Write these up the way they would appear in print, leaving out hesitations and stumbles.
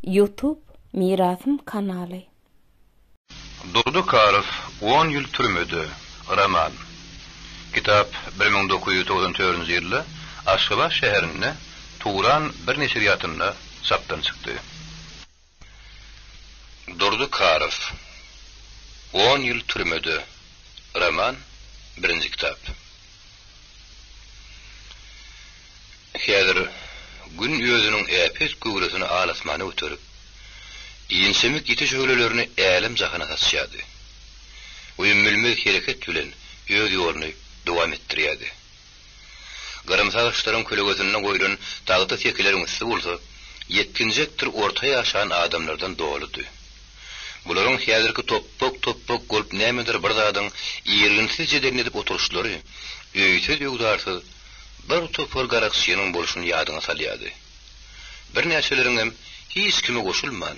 Youtube Mirasym kanaly. Durdy Karow On ýyl türmede, roman. Kitap 1994-nji ýylda Aşgabat şäherinde Turan bir neşirýatynda çapdan çykdy. Durdy Karow On ýyl türmede, roman, birinji kitap. Häzir Gün özüniň äpet göwresini al-asmana göterip, inçemik ýiti şöhlelerini älem-jahana saçýardy. Ümmülmez hereket bilen öz ýoluny dowam etdirýärdi. Gyrymsy agaçlaryň kölegesinde goýlan tagta sekileriň üsti bolsa, ýetginjekdir orta ýaşan adamlardan doludy. Bularyň häzirki topbak-topbak bolup nämedir bir zadyň irginsiz jedelini edip oturyşlary öýsüz-öwzarsyz bir topar garakçynyň bolşuny ýadyňa salýardy. Birnäçeleriňem hiç kime goşulman,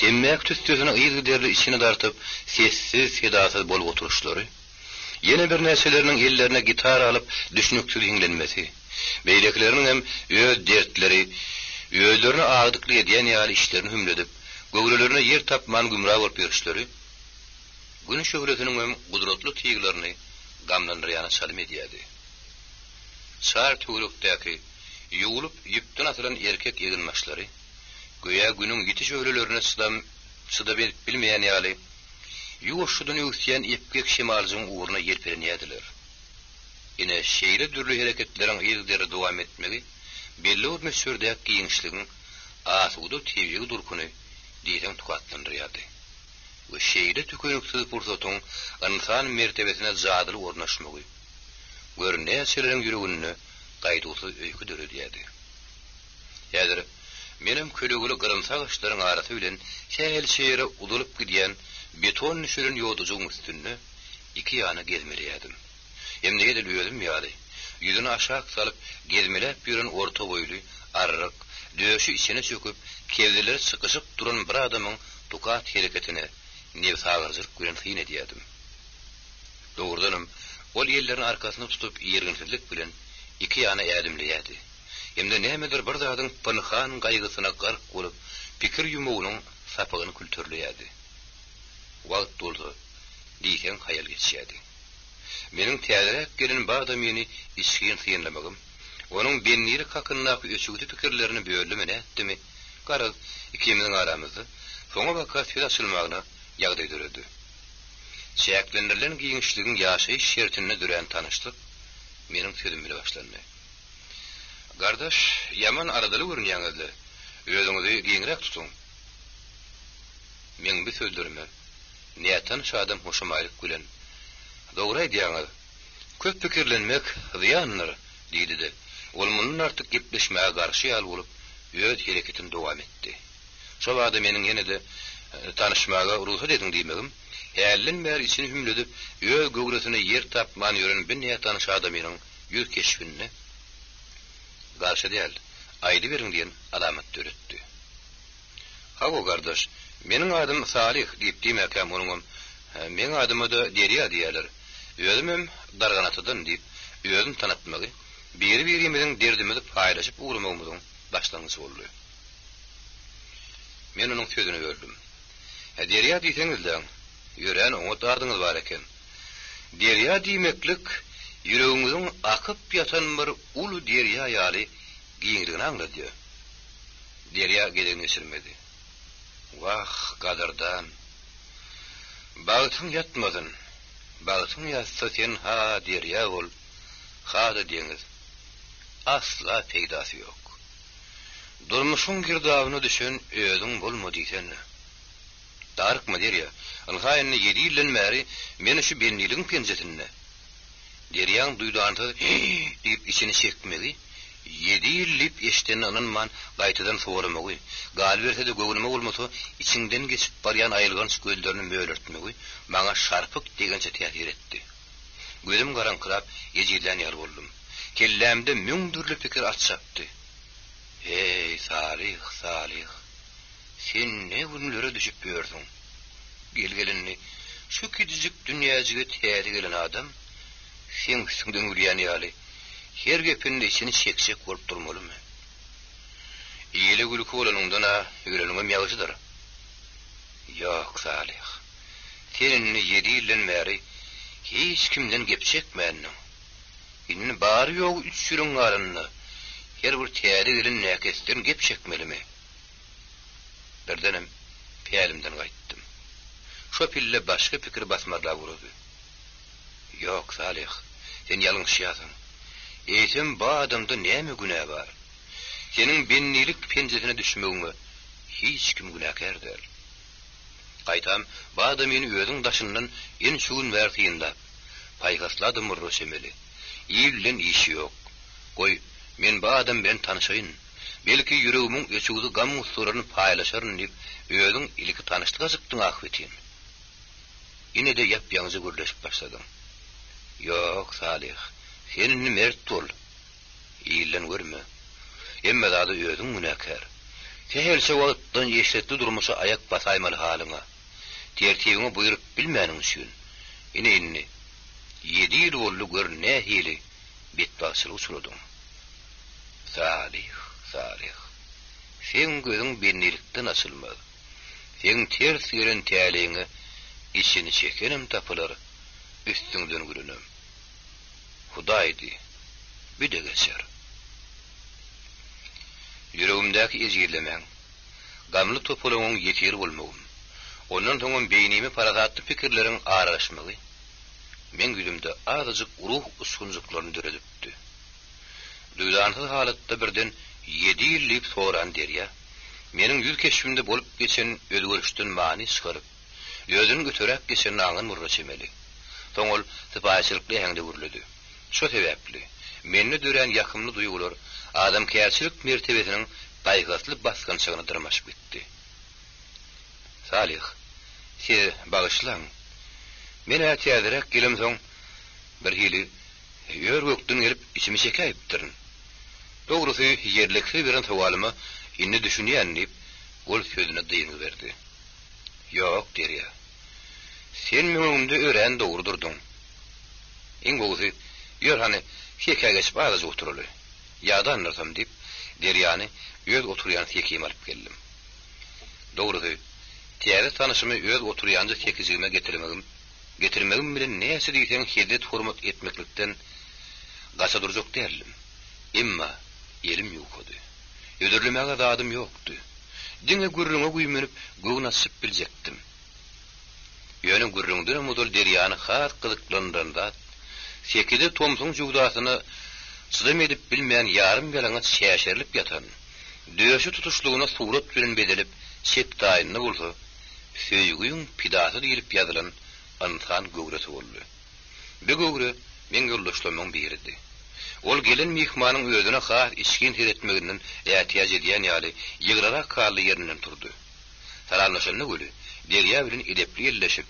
temmäki tüssesini yzygiderli içine dartyp, sessiz-sedasyz bolup oturyşlary, ýene birnäçeleriniň ellerine gitara alyp düşnüksiz hiňlenmesi, beýlekileriniňem öz dertleri özlerine agdyklyk edýän ýaly işlerini hümledip, göwrelerine ýer tapman gümra bolup ýörüşleri, Gün şöhlesiniňem gudratly tyglaryny gamlandyrýana çalym edýärdi. Çar töwerekdäki, ýuwlup ýüpden asylan erkek eginbaşlary, göýä Günüň ýiti şöhlelerine çydam çydam edip bilmeýän ýaly, ýuwaşjadan öwüsýän epgek şemaljygyň ugruna ýelpelenýärdiler. Ine, şeýle dürli hereketleriň yzygiderli dowam etmegi belli bir möçberdäki giňişligiň asuda tebigy durkuny diýseň tukatlandyrýardy we şeýle tükeniksiz pursatyň ynsan mertebesine jadyly ornaşmagy, gör, näçeleriň ýüreginde gaýduwsyz öýke döredýärdi. Häzir menem kölegeli gyrymsy agaçlaryň arasy bilen sähelçe ýere uzalyp gidýän beton düşelen ýodajygyň üstünde iki ýana gezmeleýärdim. Hem-de edil özüm ýaly, ýüzüni aşak salyp gezmeläp ýören orta boýly, arryk, döşi içine çöküp, kebzeleri çykyşyp duran bir adamyň tukat hereketine nebsagyryjylyk bilen syn edýärdim. Dogrudanam, ol ellerini arkasyna tutup irginsizlik bilen iki ýana ädimleýärdi. Hem-de nämedir bir zadyň pynhan gaýgysyna gark bolup, pikir ýumagynyň sapagyny külterleýärdi. Wagt bolsa, diýseň haýal geçýärdi. Meniň täzeräk gelen bu adamyny içgin synlamagym, onuň bendilik hakyndaky öçügsi pikirlerini böldümi nätdimi, garaz, ikimiziň aramyzda soňabaka söz açylmagyna ýagdaý döredi. Çäklendirilen giňişligiň ýaşaýyş şertinde dörän tanyşlyk meniň sözüm bile başlandy. Gardaş, ýaman aladaly görünýäňiz-le, özüňizi giňräk tutuň. Meň bu sözlerime nätanyş adam hoşamaýlyk bilen, Dogry aýdýaňyz, köp pikirlenmek zyýandyr, diýdi-de, ol mundan artyk gepleşmäge garşy ýaly bolup, öz hereketini dowam etdi. Şo bada meniň ýene-de Tanyşmaga rugsat ediň diýmegim, hälden bäri içini hümledip, öz göwresine ýer tapman ýören bi nätanyş adamynyň ýüz keşbinde Garşy däl, aýdyberiň diýen alamat döretdi. Hawa, gardaş, meniň adym Salyh diýip diýmäkäm onuňam Meň adyma-da Derýa diýýärler. Özümem Darganatadan diýip, özüni tanatmagy biri-birimiziň derdimizi paýlaşyp ugramagymyzyň başlangyjy boldy. Men onuň sözüni böldüm. Hä, Derýa diýseňiz-läň, örän oňat adyňyz bar eken. Derýa diýmeklik ýüregiňiziň akyp ýatan bir uly derýa ýaly giňligini aňladýar. Derýa gezegini geçirmedi. Wah, gadyrdan! Bagtyň ýatmasyn! Bagtyň ýatsa sen ha derýa bol, ha-da deňiz. Asla peýdasy ýok. Durmuşyň girdabyna düşen özüň bolma diýsene. Darykma, Derýa. Ynha indi ýedi ýyldan bäri men şu bendiligiň penjesinde. Derýaň duýdansyz Hii! diýip içini çekmegi, ýedi ýyl diýip eşidenine ynanman gaýtadan soramagy, galyberse-de göwnüme bolmasa içiňden geçip barýan aýylganç gözlerini mölertmegi maňa şarpyk degençe täsir etdi. Gözüm garaňkyrap, ejizlän ýaly boldum. Kellämde müň dürli pikir at çapdy. Heý, Salyh, Salyh! Sen ne günlere düşüp ýörsüň? Gel-gel indi, şu kiçijik dünýäjige täze gelen adam seň üstüňden gülýän ýaly, her gepinde içini çekjek bolup durmalymy? Ile gülki bolanyňdan-a öleniňem ýagşydyr. Ýok, Salyh, sen indi ýedi ýyldan bäri hiç kimden gep çekmändiň. Indi bary-ýogy üç ýylyň galanda her bir täze gelen näkesden gep çekmelimi? Birdenem pälimden gaýtdym. Şo pille başga pikir basmarlap ugrady. Ýok, Salyh, sen ýalňyşýarsyň. Eýsem bu adamda näme günä bar? Seniň bendilik penjesine düşmegiňe hiç kim günäkär däl. Gaýtam, bu adamyny özüň daşyndan ençe gün bäri synlap, paýhasly adam bolra çemeli. Il bilen işi ýok. Goý, men bu adam bilen tanyşaýyn. Belki, ýüregimiň öçügsi gam-gussalaryny paýlaşaryn diýip, özüň ilki tanyşlyga çykdyň ahbetin. Ine-de ýap-ýaňyja gürleşip başladyň. Ýok, Salyh, sen indi mert bol. Ilden görme. Hemme zada özüň günäkär. Sähelçe wagtdan eşretli durmuşa aýak basaýmaly halyňa. Tertibiňe buýrup bilmäniň üçin. Ine indi, ýedi ýyl boldy gör nähili betbagtçylyga uçradyň. Salyh, Salyh. Seň gözüň bendilikden açylmaz. Seň ters gelen täleýiňe içini çekenem tapylar, üstüňden gülenem. Hudaýdy, büde geçer. Ýüregimdäki ejizlemäň, gamly topalaňyň ýesiri bolmagym, ondan soňam beýnime parasatly pikirleriň aralaşmagy meň ýüzümde azajyk ruh uçgunjyklaryny döredipdi. Duýdansyz halatda birden Ýedi ýyl diýip soran Derýa, meniň ýüz keşbimde bolup geçen özgerişden many çykaryp, özüniň öteräk geçenini aňan bolra çemeli. Soň ol sypaýyçylykly äheňde gürledi. Şo sebäpli, mende dörän ýakymly duýgular adamkärçilik mertebesiniň paýhasly basgançagyna dyrmaşyp gitdi. Salyh, siz bagyşlaň. Men-ä täzeräk gelemsoň, birhili ör-gökden gelip içimi çekäýipdirin. Dogrusy, ýerliksiz beren sowalyma indi düşünýän, diýip, ol sözüne dyngy berdi. Ýok, Derýa. Sen meň öňümde örän dogry durduň. Iň gowusy, ýör hany, sekä geçip azajyk oturaly. Ýadandyrsam, diýip, Derýany öz oturýan sekime alyp geldim. Dogrusy, täze tanyşymy öz oturýanja sekijigime getirmegim getirmegim bilen näçe diýseň hezzet-hormat etmeklikden gaça durjak däldim. Emma elim ýukady. Hödürlemäge zadym ýokdy. Diňe gürrüňe güýmenip göwün açyp biljekdim. Ýöne gürrüňdenem ozal Derýany has gyzyklandyran zat, sekide tomsuň jöwzasyna çydam edip bilmän ýarym-ýalaňaç çäşerilip ýatan, döşi tutuşlygyna surat bilen bezelip, çep taýynda bolsa Söýgiň pidasy diýlip ýazylan ynsan göwresi boldy. Bu göwre meň ýoldaşlarymyň biridi. Ol gelen myhmanyň özüne has içgin seretmeginden ätiýaç edýän ýaly ýygrarak halda ýerinden turdy. Salamlaşanda weli, Derýa bilen edepli elleşip,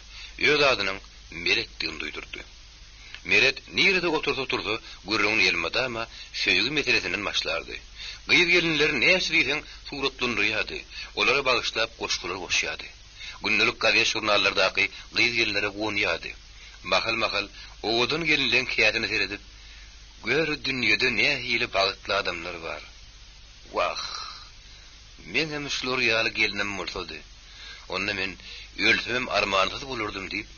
öz adynyň Meretdigini duýdurdy. Meret nirede otursa-tursa, gürrüňini elmydama söýgi meselesinden başlardy. Gyz-gelinleri näçe diýseň suratlandyrýardy, olara bagyşlap goşgular goşýardy. Gündelik gazet-žurnallardaky gyz-gelinlere guwanýardy. Mahal-mahal owadan gelinleň käsine seredip, Gör, dünýede nähili bagtly adamlar bar. Wah, meňem şular ýaly gelnim bolsady. Onda men ölsemem armansyz bolardym diýip,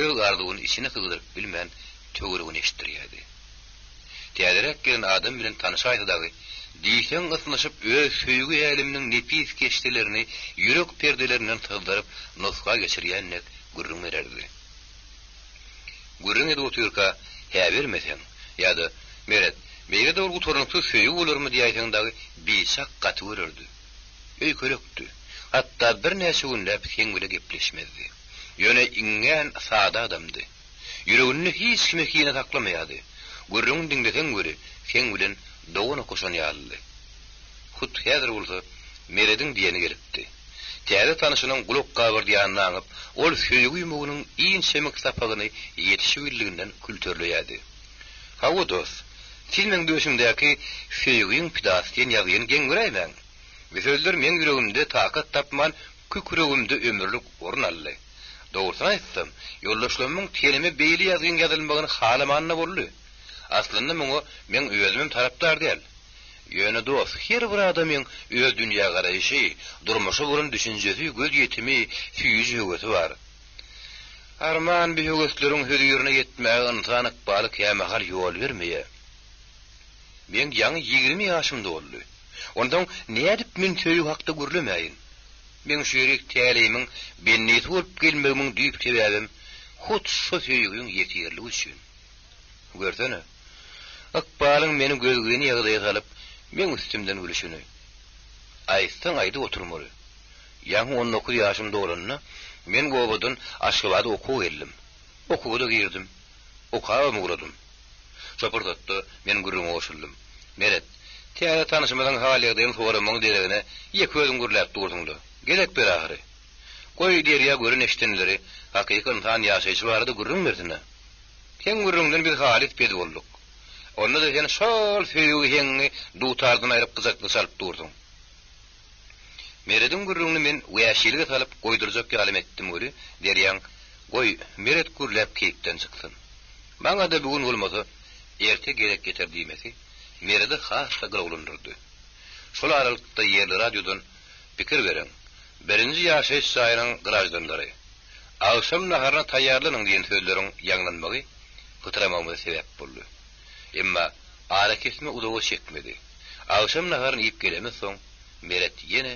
öz arzuwyny içine sygdyryp bilmän, töweregini eşitdirýärdi. Täzeräk gelen adam bilen tanyşaýsa dagy, diýseň ysnyşyp öz söýgi äleminiň nepis keşdelerini ýürek perdelerinden syzdyryp nusga geçirýän dek gürrüň bererdi. Gürrüň edip otyrka, hä bermeseň, ýa-da, Meret, beýle dogry gutarnyksyz söýgi bolarmy diýäýseň dagy biçak gaty görerdi. Öýkelekdi. Hatda birnäçe günläp seň bile gepleşmezdi. Ýöne iňňän sada adamdy. Ýüreginde hiç kime kine saklamaýardy. Gürrüňini diňleseň weli, seň bilen dogan okaşan ýalydy. Hut häzir bolsa Merediň diýeni gelipdi. Täze tanyşynyň gulak gabardýanyny aňyp, ol söýgi ýüňüniň inçemik sapagyny ýetişibildiginden külterleýärdi. Hawa, dost, siz meň döşümdäki Söýgiň pidasy diýen ýazgyny geň göräýmäň. Bu sözler meň ýüregimde takat tapman, kükregimde ömürlik orun aldy. Dogrusyny aýtsam, ýoldaşlarymyň tenime beýle ýazgyň ýazylmagyny halamany-da boldy. Aslynda muňa meň özümem tarapdar däl. Ýöne dost, her bir adamyň öz dünýägaraýşy, durmuşa bolan düşünjesi, gözýetimi, süýji höwesi bar. Arman bi höwesleriň hözirine ýetmäge ynsan ykbaly kämahal ýol bermeýär. Meň ýaňy 20 ýaşym doldy. Onsoň nädip men söýgi hakda gürlemäýin? Meň şu ýerik täleýimiň bendisi bolup gelmegimiň düýp sebäbem hut şo söýgiň ýesirligi üçin. Görsene, ykbalyň meni gözgyny ýagdaýa salyp, meň üstümden gülüşini. Aýtsaň aýdyp oturmaly. Ýaňy 19 ýaşym dolanda, men obadan Aşgabada okuwa geldim. Okuwa-da girdim. Okabam ugradym. Şo pursatda men gürrüňe goşuldym. Meret, täze tanyşymyzyň hal-ýagdaýyny soramagyň deregine ýeke özüň gürläp dursuň-da. Gezek ber ahyry. Goý, Derýa gören-eşidenleri, hakyky ynsan ýaşaýşy barada gürrüň bersin-ä. Seň gürrüňden biz halys bez bolduk. Onda-da sen şol söýgi heňiňi dutardan aýryp gyjakly çalyp dursuň. Merediň gürrüňini men wäşilige salyp goýdurjak ýalym etdim weli, Derýaň, Goý, Meret gürläp keýpden çyksyn. Maňa-da bu gün bolmasa, erte gezek ýeter diýmesi, Meredi has-da gylawlandyrdy. Şol aralykda ýerli radiodan Pikir beriň, birinji ýaşaýyş jaýynyň graždanlary! Agşam naharyna taýýarlanyň diýen sözleriň ýaňlanmagy pytramagymyza sebäp boldy. Emma arakesme uzaga çekmedi. Agşam naharyny iýip gelemizsoň, Meret ýene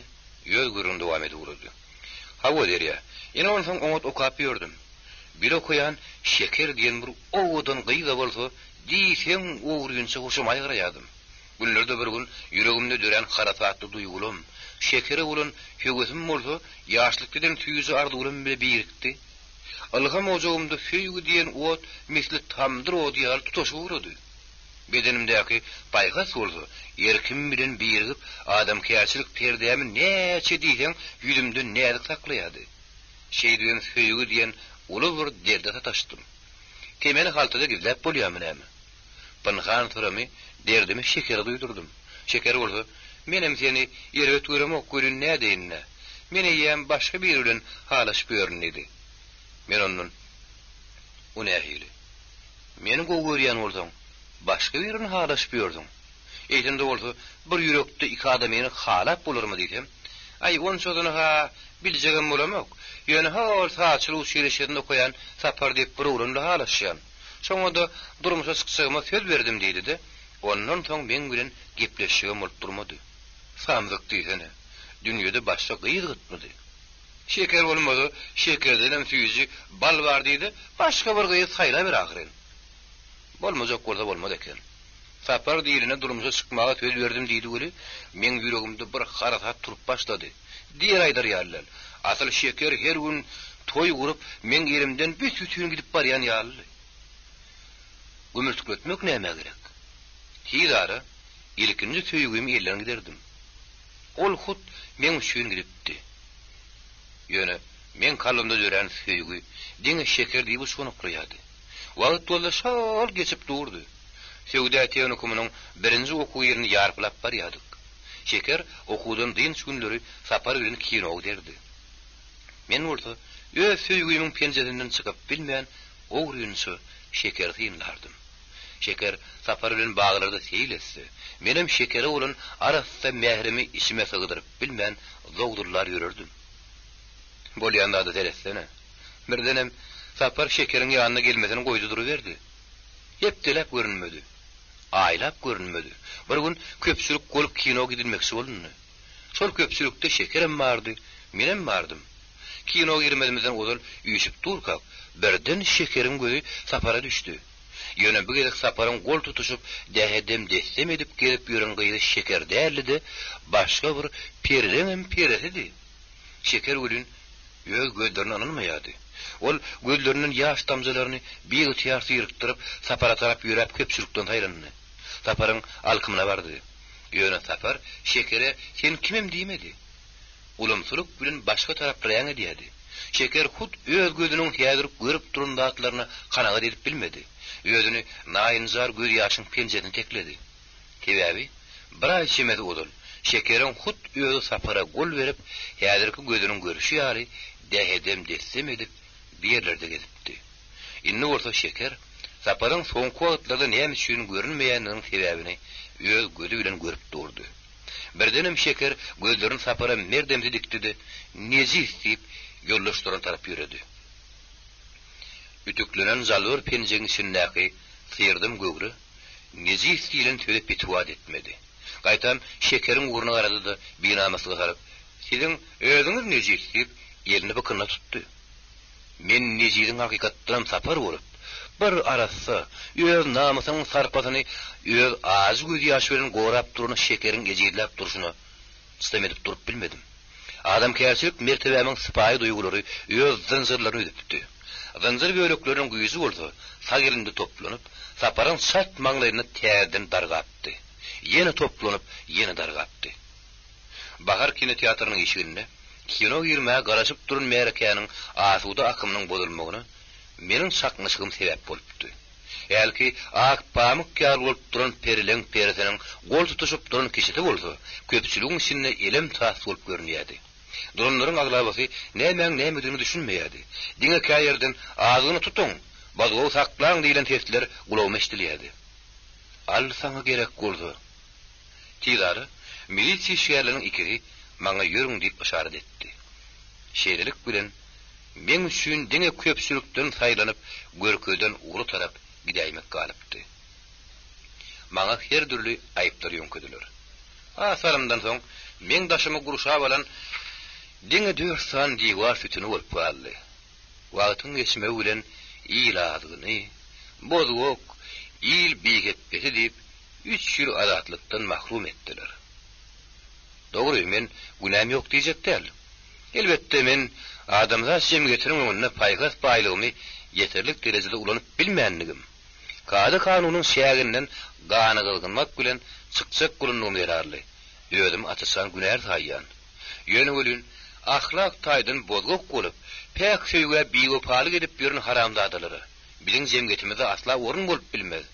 öz gürrüňini dowam edip ugrady. Hawa, Derýa, ine onsoň oňat okap ýördüm. Bile okaýan Şeker diýen bir owadan gyza bolsa diýseň ogrynça hoşamaý garaýardym. Günlerde bir gün ýüregimde dörän harasatly duýgulam, Şekere bolan höwesim bolsa ýaşlykda eden süýji arzuwlarym bile birikdi. Ylham ojagymda söýgi diýen ot misli tamdyr ody ýaly tutaşyp ugrady. Bedenimdäki paýhas bolsa erkim bilen birigip, adamkärçilik perdämi näçe diýseň ýüzümden näzik saklaýardy. Şeýdibem söýgi diýen uly bir derde sataşdym. Temeni haltada gizläp bolýarmy näme? Pynhan syrymy, derdimi Şekere duýdurdym. Şeker bolsa, Menem seni erbet göremok welin nädeýin-dä. Men eýýäm başga biri bilen halaşyp ýörün diýdi. Men ondan, O nähili? Meni gowy görýän bolsaň, başga birini halaşyp ýörsüň. Eýsem-de bolsa, bir ýürekde iki adamyny halap bolarmy diýsem, Aý, onçasyny-ha biljegem bolamok. Ýöne ho-ol sazçylyk uçilişşesinde okaýan Sapar diýip bir oglan bilen halaşýan. Şoňa-da durmuşa çykjagyma söz berdim diýdi-de, ondan soň meň bilen gepleşjegem bolup durmady. Samsyk diýsene, dünýede başga gyz gytmydy. Şeker bolmasa, şekerdenem süýji bal bar diý-de, başga bir gyz saýlaber ahyryn. Bolmajak bolsa bolmaz eken. Sapar diýlene durmuşa çykmaga söz berdim diýdi weli, meň ýüregimde bir harasat turup başlady. Diýer aýdar ýaly däl. Asyl Şeker her gün toý gurup, meň elimden büs-bütin gidip barýan ýalydy. Gümürtikletmek nämä gerek? Tiz ara ilkinji söýgimi elden giderdim. Ol hut meň üçin gidipdi. Ýöne meň kalbymda dörän söýgi diňe Şeker diýip uçganaklaýardy. Wagt bolsa şol geçip durdy. Söwda tehnikumynyň birinji okuw ýylyny ýarpylap barýardyk. Şeker okuwdan dynç günleri Sapar bilen kino giderdi. Men bolsa öz söýgimiň penjesinden çykyp bilmän, ogrynça Şekeri synlardym. Şeker Sapar bilen baglarda seýil etse, menem Şekere bolan arassa mährimi içime sygdyryp bilmän zowzullar ýörerdim. Bolýan zada seretsene. Birdenem Sapar Şekeriň ýanyna gelmesini goýdy duruberdi. Hepdeläp görünmedi. Aýlap görünmedi. Bir gün köpçülik bolup kino gidilmekçi bolundy. Şol köpçülikde Şekerem bardy, menem bardym. Kino girmezimizden ozal üýşüp durkak, birden Şekeriň gözi Sapara düşdi. Ýöne bu gezek Saparyň gol tutuşyp, dähedem-dessem edip gezip ýören gyzy Şeker däldi-de, başga bir perileňem perisidi. Şeker welin öz gözlerine ynanmaýardy. Ol gözlerinden ýaş damjalaryny biygtyýar syrykdyryp, Sapara tarap ýöräp köpçülikden saýlandy. Saparyň alkymyna bardy. Ýöne Sapar Şekere sen kimem diýmedi. Ulumsylyk bilen başga tarap reň edýärdi. Şeker hut öz gözüniň häzir görüp duran zatlaryna kanagat edip bilmedi. Özüni naýynjar gözýaşyň penjesine tekledi. Sebäbi, bir aý çemesi ozal Şekeriň hut özi Sapara gol berip, häzirki gözüniň görşi ýaly dähedem-dessem edip, bir ýerlerde gezipdi. Indi bolsa Şeker Saparyň soňky wagtlarda näme üçin görünmeýändiginiň sebäbini öz gözi bilen görüp durdy. Birdenem Şeker gözlerini Sapara merdemsi dikdi-de, Nejis! diýip, ýoldaş duran tarap ýöredi. Ütüklenen jalbar penjegiň içindäki syrdam göwre nejis diýlen söze pitiwa etmedi. Gaýtam Şekeriň ugruna garady-da, binamyslyga salyp, Siziň özüňiz nejis! diýip, elini bykynyna tutdy. Men nejiziň hakykatdanam Sapar bolup, bir arassa, öz namysynyň sarpasyny öz ajy gözýaşy bilen gorap duran Şekeriň ejizläp durşuna çydam edip durup bilmedim. Adamkärçilik mertebämiň sypaýy duýgulary öz zynjyrlaryny üzüpdi. Zynjyr bölekleriniň güýji bolsa sag elinde toplanyp, Saparyň çat maňlaýynda täzeden dargapdy. Ýene toplanyp, ýene dargapdy. Bahar kinoteatrynyň işiginde kino girmäge garaşyp duran märekäniň asuda akymynyň bozulmagyna meniň çaknyşygym sebäp bolupdy. Hälki ak pamyk ýaly bolup duran perileň perisiniň gol tutuşyp duran kişisi bolsa, köpçüligiň içinde elem-tas bolup görünýärdi. Duranlaryň aglabasy nämäň nämedigine düşünmeýärdi. Diňe kä ýerden Azgyny tutuň! Bazgowy saklaň! diýlen sesler gulagyma eşidilýärdi. Al saňa gerek bolsa! Tizara milisiýa işgärleriniň ikisi maňa ýörüň diýip yşarat etdi. Şeýlelik bilen, meň üçin diňe köpçülikden saýlanyp görkezilen ugra tarap gidäýmek galypdy. Maňa her dürli aýyplar ýöňkediler. Az salymdan soň meň daşymy gurşap alan diňe dört sany diwar sütüni bolup galdy. Wagtyň geçmegi bilen il azgyny, bozgak, il bihepbesi diýip, üç ýyl azatlykdan mahrum etdiler. Dogry, men günäm ýok diýjek däl. Elbetde, men adamzat jemgyýetiniň öňünde paýhas baýlygymy ýeterlik derejede ulanyp bilmändigim, kada-kanunyň çäginden ganygyzgynmak bilen çykjak bolandygym zerarly, özümi atyçan günäli saýýan. Ýöne welin, ahlak taýdan bozgak bolup, päk söýgä biwepalyk edip ýören haramzadalara biziň jemgyýetimizde asla orun bolup bilmez.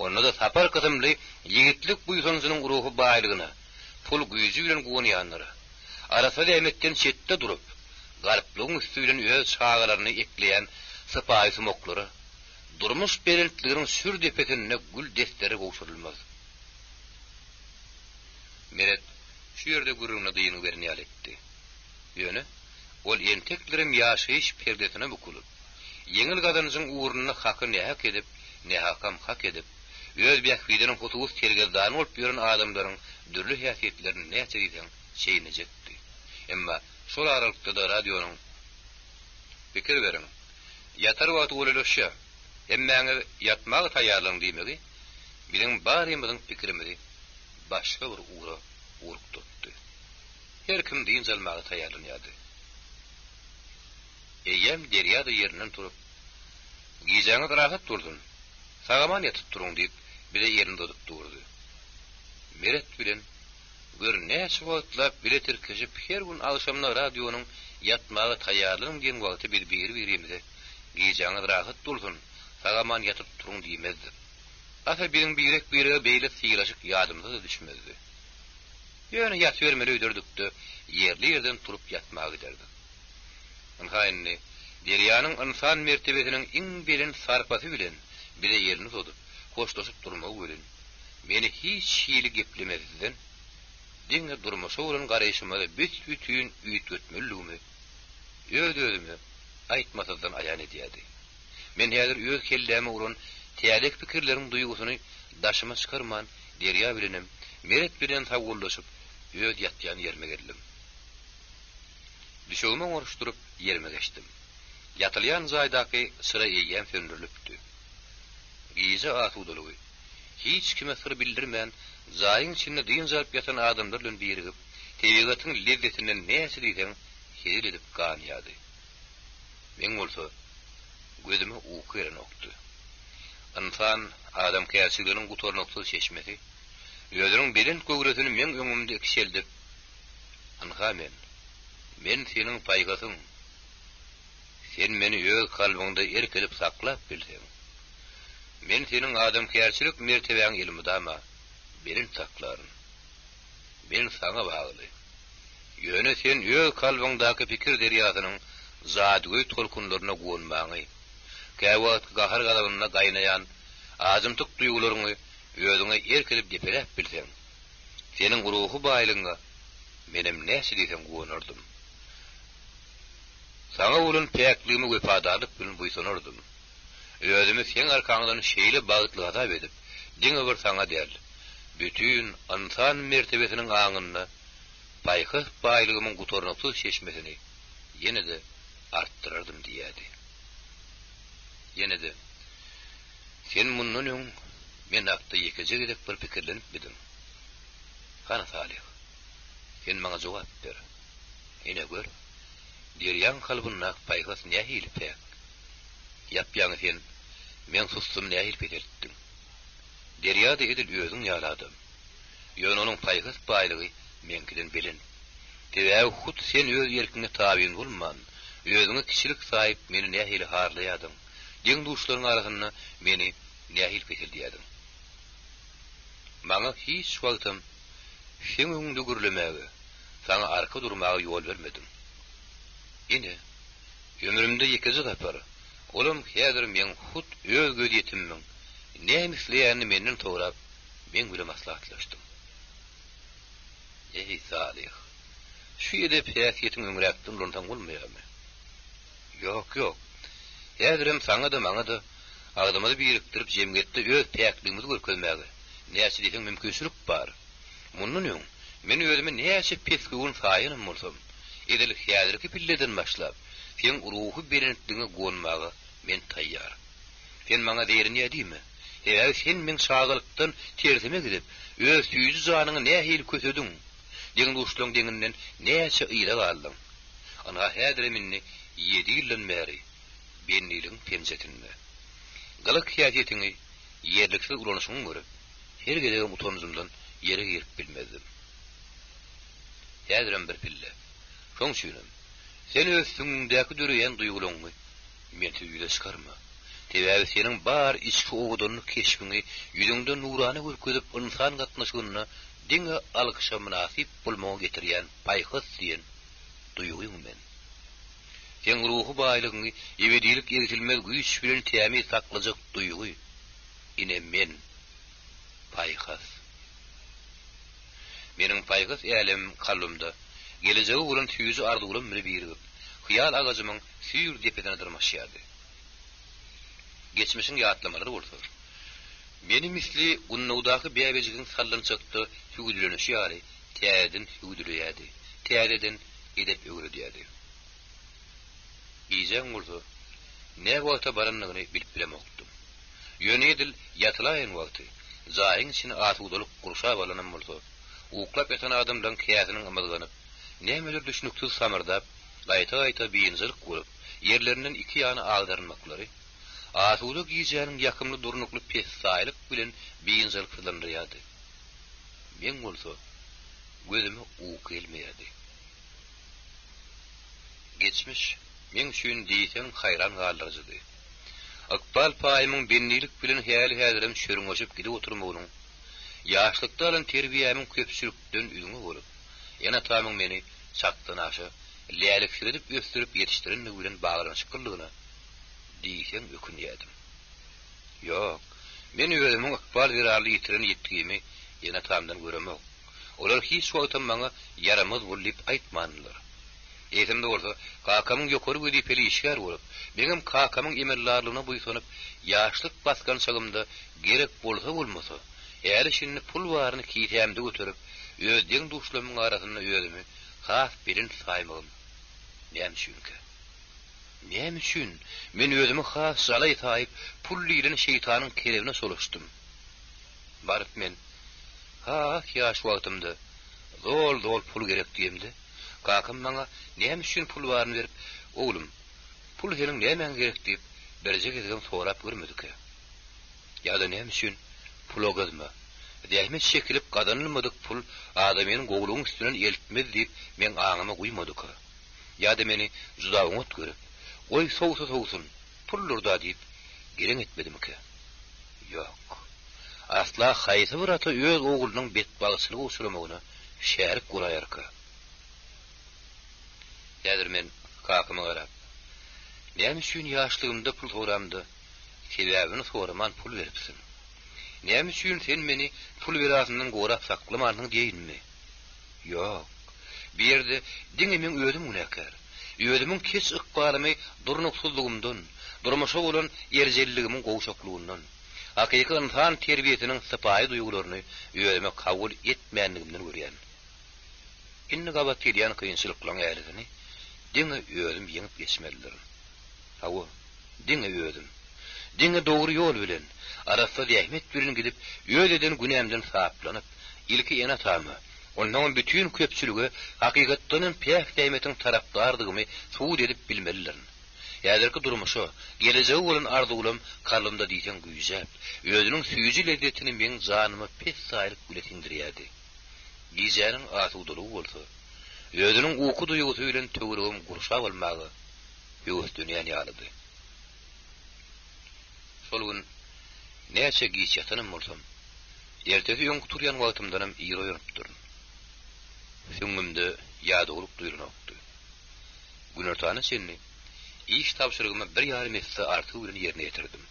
Onda-da Sapar kysymly ýigitlik buýsanjynyň ruhy baýlygyna, pul güýji bilen guwanýanlara, arassa zähmetden çetde durup, galplygyň üsti bilen öz çagalaryny ekleýän sypaýy sumaklara, durmuş belentliginiň sür depesinde gül desseleri gowşurylmaz. Meret şu ýerde gürrüňine dyngy beren ýaly etdi. Ýöne, ol enteklerem ýaşaýyş perdesine bukulyp, ýeňil gazanjyň ugrunda haky nähak edip, nähakam hak edip, öz bähbidiniň hususy sergezdany bolup ýören adamlaryň dürli häsiýetlerini näçe diýseň çeýnejekdi. Emma şol aralykda-da radionyň Pikir beriň, ýatar wagty golaýlaşýar, hemmäňiz ýatmaga taýýarlanyň diýmegi biziň barymyzyň pikirimizi başga bir ugra ugrukdyrtdy. Her kim dynç almaga taýýarlanýardy. Eýýäm Derýa-da ýerinden turup, Gijäňiz rahat bolsun, sag-aman ýatyp turuň diýip, bize elini uzadyp durdy. Meret bilen, gör, näçe wagtlap bile tirkeşip, her gün agşamyna radionyň Ýatmaga taýýarlanyň diýen wagty biz biri-birimize Gijäňiz rahat bolsun, sag-aman ýatyp turuň diýmezdik. Asyl biziň birek-birege beýle sylaşyk ýadymyza-da düşmezdi. Ýöne ýatybermeli öýderdik-de, ýerli-ýerden turup ýatmaga giderdik. Ynha indi, derýanyň ynsan mertebesiniň iň belent sarpasy bilen bize elini uzadyp, hoşlaşyp durmagy welin, meni hiç hili geplemezden, diňe durmuşa bolan garaýşymyzy büs-bütin üýtgetmelidigimi öz-özüme aýtmasyzdan aýan edýärdi. Men häzir öz kelläme uran täze pikirleriň duýgusyny daşyma çykarman, Derýa bilenem, Meret bilenem sagbollaşyp, öz ýatýan ýerime geldim. Düşegimi oňaryşdyryp, ýerime geçdim. Ýatylýan jaýdaky çyra eýýäm söndürilipdi. Gije asudalygy, hiç kime syr bildirmän, jaýyň içinde dynç alyp ýatan adamlar bilen birigip, tebigatyň lezzetinden näçe diýseň hezil edip ganýardy. Meň bolsa gözüme uky gelenokdy. Ynsan adamkärçiliginiň gutarnyksyz çeşmesi, özüniň belent göwresini meň öňümde kiçeldip, Ynha men, men seniň paýhasyň. Sen meni öz kalbyňda erk edip saklap bilseň, men seniň adamkärçilik mertebäňi elmydama belent saklaryn. Men saňa bagly. Ýöne sen öz kalbyňdaky pikir derýasynyň jadygöý tolkunlaryna guwanmaňy, käwagtky gahar-gazabynda gaýnaýan ajymtyk duýgularyňy. özüňe erk edip depeläp bilseň, seniň ruhy baýlygyňa menem näçe diýseň guwanardym. Saňa bolan päkligime wepadarlyk bilen buýsanardym. Özümi seň arkaňdan şeýle bagtly hasap edip, diňe bir saňa däl, bütin ynsan mertebesiniň aňynda paýhas baýlygymyň gutarnyksyz çeşmesini ýene-de artdyrardym diýýärdi. Ýene-de, Sen mundan öň men hakda ýekeje gezek bir pikirlenipmidiň? Hany, Salyh, sen maňa jogap ber. Ine, gör, derýaň kalbyndaky paýhas nähili päk. Ýap-ýaňy sen meň sussumy nähili peseltdiň. Derýa-da edil özüň ýaly adam. Ýöne onuň paýhas baýlygy meňkiden belent. Sebäbi hut sen öz erkiňe tabyn bolman, özüňe kiçilik saýyp meni nähili harlaýardyň, deň-duşlaryň arasynda meni nähili peseldýärdiň. Maňa hiç wagtam seň öňüňde gürlemäge, saňa arka durmaga ýol bermediň. Ine, ömrümde ýekeje sapar, olam häzir meň hut öz gözýetimimiň näme isleýänini menden sorap, meň bile maslahatlaşdyň. Eý, Salyh, şu edep häsiýetiňi öňräkden ulansaň bolmaýarmy? Ýok, ýok. Häzirem saňa-da, maňa-da agzymyzy birikdirip jemgyýetde öz päkligimizi görkezmäge näçe diýseň mümkinçilik bar. Mundan öň men özümi näçe pesgöwün saýanam bolsam, edil häzirki pilleden başlap, seň ruhy belentligiňe gonmaga men taýýar. Sen maňa zeýrenýä diýme. Sebäbi sen meň çagalykdan tersime gidip, öz süýji janyňy nähili kösediň, deň-duşlaň deňinden näçe yza galdyň. Ynha häzirem indi ýedi ýyldan bäri bendiligiň penjesinde. Gylyk-häsiýetiňi ýerliksiz ulanyşyňy görüp, her gezegem utanjymdan ýere girip bilmezdim. Häzirem bir pille. Şoň üçinem, sen öz süňňüňdäki döreýän duýgulaňy Mensiz ýüze çykarma. Sebäbi seniň bar içki owadanlyk keşbiňi ýüzüňde nurana görkezip ynsan gatnaşygynda diňe alkyşa mynasyp bolmagyňa getirýän paýhas diýen duýgyň men. Seň ruhy baýlygyňy ebedilik egsilmez güýç bilen tämiz saklajak duýgy, ine men, paýhas. Meniň paýhas älemim kalbymda gelejege bolan süýji arzuwlarym bile birigip, hyýal agajymyň süýr depesine dyrmaşýardy. Geçmişiň ýatlamalary bolsa, meni misli gundagdaky bäbejigiň sallançakda hüwdülenişi ýaly täzeden hüwdüleýärdi, täzeden edep öwredýärdi. Gijäň bolsa, näwagta barandygyny bilip bilemokdym. Ýöne edil ýatylaýan wagty, jaýyň içini asudalyk gurşap alanam bolsa, uklap ýatan adamlaryň käsiniň ymyzganyp, nämedir düşnüksiz samyrdap, gaýta-gaýta biynjalyk bolup, ýerlerinden iki ýana agdarylmaklary, asuda gijäniň ýakymly durnukly pessaýlyk bilen biynjalyksyzlandyrýardy. Meň bolsa gözüme uky gelmeýärdi. Geçmiş meň üçin diýseň haýran galdyryjydy. Ykbal paýymyň bendilik bilen häli-häzirem çörňeşip gidip oturmagynyň, ýaşlykda alan terbiýämiň köpçülikden üzňe bolup, ene-atamyň meni çakdanaşa läliksiredip ösdürip ýetişdirendigi bilen baglanyşyklydygyna diýseň ökünýärdim. Ýok, men özümiň ykbal zerarly ýitiren ýitgimi ene-atamdan göremok. Olar hiç wagtam maňa ýaramaz bol diýip aýtmandylar. Eýsem-de bolsa, kakamyň ýokary wezipeli işgär bolup, meňem kakamyň emeldarlygyna buýsanyp, ýaşlyk basgançagymda gerek bolsa-bolmasa, häli-şindi pul baryny kisämde göterip, öz deň-duşlarymyň arasynda özümi has belent saýmagym näme üçinkä? Näme üçin men özümi has jalaý saýyp, pul diýlen şeýtanyň kerebine çolaşdym? Baryp men has ýaş wagtymda zol-zol pul gerek diýemde, Kakam maňa näme üçin pul baryny berip, Oglum, pul seniň nämäňe gerek diýip, birje gezegem sorap görmedikä? Ýa-da näme üçin pula gyzma, zähmet çekilip gazanylmadyk pul adamyny gowulygyň üstünden eltmez diýip meň aňyma guýmadyka? Ýa-da meni juda oňat görüp, Goý, sowsa sowsun, puldur-da diýip, geleň etmedimikä? Ýok. Asla haýsy bir ata öz oglunyň betbagtçylyga uçramagyna şärik bolaýarka? Häzir men kakama garap, Näme üçin ýaşlygymda pul soramda, sebäbini soraman pul beripsiň? Näme üçin sen meni pul belasyndan gorap saklamansyň diýeýinmi? Ýok. Bu ýerde diňe meň özüm günäkär. Özümiň keç ykbalymy durnuksyzlygymdan, durmuşa bolan erjelligimiň gowşaklygyndan, hakyky ynsan terbiýesiniň sypaýy duýgularyny özüme kabul etmänligimden görýän. Indi gabat gelýän kynçylyklaryň ählisini diňe özüm ýeňip geçmelidirin. Hawa, diňe özüm. Diňe dogry ýol bilen, arassa zähmet bilen gidip, öz eden günämden saplanyp, ilki ene-atama, onsoňam bütin köpçülige hakykatdanam päk zähmetiň tarapdardygymy subut edip bilmelidirin. Häzirki durmuşa, gelejege bolan arzuwlam kalbymda diýseň güýjäp, özüniň süýji lezzetini meň janyma pessaýlyk bile siňdirýärdi. Gijäniň asudalygy bolsa, özüniň uky duýgusy bilen töweregimi gurşap almaga höweslenýän ýalydy. Şol gün näçe giç ýatanam bolsam, ertesi öňki turýan wagtymdanam ir oýanypdyryn. Süňňümde ýadawlyk duýlanokdy. Günortana çenli iş tabşyrygymy bir ýarym esse artygy bilen ýerine ýetirdim.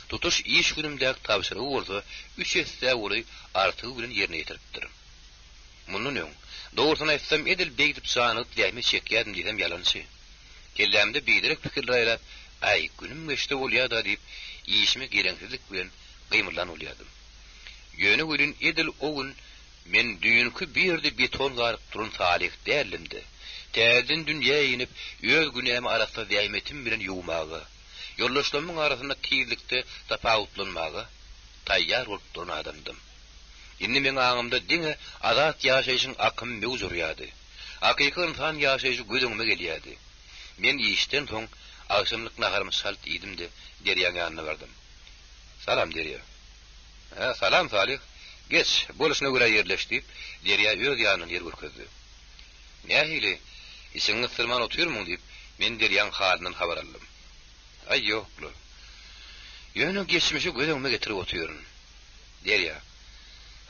Tutuş iş günümdäki tabşyrygy bolsa üç essä golaý artygy bilen ýerine ýetiripdirin. Mundan öň, dogrusyny aýtsam, edil beýdip janygyp zähmet çekýärdim diýsem ýalançy. Kellämde biderek pikirler aýlap, Äý, günüm geçse bolýa-da diýip, işime geleňsizlik bilen gymyldan bolýardym. Ýöne welin edil o gün men düýnki bu ýerde beton garyp duran Salyh däldim-de, täzeden dünýä inip, öz günämi arassa zähmetim bilen ýuwmaga, ýoldaşlarymyň arasynda tizlikde tapawutlanmaga taýýar bolup duran adamdym. Indi meň aňymda diňe azat ýaşaýşyň akymy möwç urýardy. Hakyky ynsan ýaşaýşy göz öňüme gelýärdi. Men işden soň agşamlyk naharymy çalt iýdim-de, Derýaň ýanyna bardym. Salam, Derýa. Hä, salam, Salyh. Geç, bolşuna görä ýerleş, diýip, Derýa öz ýanyndan ýer görkezdi. Nähili, içiňi gysdyrman otyrmyň, diýip, men Derýaň halyndan habar aldym. Aý, ýok-la. Ýöne geçmişi göz öňüme getirip otyryn. Derýa,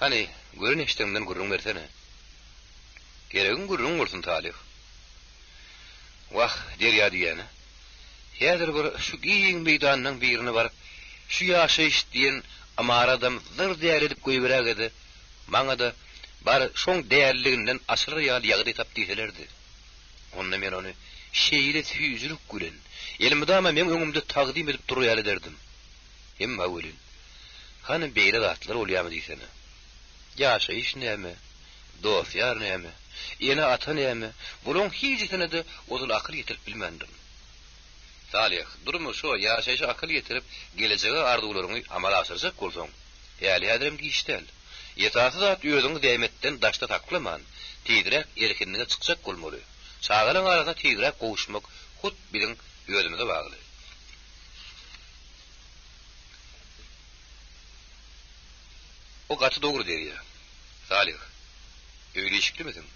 hany, gören-eşideniňden gürrüň bersene. Geregiň gürrüň bolsun, Salyh. Wah, Derýa diýýän-ä. Häzir bir şu giň meýdanlaň birine baryp, şu ýaşaýyş diýen ymaradam zyr däli edip goýberäge-de, maňa-da, Bar, şoň däliliginden açylar ýaly ýagdaý tap diýselerdi. Onda men ony şeýle süýjülik bilen, elmydama meň öňümde tagzym edip durar ýaly ederdim. Emma welin, hany beýle zatlar bolýamy diýsene. Ýaşaýyş näme, dost-ýar näme, ene-ata näme, bulaň hijisine-de ozal akyl ýetirip bilmändirin. Salyh, durmuşa, ýaşaýşa akyl ýetirip, gelejege arzuwlaryňy amala aşyrjak bolsaň, häli-häzirem giç däl. Esasy zat özüňi zähmetden daşda saklaman, tizräk erkinlige çykjak bolmaly. Çagalaň arasyna tizräk gowuşmak hut biziň özümize bagly. O gaty dogry Derýa. Salyh, öýli-işiklimidiň?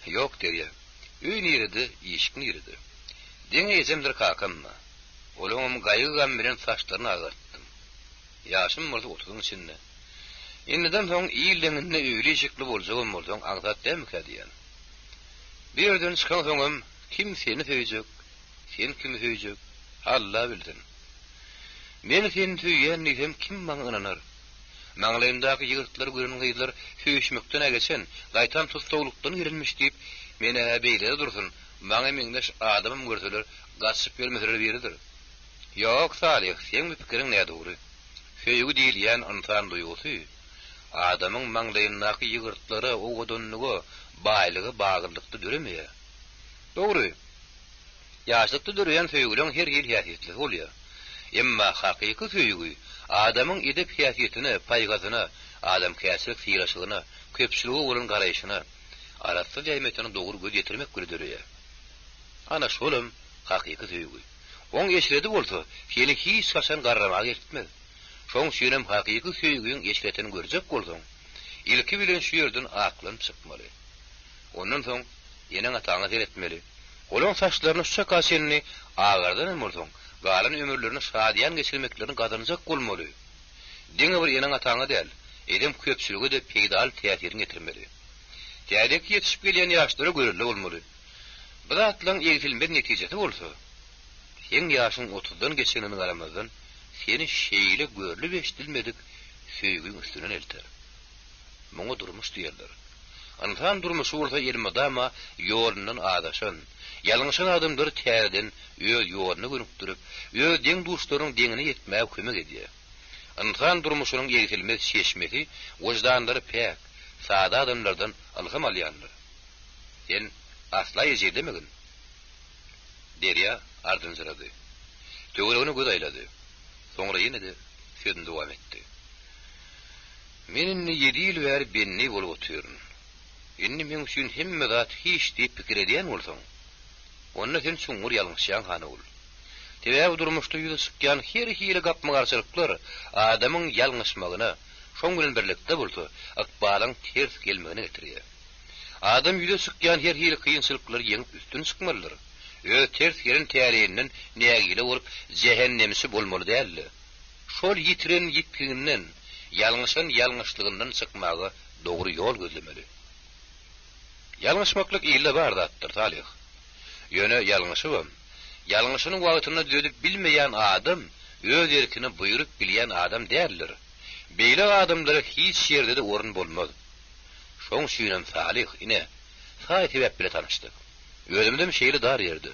Ýok, Derýa. Öý nirede, işik nirede? Diňe ejemdir kakam-da. Olaňam gaýgy-gam bilen saçlaryny agartdym. Ýaşym bolsa otuzyň içinde. Indiden soň il deňinde öýli-işikli boljagam bolsaň aňsat dälmikä diýýän. Bu ýerden çykaňsoňam kim seni söýjek, sen kimi söýjek, Alla bilsin. Men seni söýýän diýsem kim maňa ynanar? Maňlaýymdaky ýygyrtlary gören gyzlar söýüşmekden-ä geçen, gaýtam tussaglykdan gelenmiş diýip, men-ä beýle-de dursun, maňa meňzeş adamam görseler, gaçyp ýörmeseler biridir. Ýok, Salyh, seň bu pikiriň nädogry. Söýgi diýilýän ynsan duýgusy adamyň maňlaýyndaky ýygyrtlara, owadanlyga, baýlyga baglylykda döremeýär. Dogry, ýaşlykda döreýän söýgüleň her hili häsiýetlisi bolýar. Emma hakyky söýgi adamyň edep-häsiýetine, paýhasyna, adamkärçilik sylaşygyna, köpçülige bolan garaýşyna, arassa zähmetine dogry göz ýetirmek bile döreýär. Ana, şolam hakyky söýgi. Oň eşredi bolsa, seni hiç haçan garramaga eltmez. Şoň üçinem hakyky söýgiň eşretini görjek bolsaň, ilki bilen şu ýerden aklanyp çykmaly. Ondan soň eneň-ataňa seretmeli. Olaň saçlaryny şu çaka çenli agardanam bolsaň, galan ömürlerini şadyýan geçirmeklerini gazanjak bolmaly. Diňe bir eneň-ataňa däl, eýsem köpçülige-de peýdaly täsirini ýetirmeli. Täzeki ýetişip gelýän ýaşlara görelde bolmaly. Bu zatlaryň egsilmez netijesi bolsa, seň ýaşyň otuzdan geçenine garamazdan, seni şeýle görlüp-eşidilmedik. söýgiň üstünden elter. Muňa durmuş diýerler. Ynsan durmuşy bolsa elmydama ýolundan azaşan, ýalňyşan adamlary täzeden öz ýoluna gönükdirip, öz deň-duşlarynyň deňine ýetmäge kömek edýär. Ynsan durmuşynyň egsilmez çeşmesi wyždanlary päk, sada adamlardan ylham alýandyr. Sen asla ejizlemegin. Derýa ardynjyrady. Töweregine göz aýlady. Soňra ýene-de sözüni dowam etdi. Men indi ýedi ýyl bäri benni bolup otyryn. Indi meň üçin hemme zat hiç diýip pikir edýän bolsaň, onda sen çuňňur ýalňyşýaň, han ogul. Sebäbi durmuşda ýüze çykýan her hili gapma-garşylyklar adamyň ýalňyşmagyna, şoň bilen birlikde bolsa, ykbalyň ters gelmegine getirýär. Adam ýüze çykýan her hili kynçylyklary ýeňip üstün çykmalydyr. Öz ters gelen täleýinden nägile bolup, jähennemçi bolmaly däldir. Şol ýitiren ýitgiginden, ýalňyşan ýalňyşlygyndan çykmaga dogry ýol gözlemeli. Ýalňyşmaklyk ilde bar zatdyr, Salyh. Ýöne ýalňyşybam, ýalňyşyny wagtynda düzedip bilmeýän adam öz erkine buýrup bilýän adam däldir. Beýle adamlara hiç ýerde-de orun bolmaz. Şoň üçinem Salyh, ine, saý-sebäp bile tanyşdyk. Özümizem şeýle dar ýerde.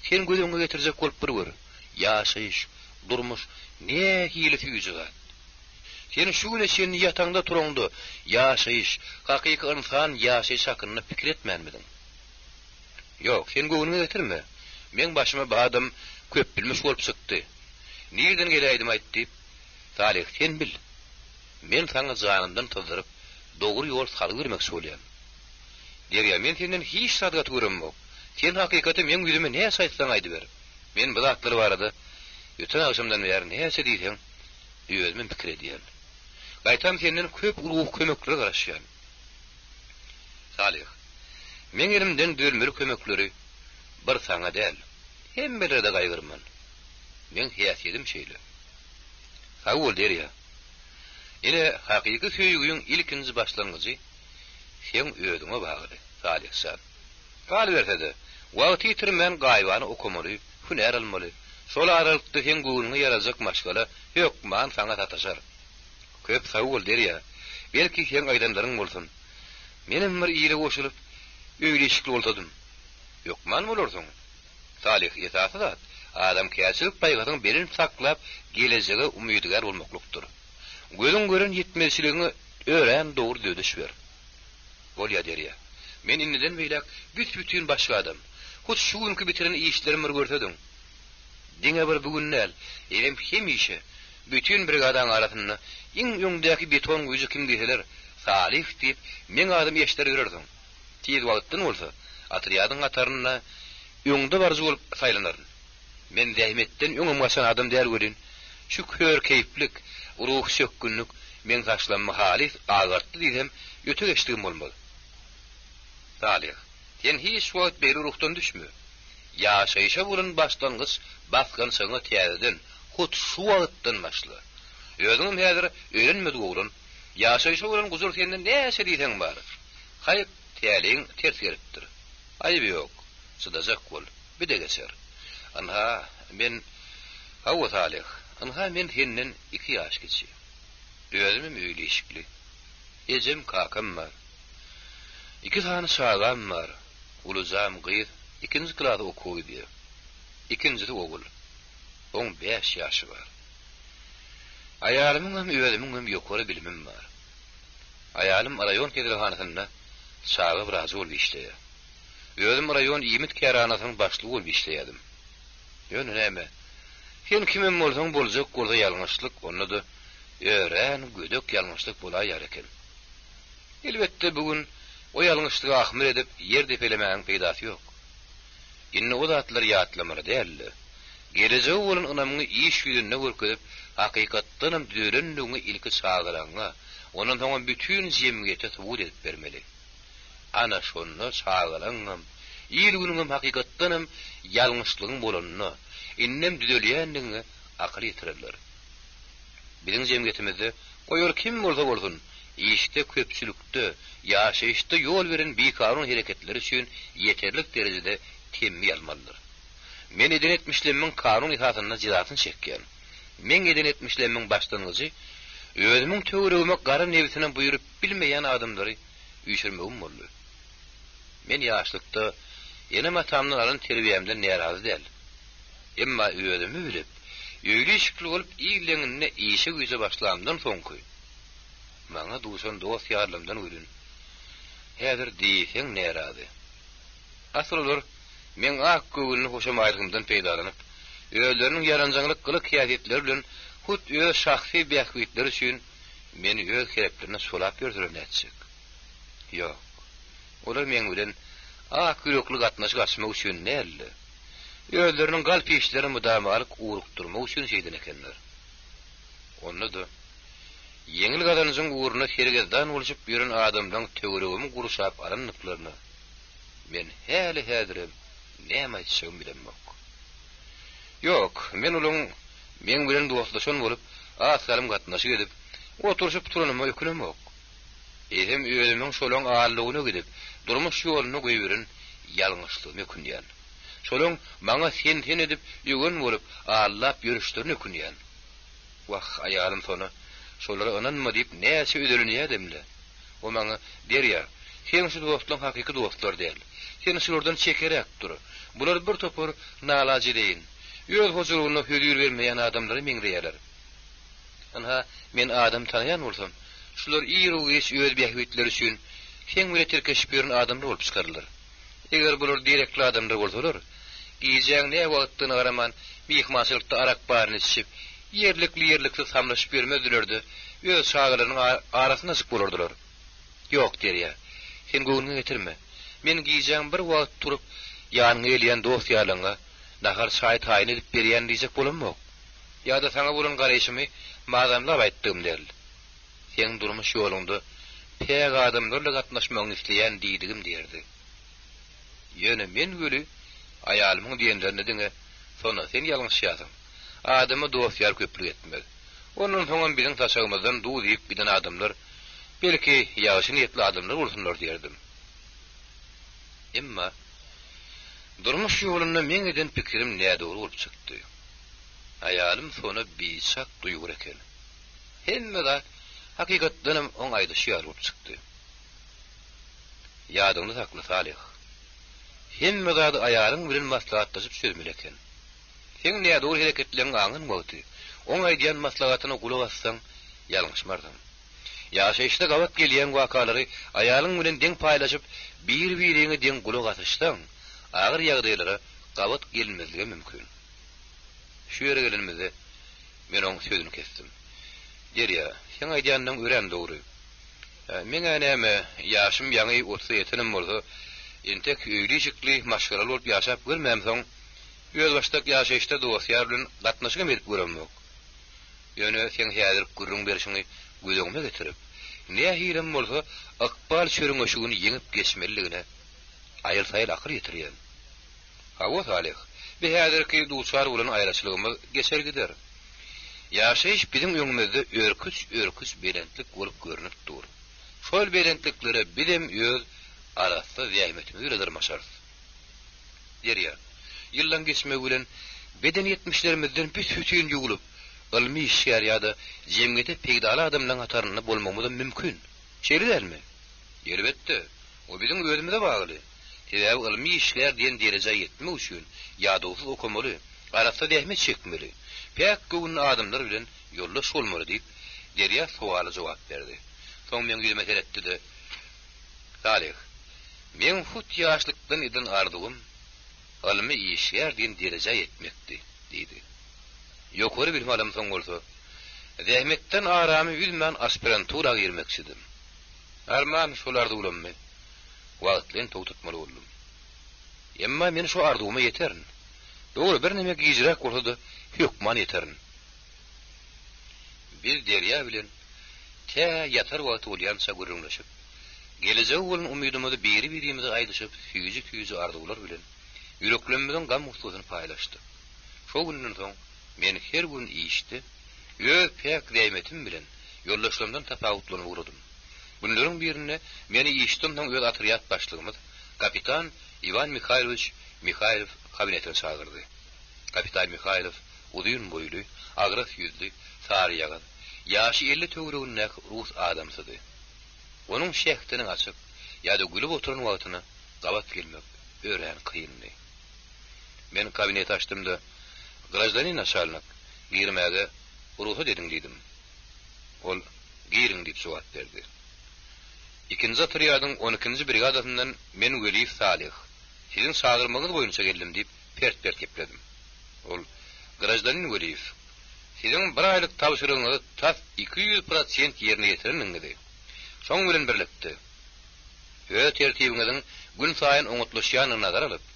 Sen göz öňüňe getirjek bolup bir gör, ýaşaýyş, durmuş nähili süýji zat. Sen şu güne çenli ýataňda-turaňda ýaşaýyş, hakyky ynsan ýaşaýşy hakynda pikir etmänmidiň? Ýok, sen göwnüňe getirme. Meň başyma bu adam köpbilmiş bolup çykdy. Nirden geläýdim-aýt diýip, Salyh, sen bil. Men saňa janymdan syzdyryp, dogry ýol salgy bermekçi bolýan. Derýa, men senden hiç zat gaty göremok. Sen hakykaty meň ýüzüme näçe aýtsaň aýdyber. Men bu zatlar barada öten agşamdan bäri näçe diýseň, özümem pikir edýän. Gaýtam senden köp ruhy kömeklere garaşýan. Salyh, meň elimden düzelmeli kömekleri bir saňa däl, hemmelere-de gaýgyrman. Meň häsiýedim şeýle. Sag bol, Derýa. Ine, hakyky söýgiň ilkinji başlangyjy seň özüňe bagly, Salyh jan. Galyberse-de, wagty ýitirmän gaýybana okamaly, hünär almaly. Şol aralykda seň göwnüňe ýarajak maşgala hökman saňa sataşar. Köp sag bol, Derýa. Belki, seň aýdanlaryň bolsun. Menem bir ile goşulyp, öýli-işikli bolsadym. Hökman bolarsyň. Salyh, esasy zat, adamkärçilik paýhasyňy belent saklap, gelejege umydygär bolmaklykdyr. Gözüň gören ýetmezçiligiňe örän dogry düzediş ber. Bolýa, Derýa. Men indiden beýläk büs-bütin başga adam. Hut şu günki bitiren işlerimi bir görsediň. Diňe bir bu gün däl, eýsem hemişe, bütin brigadaň arasynda iň öňdäki beton guýujy kim diýseler, Salyh diýip, meň adymy eşder ýörersiň. Tiz wagtdan bolsa, otrýadyň hatarynda öňde baryjy bolup saýlanaryn. Men zähmetden öňem gaçan adam däl welin, şu kör keýplik, ruhy çökgünlik meň saçlammy halys agartdy diýsem, öte geçdigim bolmaz. Salyh, sen hiç wagt beýle ruhdan düşme. Ýaşaýşa bolan başlangyç basgançagyňa täzeden, hut şu wagtdan başla. Özüňem häzir öýlenmedik oglan. Ýaşaýşa bolan gujur sende näçe diýseň bar. Haýp, täleýiň ters gelipdir. Aýby ýok, çydajak bol, bir-de geçer. Ynha, men, hawa, Salyh, ynha men senden iki ýaş kiçi. Özümem öýli-işikli. Ejem, kakam bar. Iki sany çagam bar. Ulujam gyz, ikinji klasa okuwa gidýär. Ikinjisi ogul. Oň bäş ýaşy bar. Aýalymyňam, özümiňem ýokary bilimim bar. Aýalym raýon keselhanasynda çaga wrajy bolup işleýär. Özüm raýon iýmit kärhanasynyň başlygy bolup işleýärdim. Ýöne näme, sen kimem bolsaň boljak bolsa ýalňyşlyk, onda-da örän gödek ýalňyşlyk bolaýýar eken. Elbetde, bu gün o ýalňyşlygy ahmyr edip ýer depelemäniň peýdasy ýok. Indi o zatlary ýatlamaly däl-de, gelejege bolan ynamyňy iş ýüzünde görkezip, hakykatdanam düzelendigiňi ilki çagalaňňa, ondan soňam bütin jemgyýete subut edip bermeli. Ana şonda çagalaňňam, il-günüňem hakykatdanam ýalňyşlygyň bolanyna, indem düzelýändigiňe akyl ýetirerler. Biziň jemgyýetimizde, goý ol kim bolsa bolsun, işde, köpçülikde, ýaşaýyşda ýol beren bikanun hereketleri üçin ýeterlik derejede temmi almalydyr. Men eden etmişlemmiň kanun esasynda jezasyny çekýän. Meň eden etmişlemmiň başlangyjy. Özümiň töweregime gara nebsine buýrup bilmeýän adamlary üýşürmegim boldy. Men ýaşlykda enem-atamdan alan terbiýämden närazy däl. Emma özümi bilip, öýli-işikli bolup il deňinde işe-güýje başlamdan soňky maňa duşan dost-ýarlarymdan welin, häzir diýseň närazy. Asyl olar meň ak göwünli hoşamaýlygymdan peýdalanyp, özleriniň ýaranjaňlyk gylyk-häsiýetleri bilen hut öz şahsy bähbitleri üçin meni öz keleplerine çolap ýörseler nätjek? Ýok, olar meň bilen ak ýürekli gatnaşyk açmak üçin däl-de, özleriniň galp işlerini mydamalyk ugrukdyrmak üçin şeýden ekenler. Onda-da, ýeňil gazanjyň ugrunda sergezdan bolşup ýören adamlaň töweregimi gurşap alandyklaryna men häli-häzirem näme aýtjagymy bilemok. Ýok, men olaň meň bilen dostlaşan bolup, az salym gatnaşyk edip, oturyşyp turanyma ökünemok. Eýsem özümiň şolaň aldawyna gidip, durmuş ýoluna goýberen ýalňyşlygyma ökünýän. Şolaň maňa sen-sen edip, öwen bolup, aldap ýörüşlerine ökünýän. Wah, aýalym Sona, şolara ynanma diýip näçe özelenýädem-le. O maňa, Derýa, seň şu dostlaň hakyky dostlar däl. Sen şulardan çekeräk dur. Bular bir topar nalajedeýin, öz hojalygyna hözir bermeýän adamlara meňzeýärler. Ynha, men adam tanaýan bolsam, şular iru-giç öz bähbitleri üçin seň bile tirkeşip ýören adamlar bolup çykarlar. Eger bular derekli adamlar bolsalar, gijäň nä wagtdygyna garaman, myhmançylykda arak baryny içişip, ýerlikli-ýerliksiz samraşyp ýörmezdiler-de, öz çagalarynyň arasyndajyk bolardylar. Ýok, Derýa, sen göwnüňe getirme. Men gijäň bir wagt turup, ýanyňa gelýän dost-ýarlaryňa nahar-çaý taýyn edip berýän diýjek bolamok. Ýa-da saňa bolan garaýşymy mazamlap aýtdygym däl. Seň durmuş ýoluňda päk adamlarla gatnaşmagyňy isleýän diýdigim diýerdi. Ýöne men weli aýalymyň diýenlerine diňe Sona, sen ýalňyşýarsyň. Adama dost-ýar köplük etmez. Ondan soňam biziň saçagymyzdan duz iýip giden adamlar, belki, ýagşy niýetli adamlar bolsunlar diýerdim. Emma durmuş ýolunda meň eden pikirim nädogry bolup çykdy. Aýalym Sona biçak duýgur eken. Hemme zat hakykatdanam oň aýdyşy ýaly bolup çykdy. Ýadyňda sakla, Salyh. Hemme zady aýalyň bilen maslahatlaşyp çözmeli eken. Seň nädogry hereketleriňi aňan wagty, oň aýdýan maslahatyna gulak assaň, ýalňyşmarsyň. Ýaşaýyşda gabat gelýän wakalary aýalyň bilen deň paýlaşyp, bir-biriňe deň gulak asyşsaň, agyr ýagdaýlara gabat gelinmezligem mümkin. Şu ýere gelenimizde, men oň sözüni kesdim. Derýa, seň aýdýanlaň örän dogry. Meň-ä näme, ýaşym ýaňy otuza ýetenem bolsa, entek öýli-işikli, maşgalaly bolup ýaşap görmämsoň, özbaşdak ýaşaýyşda dost-ýar bilen gatnaşygam edip göremok. Ýöne seň häzirki gürrüň berşiňi göz öňüme getirip, nähilem bolsa, ykbal çörňeşigini ýeňip geçmelidigine aýyl-saýyl akyl ýetirýän. Hawa, Salyh, bi häzirki duçar bolan aýraçylygymyz geçer gider. Ýaşaýyş biziň öňümizde örküç-örküç belentlik bolup görnüp dur. Şol belentliklere bizem öz arassa zähmetimiz bile dyrmaşarys. Derýa, ýyllaň geçmegi bilen beden ýetmişlerimizden büs-bütin ýuwlup, ylmy işgär ýa-da jemgyýete peýdaly adamlaň hatarynda bolmagymyzam mümkin. Şeýle dälmi? Elbetde, o biziň özümize bagly. Sebäbi ylmy işgär diýen derejä ýetmek üçin ýadawsyz okamaly, arassa zähmet çekmeli, päk göwünli adamlar bilen ýoldaş bolmaly diýip, Derýa sowala jogap berdi. Soň meň ýüzüme seretdi-de, Salyh, meň hut ýaşlykdan eden arzuwym ylmy işgär diýen derejä ýetmekdi, diýdi. Ýokary bilim alamsoň bolsa, zähmetden aramy üzmän aspirantura girmekçidim. Arman, şol arzuwlammy wagtlaýyn togtatmaly boldum. Emma men şo arzuwyma ýeterin. Dogry, birneme gijräk bolsa-da, hökman ýeterin. Biz Derýa bilen tä ýatar wagty bolýança gürrüňleşip, gelejege bolan umydymyzy biri-birimize aýdyşyp, süýji-süýji arzuwlar bilen ýüreklerimiziň gam-gussasyny paýlaşdyk. Şo günden soň men her gün işde öz päk zähmetim bilen ýoldaşlarymdan tapawutlanyp ugradym. Günleriň birinde meni işden soň öz otrýad başlygymyz kapitan Iwan Mihaýlowiç Mihaýlow kabinetine çagyrdy. Kapitan Mihaýlow uzyn boýly, agras ýüzli, saryýagyz, Ýaşy 50 töweregindäki rus adamsydy. Onuň şähdini açyp ýa-da gülüp oturan wagtyna gabat gelmek örän kyndy. Men kabineti açdym-da, Graždanin naçalnik, girmäge rugsat ediň diýdim. Ol, Giriň diýip jogap berdi. Ikinji otrýadyň on ikinji brigadasyndan men Weliýew Salyh. Siziň çagyrmagyňyz boýunça geldim diýip, pert-pert gepledim. Ol, Graždanin Weliýew, siziň bir aýlyk tabşyrygyňyzy tas 200 prosent ýerine ýetirendigiňizi, şoň bilen birlikde, öz tertibiňiziň günsaýyn oňatlaşýandygyny nazara alyp,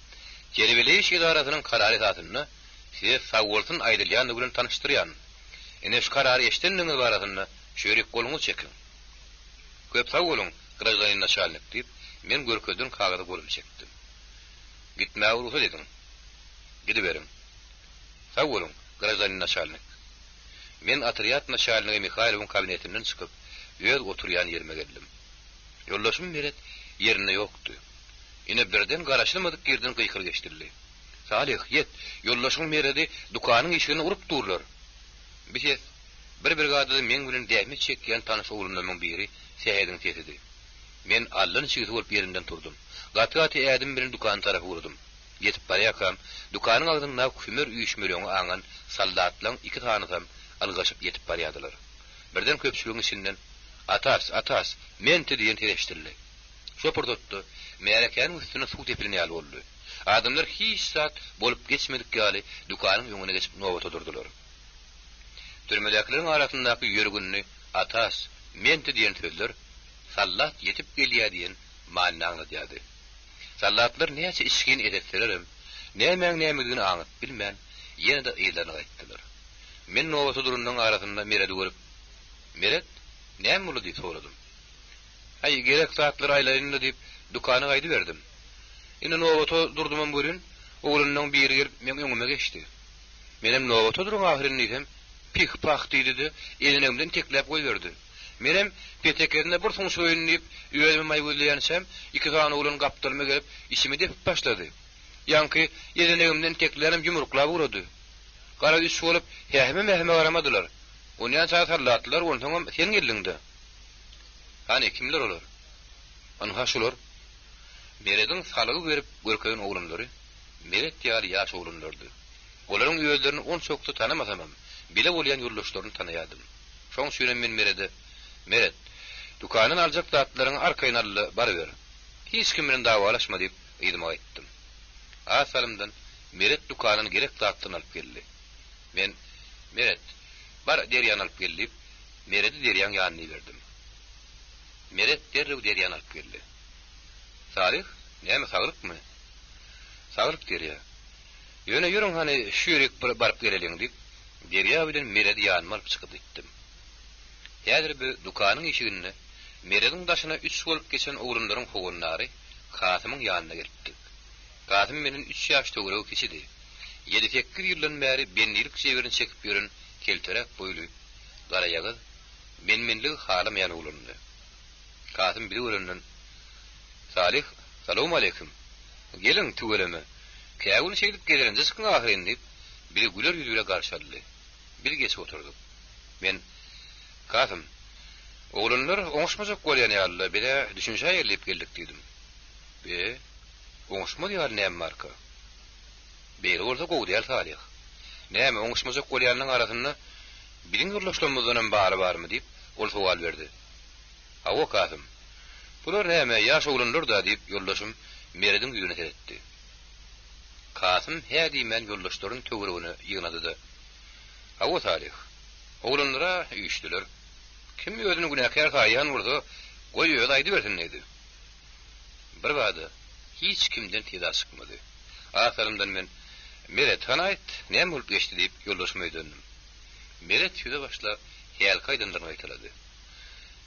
terbiýeleýiş edarasynyň karary esasynda size sagbolsun aýdylýandygy bilen tanyşdyrýan. Ine, şu karary eşidendigiňiz barasynda şu ýerik goluňyzy çekiň. Köp sag boluň, graždanin naçalnik, diýip, men görkezilen kagyza golumy çekdim. Gitmäge rugsat ediň. Gidiberiň. Sag boluň, graždanin naçalnik. Men otrýad naçalnigi Mihaýlowyň kabinetinden çykyp, öz oturýan ýerime geldim. Ýoldaşym Meret ýerinde ýokdy. Ine, birden garaşylmadyk ýerden gykylyk eşidildi. Salyh, ýet, ýoldaşyň Meredi dükanyň işigine urup durlar! Bi ses, bir brigadada meň bilen zähmet çekýän tanyş oglanlarymyň biri Sähediň sesidi. Men allaniçigsi bolup ýerimden turdum. Gaty-gaty ädim bilen dükana tarap ugradym. Ýetip barýarkam, dükanyň agzyndaky hümer üýşmeleňi aňan soldatlaň iki sanysam ylgaşyp ýetip barýardylar. Birden köpçüligiň içinden, Atas, atas, menti diýen ses eşidildi. Şo pursatda märekäniň üstüne suw sepilen ýaly boldy. Adamlar hiç zat bolup geçmedik ýaly dükanyň öňüne geçip nobata durdular. Türmedäkileriň arasyndaky ýörgünli Atas, menti diýen sözler Sallat ýetip gelýär diýen manyny aňladýardy. Sallatlar näçe içgin esetselerem, nämäň nämedigini aňyp bilmän, ýene-de yzlaryna gaýtdylar. Men nobata duranlaryň arasynda Meredi görüp, Meret, näme boldy diýip soradym. Häý, gerek zatlary aýlaýyn-da diýip, dükana gaýdyberdim. Indi nobata durdumam welin, oglanlaryň biri gelip meň öňüme geçdi. Menem nobata duruň ahyryn diýsem, pih-pah diýdi-de, ezenegimden tekläp goýberdi. Menem, petekesine bir suňşuraýyn diýip, özüme maý gözleýänçäm, iki sany oglan gapdalyma gelip, içimi depip başlady. Ýaňky ezenegimden teklänem ýumruklap ugrady. Gara üç bolup, hähime-mähime garamadylar. Onýança sallatdylar, onsoňam sen geldiň-dä. Hany, kimler olar? Ynha, şular. Merediň salgy berip görkezen oglanlary Meret ýaly ýaş oglanlardy. Olaryň özlerini onçakly tanamasamam, bile bolýan ýoldaşlaryny tanaýardym. Şoň üçinem men Merede, Meret, dükandan aljak zatlaryňy arkaýyn al-da, baryber. Hiç kim bilen dawalaşma diýip, yzyma gaýtdym. Az salymdan Meret dükandan gerek zatlaryny alyp geldi. Men, Meret, bar, Derýany alyp gel diýip, Meredi Derýaň ýanyna iberdim. Meret derrew Derýany alyp geldi. Salyh, näme saglykmy? Saglyk Derýa. Ýöne ýörüň hany şu ýerik bir baryp geleliň diýip, Derýa bilen Meredi ýanyma alyp çykyp gitdim. Häzir biz dükanyň işiginde Merediň daşyna üç bolup geçen oglanlaryň howandary Kasymyň ýanyna gelipdik. Kasym menden üç ýaş töweregi kiçidi. Ýedi-sekiz ýyldan bäri bendilik jebirini çekip ýören kelteräk boýly, garaýagyz, men-menligi halamaýan oglandy. Kasym bizi görenden, Salyh, salowmaleýkim! Geliň, tüweleme! Kägün şeýdip gezelenje çykyň ahyryn diýip, bizi güler ýüz bile garşy aldy. Biz geçip oturdyk. Men, Kasym, oglanlar oňuşmajak bolýan ýaly-la, biz-ä düşünişäýeli diýip geldik diýdim. Be, oňuşmaz ýaly näme barka? Beýle bolsa gowy däl, Salyh. Näme, oňuşmajak bolýanynyň arasynda biziň ýoldaşlarymyzdanam bary barmy? diýip, ol sowal berdi. Hawa, Kasym. Bular näme, ýaş oglanlar-da, diýip, ýoldaşym Merediň ýüzüne seretdi. Kasym hä diýmän ýoldaşlaryny töweregine ýygnady-da, Hawa, Salyh. Oglanlar-a üýşdüler. Kim özüni günäkär saýýan bolsa, goý özi aýdybersin, diýdi. Birbada hiç kimden seda çykmady. Az salymdan men, Meret, hany aýt, näme bolup geçdi diýip, ýoldaşyma ýüzlendim. Meret söze başlap, hälki aýdanlaryny gaýtalady.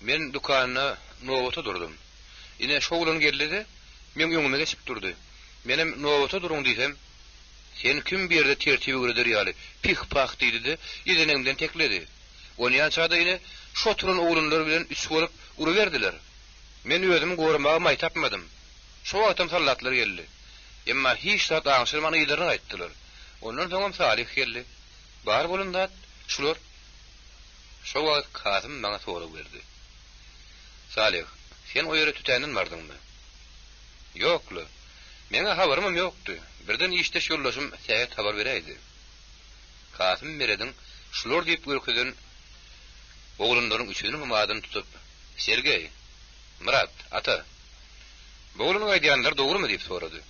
Men dükanda nobata durdum. Ine, şo oglan geldi-de, meň öňüme geçip durdy. Menem nobata duruň diýsem, Sen kim bu ýerde tertip öwreder ýaly, pih-pah diýdi-de, ezenegimden tekledi. Onýança-da ine, şo oturan oglanlar bilen üç bolup uruberdiler. Men özümi goramaga maý tapmadym. Şo wagtam sallatlar geldi. Emma hiç zat aňşyrman yzlaryna gaýtdylar. Ondan soňam Salyh geldi. Bar bolan zat şular. Şo wagt Kasym maňa sorag berdi. Salyh, sen o ýere tötänden bardyňmy? Ýok-la. Meň-ä habarymam ýokdy. Birden işdeş ýoldaşym Sähet habar beräýdi. Kasym Merediň şular diýip görkezen oglanlaryň üçüsiniňem adyny tutup, Sergeý, Myrat, Ata, bu oglanyň aýdýanlary dogrumy diýip sorady.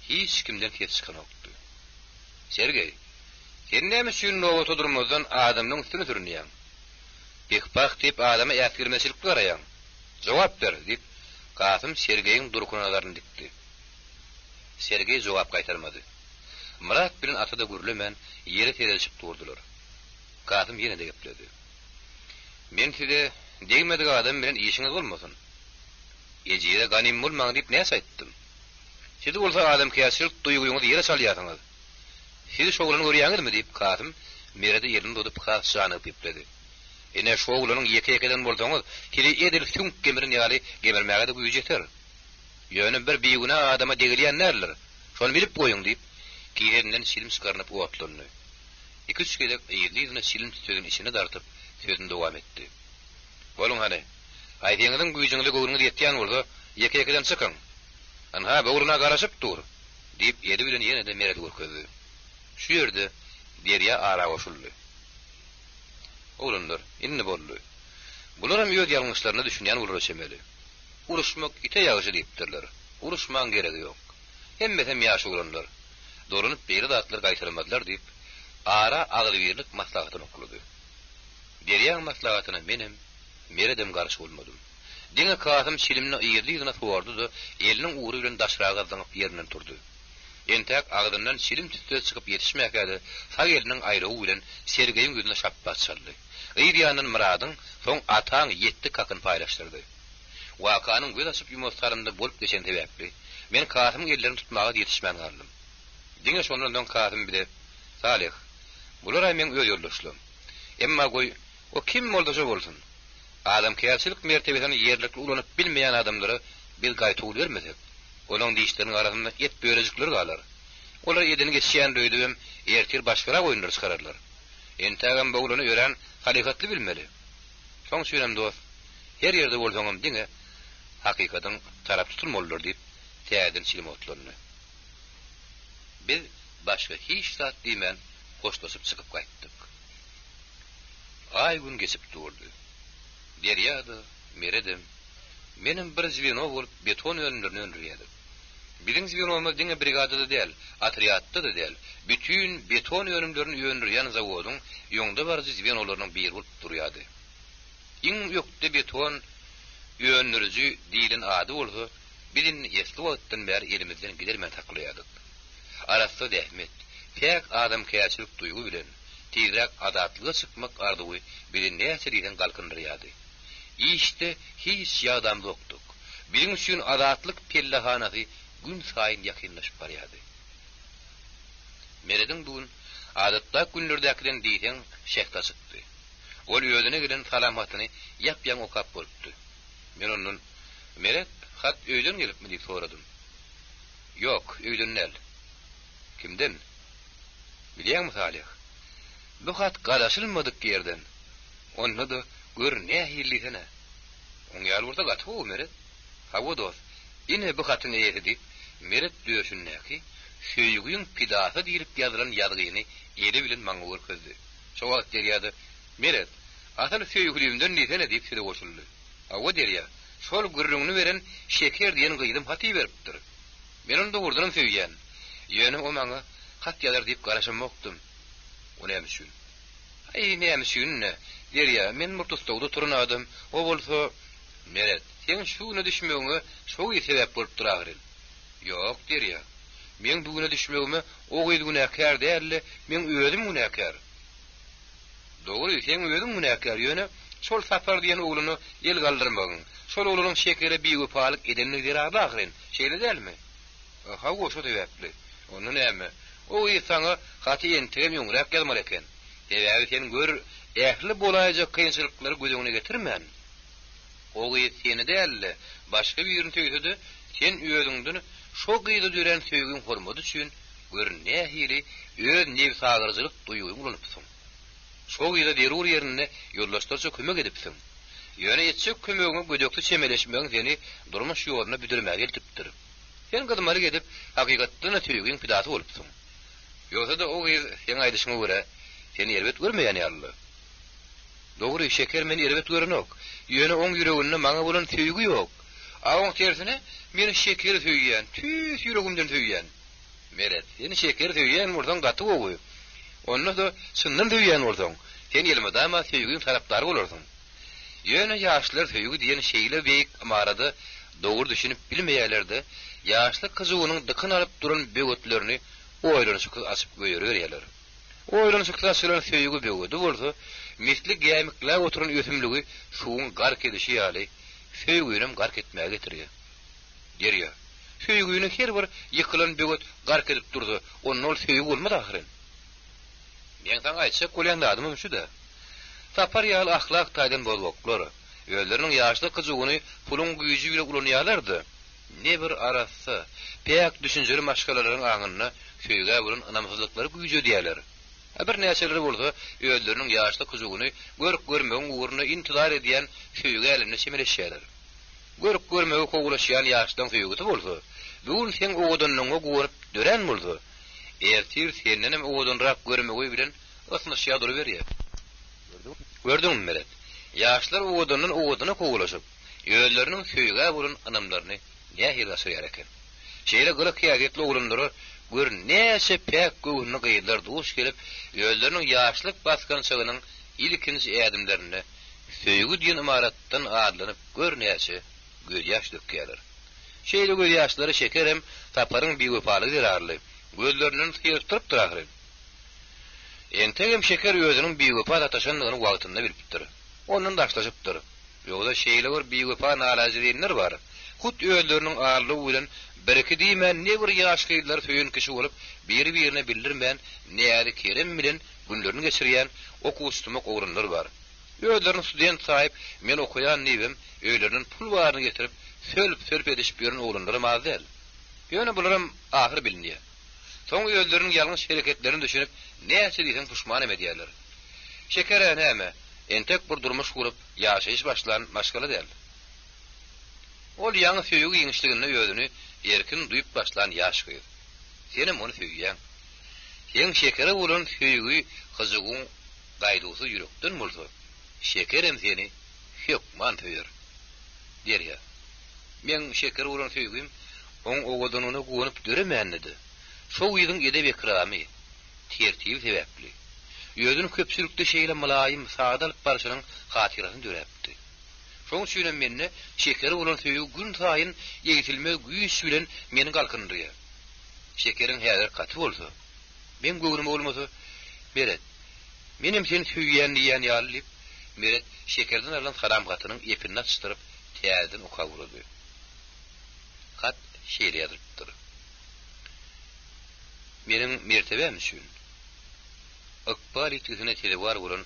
Hiç kimden ses çykanokdy. Sergeý, sen näme üçin nobata durmazdan adamlaň üstüne sürünýäň? Pih-pah diýip adama äsgermezçilikli garaýaň. Jogap ber! diýip, Kasym Sergeýiň durkuna nazaryny dikdi. Sergeý jogap gaýtarmady. Myrat bilen Ata-da gürlemän, ýere seredişip durdular. Kasym ýene-de gepledi. Men size degmedik adam bilen işiňiz bolmasyn. Ejize ganym bolmaň diýip näçe aýtdym. Siz bolsa adamkärçilik duýgyňyzy ýere çalýarsyňyz. Siz şu oglany görýäňizmi? diýip, Kasym Merede elini uzadyp has janygyp gepledi. Ine, şu oglanyň ýeke-ýekeden bolsaňyz, sizi edil süňk gemiren ýaly gemirmäge-de güýji ýeter. Ýöne bir bigünä adama degilýän däldir. Şony bilip goýuň, diýip, kisesinden çilim çykarynyp otlandy. Iküç gezek yzly-yzyna çilim tüssesini içine dartyp, sözüni dowam etdi. Boluň hany. Haýsyňyzyň güýjüňize göwnüňiz ýetýän bolsa, ýeke-ýekeden çykyň. Ynha, bu oglana garaşyp dur! Diýip, eli bilen ýene-de Meredi görkezdi. Şu ýerde Derýa ara goşuldy. Oglanlar, indi boldy. Bularam öz ýalňyşlaryna düşünýän bolara çemeli. Uruşmak ite ýagşy diýipdirler. Uruşmaň geregi ýok. Hemmesem ýaş oglanlar. Dolanyp beýle zatlary gaýtalamazlar diýip, ara agzybirlik maslahatyny oklady. Derýaň maslahatyna menem, Meredem garşy bolmadym. Diňe Kasym çilimini yzly-yzyna sordy-da, eliniň ugry bilen daşraga zyňyp ýerinden turdy. Entäk agzyndan çilim tüssesi çykyp ýetişmäkä-de, sag eliniň aýrawy bilen Sergeýiň ýüzüne şapbat çaldy. Yz ýanyndan Myradyň, soň Ataň ýetdi kakyny paýlaşdyrdy. Wakanyň göz açyp-ýumasy salymda bolup geçeni sebäpli, men Kasymyň ellerini tutmaga-da ýetişmän galdym. Diňe şondan soň Kasym bize, Salyh, bular-a meň öz ýoldaşlam. Emma goý, o kim bolsa şo bolsun. Adamkärçilik mertebesini ýerlikli ulanyp bilmeýän adamlara biz gaýtawul bermesek, olaň dişleriniň arasynda et bölejikleri galar. Olar edeni geçýändir öýdübem, ertir başgarak oýunlar çykararlar. Entägem bu oglany örän salyhatly bilmeli. Şoň üçinem dost, her ýerde bolsaňam diňe hakykatyň tarapy tutulmalydyr diýip, täzeden çilim otlandy. Biz başga hiç zat diýmän hoşlaşyp çykyp gaýtdyk. Aý-gün geçip durdy. Derýa-da, Meredem, menem bir zweno bolup beton önümlerini öndürýärdik. Biziň zwenomyz diňe brigadada däl, otrýadda-da däl, bütin beton önümlerini öndürýän zawodyň öňdebaryjy zwenolarynyň biri bolup durýardy. Iň ökde beton öndüriji diýlen ady bolsa biz indi esli wagtdan bäri elimizden gidermän saklaýardyk. Arassa zähmet, päk adamkärçilik duýgy bilen tizräk azatlyga çykmak arzuwy bizi näçe diýseň galkyndyrýardy. Işde hiç ýadamzokdyk. Biziň üçin azatlyk pellehanasy günsaýyn ýakynlaşyp barýardy. Merediň bu gün adatdaky günlerdäkiden diýseň şähdi açykdy. Ol özüne gelen salam hatyny ýap-ýaňy okap bolupdy. Men ondan, Meret, hat öýden gelipmi? diýip soradym. Ýok, öýden däl. Kimden? Bilýäňmi, Salyh, bu hat garaşylmadyk ýerden. Onda-da, gör, nähili diýsene. Oň ýaly bolsa gaty gowy, Meret. Hawa, dost, ine bu hatyň eýesi, diýip, Meret döşündäki Söýgiň pidasy diýlip ýazylan ýazgyny eli bilen maňa görkezdi. Şo wagt Derýa-da, Meret, asyl söýgülimden diýsene diýip söze goşuldy. Hawa, Derýa, şol gürrüňini beren Şeker diýen gyzym hat iberipdir. Men ony dogrudanam söýýän. Ýöne o maňa hat ýazar diýip garaşamokdym. O näme üçin? Aý, näme üçin-le, Derýa, men bir tussagda oturan adam, o bolsa, Meret, seň şu güne düşmegiňe şo gyz sebäp bolupdyr ahyryn. Ýok, Derýa, meň bu güne düşmegime o gyz günäkär däl-de, meň özüm günäkär. Dogry, seň özüň günäkär, ýöne şol Sapar diýen oglana el galdyrmagyň, şol oglanyň Şekere biwepalyk edenligi zerarly ahyryn, şeýle dälmi? Hawa, şo sebäpli. Onda näme, o gyz saňa haty entegem öňräk ýazmaly eken. Sebäbi sen gör, ähli bolaýjak kynçylyklary göz öňüne getirmän, o gyz seni däl-de, başga birini söýse-de, sen özüňden şo gyza dörän söýgiň hormaty üçin, gör, nähili öz nebsagyryjylyk duýgyňy ulanypsyň. Şo gyza zerur ýerinde ýoldaşlarça kömek edipsiň. Ýöne etjek kömegiňe gödeksi çemeleşmegiň seni durmuş ýoluna büdremäge eltipdir. Sen gyzmalyk edip, hakykatdan-da söýgiň pidasy bolupsyň. Ýogsa-da o gyz, seň aýdyşyňa görä, seni erbet görmeýän ýaly-la. Dogry, Şeker meni erbet görenok. Ýöne oň ýüreginde maňa bolan söýgi ýok. A oň tersine, men Şekeri söýýän, tüýs ýüregimden söýýän. Meret, sen Şekeri söýýän bolsaň gaty gowy. Onda-da çyndan söýýän bolsaň, sen elmydama söýgiň tarapdary bolarsyň. Ýöne ýaşlar söýgi diýen şeýle beýik ymarada dogry düşünip bilmeýärler-de, ýaşlyk hyjuwynyň dykyn alyp duran böwetlerini oýlanyşyksyz açyp goýberiberýärler. Oýlanyşyksyz açylan söýgi böwedi bolsa, misli gämikläp oturan ösümligi suwuň gark edişi ýaly, söýginem gark etmäge getirýär. Derýa. Söýgini her bir ýykylan böwet gark edip dursa, onda ol söýgi bolmaz ahyryn. Meň saňa aýtjak bolýan zadymam şu-da. Sapar ýaly ahlak taýdan bozgaklar, özleriniň ýaşlyk hyjuwyny puluň güýji bile ulanýarlar-da, ne bir arassa, päk düşünjeli maşgalalaryň aňynda söýgä bolan ynamsyzlyklary güýjedýärler. A birnäçeleri bolsa özleriniň ýaşlyk hyjuwyny görk-görmegiň ugrunda intizar edýän söýgi älemine çemeleşýärler. Görk-görmegi kowulaşýan ýaşlaň söýgüsi bolsa, bu gün seň owadanlygyňa guwanyp dörän bolsa, ertir sendenem owadanrak görmegeý bilen ysnyşýar duruberýär. Gördüňmi, Meret, ýaşlar owadandan owadana kowulaşyp, özleriniň söýgä bolan ynamlaryny nähili gaçyrýar eken. Şeýle gylyk-häsiýetli oglanlara gör näçe päk göwünli gyzlar duş gelip, özleriniň ýaşlyk basgançagynyň ilkinji ädimlerinde söýgi diýen ymaratdan adlanyp gör näçe gözýaş dökýärler. Şeýle gözýaşlary Şekerem Saparyň biwepalygy zerarly gözlerinden syrypdyrypdyr ahyryn. Entegem Şeker özüniň biwepa sataşandygyny wagtynda bilipdir. Ondan daşlaşypdyr. Ýogsa şeýle bir biwepa nalajedeýinler bar, hut özleriniň aldawy bilen birki diýmän ne bir ýaş gyzlary söýen kişi bolup biri-birine bildirmän näzi-kerem bilen günlerini geçirýän okuwçysumak oglanlar bar. Özlerini student saýyp men okaýan diýibem öýlerinden pul baryny getirip sölp-sölp edişip ýören oglanlaram az däl. Ýöne bularam ahyr bilinýär. Soň özleriniň ýalňyş hereketlerine düşünip näçe diýseň puşmanam edýärler. Şeker-ä näme, entek bir durmuş gurup ýaşaýyş başlan maşgala däl. Ol ýaňy söýgi giňişliginde özüni erkin duýup başlan ýaş gyz. Senem ony söýýäň. Seň Şekere bolan söýgi hyjuwyň gaýduwsyz ýürekden bolsa, Şekerem seni hökman söýer. Derýa. Meň Şekere bolan söýgim oň owadanlygyna guwanyp döremände-de, şo gyzyň edep-ekramy, tertibi sebäpli, özüni köpçülikde şeýle mylaýym, sada alyp barşynyň hatyrasyna döräpdi. Şoň üçinem mende Şekere bolan söýgi günsaýyn egsilmez güýç bilen meni galkyndyrýar. Şekeriň häzir gaty bolsa, meň göwnüme bolmasa, Meret, menem seni söýýän diýýän ýaly diýip, Meret Şekerden alan salam hatynyň epinini açdyryp, täzeden okap ugrady. Hat şeýle ýazylypdyr. Meniň mertebäm üçin ykbal ýitgisine sezewar bolan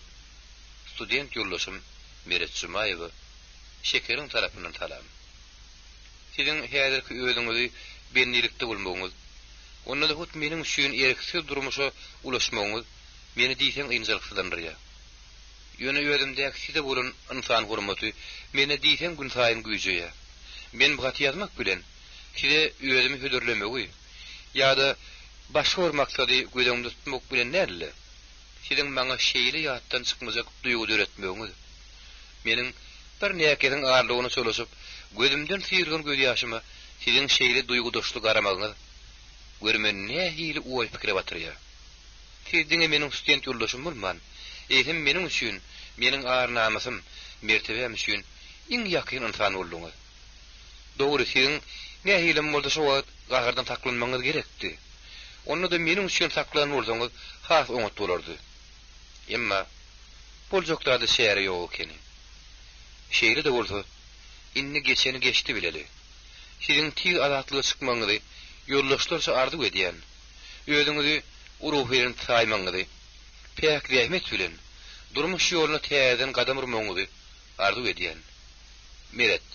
student ýoldaşym Meret Jumaýewe Şekeriň tarapyndan salam. Siziň häzirki özüňizi bendilikde bolmagyňyz, onda-da hut meniň üçin erksiz durmuşa ulaşmagyňyz meni diýseň ynjalyksyzlandyrýar. Ýöne özümdäki size bolan ynsan hormaty mende diýseň günsaýyn güýjeýär. Men bu haty ýazmak bilen, size özümi hödürlemegi ýa-da başga bir maksady göz öňünde tutmak bilen däl-de, siziň maňa şeýle ýatdan çykmajak duýgy döretmegiňiz, meniň bir näkesiň arlygyna çolaşyp, gözümden syrygan gözýaşyma siziň şeýle duýgudaşly garamagyňyz, gör meni nähili oý-pikire batyrýar. Siz diňe meniň student ýoldaşym bolman, eýsem meniň üçin, meniň ar-namysym, mertebäm üçin iň ýakyn ynsan bolduňyz. Dogry, siziň nähilem bolsa şo wagt gahardan saklanmagyňyz gerekdi. Onda-da meniň üçin saklan bolsaňyz has oňat bolardy. Emma boljak zada çäre ýok ekeni. Şeýle-de bolsa, indi geçeni geçdi bileli. Siziň tiz azatlyga çykmagyňyzy ýoldaşlarça arzuw edýän. Özüňizi ruhubelent saýmagyňyzy, päk zähmet bilen durmuş ýoluna täzeden gadam urmagyňyzy arzuw edýän. Meret,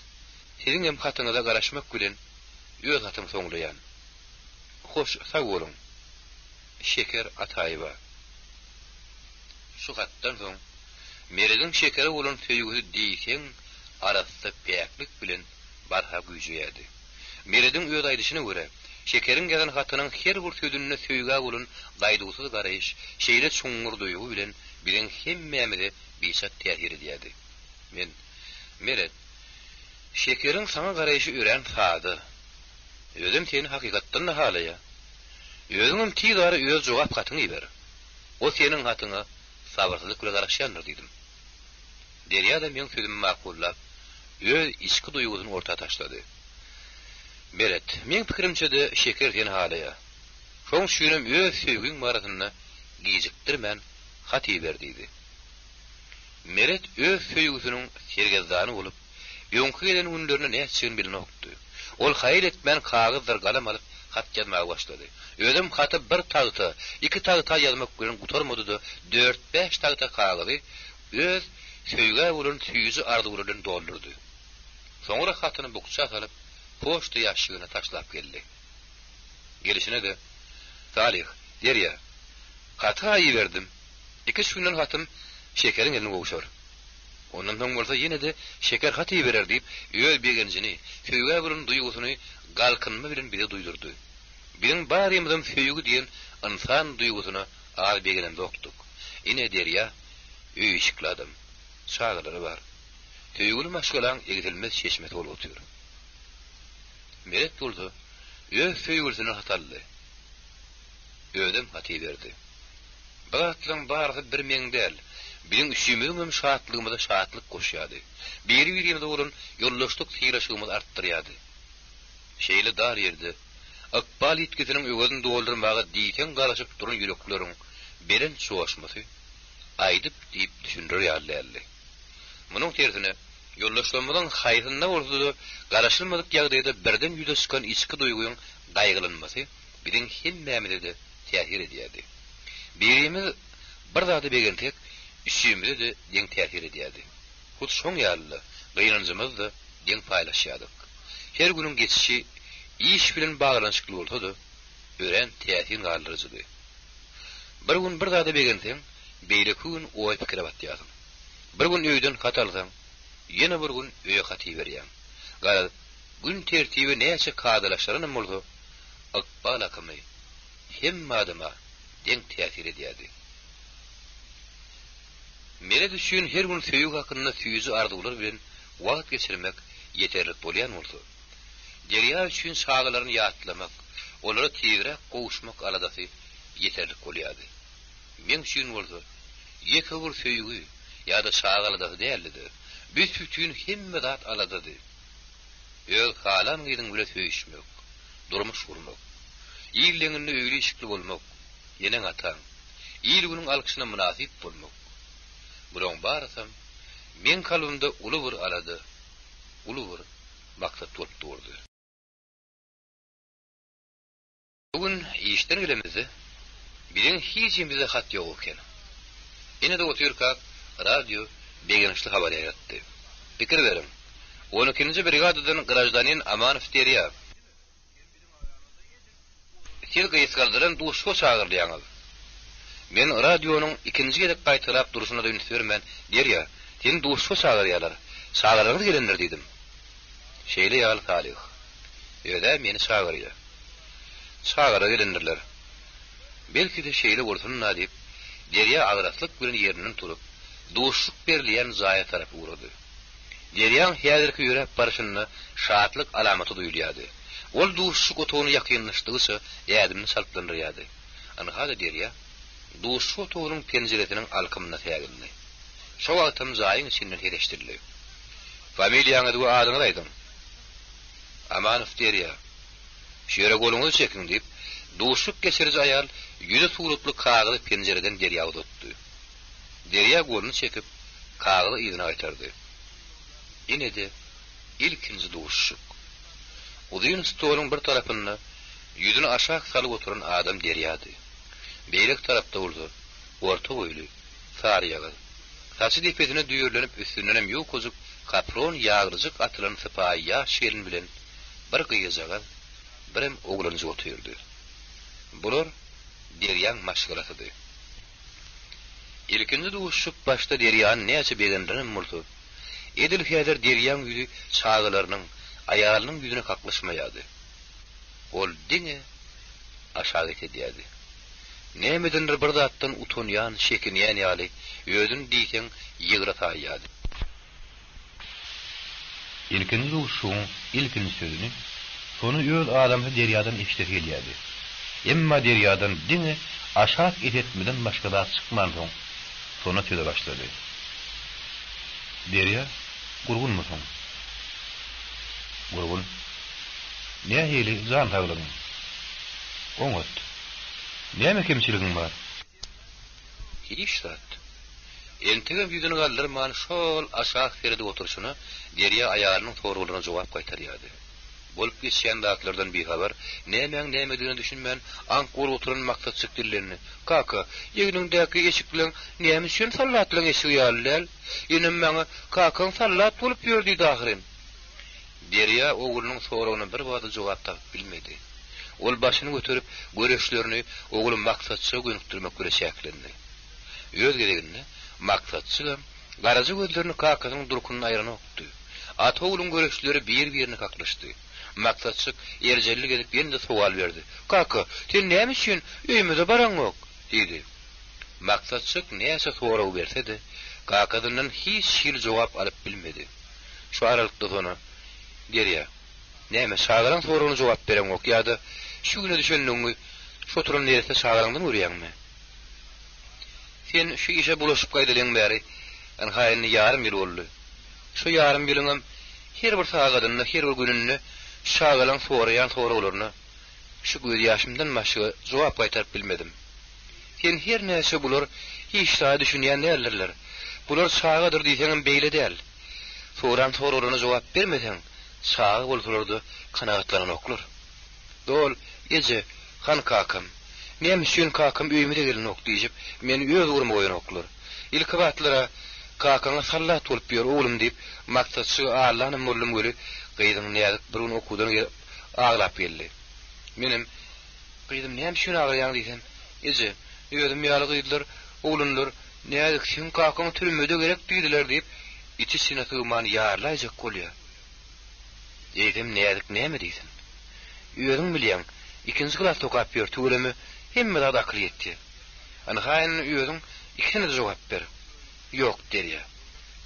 siziňem hatyňyza garaşmak bilen öz hatymy soňlaýan. Hoş sag boluň. Şeker Ataýewa. Şu hatdan soň Merediň Şekere bolan söýgüsi diýseň arassa päklik bilen barha güýjeýärdi. Merediň öz aýdyşyna görä, Şekeriň ýazan hatynyň her bir sözünde söýgä bolan gaýduwsyz garaýyş şeýle çuňňur duýgy bilen biziň hemmämize biçak täsir edýärdi. Men, Meret, Şekeriň saňa garaýşy örän sada. Özem seni hakykatdan-da halaýar. Özüňem tiz ara öz jogap hatyňy iber. O seniň hatyňa sabyrsyzlyk bilen garaşýandyr diýdim. Derýa-da meň sözümi makullap, öz içki duýgusyny orta taşlady. Meret, meň pikirimçe-de Şeker seni halaýar. Şoň üçinem öz söýgiň barasynda gijikdirmän hat iber diýdi. Meret öz söýgüsiniň sergezdany bolup, öňki gelen günlerinde nätjegini bilenokdy. Ol haýal etmän kagyzdyr galam alyp, hat ýazmaga başlady. Özem haty bir tagta, iki tagta ýazmak bilen gutarmady-da, dört-bäş tagta kagyzy öz söýgä bolan süýji arzuwlary bilen doldurdy. Soňra hatyny bukja salyp, poçta ýaşşigine taşlap geldi. Gelişine-de, Salyh, Derýa, haty-ha iberdim. Iki-üç günden hatym Şekeriň eline gowşar. Ondan soň bolsa ýene-de Şeker hat iberer diýip, öz begenjini, söýgä bolan duýgusyny galkynma bilen bize duýdurdy. Biziň barymyzam söýgi diýen ynsan duýgusyna az begenemzokdyk. Ine, Derýa öý-işikli adam. Çagalary bar. Söýgüli maşgalaň egsilmez çeşmesi bolup otyr. Meret bolsa öz söýgülisinden hat aldy. Özem hat iberdi. Bu zatlaryň barysy bir meň däl, biziň üçimiziňem şatlygymyza şatlyk goşýardy. Biri-birimize bolan ýoldaşlyk sylaşygymyzy artdyrýardy. Şeýle dar ýerde, ykbal ýitgisiniň öwezini doldurmaga diýseň garaşyp duran ýürekleriň belent joşmasy aýdyp-diýip düşündirer ýaly däldi. Munuň tersine, ýoldaşlarymyzyň haýsynda bolsa-da garaşylmadyk ýagdaýda birden ýüze çykan içki duýgyň gaýgylanmasy biziň hemmämize-de täsir edýärdi. Birimiz bir zada begensek, üçimize-de deň täsir edýärdi. Hut şoň ýaly-da, gynanjymyzy-da deň paýlaşýardyk. Her günüň geçişi iş bilen baglanyşykly bolsa-da, örän täsin galdyryjydy. Bir gün bir zada begenseň, beýleki gün oý-pikire batýarsyň. Bir gün öýden hat alsaň, ýene bir gün öýe hat iberýäň. Garaz, gün tertibi näçe kadalaşdyranam bolsa, ykbal akymy hemme adama deň täsir edýärdi. Meret üçin her gün söýgi hakynda süýji arzuwlar bilen wagt geçirmek ýeterlik bolýan bolsa, Derýa üçin çagalaryny ýatlamak, olara tizräk gowuşmak aladasy ýeterlik bolýardy. Meň üçin bolsa, ýeke bir söýgi ýa-da çaga aladasy däldi-de, büs-bütin hemme zat aladady. Öz halan gyzyň bile söýüşmek, durmuş gurmak, il deňinde öýli-işikli bolmak, eneň-ataň, il-günüň alkyşyna mynasyp bolmak, bulaň barysam meň kalbymda uly bir alada, uly bir maksat bolup durdy. Bu gün işden gelemizde, biziň hijimizde hat ýok eken. Ine-de otyrkak, radio begençli habar ýaýratdy. Pikir beriň, on ikinji brigadadan graždanin Amanow Derýa. Siz gysgaldylan duşuşyga çagyrylýaňyz. Men radionyň ikinji gezek gaýtalap durşuna-da üns bermän, Derýa, seni duşuşyga çagyrýarlar. Çagalaryňyz gelendir diýdim. Şeýle ýaly Salyh. Öz-ä meni çagyrýa. Çagara gelendirler. Belki-de şeýle bolsun-da diýip, Derýa agraslyk bilen ýerinden turup, duşuşyk berilýän jaýa tarap ugrady. Derýaň häzirki ýöräp barşynda şatlyk alamaty duýulýardy. Ol duşuşyk otagyna ýakynlaşdygyça ädimini çaltlandyrýardy. Ynha-da Derýa duşuşyk otagynyň penjiresiniň alkymyna sägindi. Şo wagtam jaýyň içinden ses eşidildi. Familiýaňyzy we adyňyzy aýdyň. Amanow Derýa. Şu ýere goluňyzy çekiň, diýip, duşuşyk geçiriji aýal ýüzi suratly kagyzy penjireden Derýa uzatdy. Derýa goluny çekip, kagyzy yzyna gaýtardy. Ine-de, ilkinji duşuşyk. Uzyn stoluň bir tarapynda ýüzüni aşak salyp oturan adam Derýady. Beýleki tarapda bolsa, orta boýly, saryýagyz, saçy depesine düýrlenip üstündenem ýukajyk kapron ýaglyjyk atylan sypaýy ýaş gelin bilen bir gyzjagaz, birem oglanjyk otyrdy. Bular Derýaň maşgalasydy. Ilkinji duşuşyk başda Derýany näçe begendirenem bolsa, edil häzir Derýaň ýüzi çagalarynyň, aýalynyň ýüzüne kaklyşmaýardy. Ol diňe aşak äkidýärdi. Nämedendir bir zatdan utanýan, çekinýän ýaly, özüni diýseň ýygra saýýardy. Ilkinji duşuşygyň ilkinji sözüni Sona öz adamsy Derýadan eşidesi gelýärdi. Emma Derýadan diňe aşak esetmeden başga zat çykmansoň, Sona söze başlady. Derýa, gurgunmysyň? Gurgun. Nähili, jan saglygyň? Oňat. Näme kemçiligiň bar? Hiç zat. Entegem ýüzüni galdyrman şol aşak seredip oturyşyna Derýa aýalynyň soraglaryna jogap gaýtarýardy. Bolup geçýän zatlardan bihabar, nämäň nämedigine düşünmän aňk bolup oturan Maksatjyk dillendi, Kaka, egniňdäki eşikleň näme üçin sallatlaň eşigi ýaly däl? Enem maňa kakaň sallat bolup ýör diýdi ahyryn. Derýa oglunyň soragyna birbada jogap tapyp bilmedi. Ol başyny göterip, göreçlerini ogly Maksatjyga gönükdirmek bile çäklendi. Öz gezeginde Maksatjygam garaja gözlerini kakasynyň durkundan aýranokdy. Ata-ogluň göreçleri bir-birine kaklyşdy. Maksatjyk erjellik edip ýene-de sowal berdi, Kaka, sen näme üçin öýümize baraňok? diýdi. Maksatjyk näçe sorag berse-de, kakasyndan hiç hili jogap alyp bilmedi. Şu aralykda Sona, Derýa, näme, çagalaň soragyna jogap bereňok ýa-da şu güne düşenligiňi şu oturan neresse çagalaňdan görýäňmi? Sen şu işe bulaşyp gaýdalyň bäri, ynha indi ýarym ýyl boldy. Şu ýarym ýylyňam her bir sagadynda, her bir gününde şu çagalaň soraýan soraglaryna şu gözýaşymdan başga jogap gaýtaryp bilmedim. Sen her näçe bular hiç zada düşünýän däldirler, bular çagadyr diýseňem beýle däl. Soran soraglaryna jogap bermeseň, çaga bolsalar-da kanagatlananoklar. Dol, Eje, hany kakam? Näme üçin kakam öýümize gelenok diýşip, meni öz ugruma goýanoklar. Ilki batlara Kakaňa sallat bolup ýör, oglum diýip, maksatçygy aldanam boldum weli, gyzyň Näzik bir gün okuwdan gelip aglap geldi. Menem, Gyzym, näme üçin aglaýaň diýsem, Eje, özüm ýaly gyzlar, oglanlar Näzik, seň kakaň türmede gerek diýdiler diýip, içi-içine sygman ýarylaýjak bolýar. Eýsem Näzik näme diýsin? Özüň bilýäň, ikinji klasda okap ýör, tüweleme, hemme zada akyly ýetýär. Ynha indi özüň ikisine-de jogap ber. Ýok, Derýa.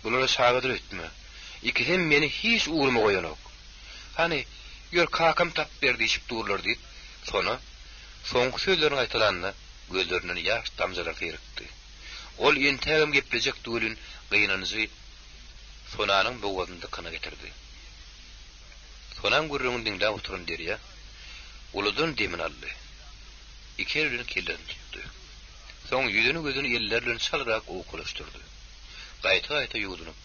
Bulara çagadyr öýtme. Ikisem meni hiç ugruma goýanok. Hany, ýör kakam tapyp ber diýşip durlar diýip, Sona soňky sözlerini gaýtalanda gözlerinden ýaş damjalary syrykdy. Ol entägem geplejekdi welin, gynanjy Sonanyň bogazyny dykyna getirdi. Sonaň gürrüňini diňläp oturan Derýa uludan demini aldy. Iki eli bilen kellesini tutdy. Soň ýüzüni-gözüni elleri bilen çalrak owkalaşdyrdy. Gaýta-gaýta ýuwdunyp,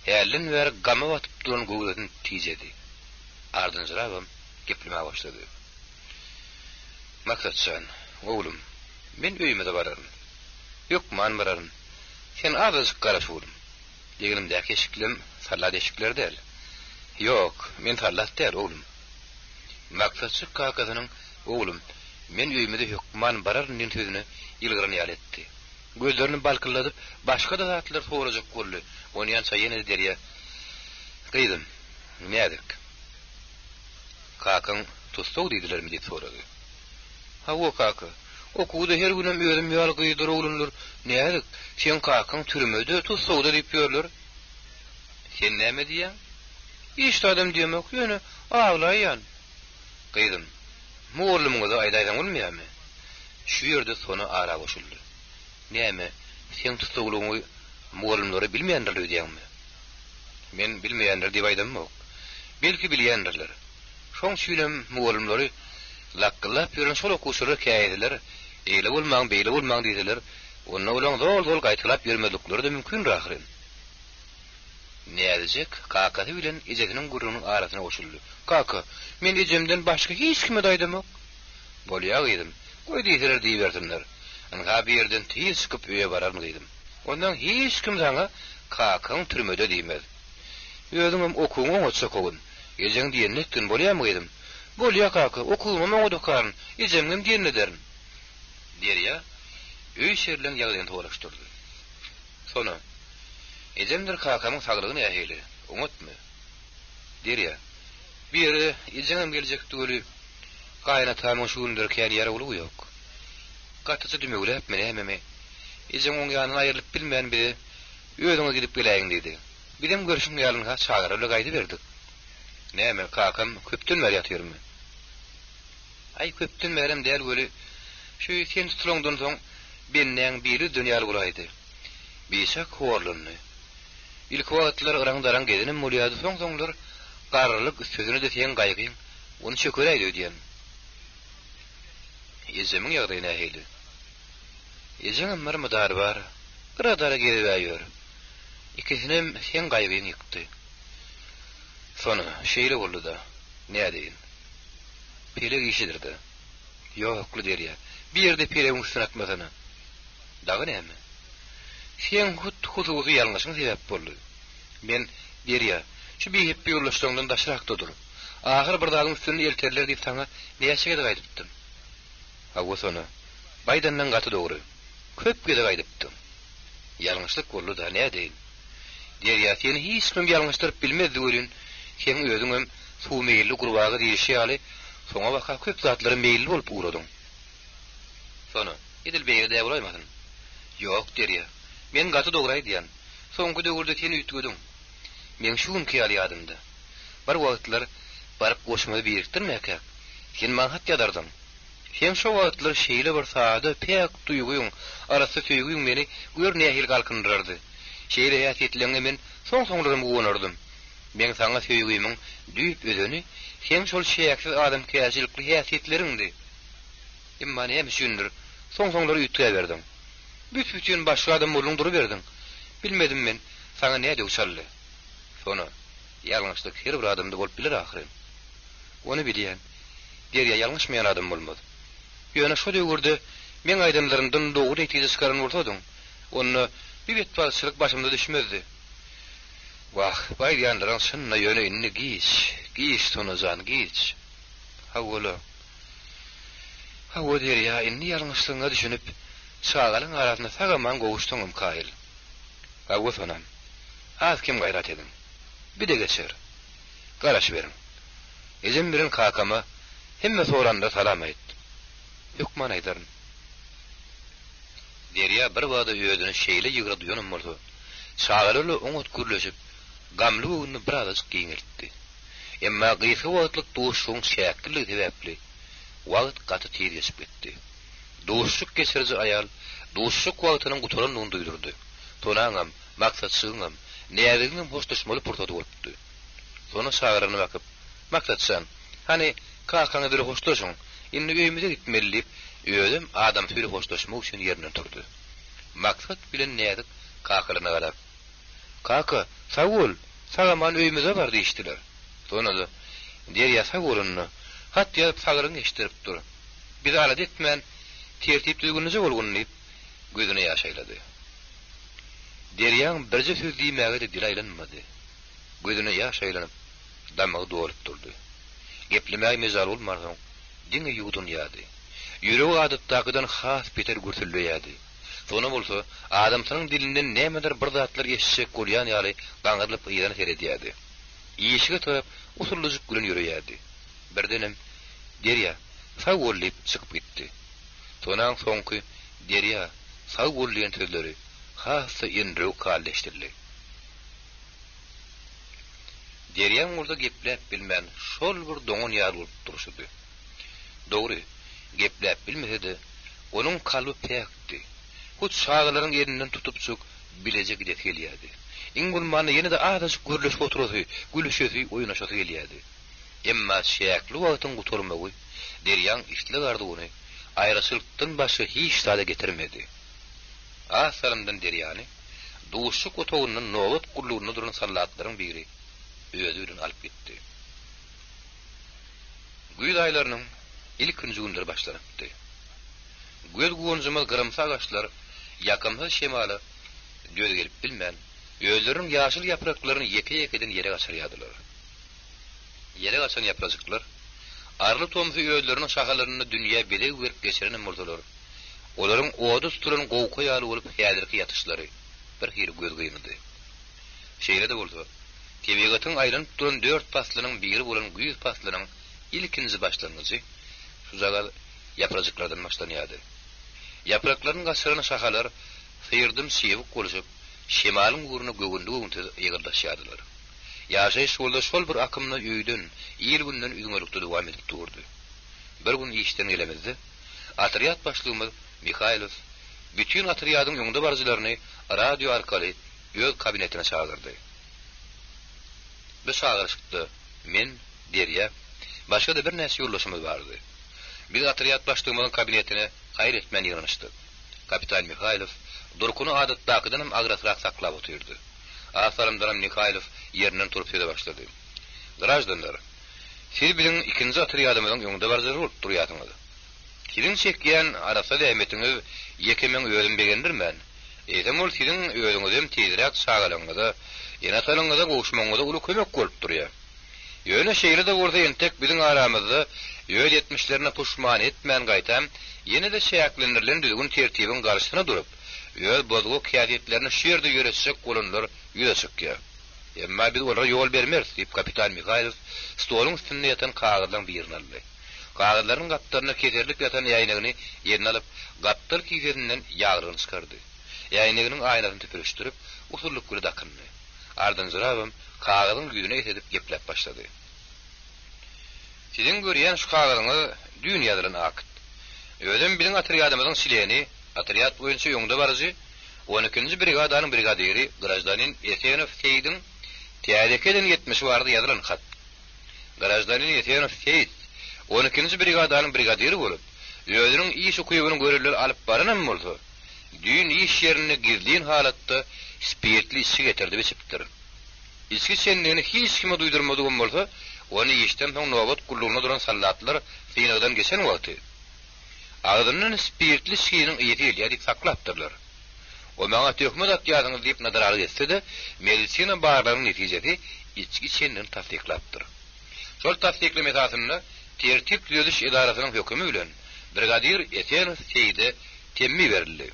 hälden bäri gama batyp duran göwresini tijedi. Ardynjyrabam geplemäge başlady. Maksat jan, oglum, men öýümize bararyn. Hökman bararyn. Sen azajyk garaş, oglum. Egnimdäki eşiklem sallat eşikleri däl. Ýok, men sallat däl, oglum. Maksatjyk kakasynyň, Oglum, men öýümize hökman bararyn diýen sözüne ýylgyran ýaly etdi. Gözlerini balkyldadyp, başga-da zatlar sorajak boldy. Onýança ýene-de Derýa, Gyzym, Näzik, kakaň tussag diýdilermi diýip sorady. Hawa, kaka. Okuwda her günem özüm ýaly gyzlar, oglanlar, Näzik, seň kakaň türmede, tussagda diýip ýörler. Sen näme diýýäň? Hiç zadam diýemok, ýöne aglaýýan. Gyzym, mugallymyňyza aýdaýsaň bolmaýarmy? Şu ýerde Sona ara goşuldy. Näme, seň tussaglygyňy mugallymlara bilmeýändirler öýdýäňmi? Men bilmeýändir diýip aýdamok. Belki bilýändirler. Şoň üçinem mugallymlary lakgyllap ýören şol okuwçylara käýeseler, eýle bolmaň, beýle bolmaň diýseler, onda olaň zol-zol gaýtalap ýörmezlikleri-de mümkindir ahyryn. Näzijek kakasy bilen ejesiniň gürrüňiniň arasyna goşuldy. Kaka, men ejemden başga hiç kime-de aýdamok. Bolýa gyzym, goý diýseler diýibersinler. Ynha bu ýerden tiz çykyp öýe bararyn gyzym. Ondan hiç kim saňa kakaň türmede diýmez. Özüňem okuwyňy oňatja okagyn. Ejeň diýenini etgin, bolýamy gyzym? Bolýa kaka, okuwymam oňat okaryn, ejemňem diýenini ederin. Derýa öý-içerileň ýagdaýyny soraşdyrdy. Sona, Ejemdir kakamyň saglygy nähili, oňatmy? Derýa, Bu ýere ejeňem geljekdi weli, gaýynatamyň şu günler kän ýarawlygy ýok. Gatyja dümewläpmi nämemi, ejeň oň ýanyndan aýrylyp bilmän bize Özüňiz gidip geläýiň diýdi. Bizem görşüň ýaly-ha çagalar bile gaýdyberdik. Näme, kakam köpden bäri ýatyrmy? Aý, köpden bärem däl weli, şu sen tutulaňdan soň bendäň biri üzlen ýaly bolaýdy. Biçak horlandy. Ilki wagtlar yraň-daraň gezenem bolýardy, soň-soňlar garrylyk, üstesine-de seň gaýgyň ony çökeräýdi öýdýän. Ejemiň ýagdaýy nähili? Ejeňem bir mydary bar, gyra-dara gezib-ä ýör. Ikisinem seň gaýgyň ýykdy. Sona, şeýle boldy-da, nädeýin. Pelek işidir-dä. Ýokly Derýa, bir ýerde pelegiň üstüne atmasana. Dagy näme? Seň hut hususy ýalňyşyň sebäp boldy. Men, Derýa, şu bihepbe ýoldaşlaryňdan daşrakda dur. Ahyr bir zadyň üstünden elterler diýip saňa näçe gezek aýdypdym. Hawa, Sona, baýdandan gaty dogry. Köp gezek aýdypdym. Ýalňyşlyk boldy-da, nädeýin. Derýa seni hiç kimem ýalňyşdyryp bilmezdi welin, seň özüňem suw meýilli gurbaga diýlişi ýaly, soňabaka köp zatlara meýilli bolup ugradyň. Sona, edil beýle dä bolaýmasyn? Ýok, Derýa, men gaty dogry aýdýan. Soňky döwürde sen üýtgediň. Meň şu günki ýaly ýadymda. Bir wagtlar baryp goşumyzy birikdirmäkäk, sen maňa hat ýazardyň. Seň şo wagtlar şeýle bir sada, päk duýgyň, arassa söýgüň meni gör nähili galkyndyrardy. Şeýle häsiýetleňňe men soň-soňlaram guwanardym. Meň saňa söýgimiň düýp özeni seň şol çäksiz adamkärçilikli häsiýetleriňdi. Emma näme üçindir, soň-soňlar üýtgäberdiň. Büs-bütin başga adam bolduň duruberdiň. Bilmedim men, saňa nä döw çaldy. Sona, ýalňyşlyk her bir adamda bolup biler ahyryn. Ony bilýän. Derýa ýalňyşmaýan adam bolmaz. Ýöne şo döwürde meň aýdanlarymdan dogry netije çykaran bolsadyň, onda bi betbagtçylyk başymyza düşmezdi. Wah, bu aýdýanlaryň çyn-da, ýöne indi giç, giç, Sona jan, giç. Hawa-la. Hawa, Derýa, indi ýalňyşlygyňa düşünip, çagalaň arasynda sag-aman gowuşsaňam kaýyl. Hawa, Sonam, az-kem gaýrat ediň. Bi-de geçer. Garaşyberiň. Ejem bilen kakama hemme soranda salam aýt. Hökman aýdaryn. Derýa birbada özüni şeýle ýygra duýanam bolsa, çagalarla oňat gürleşip, gamly göwnüni birazajyk giňeltdi. Emma gysga wagtlyk duşuşygyň çäkliligi sebäpli, wagt gaty tiz geçip gitdi. Duşuşyk geçiriji aýal duşuşyk wagtynyň gutarandygyny duýdurdy. Sonaňam, Maksatjygyňam, Näzigiňem hoşlaşmaly pursady bolupdy. Sona çagyryna bakyp, Maksat jan, hany, kakaňyz bile hoşlaşyň, indi öýümize gitmeli diýip, özem adamsy bile hoşlaşmak üçin ýerinden turdy. Maksat bilen Näzik kakalaryna garap, Kaka, sag bol, sag-aman öýümize bar diýişdiler. Sona-da, Derýa sag bolanda, hat ýazyp saglygyňy eşitdirip dur. Bizi alada etmän, tertip-düzgünlije bolgun diýip, gözüne ýaş aýlady. Derýaň birje söz diýmäge-de dili aýlanmady. Gözüne ýaş aýlanyp, damagy dolup durdy. Geplemäge mejal bolmansoň, diňe ýuwdunýardy. Ýüregi adatdakydan has beter gürsüldeýärdi. Sona bolsa, adamsynyň dilinden nämedir bir zatlar eşitjek bolýan ýaly gaňrylyp yzyna seredýärdi. Işige tarap usullyjyk bilen ýöreýärdi. Birdenem, Derýa, sag bol diýip, çykyp gitdi. Sonaň soňky Derýa, sag bol diýen sözleri has-da enrewük halda eşidildi. Derýaň bolsa gepläp bilmän şol bir doňan ýaly bolup durşudy. Dogry, gepläp bilmese-de, onuň kalby päkdi. Hut çagalaryň elinden tutupjyk bileje gidesi gelýärdi. Iň bolmanda ýene-de azajyk gürleşip oturasy, gülüşesi, oýnaşasy gelýärdi. Emma çäkli wagtyň gutarmagy Derýaň isleg-arzuwyny aýraçylykdan başga hiç zada getirmedi. Az salymdan Derýany duşuşyk otagyndan nobat gullugynda duran sallatlaryň biri özi bilen alyp gitdi. Güýz aýlarynyň ilkinji günleri başlanypdy. Göz guwanjymyz gyrymsy agaçlar ýakymsyz şemala döz gelip bilmän, özleriniň ýaşyl ýapraklaryny ýeke-ýekeden ýere gaçyrýardylar. Ýere gaçan ýaprajyklar arly tomsy özleriniň şahalarynda dünýä bezeg berip geçirenem bolsalar, olaryň oda tutulan gowka ýaly bolup häzirki ýatyşlary. birhili gözgynydy. Şeýle-de bolsa, tebigatyň aýlanyp duran dört paslynyň biri bolan güýz paslynyň ilkinji başlangyjy şujagaz ýaprajyklardan başlanýardy. Ýapraklaryny gaçyran şahalar syrdym çybyk bolşup, şemalyň ugruna göwünli-göwünsiz ýygyrlaşýardylar. Ýaşaýyş bolsa şol bir akymda öýden, il-günden üzňelikde dowam edip durdy. Bir gün işden gelemizde, otrýad başlygymyz Mihaýlow bütin otrýadyň öňdebaryjylaryny radio arkaly öz kabinetine çagyrdy. Bu çagyryşykda men, Derýa, başga-da birnäçe ýoldaşymyz bardy. Biz otrýad başlygymyzyň kabinetine haýyr etmän ýygnanyşdyk. Kapitan Mihaýlow durkuny adatdakydanam agrasrak saklap otyrdy. Az salymdanam Mihaýlow ýerinden turup söze başlady. Graždanlar, siz biziň ikinji otrýadymyzyň öňdebaryjylary bolup durýarsyňyz. Siziň çekýän arassa zähmetiňiz ýeke meň özüm begendirmän, eýsem ol siziň özüňizem tizräk çagalaryňyza, ene-atalyňyza gowuşmagyňyza uly kömek bolup durýar. Ýöne şeýle-de bolsa entek biziň aramyzda öz etmişlerine puşman etmän gaýtam ýene-de çäklendirilen düzgün-tertibiň garşysyna durup, öz bozgak häsiýetlerini şu ýerde ýöretjek bolanlar ýüze çykýar. Emma biz olara ýol bermeris, diýip, kapitan Mihaýlow stoluň üstünde ýatan kagyzlaryň birini aldy. Kagyzlaryň gapdalynda keserilip ýatan äýnegini eline alyp, gapdal kisesinden ýaglygyny çykardy. Äýneginiň aýnasyny süpürişdirip, usullyk bile dakyndy. Ardynjyrabam kagyzyň ýüzüne esedip gepläp başlady. Siziň görýän şu kagyzyňyz düýn ýazylan akt. Özem biziň otrýadymyzyň çleni, otrýad boýunça öňdebaryjy, on ikinji brigadanyň brigadiri graždanin Esenow Seýidiň täzeki eden etmişi barada ýazylan hat. Graždanin Esenow Seýit on ikinji brigadanyň brigadiri bolup, özüniň iş ukybyny görelde alyp baranam bolsa, düýn iş ýerinde gizlin halatda spirtli içgi getirdip içipdir. Içgi içendigini hiç kime duýdurmadygam bolsa, ony işden soň nobat gullugynda duran soldatlar synagdan geçen wagty, agzyndan spirtli içginiň ysy gelýär diýip saklapdyrlar. O maňa töhmet atýarsyňyz diýip nadaralyk etse-de, medisina barlagynyň netijesi içgi içendigini tassyklapdyr. Şol tassyklama esasynda tertip düzediş edarasynyň hökümi bilen brigadir Esenow Seýide temmi berildi.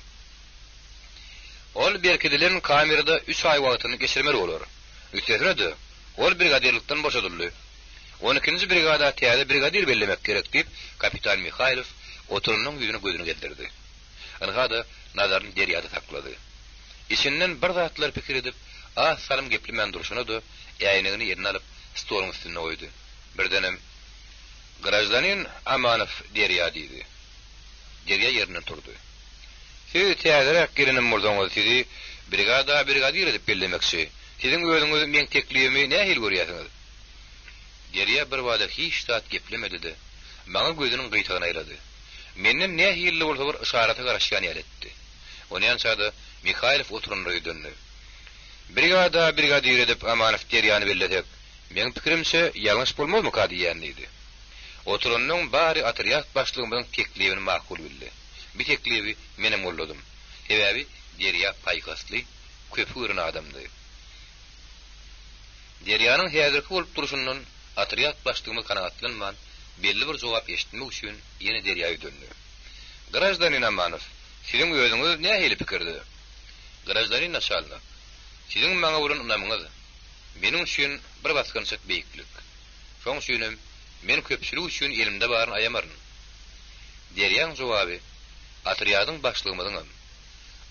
Ol berkidilen kamerada üç aý wagtyny geçirmeli bolar. Üstesine-de, ol brigadirlikden boşadyldy. On ikinji brigada täze brigadir bellemek gerek diýip, kapitan Mihaýlow oturanyň ýüzüne gözüni gezdirdi. Ynha-da, nazaryny derýada saklady. Içinden bir zatlar pikir edip, az salym geplemän durşuna-da, äýnegini eline alyp, stoluň üstünde goýdy. Birdenem, Graždanin Amanow Derýa diýdi. Derýa ýerinden turdy. Siz täzeräk gelenem bolsaňyz, sizi brigada brigadir edip bellemekçi. Siziň özüňiz meň teklibimi nähili görýärsiňiz? Derýa birbada hiç zat geplemedi-de, maňa gözüniň gyýtagyny aýlady. Menden nähili-de bolsa bir yşarata garaşýan ýaly etdi. Onýança-da Mihaýlow oturanlara ýüzlendi. Brigada brigadir edip Amanow Derýany bellesek, meň pikirimçe, ýalňyş bolmazmyka diýýän diýdi. Oturanyň bary otrýad başlygymyzyň teklibini makul bildi. Bi teklibi menem golladym. Sebäbi Derýa paýhasly, köpi gören adamdy. Derýanyň häzirki bolup durşundan otrýad başlygymyz kanagatlanman, belli bir jogap eşitmek üçin ýene Derýa ýüzlendi. Graždanin Amanow, siziň özüňiz nähili pikirde? Graždanin naçalnik, siziň maňa bolan ynamyňyz, meniň üçin bir basgançak beýiklik. Şoň üçinem men köpçülik üçin elimde baryny aýamaryn. Derýaň jogaby otrýadyň başlygymyzyňam,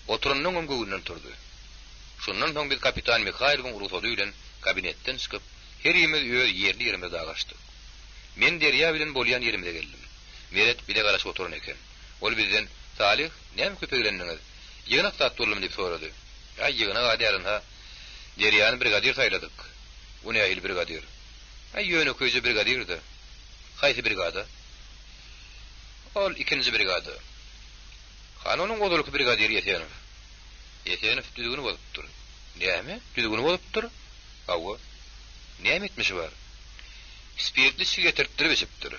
oturanynyňam göwnünden turdy. Şundan soň biz kapitan Mihaýlowyň rugsady bilen kabinetden çykyp, herimiz öz ýerli-ýerimize dagaşdyk. Men Derýa bilen bolýan ýerimize geldim. Meret bize garaşyp oturan eken. Ol bizden, Salyh, näme köpeglendiňiz? Ýygnak zat boldumy diýip sorady. Aý, ýygnak-a däl, ynha, Derýany brigadir saýladyk. O nähili brigadir? Aý, ýönekeýje brigadir-dä. Haýsy brigada? Ol ikinji brigada. Hany onuň ozalky brigadiri Esenow? Esenow düzgüni bozupdyr. Näme? Düzgüni bozupdyr? Hawa. Näme etmişi bar? Spirtli içgi getirtdirip içipdir.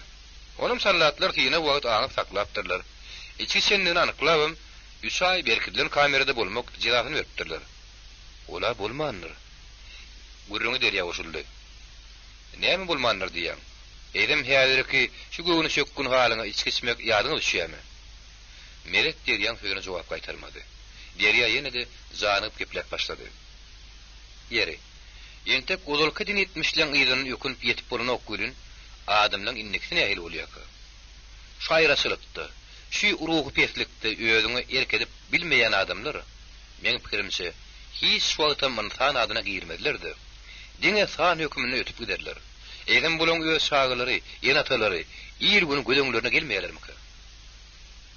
Onam sallatlar synag wagt aňyp saklapdyrlar. Içgi içendigini anyklabam, üç aý berkidilen kamerada bolmak jezasyny beripdirler. Ol-a bolmandyr. Gürrüňe Derýa goşuldy. Näme bolmandyr diýýäň? Eýsem häzirki şu göwnüçökgün halyňa içgi içmek ýadyňa düşýärmi? Meret Derýaň sözüne jogap gaýtarmady. Derýa ýene-de janygyp gepläp başlady. Ýeri, entek ozalky eden etmişleň yzyndan ökünip ýetip bolanok welin, adamlaň indikisi nähili bolýarka? Şu aýraçylykda, şu ruhy peslikde özüňe erk edip bilmeýän adamlar, meň pikirimçe, hiç wagtam ynsan adyna girmezler-de, diňe san höküminde ötüp giderler. Eýsem bulaň öz çagalary, ene-atalary il-gün göz öňlerine gelmeýärlermikä?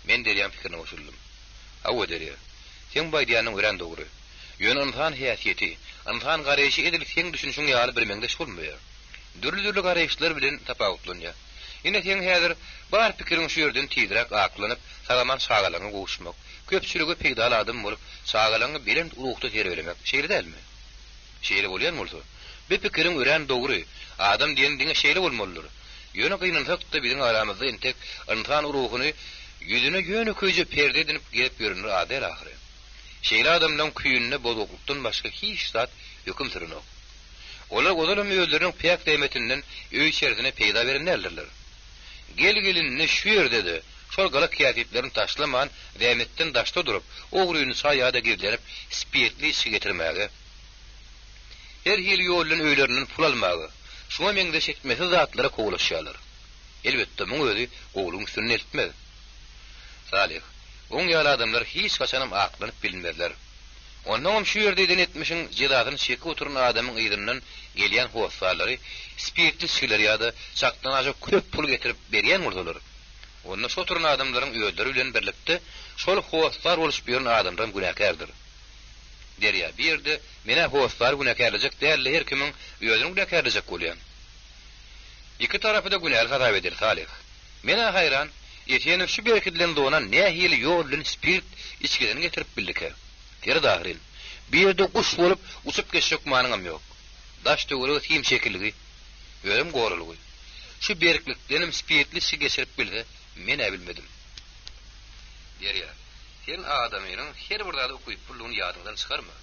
Men Derýaň pikirine goşuldym. Hawa, Derýa, seň bu aýdýanyň örän dogry. Ýöne ynsan häsiýeti, ynsan garaýşy edil seň düşünişiň ýaly birmeňzeş bolmaýar. Dürli-dürli garaýyşlar bilen tapawutlanýar. Ine seň häzir bar pikiriň şu ýerden tizräk aklanyp, sag-aman çagalaryňa gowuşmak, köpçülige peýdaly adam bolup, çagalaryňy belent ruhda terbiýelemek, şeýle dälmi? Şeýle bolýan bolsa, bu pikiriň örän dogry, adam diýen diňe şeýle bolmalydyr. Ýöne gynansak-da biziň aramyzda entek ynsan ruhuny ýüzüne ýönekeýje perde edinip gezip ýörenler az däl ahyry. Şeýle adamlaň küýünde bozuklykdan başga hiç zat höküm sürenok. Olar ozalam özleriniň päk zähmetinden öý-içerisine peýda beren däldirler. Gel-gelinde şu ýerde-de şol gylyk-häsiýetlerini taşlaman zähmetden daşda durup, ogryny çaý ýa-da gizlenip spirtli içgi getirmäge, her hili ýol bilen öýlerinden pul almaga, şuňa meňzeş etmesiz zatlara kowalaşýarlar. Elbetde, muň özi gowulygyň üstünden eltmez. Salyh, Oň ýaly adamlar hiç haçanam aklanyp bilinmezler. Onnoňam şu ýerde eden etmişiň jezasyny çekip oturan adamyň yzyndan gelýän hossarlary spirtli içgileri ýa-da çakdan aşa köp pul getirip berýän bolsalar, onda şu oturan adamlaryň özleri bilen birlikde şol hossar boluşyp ýören adamlaram günäkärdir. Derýa, bir ýerde men-ä hossary günäkärlejek däl-de her kimiň özüni günäkärlejek bolýan. Iki tarapy-da günäli hasap edeli, Salyh. Men-ä haýran, Esenow şu berkidilen zona nähili ýol bilen spirt içgisini getirip bildikä? Seret ahyryn, bu ýerde guş bolup uçup geçjek manyňam ýok. Daş-töweregi sim çekilgi, özem goralgy. Şu berklikdenem spirtli içgi geçirip bilse, men-ä bilmedim. Derýa, sen adamynyň her bir zada ukyplydygyny ýadyňdan çykarma.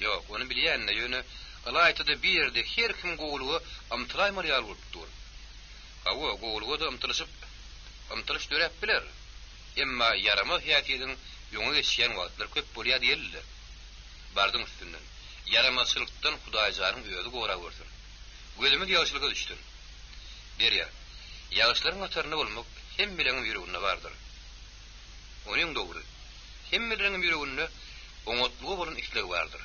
Ýok, ony bilýän-de, ýöne ylaýta-da bir ýerde her kim gowulyga ymtylaýmaly ýaly bolup dur. Hawa, gowulyga-da ymtylyşyp, ymtylyş döräp biler. Emma ýaramaz häsiýediň öňe geçýän wagtlary köp bolýar diýeli-le. Bardyň üstünden. Ýaramazçylykdan Hudaýjanyň özi goragörsün. Gözümiz ýagşylyga düşsün. Derýa, ýagşylaryň hatarynda bolmak hemmeleňem ýüreginde bardyr. Onyň dogry. Hemmeleriňem ýüreginde oňatlyga bolan isleg bardyr.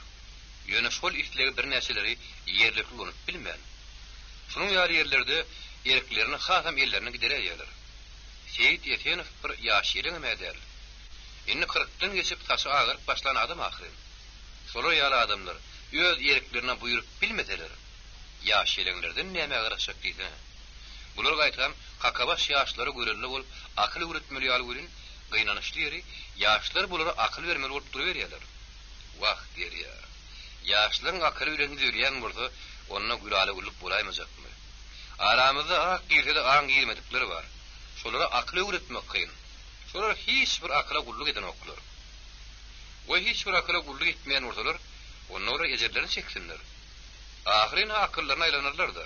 Ýöne şol islegi birnäçeleri ýerlikli ulanyp bilmän, şunuň ýaly ýerlerde erklerini hasam ellerinden gideräýýärler. Seýit Esenow bir ýaş ýeleňem-ä däl. Indi kyrkdan geçip saçy agaryp başlan adam ahyryn. Şolar ýaly adamlar öz erklerine buýrup bilmeseler, ýaş ýeleňlerden nämä garaşjak diýsene. Bular gaýtam kakabaş ýaşlara görelde bolup akyl öwretmeli ýaly welin, gynanyçly ýeri, ýaşlar bulara akyl bermeli bolup duruberýärler. Wah, Derýa, ýaşlaryň akyly bilen düzelýän bolsa, onda gülala-güllük bolaýmajakmy? Aramyzda ak girse-de aň girmedikler bar. Şolara akyl öwretmek kyn. Şolar hiç bir akyla gulluk edenoklar. Goý hiç bir akyla gulluk etmeýän bolsalar, onda olar ejirlerini çeksinler. Ahyryn-ha akyllaryna aýlanarlar-da.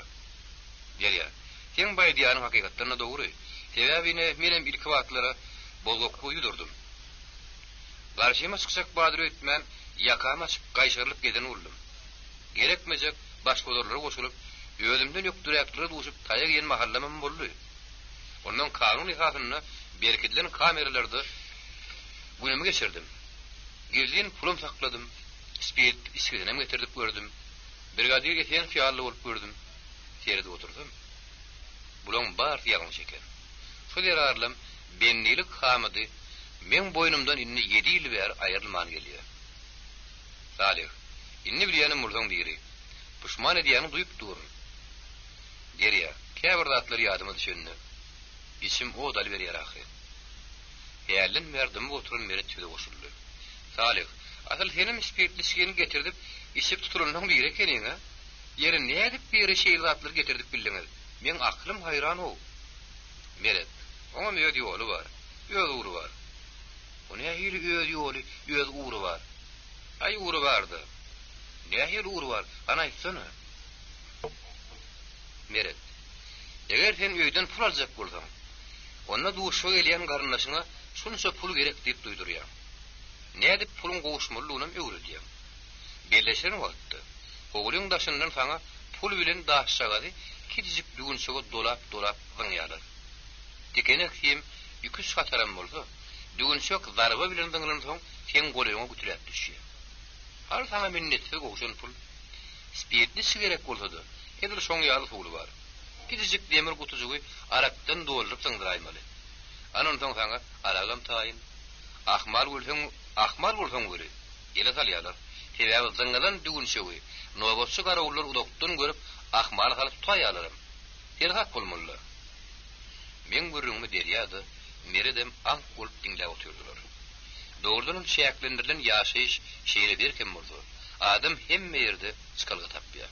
Derýa, seň bu aýdýanyň hakykatdan-da dogry. Sebäbi ine, menem ilki wagtlar-a bozgaklyga ýüz urdum. Garşyma çykjak bardyr öýtmän, ýakamy açyp gaýşarylyp gezen boldum. Gerekmejek başbozarlara goşulyp, özümden ökdüräklere duşup taýak iýen mahallamam boldy. Ondan kanun esasynda berkidilen kameralarda günümi geçirdim. Gizlin pulum sakladym, spirt içgisinem getirdip gördüm. Brigadir Esenow ýaly bolup gördüm. Seredip otursam, bulaň barysy ýalňyş eken. Şo zerarlam bendilik hamydy meň boýnumdan indi ýedi ýyl bäri aýrylman gelýär. Salyh, indi bilýänem bolsaň biri, puşman edýäniňi duýup durun. Derýa, käbir zatlar ýadyma düşende, içim ot alyberýär ahyryn. Hälden bäri dymyp oturan Meret söze goşuldy. Salyh, asyl senem spirtli içgini getirdip, içip tutulanlaň biri ekeniň-ä? Ýeri, nädip bu ýere şeýle zatlary getirdip bildiňiz? Meň aklym haýran-ow. Meret, oňam öz ýoly bar, öz ugry bar. O nähili öz ýoly, öz ugry bar? Aý, ugry bar-da. Nähili ugry bar, hany aýtsana? Meret, eger sen öýden pul aljak bolsaň, onda duşa gelýän garyndaşyňa şunça pul gerek diýip duýdurýaň. Nädip puluň gowuşmalydygynam öwredýäň. Belleşilen wagtda, howlyň daşyndan saňa pul bilen daşjagazy kiçijik düwünçege dolap-dolap zyňýarlar. Tikenek sim iki-üç hataram bolsa, düwünçek zarba bilen zyňylansoň seň golaýyňa gütüläp düşýär. Hal saňa minnetsiz gowşan pul. Spirtli içgi gerek bolsa-da, edil şoň ýaly usuly bar. Kiçijik demir gutujygy arakdan dolduryp zyňdyraýmaly. Ana onsoň saňa aragam taýyn. Ahmal gülseň, ahmal bolsaň weli, ele salýarlar. Sebäbi zyňylan düwünçegi nobatçy garawullar uzakdan görüp, ahmala salyp tutaýýarlaram. Seresap bolmaly-da. Meň gürrüňimi Derýa-da, Meredem aňk bolup diňläp otyrdylar. Dogrudanam çäklendirilen ýaşaýyş şeýle berkem bolsa, adam hemme ýerde çykalga tapýar.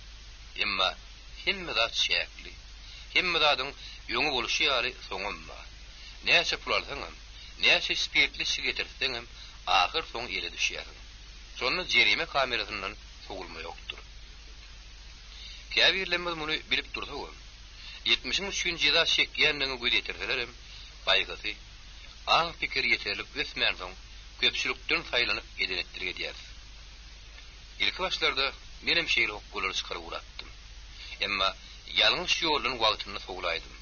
Emma hemme zat çäkli. Hemme zadyň öňi bolşy ýaly soňam bar. Näçe pul alsaňam, näçe spirtli içgi getirtseňem, ahyr soňy ele düşýärsiň. Şonda jerime kamerasyndan sowulma ýokdur. Käbirlerimiz muny bilip dursagam, etmişiň üçin jeza çekýändigiňe göz ýetirselerem, paýhasy, aň-pikiri ýeterlik ösmänsoň, köpçülikden saýlanyp eden-etdilik edýäris. Ilki başlarda menem şeýle hokgalary çykaryp ugrapdym. Emma ýalňyş ýoldan wagtynda sowulaýdym.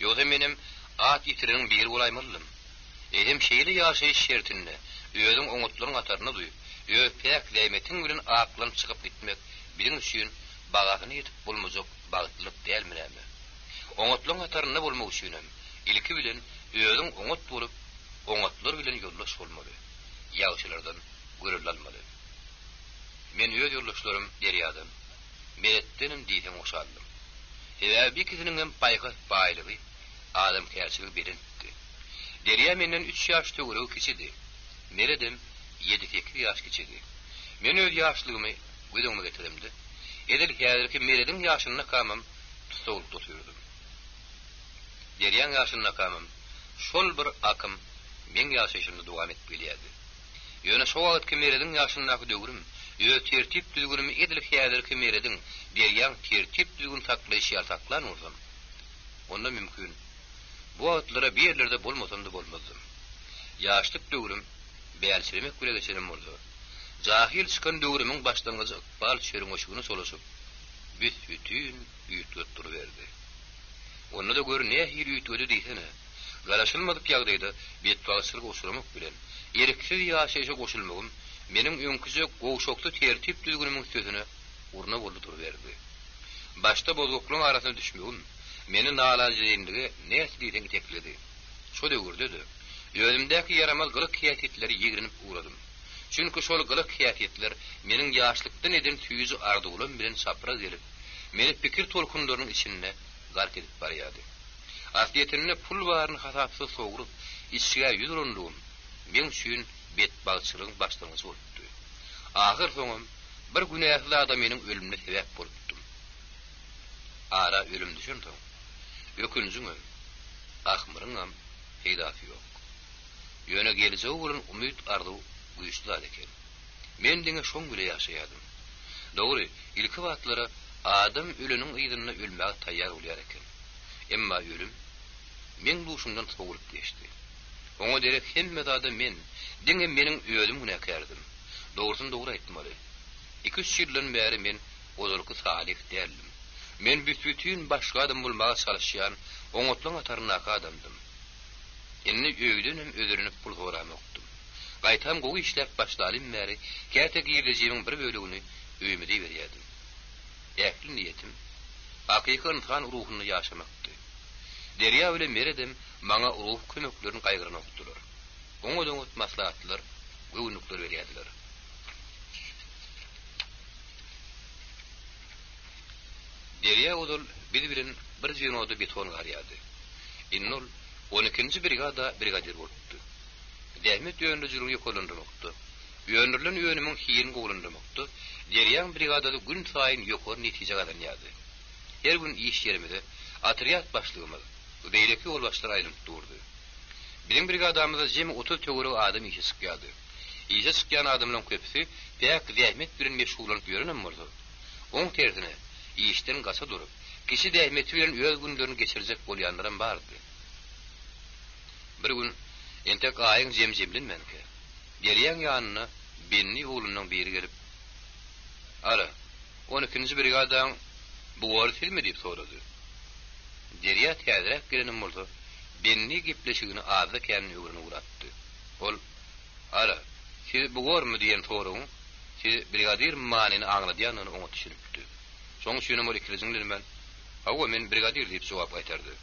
Ýogsa menem at ýitireniň biri bolaýmalydym. Eýsem şeýle ýaşaýyş şertinde özüň oňatlaryň hatarynda duýup, öz päk zähmetiň bilen aklanyp çykyp gitmek biziň üçin bahasyna ýetip bolmajak bagtlylyk dälmi näme? Oňatlaryň hatarynda bolmak üçinem, ilki bilen özüň oňat bolup, oňatlar bilen ýoldaş bolmaly, ýagşylardan görelde almaly. Men öz ýoldaşlarym Derýadan, Meretdenem diýseň hoşaldym. Sebäbi bu ikisiniňem paýhas baýlygy, adamkärçiligi belentdi. Derýa menden üç ýaş töweregi kiçidi. Meredem ýedi-sekiz ýaş kiçidi. Men öz ýaşlygymy göz öňüme getiremde, edil häzirki Merediň ýaşyndakamam tussaglykda otyrdym. Derýaň ýaşyndakamam şol bir akym meň ýaşaýşymda dowam edip gelýärdi. Ýöne şo wagtky Merediň ýaşyndaky döwrüm, öz tertip-düzgünimi edil häzirki Merediň, Derýaň tertip-düzgün saklaýşy ýaly saklan bolsam, onda mümkin, bu wagtlara bir ýerlerde bolmasam-da bolmazdym. Ýaşlyk döwrüm bälçiremek bile geçenem bolsa, jahyl çykan döwrümiň başlangyjy ykbal çörňeşigine çolaşyp, büs-bütin üýtgedip duruberdi. Onda-da gör nähili üýtgedi diýsene! Garaşylmadyk ýagdaýda betbagtçylyga uçramak bilen, erksiz ýaşaýşa goşulmagym meniň öňküje gowşaksy tertip-düzgünimiň üstesine urna boldy duruberdi. Başda bozgaklaryň arasyna düşmegim meni nalajedeýinlige nätdi diýseň itekledi. Şo döwürde-de, özümdäki ýaramaz gylyk-häsiýetleri ýigrenip ugradym. Çünki şol gylyk-häsiýetler meniň ýaşlykdan eden süýji arzuwlam bilen çapraz gelip, meni pikir tolkunlarynyň içinde gark edip barýardy. Aslyýetinde pul baryny hasapsyz sowrup, içgä ýüz urandygym meň üçin betbagtçylygyň başlangyjy bolupdy. Ahyrsoňam bir günäsiz adamynyň ölümine sebäp bolupdym. Ara ölüm düşensoň, ökünjiňem, ahmyryňam peýdasy ýok. Ýöne geljege bolan umyt-arzuw güýçli zat eken. Men diňe şoň bile ýaşaýardym. Dogry, ilki batlara adam öleniň yzynda ölmäge taýýar bolýar eken. Emma ölüm meň duşumdan sowulyp geçdi. Oňa derek hemme zada men, diňe meniň özüm günäkärdim. Dogrusyny dogry aýtmaly. Iki-üç ýyldan bäri men ozalky Salyh däldim. Men büs-bütin başga adam bolmaga çalyşýan oňatlaryň hataryndaky adamdym. Indi öýdenem özelenip pul soramokdym. Gaýtam gowy işläp başlalym bäri käte girdejimiň bir bölegini öýümize iberýärdim. Ähli niýetim, hakyky ynsan ruhunda ýaşamakdy. Derýa bilen Meredem maňa ruhy kömeklerini gaýgyranokdylar. Oňat-oňat maslahatlar, göwünlikler berýärdiler. Derýa ozal biz bilen bir zwenoda beton garýardy. Indi ol on ikinji brigada brigadir bolupdy. Zähmet öndürijiligini ýokarlandyrmakda, öndürilen önümiň hilini gowulandyrmakda Derýaň brigadasy günsaýyn ýokary netije gazanýardy. Her gün iş ýerimize otrýad başlygymyz we beýleki ýolbaşçylar aýlanyp durdy. Biziň brigadamyzda jemi 30 töweregi adam işe çykýardy. Işe çykýan adamlaryň köpüsi päk zähmet bilen meşgullanyp ýörenem bolsa, oň tersine, işden gaça durup, kiçi zähmeti bilen öz günlerini geçirjek bolýanlaram bardy. Bir gün, entek aýyň jemi jemlenmänkä, Derýaň ýanyna Benni oglunyň biri gelip, Ara, on ikinji brigadaň bugory sizmi diýip sorady. Derýa täzeräk gelenem bolsa, Benni gepleşigini azda-kände öwrenip ugrapdy. Ol, Ara, siz bugormy diýen soragyň siz brigadirmi manyny aňladýandygyna oňat düşünipdi. Şonuň üçinem ol ikirjiňlenmän, Hawa, men brigadir diýip jogap gaýtardy.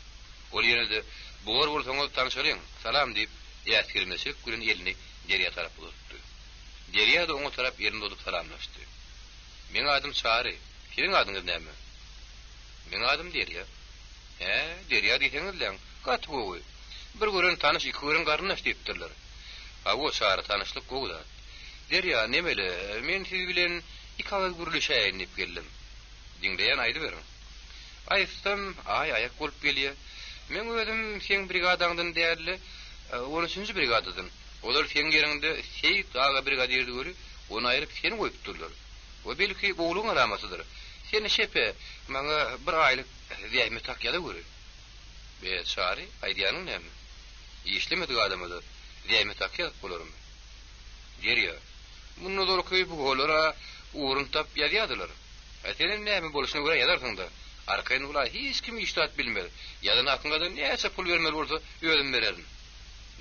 Ol ýene-de, Bugor bolsaňyz, tanşalyň, salam diýip, äsgermezçilik bilen elini Derýa tarap uzatdy. Derýa-da oňa tarap elini uzadyp salamlaşdy. Meň adym Çary. Siziň adyňyz näme? Meň adym Derýa. Hä, Derýa diýseňizläň, gaty gowy. Bir gören tanyş, iki gören garyndaş diýipdirler. Hawa, Çary, tanyşlyk gowy zat. Derýa, nemele, men siz bilen iki agyz gürleşäýin diýip geldim. Diňleýän, aýdyberiň. Aýtsam, aý aýak bolup gelýä. Meň özüm seň brigadaňdan däl-de, on üçünji brigadadan. Olar seň ýeriňde Seýit aga brigadirdi weli, ony aýryp seni goýupdyrlar. O belki gowulygyň alamatydyr. Sen şepe, maňa bir aýlyk zähmet hak ýazaweri. Be, Çary, aýdýanyň näme? Işlemedik adama-da zähmet haky ýazyp bolarmy? Derýa, mundan ozalky bugalar-a ugruny tapyp ýazýardylar. A senem näme bolşuna görä ýazarsyň-da. Arkaýyn bol-a, hiç kim hiç zat bilmez. Ýazan hakyňa-da näçe pul bermeli bolsa, özüm bererin.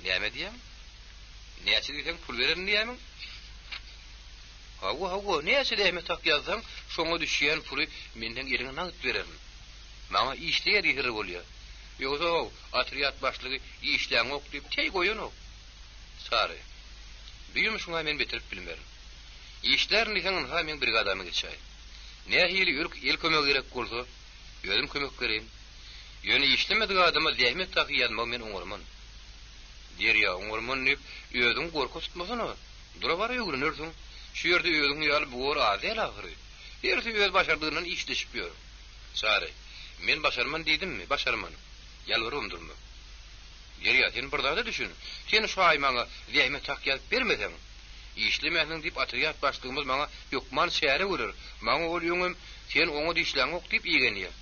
Näme diýýäň? Näçe diýseň pul bererin diýýämiň? Hawa, hawa, näçe zähmet hak ýazsaň, şoňa düşýän puly men seň eliňe nagt bererin. Maňa işleýär diýseler bolýar. Ýogsa-ow, otrýad başlygy işläňok diýip teý goýanok. Sary, bu ýumşuňa men bitirip bilmerin. Işlärin diýseň ynha meň brigadama geçäý. Nähili ürk el kömegi gerek bolsa, özüm kömek bereýin. Ýöne işlemedik adama zähmet haky ýazmagy men oňarman. Derýa, oňarman diýip, özüňi gorka tutmasana. Dura-bara öwrenersiň. Şu ýerde özüň ýaly bugor az däl ahyry. Hersi öz başardygyndan işleşip ýör. Çary, men başarman diýdimmi, başarman. Ýalbarybam durma. Derýa, sen bir zada düşün. Sen şu aý maňa zähmet haky ýazyp bermeseň, işlemänsiň diýip otrýad başlygymyz maňa hökman çäre görer. Maňa ol öňem sen oňat işläňok diýip igenýär.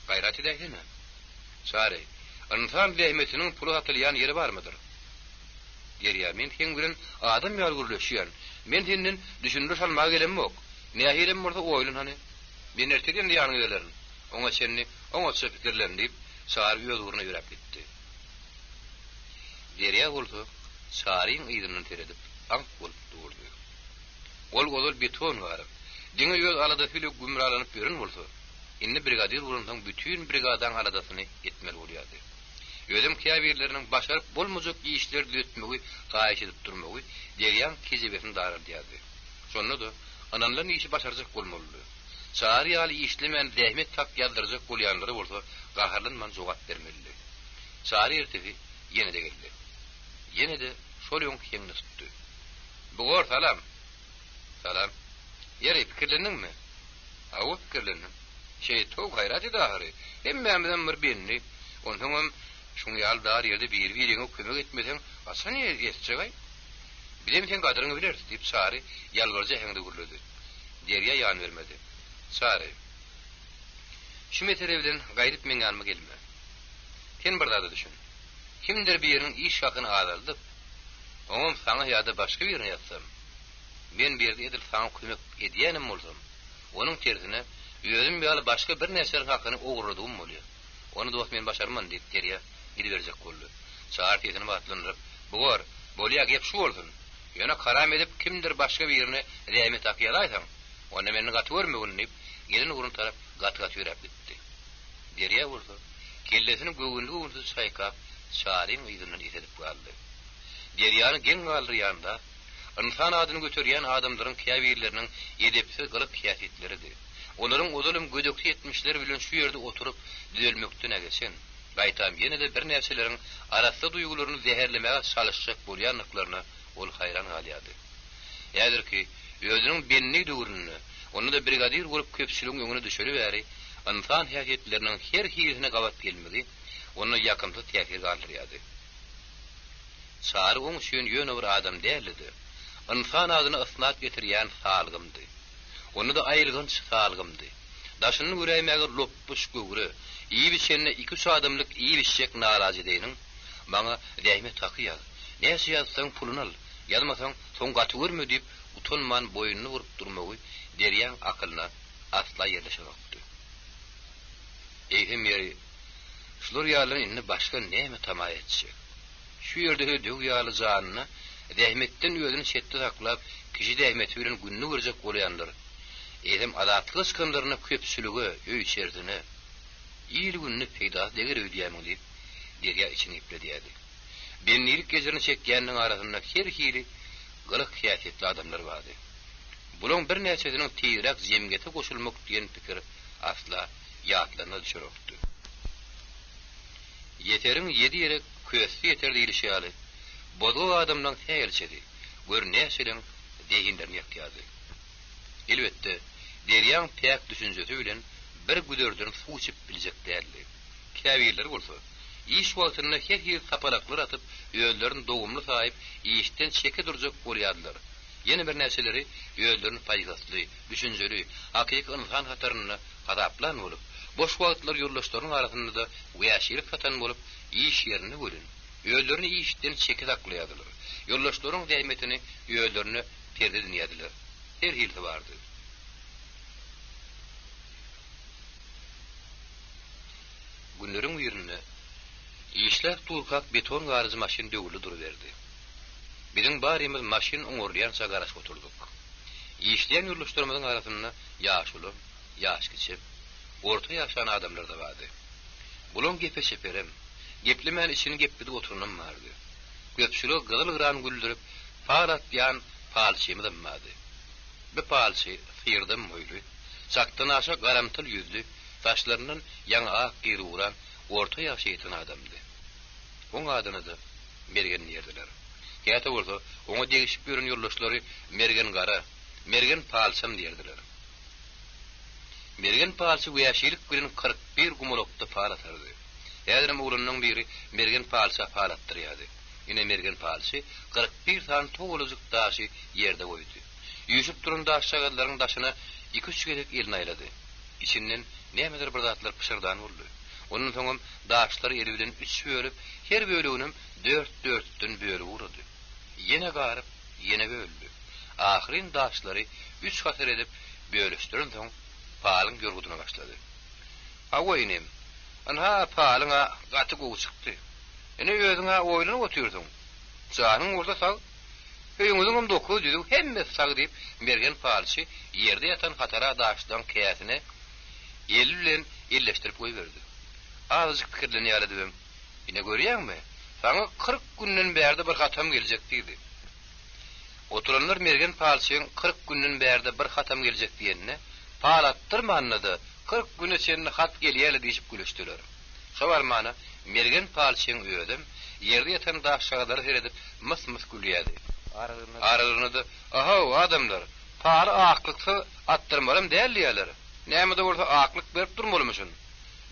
Gaýrat edäýsene. Çary, ynsan zähmetiniň pula satylýan ýeri barmydyr? Derýa, men seň bilen adam ýaly gürleşýän. Men senden düşündiriş almaga gelemok. Nähilem bolsa oýlan hany. Men ertir ýene ýanyňa gelerin. Oňa çenli oňatja pikirlen, diýip, Çary öz ugruna ýöräp gitdi. Derýa bolsa Çaryň yzyndan seredip, aňk bolup durdy. Ol ozal beton garyp, diňe öz aladasy bile gümralanyp ýören bolsa, indi brigadir bolansoň bütin brigadaň aladasyny etmeli bolýardy. Özem käbirleriniň başaryp bolmajak işleri düzetmegi haýyş edip durmagy Derýaň kejebesini daraldýardy. Şonda-da, ynanylan işi başarjak bolmalydy. Çary ýaly işlemän zähmet hak ýazdyrjak bolýanlara bolsa gaharlanman jogap bermelidi. Çary ertesi ýene-de geldi. Ýene-de şol öňki heňini tutdy. Bugor, salam! Salam. Ýeri, pikirlendiňmi? Hawa, pikirlendim. Şeýt-how, gaýrat et ahyry. Hemmämizem bir bendi. Onsoňam, şuň ýaly dar ýerde biri-biriňe kömek etmeseň, haçan etjeg-aý? Bizem seň gadyryňy bileris, diýip, Çary ýalbaryjy äheňde gürledi. Derýa ýan bermedi. Çary, şu mesele bilen gaýdyp meň ýanyma gelme. Sen bir zada düşün. Kimdir biriniň iş hakyny azaldyp, oňam saňa ýa-da başga birine ýazsam, men bu ýerde edil saňa kömek edýänem bolsam, onuň tersine, özüm ýaly başga birnäçeleriň hakyny ogurladygym bolýar. Ony dost men başarman, diýip, Derýa gidiberjek boldy. Çary sesini batlandyryp, Bugor, bolýa, gep şu bolsun. Ýöne karam edip kimdir başga birine zähmet haky ýazaýsaň, onda meni gaty görmegin, diýip, gelen ugruna tarap gaty-gaty ýöräp gitdi. Derýa bolsa, kellesini göwünli-göwünsiz çaýkap, Çaryň yzyndan esedip galdy. Derýany geň galdyrýan zat, ynsan adyny göterýän adamlaryň käbirleriniň edepsiz gylyk-häsiýetleridi. Olaryň ozalam gödeksi etmişleri bilen şu ýerde oturyp düzelmekden-ä geçen, gaýtam ýene-de birnäçeleriň arassa duýgularyny zäherlemäge çalyşjak bolýandyklaryna ol haýran galýardy. Häzirki, özüniň benni döwründe, onda-da brigadir bolup köpçüligiň öňüne düşeli bäri ynsan häsiýetleriniň her hilisine gabat gelmegi onda ýakymsyz täsir galdyrýardy. Çary oň üçin ýöne bir adam däldi-de, ynsan adyna ysnat getirýän salgymdy. Onda-da aýylganç salgymdy. Daşyny göräýmäge lopbuş göwre, iýip-içende iki-üç adamlyk iýip-içjek nalajedeýiniň, Maňa zähmet haky ýaz, näçe ýazsaň puluny al! Ýazmasaň, soň gaty görme diýip, utanman boýnuny burup durmagy Derýaň akylyna asla ýerleşenokdy. Eýsem ýeri, şular ýalydan indi başga näme tama etjek? Şu ýerde-de döw ýaly janyna zähmetden özüni çetde saklap, kişi zähmeti bilen gününi görjek bolýanlar, eýsem azatlyga çykanlarynda köpçülige, öý-içerisine, il-gününe peýdasy deger öýdýärmiň diýip, Derýa içini gepledýärdi. Bendilik ejirini çekýänleriň arasynda her hili gylyk-häsiýetli adamlar bardy. Bulaň birnäçesiniň tizräk jemgyýete goşulmak diýen pikir asla ýatlaryna düşenokdy. Ýeteriň ýedi ýere kössi ýeter diýlişi ýaly, bozgak adamlaň sähelçesi, gör näçeleň zehinlerini ýakýardy. Elbetde, derýaň päk düşünjesi bilen bir güzerden suw içip biljek däldi. Käbirleri bolsa, iş wagtynda her hili sapalaklar atyp, özlerini dogumly saýyp, işden çeke durjak bolýardylar. Ýene birnäçeleri özlerini paýhasly, düşünjeli, hakyky ynsan hatarynda hasaplan bolup, boş wagtlary ýoldaşlarynyň arasynda-da wäşilik satan bolup, iş ýerinde welin, özlerini işden çeke saklaýardylar. Ýoldaşlaryň zähmetini özlerine perde edinýärdiler. Her hilisi bardy. Günleriň birinde, işläp durkak beton garyjy maşyn döwüldi duruberdi. Biziň barymyz maşyn oňarylýança garaşyp oturdyk. Işleýän ýoldaşlarymyzyň arasynda ýaşulam, ýaşkiçem, orta ýaşan adamlar-da bardy. Bulaň gepe çeperem, geplemän içini gepledip oturanam bardy. Köpçülige gyzyl-gyran güldürip, pal atýan palçymyzam bardy. Bu palçy syrdam boýly, çakdanaşa garamtyl ýüzli, saçlaryndan ýaňy ak gyr ugran, orta ýaşa ýeten adamdy. Oň adyna-da Mergen diýerdiler. Käte bolsa, oňa degişip ýören ýoldaşlary Mergen gara, Mergen palçam diýerdiler. Mergen palçy wäşilik bilen 41 gumalakda pal atardy. Häzirem oglanlaň biri Mergen palça pal atdyrýardy. Ine Mergen palçy 41 sany togalajyk daşy ýerde goýdy. Üýşüp duran daşjagazlaryň daşyna iki-üç gezek elini aýlady. Içinden nämedir bir zatlar pyşyrdan boldy. Ondan soňam daşlary eli bilen üç bölüp, her böleginem dört-dörtden bölüp ugrady. Ýene garyp, ýene böldi. Ahyryn daşlary üç hatar edip bölüşdirensoň, palyň ýorgudyna başlady. Hawa, inim, ynha palyň-a gaty gowy çykdy. Ine özüň-ä oýlanyp otyrsyň. Janyň bolsa sag, öýüňiziňem dokuzy düzüw, hemmesi sag diýip, Mergen palçy ýerde ýatan hatara daşlaryň käsine eli bilen elleşdirip goýberdi. Azajyk pikirlenýär ýaly edibem, Ine görýäňmi, saňa 40 günden bärde bir hatam geljek diýdi. Oturanlar Mergen palçyň 40 günden bärde bir hatam geljek diýenine, pal atdyrmanda-da 40 güne çenli hat gelýär-le diýşip gülüşdiler. Şo barmana Mergen palçyň özem ýerde ýatan daşjagazlara seredip mys-mys gülýärdi. Aralarynda-da, Ahow, adamlar, paly aklyksyz atdyrmalam däl diýýärler. Näme-de bolsa aklyk berip durmalymyşyn.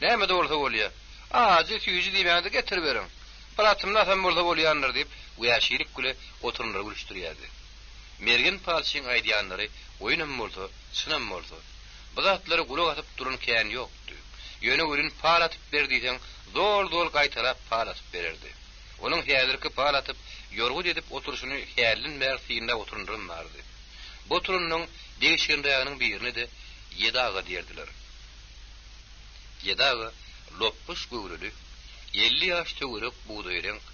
Näme-de bolsa bolýa. Ajy, süýji diýmäňde getiriberiň. Bir atymly atam bolsa bolýandyr diýip, wäşilik bile oturanlary gülüşdirýärdi. Mergen palçyň aýdýanlary oýunam bolsa, çynam bolsa, bu zatlara gulak asyp duran kän ýokdy. Ýöne welin pal atyp ber diýseň, zol-zol gaýtalap pal atyp bererdi. Onuň häzirki pal atyp, ýorgut edip oturyşyny hälden bäri synlap oturanlaram bardy. Bu oturanyň degişgenräginiň birine-de Ýedi aga diýerdiler. Ýedi aga lopbuş göwreli, 50 ýaş töwerek bugdaýreňk,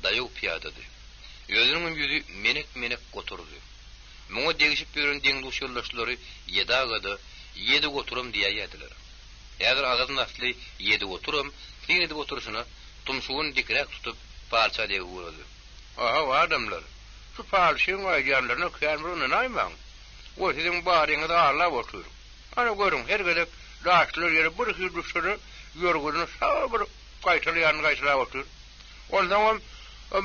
daýaw pyýadady. Özüniňem ýüzi menek-menek goturdy. Muňa degişip ýören deň-duş ýoldaşlary Ýedi aga-da, Ýedi goturam diýäýýärdiler. Häzir agyz nasly Ýedi goturam syn edip oturyşyna tumşugyny dikräk tutup, palça degip ugrady. Ahaw, adamlar, şu palçyň aýdýanlaryna kän bir ynanaýmaň. O siziň baryňyzy aldap otyr. Ana görüň, her gezek daşlar ýere bir hili düşse-de, ýorgudyny şo bir gaýtalaýanyny gaýtalap otyr. Onsoňam,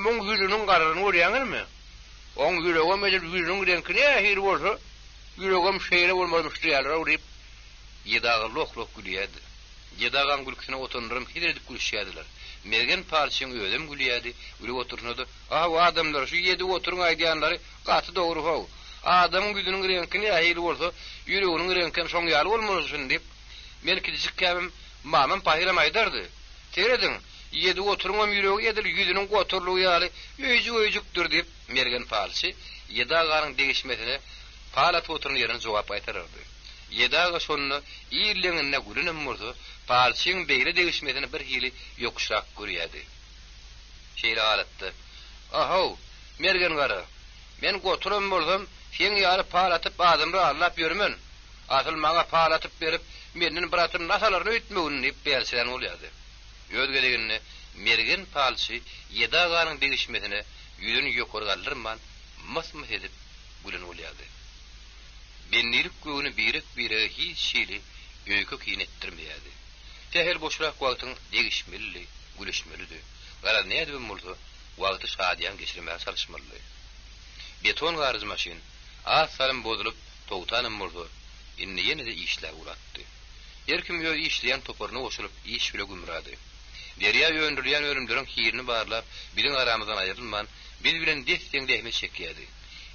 muň ýüzüniň garalyny görýäňizmi? Oň ýüregem edil ýüzüniň reňki nähili bolsa, ýüregem şeýle bolmalymyş diýýärler-ow diýip, Ýedi aga loh-loh gülýärdi. Ýedi agaň gülküsine oturanlaram hezil edip gülüşýärdiler. Mergen palçyň özem gülýärdi, gülüp oturyşyna-da, Aw, adamlar, şu ýedi oturyň aýdýanlary gaty dogry-how. Adamyň ýüzüniň reňki nähili bolsa, ýüreginiň reňkem şoň ýaly bolmalysyn diýip, men kiçijikkämem mamam pahyram aýdardy. Serediň, ýedi oturyňam ýüregi edil ýüzüniň goturlygy ýaly öýjük-öýjükdir diýip. Mergen palçy Ýedi aganyň degişmesine pal atyp oturan ýerinden jogap gaýtarardy. Ýedi aga şonda il deňinde gülenem bolsa, palçyň beýle degişmesini birhili ýokuşrak görýärdi. Şeýle halatda, A-how, Mergen gara, men goturam bolsam, seň ýaly pal atyp adamlary aldap ýörmen. Asyl maňa pal atyp berip, menden bir atym nas alaryn öýtmegin diýip bälçirän bolýardy. Öz gezeginde Mergen palçy Ýedi aganyň degişmesine ýüzüni ýokary galdyrman, mys-mys edip gülen bolýardy. Bendilik göwni birek-birege hiç hili öýke-kine etdirmeýärdi. Sähel boşrak wagtyň degişmelidi, gülüşmelidi. Garaz, nädibem bolsa, wagty şadyýan geçirmäge çalyşmalydy. Beton garyjy maşyn, az salym bozulyp, togtanam bolsa, indi ýene-de işläp ugratdy. Her kim öz işleýän toparyna goşulyp, iş bile gümrady. Derýa öndürilýän önümleriň hilini barlap, biziň aramyzdan aýrylman, biz bilen des-deň zähmet çekýärdi.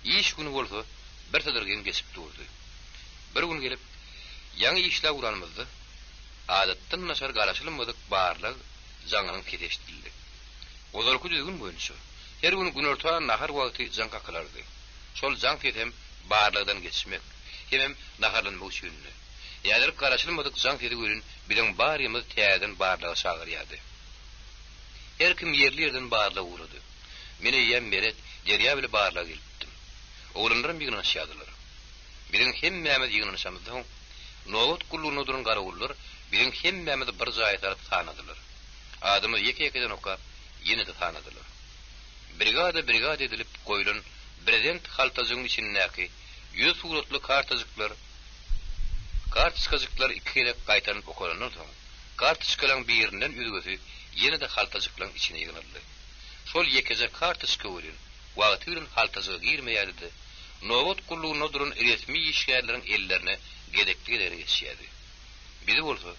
Iş güni bolsa birsydyrgyn geçip durdy. Bir gün gelip, ýaňy işläp ugranymyzda, adatdan daşary garaşylmadyk barlag jaňynyň sesi eşidildi. Ozalky düzgün boýunça, her gün günortan nahar wagty jaň kakylardy. Şol jaň sesem barlagdan geçmek, hemem naharlanmak üçindi. Häzir garaşylmadyk jaň sesi welin biziň barymyzy täzeden barlaga çagyrýardy. Her kim ýerli-ýerden barlaga ugrady. Men eýýäm Meret, Derýa bile barlaga gelipdim. Oglanlaram ýygnanyşýardylar. Biziň hemmämiz ýygnanyşamyzdan soň, nobat gullugynda duran garawullar biziň hemmämizi bir jaýa salyp sanadylar. Adymyzy ýeke-ýekeden okap, ýene-de sanadylar. Brigada-brigada edilip goýlan brezent haltajygyň içindäki ýüzi suratly kartajyklar Kartoçkajyklar iki gezek gaýtalanyp okalandan soň, kartoçkalaryň birinden özgesi ýene-de haltajyklaryň içine ýygnaldy. Şol ýekeje kartoçka welin, wagty bilen haltajyga girmeýärdi-de, nobat gullugynda duran resmi işgärleriň ellerine gezekli-gezegine geçýärdi. Bizi bolsa,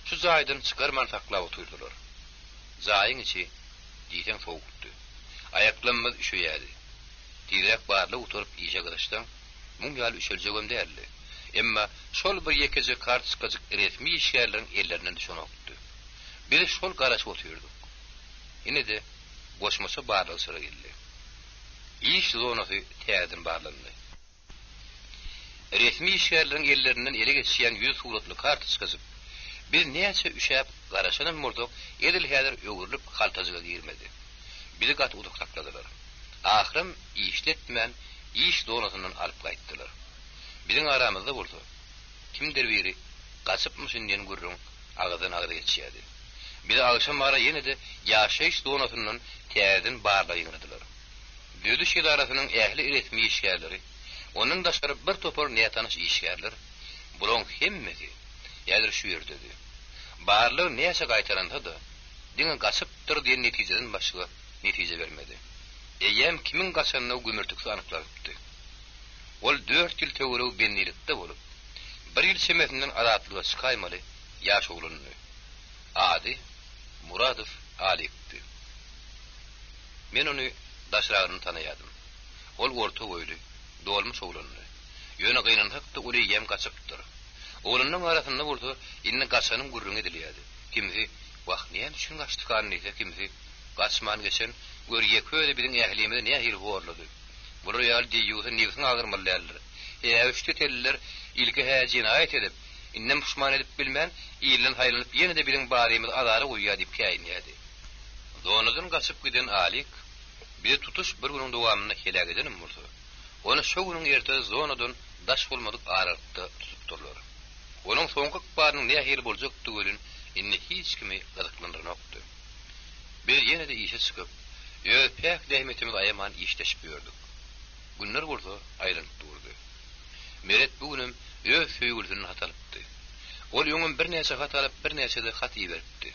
şu jaýdan çykarman saklap otyrdylar. Jaýyň içi diýseň sowukdy. Aýaklamymyz üşeýärdi. Tizräk barlag gutaryp işe gyzyşsaň, muň ýaly üşeljegem däldi. Emma şol bir ýekeje kartoçkajyk resmi işgärleriň ellerinden düşenokdy. Biz şol garaşyp otyrdyk. Ine-de, goşmaça barlagçylar geldi. Iş zonasy täzeden barlandy. Resmi işgärleriň ellerinden ele geçýän ýüz suratly kartoçkajyk, biz näçe üşäp garaşanam bolsak, edil häzir öwrülip haltajyga girmedi. Bizi gaty uzak sakladylar. Ahyram işletmän iş zonasyndan alyp gaýtdylar. Biziň aramyzda bolsa, kimdir biri gaçypmyşyn diýen gürrüň agyzdan-agyza geçýärdi. Bizi agşamara ýene-de ýaşaýyş zonasyndan täzeden barlaga ýygnadylar. Düzediş edarasynyň ähli resmi işgärleri, ondan daşary bir topar nätanyş işgärler, bularyň hemmesi häzir şu ýerdedi. Barlag näçe gaýtalansa-da, diňe gaçypdyr diýen netijeden başga netije bermedi. Eýýäm kimiň gaçandygy gümürtiksi anyklanypdy. Ol dört ýyl töweregi bendilikde bolup, bir ýyl çemesinden azatlyga çykaýmaly ýaş oglandy. Ady Muradow Alikdi. Men ony daşragyndan tanaýardym. Ol orta boýly, dolmuş oglandy. Ýöne gynansak-da ol eýýäm gaçypdyr. Oglanlaryň arasynda bolsa indi gaçanyň gürrüňi edilýärdi. Kimsi, Wah, näme üçin gaçdykan diýse, kimsi, Gaçman geçen, gör ýeke özi biziň ählimizi nähili horlady. Bular ýaly deýýusa nebsiň agyrmaly däldir. Sebäbi şu tetelliler ilki-hä jenaýat edip, indem puşman edip bilmän, ilden saýlanyp ýene-de biziň barymyzy azara goýýar diýip käýinýärdi. Zonadan gaçyp giden Alik bizi tutuş bir günüň dowamynda heläk edenem bolsa, ony şo günüň ertesi zonadan daş bolmadyk aralykda tutupdyrlar. Onuň soňky ykbalynyň nähili boljakdygy welin indi hiç kimi gyzyklandyranokdy. Biz ýene-de işe çykyp, öz päk zähmetimizi aýaman işleşip ýördük. Günler bolsa aýlanyp durdy. Meret bu günem öz söýgülisinden hat alypdy. Ol öňem birnäçe hat alyp, birnäçe-de hat iberipdi.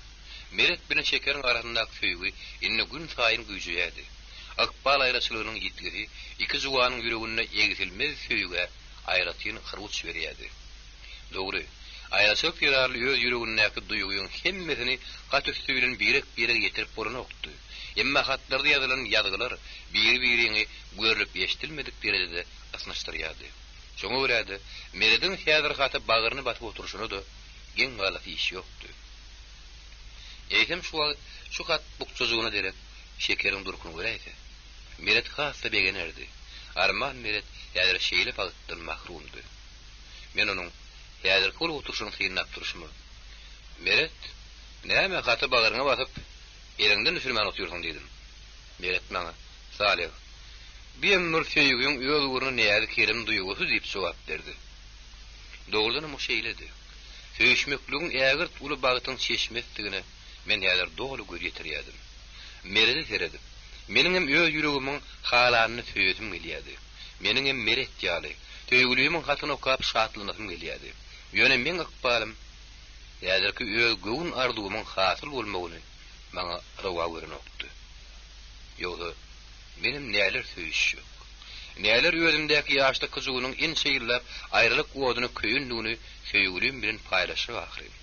Meret bilen Şekeriň arasyndaky söýgi indi günsaýyn güýjeýärdi. Ykbal aýraçylygynyň ýitgisi iki juwanyň ýüreginde egsilmez söýgä aýratyn hyruç berýärdi. Dogry, aýraçylyk zerarly öz ýüregindäki duýgyň hemmesini hat üsti bilen birek-birege ýetirip bolanokdy. Emma hatlarda ýazylan ýazgylar biri-biriňi görlüp-eşidilmedik derejede ysnyşdyrýardy. Şoňa görä-de, Merediň häzir hata bagryny basyp oturyşyna-da geň galasy iş ýokdy. Eýsem şu wagt şu hat bukjajygyna derek Şekeriň durkuny göräýse. Meret has-da begenerdi. Arman Meret häzir şeýle bagtdan mahrumdy. Men onuň häzirki bolup oturyşyny synlap durşuma, Meret, näme haty bagryňa basyp, eliňden düşürmän otyrsyň diýdim. Meret maňa, Salyh, biem bir söýgiň öz ugruna näzi-kerem duýgusy diýip jogap berdi. Dogrudanam o şeýledi. Söýüşmekligiň ägirt uly bagtyň çeşmesidigine men häzir doly göz ýetirýärdim. Merede seredip, meniňem öz ýüregimiň halanyny söýesim gelýärdi. Meniňem Meret ýaly, söýgülimiň hatyny okap şatlanasym gelýärdi. Ýöne meň ykbalym häzirki öz göwün arzuwymyň hasyl bolmagyny maňa rowa görenokdy. Ýogsa, menem näler söýüşjek. Näler özümdäki ýaşlyk hyjuwynyň ençe ýyllap aýralyk oduna köýendigini söýgülim bilen paýlaşjak ahyryn.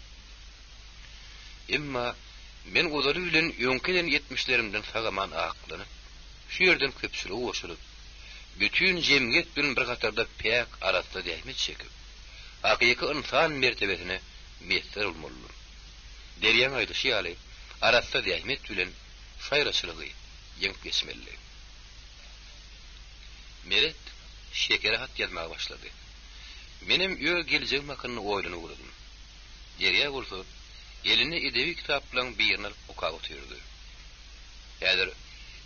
Emma men ozaly bilen öňki eden etmişlerimden sag-aman aklanyp, şu ýerden köpçülige goşulyp, bütin jemgyýet bilen bir hatarda päk, arassa zähmet çekip, hakyky ynsan mertebesine miýesser bolmalydym. Derýaň aýdyşy ýaly, arassa zähmet bilen şu aýraçylygy ýeňip geçmelidi. Meret Şekere hat ýazmaga başlady. Menem öz geljegim hakynda oýlanyp ugradym. Derýa bolsa, eline edebi kitaplaň birini alyp okap otyrdy. Häzir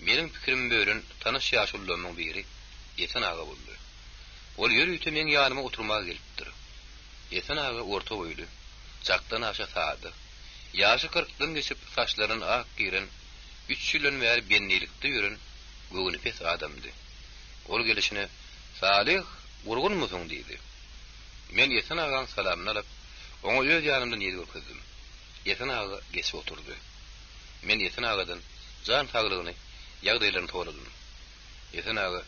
meniň pikirimi bölen tanyş ýaşulularymyň biri Esen aga boldy. Ol ýörite meň ýanyma oturmaga gelipdir. Esen aga orta boýly, çakdan aşa sada, ýaşy kyrkdan geçip saçlaryndan ak giren, üç ýyldan bäri bendilikde ýören göwnüpes adamdy. Ol gelişine, Salyh, gurgunmysyň? diýdi. Men Esen agaň salamyny alyp, oňa öz ýanymdan ýer görkezdim. Esen aga geçip oturdy. Men Esen agadan jan saglygyny, ýagdaýlaryny soradym. Esen aga,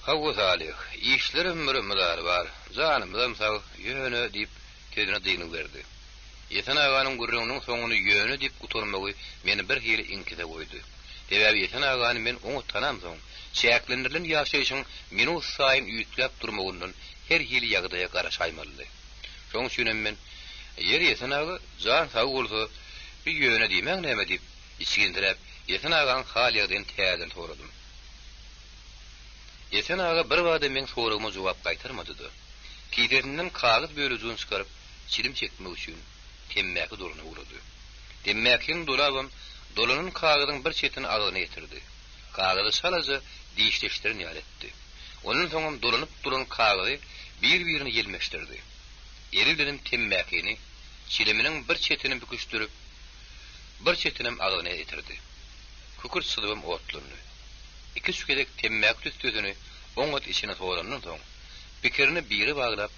Hawa, Salyh, işlerem bir mydary bar, janymyzam sag, ýöne, diýip, sözüne dyngy berdi. Esen aganyň gürrüňiniň soňuny ýöne diýip gutarmagy meni birhili iňkise goýdy. Sebäbi Esen agany men oňat tanamsoň, çäklendirilen ýaşaýşyň minut saýyn üýtgäp durmagyndan her hili ýagdaýa garaşaýmalydy. Şoň üçinem men, Ýeri Esen aga, jan sag bolsa, bir ýöne diýmäň näme diýip, içginsiräp, Esen agaň hal-ýagdaýyny täzeden soradym. Esen aga birbada meň soragyma jogap gaýtarmady-da, kisesinden kagyz bölejigini çykaryp, çilim çekmek üçin temmäki dolana ugrady. Temmäkini dolabam, dolanan kagyzyň bir çetini agzyna ýetirdi. Kagyzy çalaja dişleşdiren ýaly etdi. Ondan soňam dolanyp duran kagyzy bir-birine ýelmeşdirdi. Eli bilenem temmäkini, çiliminiň bir çetini büküşdirip, bir çetinem agzyna ýetirdi. Kükürt syzybam otlandy. Iki-üç gezek temmäki tüssesini oňat içine sorandan soň, pikirini bire baglap,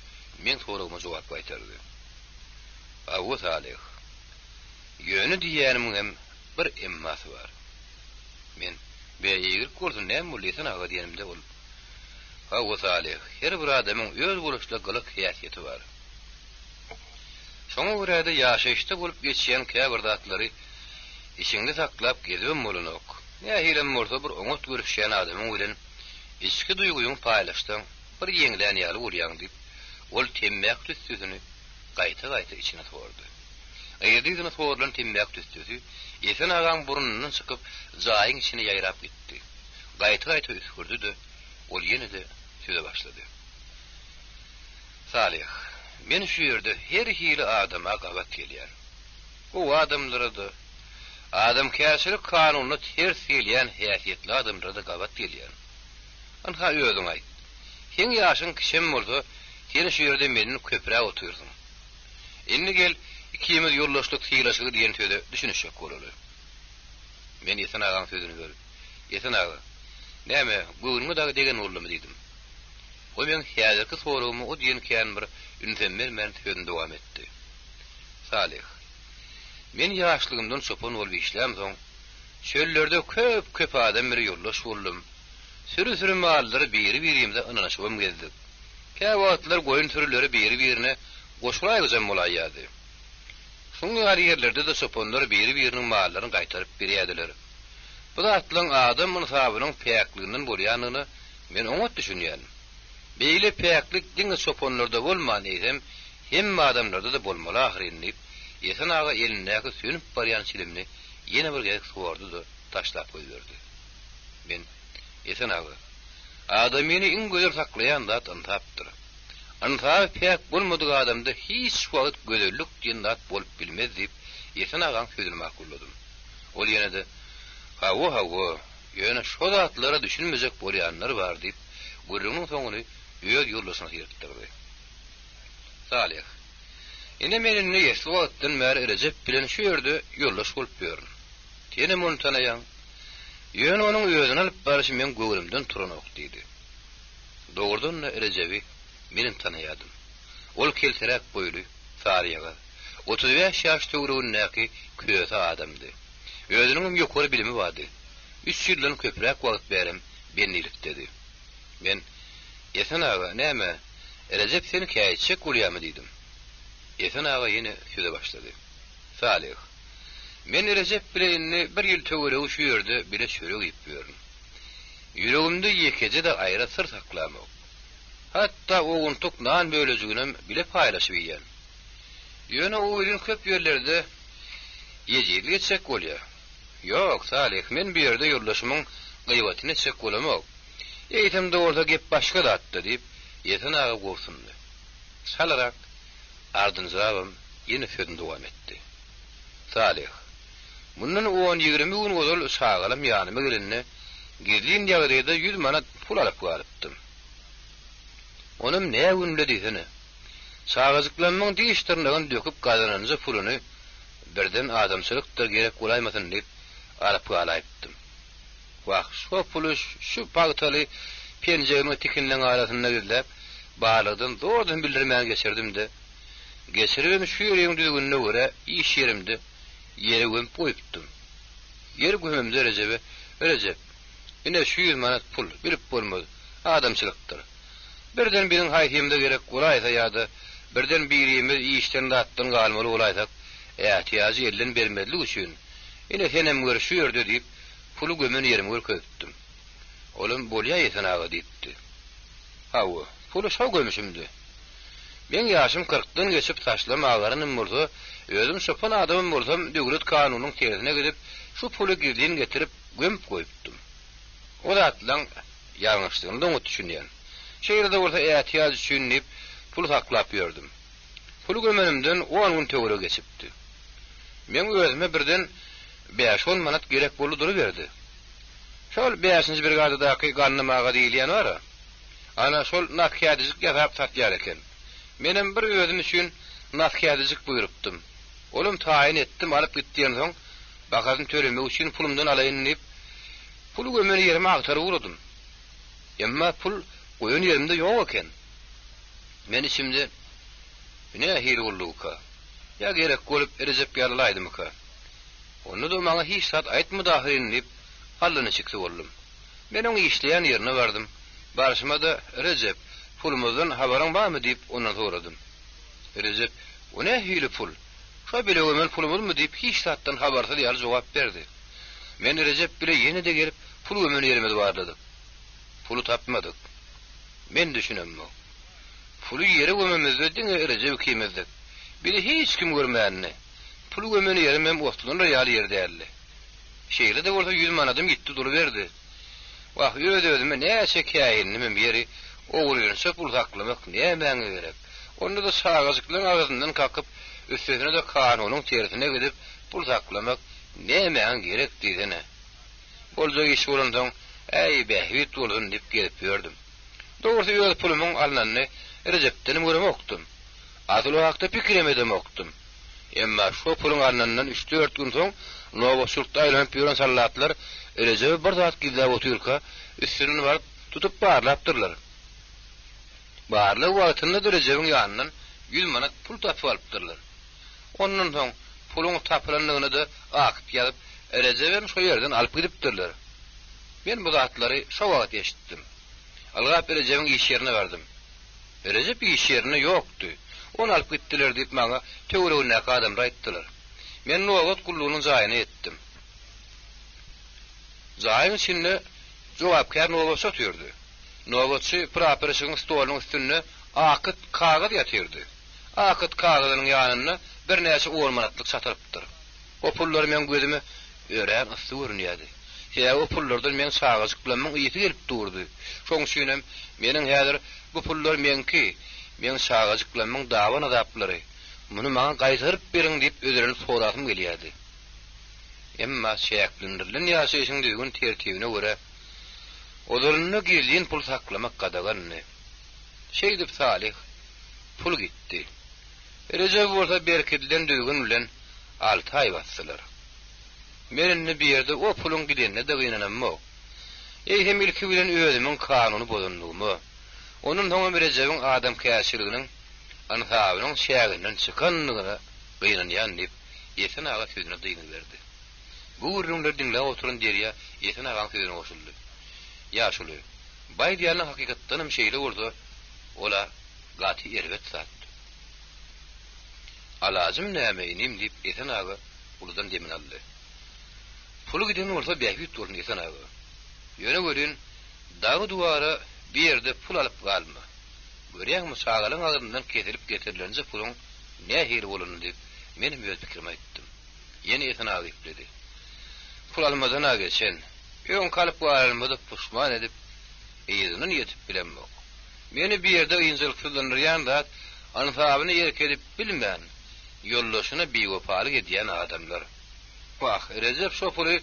meň soragyma jogap gaýtardy. Hawa, Salyh. Ýöne diýýänimiňem bir emmasy bar. Men, Be, eýgilik bolsun, näme boldy, Esen aga diýenimde ol, Hawa, Salyh, her bir adamyň özboluşly gylyk-häsiýeti bar. Şoňa görä-de ýaşaýyşda bolup geçýän käbir zatlary içiňde saklap gezibem bolanok. Nähilem bolsa bir oňat görüşýän adamyň bilen içki duýgyňy paýlaşsaň, bir ýeňlän ýaly bolýaň diýip, ol temmäki tüssesini gaýta-gaýta içine sordy. Yzly-yzyna sorulan temmäki tüssesi Esen agaň burnundan çykyp, jaýyň içine ýaýrap gitdi. Gaýta-gaýta üsgürdi-de, ol ýene-de söze başlady. Salyh, men şu ýerde her hili adama gabat gelýän. Gowy adamlara-da, adamkärçilik kanunyna ters gelýän häsiýetli adamlara-da gabat gelýän. Ynha, özüň aýt. Seň ýaşyň kiçem bolsa, sen şu ýerde menden köpräk otyrsyň. Indi gel, ikimiz ýoldaşlyk sylaşygy diýen söze düşünişjek bolaly. Men Esen agaň sözüni bölüp, Esen aga, näme, göwnüňe dagy degen boldumy diýdim. O meň häzirki soragyma o diýen kän bir ünsem bermän sözüni dowam etdi. Salyh, men ýaşlygymdan çopan bolup işlämsoň, çöllerde köp-köp adam bile ýoldaş boldum. Süri-süri mallary biri-birimize ynanyşybam gezdik. Käwagtlar goýun sürüleri biri-birine goşulaýgyjam bolaýýardy. Şuň ýaly ýerlerde-de çopanlar biri-biriniň mallaryny gaýtaryp berýärdiler. Bu zatlaryň adam ynsabynyň päkliginden bolýandygyna men oňat düşünýän. Beýle päklik diňe çopanlarda bolman, eýsem, hemme adamlarda-da bolmaly ahyryn, diýip, Esen aga elindäki sönüp barýan çilimini ýene bir gezek sordy-da, taşlap goýberdi. Men. Esen aga, adamyny iň gözel saklaýan zat ynsapdyr. Ynsaby päk bolmadyk adamda hiç wagt gözellik diýen zat bolup bilmez diýip, Esen agaň sözüni makulladym. Ol ýene-de, Hawa, hawa, ýöne şo zatlara düşünmejek bolýanlar bar diýip, gürrüňiň soňuny öz ýoldaşyna syrykdyrdy. Salyh, Ine men indi esli wagtdan bäri Rejep bilen şu ýerde ýoldaş bolup ýörün. Senem ony tanaýaň. Ýöne onuň özüni alyp barşy meň göwnümden turanok diýdi. Dogrudan-da Rejebi menem tanaýardym. Ol kelteräk boýly, saryýagyz, 35 ýaş töweregindäki köse adamdy. Özüniňem ýokary bilimi bardy. Üç ýyldan köpräk wagt bärem bendilikdedi. Men, Esen aga, näme, Rejep seni käýitjek bolýarmy diýdim. Esen aga ýene söze başlady. Salyh, men Rejep bile indi bir ýyl töweregi şu ýerde bile çörek iýip ýörün. Ýüregimde ýekeje-de aýra syr saklamok. Hatda owuntyk nan bölejiginem bile paýlaşyp iýýän. Ýöne o welin köp ýerlerde ejizlik etjek bolýar. Ýok, Salyh, men bu ýerde ýoldaşymyň gyýbatyny etjek bolamok. Eýsem-de bolsa gep başga zatda, diýip, Esen aga gobsundy. Çalarak ardynjyrabam ýene sözüni dowam etdi. Salyh, mundan on-ýigrimi gün ozal çagalam ýanyma gelende, gizlin ýagdaýda ýüz manat pul alyp galypdym. Onam nä günde diýsene. Çagajyklamyň diş-dyrnagyny döküp gazananja puluny birden adamçylykdyr gerek bolaýmasyn diýip alyp galaýypdym. Wah, şo puly şu pagtaly penjegimiň tikinleň arasynda gizläp, barlykdan zordan bildirmän geçirdim-de, geçiribem şu ýeriň düzgünine görä iş ýerimde ýere gömüp goýupdym. Ýer gömemde Rejebe, Rejep, ine şu ýüz manat pul, bilip bolmaz, adamçylykdyr. Birden biziň haýsymyza gerek bolaýsa ýa-da birden birimiz işden-zatdan galmaly bolaýsak, ätiýajy elden bermezlik üçin, ine senem gör şu ýerde diýip, puly gömen ýerimi görkezipdim. Olam Bolýa Esen aga diýipdi. Hawa, puly şo gömüşimdi. Meň ýaşym kyrkdan geçip saçlam agaranam bolsa, özüm çopan adamam bolsam döwlet kanunynyň tersine gidip, şu puly gizlin getirip gömüp goýupdym. O zatlaň ýalňyşdygyny doňat düşünýän. Şeýle-de bolsa ätiýaç üçin diýip pul saklap ýördüm. Puly gömenimden on gün töweregi geçipdi. Meň özüme birden bäş-on manat gerek boldy duruberdi. Şol bäşinji brigadadaky Gandym aga diýilýän bar-a. Ana, şol naskädijik ýasap satýar eken. Menem bir özüm üçin naskädijik buýrupdym. Olam taýyn etdim, alyp git diýensoň, bahasyny tölemek üçin pulumdan alaýyn diýip, puly gömen ýerimi agtaryp ugradym. Emma pul goýan ýerimde ýok eken. Men içimde, Bu nähili boldugyka? Ýa gerek bolup Rejep ýaly alaýdymyka? Onda-da maňa hiç zat aýtmady ahyryn diýip, allaniçiksi boldum. Men oň işleýän ýerine bardym. Barşyma-da, Rejep, pulumyzdan habaryň barmy diýip, ondan soradym. Rejep, O nähili pul? Şo bile gömen pulumyzmy diýip, hiç zatdan habarsyz ýaly jogap berdi. Men Rejep bile ýene-de gelip, pul gömen ýerimizi barladyk. Puly tapmadyk. Men düşünemok. Puly ýere gömemizde diňe Rejep ikimizdik. Bizi hiç kim görmändi. Pul gömen ýerimem oslanar ýaly ýer däldi. Şeýle-de bolsa ýüz manadym ýitdi duruberdi. Wah, öz-özüme näçe käýindimem ýeri ogrynça pul saklamak nämäňe gerek? Onda-da çagajyklaryň agzyndan kakyp, üstesine-de kanunyň tersine gidip pul saklamak nämäňe gerek diýsene. Boljak iş bolansoň, äý, bähbit bolsun diýip gezip ýördüm. Dogrusy öz pulumyň alnanyny Rejepdenem göremokdym. Asyl o hakda pikirem edemokdym. Emma şo puluň alnanyndan üç-dört gün soň nobatçylykda aýlanyp ýören sallatlar Rejebi bir zat gizläp otyrka, üstünden baryp, tutup barlapdyrlar. Barlag wagtynda-da Rejebiň ýanyndan ýüz manat pul tapyp alypdyrlar. Ondan soň puluň tapylandygyny-da akt ýazyp, Rejebem şo ýerden alyp gidipdirler. Men bu zatlary şo wagt eşitdim. Ylgap Rejebiň iş ýerine bardym. Rejep iş ýerinde ýokdy. Ony alyp gitdiler diýip maňa töweregindäki adamlar aýtdylar. Men nobat gullugynyň jaýyna ýetdim. Jaýyň içinde jogapkär nobatçy otyrdy. Nobatçy praporşigiň stolunyň üstünde akyt kagyz ýatyrdy. Akyt kagyzynyň ýanynda birnäçe on manatlyk çatylypdyr. O pullar meň gözüme örän yssy görünýärdi. Sebäbi o pullardan meň çagajyklamyň ysy gelip durdy. Şoň üçinem meniň häzir bu pullar meňki, meň çagajyklamyň daban azaplary. Muny maňa gaýtaryp beriň diýip özelenip sorasym gelýärdi. Emma çäklendirilen ýaşaýşyň düzgün-tertibine görä, ozalynda gizlin pul saklamak gadagandy. Şeýdip Salyh pul gitdi. Rejebi bolsa berkidilen düzgün bilen alty aý basdylar. Men indi bu ýerde o puluň gidenine-de gynanamok. Eýsem ilki bilen özümiň kanuny bozandygyma, ondan soňam Rejebiň adamkärçiliginiň ynsabynyň çäginden çykandygyna gynanýan diýip, Esen aga sözüne dyngy berdi. Bu gürrüňleri diňläp oturan Derýa Esen agaň sözüne goşuldy. Ýaşuly, bu aýdýanyň hakykatdanam şeýle bolsa, ol-a gaty erbet zat. Alajym näme, inim, diýip, Esen aga uludan demini aldy. Puly giden bolsa bähbit bolsun, Esen aga. Ýöne welin, dagy-duwara bir ýerde pul alyp galma. Görýäňmi, çagalaň agzyndan kesilip getirilenje puluň nähili bolanyny, diýip, menem öz pikirimi aýtdym. Ýene Esen aga gepledi. Pul almadan-a geçen. Öňki alyp galanyma-da puşman edip, yzyndan ýetip bilemok. Meni bu ýerde ynjalyksyzlandyrýan zat, ynsabyny erk edip bilmän, ýoldaşyna biwepalyk edýän adamlar. Wah, Rejep şo puly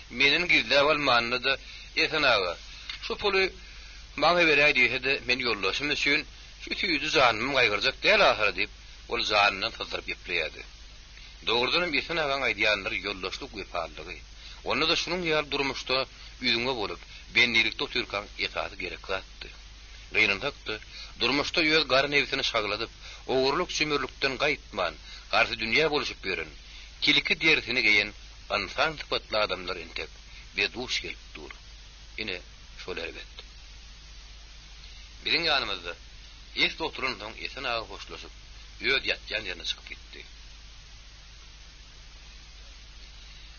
menden gizläp almanda-da, Esen aga, şu puly maňa beräý diýse-de, men ýoldaşym üçin şu süýji janymam gaýgyrjak däl ahyry diýip, ol janyndan syzdyryp gepleýärdi. Dogrudanam Esen agaň aýdýanlary ýoldaşlyk wepalylygy. Onda-da şunuň ýaly durmuşda üzňe bolup, bendilikde otyrkaň esasy gerek zatdy. Gynansak-da, durmuşda öz gara nebsini şagladyp, ogurlyk-jümürlikden gaýtman, harsydünýä boluşyp ýören, tilki derisini geýen ynsan sypatly adamlar entek bize duş gelip dur. Ine, şol erbet. Biziň ýanymyzda esli oturansoň Esen aga hoşlaşyp, öz ýatýan ýerine çykyp gitdi.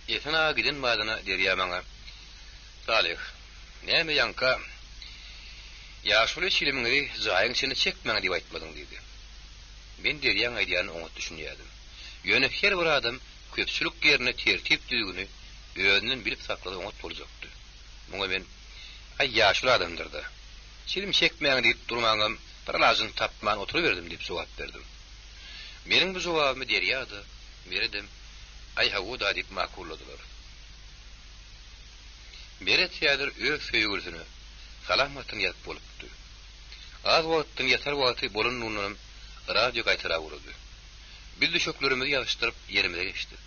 Esen aga giden badyna Derýa maňa, Salyh, näme ýaňka ýaşuly çilimiňizi jaýyň içinde çekmäň diýip aýtmadyň diýdi. Men Derýaň aýdýanyna oňat düşünýärdim. Ýöne her bir adam köpçülik ýerinde tertip-düzgüni özünden bilip saklasa oňat boljakdy. Muňa men, Aý, ýaşuly adamdyr-da. Çilim çekmäň diýip durmaňam bir alajyny tapman oturyberdim diýip jogap berdim. Meniň bu jogabymy Derýa-da, Meredem, Aý, hawa-da diýip makulladylar. Meret häzir öz söýgülisine salam hatyny ýazyp bolupdy. Az wagtdan ýatar wagty bolanlygyndanam radio gaýtalap ugrady. Biz düşeklerimizi ýazyşdyryp ýerimize geçdik.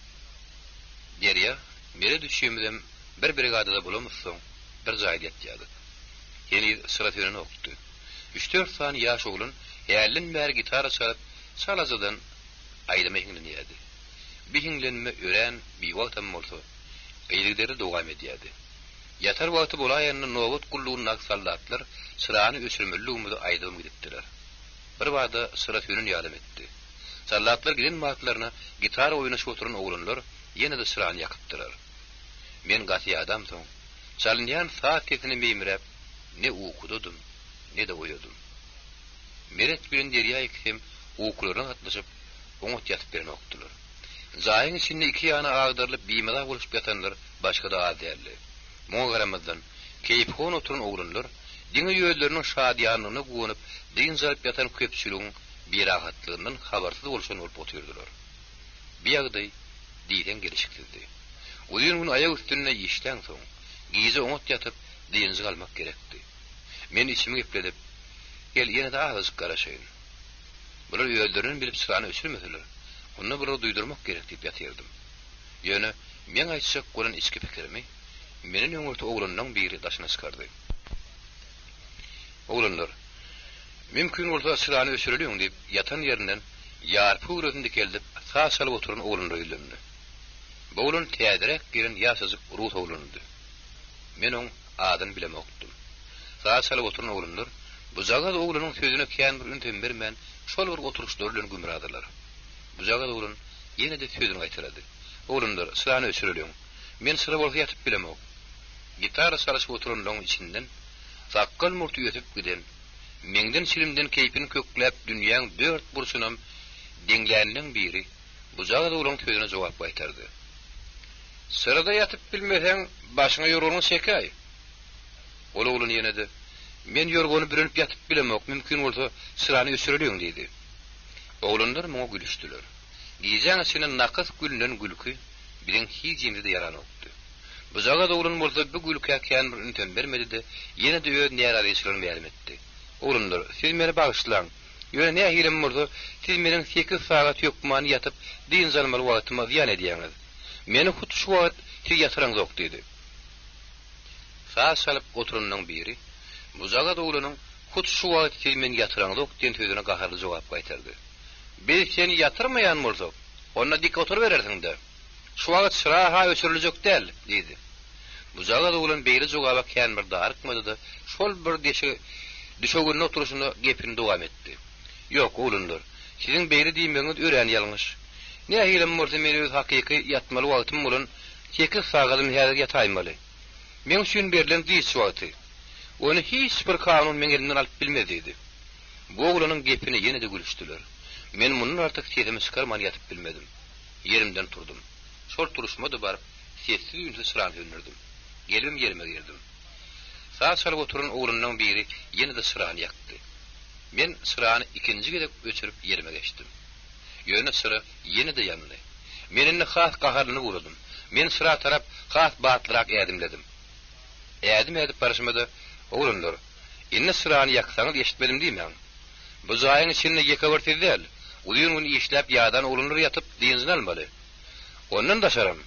Derýa, Meret üçimizem bir brigadada bolamyzsoň, bir jaýda ýatýardyk. Heniz çyra sönenokdy. Üç-dört sany ýaş oglan hälden bäri gitara çalyp, çalajadan aýdyma hiňlenýärdi. Bi hiňlenme örän biwagtam bolsa, yzygiderli dowam edýärdi. Ýatar wagty bolaýanda nobat gullugyndaky soldatlar çyrany öçürmelidigimizi aýdybam gidipdiler. Birbada çyra sönen ýalam etdi. Soldatlar giden wagtlaryna gitara oýnaşyp oturan oglanlar ýene-de çyrany ýakypdylar. Men gaty ýadamsoň, çalynýan saz sesine meýmiräp, ne ukudadym, ne-de oýadym. Meret bilen Derýa ikisem ukularyna gatnaşyp, oňat ýatyp bilenokdylar. Jaýyň içinde iki ýana agdarylyp bimaza boluşyp ýatanlar başga-da az däldi. Muňa garamazdan, keýpihon oturan oglanlar diňe özleriniň şadyýanlygyna guwanyp dynç alyp ýatan köpçüligiň birahatlygyndan habarsyz bolşan bolup otyrdylar. Bu ýagdaý diýseň gelşiksizdi. Uzyn gün aýak üstünde işläňsoň, gije oňat ýatyp, dynjyk almak gerekdi. Men içimi gepledip, Gel, ýene-de azajyk garaşaýyn. Bular özlerinden bilip çyrany öçürmeseler, onda bulary duýdurmak gerek diýip ýatyrdym. Ýöne meň aýtjak bolan içki pikirimi menden öňürti oglanlaň biri daşyna çykardy. Oglanlar, mümkin bolsa çyrany öçüreliň diýip, ýatan ýerinden ýarpy göwresini dikeldip, saz çalyp oturan oglanlara ýüzlendi. Bu oglan täzeräk gelen ýaşajyk rus oglanydy. Men oň adyny bilemokdym. Saz çalyp oturan oglanlar bujagaz oglanyň sözüne kän bir ünsem bermän, şol bir oturyşlary bilen gümradylar. Bujagaz oglan ýene-de sözüni gaýtalady. Oglanlar, çyrany öçüreliň. Men çyra bolsa ýatyp bilemok. Gitara çalyşyp oturanlaryň içinden sakgal-murty ösüp giden, meňden-çilimden keýpini kökläp dünýäň dört burçunam deňlänleň biri bujagaz oglan sözüne jogap gaýtardy. Çyrada ýatyp bilmeseň, başyňa ýorganyňy çekäý. Ol oglan ýene-de, Men ýorgany bürenip ýatyp bilemok, mümkin bolsa, çyrany öçüreliň diýdi. Oglanlar muňa gülüşdiler. Gijäň içinde nakys gülnen gülki biziň hijimize-de ýaranokdy. Bujagaz oglan bolsa bu gülkä kän bir ünsem bermedi-de, ýene-de öz närazyçylygyny mälim etdi. Oglanlar, siz meni bagyşlaň. Ýöne nähilem bolsa, siz meniň sekiz sagat hökmany ýatyp, dynç almaly wagtyma zyýan edýäňiz. Meni hut şu wagt siz ýatyraňzok diýdi. Saz çalyp oturanyň biri, Bujagaz oglanyň hut şu wagt siz meni ýatyraňzok diýen sözüne gaharly jogap gaýtardy. Biz seni ýatyrmaýan bolsak, onda dik oturyberersiň-dä. Şu wagt çyra-ha öçüriljek däl, diýdi. Bujagaz oglan beýle jogaba kän bir darykmady-da, şol bir deşige düşeginde oturyşyna gepini dowam etdi. Ýok, oglanlar, siziň beýle diýmegiňiz örän ýalňyş. Nähilem bolsa men öz hakyky ýatmaly wagtym bolan sekiz sagadym häzir ýataýmaly. Meň üçin berlen dynç wagty. Ony hiç bir kanun meň elimden alyp bilmez diýdi. Bu oglanyň gepine ýene-de gülüşdiler. Men mundan artyk sesimi çykarman ýatyp bilmedim. Ýerimden turdum. Şol turuşma-da baryp, sessiz-üýnsüz çyrany söndürdim. Gelibem ýerime girdim. Saz çalyp oturan oglanlaň biri ýene-de çyrany ýakdy. Men çyrany ikinji gezek öçürip ýerime geçdim. Ýöne çyra ýene-de ýandy. Men indi has gaharlanyp ugradym. Men çyra tarap has batlyrak ädimledim. Ädim ädip barşyma-da, Oglanlar, indi çyrany ýaksaňyz eşitmedim diýmäň. Bu jaýyň içinde ýeke bir siz däl, uzyn gün işläp ýadan oglanlar ýatyp dynjyny almaly. Ondan daşaram,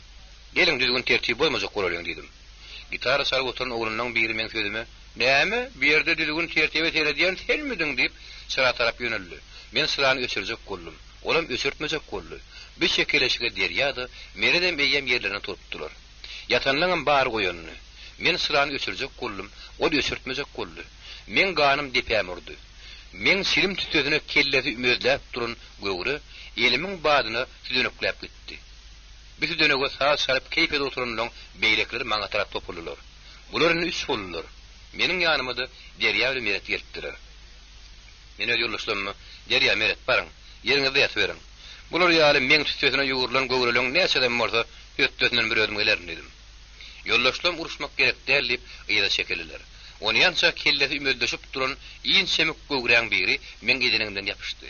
geliň düzgün-tertibi bozmajak bolalyň diýdim. Gitara çalyp oturan oglanlaň biri meň sözüme, Näme, bu ýerde düzgün-tertibe seredýän senmidiň? diýip, çyra tarap ýöneldi. Men çyrany öçürjek boldum. Olam öçürtmejek boldy. Bu çekeleşige Derýa-da, Meredem eýýäm ýerlerinden turupdylar. Ýatanlaňam bary oýandy. Men çyrany öçürjek boldum, ol öçürtmejek boldy. Meň ganym depäme urdy. Meň çilim tüssesine kellesi ümezläp duran göwre elimiň badyna südenekläp gitdi. Bu südenege saz çalyp keýp edip oturanlaň beýlekileri maňa tarap topuldylar. Bular indi üç boldular. Meniň ýanyma-da Derýa bilen Meret gelipdiler. Men öz ýoldaşlaryma, Derýa, Meret, baryň, ýeriňizde ýatyberiň. Bular ýaly meň tüssesine ýugrulan göwreleň näçesem bolsa, hötdesinden bir özüm gelerin diýdim. Ýoldaşlarym uruşmak gerek däl diýip, yza çekildiler. Onýança kellesi ümezleşip duran inçemik göwräň biri meň edenigimden ýapyşdy.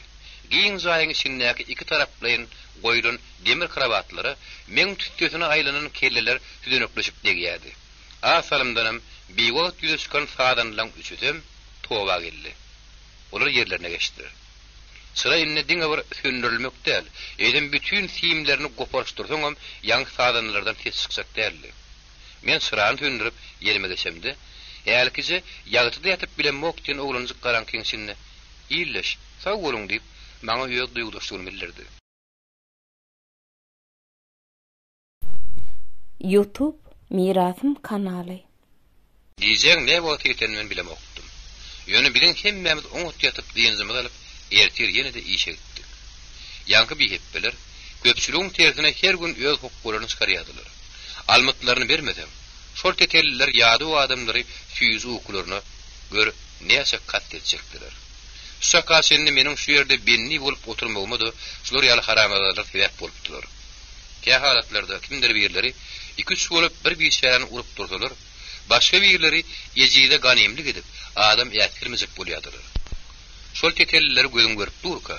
Giň jaýyň içindäki iki taraplaýyn goýlan demir krowatlara meň tüssesine aýlanan kelleler südenekleşip degýärdi. Az salymdanam biwagt ýüze çykan sazandalaň üçüsem toba geldi. Olar ýerlerine geçdiler. Çyra indi diňe bir söndürilmek däl, eýsem bütin simlerini goparyşdyrsaňam ýaňky sazandalardan ses çykjak däldi. Men çyrany söndürip ýerime geçemde, hälkije ýagtyda ýatyp bilemok diýen oglanjyk garaňkyň içinde, Ildeş, sag boluň diýip, maňa öz duýgudaşlygyny bildirdi. Youtube Mirasym kanaly. Gijäň nä wagty ýetenini men bilemokdym. Ýöne biziň hemmämiz oňat ýatyp dynjymyzy alyp, ertir ýene-de işe gitdik. Ýaňky bihepbeler, köpçüligiň tersine her gün öz hokgalaryny çykarýardylar. Almytlaryny bermeseň, şol tetelliler ýadaw adamlary süýji ukularyna, gör, näçe kast etjekdiler. Şu çaka çenli meniň şu ýerde bendi bolup oturmagyma-da şular ýaly haramzadalar sebäp bolupdylar. Kähalatlarda kimdir birleri iki-üç bolup bir biçäräni urup dursalar, başga birleri ejize ganymlyk edip, adam äsgermejek bolýardylar. Şol tetellileri gözüň görüp durka,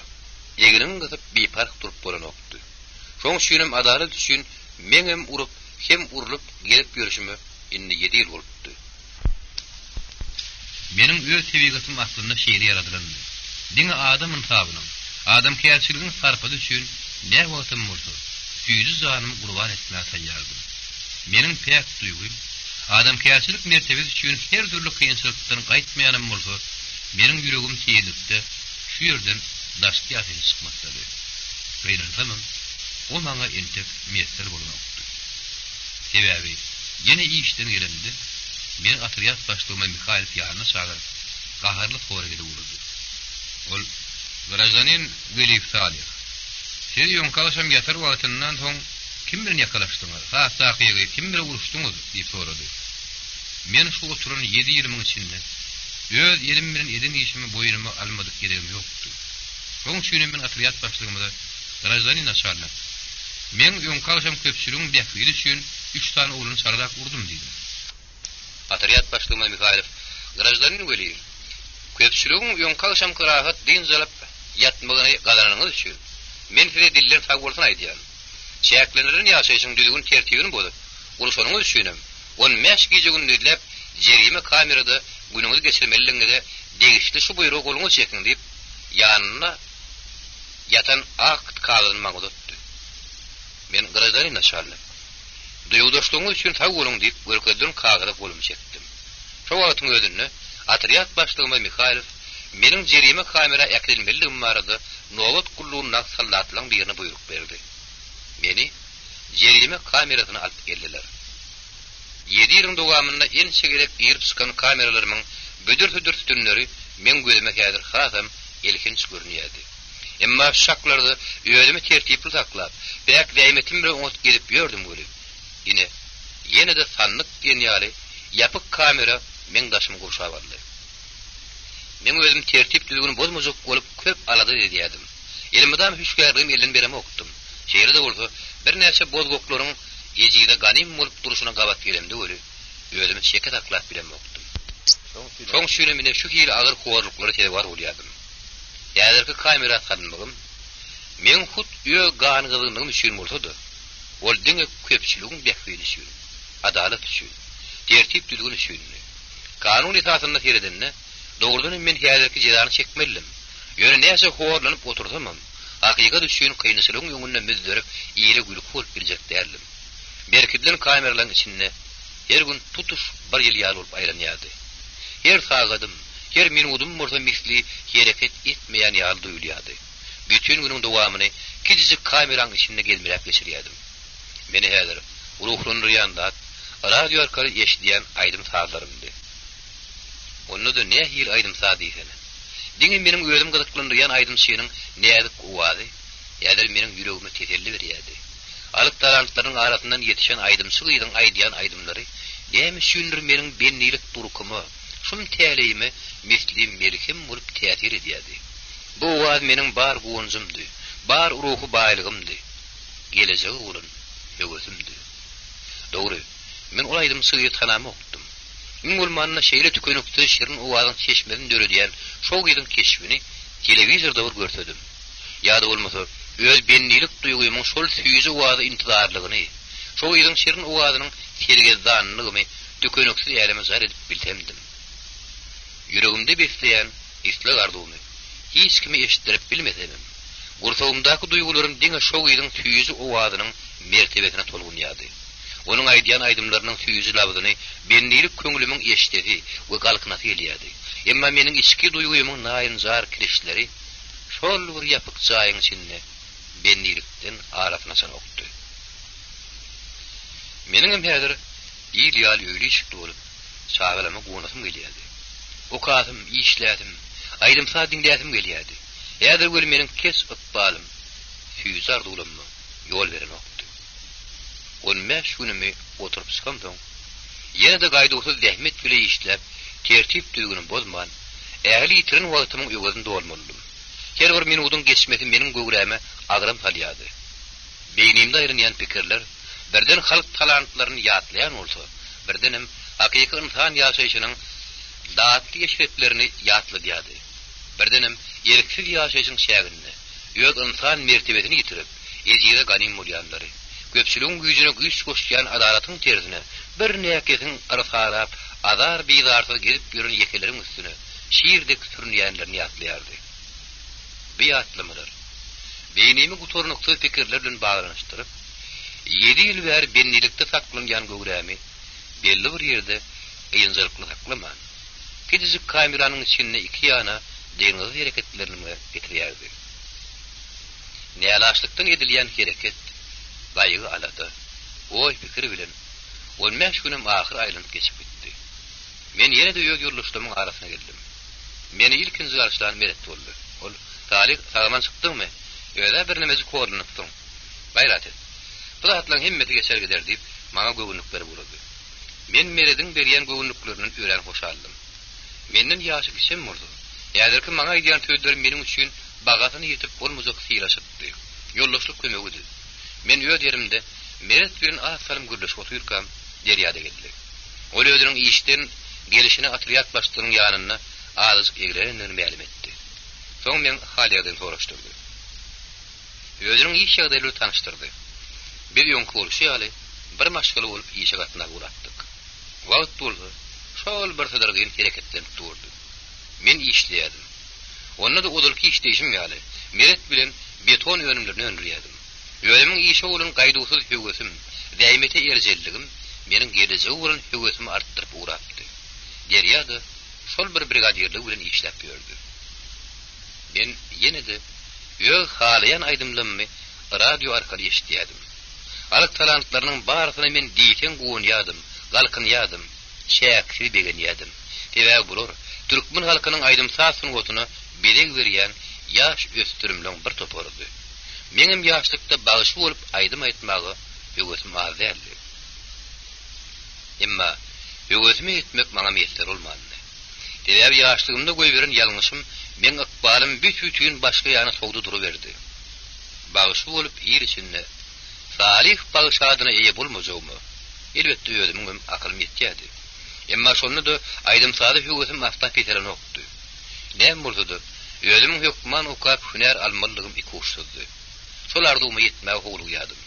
egniňi gysyp biparh durup bolanokdy. Şoň üçinem adalat üçin meňem urup, hem urlup gezip ýörşüme indi ýedi ýyl bolupdy. Meniň öz tebigatym aslynda şeýle ýaradylandy. Diňe adam ynsabynyň, adamkärçiligiň sarpasy üçin näwagtam bolsa, süýji janymy gurban etmäge taýýardym. Meniň päk duýgym, adamkärçilik mertebesi üçin her dürli kynçylykdan gaýtmaýanam bolsa, meniň ýüregim tizlikde şu ýerden daşky ýaşaýşa çykmakdady. Gynansamam, o maňa entek miýesser bolanokdy. Sebäbi, ýene işden gelemde, meni otrýad başlygyma Mihaýlow ýanyna çagyryp, gaharly sorag edip ugrady. Ol, Graždanin Weliýew Salyh, siz öňki agşam ýatar wagtyndan soň kim bilen ýakalaşdyňyz, has takygy, kim bilen uruşdyňyz? diýip sorady. Men şu oturan ýedi ýylymyň içinde öz elim bilen eden işimi boýnuma almadyk gezegim ýokdy. Şoň üçinem men otrýad başlygymyza, Graždanin naçalnik, meň öňki agşam köpçüligiň bähbidi üçin. Üç sany oglany çaradap urdum diýdim. Otrýad başlygymyz Mihaýlow, Graždanin Weliýew, köpçüligiň öňki agşamky rahat dynç alyp ýatmagyny gazananyňyz üçin, men size dilden sagbolsun aýdýan. Çäklendirilen ýaşaýşyň düzgün-tertibini bozup, urşanyňyz üçinem, 15 gije-gündizläp jerime kamerada günüňizi geçirmelidigiňize degişli şu buýruga goluňyzy çekiň diýip, ýanynda ýatan akt kagyzyny maňa uzatdy. Men graždanin naçalnik. Duýgudaşlygyňyz üçin sag boluň diýip, görkezilen kagyza golumy çekdim. Şo wagtyň özünde otrýad başlygymyz Mihaýlow meniň jerime kamera äkidilmelidigim barada nobat gullugyndaky soldatlaryň birine buýruk berdi. Meni jerime kamerasyna alyp geldiler. Ýedi ýylyň dowamynda ençe gezek girip-çykan kameralarymyň büdür-südür sütünleri meň gözüme häzir hasam elhenç görünýärdi. Emma şu çaklarda özümi tertipli saklap, päk zähmetim bilen oňat gezip ýördüm weli, ine, ýene-de sandyk diýen ýaly ýapyk kamera meň daşymy gurşap aldy. Meň özüm tertip-düzgüni bozmajak bolup köp alada edýärdim. Elmydam hüşgärligimi elden beremokdym. Şeýle-de bolsa, birnäçe bozgaklaryň ejize ganym bolup durşuna gabat gelemde weli, özümi çeke saklap bilemokdym. Şoň üçinem ine şu hili agyr horluklara sezewar bolýardym. Häzirki kamera salynmagym meň hut öz ganygyzgynlygym üçin bolsa-da, ol diňe köpçüligiň bähbidi üçin, adalat üçin, tertip-düzgün üçindi. Kanun esasynda seredende, dogrudan hem men häzirki jezany çekmelidim. Ýöne näçe horlanyp otursamam, hakykat üçin kynçylygyň öňünde müzzerip, ile gülki bolup biljek däldim. Berkidilen kameralaryň içinde her gün tutuş bir ýyl ýaly bolup aýlanýardy. Her sagadym, her minudym bolsa misli hereket etmeýän ýaly duýulýardy. Bütin günüň dowamyny kiçijik kameraň içinde gezmeläp geçirýärdim. Meni häzir ruhlandyrýan zat radio arkaly eşidýän aýdym-sazlarymdy. Onda-da nähili aýdym-saz diýsene. Diňe meniň özüm gyzyklandyrýan aýdymçynyň näzik owazy häzir meniň ýüregime teselli berýärdi. Halk talantlarynyň arasyndan ýetişen aýdymçy gyzyň aýdýan aýdymlary näme üçindir meniň bendilik durkuma, şum täleýime misli melhem bolup täsir edýärdi. Bu owaz meniň bar guwanjymdy, bar ruhy baýlygymdy, gelejege bolan höwesimdi. Dogry, men ol aýdymçy gyzy tanamokdym. Iň bolmanda şeýle tükeniksiz şirin owazyň çeşmesini döredýän şo gyzyň keşbini telewizorda bir görsedim. Ýa-da bolmasa, öz bendilik duýgymyň şol süýji owaza intizarlygyny, şo gyzyň şirin owazynyň sergezdanlygymy tükeniksiz äleme jar edip bilsemdim. Ýüregimde besleýän isleg-arzuwymy hiç kime eşitdirip bilmesemem, gursagymdaky duýgularym diňe şo gyzyň süýji owazynyň mertebesine tolgunýardy. Onuň aýdýan aýdymlarynyň süýji labzyny bendilik köňlümiň eşidesi we galkynasy gelýärdi. Emma meniň içki duýgymyň naýynjar kirişleri şol bir ýapyk jaýyň içinde bendilikden arasyny açanokdy. Meniňem häzir il ýaly öýli-işikli bolup, çagalama guwanasym gelýärdi. Okasym, işläsim, aýdym-saz diňläsim gelýärdi. Häzir weli meniň keç ykbalym süýji arzuwlamyma ýol berenokdy. 15 günümi oturyp çykamsoň, ýene-de gaýduwsyz zähmet bile işläp, tertip-düzgüni bozman, ähli ýitiren wagtymyň öwezini dolmalydym. Her bir minudyň geçmesi meniň göwräme agram salýardy. Beýnimde aýlanýan pikirler birden halk talantlaryny ýatlaýan bolsa, birdenem hakyky ynsan ýaşaýşynyň datly eşretlerini ýatladýardy. Birdenem erksiz ýaşaýşyň çäginde öz ynsan mertebesini ýitirip, ejize ganym bolýanlary, köpçüligiň güýjüne güýç goşýan adalatyň tersine bir näkesiň yrsarap, azar-bizarsyz gezip ýören ýekeleriň üstüne şir dek sürünýänlerini ýatlaýardy. Bu ýatlamalar beýnimi gutarnyksyz pikirler bilen baglanyşdyryp, ýedi ýyl bäri bendilikde saklanýan göwrämi belli bir ýerde ynjalykly saklaman, kiçijik kameranyň içinde iki ýana dyngysyz hereketlenmä getirýärdi. Nälaçlykdan edilýän hereket, gaýgy-alada, oý-pikir bilen on bäş günem ahyr aýlanyp geçip gitdi. Men ýene-de öz ýoldaşlarymyň arasyna geldim. Meni ilkinji garşylan Meret boldy. Ol, Salyh, sag-aman çykdyňmy? Öz-ä birnemejik horlanypsyň. Gaýrat et. Bu zatlaryň hemmesi geçer gider diýip, maňa göwünlik berip ugrady. Men Merediň berýän göwünliklerinden örän hoşaldym. Menden ýaşy kiçem bolsa, häzirki maňa aýdýan sözleri meniň üçin bahasyna ýetip bolmajak sylaşykdy, ýoldaşlyk kömegidi. Men öz ýerimde. Meret bilen az salym gürleşip otyrkam, Derýa-da geldi. Ol özüniň işden gelşine otrýad başlygynyň ýanynda azajyk eglenendigini mälim etdi. Soň meň hal-ýagdaýymy soraşdyrdy. Özüniň iş ýagdaýy bilen tanyşdyrdy. Biz öňki bolşy ýaly, bir maşgala bolup işe gatnap ugrapdyk. Wagt bolsa, şol bir sydyrgyn hereketlenip durdy. Men işleýärdim. Onda-da ozalky işleýşim ýaly, Meret bilen beton önümlerini öndürýärdim. Özümiň işe bolan gaýduwsyz höwesim, zähmete erjelligim meniň gelejege bolan höwesimi artdyryp ugrapdy. Derýa-da şol bir brigadirligi bilen işläp ýördi. Men ýene-de öz halaýan aýdymlammy radio arkaly eşidýärdim. Halk talantlarynyň barysyna men diýseň guwanýardym, galkynýardym, çäksiz begenýärdim. Sebäbi bular türkmen halkynyň aýdym-saz sungatyna bezeg berýän ýaş ösdürimleň bir toparydy. Meňem ýaşlykda bagşy bolup aýdym aýtmaga höwesim az däldi. Emma höwesime ýetmek maňa miýesser bolmandy. Sebäbi ýaşlygymda goýberen ýalňyşym meň ykbalymy büs-bütin başga ýana sowdy duruberdi. Bagşy bolup il içinde Salyh bagşy adyna eýe bolmajagyma, elbetde özümiňem akylym ýetýärdi. Emma şonda-da aýdym-saza höwesim asla peselenokdy. Näme bolsa-da, özümiň hökman okap hünär almalydygym ikuçsuzdy. Şol arzuwyma ýetmäge howlugýardym.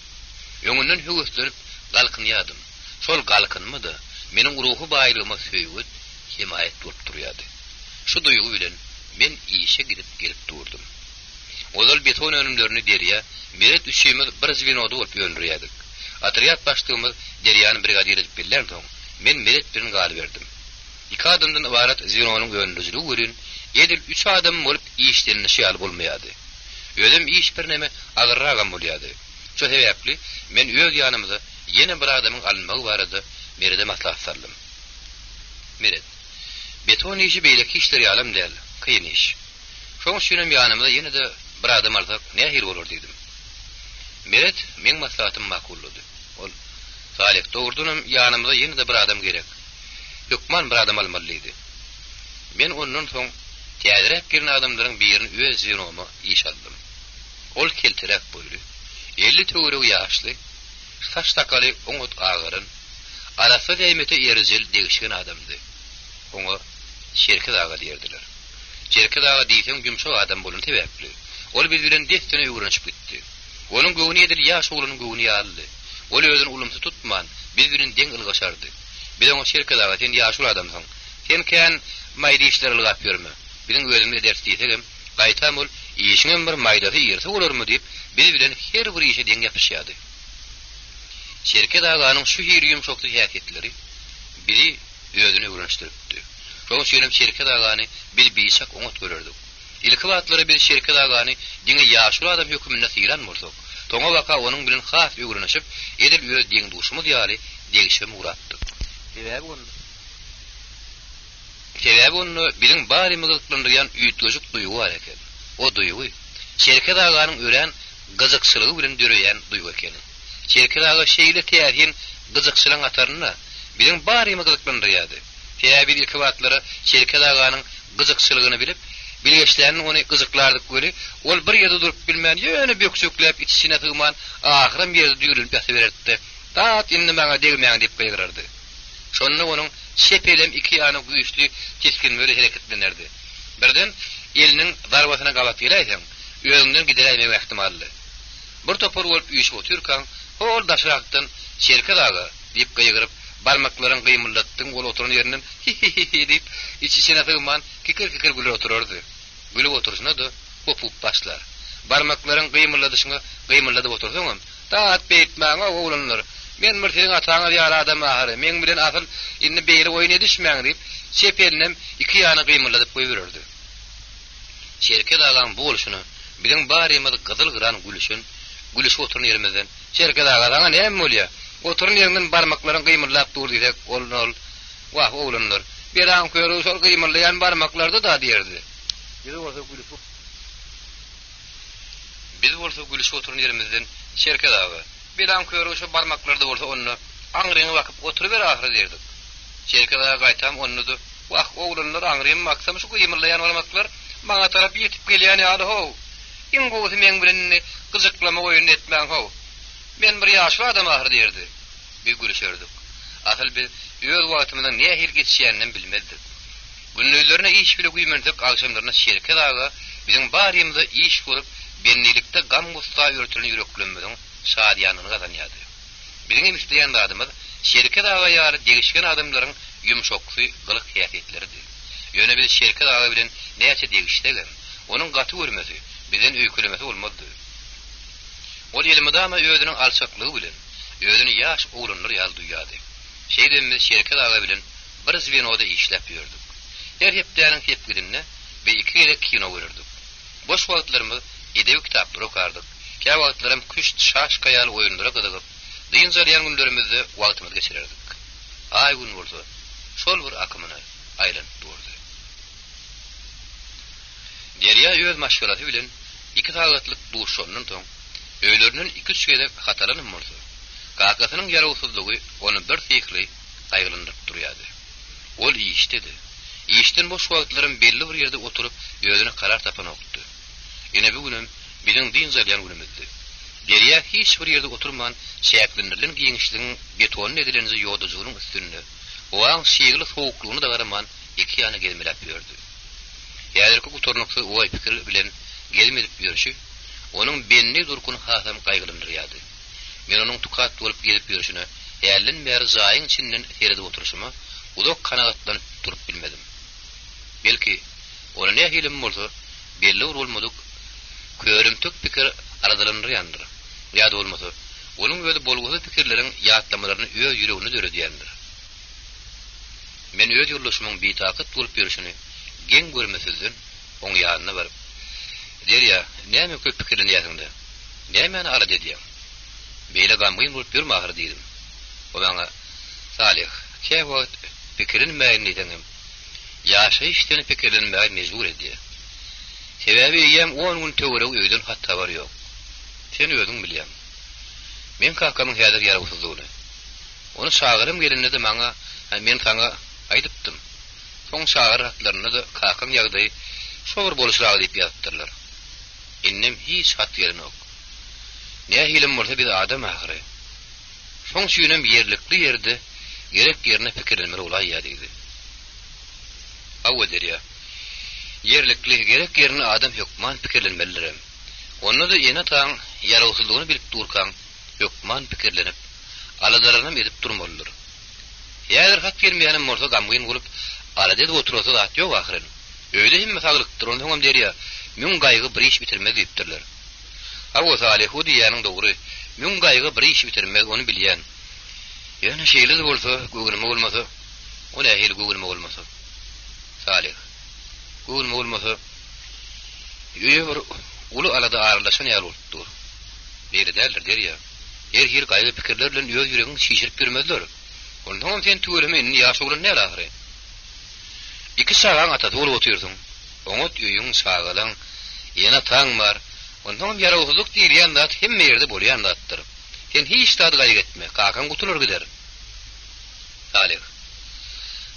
Öňünden höweslenip galkynýardym. Şol galkynma-da meniň ruhy baýlygyma söýget, hemaýat bolup durýardy. Şu duýgy bilen men işe gidip-gelip durdum. Ozal beton önümlerini Derýa, Meret üçimiz bir zwenoda bolup öndürýärdik. Otrýad başlygymyz Derýany brigadir edip bellänsoň, men Meret bilen galyberdim. Iki adamdan ybarat zwenonyň öndürijiligi welin, edil üç adam bolup işlenilişi ýaly bolmaýardy. Özem iş birneme agyrragam bolýardy. Şo sebäpli men öz ýanymyza ýene bir adamyň alynmagy barada Merede maslahat saldym. Meret, beton işi beýleki işler ýalam däl, kyn iş. Şoň üçinem ýanymyza ýene-de bir adam alsak nähili bolar diýdim. Meret meň maslahatymy makullady. Ol, Salyh, dogrudanam ýanymyza ýene-de bir adam gerek. Hökman bir adam almaly diýdi. Men ondan soň täzeräk gelen adamlaryň birini öz zwenoma işe aldym. Ol kelteräk boýly, 50 töweregi ýaşly, saç-sakaly oňat agaran, arassa zähmete erjel degişgen adamdy. Oňa Çerkez aga diýerdiler. Çerkez aga diýseň ýumşak adam bolany sebäpli, ol biz bilen dessine öwrenişip gitdi. Onuň göwni edil ýaş oglanyň göwni ýalydy. Ol özüni ulumsy tutman, biz bilen deň ylgaşardy. Biz oňa Çerkez aga sen ýaşuly adamsyň. Sen kän maýda işlere ylgap ýörme. Biziň özümiz ederis diýsegem, gaýtam ol, Işiňem bir maýdasy irisi bolarmy diýip, biz bilen her bir işe deň ýapyşýardy. Çerkez aganyň şu hili ýumşaksy häsiýetleri bizi özüne öwrenişdiripdi. Şonuň üçinem Çerkez agany biz biçak oňat görerdik. Ilki wagtlara biz Çerkez agany diňe ýaşuly adam höküminde sylan bolsak, soňabaka onuň bilen has öwrenişip, edil öz deň-duşumyz ýaly degişibem ugrapdyk. Sebäbi onda. Sebäbi onda biziň barymyzy gyzyklandyrýan üýtgeşik duýgy bar eken. O duýgy, Çerkez aganyň örän gyjykçylygy bilen döreýän duýgy ekeni. Çerkez aga şeýle täsin gyjykçylaň hatarynda biziň barymyzy gyzyklandyrýardy. Sebäbi biz ilki wagtlara Çerkez aganyň gyjykçylygyny bilip, bilgeşlänini ony gyjyklardyk weli, ol bir ýerde durup bilmän, ýöne bökjekläp iç-içine sygman, ahyram ýerde düýrlenip ýatybererdi-de, Dat, indi maňa degmäň diýip gygyrardy. Şonda onuň çep elem iki ýana güýçli tisginmeli hereketlenerdi. Birden eliniň zarbasyna gabat geläýseň, özüňden gideräýmegiň ähtimaldy. Bir topar bolup üýşüp otyrkaň, hol daşrakdan Çerkez aga! diýip gygyryp, barmaklaryňy gymyldatdyň, ol oturan ýerinden hi-hi-hi-hi diýip, iç-içine sygman, kikir-kikir güler oturardy. Gülüp oturyşyna-da hopup başlar. Barmaklaryňy gymyldadyşyňa gymyldadyp otursaňam, Dat, beýtmäň-ow, oglanlar! Men bir siziň ataňyz ýaly adam ahyry, meň bilen asyl indi beýle oýun edişmäň diýip, çep elinem iki ýana gymyldadyp goýbererdi. Çerkez agaň bu bolşuna biziň barymyz gyzyl-gyran gülüşen, gülüşip oturan ýerimizden, Çerkez aga, saňa näme bolýa? Oturan ýeriňden barmaklaryň gymyldap dur diýsek, ol ol, Wah, oglanlar, belaň körügi şol gymyldaýan barmaklarda-da diýerdi. Biz bolsa gülüşip. Biz bolsa gülüşip oturan ýerimizden, Çerkez aga, belaň körügi şo barmaklarda bolsa onda aňryňa bakyp oturyber ahyry diýerdik. Çerkez aga gaýtam onda-da, Wah, oglanlar, aňryma baksam şu gymyldaýan barmaklar maňa tarap ýetip gelýän ýaly-how. Iň gowusy meň bilen indi gyjyklama oýunyny etmäň-how. Men bir ýaşuly adam ahyry diýerdi. Biz gülüşerdik. Asyl biz öz wagtymyzyň nähili geçýäninem bilmezdik. Gündizlerine iş bile güýmensek, agşamlaryna Çerkez aga biziň barymyza iş görüp, bendilikde gam-gussa örtülen ýüreklerimiziň şadyýanlygyny gazanýardy. Biziňem isleýän zadymyz Çerkez aga ýaly degişgen adamlaryň ýumşaksy gylyk-häsiýetleridi. Ýöne biz Çerkez aga bilen näçe degişsegem, onuň gaty görmesi, bizden öýkelemesi bolmazdy. Ol elmydama özüniň alçaklygy bilen, özüni ýaş oglanlar ýaly duýýardy. Şeýdibem biz Çerkez aga bilen bir zwenoda işläp ýördük. Her hepdäniň sepgidinde biz iki gezek kino görerdik. Boş wagtlarymyz edebi kitaplar okardyk, käwagtlaram küşt, şaşka ýaly oýunlara gyzygyp, dynç alýan günlerimizde wagtymyzy geçirerdik. Aý-gün bolsa şol bir akymyna aýlanyp durdy. Derýa öz maşgalasy bilen iki sagatlyk duşandan soň, öýlerinden iki-üç gezek hat alanam bolsa, kakasynyň ýarawsyzlygy ony birsyhly gaýgylandyryp durýardy. Ol işdedi. Işden boş wagtlaram belli bir ýerde oturyp, özüne karar tapanokdy. Ine bu günem biziň dynç alýan günümizdi. Derýa hiç bir ýerde oturman, çäklendirilen giňişligiň betondan edilenje ýodajygynyň üstünde, howaň çygly sowuklygyna-da garaman iki ýana gezmeläp ýördi. Häzirki gutarnyksyz oý-pikir bilen gezim edip ýörşi, onuň bendi durkuny hasam gaýgylandyrýardy. Men onuň tukat bolup gezip ýörşüne hälden bäri jaýyň içinden seredip oturyşyma uzak kanagatlanyp durup bilmedim. Belki, ony nähilem bolsa, belli bir bolmadyk körümtik pikir aladalandyrýandyr, ýa-da bolmasa, onuň özi bolgusyz pikirleriň ýatlamalaryny öz ýüreginde döredýändir. Men öz ýoldaşymyň bitakat bolup ýörşüni geň görmesizden oň ýanyna baryp, Derýa, näme köp pikirlenýäsiň-dä? Nämäni alada edýäň? Beýle gamgyn bolup ýörme ahyry diýdim. O maňa, Salyh, käwagt pikirlenmäýin diýseňem, ýaşaýyş seni pikirlenmäge mejbur edýär. Sebäbi eýýäm on gün töweregi öýden hat-habar ýok. Sen özüň bilýäň. Meň kakamyň häzir ýarawsyzdygyny. Ony çagyrym gelende-de maňa, Men saňa aýdypdym. Soň çagyryş hatlarynda-da kakaň ýagdaýy şo bir boluşrak diýip ýazypdyrlar. Indem hiç hat gelenok. Nähilem bolsa biz adam ahyry. Şoň üçinem ýerlikli ýerde gerek ýerine pikirlenmeli bolaýýa diýdi. Hawa Derýa. Ýerlikli, gerek ýerinde adam hökman pikirlenmelidirem. Onda-da ene-ataň ýarawsyzlygyny bilip durkaň hökman pikirlenip, aladalanam edip durmalydyr. Häzir hat gelmeýänem bolsa gamgyn bolup, alada edip oturasy zat ýok ahyryn. Öýde hemme saglykdyr, onsoňam Derýa, Müň gaýgy bir iş bitirmez diýipdirler. Hawa, Salyh, o diýýäniň dogry. Müň gaýgy bir iş bitirmez, ony bilýän. Ýöne şeýle-de bolsa, göwnüme bolmasa, o nähili göwnüme bolmasa? Salyh, Göwnüme bolmasa, öýe bir uly alada aralaşan ýaly bolup dur. Beýle däldir, Derýa. Her hili gaýgy-pikirler bilen öz ýüregiňi çişirip ýörmezler. Onsoňam sen tüweleme indi ýaş oglan däl ahyry. Iki çagaň atasy bolup otyrsyň. Oňat öýüň, çagalaň, ene-ataň bar. Onsoňam ýarawsyzlyk diýilýän zat hemme ýerde bolýan zatdyr. Sen hiç zady gaýgy etme, kakaň gutular gider. Salyh.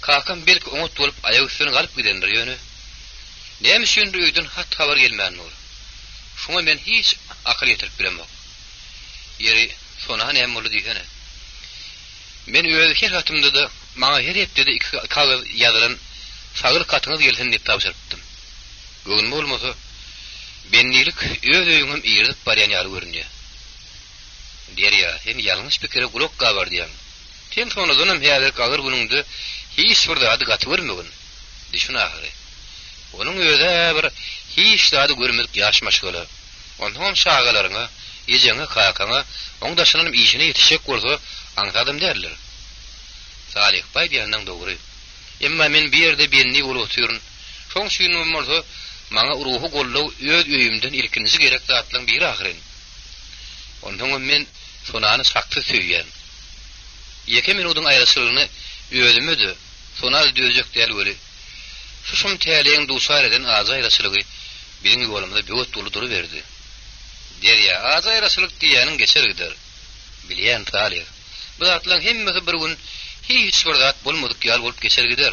Kakam belki oňat bolup aýak üstüne galyp gidendir, ýöne näme üçindir öýden hat-habar gelmän dur. Şuňa men hiç akyl ýetirip bilemok. Ýeri, Sona näme boldy diýsene. Men öz her hatymda-da maňa her hepdede iki kagyz ýazylan saglyk hatyňyz gelsin diýip tabşyrypdym. Göwnüme bolmasa, bendilik öz öýüňem irizip barýan ýaly görünýär. Derýa, sen ýalňyş pikire gulak gabardýaň. Sen Sonadanam häzirki agyr günüňde hiç bir zady gaty görmegin. Düşün ahyry. Onuň öz-ä bir hiç zady görmedik ýaş maşgala. Onsoňam çagalaryňa, ejeňe, kakaňa, oň daşyndanam işine ýetişjek bolsa, aňsadam däldir. Salyh baý diýenleň dogry. Emma men bu ýerde bendi bolup otyryn. Şoň üçinem bolsa, maňa ruhy goldaw öz öýümden ilkinji gerek zatlaň biri ahyryn. Onsoňam men Sonany çaksyz söýýän. Ýeke minudyň aýraçylygyny özüme-de, Sona-da dözjek däl weli, şu şum täleýiň duçar eden ajy aýraçylygy Biziň ýolumyza böwet boldy duruberdi. Derýa, ajy aýraçylyk diýýäniň geçer gider. Bilýän, Salyh. Bu zatlaryň hemmesi bir gün hiç bir zat bolmadyk ýaly bolup geçer gider.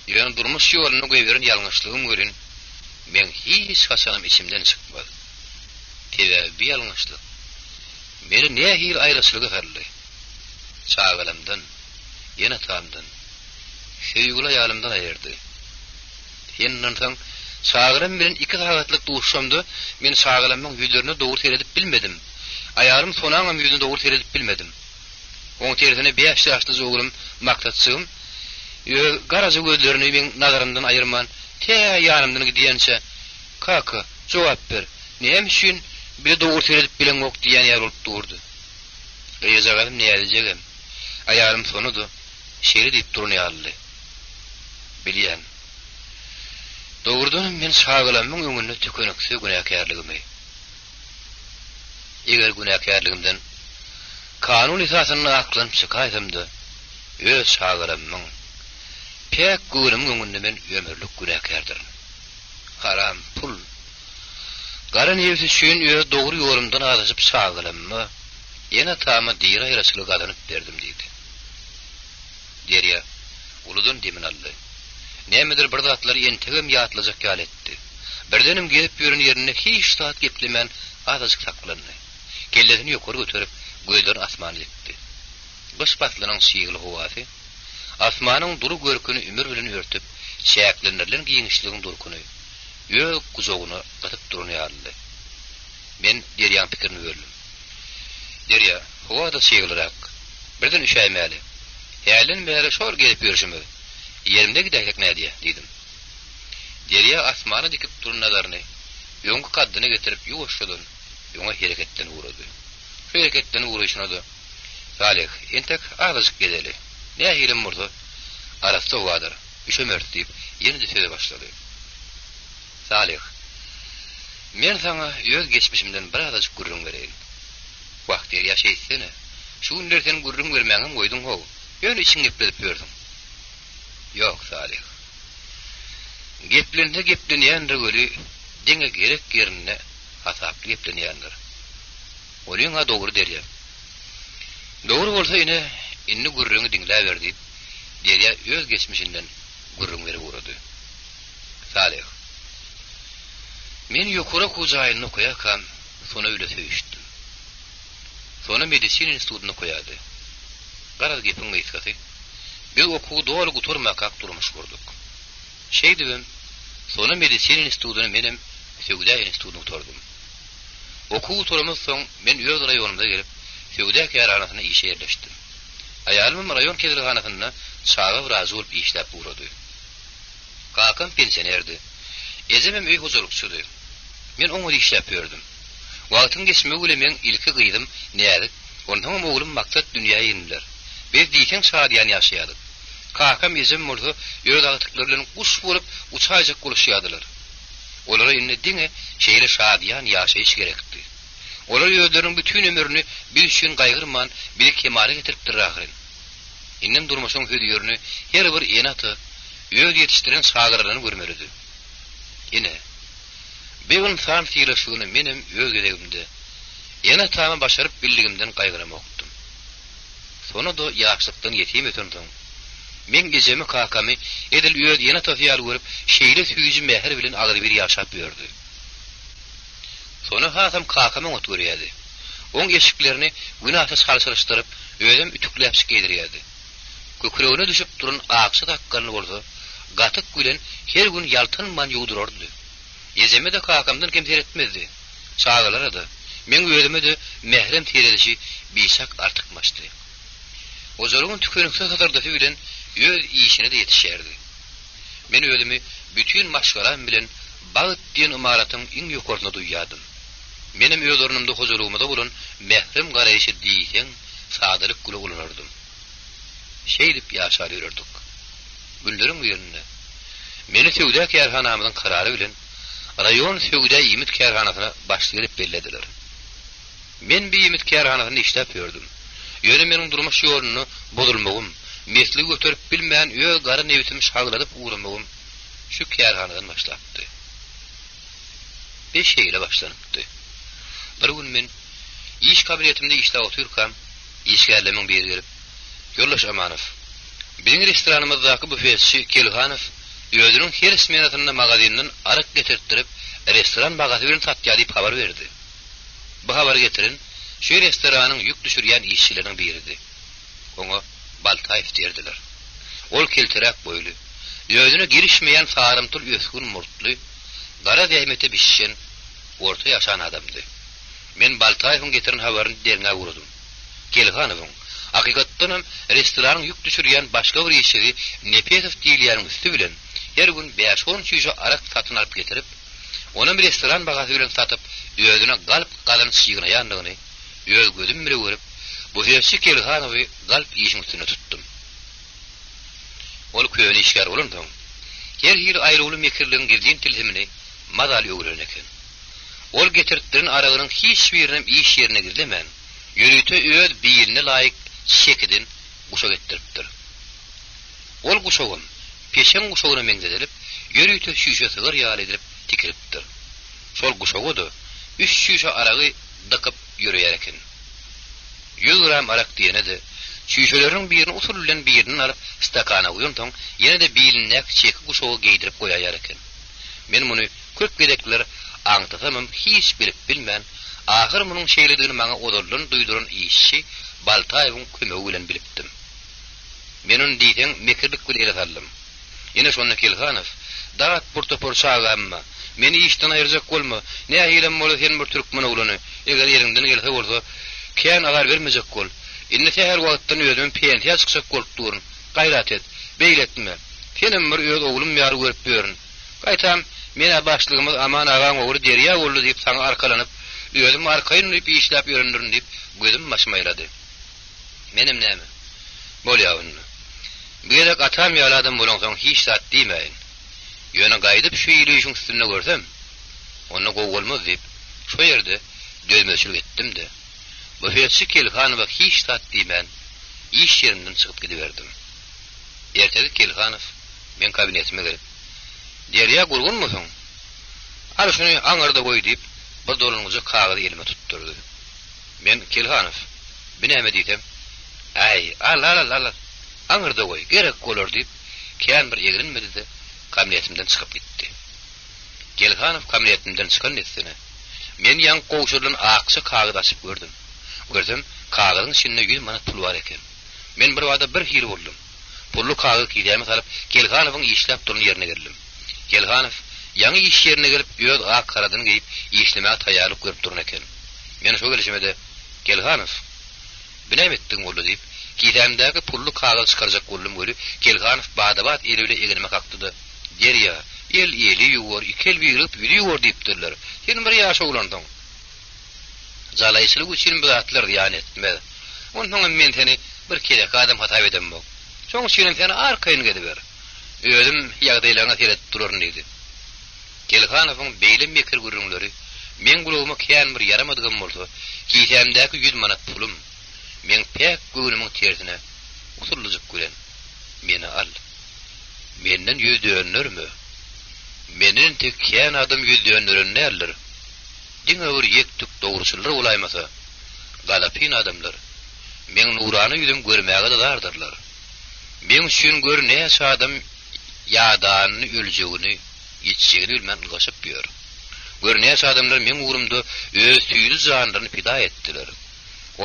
Ýöne durmuş ýolunda goýberen ýalňyşlygym welin, meň hiç haçanam içimden çykmaz. Sebäbi bu ýalňyşlyk. Meni nähili aýraçylyga saldy. Çagalamdan, ene-atamdan, söýgüli aýalymdan aýyrdy. Sen ynansaň, çagalam bilen iki sagatlyk duşuşamda, men çagalamyň ýüzlerine dogry seredip bilmedim. Aýalym Sonaňam ýüzüne dogry seredip bilmedim. Oň tersine bäş ýaşlyja oglum Maksatjygym öz garaja gözlerini meň nazarymdan aýyrman, tä ýanymdan gidýänçä, Kaka, jogap ber, näme üçin bize dogry seredip bileňok diýýän ýaly bolup durdy. Gyzjagazym näzijegem, aýalym Sona-da şeýle diýip duran ýalydy. Bilýän. Dogrudanam men çagalamyň öňünde tükeniksiz günäkärligimi. Eger günäkärligimden kanun esasynda aklanyp çykaýsam-da, öz çagalamyň, päk göwnümiň öňünde men ömürlik günäkärdirin. Haram pul, gara nebis üçin öz dogry ýolumdan azaşyp çagalamyma, ene-atama diri aýraçylygy gazanyp berdim diýdi. Derýa uludan demini aldy. Nämedir bir zatlary entegem ýatlajak ýaly etdi. Birdenem gezip ýören ýerinde hiç zat geplemän azajyk saklandy. Kellesini ýokary göterip, gözlerini asmana dikdi. Gyş paslynyň çygly howasy asmanyň dury görküni ümür bilen örtüp, çäklendirilen giňişligiň durkuny öz gujagyna gysyp duran ýalydy. Men Derýaň pikirini böldüm. Derýa, howa-da çyglyrak. Birden üşäýmäli. Hälden bäri şol gezip ýörşümiz. Ýerimize gidäýsek nädýä? diýdim. Derýa asmana dikip duran nazaryny öňki kaddyna getirip ýuwaşjadan öňe hereketlenip ugrady. Şu hereketlenip ugraýşyna-da, Salyh, entek azajyk gezeli. Nähilem bolsa, arassa howadyr, üşemeris diýip, ýene-de söze başlady. Salyh, men saňa öz geçmişimden birazajyk gürrüň bereýin. Wah, Derýa şeýtsene. Şu günler sen gürrüň bermäňem goýduň-how. Ýöne içiňi gepledip ýörsüň. Ýok, Salyh. Geplense geplenýändir weli, diňe gerek ýerinde hasaply geplenýändir. Olyň-a dogry Derýa. Dogry bolsa ine, indi gürrüňi diňläber diýip, Derýa öz geçmişinden gürrüň berip ugrady. Salyh. Men ýokary okuw jaýynda okaýarkam, Sona bile söýüşdim. Sona medisina institutynda okaýardy. Garaz gepiň gysgasy, biz okuwy doly gutarmakak durmuş gurduk. Şeýdibem, Sona medisina institutyny menem söwda institutyny gutardym. Okuw gutaramyzsoň men öz raýonymyza gelip, söwda kärhanasyna işe ýerleşdim. Aýalymam raýon keselhanasynda çaga wrajy bolup işläp ugrady. Kakam pensionerdi. Ejemem öý hojalykçydy. Men oňat işläp ýördüm. Wagtyň geçmegi bile meň ilki gyzym Näzik, onsoňam oglum Maksat dünýä indiler. Biz diýseň şadyýan ýaşaýardyk. Kakam, ejem bolsa öz agtyklary bilen guş bolup uçaýjak boluşýardylar. Olara indi diňe şeýle şadyýan ýaşaýyş gerekdi. Olar özleriniň bütin ömrüni biz üçin gaýgyrman, bizi kemala getiripdirler ahyryn. Indem durmuşyň hözirini her bir ene-ata öz ýetişdiren çagalaryndan görmelidi. Ine, bi ynsan sylaşygyny menem öz gezegimde ene-atama başaryp bildigimden gaýgyramokdym. Sona-da ýaşlykdan ýetim ösensoň, meň ejemi, kakamy edil öz ene-atasy ýaly görüp, şeýle süýji mähir bilen agzybir ýaşap ýördi. Sona hasam kakamy oňat görýärdi. Oň eşiklerini günaşa çalşyryşdyryp, özem ütükläpjik geýdirýärdi. Kükregine düşüp duran akja sakgalyny bolsa, gatyk bilen her gün ýaltanman ýuwdurardy. Ejeme-de kakamdan kem seretmezdi. Çagalara-da, meň özüme-de mährem seredişi biçak artykmaçdy. Hojalygyň tükeniksiz hysyrdysy bilen öz işine-de ýetişýärdi. Men özümi bütin maşgalam bilen bagt diýen ymaratyň iň ýokarsynda duýýardym. Menem öz ornumda hojalygymyza bolan mährem garaýşy diýseň sadalyk güle ulanardym. Şeýdip ýaşar ýörerdik. Günleriň birinde meni söwda kärhanamyzyň karary bilen raýon söwda-iýmit kärhanasyna başlyk edip bellediler. Men bi iýmit kärhanasynda işläp ýördüm. Ýöne meniň durmuş ýolunda bozulmagym, mesligi göterip bilmän öz gara nebsimi şagladyp ugramagym şu kärhanadan başlapdy. Bi şeýle başlanypdy. Bir gün men iş kabinetimde işläp otyrkam, işgärlerimiň biri gelip, Ýoldaş Amanow, biziň restoranymyzdaky bufetçi Kelhanow özüniň her smenasynda magazinden arak getirtdirip, restoran bahasy bilen satýar diýip habar berdi. Bu habary getiren. Şu restoranyň ýük düşürýän işçileriniň biridi. Oňa Baltaýew diýerdiler. Ol kelteräk boýly, özüne gelişmeýän sarymtyl ösgün murtly, gara zähmete bişişen, orta ýaşan adamdy. Men Baltaýewiň getiren habaryny derňäp ugradym. Gelhanowyň, hakykatdanam, restoranyň ýük düşürýän başga bir işçisi Nepesow diýilýäniň üsti bilen her gün bäş-on çüýşe arak satyn alyp getirip, onam restoran bahasy bilen satyp, özüne galp gazanç ýygnaýandygyny öz gözüm bile görüp, bufetçi Kelhanowy galp işiň üstünde tutdum. Ol köne işgär bolansoň, her hili aýrawly mekirligiň gizlin tilsimini mazaly öwrenen eken. Ol getirtdiren aragynyň hiç birinem iş ýerinde gizlemän, ýörite öz biline laýyk çekiden guşak etdiripdir. Ol guşagam peşeň guşagyna meňzedilip, ýörite çüýşe sygar ýaly edilip tikilipdir. Şol guşaga-da üç çüýşe aragy dykyp ýöreýär eken. 100 gram arak diýene-de, çüýşeleriniň birini usul bilen birinden alyp stakana guýansoň, ýene-de bilindäki çeki guşagy geýdirip goýaýar eken. Men muny köp gezekler aňtasamam hiç bilip bilmän, ahyr munuň şeýledigini maňa ozaldan duýduran işçi Baltaýewiň kömegi bilen bilipdim. Men ony diýseň mekirlik bilen ele saldym. Ine şonda Kelhanow, Dat bir topar çagamma, meni işden aýyrjak bolma, nähilem bolsa sen bir türkmen oglany, eger eliňden gelse bolsa, kän azar bermejek bol. Indi sähel wagtdan özümem pensiýa çykjak bolup durun, gaýrat et, beýle etme. Senem bir öz oglum ýaly görüp ýörün. Gaýtam, men-ä başlygymyz Aman agaň ogly Derýa boldy diýip saňa arkalanyp, özüm arkaýyn duýup işläp ýörendirin diýip, gözüm başym aýlady. Menem näme? Bolýa onda. Bu gezek atam ýaly adam bolaňsoň hiç zat diýmäýin. Ýöne gaýdyp şu hili işiň üstünde görsem, onda gowy bolmaz diýip, şo ýerde dözmezçilik etdim-de, bufetçi Kelhanowa hiç zat diýmän, iş ýerimden çykyp gidiberdim. Ertesi Kelhanow meň kabinetime gelip, Derýa gurgunmysyň? Al şuny aňyrda goý diýip, bir dolangyjak kagyzy elime tutdurdy. Men Kelhanow, bi näme diýsem, Äý, al, al, al, al, aňyrda goý, gerek bolar diýip, kän bir eglenmedi-de, kabinetimden çykyp gitdi. Kelhanow kabinetimden çykan dessine, men ýaňy gowşurylan akja kagyzy açyp gördüm. Görsem, kagyzyň içinde 100 manat pul bar eken. Men birbada birhili boldum. Pully kagyzy kisäme salyp, Kelhanowyň işläp duran ýerine geldim. Kelhanow ýaňy iş ýerine gelip, öz ak haladyny geýip, işlemäge taýýarlyk görüp duran eken. Men şo gelşime-de, Kelhanow, bu näme etdigiň boldy diýip, kisämdäki pully kagyzy çykarjak boldum weli, Kelhanow bada-bat eli bile egnime kakdy-da, Derýa, el eli ýuwar, iki el birigip ýüzi ýuwar diýipdirler. Sen bir ýaş oglansyň. Jalaýçylyk üçin bu zatlar zyýan etmez. Onsoňam men seni bir keseki adam hasap edemok. Şoň üçinem sen arkaýyn geziber. Özüm ýagdaýlaryňa seredip duraryn diýdi. Kelhanowyň beýle mekir gürrüňleri meň gulagyma kän bir ýaramadygam bolsa, kisämdäki ýüz manat pulum, meň päk göwnümiň tersine usullyjyk bilen, Meni al. Menden ýüz dönderme. Menden entek kän adam ýüz dönderen däldir. Diňe bir ýek-tük dogruçyllar bolaýmasa, galapyn adamlar, meň nurana ýüzüm görmäge-de zardyrlar. Meň üçin gör näçe adam ýadanyny, öljegini, ýitjegini bilmän ylgaşyp ýör. Gör näçe adamlar meň ugrumda öz süýji janlaryny pida etdiler.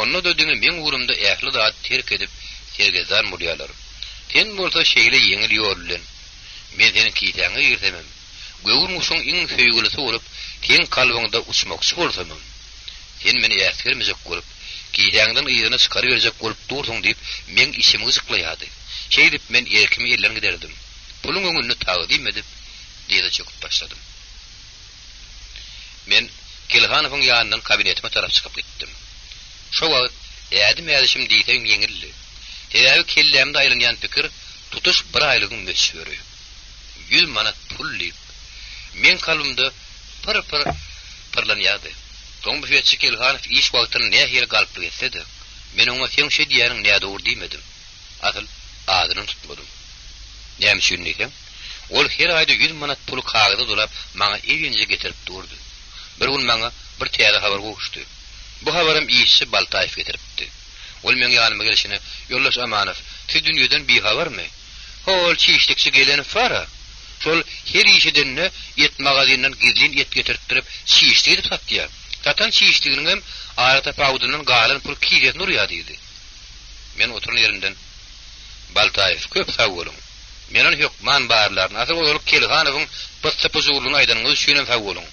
Onda-da diňe meň ugrumda ähli zady terk edip sergezdan bolýarlar. Sen bolsa şeýle ýeňil ýol bilen, men seniň kisäňe girsemem, göwün guşuň iň söýgülisi bolup, seň kalbyňda uçmakçy bolsamam, sen meni äsgermejek bolup, kisäňden yzyna çykaryberjek bolup dursuň diýip, meň içimi gyjyklaýardy. Şeýdip men erkimi elden giderdim. Puluň öňünde tagzym edip, dyza çöküp başladym. Men Kelhanowyň ýanyndan kabinetime tarap çykyp gitdim. Şo wagt ädim ädişim diýseň ýeňildi. Sebäbi kellämde aýlanýan pikir tutuş bir aýlygyň möçberi. 100 manat pul diýip, meň kalbymda pyr-pyr pyrlanýardy. Soň bufetçi Kelhanow iş wagtynda nähili galplyk etse-de, men oňa seň şe diýýäniň nädogry diýmedim. Asyl, adynam tutmadym. Näme üçin diýseň, ol her aýda ýüz manat puly kagyza dolap maňa elinje getirip durdy. Bir gün maňa bir täze habar gowuşdy. Bu habaram işçi Baltaýew getiripdi. Ol meň ýanyma gelşine, Ýoldaş Amanow, siz dünýeden bihabarmy? Hol çişlikçi Gelenow bar-a. Şol her iş edende et magazinden gizlin et getirtdirip, çişlik edip satýar. Satan çişliginiňem aratapawudyndan galan pul kisesine urýar diýdi. Men oturan ýerimden, Baltaýew, köp sag boluň. Men ony hökman barlaryn. Asyl ozaly Kelhanowyň pyssy-pyjurlygyny aýdanyňyz üçinem sag boluň.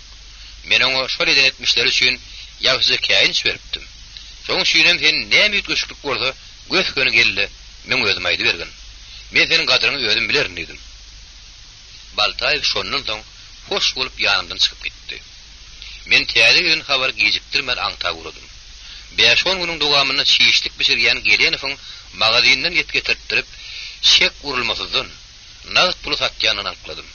Men oňa şol eden etmişleri üçin ýagşyja käýinç beripdim. Şoň üçinem sen näme üýtgeşiklik bolsa, gös-göni gel-de, meň özüme aýdybergin. Men seniň gadyryňy özüm bilerin diýdim. Baltaýew şondan soň hoş bolup ýanymdan çykyp gitdi. Men täze gelen habary gijikdirmän aňtap ugradym. Bäş-on günüň dowamynda çişlik bişirýän Gelenowyň magazinden et getirtdirip, çek urulmasyzdan, nagt pula satýanyny anykladym.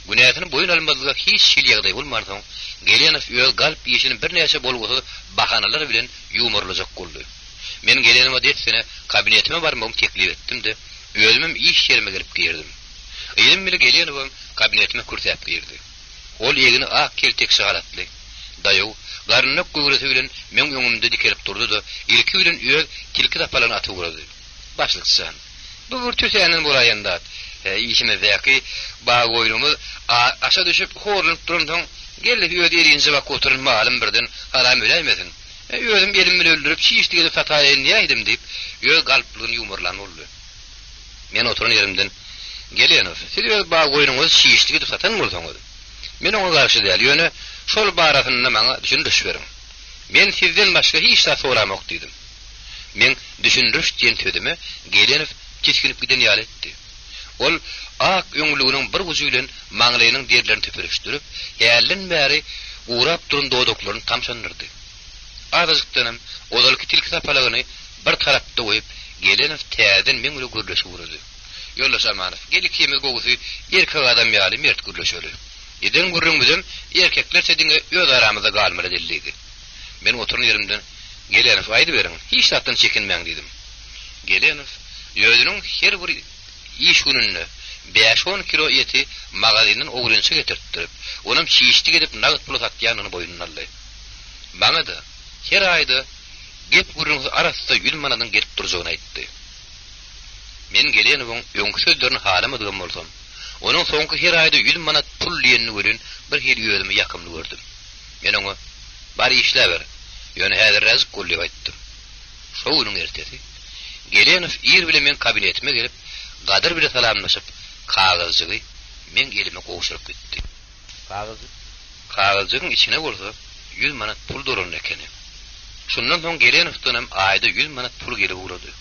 Günäsini boýun almazlyga hiç hili ýagdaý bolmansoň, Gelenow öz galp işini birnäçe bolgusyz bahanalar bilen ýuwmarlajak boldy. Men Gelenowa dessine kabinetime barmagymy teklip etdim-de, özümem iş ýerime gelip girdim. Yzym bile Gelenowam kabinetime kürsäp girdi. Ol egni ak keltekçi halatly, daýaw, garynlak göwresi bilen meň öňümde dikelip durdy-da, ilki bilen öz tilki sapalaryny atyp ugrady. Başlyk jan, bu bir tötänden bolaýan zat. Hä, işimizdäki baggoýnumyz aşa düşüp, horlanyp duransoň, gel, öz elinje bakyp oturan malym birden haram öläýmesin. Özüm elim bilen öldürip, çişlik edip sataýaýyn diýäýdim, diýip, öz galplygyny ýuwmarlan boldy. Men oturan ýerimden, Gelenow, siz öz baggoýnuňyzy çişlik edip satan bolsaňyz, men oňa garşy däl, ýöne şol barasynda maňa düşündiriş beriň. Men sizden başga hiç zat soramok diýdim. Meň düşündiriş diýen sözüme Gelenow tisginip giden ýaly etdi. Ol ak öňlüginiň bir ujy bilen maňlaýynyň derlerini süpürişdirip, hälden bäri gurap duran dodaklaryny tamşandyrdy. Azajykdanam ozalky tilki sapalagyny bir tarapda goýup, Gelenow täzeden meň bilen gürleşip ugrady. Ýoldaş Amanow, gel ikimiz gowusy erkek adam ýaly mert gürleşeli. Eden gürrüňimizem erkeklerçe diňe öz aramyzda galmaly edildi. Men oturan ýerimden, Gelenow, aýdyberiň, hiç zatdan çekinmäň diýdim. Gelenow özüniň her bir iş gününde bäş-on kilo eti magazinden ogrynça getirtdirip, onam çişlik edip nagt pula satýandygyny boýnuna aldy. Maňa-da her aýda gep-gürrüňsiz arassa ýüz manadyň gelip durjagyny aýtdy. Men Gelenowyň öňki sözlerini halamadygam bolsam, onuň soňky her aýda ýüz manat pul diýenini welin bir hili özüme ýakymly gördüm. Men oňa, Bar işläber, ýöne häzirräjik bol diýip aýtdym. Şo günüň ertesi Gelenow ir bile meň kabinetime gelip, Gadyr bile salamlaşyp, kagyzjygy meň elime gowşuryp gitdi. Kagyzjygyň içine bolsa ýüz manat pul dolandy ekeni. Şundan soň Gelenowdanam aýda ýüz manat pul gelip ugrady.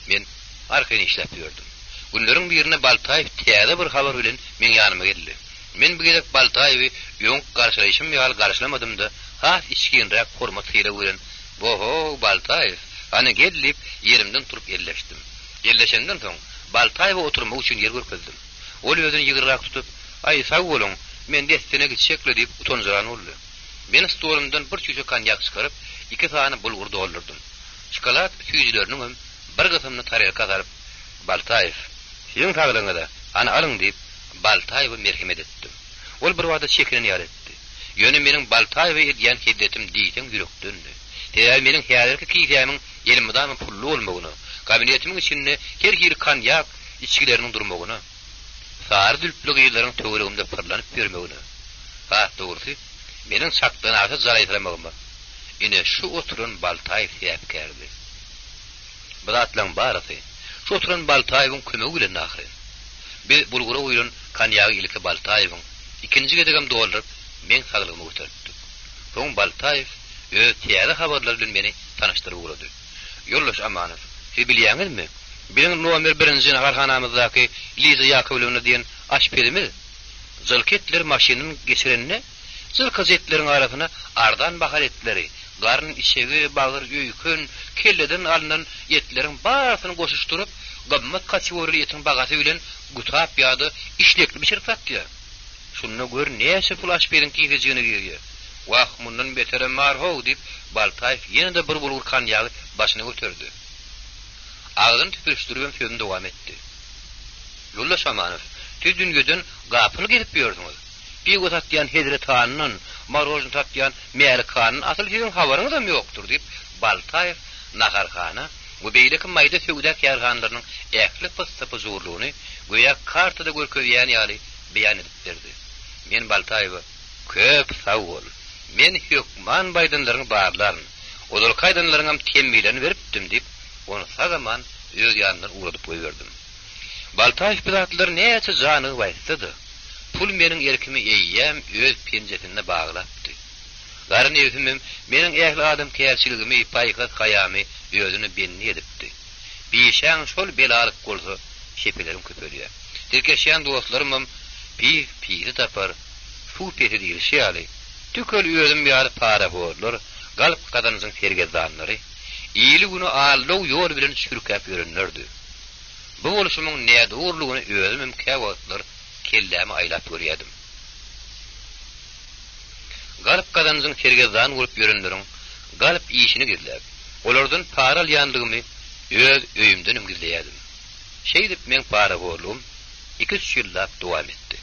Men arkaýyn işläp ýördüm. Günleriň birinde Baltaýew täze bir habar bilen meň ýanyma geldi. Men bu gezek Baltaýewi öňki garşylaýşym ýaly garşylamadym-da, has içginräk hormat-sylag bilen, Bo-ho, Baltaýew, hany gel diýip, ýerimden turup elleşdim. Elleşenden soň, Baltaýewe oturmak üçin ýer görkezdim. Ol özüni ýygryrak tutup, Aý, sag boluň, men dessine gitjek-le diýip utanjyran boldy. Men stolumdan bir çüýşe konýak çykaryp, iki sany bulgur doldurdym. Şokolad süýjüleriniňem bir gysymyny tarelka salyp, Baltaýew, siziň saglygyňyza, hany alyň diýip, Baltaýewe merhemet etdim. Ol birbada çekinen ýaly etdi. Ýöne meniň Baltaýewe edýän hezzetim diýseň ýürekdendi. Sebäbi meniň häzirki kisämiň elmydama pully bolmagyna, kabinetimiň içinde her hili konýak içgileriniň durmagyna, sary zülpli gyzlaryň töweregimde pyrlanyp ýörmegine, has dogrusy, meniň çakdanaşa jalaýsyramagyma, ine, şu oturan Baltaýew sebäpkärdi. Bu zatlaryň barysy şu oturan Baltaýewiň kömegi bilendi ahyryn. Biz bulgura guýlan konýagy ilki Baltaýewiň, ikinji gezegem dolduryp, meň saglygyma göteripdik. Soň Baltaýew öz täze habarlary bilen meni tanyşdyryp ugrady. Ýoldaş Amanow, siz bilýäňizmi, biziň nomer birinji naharhanamyzdaky Liza Ýakowlewna diýen aşpezimiz jylky etleri maşyndan geçirende, jylkyjy etleriň arasyna arzan bahaly etleri, garyn, içege, bagyr, öýken, kelleden alnan etleriň barysyny goşuşdyryp, gymmat kategoriýaly etiň bagasy bilen gutap ýa-da işlekli bişirip satýar. Şunda gör näçe pul aşpeziň kisejigine girýär. Wah, mundan beterem bar-how, diýip, Baltaýew ýene-de bir bulgur konýagy başyna göterdi. Agzyny tüpürişdiribem sözüni dowam etdi. Ýoldaş Amanow, siz dünýeden gapyl gezip ýörsüňiz. Piwo satýan Hezret handan, marožny satýan Mälik handan asyl siziň habaryňyzam ýokdur, diýip, Baltaýew naharhana we beýleki maýda söwda kärhanalarynyň ähli pyssy-pyjurlygyny göýä kartada görkezýän ýaly beýan edip berdi. Men Baltaýewe, Köp sag bol. Men hökman bu aýdanlaryňy barlaryn. Ozalky aýdanlaryňam temmilerini beripdim, diýip, ony sag-aman öz ýanymdan ugradyp goýberdim. Baltaýew bu zatlary näçe janygyp aýtsa-da, pul meniň erkimi eýýäm öz penjesinde baglapdy. Gara nebsimem meniň ähli adamkärçiligimi, paýhas-haýamy özüne bendi edipdi. Bişäň şol belalyk bolsa, şepelerim köpelýär. Tirkeşýän dostlarymam pis pisi tapar, suw pesi diýlişi ýaly, tükel özüm ýaly parahorlar, galp gazanjyň sergezdanlary, ili-güni aldaw ýol bilen çürkäp ýörenlerdi. Bu bolşumyň nädogrulygyny özümem käwagtlar kelläme aýlap görýärdim. Galp gazanjyň sergezdan bolup ýörenleriň galp işini gizläp, olardan para alýandygymy öz öýümdenem gizleýärdim. Şeýdip meň parahorlugym iki-üç ýyllap dowam etdi.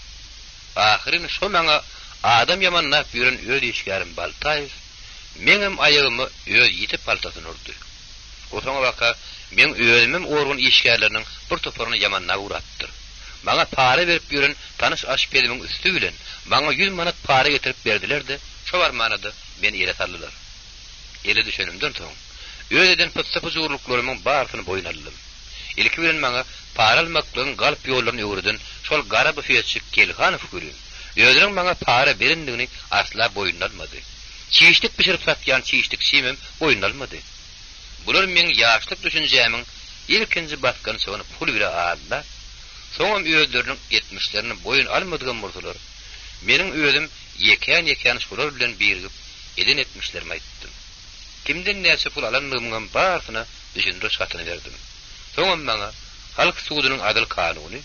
Ahyryn şo maňa adam ýamanlap ýören öz işgärim Baltaýew meňem aýagyma öz ýiti paltasyny urdy. O soňabaka meň özümem organ işgärleriniň bir toparyny ýamanlap ugrapdyr. Maňa para berip ýören tanyş aşpezimiň üsti bilen maňa ýüz manat para getirip berdiler-de, şo barmana-da meni ele saldylar. Ele düşenimden soň, öz eden pyssy-pyjurlyklarymyň barysyny boýun aldym. Ilki bilen maňa para almaklygyň galp ýollaryny öwreden şol gara bufetçi Kelhanow welin, özüniň maňa para berendigini asla boýnuna almady. Çişlik bişirip satýan çişlikçimem boýnuna almady. Bular meň ýaşlyk düşünjämiň ilkinji basgançagyny pul bile aldap, soňam özleriniň etmişlerini boýun almadygam bolsalar, meniň özüm ýekän-ýekän şolar bilen birigip eden etmişlerimi aýtdym. Kimden näçe pul alandygymyňam barysyna düşündiriş hatyny berdim. Soňam maňa halk sudunyň adyl kanuny,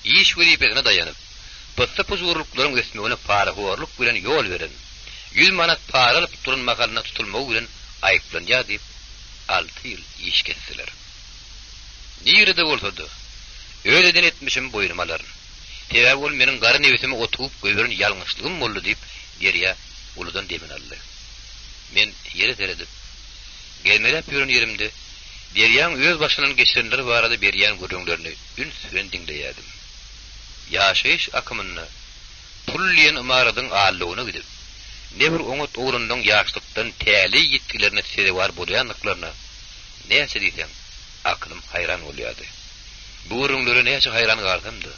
iş wezipesine daýanyp, pyssy-pujurlyklaryň ösmegine parahorluk bilen ýol beren, ýüz manat para alyp duran mahalynda tutulmagy bilen aýyplanýar diýip, alty ýyl iş kesdiler. Nirede bolsa-da, öz eden etmişimi boýnuma alaryn. Sebäbi ol meniň gara nebsime otugyp goýberen ýalňyşlygym boldy diýip, Derýa uludan demini aldy. Men ýere seredip, gezmeläp ýören ýerimde Derýaň öz başyndan geçirenleri barada berýän gürrüňlerini üns bilen diňleýärdim. Ýaşaýyş akymynda pul diýen ymaradyň aldawyna gidip, ne bir oňat oglanlaň ýaşlykdan täleý ýitgilerine sezewar bolýandyklaryna näçe diýseň, akylym haýran bolýardy. Bu gürrüňlere näçe haýran galsam-da,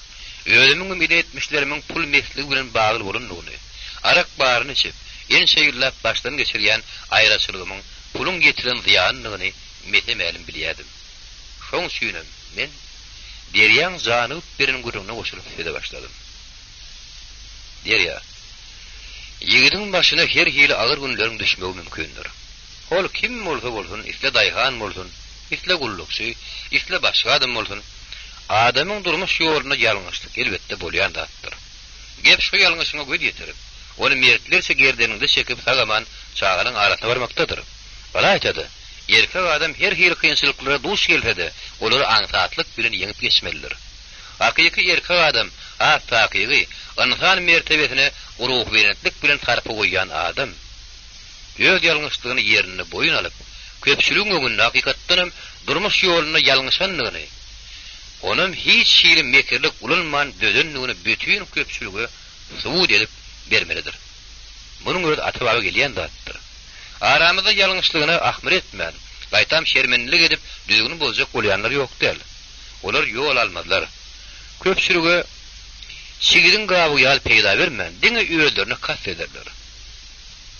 özümiňem eden etmişlerimiň pul mesligi bilen bagly bolandygyny, arak baryny içip, ençe ýyllap başdan geçirýän aýraçylygymyň puluň ýetiren zyýanydygyny mese-mälim bilýärdim. Şoň üçinem men Derýaň janygyp beren gürrüňine goşulyp söze başladym. Derýa, ýigidiň başyna her hili agyr günleriň düşmegi mümkindir. Ol kim bolsa bolsun, isle daýhan bolsun, isle gullukçy, isle başga adam bolsun, adamyň durmuş ýolunda ýalňyşlyk elbetde bolýan zatdyr. Gep şo ýalňyşyňa göz ýetirip, ony mertlerçe gerdeniňde çekip sag-aman çagalaň arasyna barmakdadyr. Ylaýta-da, erkek adam her hili kynçylyklara duş gelse-de, olary aňsatlyk bilen ýeňip geçmelidir. Hakyky erkek adam, has takygy, ynsan mertebesine ruhubelentlik bilen sarpa goýýan adam, öz ýalňyşlygyny ýerinde boýun alyp, köpçüligiň öňünde hakykatdanam durmuş ýolunda ýalňyşandygyny, onam hiç hili mekirlik ulanman dözendigini bütin köpçülige subut edip bermelidir. Munuň özi ata-baba gelýän zatdyr. Aramyzda ýalňyşlygyna ahmyr etmän, gaýtam şermendelik edip düzgün bozjak bolýanlar ýok däl. Olar ýol almazlar. Köpçülige çigidiň gabygy ýaly peýda bermän, diňe özlerine kast ederler.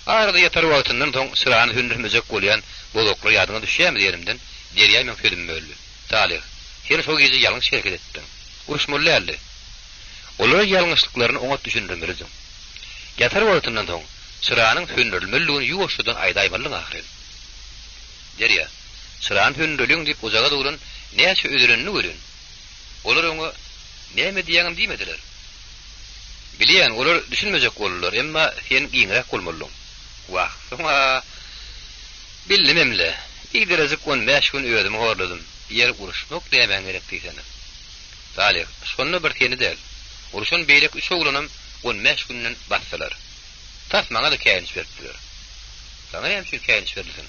Arada ýatar wagtyndan soň çyrany söndürmejek bolýan bozoklar ýadyňa düşýärmi diýenimden, Derýa meň sözümi böldi. Salyh, sen şo gije ýalňyş hereket etdiň. Uruşmaly däldi. Olara ýalňyşlyklaryny oňat düşündirmelidiň. Ýatar wagtyndan soň çyranyň söndürilmelidigini ýuwaşjadan aýdaýmalydyň ahyryn. Derýa, çyrany söndüreliň diýip ojagaz oglan näçe özelenini welin, olar oňa näme diýýäňem diýmediler. Bilýän, olar düşünmejek boldular, emma sen giňräk bolmalydyň. Wah, soň-a bildimem-le, biderejik on bäş gün özümi horladym. Ýeri uruşmak nämäň gerek diýsene. Salyh, şonda bir seni däl, urşan beýleki üç oglanam on bäş günden basdylar. Tas maňa-da käýinç beripdiler. Saňa näme üçin käýinç berilsin?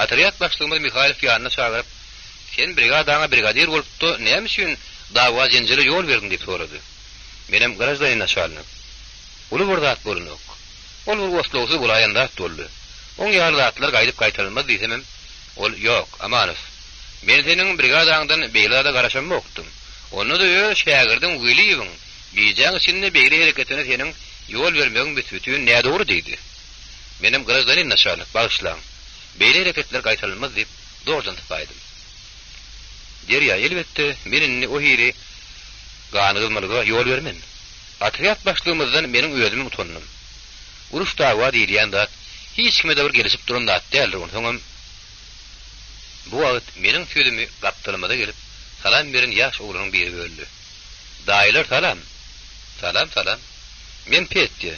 Otrýad başlygymyz Mihaýlow ýanyna çagyryp, Sen brigadaňa brigadir bolup-da, näme üçin dawa-jenjele ýol berdiň diýip sorady. Menem, Graždanin naçalnik, uly bir zat bolanok. Ol bir oslagsyz bolaýan zat boldy. Oň ýaly zatlar gaýdyp gaýtalanmaz diýsemem, ol, Ýok, Amanow. Men seniň brigadaňdan beýle zada garaşamokdym. Onda-da öz şägirdiň Weliýewiň gijäň içinde beýle hereketine seniň ýol bermegiň büs-bütin nädogry diýdi. Menem graždanin naçalnik, bagyşlaň. Beýle hereketler gaýtalanmaz diýip, zordan sypaýdym. Derýa, elbetde, men indi o hili ganygyzmalyga ýol bermen. Otrýad başlygymyzdan meniň özümem utandym. Uruş-dawa diýilýän zat hiç kime-de bir gelişip duran zat däldir, onsoňam Bu wagt meniň sözümi gapdalymyza gelip, salam beren ýaş oglanyň biri böldi. Daýylar salam! Salam, salam. Men Petýa.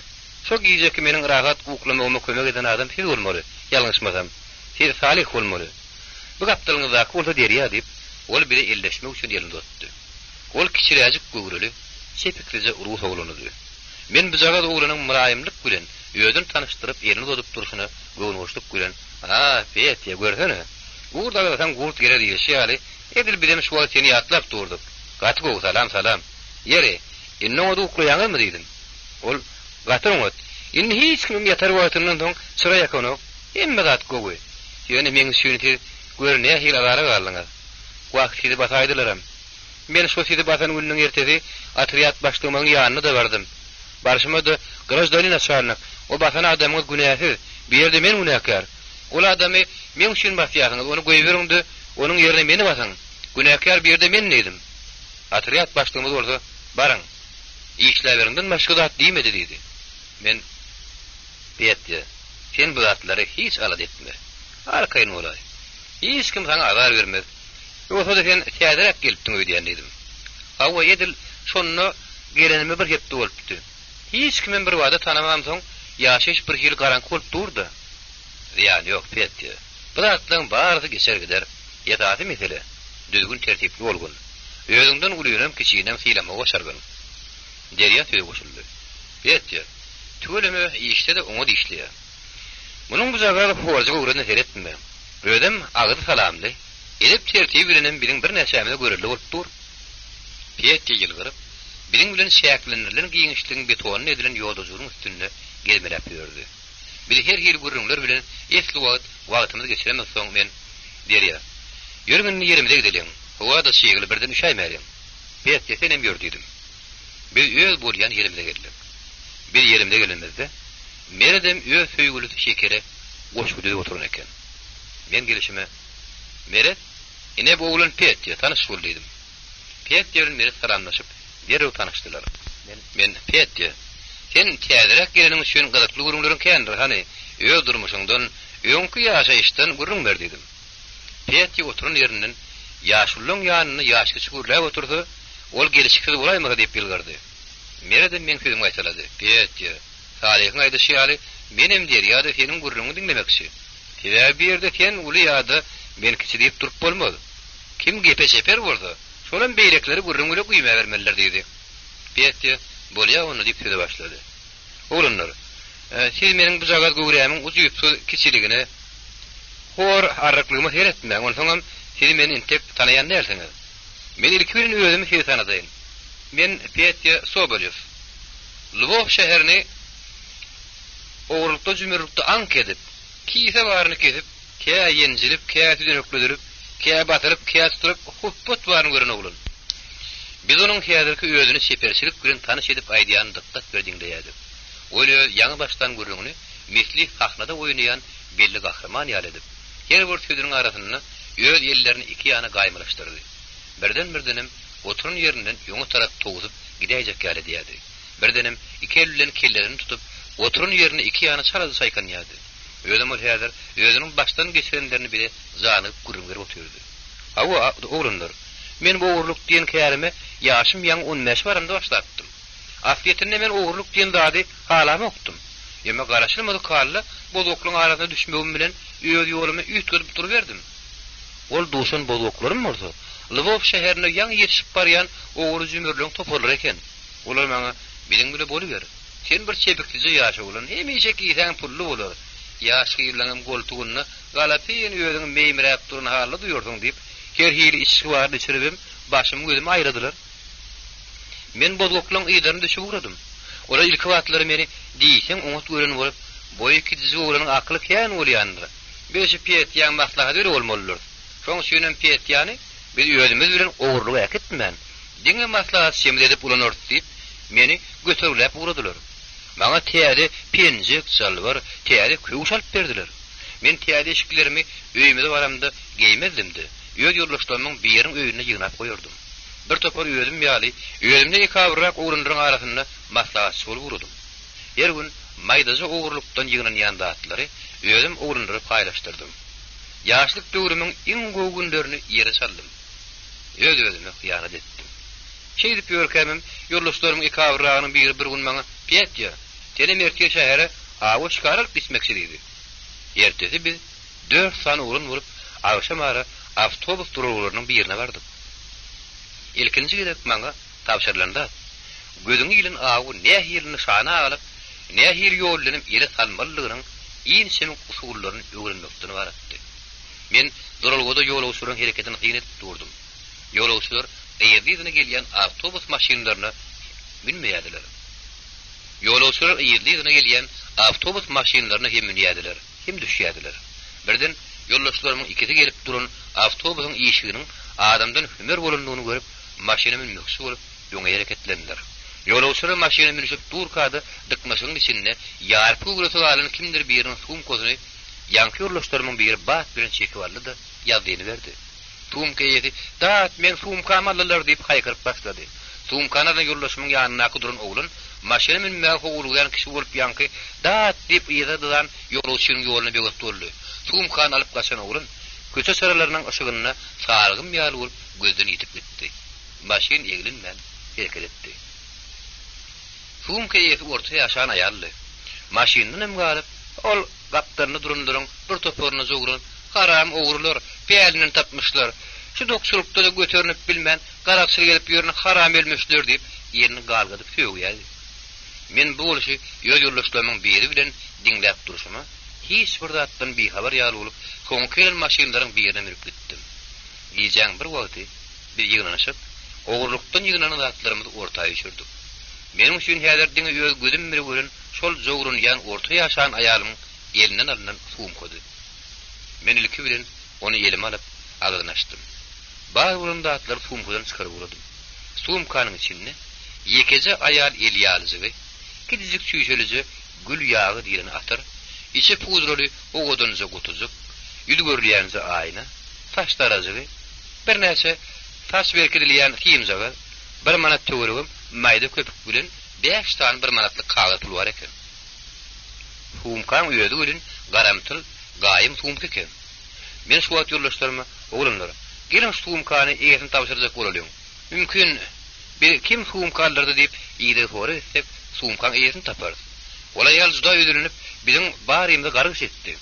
Şo gijeki meniň rahat uklamagyma kömek eden adam siz bolmaly, ýalňyşmasam. Siz Salyh bolmaly. Bu gapdalyňyzdaky bolsa Derýa, diýip, ol bize elleşmek üçin elini uzatdy. Ol kiçiräjik göwreli, çepiksije rus oglanydy. Men bujagaz oglanyň mylaýymlyk bilen özüni tanyşdyryp elini uzadyp durşuna göwnihoşluk bilen, A, Petýa, görsene, gurt aglasaň gurt geler diýlişi ýaly, edil bizem şu wagt seni ýatlap durduk. Gaty gowy, salam, salam. Ýeri, indi oňat uklaýaňyzmy diýdim. Ol, Gaty oňat. Indi hiç kimem ýatar wagtyndan soň çyra ýakanok. Hemme zat gowy. Ýöne meň üçin siz, gör, nähili azara galdyňyz. Wah, sizi basaýdylaram. Men şo sizi basan gününiň ertesi otrýad başlygymyzyň ýanyna-da bardym. Barşyma-da, Graždanin naçalnik, o basan adamyňyz günäsiz, bu ýerde men günäkär. Ol adamy meň üçin basýarsyňyz, ony goýberiň-de, onuň ýerine meni basyň. Günäkär bu ýerde men diýdim. Otrýad başlygymyz bolsa, Baryň, işläberiňden başga zat diýmedi diýdi. Men, Petýa, sen bu zatlary hiç alada etme. Arkaýyn bolaý. Hiç kim saňa azar bermez. Ýogsa-da sen täzeräk gelipdiň öýdýän diýdim. Hawa, edil şonda gelenime bir hepde bolupdy. Hiç kimem birbada tanamamsoň, ýaşaýyş birhili garaňky bolup dur-da. Zyýany ýok, Petýa. Bu zatlaryň barysy geçer gider. Esasy mesele, düzgün-tertipli bolgun. Özüňden ulynam, kiçinem sylamagy başargyn. Derýa söze goşuldy. Petýa, tüweleme, işde-de oňat işleýär. Munuň bujagaz horja göwresine seretme. Özem agzy salamly, edep-tertibi bilenem biziň birnäçämize görelde bolup dur. Petýa ýylgyryp, biziň bilen çäklendirilen giňişligiň betondan edilen ýodajygynyň üstünde gezmeläp ýördi. Biz her hili gürrüňler bilen esli wagt wagtymyzy geçiremizsoň, men, Derýa, ýörüň indi ýerimize gideliň, howa-da çygly, birden üşäýmäliň. Petýa, senem ýör diýdim. Biz öz bolýan ýerimize geldik. Biz ýerimize gelenimizde, Meredem öz söýgülisi Şekere goşgy düzüp oturan eken. Men gelşime, Meret, ine bu oglan Petýa, tanyş bol diýdim. Petýa bilen Meret salamlaşyp, derrew tanyşdylar. Men, Petýa, sen täzeräk geleniň üçin gyzykly gürrüňleriň kändir, hany, öz durmuşyňdan, öňki ýaşaýyşdan gürrüň ber diýdim. Petýa oturan ýerinden ýaşululaň ýanynda ýaşkiçi gürläp otursa, ol gelşiksiz bolaýmasa diýip ýylgyrdy. Meredem meň sözümi gaýtalady, Petýa, Salyhyň aýdyşy ýaly, menem Derýa-da seniň gürrüňiňi diňlemekçi. Sebäbi bu ýerde sen uly ýa-da men kiçi diýip durup bolmaz. Kim gepe çeper bolsa, şolam beýlekileri gürrüň bile güýmäbermelidir diýdi. Petýa, Bolýa onda diýip söze başlady. Oglanlar, siz meniň bujagaz göwrämiň ujypsyz kiçiligine, hor arryklygyma seretmäň, onsoňam siz meni entek tanaýan dälsiňiz. Men ilki bilen özümi size tanadaýyn. Men Petýa Sobolew. Lwow şäherini ogurlykda-jümürlikde aňk edip, kise baryny kesip, kä ýenjilip, kä südenekledilip, kä basylyp, kä tutulyp, hupbat baryny gören oglan. Biz onuň häzirki özüni çeperçilik bilen tanyş edip aýdýanyny dykgat bilen diňleýärdik. Ol öz ýaňy başlan gürrüňini misli sahnada oýnaýan belli gahryman ýaly edip, her bir sözüniň arasynda öz ellerini iki ýana gaýmalaşdyrdy. Birden-birdenem oturan ýerinden öňe tarap towsup gidäýjek ýaly edýärdi. Birdenem iki eli bilen kellesini tutup, oturan ýerinde iki ýana çalaja çaýkanýardy. Özem ol häzir özüniň başdan geçirenlerini bize janygyp gürrüň berip otyrdy. Hawa, oglanlar, men bu ogurlyk diýen kärime ýaşym ýaňy on bäşe baramda başlapdym. Aslyýetinde men ogurlyk diýen zady halamokdym. Emma garaşylmadyk halda bozgaklyň arasyna düşmegim bilen öz ýolumy üýtgedip duruberdim. Ol duşan bozgaklarym bolsa, Lwow şäherinde ýaňy ýetişip barýan ogry-jümürleň toparlary eken. Olar maňa, Biziň bile boluber. Sen bir çepiksije ýaş oglan, hemişe kisäň pully bolar. Ýaş gyzlaňam goltugynda galapyn özüňi meýmiräp duran halda duýarsyň diýip, her hili içgi baryny içiribem, başymy-gözümi aýladylar. Men bozgaklaň yzlaryna düşüp ugradym. Olar ilki wagtlary meni diýseň oňat gören bolup, Boýy kiçijik oglanyň akyly kän bolýandyr. Biz şu Petýaň maslahaty biri bolmalydyrys. Şoň üçinem Petýany biz özümiz bilen ogurlyga äkitmän, diňe maslahatçymyz edip ulanarys diýip, meni götergiläp ugradylar. Maňa täze penjek, jalbar, täze köwüş alyp berdiler. Men täze eşiklerimi öýümize baramda geýmezdim-de, öz ýoldaşlarymyň biriniň öýünde ýygnap goýardym. Bir topar özüm ýaly, özümden ekabyrrak oglanlaryň arasynda maslahatçy bolup ugradym. Her gün maýdaja ogurlykdan ýygnanýan zatlary özüm oglanlara paýlaşdyrdym. Ýaşlyk döwrümiň iň gowy günlerini ýere çaldym. Öz-özüme hyýanat etdim. Şeýdip ýörkämem, ýoldaşlarymyň ekabyrragynyň biri bir gün maňa, Petýa, senem ertir şähere awa şikar alyp gitmekçi diýdi. Ertesi biz dört sany oglan bolup, agşamara awtobus duralgalarynyň birine bardyk. Ilkinji gezek maňa tabşyrylan zat, gözüňe ilen awy nähili nyşana alyp, nähili ýol bilenem ele salmalydygynyň inçemik usullaryny öwrenmekden ybaratdy. Men duralgada ýolagçylaryň hereketine syn edip durdum. Ýolagçylar yzly-yzyna gelýän awtobus maşynlaryna münmeýärdiler. Ýolagçylar yzly-yzyna gelýän awtobus maşynlaryna hem münýärdiler, hem düşýärdiler. Birden ýoldaşlarymyň ikisi gelip duran awtobusyň işiginiň adamdan hümer bolandygyny görüp, maşyna münmekçi bolup, öňe hereketlendiler. Ýolagçylar maşyna münüşip durka-da dyknyşygyň içinde ýarpy göwresi galan kimdir biriniň sumkasyny ýaňky ýoldaşlarymyň biri bat bilen çekip aldy-da, ýazdyny berdi. Sumka eýesi, Dat, meň sumkamy aldylar diýip haýkyryp başlady. Sumkany alan ýoldaşymyň ýanyndaky duran oglan maşyna münmäge howlugýan kişi bolup ýaňky Dat! diýip yza dyzan ýolagçynyň ýoluna böwet boldy. Sumkany alyp gaçan oglan köçe çyralarynyň yşygynda salgym ýaly bolup gözden ýitip gitdi. Maşyn eglenmän hereket etdi. Sumka eýesi orta ýaşan aýaldy. Maşyndan hem galyp, ol Gapdalynda duranlaryň bir toparyna jowranyp, Haram ogrular, pälinden tapmyşlar. Şu dokçulykda-da göterinip bilmän, garakçylyk edip ýören haram ölmüşler diýip, elini galgadyp sögýärdi. Men bu bolşy öz ýoldaşlarymyň biri bilen diňläp durşuma, hiç bir zatdan bihabar ýaly bolup, soňky gelen maşynlaryň birine münüp gitdim. Gijäň bir wagty biz ýygnanyşyp, ogurlykdan ýygnanan zatlarymyzy orta üýşürdik. Meniň üçin häzir diňe öz gözüm bile gören şol jowranýan orta ýaşan aýalyň elinden alnan sumkady. Men ilki bilen ony elime alyp, agzyny açdym. Bar bolan zatlary sumkadan çykaryp ugradym. Sumkanyň içinde ýekeje aýal eli ýalyjygy, kiçijik çüýşelije gül ýagy diýlen atyr, içi pudraly owadanja gutujyk, ýüz görülýänje aýna, saç darajygy, birnäçe saç berkidilýän simjagaz, bir manat töweregem maýda köpük bilen bäş sany bir manatlyk kagyz pul bar eken. Sumkaň özi welin garamtyl, gaýym sumka eken. Men şu wagt ýoldaşlaryma, Oglanlar, geliň şu sumkany eýesine tabşyrjak bolalyň. Mümkin, biz kim sumka aldyrdy diýip ideg-sorag etsek, sumkaň eýesini taparys. Ol aýal juda özelenip, biziň barymyzy gargyş etdi.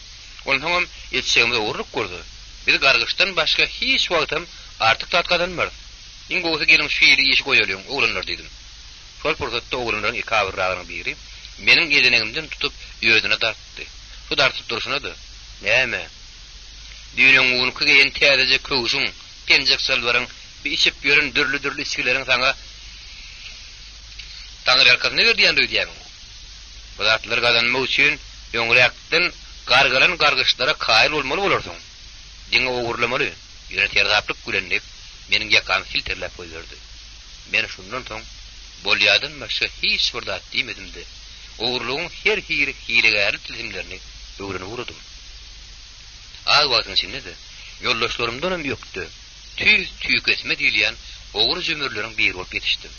Onsoňam etjegimiz ogurlyk bolsa, biz gargyşdan başga hiç wagtam artyk zat gazanmarys. Iň gowusy geliň şu hili işi goýalyň, oglanlar diýdim. Şol pursatda oglanlaryň ekabyrragynyň biri meniň ezenegimden tutup özüne dartdy. Şu dartyp durşuna-da, Näme? Düýn-öňňunky geýen täzeje köwşüň, penjek-jalbaryň, bi içip ýören dürli-dürli içgileriň saňa Taňryýalkasyn ber diýýän öýdýämiň? Bu zatlary gazanmak üçin öňräkden gargalan gargyşlara kaýyl bolmaly bolarsyň. Diňe ogurlamaly, ýöne seresaplyk bilen diýip, meniň ýakamy silterläp goýberdi. Men şundan soň bolýadan başga hiç bir zat diýmedim-de, ogurlygyň her hili hilegärli tilsimlerini öwrenip ugradym. Az wagtyň içinde-de ýoldaşlarymdanam ökde, tüýs tüýkesme diýilýän ogry-jümürleriň biri bolup ýetişdim.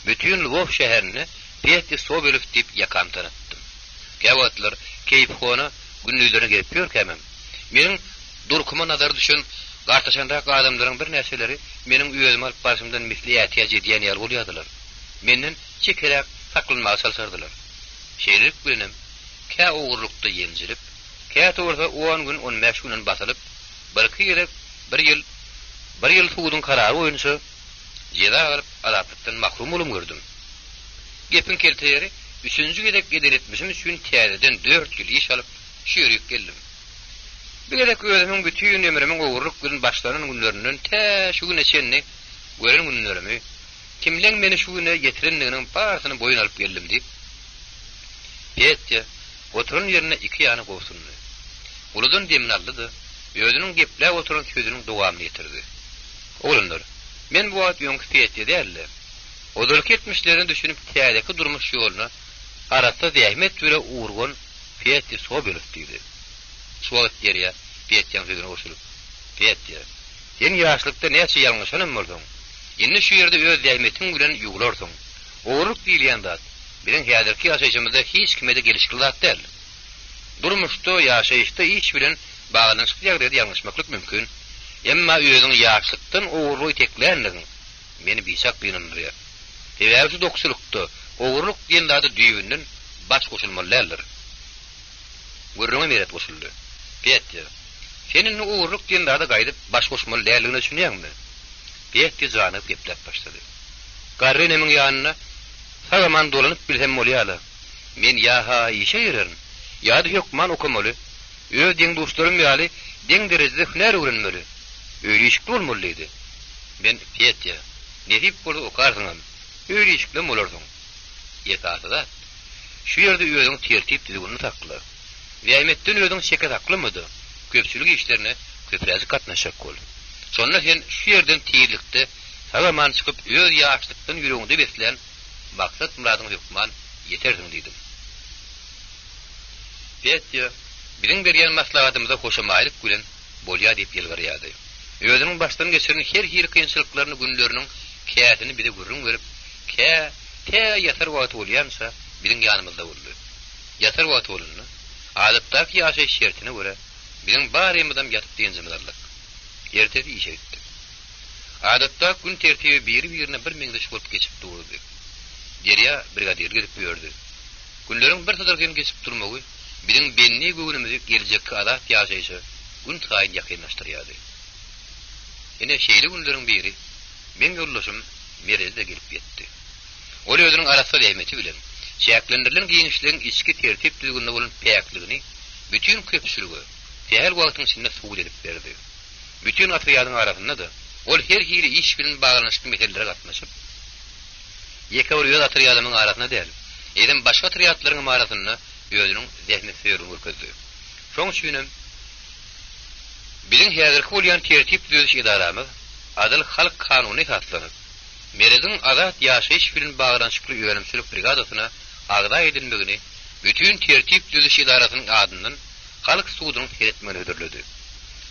Bütin Lwow şäherinde Petýa Sobelow diýip ýakamy tanatdym. Käwagtlar keýpihona gündizlerine gezip ýörkämem, meniň durkuma nazary düşen gartaşanrak adamlaryň birnäçeleri meniň özümi alyp barşymdan misli ätiýaç edýän ýaly bolýardylar. Menden çekeräk saklanmaga çalşardylar. Şeýlelik bilenem, kä ogurlykda ýenjilip, käte bolsa on gün, on bäş günden basylyp, birki gezek bir ýyl, bir ýyl suduň karary boýunça jeza alyp, azatlykdan mahrum bolam gördüm. Gepiň kelte ýeri, üçünji gezek eden etmişim üçin täzeden dört ýyl iş alyp, şu ýerik geldim. Bir gezek özümiň bütin ömrümiň ogurlyk bilen başlanan günlerinden tä şu güne çenli gören günlerimi, kimleň meni şu güne ýetirendiginiň barysyny boýun alyp geldim diýip. Petýa oturan ýerinde iki ýana gobsundy. Uludan demini aldy-da, özüniň gepläp oturan sözüniň dowamyny ýetirdi. Oglanlar, men bu wagt öňki Petýa däl-de, ozalky etmişlerine düşünip täzeki durmuş ýoluna arassa zähmet bile urgan Petýa Sobelow diýdi. Şu wagt Derýa Petýaň sözüne goşulyp, Petýa, sen ýaşlykda näçe ýalňyşanam bolsaň, indi şu ýerde öz zähmetiň bilen ýuwlarsyň. Ogurlyk diýilýän zat biziň häzirki ýaşaýşymyzda hiç kime-de gelişikli zat däl. Durmuşda, ýaşaýyşda iş bilen baglanyşykly ýagdaýda ýalňyşmaklyk mümkin. Emma özüňi ýaşlykdan ogurlyga iteklänligiň meni biçak gynandyrýar. Sebäbi şu dokçulykda ogurlyk diýen zada düýbünden baş goşulmaly däldir. Gürrüňe Meret goşuldy. Petýa, sen indi ogurlyk diýen zada gaýdyp baş goşmaly däldigine düşünýäňmi? Petýa janygyp gepläp başlady. Garry enemiň ýanyna sag-aman dolanyp bilsem bolýa-la. Men ýa-ha işe girerin, ýa-da hökman okamaly, öz deň-duşlarym ýaly deň derejede hünär öwrenmeli, öýli-işikli bolmaly diýdi. Men, Petýa, nesip bolsa okarsyňam, öýli-işiklem bolarsyň. Esasy zat, şu ýerde özüň tertip-düzgünli sakla. Zähmetden özüňi çeke saklama-da, köpçülik işlerine köpräjik gatnaşjak bol. Şonda sen şu ýerden tizlikde sag-aman çykyp, öz ýaşlykdan ýüregiňde beslän maksat-myradyňa hökman ýetersiň diýdim. Petýa biziň berýän maslahatymyza hoşamaýlyk bilen bolýa diýip ýylgyrýardy. Özüniň başdan geçiren her hili kynçylyklaryny günleriniň käsini bize gürrüň berip, kä tä ýatar wagty bolýança biziň ýanymyzda boldy. Ýatar wagty bolanda, adatdaky ýaşaýyş şertine görä, biziň barymyzam ýatyp dynjymyzy aldyk. Ertesi işe gitdik. Adatdaky gün tertibi biri-birine bir meňzeş bolup geçip durdy. Derýa brigadirlik edip ýördi. Günleriň bir sydyr hem geçip durmagy biziň benni göwnümizi geljekki azat ýaşaýşa gün saýyn ýakynlaşdyrýardy. Ine, şeýle günleriň biri meň ýoldaşym Merezi-de gelip ýetdi. Ol özüniň arassa zähmeti bilen, çäklendirilen giňişligiň içki tertip-düzgünine bolan päkligini bütin köpçülige sähel wagtyň içinde subut edip berdi. Bütin otrýadyň arasynda-da ol her hili iş bilen baglanyşykly meselelere gatnaşyp, ýeke bir öz otrýadymyň arasynda däl, eýsem başga otrýadlaryňam arasynda özüniň zähmetsöýerligini görkezdi. Şoň üçinem biziň häzirki bolýan tertip düzediş edaramyz adyl halk kanunyna esaslanyp, Merediň azat ýaşaýyş bilen baglanyşykly önümçilik brigadasyna agza edilmegini bütin tertip düzediş edarasynyň adyndan halk sudunyň seretmegine hödürledi.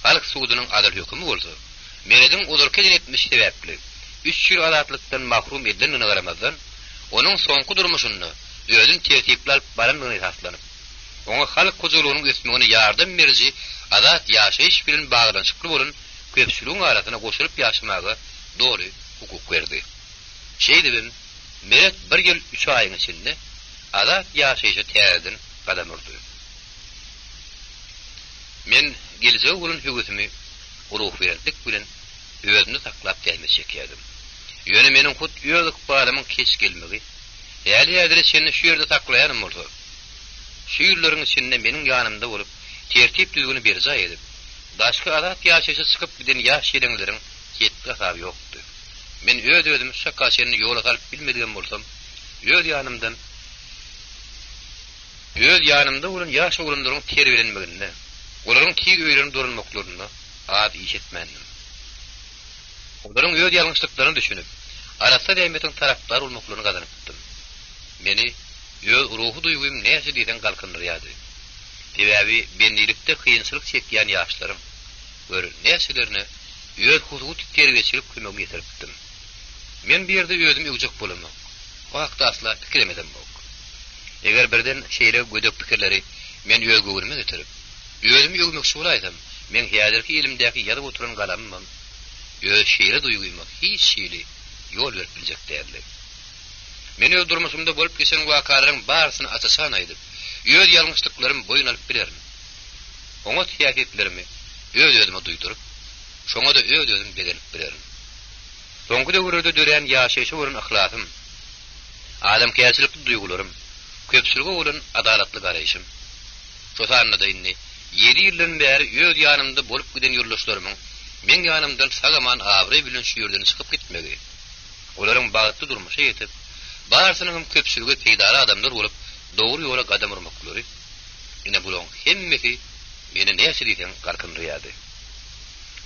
Halk sudunyň adyl hökümi bolsa, Merediň ozalky eden etmişi sebäpli üç ýyl azatlykdan mahrum edilendigine garamazdan, onuň soňky durmuşynda özüni tertipli alyp barandygyna esaslanyp, oňa halk hojalygynyň ösmegine ýardam beriji azat ýaşaýyş bilen baglanyşykly bolan köpçüligiň arasyna goşulyp ýaşamaga doly hukuk berdi. Şeýdibem, Meret bir ýyl üç aýyň içinde azat ýaşaýşa täzeden gadam urdy. Men geljege bolan höwesimi ruhubelentlik bilen özümde saklap zähmet çekýärdim. Ýöne meniň hut öz ykbalymyň keç gelmegi, häli-häzire çenli şu ýerde saklaýanam bolsa, şu ýyllaryň içinde meniň ýanymda bolup, tertip-düzgüni berjaý edip, daşky azat ýaşaýşa çykyp giden ýaş-ýeleňleriň hetdi-hasaby ýokdy. Men öz-özümi şu çaka çenli ýola salyp bilmedigem bolsam, öz ýanymdan, Öz ýanymda bolan ýaş oglanlaryň terbiýelenmeginde, olaryň tiz öýlerine dolanmaklarynda az iş etmändim. Olaryň öz ýalňyşlyklaryna düşünip, arassa zähmetiň tarapdary bolmaklaryny gazanypdym. Meni öz ruhy duýgym näçe diýseň galkyndyrýardy. Sebäbi bendilikde kynçylyk çekýän ýaşlaryň, gör, näçelerine öz hususy terbiýeçilik kömegimi ýetiripdim. Men bu ýerde özümi öwjek bolamok. O hakda asla pikirem edemok. Eger birden şeýle gödek pikirleri men öz göwnüme getirip, özümi öwmekçi bolaýsam, meň häzirki elimdäki ýazyp oturan galamymam öz şeýle duýgyma hiç hili ýol berip biljek däldi. Men öz durmuşymda bolup geçen wakalaryň barysyny aç-açan aýdyp, öz ýalňyşlyklarymy boýun alyp bilerin. Oňat häsiýetlerimi öz-özüme duýduryp, şoňa-da öz-özüm begenip bilerin. Soňky döwürlerde dörän ýaşaýşa bolan yhlasym, adamkärçilikli duýgularym, köpçülige bolan adalatly garaýşym, şo sanda-da indi ýedi ýyldan bäri öz ýanymda bolup giden ýoldaşlarymyň meň ýanymdan sag-aman abraý bilen şu ýerden çykyp gitmegi, olaryň bagtly durmuşa ýetip, barsynyň hem köpçülige peýdaly adamlar bolup. dogry ýola gadam urmaklary, ine bulaň hemmesi meni näçe diýseň galkyndyrýardy.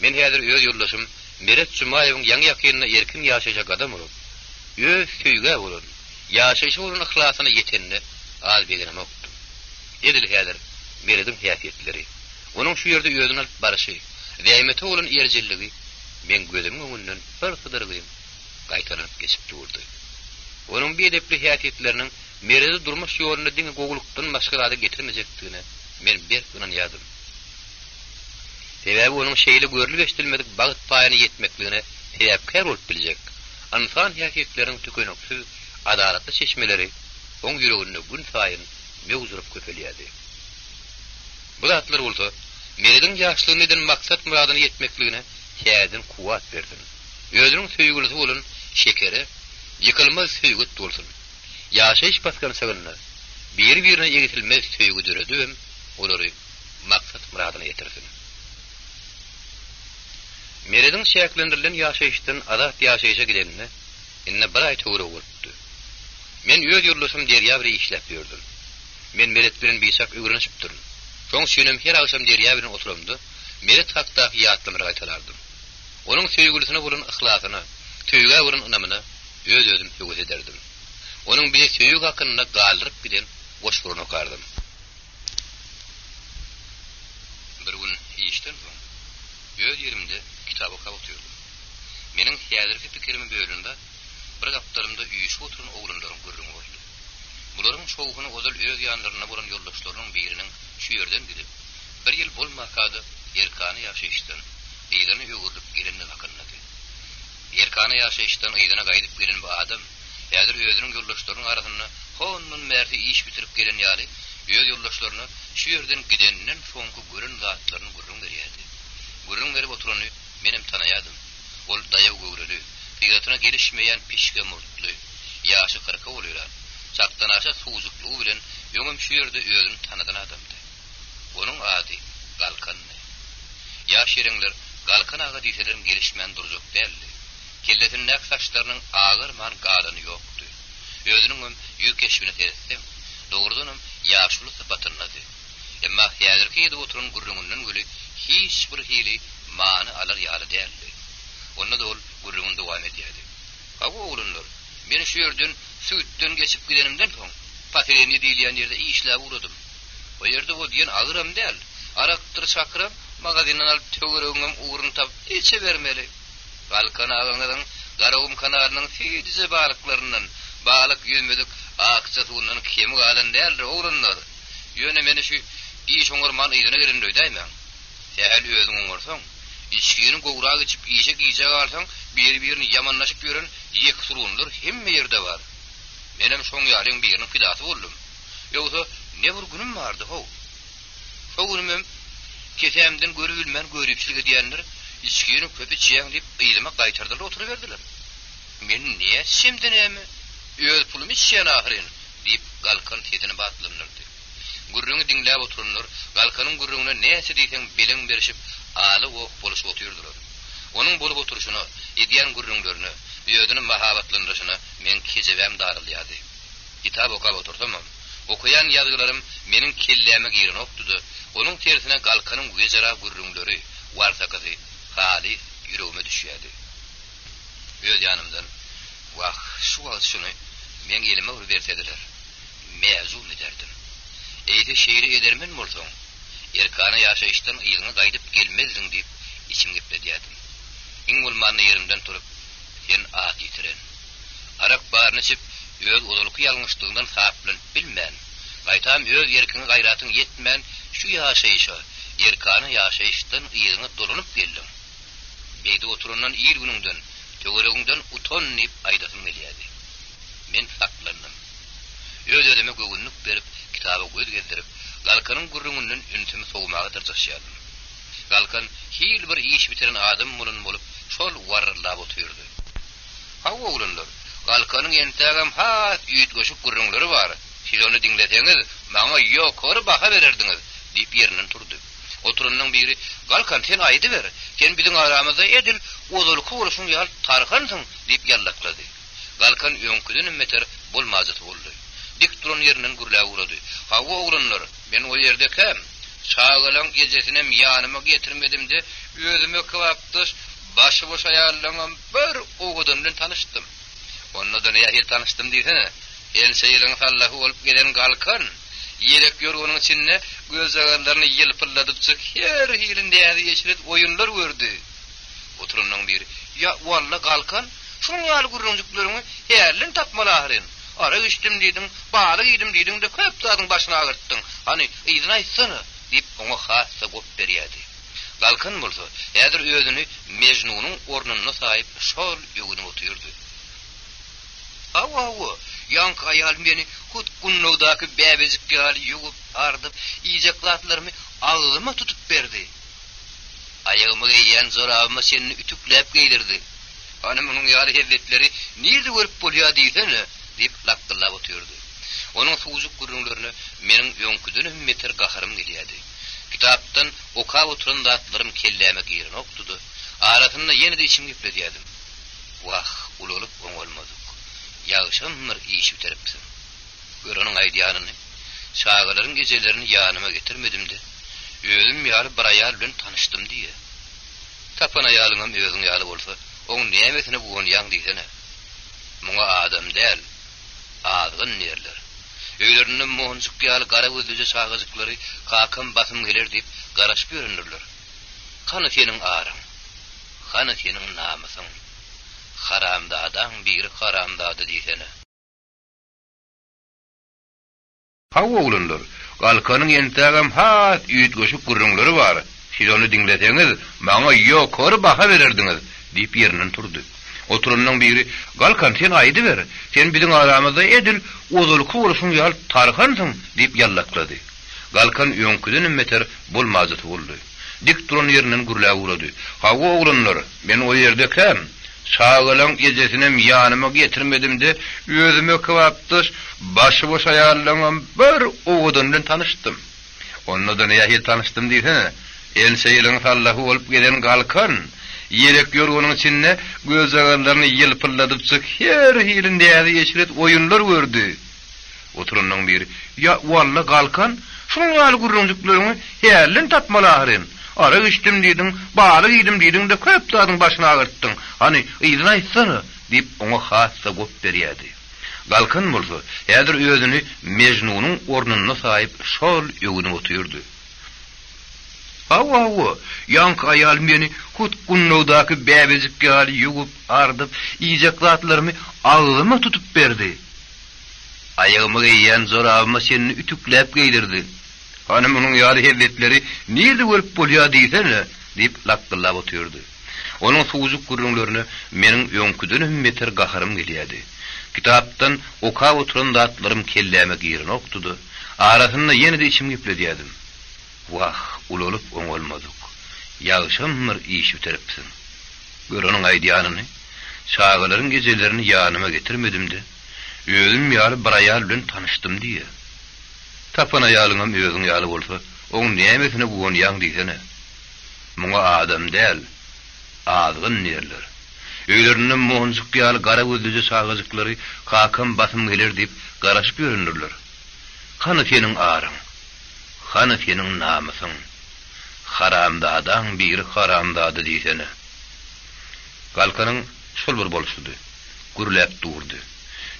Men häzir öz ýoldaşym Meret Jumaýewiň ýaňy-ýakynda erkin ýaşaýşa gadam urup, öz söýgä bolan, ýaşaýşa bolan yhlasyna ýetenine az begenemokdym. Edil häzir Merediň häsiýetleri, onuň şu ýerde özüni alyp barşy, zähmete bolan erjelligi meň gözümiň öňünden birsydyrgyn gaýtalanyp geçip durdy. Onuň biedepli häsiýetleriniň Meredi durmuş ýolunda diňe gowulykdan başga zada getirmejekdigine men berk ynanýardym. Sebäbi onuň şeýle görlüp-eşidilmedik bagt paýyna ýetmekligine sebäpkär bolup biljek, ynsan häsiýetleriniň tükeniksiz adalatly çeşmeleri oň ýüreginde günsaýyn möwj urup köpelýärdi. Bu zatlar bolsa Merediň ýaşlygynda eden maksat-myradyna ýetmekligine täzeden kuwwat bersin. Özüniň söýgülisi bolan Şekere ýykylmaz söýget bolsun. Ýaşaýyş basgançagynda biri-birine egsilmez söýgi döredibem olary maksat-myradyna ýetirsin. Merediň çäklendirilen ýaşaýyşdan azat ýaşaýşa gidenine indi bir aý töweregi bolupdy. Men öz ýoldaşym Derýa bilen işläp ýördüm. Men Meret bilen biçak öwrenişipdirin. Şoň üçinem her agşam Derýa bilen oturamda, Meret hakdaky ýatlamalary gaýtalardym. Onuň söýgülisine bolan yhlasyna, söýgä bolan ynamyna öz-özüm höwes ederdim. Onuň bize söýgi hakynda galdyryp giden goşgularyny okardym. Bir gün işden soň, öz ýerimde kitap okap otyrdym. Meniň häzirki pikirimi bölen zat, bir gapdalymda üýşüp oturan oglanlaryň gürrüňi boldy. Bularyň şowhuny ozal öz ýanlarynda bolan ýoldaşlarynyň biriniň şu ýerden gidip, bir ýyl bolmaka-da erkana ýaşaýyşdan yzyna öwrülip gelendigi hakyndady. Erkana ýaşaýyşdan yzyna gaýdyp gelen bu adam häzir özüniň ýoldaşlarynyň arasynda hondan bärsi iş bitirip gelen ýaly öz ýoldaşlaryna şu ýerden gideninden soňky gören zatlaryny gürrüň berýärdi. Gürrüň berip oturany menem tanaýardym. Ol daýaw göwreli, syratyna gelişmeýän pişge murtly, ýaşy kyrka golaýrak, çakdanaşa suwjuklygy bilen öňem şu ýerde özüni tanadan adamdy. Onuň ady Galkandy. Ýaş ýeleňler Galkan aga diýselerem gelişmän durjak däldi. Kellesindäki saçlarynyň agarman galany ýokdy. Özüniňem ýüz keşbine seretseň, dogrudanam ýaşuly sypatyndady. Emma häzirki edip oturan gürrüňinden weli hiç bir hili many alar ýaly däldi. Onda-da ol gürrüňini dowam edýärdi. Hawa, oglanlar, men şu ýerden süýtden geçip gidenimden soň, poseleniýe diýilýän ýerde işläp ugradym. O ýerde o diýen agyram däl. Arakdyr çakyram magazinden alyp töweregiňem ugruny tapyp içibermeli. Galkan agaňyzyň Garagum kanalynyň süýdüje balyklaryndan, balyk ýüzmedik akja suwundan kemi galan däldir, oglanlar. Ýöne meni şu iş oňarman yzyna gelen öýdäýmäň. Sähel özüň oňarsaň, içgini gowrak içip işe gijä galsaň biri-birini ýamanlaşyp ýören ýeksurunlar hemme ýerde bar. Menem şoň ýalyň biriniň pidasy boldum. Ýogsa ne bir günüm bardy, how. Şo günümem kesämden görübilmän göripçilik edýänler içgini köp içýäň diýip yzyma gaýtardylar oturyberdiler. Men nätsemde näme, öz pulumy içýän ahyryn, diýip, Galkan sesini batlandyrdy. Gürrüňi diňläp oturanlar Galkanyň gürrüňine näçe diýseň beleň berişip, ala-goh boluşyp otyrdylar. Onuň bolup oturyşyna, edýän gürrüňlerine, özüni mahabatlandyryşyna meň kejebäm daralýardy. Kitap okap otursamam, okaýan ýazgylarym meniň kelläme girenokdy-da, onuň tersine Galkanyň wejera gürrüňleri, warsakasy halys ýüregime düşýärdi. Öz ýanymdan, Wah, şu wagt şuny meň elime bir bersediler, mäzum ederdim. Eýse şeýle edermen bolsaň, erkana ýaşaýyşdan yzyňa gaýdyp gelmezdiň diýip içim gepledýärdim. Iň bolmanda ýerimden turup, Sen at ýitiren. Arak baryny içip, öz ozalky ýalňyşlygyňdan saplanyp bilmän, gaýtam öz erkiňe-gaýratyň ýetmän şu ýaşaýşa, erkana ýaşaýyşdan yzyňa dolanyp geldiň. Beýdip oturandan il-günüňden, töweregiňden utan diýip aýdasym gelýärdi. Men saklandym. Öz-özüme göwünlik berip, kitaba göz gezdirip, Galkanyň gürrüňinden ünsümi sowmaga dyrjaşýardym. Galkan hil bir iş bitiren adam bolan bolup, şol warryldap otyrdy. Hawa, oglanlar, Galkanyň entägem has üýtgeşik gürrüňleri bar, siz ony diňleseňiz, maňa ýokary baha bererdiňiz, diýip ýerinden turdy. Oturanyň biri, Galkan, sen aýdyber, sen biziň aramyzda edil ozalky bolşuň ýaly tarhansyň, diýip ýallaklady. Galkan öňküdenem beter bolmajysy boldy. Dik duran ýerinden gürläp ugrady. Hawa, oglanlar, men o ýerdekäm, çagalaň ejesinem ýanyma getirmedim-de, özüme kybapdaş başyboş aýallaňam bir owadany bilen tanyşdym. Onda-da nähili tanyşdym diýsene, ençe ýylyň sallahy bolup gezen Galkan, ýelek-ýorganyň içinde gözjagazlaryny ýylpyldadypjyk her hili näzi-eşret oýunlar gördi. Oturanlaryň biri, Ýa, walla, Galkan, şunuň ýaly gürrüňjikleriňi hälden tapmaly ahyryn. Arak içdim diýdiň, balyk iýdim diýdiň-de, köp zadyň başyny agyrtdyň. Hany, yzyny aýtsana! diýip, oňa has-da gop berýärdi. Galkan bolsa, häzir özüni Mejnunyň ornunda saýyp, şol öwünip otyrdy. Hawa, hawa, ýaňky aýal meni hut gundagdaky bäbejik ýaly ýuwup, ardyp, iýjek zatlarymy agzyma tutup berdi. Aýagyma geýýän jorabyma çenli ütükläp geýdirdi. Hany munuň ýaly hezzetleri nirde görüp bolýar diýsene! diýip lakgyllap otyrdy. Onuň suwjuk gürrüňlerine meniň öňküdenem beter gaharym gelýärdi. Kitapdan okap oturan zatlarym kelläme girenokdy-da, arasynda ýene-de içimi gepledýärdim. Wah, ulalyp oňalmadyk. Ýagşam bir iş bitiripsiň. Gör onuň aýdýanyny. Çagalaryň ejelerini ýanyma getirmedim-de, özüm ýaly bir aýal bilen tanyşdym diýýä. Tapan aýalyňam özüň ýaly bolsa, oň nämesine guwanýaň diýsene. Muňa adam däl, azgyn diýerler. Öýlerinde monjuk ýaly gara gözlüje çagajyklary kakam basym geler diýip garaşyp ýörendirler. Hany seniň aryň? Hany seniň namysyň? Haramzadaň biri haramzada diýsene. Hawa oglanlar, Galkanyň entägem has üýtgeşik gürrüňleri bar, siz ony diňleseňiz, maňa ýokary baha bererdiňiz, diýip ýerinden turdy. Oturanlaň biri, Galkan, sen aýdyber, sen biziň aramyzda edil ozalky bolşuň ýaly tarhansyň, diýip ýallaklady. Galkan öňküdenem beter bolmajysy boldy. Dik duran ýerinden gürläp ugrady. Hawa oglanlar, men o ýerdekäm, Çagalaň ejesinem ýanyma getirmedim-de, özüme kybapdaş, başyboş aýallaňam bir owadany bilen tanyşdym. Onda-da nähili tanyşdym diýsene, ençe ýylyň sallahy bolup gezen Galkan, ýelek-ýorganyň içinde gözjagazlaryny ýylpyldadypjyk her hili näzi-eşret oýunlar gördi. Oturanlaryň biri, Ýa, walla, Galkan, şunuň ýaly gürrüňjikleriňi hälden tapmaly ahyryn. Arak içdim diýdiň, balyk iýdim diýdiň-de, köp zadyň başyny agyrtdyň. Hany, yzyny aýtsana! diýip, oňa has-da gop berýärdi. Galkan bolsa, häzir özüni Mejnunyň ornunda saýyp, şol öwünip otyrdy. Hawa, hawa, ýaňky aýal meni hut gundagdaky bäbejik ýaly ýuwup, ardyp, iýjek zatlarymy agzyma tutup berdi. Aýagyma geýýän jorabyma çenli ütükläp geýdirdi. Hany munuň ýaly hezzetleri nirde görüp bolýar diýsene! diýip lakgyllap otyrdy. Onuň suwjuk gürrüňlerine meniň öňküdenem beter gaharym gelýärdi. Kitapdan okap oturan zatlarym kelläme girenokdy-da, arasynda ýene-de içimi gepledýärdim. Wah, ulalyp oňalmadyk. Ýagşam bir iş bitiripsiň. Gör onuň aýdýanyny. Çagalaryň ejelerini ýanyma getirmedim-de, özüm ýaly bir aýal bilen tanyşdym diýýä. Tapan aýalyňam özüň ýaly bolsa, oň nämesine guwanýaň diýsene. Muňa adam däl, azgyn diýerler. Öýlerinde monjuk ýaly gara gözlüje çagajyklary kakam basym geler diýip garaşyp ýörendirler. Hany seniň aryň? Hany seniň namysyň? Haramzadaň biri haramzada diýsene. Galkanyň şol bir bolşudy. Gürläp durdy.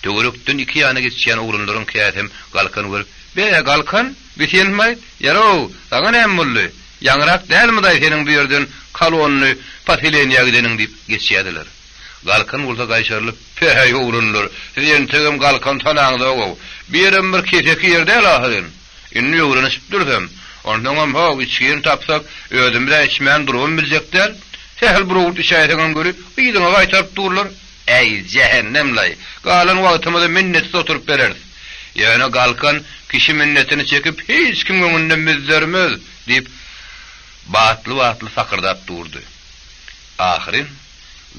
Töwerekden iki ýana geçýän oglanlaryň käsem Galkany görüp, Be, Galkan, bi senmi-aý? Ýarow, saňa näme boldy? Ýaňyrak dälmidaý seniň bu ýerden kolonny poseleniýä gideniň diýip geçýärdiler. Galkan bolsa gaýşarylyp, Päý, oglanlar, siz entegem Galkany tanaňzog-ow. Bu ýerem bir keseki ýer däl ahyryn. Indi öwrenişipdirisem. Onsoňam, how, içgini tapsak, özümiz-ä içmän durubam biljek däl. Sähel bir owurt içäýseňem göri, yzyňa gaýtaryp durlar. Äý, jähennem-laý, galan wagtymyzy minnetsiz oturyp bereris. Ýöne Galkan kişi minnetini çekip hiç kimiň öňünde müzzermez, diýip, batly-batly sakyrdap durdy. Ahyryn,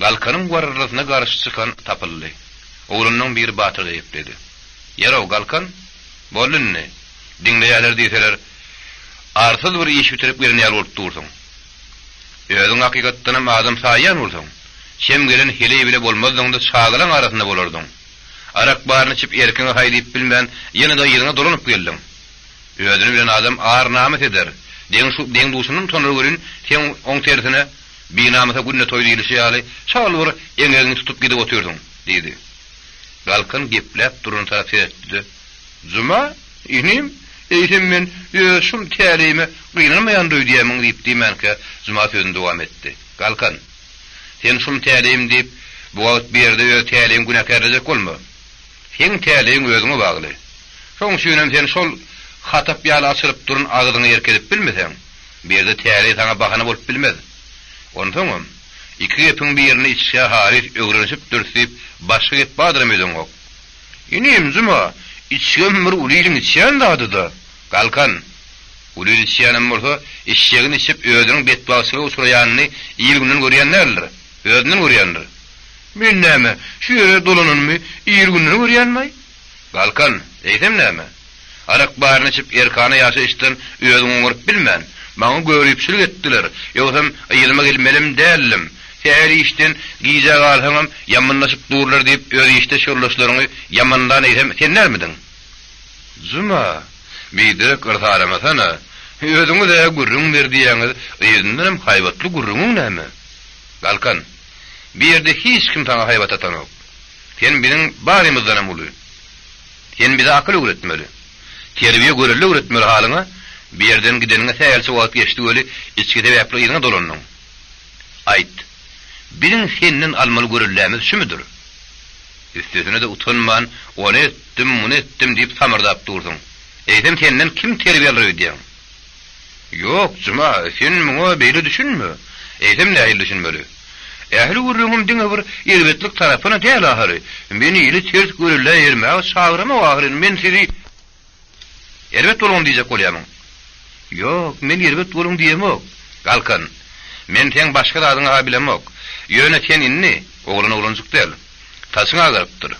Galkanyň waryrdysyna garşy çykan tapyldy. Oglanlaryň biri batyrgaý gepledi. Ýer-ow, Galkan, boldy indi. Diňleýärler diýseler, arsyz bir iş bitirip gelen ýaly bolup dursuň. Özüň hakykatdanam adam saýýan bolsaň, çem gelen heleý bile bolmazdyň-da çagalaň arasynda bolardyň. Arak baryny içip erkiňe haý diýip bilmän, ýene-de yzyňa dolanyp geldiň. Özüni bilen adam ar-namys eder, deň-duşundan utanar welin, sen oň tersine, Binamysa günde toý diýlişi ýaly, çal bir eňegiňi tutup gidip otyrsyň, diýdi. Galkan gepläp durana tarap seretdi-de, Juma, inim, eýsem men öz şum täleýime gynanmaýandyr öýdýärmiň diýip diýmänkä, Juma sözüni dowam etdi. Galkan, sen şum täleýim diýip, bu wagt bu ýerde öz täleýiňi günäkärlejek bolma. Seň täleýiň özüňe bagly. Şoň üçinem sen şol hatap ýaly açylyp duran agzyňa erk edip bilmeseň, bu ýerde täleý saňa bahana bolup bilmez. Onsoňam, iki gepiň birini içgä halys öwrenişipdiris diýip, başga gep bardyram ödeňok. Inim, Juma, içgem bir uly iliň içýän zady-da. Galkan, uly il içýänem bolsa, içjegini içip, özüniň betbagtçylyga uçraýanyny il-günden görýän däldir. Özünden görýändir. Men näme, şu ýere dolananymy il-günden görýänmi-aý? Galkan, eýsem näme? Arak baryny içip, erkana ýaşaýyşdan özüňi oňaryp bilmän, maňa göripçilik etdiler, ýogsam yzyma gelmelem däldim. Sähel işden gijä galsaňam, ýamanlaşyp durlar diýip, öz işdeş ýoldaşlaryňy ýamanlan eýsem sen dälmidiň? Juma, biderek yrsaramasana. Özüňiz-ä gürrüň ber diýýäňiz, yzyndanam haýbatly gürrüňiň näme? Galkan, bu ýerde hiç kim saňa haýbat atanok. Sen biziň barymyzdanam uly. Sen bize akyl öwretmeli. Terbiýe görelde öwretmeli halyňa, bu ýerden gideniňe sähelçe wagt geçdi weli, içgi sebäpli yzyňa dolandyň. Aýt, biziň senden almaly görellämiz şümüdir? Üstesine-de utanman, ony etdim, muny etdim diýip samyrdap dursuň. Eýsem senden kim terbiýe alar öýdýäň? Ýok, Juma, sen muňa beýle düşünme. Eýsem nähili düşünmeli? Ähli gürrüňim diňe bir erbetlik tarapyna däl ahyry. Men ili ters görellä ermäge çagyramok ahyryn, men sizi Erbet boluň diýjek bolýamyň? Ýok, men erbet boluň diýemok. Galkan, men seň başga zadyňy-ha bilemok. Ýöne sen indi oglan-oglanjyk däl. Saçyň agarypdyr.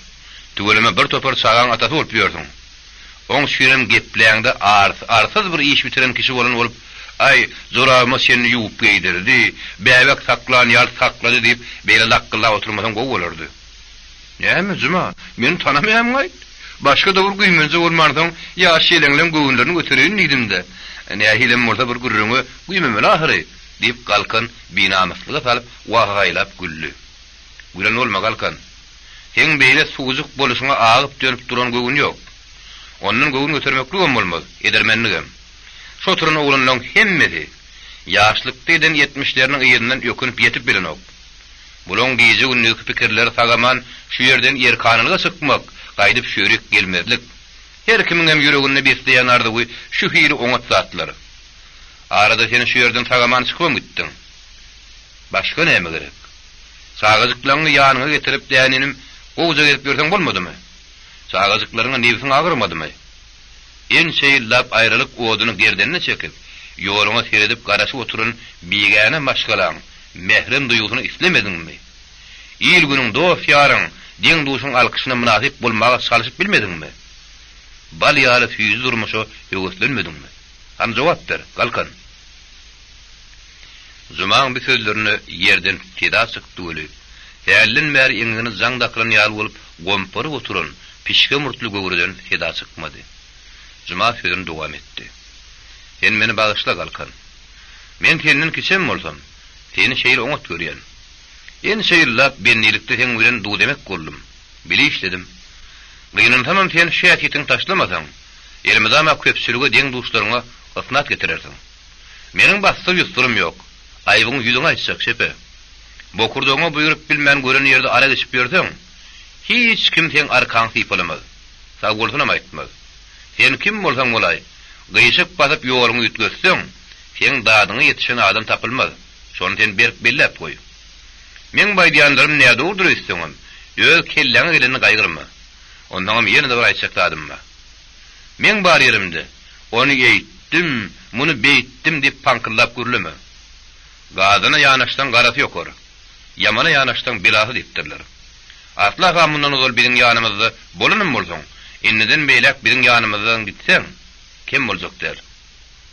Tüweleme bir topar çagaň atasy bolup ýörsüň. Oň üçinem gepläňde arsyz bir iş bitiren kişi bolan bolup, Aý, jorabyma çenli ýuwup geýdirdi, bäbek saklan ýaly saklady diýip, beýle lakgyldap oturmasaň gowy bolardy. Näme, Juma, meni tanamaýamyň-aýt? Başga-da bir güýmenje bolmansoň, ýaş-ýeleňleň göwünlerini götereýin diýdim-de. Nähilem bolsa bir gürrüňe güýmemeli ahyry, diýip, Galkan binamyslyga salyp, wah-haýlap güldi. Gülen bolma, Galkan. Seň beýle suwjuk boluşyňa agyp-dönüp duran göwün ýok. Ondan göwün götermekligem bolmaz, edermenligem. Şu oturan oglanlaň hemmesi ýaşlykda eden etmişleriniň yzyndan ökünip ýetip bilenok. Bulaň gije-gündizki pikirleri sag-aman şu ýerden erkanalyga çykmak, gaýdyp şu ýerik gelmezlik. Her kimiňem ýüreginde besleýän arzuwy şu hili oňat zatlar. Arada sen şu ýerden sag-aman çykybam gitdiň. Başga näme gerek? Çagajyklaňy ýanyňa getirip däninim gowuja gezip ýörseň bolmadymy? Çagajyklaryňa nebsiň agyrmadymy? Ençe ýyllap aýralyk oduny gerdenine çekip, ýoluňa seredip garaşyp oturan bigäne maşgalaň mährem duýgusyny islemediňmi? Il-günüň, dost-ýaryň, deň-duşuň alkyşyna mynasyp bolmaga çalşyp bilmediňmi? Bal ýaly süýji durmuşa höweslenmediňmi? Hany jogap ber, Galkan! Jumaň bu sözlerine ýerden seda çykdy weli, hälden bäri eňegine jaň dakylan ýaly bolup gomparyp oturan pişge murtly göwreden seda çykmady. Juma sözüni dowam etdi. Sen meni bagyşla, Galkan. Men senden kiçem bolsam, seni şeýle oňat görýän. Ençe ýyllap bendilikde seň bilen duz-emek boldum, bile işledim. Gynansamam sen şu häsiýetiňi taşlamasaň, elmydama köpçülige deň-duşlaryňa ysnat getirersiň. Meniň bassyr-ýussurym ýok. Aýbyňy ýüzüňe aýtjak, şepe. Bokurdagyňa buýrup bilmän gören ýerde arak içip ýörseň, hiç kim seň arkaňy sypalamaz. Sag bolsunam aýtmaz. Sen kim bolsaň bolaý, gyşyk basyp ýoluňy üýtgetseň, seň dadyňa ýetişen adam tapylmaz. Şony sen berk belläp goý. Meň bu aýdýanlarym nädogrudyr öýtseňem, öz kelläňe gelenini gaýgyrma. Onsoňam ýene-de bir aýtjak zadym bar. Meň bar ýerimde, ony eýtdim, muny beýtdim diýip paňkyldap gürleme. Gazana ýanaşsaň garasy ýokar, ýamana ýanaşsaň belasy diýipdirler. Asla-ha mundan ozal biziň ýanymyzda bolanam bolsaň, indiden beýläk biziň ýanymyzdan gitseň, kem boljak däl.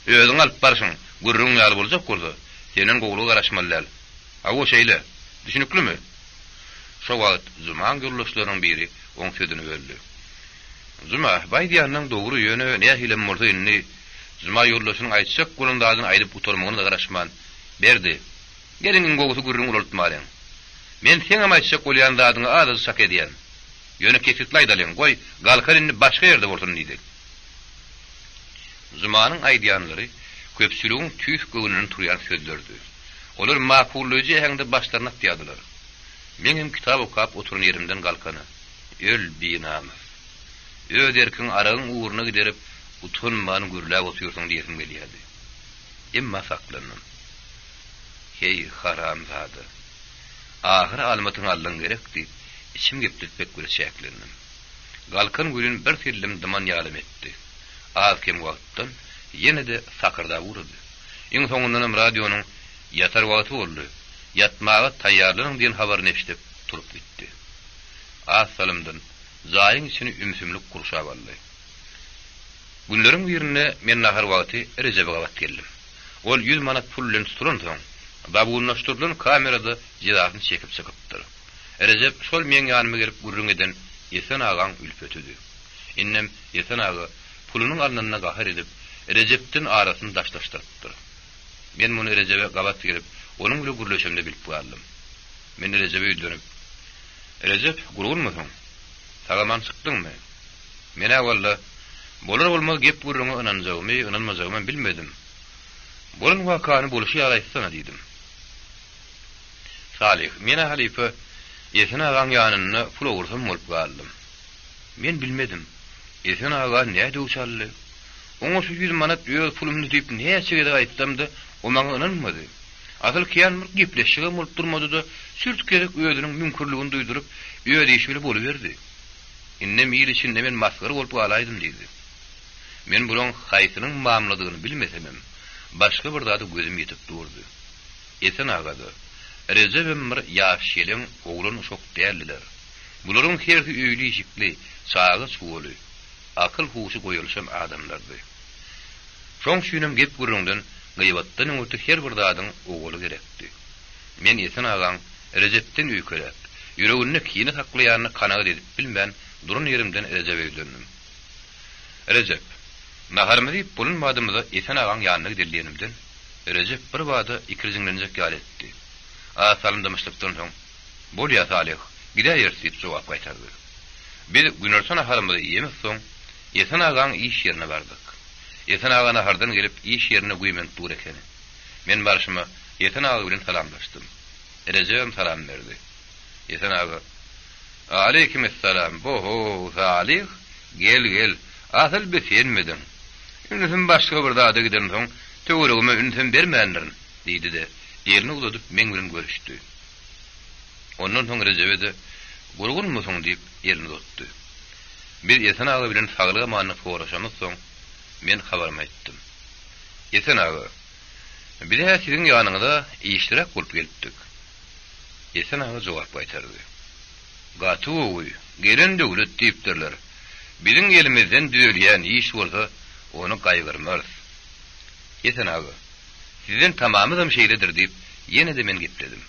Özüňi alyp barşyň, gürrüňiň ýaly boljak bolsa, senden gowulyga garaşmaly däl. Hawa, şeýle. Düşüniklimi? Şo wagt Jumaň ýoldaşlarynyň biri. oň sözüni böldi. Juma, bu aýdýanyň dogry, ýöne nähilem bolsa indi Juma ýoldaşynyň aýtjak bolan zadyny aýdyp gutarmagyna-da garaşman, Berdi, geliň iň gowusy gürrüňi ulaltmalyň. Men seňem aýtjak bolýan zadyňy azajyk çak edýän. Ýöne kesgitli aýdalyň, goý, Galkan indi başga ýerde bolsun diýdi. Jumanyň aýdýanlary köpçüligiň tüýs göwnünden turýan sözlerdi. Olar makullaýjy äheňde başlaryny atýardylar. Meňem kitap okap oturan ýerimden Galkana, Öl, binamys! Öz erkiňi aragyň ugruna giderip, utanman gürläp otyrsyň diýesim gelýärdi. Emma saklandym. Heý, haramzada! Ahyry almytyňy aldyň gerek diýip, içim gepletmek bile çäklendim. Galkan welin bir sellem dyman ýalam etdi. Az-kem wagtdan ýene-de sakyrdap ugrady. Iň soňundanam radionyň Ýatar wagty boldy, ýatmaga taýýarlanyň diýen habaryny eşidip, turup gitdi. Az salymdan jaýyň içini ümsümlik gurşap aldy. Günleriň birinde men nahar wagty Rejebe gabat geldim. Ol ýüz manat pul bilen tutulansoň, zabunlaşdyrylan kamerada jezasyny çekip çykypdyr. Rejep şol meň ýanyma gelip gürrüň eden Esen agaň ülpetidi. Indem Esen aga pulunyň alnanyna gahar edip, Rejepden arasyny daşlaşdyrypdyr. Men muny Rejebe gabat gelip, onuň bile gürleşemde bilip galdym. Men Rejebe ýüzlenip, Rejep, gurgunmysyň? Sag-aman çykdyňmy? Men-ä walla, bolar-bolmaz gep-gürrüňe ynanjagymy, ynanmajagymam bilmedim. Bolan wakany bolşy ýaly aýtsana diýdim. Salyh, men-ä halypa Esen agaň ýanynda pul ogursam bolup galdym. Men bilmedim, Esen aga nä döw çaldy? Oňa şu ýüz manat öz pulumdy diýip näçe gezek aýtsam-da, o maňa ynanmady. Asyl kän bir gepleşigem bolup durmady-da, çürt gezek özüniň müňkürligini duýduryp, öz işi bile boluberdi. Indem il içinde men masgara bolup galaýdym diýdi. Men bulaň haýsynyň mamladygyny bilmesemem, başga bir zada gözüm ýetip durdy. Esen aga-da, Rejebem bir ýaş-ýeleň oglan-uşak däldiler. Bularyň hersi öýli-işikli, çaga-çugaly, akyl-huşy goýalyşan adamlardy. Şoň üçinem gep-gürrüňden, gyýbatdan öňürti her bir zadyň owaly gerekdi. Men Esen agaň Rejepden öýkeläp, ýüreginde kine saklaýanyna kanagat edip bilmän, duran ýerimden Rejebe ýüzlendim. Rejep, naharymyzy iýip bolan badymyza Esen agaň ýanyna gideli diýenimden, Rejep birbada ikirjiňlenjek ýaly etdi. Az salym dymyşlykdan soň, Bolýa, Salyh, gidäýeris diýip jogap gaýtardy. Biz günorta naharymyzy iýemizsoň, Esen agaň iş ýerine bardyk. Esen aga nahardan gelip, iş ýerinde güýmenip dur ekeni. Men barşyma Esen aga bilen salamlaşdym. Rejebem salam berdi. Esen aga, Aleýkimessalam, bo-how, Salyh, gel-gel, asyl bi senmidiň? Ünsüm başga bir zada gidensoň, töweregime ünsem bermändirin, diýdi-de, elini uzadyp meň bilen görüşdi. Ondan soň Rejebe-de, Gurgunmysyň diýip, elini uzatdy. Biz Esen aga bilen saglyk-amanlyk soraşamyzsoň, men habarymy aýtdym. Esen aga, biz-ä siziň ýanyňyza işliräk bolup gelipdik. Esen aga jogap gaýtardy. Gaty gowy, gelen döwlet diýipdirler. Biziň elimizden düzelýän iş bolsa, ony gaýgyrmarys. Esen aga, sizden tamamyzam şeýledir diýip, ýene-de men gepledim.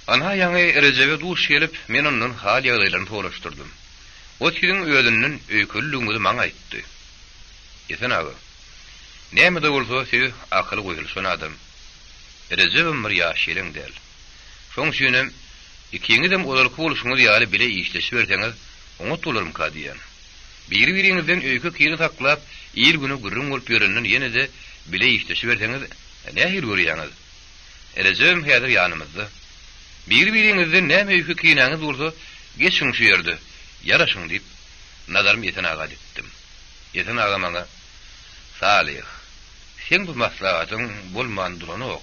Anha ýaňy Rejebe duş gelip, men ondan hal-ýagdaýlaryny soraşdyrdym. O siziň özünden öýkeliligiňizi maňa aýtdy. Esen aga, näme-de bolsa siz akyly goýulyşan adam. Rejebem bir ýaş-ýeleň däl. Şoň üçinem ikiňizem ozalky bolşuňyz ýaly bile işleşiberseňiz oňat bolarmyka diýýän. Biri-biriňizden öýke-kine saklap, il-güne gürrüň bolup ýörenden ýene-de bile işleşiberseňiz nähili görýäňiz? Rejebem häzir ýanymyzda. Biri-biriňizden näme öýke-kinäňiz bolsa, geçiň şu ýerde, ýaraşyň diýip, nazarymy Esen aga dikdim. Esen aga maňa, Salyh, seň bu maslahatyň bolman duranok.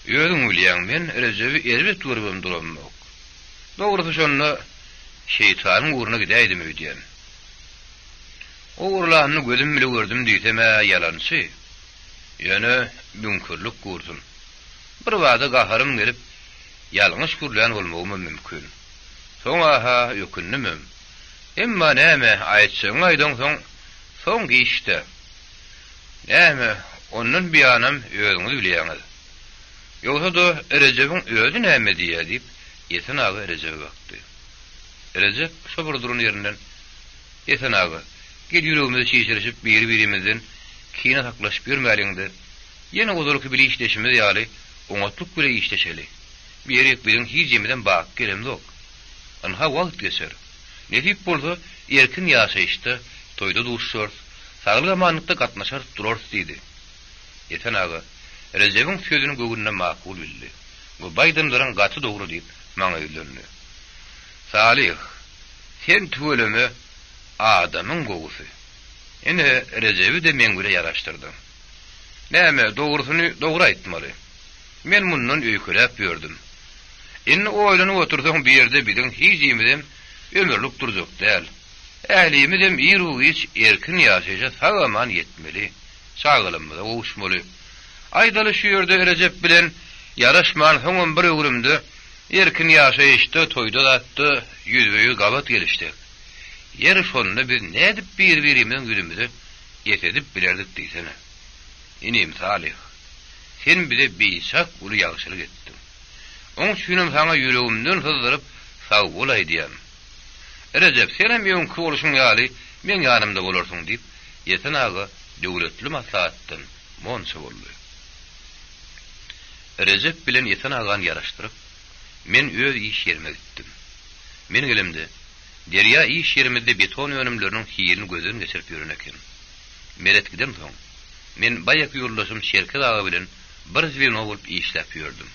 Özüň bilýäň, men Rejebi erbet görübem duramok. Dogrusy şonda şeýtanyň ugruna gidäýdim öýdýän. Ogurlanyny gözüm bile gördüm diýsem-ä ýalançy. Ýöne müňkürlik gursun. Birbada gaharym gelip, ýalňyş gürlän bolmagymam mümkin. Soň-a-ha ökündimem. Emma näme, aýtjagyňy aýdaňsoň, soň giç-dä. Näme, ondan buýanam özüňiz bilýäňiz. Ýogsa-da, Rejebiň özi näme diýýä, diýip, Esen aga Rejebe bakdy. Rejep şo bir duran ýerinden, Esen aga, gel ýüregimizi çişirişip biri-birimizden kine saklaşyp ýörmäliň-de, ýene ozalky bile işleşimiz ýaly oňatlyk bile işleşeli. Bu ýerik biziň hijimizem baky gelemzok. Ynha wagt geçer. Nesip bolsa, erkin ýaşaýyşda, toýda duşuşarys, saglyk-amanlykda gatnaşarys durarys diýdi. Esen aga Rejebiň sözüni göwnüne makul bildi we bu aýdanlaryň gaty dogry diýip, maňa ýüzlendi. Salyh, sen tüweleme adamyň gowusy. Ine, Rejebi-de meň bile ýaraşdyrdyň. Näme, dogrusyny dogry aýtmaly. Men mundan öýkeläp ýördüm. Indi oýlanyp otursaň bu ýerde biziň hijimizem ömürlik durjak däl. Ählimizem iru-giç erkin ýaşaýşa sag-aman ýetmeli, çagalarymyza gowuşmaly. Aýdaly şu ýerde Rejep bilen ýaraşman soňam bir öwrümde erkin ýaşaýyşda toýda-zatda ýüzbe-ýüz gabat gelişsek. Ýeri şonda biz nädip bir-birimiziň ýüzümize esedip bilerdik diýsene. Inim Salyh, sen bize biçak uly ýagşylyk etdiň. Oň üçinem saňa ýüregimden syzdyryp sag bol aýdýan. Rejep, senem öňki bolşuň ýaly meň ýanymda bolarsyň diýip, Esen aga döwletli maslahatdan monça boldy. Rejep bilen Esen agany ýaraşdyryp, men öz iş ýerime gitdim. Men gelemde, Derýa iş ýerimizde beton önümleriniň hilini gözden geçirip ýören eken. Meret gidensoň, men baýaky ýoldaşym Çerkez aga bilen bir zweno bolup işläp ýördüm.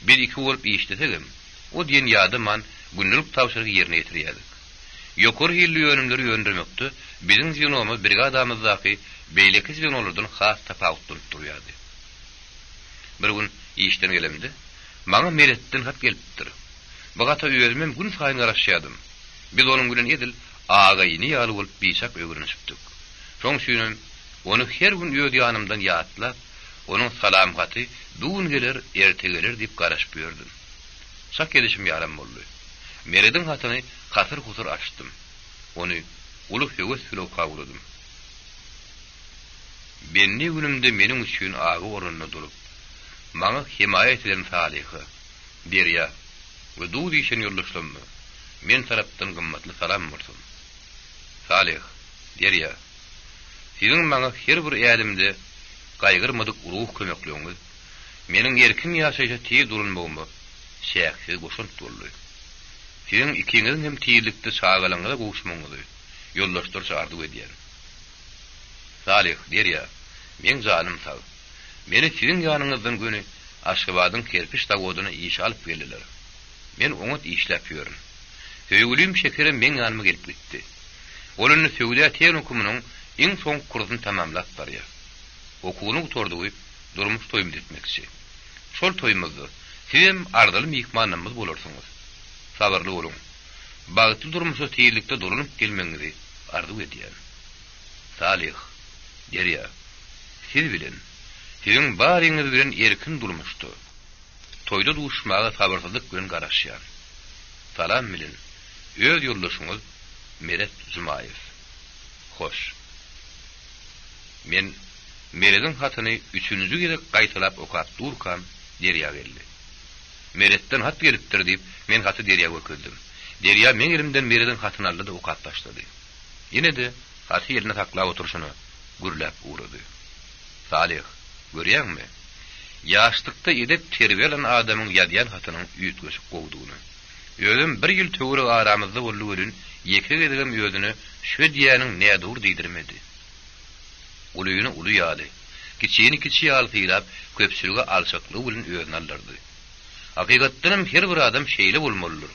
Biz iki bolup işlesegem, o diýen ýadaman gündelik tabşyrygy ýerine ýetirýärdik. Ýokary hilli önümleri öndürmekde biziň zwenomyz brigadamyzdaky beýleki zwenolardan has tapawutlanyp durýardy. Bir gün işden gelemde, maňa Meretden hat gelipdir. Bu hata özümem günsaýyn garaşýardym. Biz onuň bilen edil aga-ini ýaly bolup biçak öwrenişipdik. Şoň üçinem ony her gün öz ýanymdan ýatlap, onuň salam haty bu gün geler, erte geler diýip garaşyp ýördüm. Çak edişim ýalam boldy. Merediň hatyny hasyr-husur açdym. Ony uly höwes bile okap ugradym. Bendi günümde meniň üçin aga ornunda durup, maňa hemaýat eden Salyha, Derýa we duz işen ýoldaşlaryma men tarapdan gymmatly salam bolsun. Salyh, Derýa, siziň maňa her bir ädimde gaýgyrmadyk ruhy kömekligiňiz meniň erkin ýaşaýşa tiz dolanmagyma çäksiz goşant boldy. Siziň ikiňiziň hem tizlikde çagalaryňyza gowuşmagyňyzy ýoldaşlarça arzuw edýän. Salyh, Derýa, meň janym sag. Meni siziň ýanyňyzdan göni Aşgabadyň kerpiç zawodyna işe alyp geldiler. Men oňat işläp ýörün. Söýgülim Şekerem meň ýanyma gelip gitdi. Ol indi söwda tehnikumynyň iň soňky kursuny tamamlap barýar. Okuwyny gutardygy durmuş toýumyzy etmekçi. Şol toýumyzda sizem arzyly myhmanlarymyz bolarsyňyz. Sabyrly boluň. Bagtly durmuşa tizlikde dolanyp gelmegiňizi arzuw edýän. Salyh, Derýa, siz bilen, siziň baryňyz bilen erkin durmuşda, toýda duşmaga sabyrsyzlyk bilen garaşýan. Salam bilen, öz ýoldaşyňyz Meret Jumaýew. Hoş. Men Merediň hatyny üçünji gezek gaýtalap okap durkam, Derýa geldi. Meretden hat gelipdir, diýip, men haty Derýa görkezdim. Derýa meň elimden Merediň hatyny aldy-da okap başlady. Ýene-de haty elinde saklap oturyşyna gürläp ugrady. Salyh, görýäňmi, ýaşlykda edep-terbiýe alan adamyň ýazýan hatynyň üýtgeşik gowudygyny. Özem bir ýyl töweregi aramyzda boldy welin, ýeke gezegem özüne şö diýýäniň nädogry diýdirmedi. Ulyny uly ýaly, kiçini kiçi ýaly sylap, köpçülige alçaklygy bilen özüni aldyrdy. Hakykatdanam her bir adam şeýle bolmalydyr.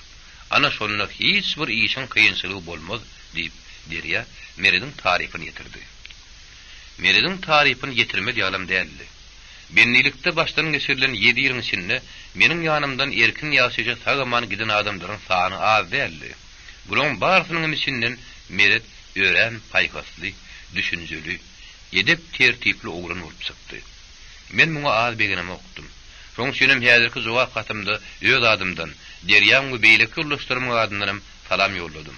Ana şonda hiç bir işiň kynçylygy bolmaz, diýip, Derýa Merediň tarypyny ýetirdi. Merediň tarypyny ýetirmez ýalam däldi. Bendilikde başdan geçirilen ýedi ýylyň içinde meniň ýanymdan erkin ýaşaýşa sag-aman giden adamlaryň sany az däldi. Bularyň barysynyňam içinden Meret örän paýhasly, düşünjeli, edep-tertipli oglan bolup çykdy. Men muňa az begenemokdym. Şoň üçinem häzirki jogap hatymda öz adymdan, Derýaň we beýleki ýoldaşlarymyň adyndanam salam ýolladym.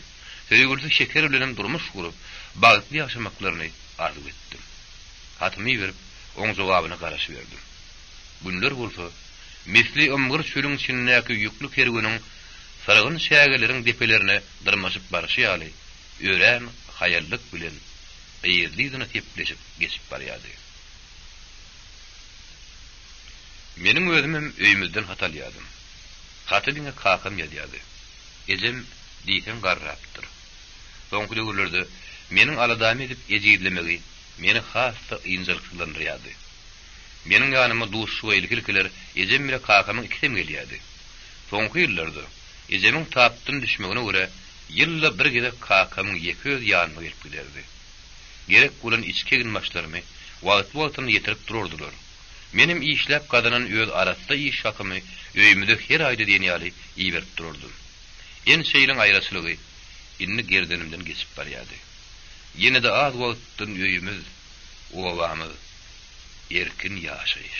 Söýgülisi Şeker bilenem durmuş gurup, bagtly ýaşamaklaryny arzuw etdim. Hatymy iberip, oň jogabyna garaşyberdim. Günler bolsa, misli ymgyr çölüň içindäki ýükli kerweniň. syrgyn çägeleriň depelerine dyrmaşyp barşy ýaly, örän haýallyk bilen yzly-yzyna sepleşip geçip barýardy. Meniň özümem öýümizden hat alýardym. Haty diňe kakam ýazýardy. Ejem diýseň garrapdyr. Soňky döwürlerde meniň aladamy edip ejizlemegi meni has-da ynjalyksyzlandyrýardy. Meniň ýanyma duşuşyga ilki-ilkiler ejem bile kakamyň ikisem gelýärdi. Soňky ýyllarda, ejemiň tapdan düşmegine görä, ýylda bir gezek kakamyň ýeke özi ýanyma gelip giderdi. Gerek bolan içki eginbaşlarymy wagtly-wagtynda ýetirip durardylar. Menem işläp gazanan öz arassa iş hakymy öýümize her aýda diýen ýaly iberip durardym. Ençe ýylyň aýraçylygy indi gerdenimden geçip barýardy. Ýene-de az wagtdan öýümiz, obamyz, erkin ýaşaýyş.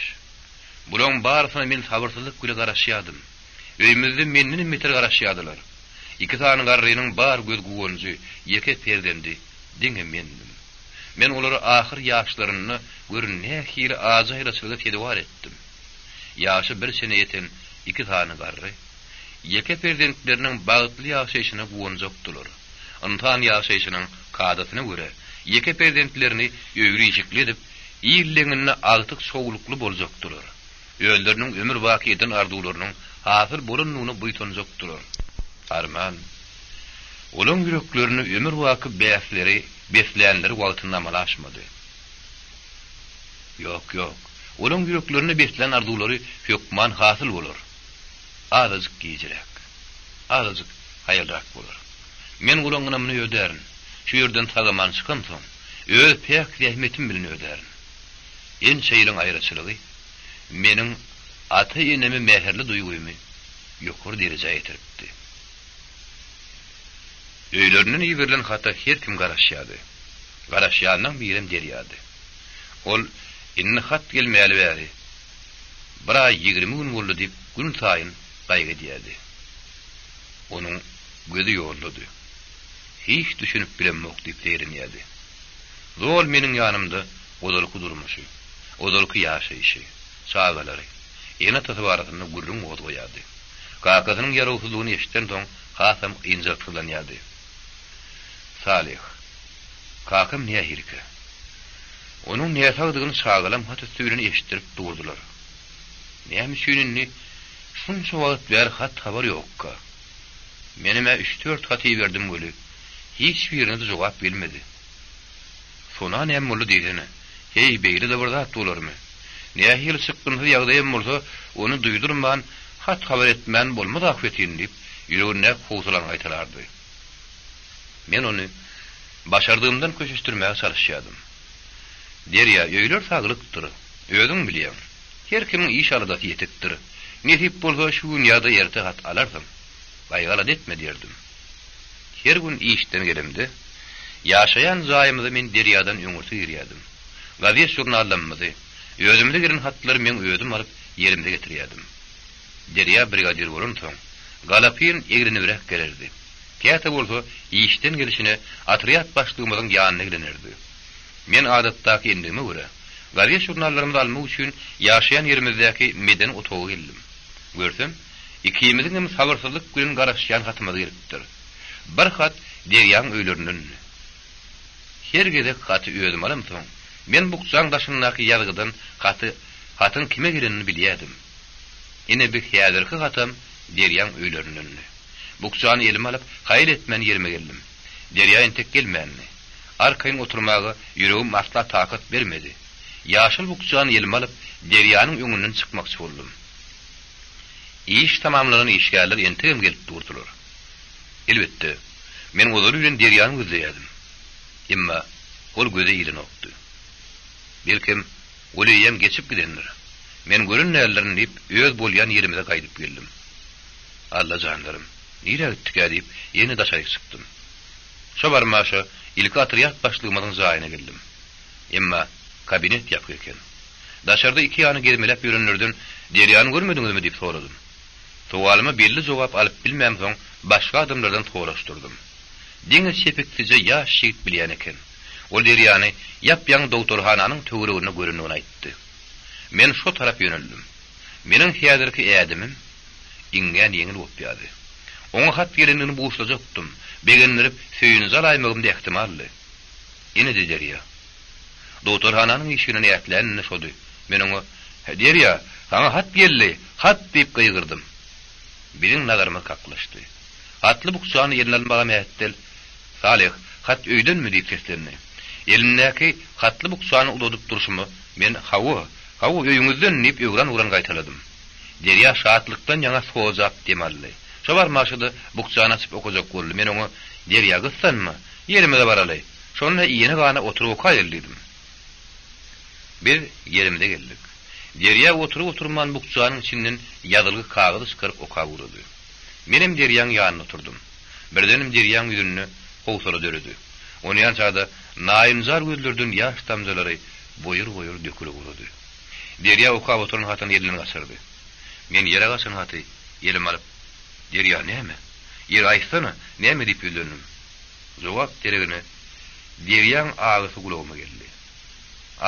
Bulaň barysyna men sabyrsyzlyk bile garaşýardym. Öýümizde mendenem beter garaşýardylar. Iki sany garrynyň bar göz guwanjy, ýeke perzendi diňe mendim. Men olary ahyr ýaşlarynda gör nähili ajy aýraçylyga sezewar etdim. Ýaşy bir çene ýeten iki sany garry, ýeke perzentleriniň bagtly ýaşaýşyna guwanjakdylar. Ynsan ýaşaýşynyň kadasyna görä, ýeke perzentlerini öýli-işikli edip, il deňinde agtyk-çowlukly boljakdylar. Özleriniň ömür-baky eden arzuwlarynyň hasyl bolandygyna buýsanjakdylar. Arman, olaň ýüreklerinde ömür-baky bäsleri beslänleri wagtynda amala aşmady. Ýok, ýok, olaň ýüreklerinde beslän arzuwlary hökman hasyl bolar. Azajyk gijiräk, azajyk haýalrak bolar. Men olaň ynamyny ödärin. Şu ýerden sag-aman çykamsoň, öz päk zähmetim bilen ödärin. Ençe ýylyň aýraçylygy meniň ata-eneme mähirli duýgymy ýokary derejä ýetiripdi. Öýlerinden iberilen hata her kim garaşýardy. Garaşýanlaň birem Derýady. Ol, Indi hat gelmäli bäri bir aý 20 gün boldy diýip günsaýyn gaýgy edýärdi. Onuň gözi ýoldady. Hiç düşünip bilemok diýip zeýrenýärdi. Zol meniň ýanymda ozalky durmuşy, ozalky ýaşaýşy, çagalary, ene-atasy barasynda gürrüň gozgaýardy. Kakasynyň ýarawsyzlygyny eşidensoň hasam ynjalyksyzlanýardy. Salyh, kakam nähilikä? Onuň näsagdygyny çagalam hat üsti bilen eşitdirip durdular. Näme üçin indi şunça wagt bäri hat-habar ýokka? Menem-ä üç-dört hat iberdim weli, hiç birine-de jogap gelmedi. Sona näme boldy diýsene. Heý, beýle-de bir zat bolarmy? Nähili çykgynsyz ýagdaýam bolsa, ony duýdurman, hat-habar etmän bolmaz ahbetin diýip, ýüregindäki howsalany gaýtalardy. Men ony başardygymdan köşeşdirmäge çalyşýardym. Derýa, öýler saglykdyr. Özüň bilýäň. Her kimiň iş-aladasy ýetikdir. Nesip bolsa, şu gün ýa-da erte hat alarsyň. Gaýgy-alada etme diýerdim. Her gün işden gelemde, ýaşaýan jaýymyza men Derýadan öňürti girýärdim. Gazet-žurnallamymyzy, özümize gelen hatlary meň özüm alyp, ýerimize getirýärdim. Derýa brigadir bolansoň, galapyn eglenibräk gelerdi. Käte bolsa işden gelşine otrýad başlygymyzyň ýanyna eglenerdi. Men adatdaky endigime görä, gazet-žurnallarymyzy almak üçin ýaşaýan ýerimizdäki medeni otaga geldim. Görsem, Ikimiziňem sabyrsyzlyk bilen garaşýan hatymyz gelipdir. Bir hat Derýaň öýlerindendi. Her gezek haty özüm alamsoň, men bukjaň daşyndaky ýazgydan haty hatyň kime gelenini bilýärdim. Ine bi häzirki hatam Derýaň öýlerindendi. Bukjany elime alyp, haýal etmän ýerime geldim. Derýa entek gelmändi. Arkaýyn oturmaga ýüregim asla takat bermedi. Ýaşyl bukjany elime alyp, Derýanyň öňünden çykmakçy boldum. Iş tamamlanan işgärler entegem gelip durdular. Elbetde, men ozaly bilen Derýany gözleýärdim. Emma ol göze ilenokdy. Belkem, ol eýýäm geçip gidendir. Men gören däldirin diýip, öz bolýan ýerimize gaýdyp geldim. Alla janlarym, nirä gitdikä diýip, ýene daşaryk çykdym. Şo barmaşa ilki otrýad başlygymyzyň jaýyna geldim. Emma kabinet ýapyk eken. Daşarda iki ýana gezmeläp ýörenlerden Derýany görmediňizmi diýip soradym. Sowalyma belli jogap alyp bilmämsoň başga adamlardan soraşdyrdym. Diňe çepiksije ýaş ýigit bilýän eken. Ol Derýany ýap-ýaňy dogtorhananyň töwereginde görendigini aýtdy. Men şo tarap ýöneldim. Meniň häzirki ädimim iňňän ýeňil gopýardy. Oňa hat gelendigini buşlajakdym. Begendirip, söýünji alaýmagym-da ähtimaldy. Ine-de Derýa. Dogtorhananyň işiginden ätläninde şody. Men oňa, Derýa, saňa hat geldi! Hat! diýip gygyrdym. Biziň nazarymyz kaklyşdy. Hatly bukjany eline almaga mähetdel, Salyh, hat öýdenmi? diýip seslendi. Elindäki hatly bukjany uzadyp durşuma, men, Hawa, hawa, öýüňizden diýip öwran-öwran gaýtaladym. Derýa şatlykdan ýaňa sojap dem aldy. Şo barmaşa-da bukjany açyp okajak boldy. Men oňa, Derýa, gyssanma, ýerimize baraly. Şonda iýene-gana oturyp okaýaly diýdim. Biz ýerimize geldik. Derýa oturyp-oturman bukjanyň içinden ýazylgy kagyzy çykaryp okap ugrady. Menem Derýaň ýanynda oturdym. Birdenem Derýaň ýüzünde howsala döredi. Onýança-da naýynjar gözlerden ýaş damjalary boýur-boýur dökülip ugrady. Derýa okap oturan hatyny elinden gaçyrdy. Men ýere gaçan haty elime alyp, Derýa, näme? Ýeri aýtsana, näme diýip ýüzlendim. Jogap deregine Derýaň agysy gulagyma geldi.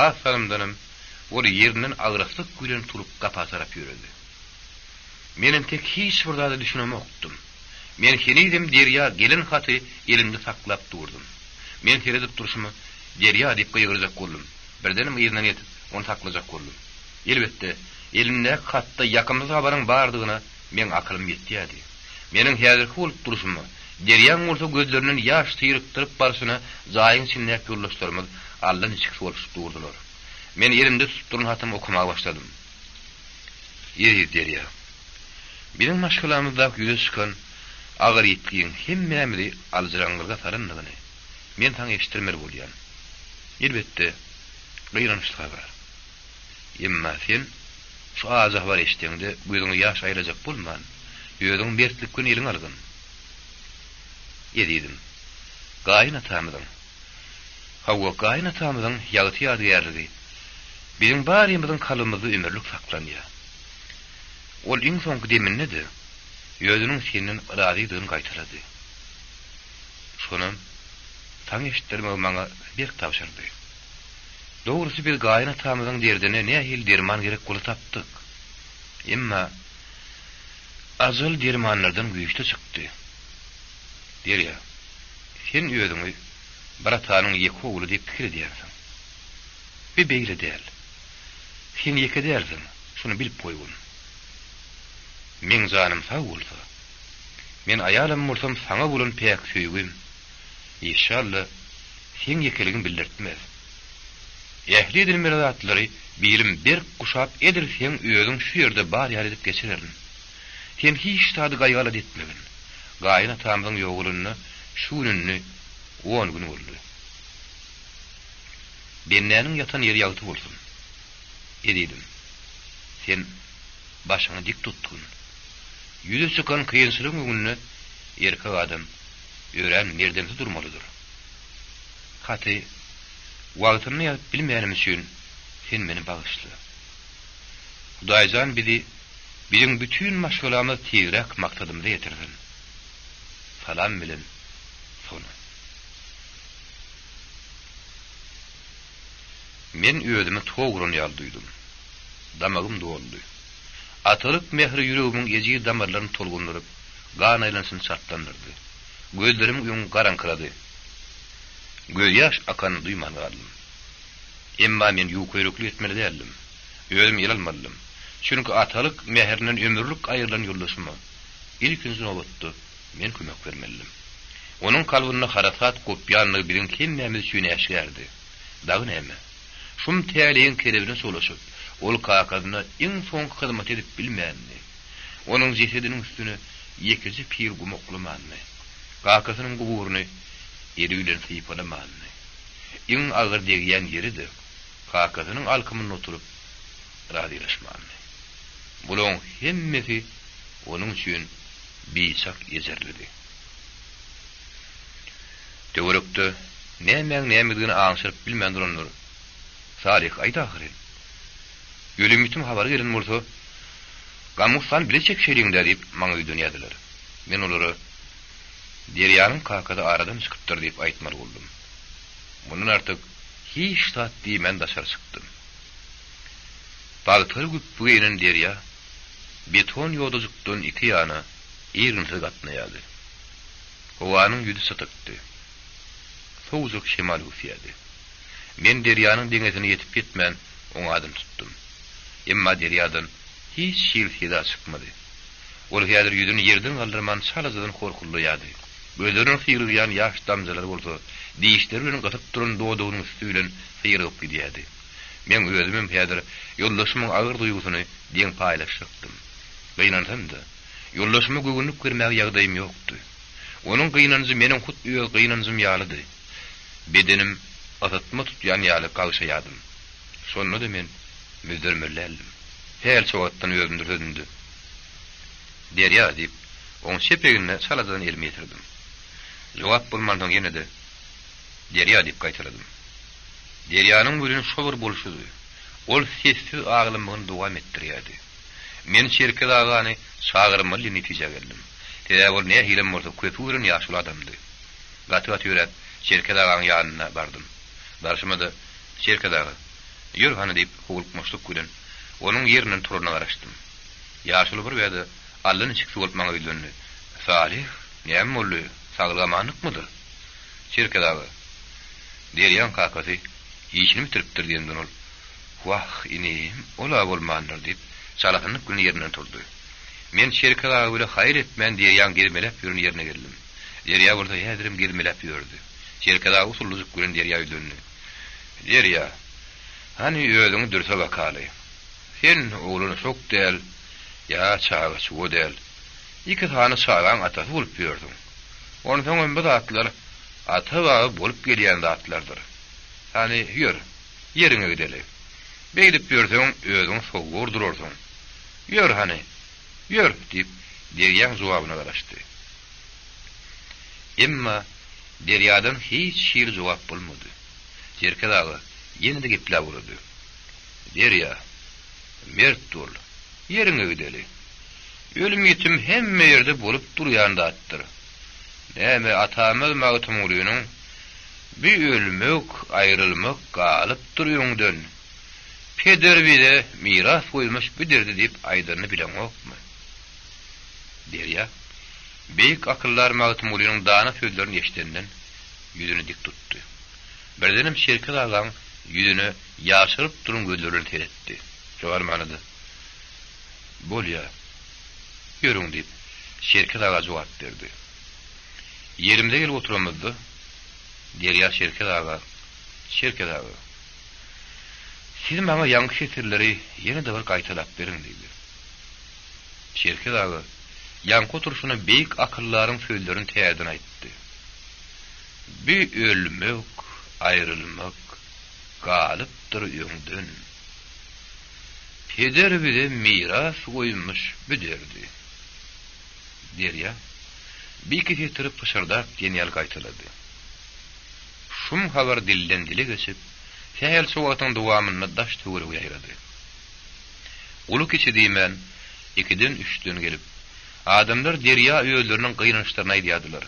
Az salymdanam ol ýerinden agraslyk bilen turup gapa tarap ýöredi. Men entek hiç bir zada düşünemokdym. Men henizem Derýa gelen haty elimde saklap durdum. Men seredip durşuma, Derýa diýip gygyrjak boldum. Birdenem yzyndan ýetip, ony saklajak boldum. Elbetde, elimdäki hatda ýakymsyz habaryň bardygyna meň akylym ýetýärdi. Meniň häzirki bolup durşuma, Derýaň bolsa gözlerinden ýaş syrykdyryp barşyna jaýyň içindäki ýoldaşlarymyz allaniçiksi boluşyp durdular. Men elimde tutup duran hatymy okamaga başladym. Eziz Derýa! Biziň maşgalamyzdaky ýüze çykan agyr ýitgiň hemmämizi aljyraňňylyga salandygyny men saňa eşitdirmeli bolýan. Elbetde, gynançly habar. Emma sen şu ajy habary eşideňde gözüňe ýaş aýlajak bolman, özüňi mertlik bilen eliňe algyn. Ezizim, gaýyn atamyzyň, hawa, gaýyn atamyzyň ýagty ýadygärligi biziň barymyzyň kalbymyzda ömürlik saklanýar. Ol iň soňky deminde-de özüniň senden razydygyny gaýtalady. Şonam saňa eşitdirmegi maňa berk tabşyrdy. Dogrusy biz gaýyn atamyzyň derdine nähili derman gerek bolsa tapdyk. Emma ajal dermanlardan güýçli çykdy. Derýa, sen özüňi bir atanyň ýeke ogly diýip pikir edýärsiň. Bi beýle däl. Sen ýeke dälsiň, şuny bilip goýgun. Meň janym sag bolsa, men aýalam bolsam saňa bolan päk söýgim, Işşalla, seň ýekeligiň bildirtmez. Ähli edilmeli zatlary bilim berk guşap edil seň özüň şu ýerde bar ýaly edip geçirerin. Sen hiç zady gaýgy-alada etmegin. Gaýyn atamyzyň ýogalanyna şu gün indi on gün boldy. Bendäniň ýatan ýeri ýagty bolsun. Ezizim, sen başyňy dik tutgun. Ýüze çykan kynçylygyň öňünde erkek adam örän merdemsi durmalydyr. Haty wagtynda ýazyp bilmänim üçin sen meni bagyşla. Hudaýjan bizi, biziň bütin maşgalamyzy tizräk maksadymyza ýetirsin. Salam bilen, Sona. Men özümi tok uran ýaly duýdum. Damagym doldy. Atalyk mähri ýüregimiň ejiz damarlaryny tolgundyryp, gan aýlanyşyny çaltlandyrdy. Gözlerimiň öňi garaňkyrady. Gözýaş akanyny duýman galdym. Emma men ýukaýüreklik etmeli däldim. Özüm el almalydym. Çünki atalyk mährinden ömürlik aýrylan ýoldaşyma, ilkinji nobatda, men kömek bermelidim. Onuň kalbynda harasat gopýandygy biziň hemmämiz üçin äşgärdi. Dagy näme? Şum täleýiň kerebine çolaşyp, ol kakasyna iň soňky hyzmaty edip bilmändi. Onuň jesediniň üstüne ýekeje pil gum oklamandy. Kakasynyň guburyny eli bilen sypalamandy. Iň agyr degýän ýeri-de, kakasynyň alkymynda oturyp, razylaşmandy. Bulaň hemmesi onuň üçin biçak ejirlidi. Töwerekde nämäň nämedigini aňşyryp bilmän duranlar, Salyh, aýt ahyryn. Ölüm-ýitim habary gelen bolsa, gam-gussany bile çekişeliň-dä diýip, maňa ýüzlenýärdiler. Men olara, Derýanyň kakasy aradan çykypdyr diýip aýtmaly boldum. Mundan artyk hiç zat diýmän daşary çykdym. Pagtaly güpbi geýnen Derýa beton ýodajykdan iki ýana. Irginsiz gatnaýardy. Howanyň ýüzi çytykdy. Sowujak şemal öwüsýärdi. Men derýanyň deňesine ýetip-ýetmän oň adyny tutdum. Emma derýadan hiç hili seda çykmady. Ol häzir ýüzüni ýerden galdyrman çalajadan horkullaýardy. Gözlerinden syrygýan ýaş damjalary bolsa dişleri bilen gysyp duran dodagynyň üsti bilen syrygyp gidýärdi. Meň özümem häzir ýoldaşymyň agyr duýgusyny deň paýlaşjakdym. Gynansam-da, ýoldaşyma göwünlik bermäge ýagdaýym ýokdy. Onuň gynanjy meniň hut öz gynanjym ýalydy. Bedenim ysytma tutýan ýaly gagşaýardym. Şonda-da men müzzermeli däldim. Sähelçe wagtdan özüm dürsedimde, Derýa! diýip, oň çep egnine çalajadan elimi ýetirdim. Jogap bolmansoň ýene-de, Derýa! diýip gaýtaladym. Derýanyň welin şo bir bolşudy. Ol sessiz aglamagyny dowam etdirýärdi. Men Çerkez agany çagyrmaly diýen netijä geldim. Sebäbi ol nähilem bolsa köpi gören ýaşuly adamdy. Gaty-gaty ýöräp, Çerkez agaň ýanyna bardym. Barşyma-da, Çerkez aga, ýör hany diýip, howlukmaçlyk bilen, onuň ýerinden turanyna garaşdym. Ýaşuly bir bäde allaniçiksi bolup maňa ýüzlendi, Salyh, näme boldy, saglyk-amanlykmydyr? Çerkez aga, Derýaň kakasy işini bitiripdir diýenden ol, Wah, inim, ol-a bolmandyr diýip, çalasynlyk bilen ýerinden turdy. Men Çerkez aga bile haýyr etmän Derýaň gezmeläp ýören ýerine geldim. Derýa bolsa häzirem gezmeläp ýördi. Çerkez aga usullyjyk bilen Derýa ýüzlendi. Derýa, hany özüňi dürse bakaly. Sen oglan-uşak däl, ýa çaga-çuga däl. Iki sany çagaň atasy bolup ýörsüň. Onsoňam bu zatlar ata-baba bolup gelýän zatlardyr. Hany, ýör, ýeriňe gideli. Beýdip ýörseň, özüňi sowuga urdurarsyň. Ýör, hany, ýör! diýip, Derýaň jogabyna garaşdy. Emma Derýadan hiç hili jogap bolmady. Çerkez aga ýene-de gepläp ugrady. Derýa, mert bol, ýeriňe gideli. Ölüm-ýitim hemme ýerde bolup durýan zatdyr. Näme, atamyz Magtymgulynyň Bi ölmek, aýrylmak galypdyr öňden. Peder bize miras goýmuş bu derdi diýip aýdanyny bileňokmy? Derýa, beýik akyldar Magtymgulynyň dana sözlerini eşidenden, ýüzüni dik tutdy. Birdenem Çerkez agaň ýüzüne ýaşaryp duran gözleri bilen seretdi. Jogarmana-da, Bolýa, ýörüň diýip, Çerkez aga jogap berdi. Ýerimize gelip oturamyzda, Derýa Çerkez aga, Çerkez aga, siz maňa ýaňky setirleri ýene-de bir gaýtalap beriň diýdi. Çerkez aga ýaňky oturyşyna beýik akyldaryň sözlerini täzeden aýtdy. Bi ölmek, aýrylmak galypdyr öňden. Peder bize miras goýmuş bu derdi. Derýa bir-iki setiri pyşyrdap diýen ýaly gaýtalady. Şum habar dilden-dile geçip, sähelçe wagtyň dowamynda daş-töwerege ýaýrady. Uly-kiçi diýmän, ikiden-üçden gelip, adamlar Derýa özleriniň gynançlaryny aýdýardylar,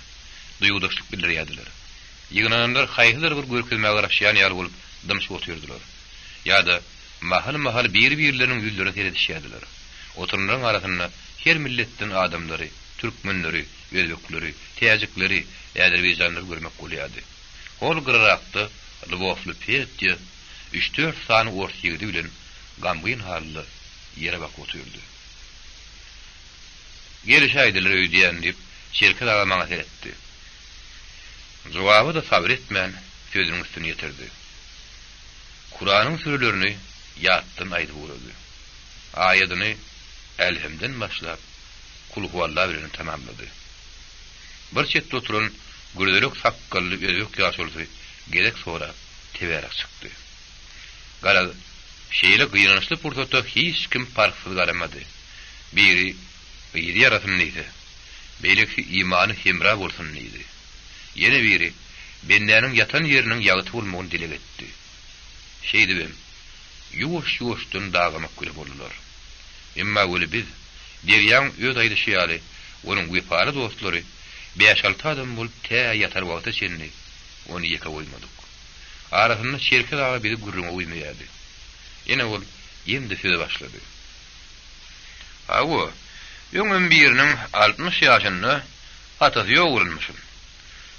duýgudaşlyk bildirýärdiler. Ýygnananlar haýsydyr bir görkezmä garaşýan ýaly bolup dymşyp otyrdylar. Ýa-da mahal-mahal biri-birleriniň ýüzlerine seredişýärdiler. Oturanlaryň arasynda her milletden adamlary, türkmenleri, özbekleri, täjikleri, äzerbaýjanlary görmek bolýardy. Hol gyrarakda lwowly Petýa üç-dört sany ors ýigidi bilen gamgyn halda ýere bakyp otyrdy. Gelişäýdiler öýdýän, diýip, Çerkez aga maňa seretdi. Jogaba-da sabyr etmän, sözüniň üstüni ýetirdi. Kuranyň sürelerini ýatdan aýdyp ugrady. Aýadyny Älhemden başlap, Kulhualla bilen tamamlady. Bir çetde oturan gürzelek sakgally özbek ýaşulusy gezek sorap, tebärek çykdy. Garaz, şeýle gynançly pursata hiç kim parhsyz garamady. Biri Yzy ýarasyn diýse, beýlekisi imany hemra bolsun diýdi. Ýene biri bendäniň ýatan ýeriniň ýagty bolmagyny dileg etdi. Şeýdibem, ýuwaş-ýuwaşdan dagamak bile boldular. Emma weli biz, Derýaň öz aýdyşy ýaly, onuň wepaly dostlary bäş-alty adam bolup tä ýatar wagta çenli ony ýeke goýmadyk. Arasynda Çerkez aga bizi gürrüňe güýmeýärdi. Ine ol ýene-de söze başlady. Hawa, Öňem biriniň 60 ýaşynda atasy ýogalmyşyn.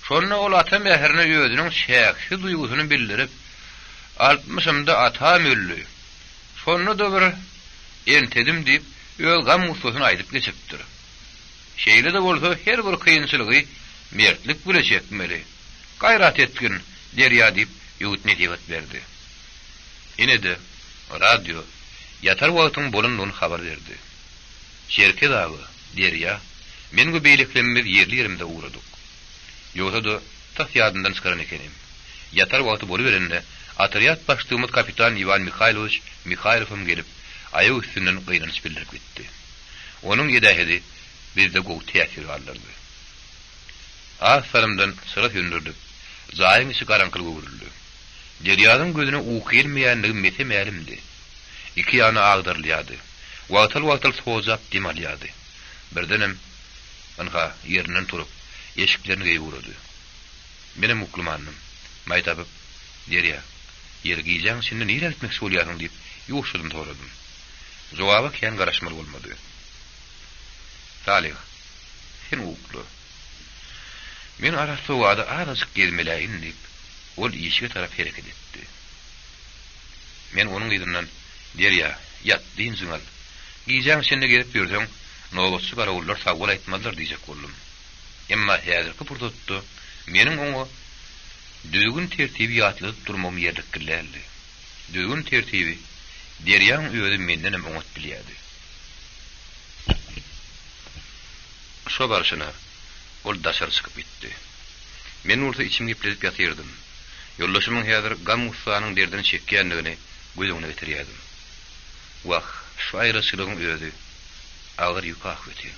Şonda ol ata mährine özüniň çäksiz duýgusyny bildirip, Altmyşymda atam öldi. Şonda-da bir entedim diýip, öz gam-gussasyny aýdyp geçipdir. Şeýle-de bolsa her bir kynçylygy mertlik bile çekmeli. Gaýrat etgin, Derýa diýip, öwüt-nesihat berdi. Ine-de, radio ýatar wagtyň bolandygyny habar berdi. Çerkez aga, Derýa, men we beýlekilemmiz ýerli-ýerimize ugradyk. Ýogsa-da, tas ýadymdan çykaran ekenim. Ýatar wagty boluberende, otrýad başlygymyz kapitan Iwan Mihaýlowiç Mihaýlowam gelip, aýak üstünden gynanç bildirip gitdi. Onuň edähedi bizde gowy täsir galdyrdy. Az salymdan çyra söndürilip, jaýyň içi garaňkylyga öwrüldi. Derýanyň gözüne uky gelmeýändigi mese-mälimdi. Iki ýana agdarylýardy. Wagtal-wagtal sojap dem alýardy. Birdenem, ynha, ýerinden turup, eşiklerini geýip ugrady. Menem uklamandym. Maý tapyp, Derýa, ýeri gijäň içinde nirä gitmekçi bolýarsyň diýip, ýuwaşjadan soradym. Jogaba kän garaşmaly bolmady. Salyh, sen ukla. Men Arasowada azajyk gezmeläýin diýip, ol işige tarap hereket etdi. Men onuň yzyndan, Derýa, ýat, dynjyňy al. Gijäň içinde gezip ýörseň, nobatçy garawullar sag bol aýtmazlar diýjek boldum. Emma häzirki pursatda meniň oňa düzgün-tertibi ýatladyp durmagym ýerlikli däldi. Düzgün-tertibi Derýaň özi mendenem oňat bilýärdi. Şo barşyna ol daşary çykyp gitdi. Men bolsa içimi gepledip ýatyrdym. Ýoldaşymyň häzir gam-gussanyň derdini çekýändigini göz öňüne getirýärdim. Wah, şu aýraçylygyň özi agyr ýük ahbetin.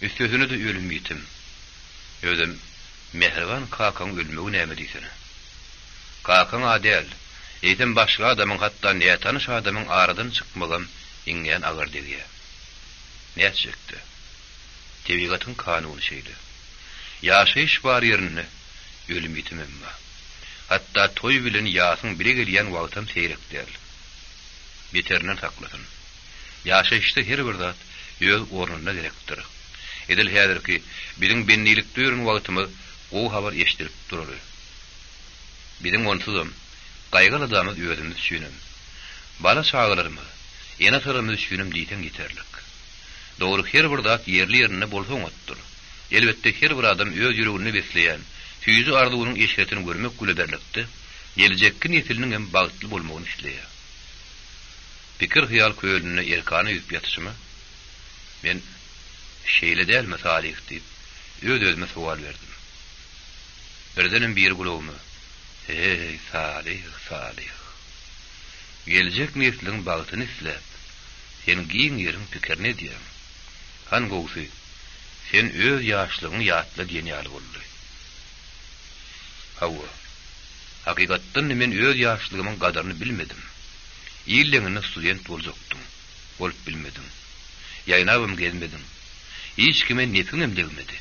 Üstesine-de ölüm-ýitim. Özem mähriban kakaň ölmegi näme diýsene. Kakaň-a däl, eýsem başga adamyň hatda nätanyş adamyň aradan çykmagam iňňän agyr degýär. Nätjekde? Tebigatyň kanuny şeýle. Ýaşaýyş bar ýerinde ölüm-ýitimem bar. Hatda toý bilen ýasyň bile gelýän wagtam seýrek däl. Beterinden saklasyn. Ýaşaýyşda her bir zat öz ornunda gerekdir. Edil häzirki biziň bendilikde ýören wagtymyz gowy habar eşidilip durary. Biziň onsuzam gaýgy-aladamyz özümiz üçinem, bala-çagalarymyz, ene-atalarymyz üçinem diýseň ýeterlik. Dogry her bir zat ýerli-ýerinde bolsa oňatdyr. Elbetde her bir adam öz ýüreginde besleýän süýji arzuwynyň eşretini görmek bile birlikde, geljekki nesliniň hem bagtly bolmagyny isleýär. Pikir-hyýal kölünde erkana ýüzüp ýatyşyma, men Şeýle dälmi, Salyh diýip, öz-özüme sowal berdim. Birdenem biri gulagyma, Heý, Salyh, Salyh! Geljek nesliň bagtyny isläp, sen giň ýeriň pikirini edýäň. Han gowsy, sen öz ýaşlygyňy ýatla diýen ýaly boldy. Hawa, hakykatdan-da men öz ýaşlygymyň gadyryny bilmedim. Il deňinde student boljakdyň, bolup bilmediň. Ýaýnabam gezmediň. Hiç kime nepiňem degmedi.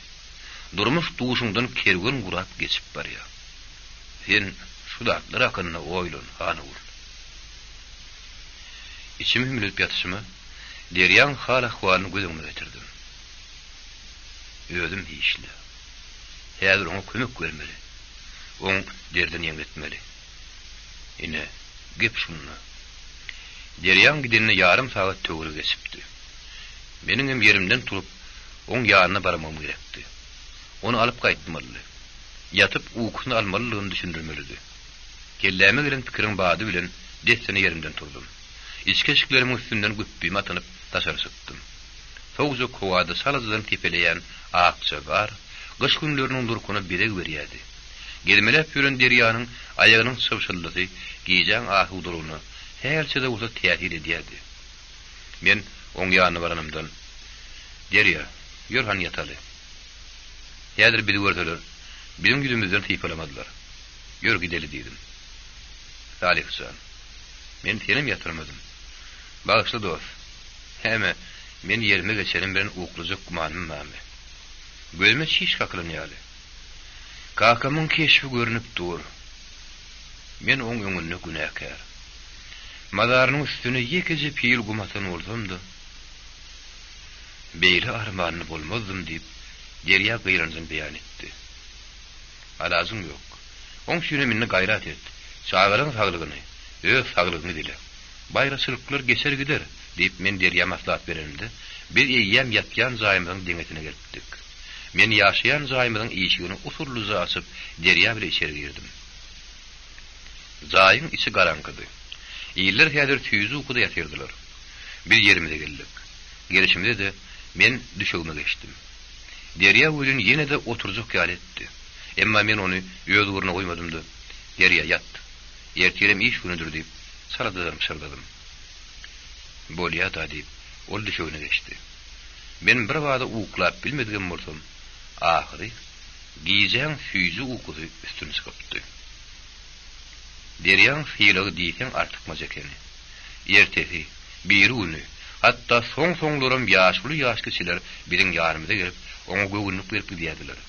Durmuş duşuňdan kerwen gurap geçip barýar. Sen şu zatlar hakynda oýlan, Hanogul. Içimi hümledip ýatyşyma, derýaň hal-ahwalyny göz öňüme getirdim. Özüm hiçle. Häzir oňa kömek bermeli. Oň derdini ýeňletmeli. Ine, gep şunda. Derýaň gidenine ýarym sagat töweregi geçipdi. Meniňem ýerimden turup, oň ýanyna barmagym gerekdi. Ony alyp gaýtmalydy. Ýatyp, ukusyny almalydygyny düşündirmelidi. Kelläme gelen pikiriň bady bilen dessine ýerimden turdum. Içki eşiklerimiň üstünden güpbimi atynyp, daşary çykdym. Sowujak howada çalajadan sepeleýän akja gar gyş günleriniň durkuna bezeg berýärdi. Gezmeläp ýören derýanyň aýagynyň çybşyldysy gijäň asudalygyna sähelçe-de bolsa täsir edýärdi. Men oň ýanyna baranymdan, Derýa, ýör hany ýataly. Häzir bizi görseler, biziň ýüzümizden sypalamazlar. Ýör gideli diýdim. Salyh jan, men senem ýatyrmadym. Bagyşla dost. Hä-me, men ýerime geçenim bilen uklajak gümanym barmy? Gözüme çiş kakylan ýaly. Kakamyň keşbi görnüp dur. Men oň öňünde günäkär. Mazarynyň üstüne ýekeje pil gum atan bolsam-da. Beýle armanly bolmazdym diýip, Derýa gynanjyny beýan etdi. Alajyň ýok. Oň üçinem indi gaýrat et. Çagalaň saglygyny, öz saglygyňy dile. Baýraçylyklar geçer gider, diýip, men Derýa maslahat berenimde, biz eýýäm ýatýan jaýymyzyň deňesine gelipdik. Men ýaşaýan jaýymyzyň işigini usullyja açyp, Derýa bile içeri girdim. Jaýyň içi garaňkydy. Iller häzir süýji ukuda ýatyrdylar. Biz ýerimize geldik. Gelşimize-de men düşegime geçdim. Derýa welin ýene-de oturjak ýaly etdi. Emma men ony öz ugruna goýmadym-da, Derýa, ýat. Ertirem iş günüdir diýip, çaladadan pyşyrdadym. Bolýa-da diýip, ol düşegine geçdi. Men birbada uklap bilmedigem bolsam, ahyry gijäň süýji ukusy üstün çykypdy. Derýaň sylagy diýseň artykmaç ekeni. Ertesi, birigüni, hatda soň-soňlaram ýaşuly-ýaşkiçiler biziň ýanymyza gelip, oňa göwünlik berip gidýärdiler.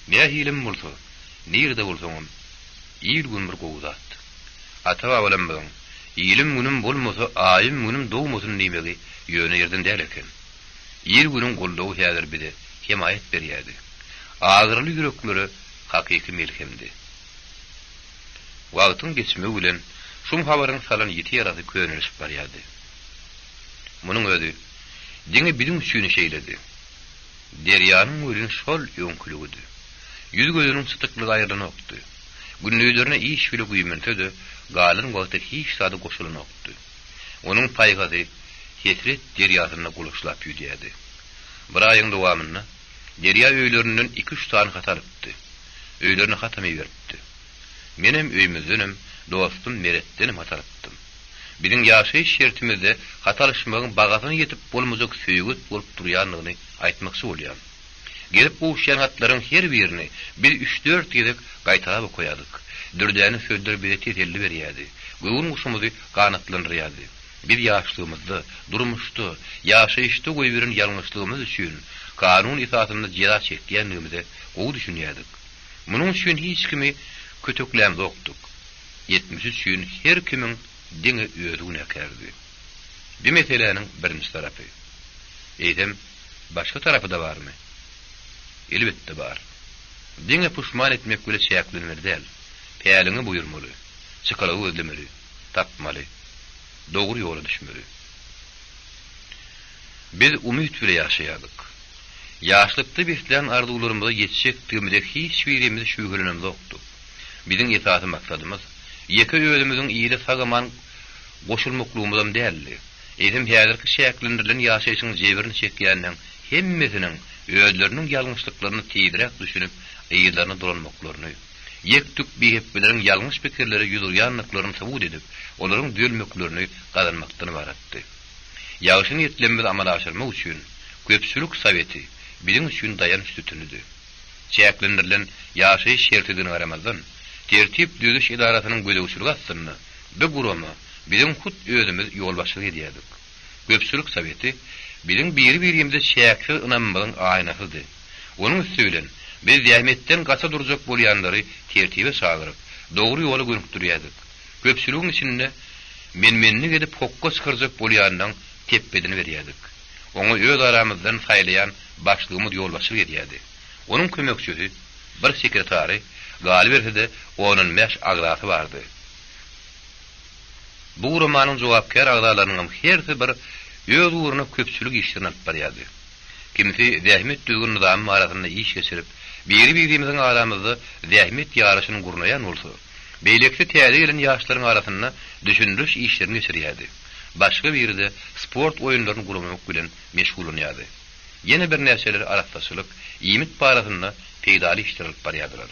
Nähilem bolsa, nirede bolsaňam, il-gün bir gowy zat. Ata-babalarymyzyň, Ilim-günüm bolmasa, aýym-günüm dogmasyn diýmegi ýöne ýerden däl eken. Il-günüň goldawy häzir bize hemaýat berýärdi. Agyryly ýüreklere hakyky melhemdi. Wagtyň geçmegi bilen şum habaryň salan ýiti ýarasy könelişip barýardy. Munuň özi diňe biziň üçin şeýledi. Derýanyň welin şol öňküligidi. Ýüz-gözüniň çytyklygy aýrylanokdy. Gündizlerine iş bile güýmense-de, galan wagty hiç zada goşulanokdy. Onuň paýhasy hesret derýasynda gulaçlap ýüzýärdi. Bir aýyň dowamynda Derýa öýlerinden iki-üç sany hat alypdy. Öýlerine hatam iberipdi. Menem öýmüzdenem, dostum Meretdenem hat alypdym. Biziň ýaşaýyş şertimizde hat alyşmagyň bahasyna ýetip bolmajak söýget bolup durýandygyny aýtmakçy bolýan. Gelip gowuşýan hatlaryň her birini biz üç-dört gezek gaýtalap okaýardyk. Dürdäne sözler bize teselli berýärdi, göwün guşumyzy ganatlandyrýardy. Biz ýaşlygymyzda, durmuşda, ýaşaýyşda goýberen ýalňyşlygymyz üçin kanun esasynda jeza çekýändigimize gowy düşünýärdik. Munuň üçin hiç kimi köteklämzokdyk. Etmişi üçin her kimiň diňe özi günäkärdi. Bi meseläniň birinji tarapy. Eýsem, başga tarapy-da barmy? Elbetde bar. Diňe puşman etmek bile çäklenmeli däl. Päliňi buýurmaly, çykalga gözlemeli, tapmaly. Dogry ýola düşmeli. Biz umyt bile ýaşaýardyk. Ýaşlykda beslän arzuwlarymyza ýetjekdigimize hiç birimiz şübhelenemzokdyk. Biziň esasy maksadymyz, ýeke özümiziň ile sag-aman goşulmaklygymyzam däldi. Eýsem häzirki çäklendirilen ýaşaýşyň jebrini çekýänleň hemmesiniň özleriniň ýalňyşlyklaryna tizräk düşünip, yzlaryna dolanmaklaryny, ýek-tük bihepbeleriň ýalňyş pikirlere ýüz urýandyklaryny subut edip, olaryň düzelmeklerini gazanmakdan ybaratdy. Ýagşy niýetlerimizi amala aşyrmak üçin köpçülik soweti biziň üçin daýanç sütünidi. Çäklendirilen ýaşaýyş şertidigine garamazdan, tertip-düzüş edarasynyň gözegçiligi astynda bu gurama biziň hut özümiz ýolbaşçylyk edýärdik. Köpçülik soweti biziň biri-birimize çäksiz ynamymyzyň aýnasydy. Onuň üsti bilen, biz zähmetden gaça durjak bolýanlary tertibe çagyryp, dogry ýola gönükdirýärdik. Köpçüligiň içinde men-menlik edip hokga çykarjak bolýanynyň tepbedini berýärdik. Oňa öz aramyzdan saýlaýan başlygymyz ýolbaşçylyk edýärdi. Onuň kömekçisi, bir sekretary, galyberse-de on-on bäş agzasy bardy. Bu guramanyň jogapkär agzalarynyňam hersi bir öz ugruna köpçülik işlerini alyp barýardy. Kimsi zähmet düzgün-nyzamy barasynda iş geçirip, biri-birimiziň aramyzda zähmet ýaryşyny gurnaýan bolsa, Beýlekisi täze gelen ýaşlaryň arasynda düşündiriş işlerini geçirýärdi. Başga biri-de sport oýunlaryny guramak bilen meşgullanýardy. Ýene birnäçeleri arassaçylyk, iýmit barasynda peýdaly işler alyp barýardylar.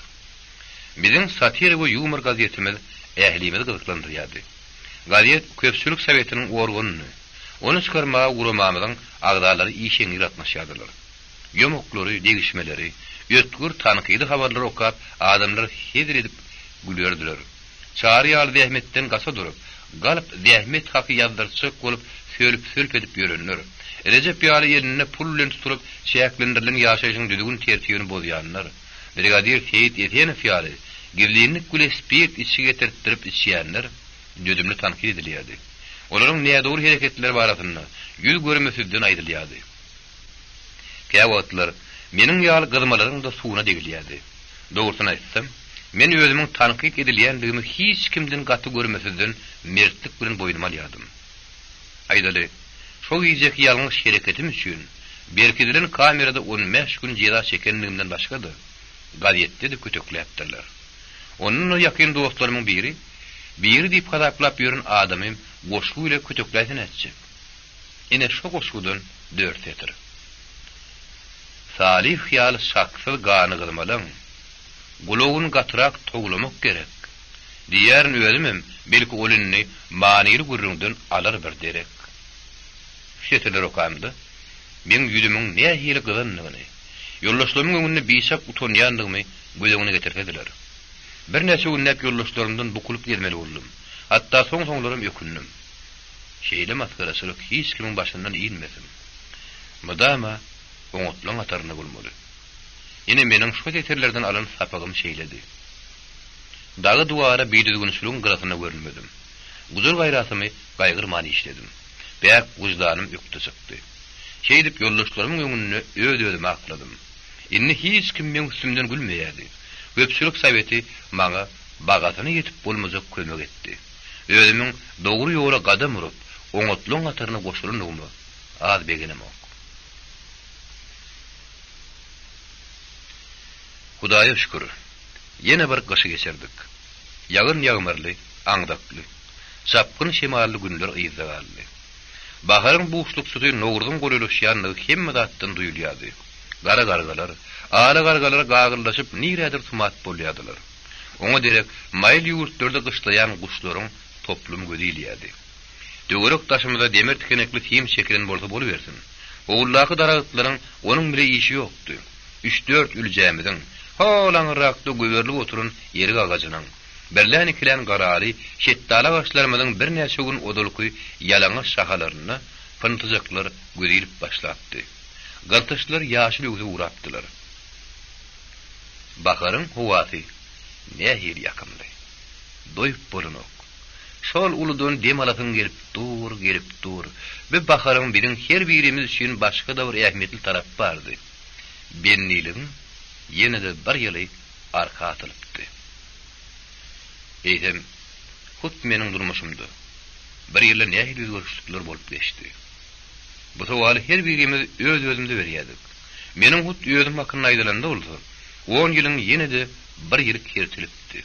Biziň satira we ýumor gazetimiz ählimizi gyzyklandyrýardy. Gazet köpçülik sowetiniň organydy. Ony çykarmaga guramamyzyň agzalary işeňňir gatnaşýardylar. Ýomaklary, degişmeleri, ötgür tankydy habarlary okap, adamlar hezil edip gülerdiler. Çary ýaly zähmetden gaça durup, galp zähmet haky ýazdyrtjak bolup sölp-sölp edip ýörenler, Rejep ýaly elinde pul bilen tutulyp çäklendirilen ýaşaýşyň düzgün-tertibini bozýanlar, brigadir Seýit Esenow ýaly gizlinlik bile spirt içgi getirtdirip içýänler dözümli tankyt edilýärdi. Olaryň nädogry hereketleri barasynda ýüz görmesizden aýdylýardy. Käwagtlar meniň ýaly gyzmalaryň-da suwuna degilýärdi. Dogrusyny aýtsam, men özümiň tankyt edilýändigimi hiç kimden gaty görmesizden mertlik bilen boýnuma alýardym. Aýdaly, şo gijeki ýalňyş hereketim üçin berkidilen kamerada 15 gün jeza çekenligimden başga-da, gazetde-de kötekläpdirler. Ondan-da ýakyn dostlarymyň biri, biri diýip hasaplap ýören adamym goşgy bile kötekläýse nätjek? Ine şo goşgudan dört setir. Salyh ýaly şaksyz gany gyzmalaň, Gulagyn gatyrak towlamak gerek. Diýýärin özümem, belki ol indi manyly gürrüňden alar bir derek. Şu setirleri okamda, meň ýüzümiň nähili gyzandygyny, ýoldaşlarymyň öňünde biçak utanýandygymy göz öňüne getirsediler. Birnäçe günläp ýoldaşlarymdan bukulyp gezmeli boldum. Hatda soň-soňlaram ökündim. Şeýle masgaraçylyk hiç kimiň başyndan inmesin. Mydama oňatlaň hatarynda bolmaly. Ine meniň şo setirlerden alan sapagym şeýledi. Dagy-duwara bidüzgünçiligiň gyrasynda görünmedim. Gujur-gaýratymy gaýgyrman işledim. Päk wyždanym ökde çykdy. Şeýdip ýoldaşlarymyň öňünde öz-özümi akladym. Indi hiç kim meň üstümden gülmeýärdi. Köpçülik soweti maňa bagasyna ýetip bolmajak kömek etdi. Özümiň dogry ýola gadam urup, oňatlygyň hataryna goşulandygyma az begenemok. Hudaýa şükür, ýene bir gyşy geçirdik. Ýagyn-ýagmyrly, aňzakly, çapgyn şemally günler yzda galdy. Baharyň buşlukçysy Nowruzyň golaýlaşýandygy hemme zatdan duýulýardy. Gara gargalar, ala gargalar gagyllaşyp nirädir sumat bolýardylar. Oňa derek maýyl ýurtlarda gyşlaýan guşlaryň toplumy göze ilýärdi. Töwerek-daşymyza demir tikenekli sim çekilen bolsa bolubersin. Howludaky daragtlaryň onuň bile işi ýokdy. Üç-dört üljämiziň, hol aňyrrakda göberilip oturan erik agajynyň, birlän-ikilän garaly şetdaly agaçlarymyzyň birnäçe gün ozalky ýalaňaç şahalarynda pyntyjaklar göze ilip başlapdy. Gyrtyçlar ýaşyl öwsüp ugrapdylar. Baharyň howasy nähili ýakymly. Doýup bolanok. Şol uludan dem alasyň gelip dur, gelip dur. Bu baharyň biziň her birimiz üçin başga-da bir ähmiýetli tarapy bardy. Bendiligiň ýene-de bir ýyly arka atylypdy. Eýsem, hut meniň durmuşymda bir ýylda nähili özgerişlikler bolup geçdi? Bu sowaly her birimiz öz-özümize berýärdik. Meniň hut özüm hakynda aýdylanda bolsa, on ýylyň ýene-de bir ýyly kertilipdi.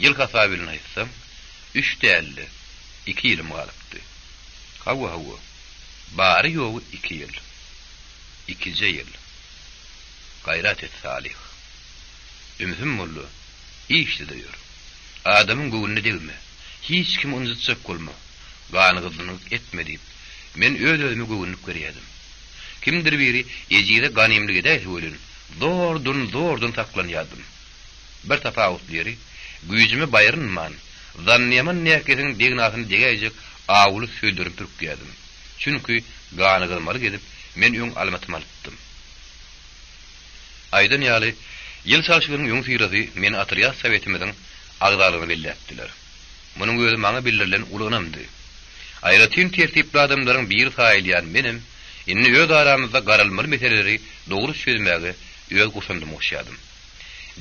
Ýyl hasaby bilen aýtsam, üç däl-de, iki ýylym galypdy. Hawa, hawa, bary-ýogy iki ýyl. Ikije ýyl. Gaýrat et, Salyh. Ümsüm bol-da, işde-de ýör. Adamyň göwnüne degme. Hiç kimi ynjytjak bolma. Ganygyzlynyk etme diýip, men öz-özüme göwünlik berýärdim. Kimdir biri ejize ganymlyk edäýse welin, zordan-zordan saklanýardym. Bir tapawutly ýeri, güýjüme baýrynman, zannyýaman näkesiň degnasyna degäýjek awuly sözlerimi pürkýärdim. Çünki ganygyzmalyk edip, men öň almatymy alypdym. Aýdan ýaly, ýyl çalşygynyň öňüsyrasy meni otrýad sowetimiziň agzalygyna belläpdiler. Munuň özi maňa bildirilen uly ynamdy. Aýratyn tertipli adamlaryň biri saýylýan menem indi öz aramyzda garalmaly meseleleri dogry çözmäge öz goşandymy goşýardym.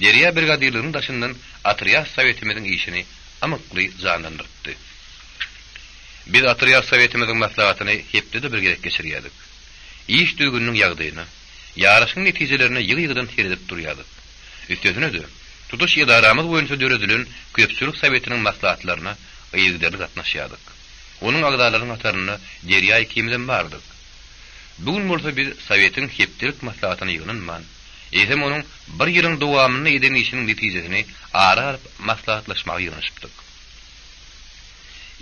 Derýa brigadirliginiň daşyndan otrýad sowetimiziň işini ymykly janlandyrypdy. Biz otrýad sowetimiziň maslahatyny hepdede bir gezek geçirýärdik. Iş düzgüniniň ýagdaýyna, ýaryşyň netijelerine ýygy-ýygydan seredip durýardyk. Üstesine-de, tutuş edaramyz boýunça döredilen köpçülik sowetiniň maslahatlaryna yzygiderli gatnaşýardyk. Onuň agzalarynyň hatarynda Derýa ikimizem bardyk. Bu gün bolsa biz sowetiň hepdelik maslahatyna ýygnanman, eýsem onuň bir ýylyň dowamynda eden işiniň netijesini ara alyp maslahatlaşmaga ýygnanyşypdyk.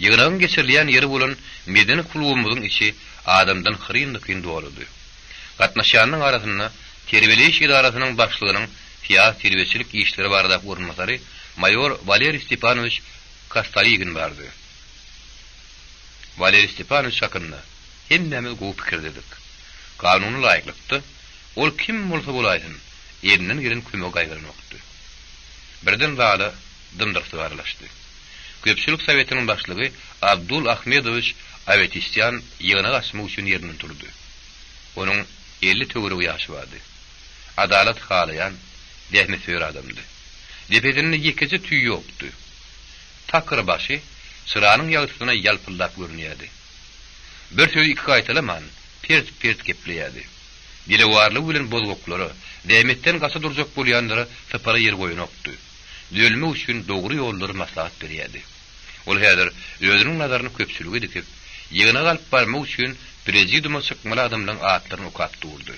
Ýygnagyň geçirilýän ýeri bolan medeni klubymyzyň içi adamdan hyryn-dykyn doludy. Gatnaşýanlaryň arasynda terbiýeleýiş edarasynyň başlygynyň syýasy-terbiýeçilik işleri baradaky orunbasary maýor Waleriý Stepanowiç Kostaligin bardy. Waleriý Stepanowiç hakynda hemmämiz gowy pikirdedik. Kanuna laýyklykda, ol kim bolsa bolaýsyn, elinden gelen kömegi gaýgyranokdy. Birden zala dym-dyrslyk aralaşdy. Köpçülik sowetiniň başlygy Abdul Ahmedowiç Awetisýan ýygnak açmak üçin ýerinden turdy. Onuň. 50 töweregi ýaşy bardy. Adalat halaýan, zähmetsöýer adamdy. Depesinde ýekeje tüý ýokdy. Takyr başy çyranyň ýagtysyna ýalpyldap görünýärdi. Bir sözi iki gaýtalaman, pert-pert gepleýärdi. Dilewarlygy bilen bozgaklara, zähmetden gaça durjak bolýanlara sypara ýer goýanokdy. Düzelmek üçin dogry ýollary maslahat berýärdi. Ol häzir özüniň nazaryny köpçülige dikip, ýygnagy alyp barmak üçin prezidiuma çykmaly adamlaryň atlaryny okap durdy.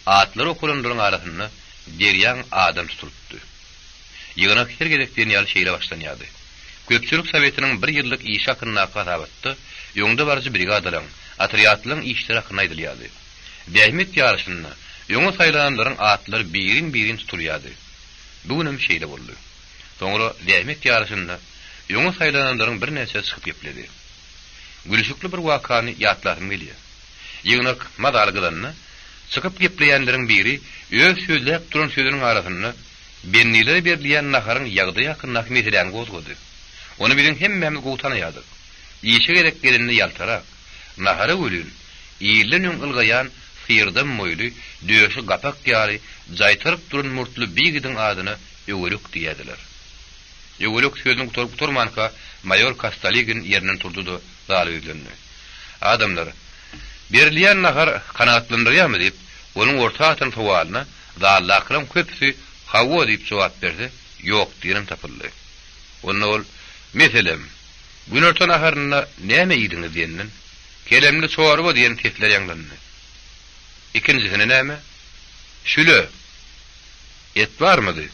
Atlary okalanlaryň arasynda Derýaň adam tutulypdy. Ýygnak her gezek diýen ýaly şeýle başlanýardy. Köpçülik sowetiniň bir ýyllyk işi hakyndaky hasabatda öňdebaryjy brigadalaryň, otrýadlaryň işleri hakynda aýdylýardy. Zähmet ýaryşynda öňe saýlananlaryň atlary birin-birin tutulýardy. Bu günem şeýle boldy. Soňra zähmet ýaryşynda öňe saýlananlaryň birnäçesi çykyp gepledi. Gülüşikli bir wakany ýatlasym gelýär. Ýygnak mazaly gyzanda, çykyp gepleýänleriň biri öz sözläp duran sözüniň arasynda bendilere berilýän naharyň ýagdaýy hakyndaky meseläni gozgady. Ony biziň hemmämiz gowy tanaýardyk. Işe gezek gelende ýaltarak, nahara welin, ilden öň ylgaýan syrdam boýly, döşi gapak ýaly jaýtaryp duran murtly bir ýigidiň adyna Öwelek diýýärdiler. Öwelek sözüni gutaryp-gutarmanka, maýor Kastaligin ýerinden turdy-da, zala ýüzlendi. Adamlar, berilýän nahar kanagatlandyrýarmy diýip, onuň orta atan sowalyna zaldakylaryň köpüsi hawa diýip jogap berse, ýok diýenem tapyldy. Onda ol, Meselem, günorta naharynda näme iýdiňiz diýenden, Kelemli çorba diýen sesler ýaňlandy. Ikinjisine näme? Şüle. Et barmydy?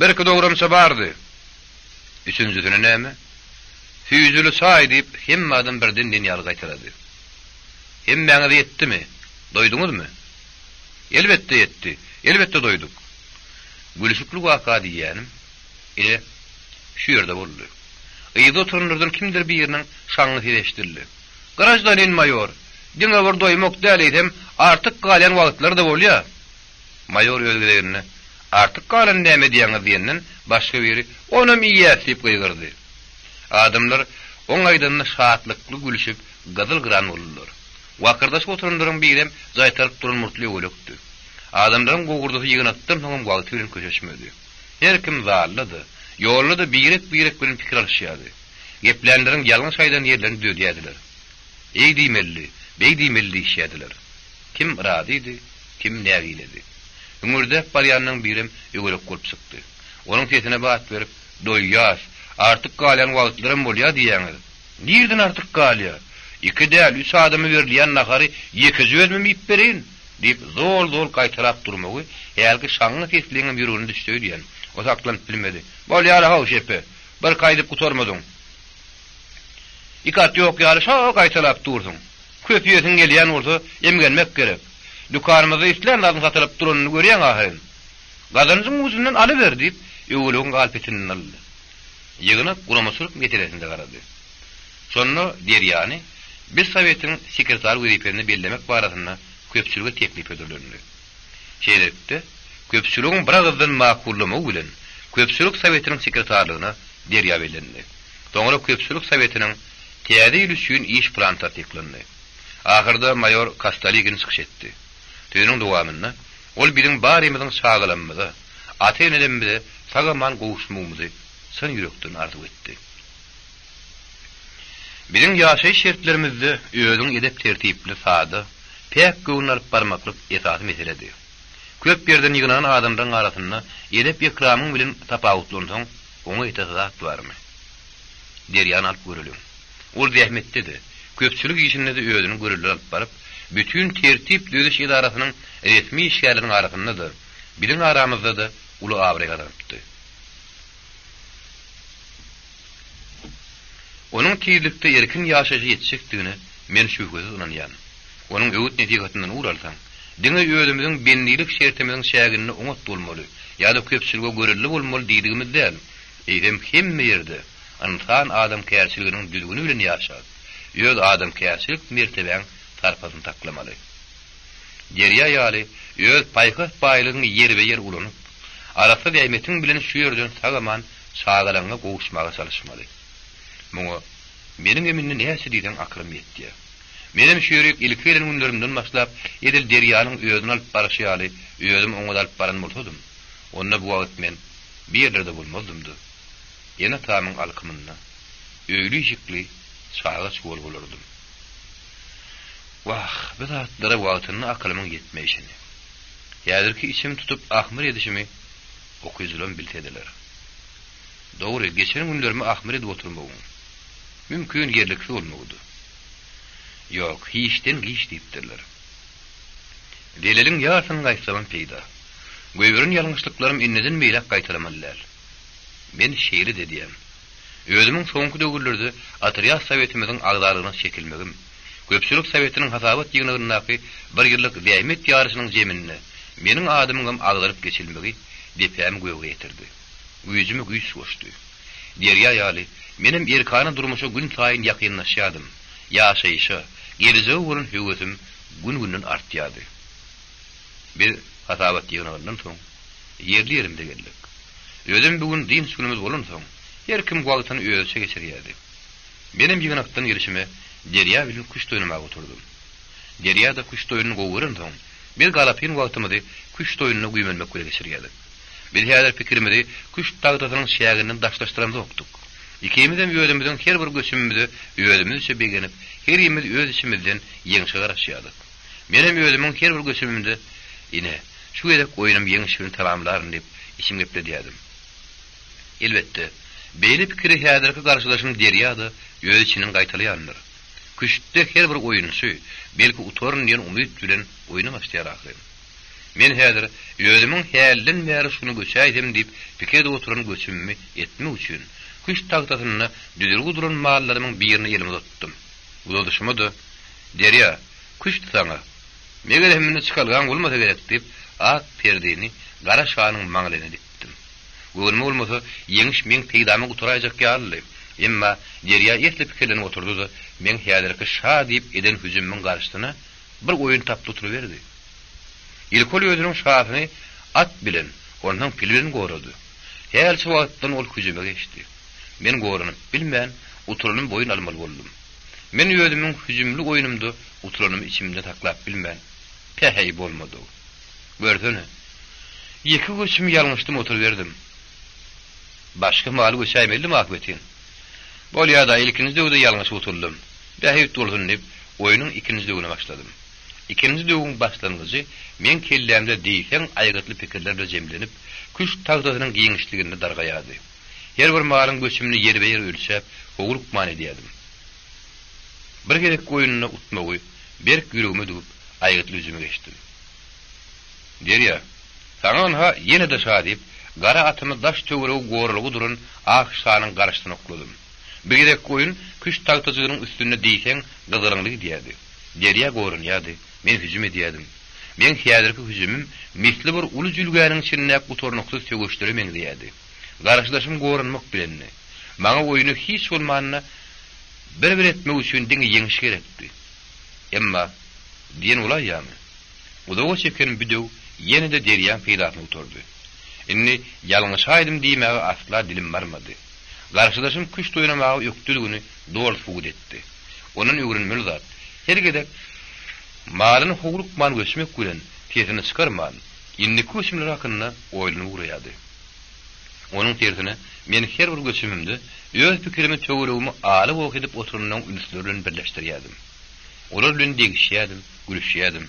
Birki dogramça bardy. Üçünjisine näme? Süýjüli çaý diýip, hemme adam birden diýen ýaly gaýtalady. Hemmäňize ýetdimi? Doýduňyzmy? Elbetde ýetdi. Elbetde doýduk. Gülüşikli waka diýýänim, ine, şu ýerde boldy. Yzda oturanlardan kimdir biriniň şaňňy sesi eşidildi. Graždanin maýor, diňe bir doýmak däl, eýsem, artyk galýan wagtlary-da bolýar. Maýor öz gezeginde, Artyk galany näme edýäňiz diýenden, başga biri, Onam iýýäs diýip gygyrdy. Adamlar oň aýdanyna şatlykly gülşüp, gyzyl-gyran boldular. Wakyrdaşyp oturanlaryň birem jaýtaryp duran murtly öwelekdi. Adamlaryň gowurdysy ýygnakdan soňam wagty bilen köşeşmedi. Her kim zalda-da, ýolda-da birek-birek bilen pikir alyşýardy. Geplänleriň ýalňyş aýdan ýerlerini düzedýärdiler. Eý diýmelidi, beý diýmelidi diýişýärdiler. Kim razydy, kim nägiledi. Hüňürdäp barýanlaryň birem öwelek bolup çykdy. Onuň sesine bat berip, Doýýas, artyk galýan wagtlaram bolýar diýýäňiz. Nirden artyk galýar? Iki däl, üç adama berilýän nahary ýekeje özümem iýip bereýin! diýip, zol-zol gaýtalap durmagy hälki şaňňy sesliňem ýüregine düşdi öýdýän. O saklanyp bilmedi. Bolýar-a-how, şepe! Birki aýdyp gutarmadyň. Iki at ýok ýaly şo gaýtalap dursuň. Köp iýesiň gelýän bolsa, emgenmek gerek. Dükanymyzda islän zadyň satylyp duranyny görýäň ahyryn. Gazanjyň ujundan alyber, diýip, öwelegiň galpetinden aldy. Ýygnak guramaçylyk meselesine garady. Şonda Derýany biz sowetiň sekretary wezipesine bellemek barasynda köpçülige teklip hödürlendi. Şeýlelikde, köpçüligiň biragyzdan makullamagy bilen köpçülik sowetiniň sekretarlygyna Derýa bellendi. Soňra köpçülik sowetiniň täze ýyl üçin iş plany tassyklandy. Ahyrda maýor Kastaligin çykyş etdi. Sözüniň dowamynda ol biziň barymyzyň çagalamyza, ata-enelemmize sag-aman gowuşmagymyzy çyn ýürekden arzuw etdi. Biziň ýaşaýyş şertlerimizde özüňi edep-tertipli, sada, päk göwünli alyp barmaklyk esasy meseledi. Köp ýerden ýygnanan adamlaryň arasynda edep-ekramyň bilen tapawutlansaň, oňa ýetesi zat barmy? Derýany alyp göreliň. Ol zähmetde-de, köpçülik işinde-de özüni görelde alyp baryp, bütin tertip-düzüş edarasynyň resmi işgärleriniň arasynda-da, biziň aramyzda-da uly abraý gazanypdy. Onuň tizlikde erkin ýaşaýşa ýetjekdigine men şübhesiz ynanýan. Onuň öwüt-nesihatyndan ugur alsaň, diňe özümiziň bendilik şertimiziň çäginde oňat bolmaly ýa-da köpçülige görelde bolmaly diýdigimiz däl, eýsem hemme ýerde ynsan adamkärçiliginiň düzgüni bilen ýaşap, öz adamkärçilik mertebäň sarpasyny saklamaly. Derýa ýaly öz paýhas baýlygyňy ýerbe-ýer ulanyp, arassa zähmetiň bilen şu ýerden sag-aman çagalaňňa gowuşmaga çalyşmaly. Muňa meniňem indi näçe diýseň akylym ýetýär. Menem şu ýerik ilki gelen günlerimden başlap, edil derýanyň özüni alyp baryşy ýaly özümi oňat alyp baran bolsadym, onda bu wagt men bir ýerlerde bolmazdym-da, ene-atamyň alkymynda, öýli-işikli, çaga-çuwal bolardym. Wah, bu zatlara wagtynda akylymyň ýetmeýşini, häzirki içim tutup ahmyr edişimi okyjylam bilsediler. Dogry, geçen günlerimi ahmyr edip oturmagyň, mümkin, ýerliksiz bolmagydy. Ýok, hiçden giç diýipdirler. Zeleliň ýarsyny gaýtsamam peýda. Goýberen ýalňyşlyklarym indiden beýläk gaýtalamaly däl. Men şeýle-de edýän. Özümiň soňky döwürlerde otrýad sowetimiziň agzalygyna çekilmegim, köpçülik sowetiniň hasabat ýygnagyndaky bir ýyllyk zähmet ýaryşynyň jeminde meniň adymyňam agzalyp geçilmegi depämi göge ýetirdi. Güýjüme güýç goşdy. Derýa ýaly, menem erkana durmuşa günsaýyn ýakynlaşýardym, ýaşaýşa, gelejege bolan höwesim gün-günden artýardy. Biz hasabat ýygnagyndan soň, ýerli-ýerimize geldik. Özem bu gün dynç günümiz bolansoň, her kim wagtyny özüçe geçirýärdi. Menem ýygnakdan gelşime Derýa bilen küşt oýnamaga oturdym. Derýa-da küşt oýnuny gowy görensoň, biz galapyn wagtymyzy küşt oýnuna güýmenmek bilen geçirýärdik. Biz häzir pikirimizi küşt tagtasynyň çäginden daşlaşdyramzokdyk. Ikimizem özümiziň her bir göçümimize özümizçe begenip, herimiz öz içimizden ýeňşe garaşýardyk. Menem özümiň her bir göçümimde, Ine, şu gezek oýnum ýeňiş bilen tamamlaryn diýip, içim gepledýärdim. Elbetde, beýle pikiri häzirki garşydaşym Derýa-da öz içinden gaýtalaýandyr. Küştde her bir oýunçy, belki utaryn diýen umyt bilen oýna başlaýar ahyryn. Men häzir özümiň hälden bäri şuny göçäýsem diýip pikir edip oturan göçümimi etmek üçin, küşt tagtasynda düzülgi duran mallarymyň birini elime uzatdym. Uzadyşyma-da, Derýa, küşt saňa! Megerem indi çykalgaň bolmasa gerek diýip, ak perdini gara şanyň maňlaýyna dikdim. Göwnüme bolmasa, ýeňiş meň peýdama gutaraýjak ýalydy. Emma Derýa esli pikirlenip oturdy-da, meň häzirki şa diýip eden hüjümimiň garşysyna bir oýun tapdy oturyberdi. Ilki ol özüniň şasyny at bilen, onsoň pil bilen gorady. Hälçe wagtdan ol hüjüme geçdi. Men goranyp bilmän, utulanymy boýun almaly boldum. Men özümiň hüjümli oýnumda utulanymy içimde saklap bilmän, Päheý, bolmady. Görsene, ýeke göçümi ýalňyşdym oturyberdim. Başga maly göçäýmelidim ahbetin. Bolýa-da, ilkinji döwde ýalňyşyp utuldym. Bähbit bolsun diýip, oýnuň ikinji döwüne başladym. Ikinji döwüň başlangyjy meň kellämde diýseň aýgytly pikirler bilen jemlenip, küşt tagtasynyň giňişliginde dargaýardy. Her bir malyň göçümini ýerbe-ýer ölçäp, howlukman edýärdim. Bir gezekki oýunda utmagy berk ýüregime düwüp, aýgytly hüjüme geçdim. Derýa, saňa ynha ýene-de şa diýip, gara atymy daş-töweregi goralgy duran ak şanyň garşysyna okladym. Bir gezekki oýun küşt tagtajygynyň üstünde diýseň gyzgalaňly gidýärdi. Derýa goranýardy, men hüjüm edýärdim. Meň häzirki hüjümim misli bir uly jülgäniň içindäki gutarnyksyz söweşlere meňzeýärdi. Garşydaşym goranmak bilendi. Maňa oýny hiç bolmanda bir-bir etmek üçin diňe ýeňiş gerekdi. Emma, diýen bolaýýamy? Uzaga çeken bu döw ýene-de derýaň peýdasyna gutardy. Indi ýalňyşaýdym diýmäge asla dilim barmady. Garşydaşym küşt oýnamaga ökdeligini doly subut etdi. Ondan öwrenmeli zat, her gezek malyny howlukman göçmek bilen sesini çykarman, indiki göçümler hakynda oýlanyp ugraýardy. Onuň tersine, men her bir göçümimde öz pikirimi töweregimi ala-goh edip oturanlaryň ünsleri bilen birleşdirýärdim. Olar bilen degişýärdim, gülüşýärdim.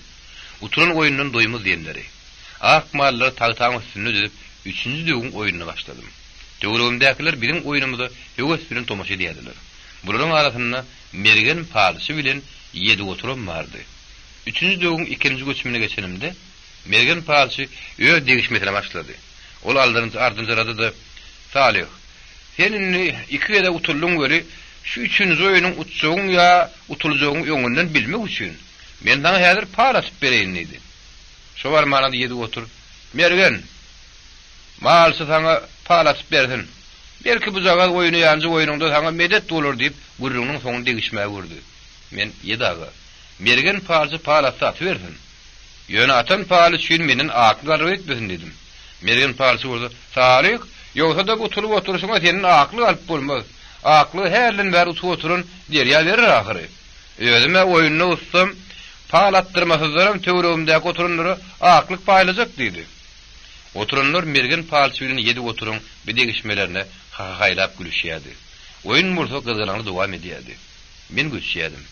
Utulan oýundan doýmaz diýenleri. Ak mallary tagtaň üstünde düzüp, üçünji döwüň oýnuna başladym. Töweregimdäkiler biziň oýnumyza höwes bilen tomaşa edýärdiler. Bularyň arasynda Mergen palçy bilen Ýedigoturam bardy. Üçünji döwüň ikinji göçümine geçenimde, Mergen palçy öz degişmesine başlady. Ol ardynjyrady-da, Salyh, sen indi iki gezek utuldyň weli, şu üçünji oýnuň utjagyň ýa utuljagyňy öňünden bilmek üçin, men saňa häzir pal atyp bereýin diýdi. Şo barmana-da Ýedigotur, Mergen, malçy saňa pal atyp bersin. Belki bujagaz oýnaýanja oýnuňda saňa medet bolar diýip, gürrüňiniň soňuny degişmä gördi. Men, Ýedi aga, Mergen palçy pal atsa atybersin. Ýöne atan paly üçin menden aklyk arzuw etmesin diýdim. Mergen palçy bolsa, Salyh, ýogsa-da bu utulyp oturyşyňa senden aklyk alyp bolmaz. Aklygy hälden bäri utup oturan Derýa berer ahyry. Özüm-ä oýunda ussam, pal atdyrmasyzlaram töweregimdäki oturanlara aklyk paýlajak diýdi. Oturanlar Mergen palçy bilen Ýedi goturyň bi degişmelerine hahahaýlap gülüşýärdi. Oýun bolsa gyzgalaňly dowam edýärdi. Men göçýärdim.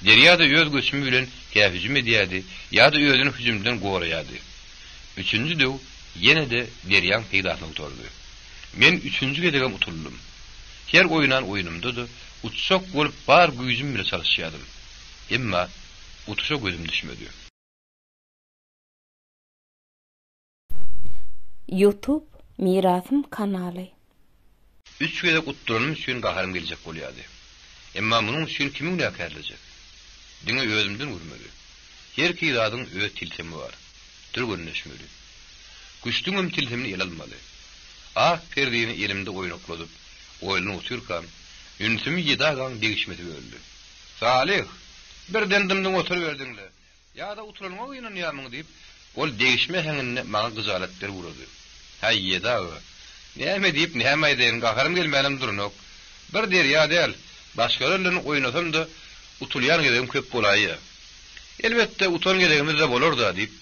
Derýa-da öz göçümi bilen kä hüjüm edýärdi, ýa-da özüni hüjümden goraýardy. Üçünji döw ýene-de Derýaň peýdasyna gutardy. Men üçünji gezegem utuldym. Her oýnan oýnumda-da utjak bolup bar güýjüm bile çalyşýardym. Emma utuşa gözüm düşmedi. Youtube Mirasym kanaly. Üç gezek utduranym üçin gaharym geljek bolýardy. Emma munuň üçin kimi günäkärlejek? Diňe özümden görmeli. Herki zadyň öz tilsimi bar. Türgenleşmeli. Küşdüňem tilsimini ele almaly. Ak perzini elimde oýnakladyp, oýlanyp otyrkam, ünsümi Ýedi agaň degişmesi böldi. Salyh, birden dymdyň oturyberdiň-le. Ýa-da utulanyňa gynanýarmyň? diýip, ol degişme äheňinde maňa gyjalat berip ugrady. Häý, Ýedi aga, näme diýip, näme aýdaýyn, gaharym gelmänem duranok. Bir derýa däl, başgalar bilen oýnasam-da, utulýan gezegim köp bolaýýa. Elbetde, utan gezegimiz-de bolar-da, diýip,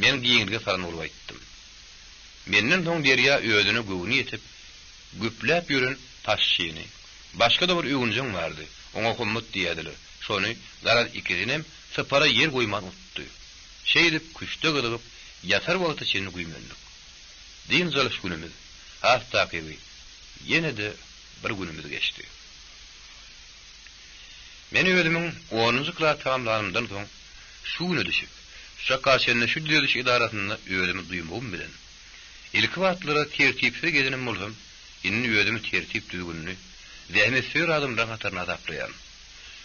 men giňlige salan bolup aýtdym. Menden soň Derýa özüne göwni ýetip, güpläp ýören paşşyny, başga-da bir öwünjeň bardy, oňa Hommat diýýärdiler, şony, garaz, ikisinem sypara ýer goýman utdy. Şeýdip, küşde gyzygyp, ýatar wagta çenli güýmendik. Dynç alyş günümiz, has takygy, ýene-de bir günümiz geçdi. Men özümiň onunjy klas tamamlanymdan soň şu güne düşüp, şu çaka çenli şu düzediş edarasynda özümi duýmagym bilen, ilki wagtlar-a tertipsiz gezenem bolsam, indi özümi tertip-düzgünli, zähmetsöýer adamlaryň hatarynda hasaplaýaryn.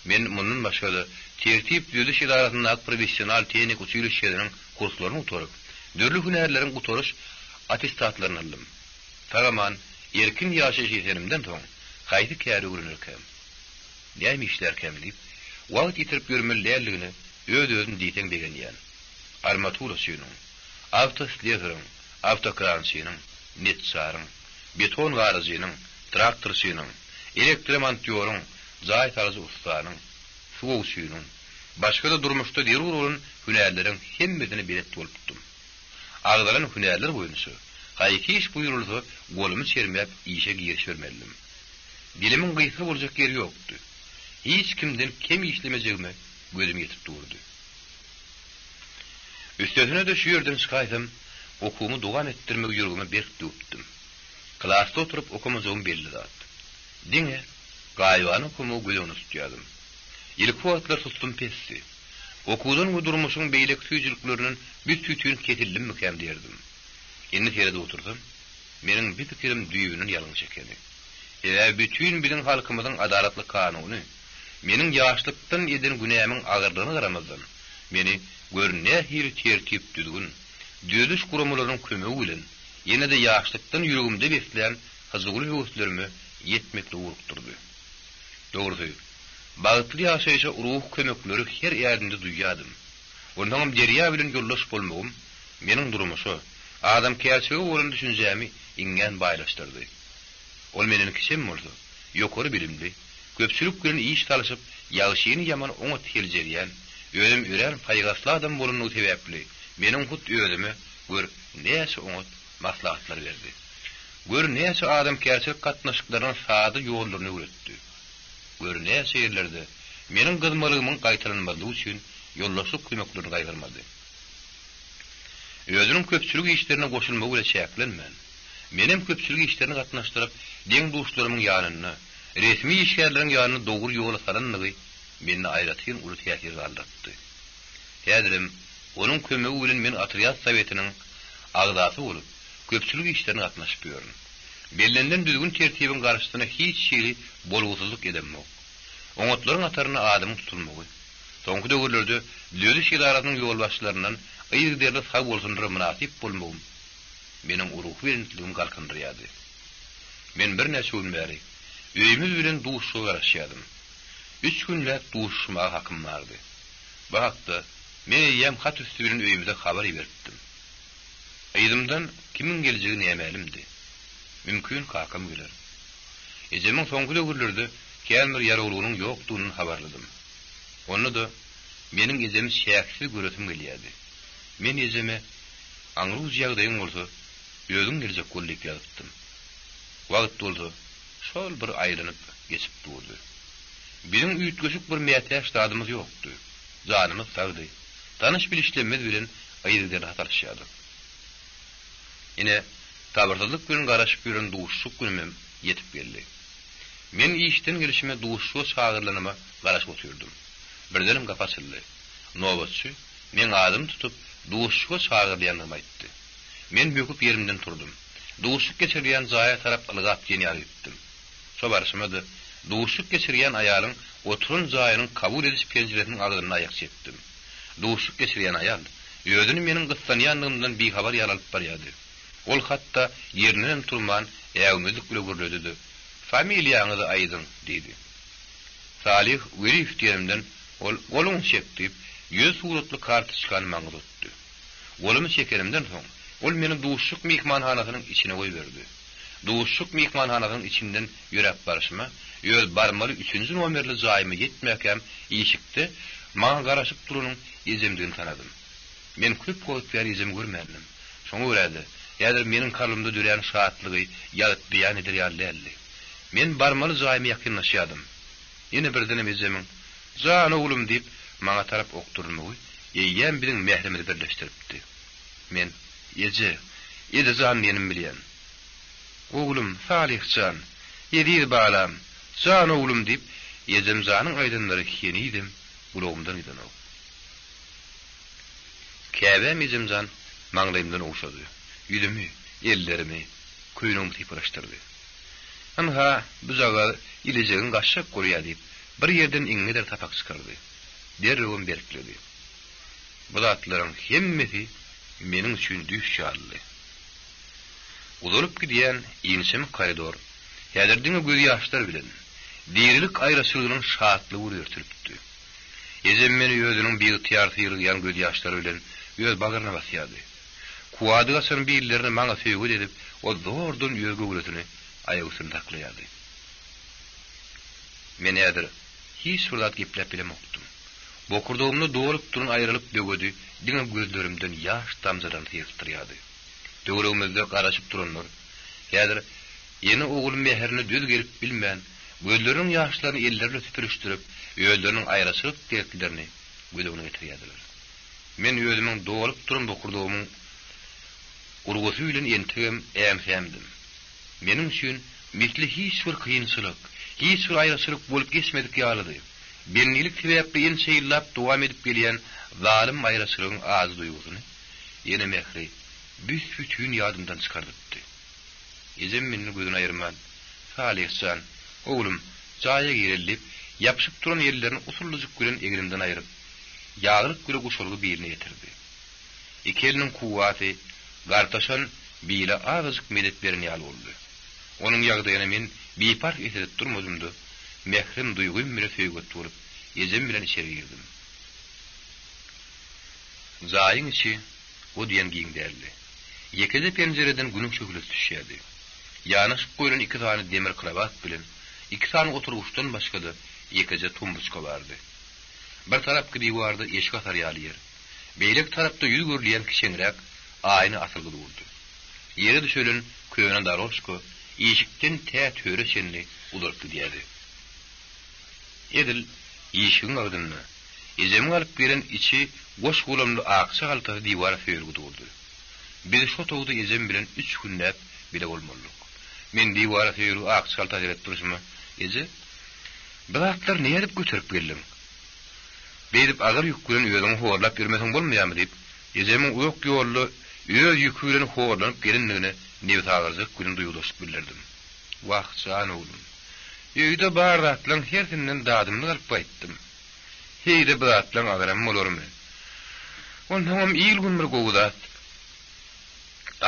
Men mundan başga-da, tertip-düzediş edarasyndaky professional-tehnik uçilişşesiniň kurslaryny gutaryp, dürli hünärleriň gutaryş attestatlaryny aldym. Sag-aman, erkin ýaşaýyş ýetenimden soň, haýsy käri öwrenerkäm? Näme işlärkäm diýip, wagt ýitirip ýörmeli däldigine öz-özüm diýseň begenýän. Armaturaçynyň, awtoslesaryň, awtokrançynyň, neçjaryň, beton garyjynyň, traktorçynyň, elektromontýoryň, jaý salyjy ussanyň, suwagçynyň, başga-da durmuşda zerur bolan hünärleriň hemmesine belet bolupdym. Agzalan hünärler boýunça haýsy iş buýrulsa golumy çermäp işe girişibermelidim. Dilimiň gysga boljak ýeri ýokdy. Hiç kimden kem işlemejegime gözüm ýetip durdy. Üstesine-de şu ýerden çykaýsam, okuwymy dowam etdirmegi ýüregime berk düwüpdim. Klasda oturyp okamajagym belli zat. Diňe gaýybana okamagy göz öňünde tutýardym. Ilki wagtlar sussum pesdi. Okuwdan we durmuşyň beýleki süýjüliklerinden büs-bütin kesildimmikäm diýerdim. Indi seredip otursam, meniň bi pikirim düýbünden ýalňyş ekeni. Sebäbi bütin biziň halkymyzyň adalatly kanuny, meniň ýaşlykdan eden günämiň agyrlygyna garamazdan, meni, gör, nähili tertip-düzgün, düzediş guramalarynyň kömegi bilen, ýene-de ýaşlykdan ýüregimde beslän hyjuwly höweslerime ýetmeklige ugrukdyrdy. Dogrusy, bagtly ýaşaýşa ruhy kömekleri her ädimde duýýardym. Onsoňam derýa bilen ýoldaş bolmagym meniň durmuşa, adamkärçilige bolan düşünjämi iňňän baýlaşdyrdy. Ol menden kiçem bolsa, ýokary bilimli, köpçülik bilen iş salyşyp, ýagşyny-ýamany oňat seljerýän, özem örän paýhasly adam bolanlygy sebäpli, meniň hut özüme, gör, näçe oňat maslahatlar berdi. Gör, näçe adamkärçilik gatnaşyklarynyň sada ýollaryny öwretdi. Gör, näçe ýerlerde meniň gyzmalygymyň gaýtalanmazlygy üçin ýoldaşlyk kömeklerini gaýgyrmady. Özüniň köpçülik işlerine goşulmagy bilen çäklenmän, menem köpçülik işlerine gatnaşdyryp, deň-duşlarymyň ýanynda, resmi işgärleriň ýanynda dogry ýola salandygy mende aýratyn uly täsir galdyrypdy. Häzirem onuň kömegi bilen men otrýad sowetiniň agzasy bolup, köpçülik işlerine gatnaşyp ýörün. Bellenilen düzgün-tertibiň garşysyna hiç hili bolgusyzlyk edemok. Oňatlaryň hatarynda adamyň tutulmagy, soňky döwürlerde düzediş edarasynyň ýolbaşçylaryndan yzygiderli sagbolsunlara mynasyp bolmagym meniň ruhubelentligimi galkyndyrýardy. Men birnäçe gün bäri öýümiz bilen duşuşyga garaşýardym. Üç günläp duşuşmaga hakym bardy. Bu hakda men eýýäm hat üsti bilen öýümize habar iberipdim. Yzymdan kimiň geljegi nämälimdi. Mümkin, kakam geler. Ejemiň soňky döwürlerde kän bir ýarawlygynyň ýokdugyndan habarlydym. Onda-da meniň ejemi çäksiz göresim gelýärdi. Men ejeme, Aňrujy ýagdaýyň bolsa, özüň geljek bol diýip ýazypdym. Wagt bolsa, şol bir aýlanyp geçip durdy. Biziň üýtgeşik bir mätäç zadymyz ýokdy. Janymyz sagdy. Tanyş-bilişlerimiz bilen yzygiderli hat alyşýardyk. Ine, sabyrsyzlyk bilen garaşyp ýören duşuşyk günümem ýetip geldi. Men işden gelşime duşuşyga çagyrylanyma garaşyp otyrdym. Birdenem gapy açyldy. Nobatçy meň adymy tutup, duşuşyga çagyrylýandygymy aýtdy. Men böküp ýerimden turdum. Duşuşyk geçirilýän jaýa tarap ylgap diýen ýaly gitdim. Şo barşyma-da, duşuşyk geçirýän aýalyň oturan jaýynyň kabul ediş penjiresiniň agzynda aýak çekdim. Duşuşyk geçirýän aýal özüni meniň gyssanýandygymdan bihabar ýaly alyp barýardy. Ol hatda ýerindenem turman, äwmezlik bile gürledi-de, Familiýaňyzy aýdyň, diýdi. Salyh Weliýew diýenimden, ol, Goluňy çek, diýip, ýüzi suratly kartoçkany maňa uzatdy. Golumy çekenimden soň, ol meni duşuşyk myhmanhanasynyň içine goýberdi. Duşuşyk myhmanhanasynyň içinden ýöräp barşyma, öz barmaly üçünji nomerli jaýyma ýetmäkäm işikde maňa garaşyp duranyň ejemdigini tanadym. Men köp wagt bäri ejemi görmändim. Şoňa görä-de, häzir meniň kalbymda dörän şatlygy ýazyp beýan eder ýaly däldi. Men barmaly jaýyma ýakynlaşýardym. Ýene birdenem ejemiň, Jan oglum diýip, maňa tarap okdurylmagy eýýäm biziň mährimizi birleşdiripdi. Men, Eje, eje jan diýenimi bilýän. Oglum, Salyh jan, eziz balam, jan oglum diýip, ejem janyň aýdanlary henizem gulagymdan gidenok. Käbäm ejem jan maňlaýymdan ogşady, ýüzümi, ellerimi, köýnegimi sypalaşdyrdy. Ynha, bujagaz ilijegiň gaçjak bolýa diýip, bir ýerden iňňedir sapak çykardy. Derrewem berkledi. Bu zatlaryň hemmesi meniň üçin düýş ýalydy. Uzalyp gidýän inçemik koridor häzir diňe gözýaşlar bilen, dirilik aýraçylygynyň şatlygy bilen örtülipdi. Ejem meni özüniň biygtyýar syrygýan gözýaşlary bilen öz bagryna basýardy. Kuwwady gaçan billerini maňa söýget edip, ol zordan öz göwresini aýak üstünde saklaýardy. Men häzir hiç bir zat gepläp bilemokdym. Bokurdagymda dolup duran aýralyk böwedi diňe gözlerimden ýaş damjalaryny syrypdyrýardy. Töweregimizde garaşyp duranlar, häzir ene-ogul mähirine döz gelip bilmän, gözleriniň ýaşlaryny elleri bilen süpürişdirip, özleriniň aýraçylyk dertlerini göz öňüne getirýärdiler. Men özümiň dolup duran bokurdagymyň urgusy bilen entegem äm-sämdim. Meniň üçin misli hiç bir kynçylyk, hiç bir aýraçylyk bolup geçmedik ýalydy. Bendilik sebäpli ençe ýyllap dowam edip gelýän zalym aýraçylygyň ajy duýgusyny ene mähri büs-bütin ýadymdan çykardypdy. Ejem menden gözüni aýyrman, Salyh jan, oglum, jaýa gireli diýip, ýapyşyp duran ellerini usullyjyk bilen egnimden aýryp, ýaglyk bile guşalgy biline ýetirdi. Iki eliniň kuwwaty gartaşan bile azajyk medet beren ýaly boldy. Onuň ýagdaýyna men biparh esedip durmadym-da, mährem duýgym bile söýget bolup, ejem bilen içeri girdim. Jaýyň içi o diýen giň däldi. Ýekeje penjireden günüň şöhlesi düşýärdi. Ýanaşyk goýlan iki sany demir krowat bilen iki sany oturgyçdan başga-da ýekeje tumbuçka bardy. Bir tarapky diwarda eşik asar ýaly ýer, beýleki tarapda ýüz görülýän kiçeňräk aýna asylgy durdy. Ýere düşelen köne dorožka işikden tä töre çenli uzalyp gidýärdi. Edil işigiň agzynda ejemiň alyp gelen içi goş-golamly akja haltasy diwara söýelgi durdy. Biz şo towda ejem bilen üç günläp bile bolmalydyk. Men diwara söýelgi akja halta seredip durşuma, Eje, bu zatlary nädip göterip geldiň? Beýdip agyr ýük bilen özüňi horlap ýörmeseň bolmaýarmy diýip, ejemiň uzak ýolda öz ýüki bilen horlanyp gelendigine nebsagyrjylyk bilen duýgudaşlyk bildirdim. Wah, jan oglum! Öýde bar zatlaň hersinden dadymlyk alyp gaýtdym. Heý-de bu zatlaň agyram bolarmy? Onsoňam il-gün bir gowy zat.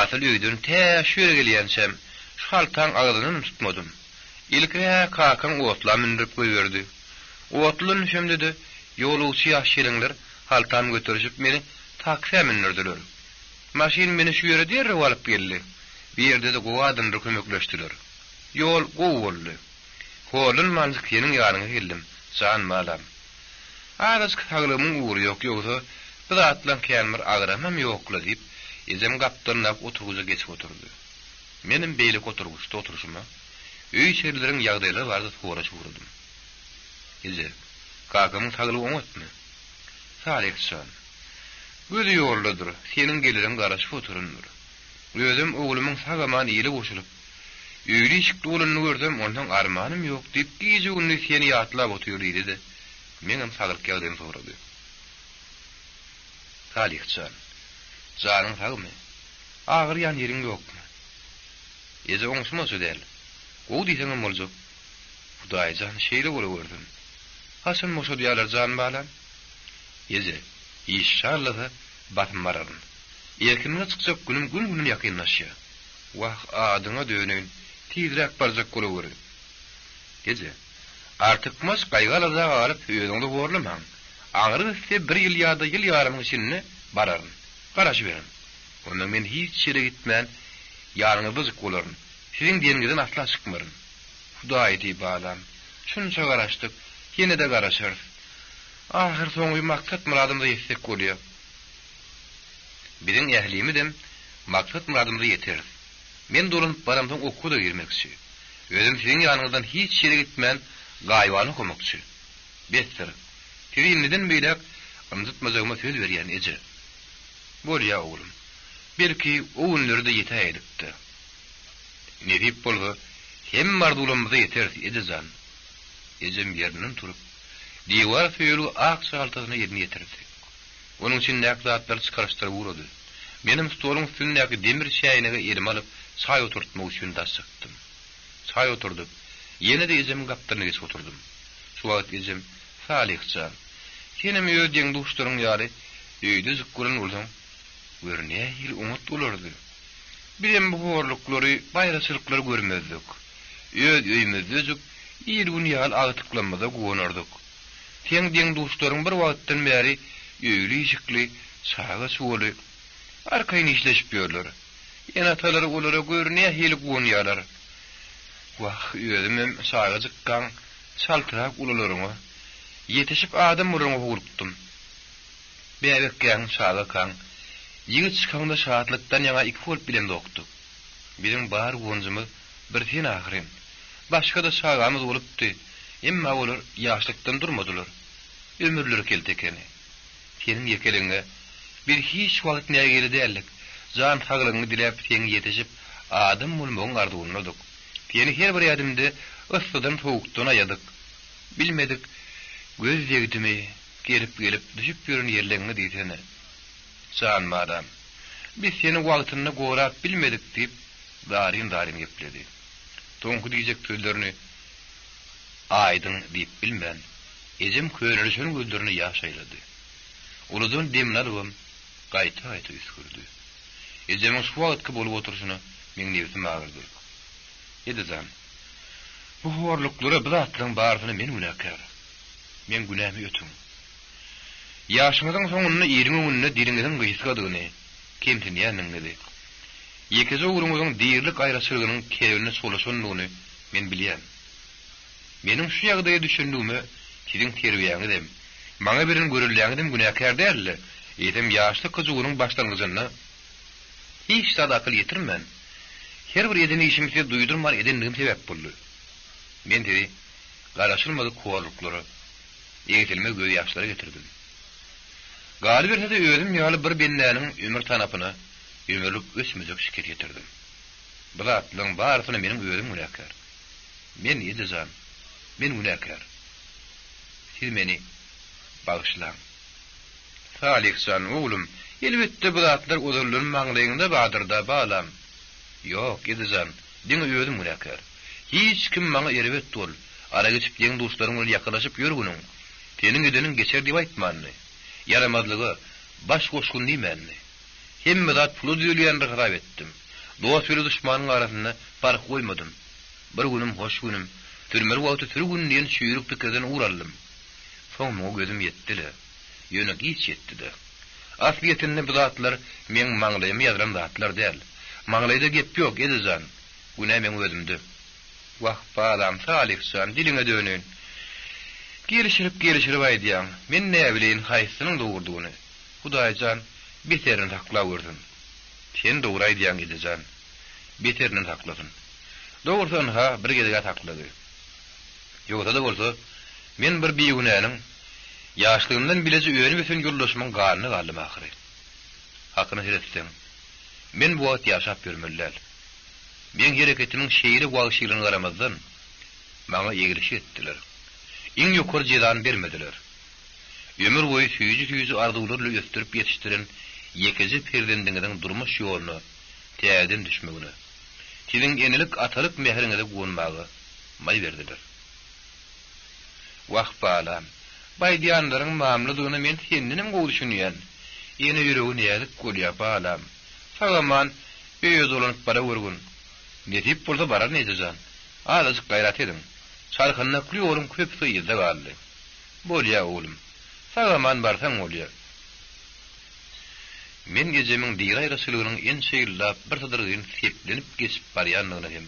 Asyl öýden tä şu ýere gelýänçäm, şu haltaň agzyndanam tutmadym. Ilki-hä kakaň otla mündürip goýberdi. Otludan düşemde-de, ýolagçy ýaş-ýeleňler haltamy göterişip meni taksä mündürdiler. Maşyn meni şu ýere derrew alyp geldi. Bu ýerde-de gowy adamlar kömekleşdiler. Ýol gowy boldy. Horlanmanjyk seniň ýanyňa geldim, jan balam. Azajyk saglygymyň ugry ýok, ýogsa bu zatlaň kän bir agramam ýok-la diýip, ejem gapdalyndaky oturgyja geçip oturdy. Menem beýleki oturgyçda oturyşyma, öý-içerileriň ýagdaýlary barada soraşyp ugradym. Eje, kakamyň saglygy oňatmy? Salyh jan, gözi ýoldadyr, seniň geleriňe garaşyp oturandyr. Özem oglumyň sag-aman ile goşulyp, öýli-işikli bolanyny görsem, onsoň armanym ýok diýip, gije-gündiz seni ýatlap otyr diýdi-de, meňem saglyk ýagdaýymy sorady. Salyh jan, janyň sagmy? Agyrýan ýeriň ýokmy? Eje oňuşmazça däl. Gowy diýseňem boljak. Hudaý jan, şeýle bolawersin. Haçan boşadýarlar jan balam? Eje, işşallasa, basym bararyn. Erkinlige çykjak günüm gün-günden ýakynlaşýar. Wah, adyňa döneýin, tizräk barjak bolaweri. Eje, artykmaç gaýgy-alada galyp, özüňizi horlamaň. Aňry gitse bir ýyl ýa-da ýyl ýarymyň içinde bararyn. Garaşyberiň. Onda men hiç ýere gitmän, ýanyňyzdajyk bolaryn. Siziň diýeniňizden asla çykmaryn. Hudaý diý, balam. Şunça garaşdyk, ýene-de garaşarys. Ahyrsoňy maksat-myradymyza ýetsek bolýa. Biziň ählimizem maksat-myradymyza ýeteris. Men dolanyp baramsoň okuwa-da girmekçi. Özem siziň ýanyňyzdan hiç ýere gitmän, gaýybana okamakçy. Besdir. Sizi indiden beýläk ynjytmajagyma söz berýän, eje. Bolýa, oglum. Belki, o günlere-de ýetäýedik-dä. Nesip bolsa, hemme arzuwlarymyza ýeteris, eje jan. Ejem ýerinden turup, diwar söýelgi ak şaltasyna elini ýetirdi. Onuň içindäki zatlary çykaryşdyryp ugrady. Menem stoluň üstündäki demir çäýnegi elime alyp, çaý oturtmak üçin daş çykdym. Çaý oturdyp, ýene-de ejemiň gapdalyna geçip oturdym. Şu wagt ejem, Salyh jan, senem öz deň-duşlaryň ýaly öýdejik bolan bolsaň, gör nähili oňat bolardy. Bizem bu horluklary, baýraçylyklary görmezdik. Öz öýümizdejik il-gün ýaly agtyklarymyza guwanardyk. Seň deň-duşlaryň bir wagtdan bäri öýli-işikli, çaga-çugaly, arkaýyn işleşip ýörler. Ene-atalary olara gör nähili guwanýarlar. Wah, özümem çagajykkaň çaltrak ulalaryňa, ýetişip adam bolaryňa howlukdym. Bäbekkäň, çagakaň, ýigit çykaňda şatlykdan ýaňa iki bolup bilemzokdyk. Biziň bar guwanjymyz bir sen ahyryn. Başga-da çagamyz bolupdy, emma olar ýaşlykdan durmadylar. Ömürleri kelte ekeni. Seniň ýekeligiňe biz hiç wagt nägile däldik. Jan saglygyňy diläp seň ýetişip adam bolmagyň arzuwyndadyk. Seni her bir ädimde yssydan-sowukdan aýadyk. Bilmedik, göz degdimi, gelip-gelip düşüp ýören ýerleňňe diýsene. Jan balam, biz seni wagtynda gorap bilmedik diýip, zaryn-zaryn gepledi. Soňky diýjek sözlerini aýdyň diýip bilmän, ejem könelişen gözlerine ýaş aýlady. Uludan demini alybam, gaýta-gaýta üsgürdi. Ejemiň şu wagtky bolup oturyşyna meň nebsim agyrdy. Eje jan, bu horluklara, bu zatlaryň barysyna men günäkär. Meň günämi ötüň. Ýaşyňyzyň soňunda iliň öňünde diliňiziň gysgadygyny, kemsinýändigiňizi, ýekeje ogluňyzyň dirilik aýraçylygynyň kerebine çolaşandygyny men bilýän. Meniň şu ýagdaýa düşenligime siziň terbiýäňizem, maňa beren göreldäňizem günäkär däl-de, eýsem ýaşlyk hyjuwynyň başlangyjynda hiç zada akyl ýetirmän, her bir eden işimi size duýdurman edenligim sebäp boldy. Men sizi garaşylmadyk horluklara, egsilmez gözýaşlara getirdim. Galyberse-de özüm ýaly bir bendäniň ömür tanapyna ömürlik öçmejek şikes ýetirdim. Bu zatlaryň barysyna meniň özüm günäkär. Men, eje jan, men günäkär. Siz meni bagyşlaň. Salyh jan, oglum, elbetde bu zatlar ozaldan maňlaýyňda bardyr-da, balam. Ýok, eje jan, diňe özüm günäkär. Hiç kim maňa erbet bol, arak içip deň-duşlaryň bilen ýakalaşyp ýörgüniň, seniň edeniň geçer diýip aýtmandy. Ýaramazlyga baş goşgun diýmändi. Hemme zat pula düzelýändir hasap etdim. Dost bile duşmanyň arasynda parh goýmadym. Bir günüm hoş günüm, sürmeli wagty sürgün diýen çüýrük pikirden ugur aldym. Soň muňa gözüm ýetdi-le. Ýöne giç ýetdi-de. Aslyýetinde bu zatlar meň maňlaýyma ýazylan zatlar däl. Maňlaýda gep ýok, eje jan. Günä meň özümde. Wah, balam, Salyh jan, diliňe döneýin. Gelişirip-gelişirip aýdýaň. Men näbileýin haýsysynyň dogrudygyny. Hudaý jan, beterini saklawörsün. Sen dogry aýdýaň, eje jan. Beterinden saklasyn. Dogrusy ynha, bir gezeg-ä saklady. Ýogsa-da bolsa, men bir bigünäniň, ýaşlygymdan bileje önüp-ösen ýoldaşymyň ganyna galdym ahyry. Hakyna seretseň, men bu wagt ýaşap ýörmeli däl. Meň hereketimiň şeýle wagşylygyna garamazdan, maňa eglişik etdiler. Iň ýokary jezany bermediler. Ömür boýy süýji-süýji arzuwlar bilen ösdürip ýetişdiren ýekeje perzendiňiziň durmuş ýoluna täzeden düşmegine, siziň enelik-atalyk mähriňize guwanmaga maý berdiler. Wah, balam, bu aýdýanlaryň mamladygyna men sendenem gowy düşünýän. Ene ýüregi näzik bolýar, balam. Sag-aman öýe dolanyp barawürgün. Nesip bolsa bararyn, eje jan. Azajyk gaýrat ediň. Çarkandakly ýoluň köpüsi yzda galdy. Bolýa, oglum. Sag-aman barsaň bolýa. Men ejemiň diri aýraçylygynyň ençe ýyllap birsydyrgyn seplenip geçip barýandygyna hem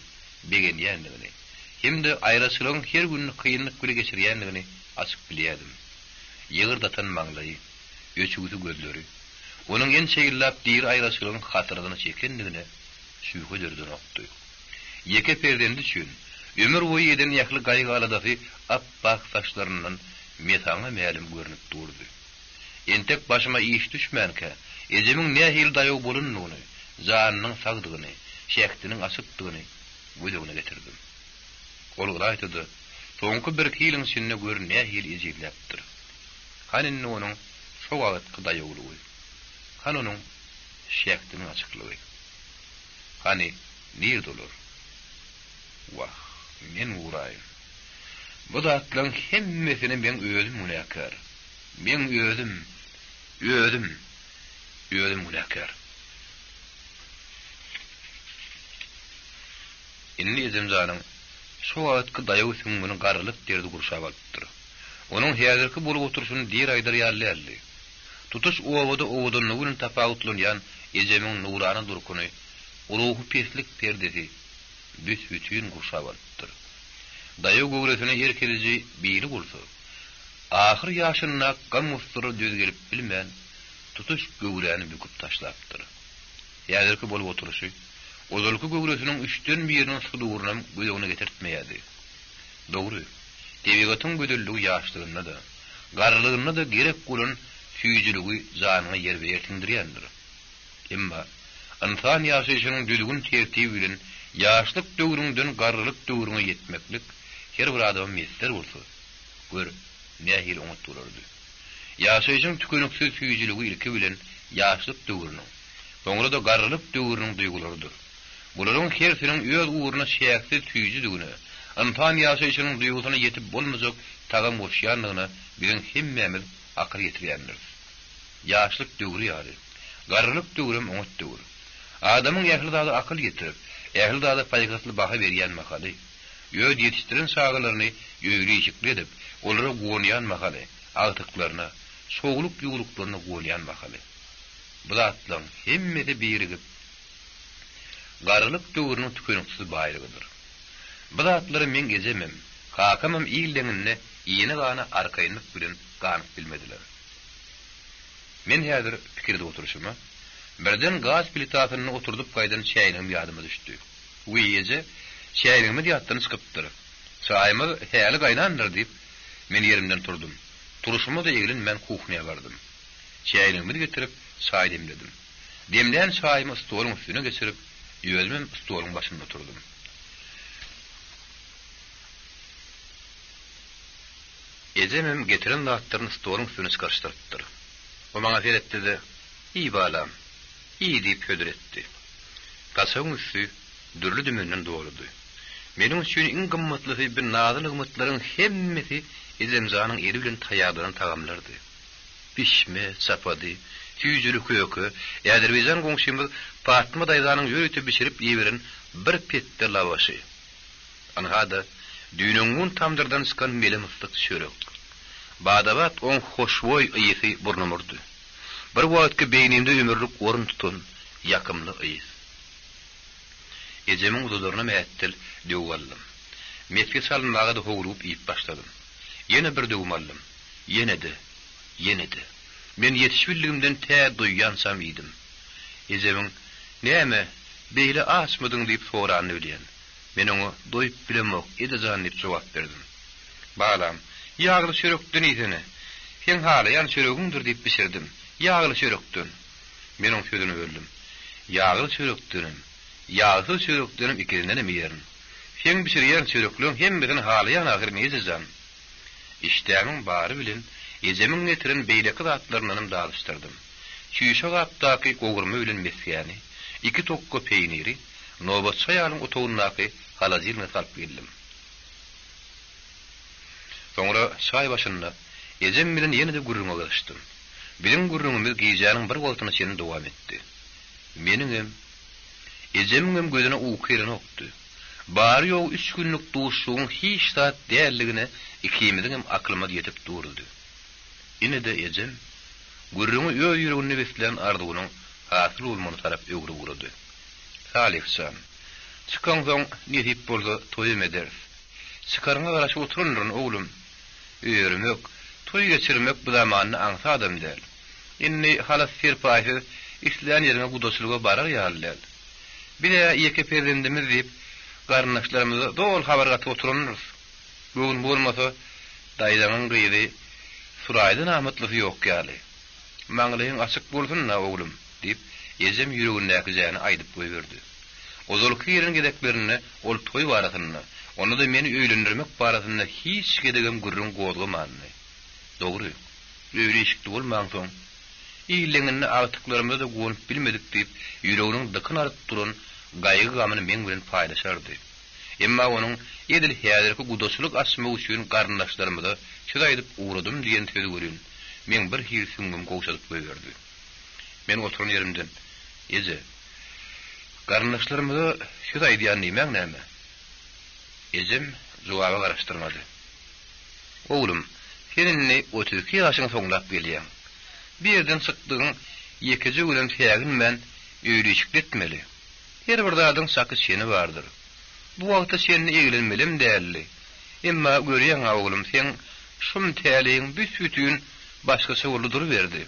begenýändigini, hem-de aýraçylygyň her gününi kynlyk bile geçirýändigini açyk bilýärdim. Ýygyrt atan maňlaýy, öçügsi gözleri, onuň ençe ýyllap diri aýraçylygyň hasratyny çekendigine şübhe döredenokdy. Ýeke perzendi üçin ömür boýy eden ähli gaýgy-aladasy ap-ak saçlaryndan mesaňa mälim görnüp durdy. Entek başyma iş düşmänkä, ejemiň nähili daýaw bolandygyny, janynyň sagdygyny, şähdiniň açykdygyny göz öňüne getirdim. Ol ylaýta-da, soňky birki ýylyň içinde gör nähili ejizläpdir. Hany indi onuň şo wagtky daýawlygy? Hany onuň şähdiniň açyklygy? Hany, nirde olar? Wah, men guraýyn. Bu zatlaryň hemmesine meň özüm günäkär. Meň özüm, özüm, özüm günäkär. Indi ejem janyň şo wagtky daýaw süňňüni garrylyk derdi gurşap alypdyr. Onuň häzirki bolup oturyşyny diýer aýdar ýaly däldi. Tutuş obada owadanlygy bilen tapawutlanýan ejemiň nurana durkuny ruhy peslik perdesi büs-bütin gurşap alypdyr. Daýaw göwresine erk ediji biri bolsa, Ahyr ýaşynda gam-gussalara döz gelip bilmän, tutuş göwräni büküp taşlapdyr. Häzirki bolup oturyşy, ozalky göwresiniň üçden biriniň sudurynam göz öňüne getirtmeýärdi. Dogry, tebigatyň gözelligi ýaşlygynda-da, garrylygynda-da gerek bolan süýjüligi janyňa ýerbe-ýer siňdirýändir. Emma, ynsan ýaşaýşynyň düzgün-tertibi bilen ýaşlyk döwrüňden garrylyk döwrüňe ýetmeklik her bir adama miýesser bolsa, Gör, nähili oňat bolardy. Ýaşaýşyň tükeniksiz süýjüligi ilki bilen ýaşlyk döwrüniň, soňra-da garrylyk döwrüniň duýgularydyr. Bularyň hersiniň öz ugruna çäksiz süýjüdigine, ynsan ýaşaýşynyň duýgusyna ýetip bolmajak tagam goşýandygyna biziň hemmämiz akyl ýetirýändiris. Ýaşlyk döwri ýaly, garrylyk döwrem oňat döwür. Adamyň ähli zada akyl ýetirip, ähli zada paýhasly baha berýän mahaly. Öz ýetişdiren çagalaryny öýli-işikli edip, olara guwanýan mahaly, agtyklaryna, çowluk-ýuwluklaryna guwanýan mahaly. Bu zatlaryň hemmesi birigip, garrylyk döwrüniň tükeniksiz baýlygydyr. Bu zatlara meň ejemem, kakamam il deňinde iýene-gana arkaýynlyk bilen ganyp bilmediler. Men häzir pikir edip oturyşyma, birden gaz plitasynda oturdyp gaýdan çäýnegim ýadyma düşdi. Wiý, eje, çäýnegimiz ýatdan çykypdyr. Çaýymyz häli gaýnandyr, diýip, men ýerimden turdum. Turşuma-da eglenmän kuhnýa bardym. Çäýnegimizi getirip, çaý demledim. Demlän çaýymy stoluň üstüne geçirip, özümem stoluň başynda oturdym. Ejemem getiren zatlaryny stoluň üstüne çykaryşdyrypdyr. O maňa seretdi-de, Iý, balam, iý diýip hödür etdi. Saçagyň üsti dürli-dümenden doludy. Meniň üçin iň gymmatlysy bi nazy-nygmatlaryň hemmesi ejemjanyň eli bilen taýýarlanan tagamlardy. Pişme, çapady, süýjüli köke, äzerbaýjan goňşymyz Patma daýzanyň ýörite bişirip iberen bir petde lawaşy. Ynha-da, düýn-öňňun tamdyrdan çykan mele-myssyk çörek. Bada-bat oň hoşboý ysy burnuma urdy. Bir wagtky beýnimde ömürlik orun tutan ýakymly ys. Ejemiň uzadaryna mähetdel döwüp aldym. Mesge çalynmaga-da howlugyp iýip başladym. Ýene bir döwüm aldym. Ýene-de, ýene-de. Men ýetişibildigimden tä doýýançam iýdim. Ejemiň, Näme, beýle açmydyň diýip soranyny bilýän. Men oňa, Doýup bilemok, eje jan diýip jogap berdim. Balam, ýagly çörekden iýsene. Seň halaýan çöregiňdir diýip bişirdim. Ýagly çörekden. Men oň sözüni böldüm. Ýagly çörekdenem, ýagsyz çörekdenem ikisindenem iýerin. Seň bişirýän çörekleň hemmesini halaýan ahyryn eje jan. Işdämiň bary bilen ejemiň getiren beýleki zatlaryndanam dadyşdyrdym. Çüýşe gapdaky gowurma bilen mesgäni, iki tokga peýniri nobatçy aýalyň otagyndaky holodilnige salyp geldim. Soňra çaý başynda ejem bilen ýene-de gürrüňe gyzyşdym. Biziň gürrüňimiz gijäniň bir wagtyna çenli dowam etdi. Meniňem, ejemiňem gözüne uky gelenokdy. Bary-ýogy üç günlük duşuşygyň hiç zat däldigine ikimiziňem akylymyz ýetip durdy. Ine-de ejem, gürrüňi öz ýüreginde beslän arzuwynyň hasyl bolmagyna tarap öwrüp ugrady. Salyh jan, çykaňsoň, nesip bolsa, toýam ederis. Çykaryňa garaşyp oturandyryn, oglum. Öýermek, toý geçirmek bu zamanda aňsadam däl. Indi halat-serpaýsyz islän ýeriňe gudaçylyga barar ýaly däl. Biz-ä ýeke perzendimiz diýip, garyndaşlarymyza doly habar gatyp oturandyrys. Göwün bolmasa, daýzaňyň gyzy Suraýdan amatlysy ýok ýaly. Maňlaýyň açyk bolsun-da, oglum, diýip, ejem ýüregindäkijäni aýdyp goýberdi. Ozalky gelen gezeklerinde ol toý barasynda, onda-da meni öýlendirmek barasynda hiç gezegem gürrüň gozgamandy. Dogry, öýli-işikli bolmaňsoň, illeňinde agtyklarymyza-da guwanyp bilmedik diýip, ýüreginiň dykyn alyp duran gaýgy-gamyny meň bilen paýlaşardy. Emma onuň edil häzirki gudaçylyk açmak üçin garyndaşlarymyza söz aýdyp ugradym diýen sözi welin, meň birhili süňňümi gowşadyp goýberdi. Men oturan ýerimden, Eje, garyndaşlarymyza söz aýdýan diýmäň näme? Ejem jogaba garaşdyrmady. Oglum, sen indi 32 ýaşyňy soňlap gelýäň. Bir ýerden çykdygyň ýekeje günem säginmän öýli-işikli etmeli. Her bir zadyň çaky-çeni bardyr. Bu wagta çenli eglenmelem däldi. Emma görýäň-ä oglum, seň şum täleýiň büs-bütin başgaça boldy duruberdi.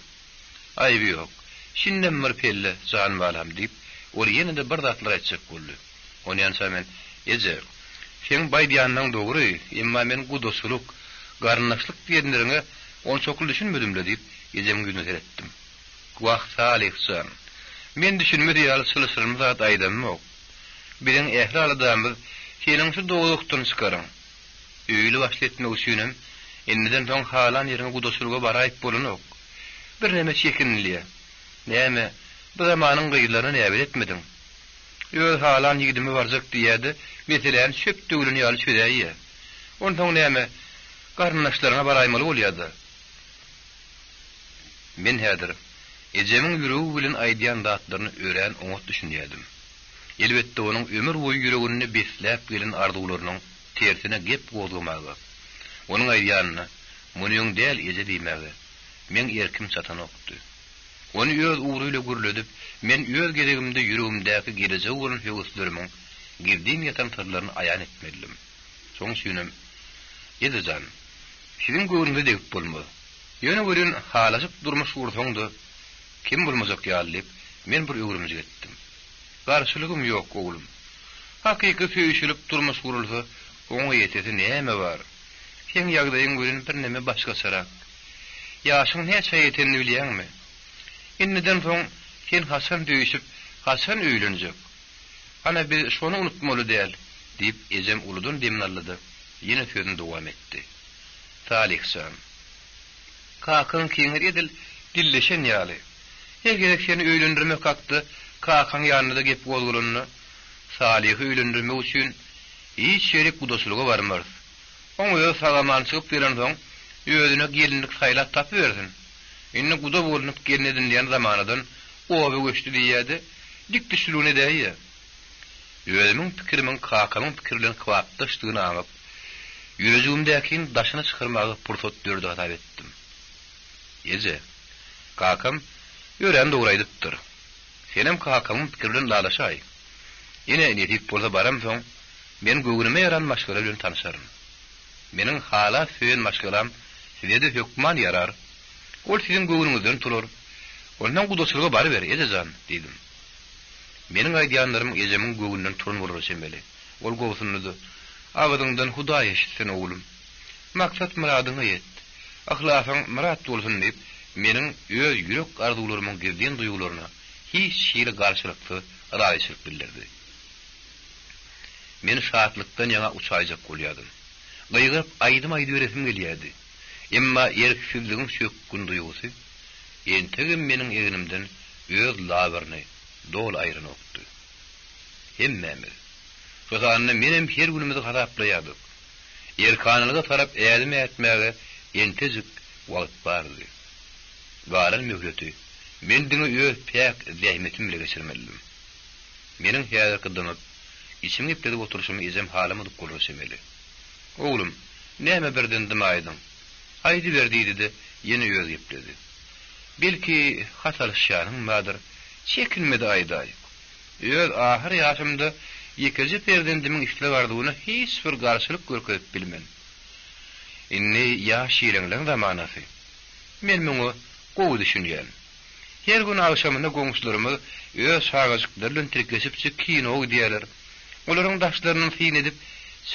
Aýby ýok. Şindem bir pelle, jan balam, diýip, ol ýene-de bir zatlar aýtjak boldy. Onýança men, Eje, seň bu aýdýanlaň dogry, emma men gudaçylyk, garyndaşlyk diýenleriňe onçakly düşünmedim-le diýip, ejemiň ýüzüne seretdim. Wah, Salyh jan, men düşünmez ýaly çylşyrymly zat aýdamok. Biziň ähli aladamyz seniň şu dowzahdan çykaryň. Öýli-başly etmek üçinem indiden soň halan ýeriňe gudaçylyga baraýyp bolanok. Birneme çekinilýä. Näme, bu zamanyň gyzlaryna näbel etmediň? Öz halan ýigidime barjak diýýä-de, meseläni çöp döwlen ýaly çözäýýä. Onsoň näme, garyndaşlaryňa baraýmaly bolýa-da. Men häzir ejemiň ýüregi bilen aýdýan zatlaryna örän oňat düşünýärdim. Elbetde, onuň ömür boýy ýüreginde besläp gelen arzuwlarynyň tersine gep gozgamaga, onuň aýdýanyna, Munyň däl eje diýmäge, meň erkim çatanokdy. Ony öz ugry bile gürledip, men öz gezegimde ýüregimdäki gelejege bolan höweslerimiň gizlin ýatan syrlaryny aýan etmelidim. Şonuň üçinem, Eje jan, siziň göwnüňize degip bolmaz. Ýöne welin halaşyp durmuş gursaň-da, kem bolmajak ýaly diýip, men bir öwrümjik etdim. Garşylygym ýok, oglum. Hakyky söýüşilip durmuş gurulsa, oňa ýetesi näme bar? Seň ýagdaýyň welin birneme başgaçarak. Ýaşyň näçä ýetenini bilýäňmi? Indiden soň sen haçan söýüşip, haçan öýlenjek? Ana, biz şony unutmaly däl, diýip, ejem uludan demini aldy-da, ýene sözüni dowam etdi. Salyh jan. Kakaň kiňiz edil dilleşen ýaly. Her gezek seni öýlendirmek hakda kakaň ýanynda-da gep gozgalanda, Salyhy öýlendirmek üçin hiç ýerik gudaçylyga barmarys. Oň özi sag-aman çykyp gelensoň, özüne gelinlik saýlap tapybersin. Indi guda bolunyp gelin edinilýän zamanadan oba göçdi diýýä-de, dik düşlügini edäýýä. Özümiň pikirimiň kakamyň pikiri bilen kybapdaşdygyny aňyp, ýürejigimdäkini daşyna çykarmaga pursat dördi hasap etdim. Eje, kakam örän dogry aýdypdyr. Senem kakamyň pikiri bilen ylalaşaý. Ine, nesip bolsa baramsoň, men göwnüme ýaran maşgala bilen tanyşaryn. Meniň halap söýen maşgalam size-de hökman ýarar. Ol siziň göwnüňizden turar. Onsoň gudaçylyga baryber, eje jan, diýdim. Meniň aýdýanlarym ejemiň göwnünden turan bolara çemeli. Ol gobsundy-da, Agzyňdan Hudaý eşitsin, oglum. Maksat-myradyňa ýet. Yhlasyň myrat bolsun diýip, meniň öz ýürek arzuwlarymyň gizlin duýgularyna hiç hili garşylyksyz razyçylyk bildirdi. Men şatlykdan ýaňa uçaýjak bolýardym. Gygyryp aýdym aýdyberesim gelýärdi. Emma erksizligiň çökgün duýgusy entegem meniň egnimden öz labyryny doly aýranokdy. Hemmämiz, şo sanda menem her günümizi hasaplaýardyk. Erkanalyga tarap ädim ätmäge entejik wagt bardy. Galan möhleti men diňe öz päk zähmetim bile geçirmelidim. Meniň häzirki dymyp, içimi gepledip oturyşymy ejem halamadyk bolara çemeli. Oglum, näme birden dymaýdyň? Aýdyber diýdi-de, ýene özi gepledi. Belki, hat alyşýanyň bardyr, çekinme-de aýdaý. Öz ahyr ýaşymda ýekeje perzendimiň isleg-arzuwyna hiç bir garşylyk görkezip bilmen. Indi ýaş-ýeleňleň zamanasy. Men muňa gowy düşünýän. Her gün agşamyna goňşularymyz öz çagajyklary bilen tirkeşipjik kino gidýärler. Olaryň daşlaryndan syn edip,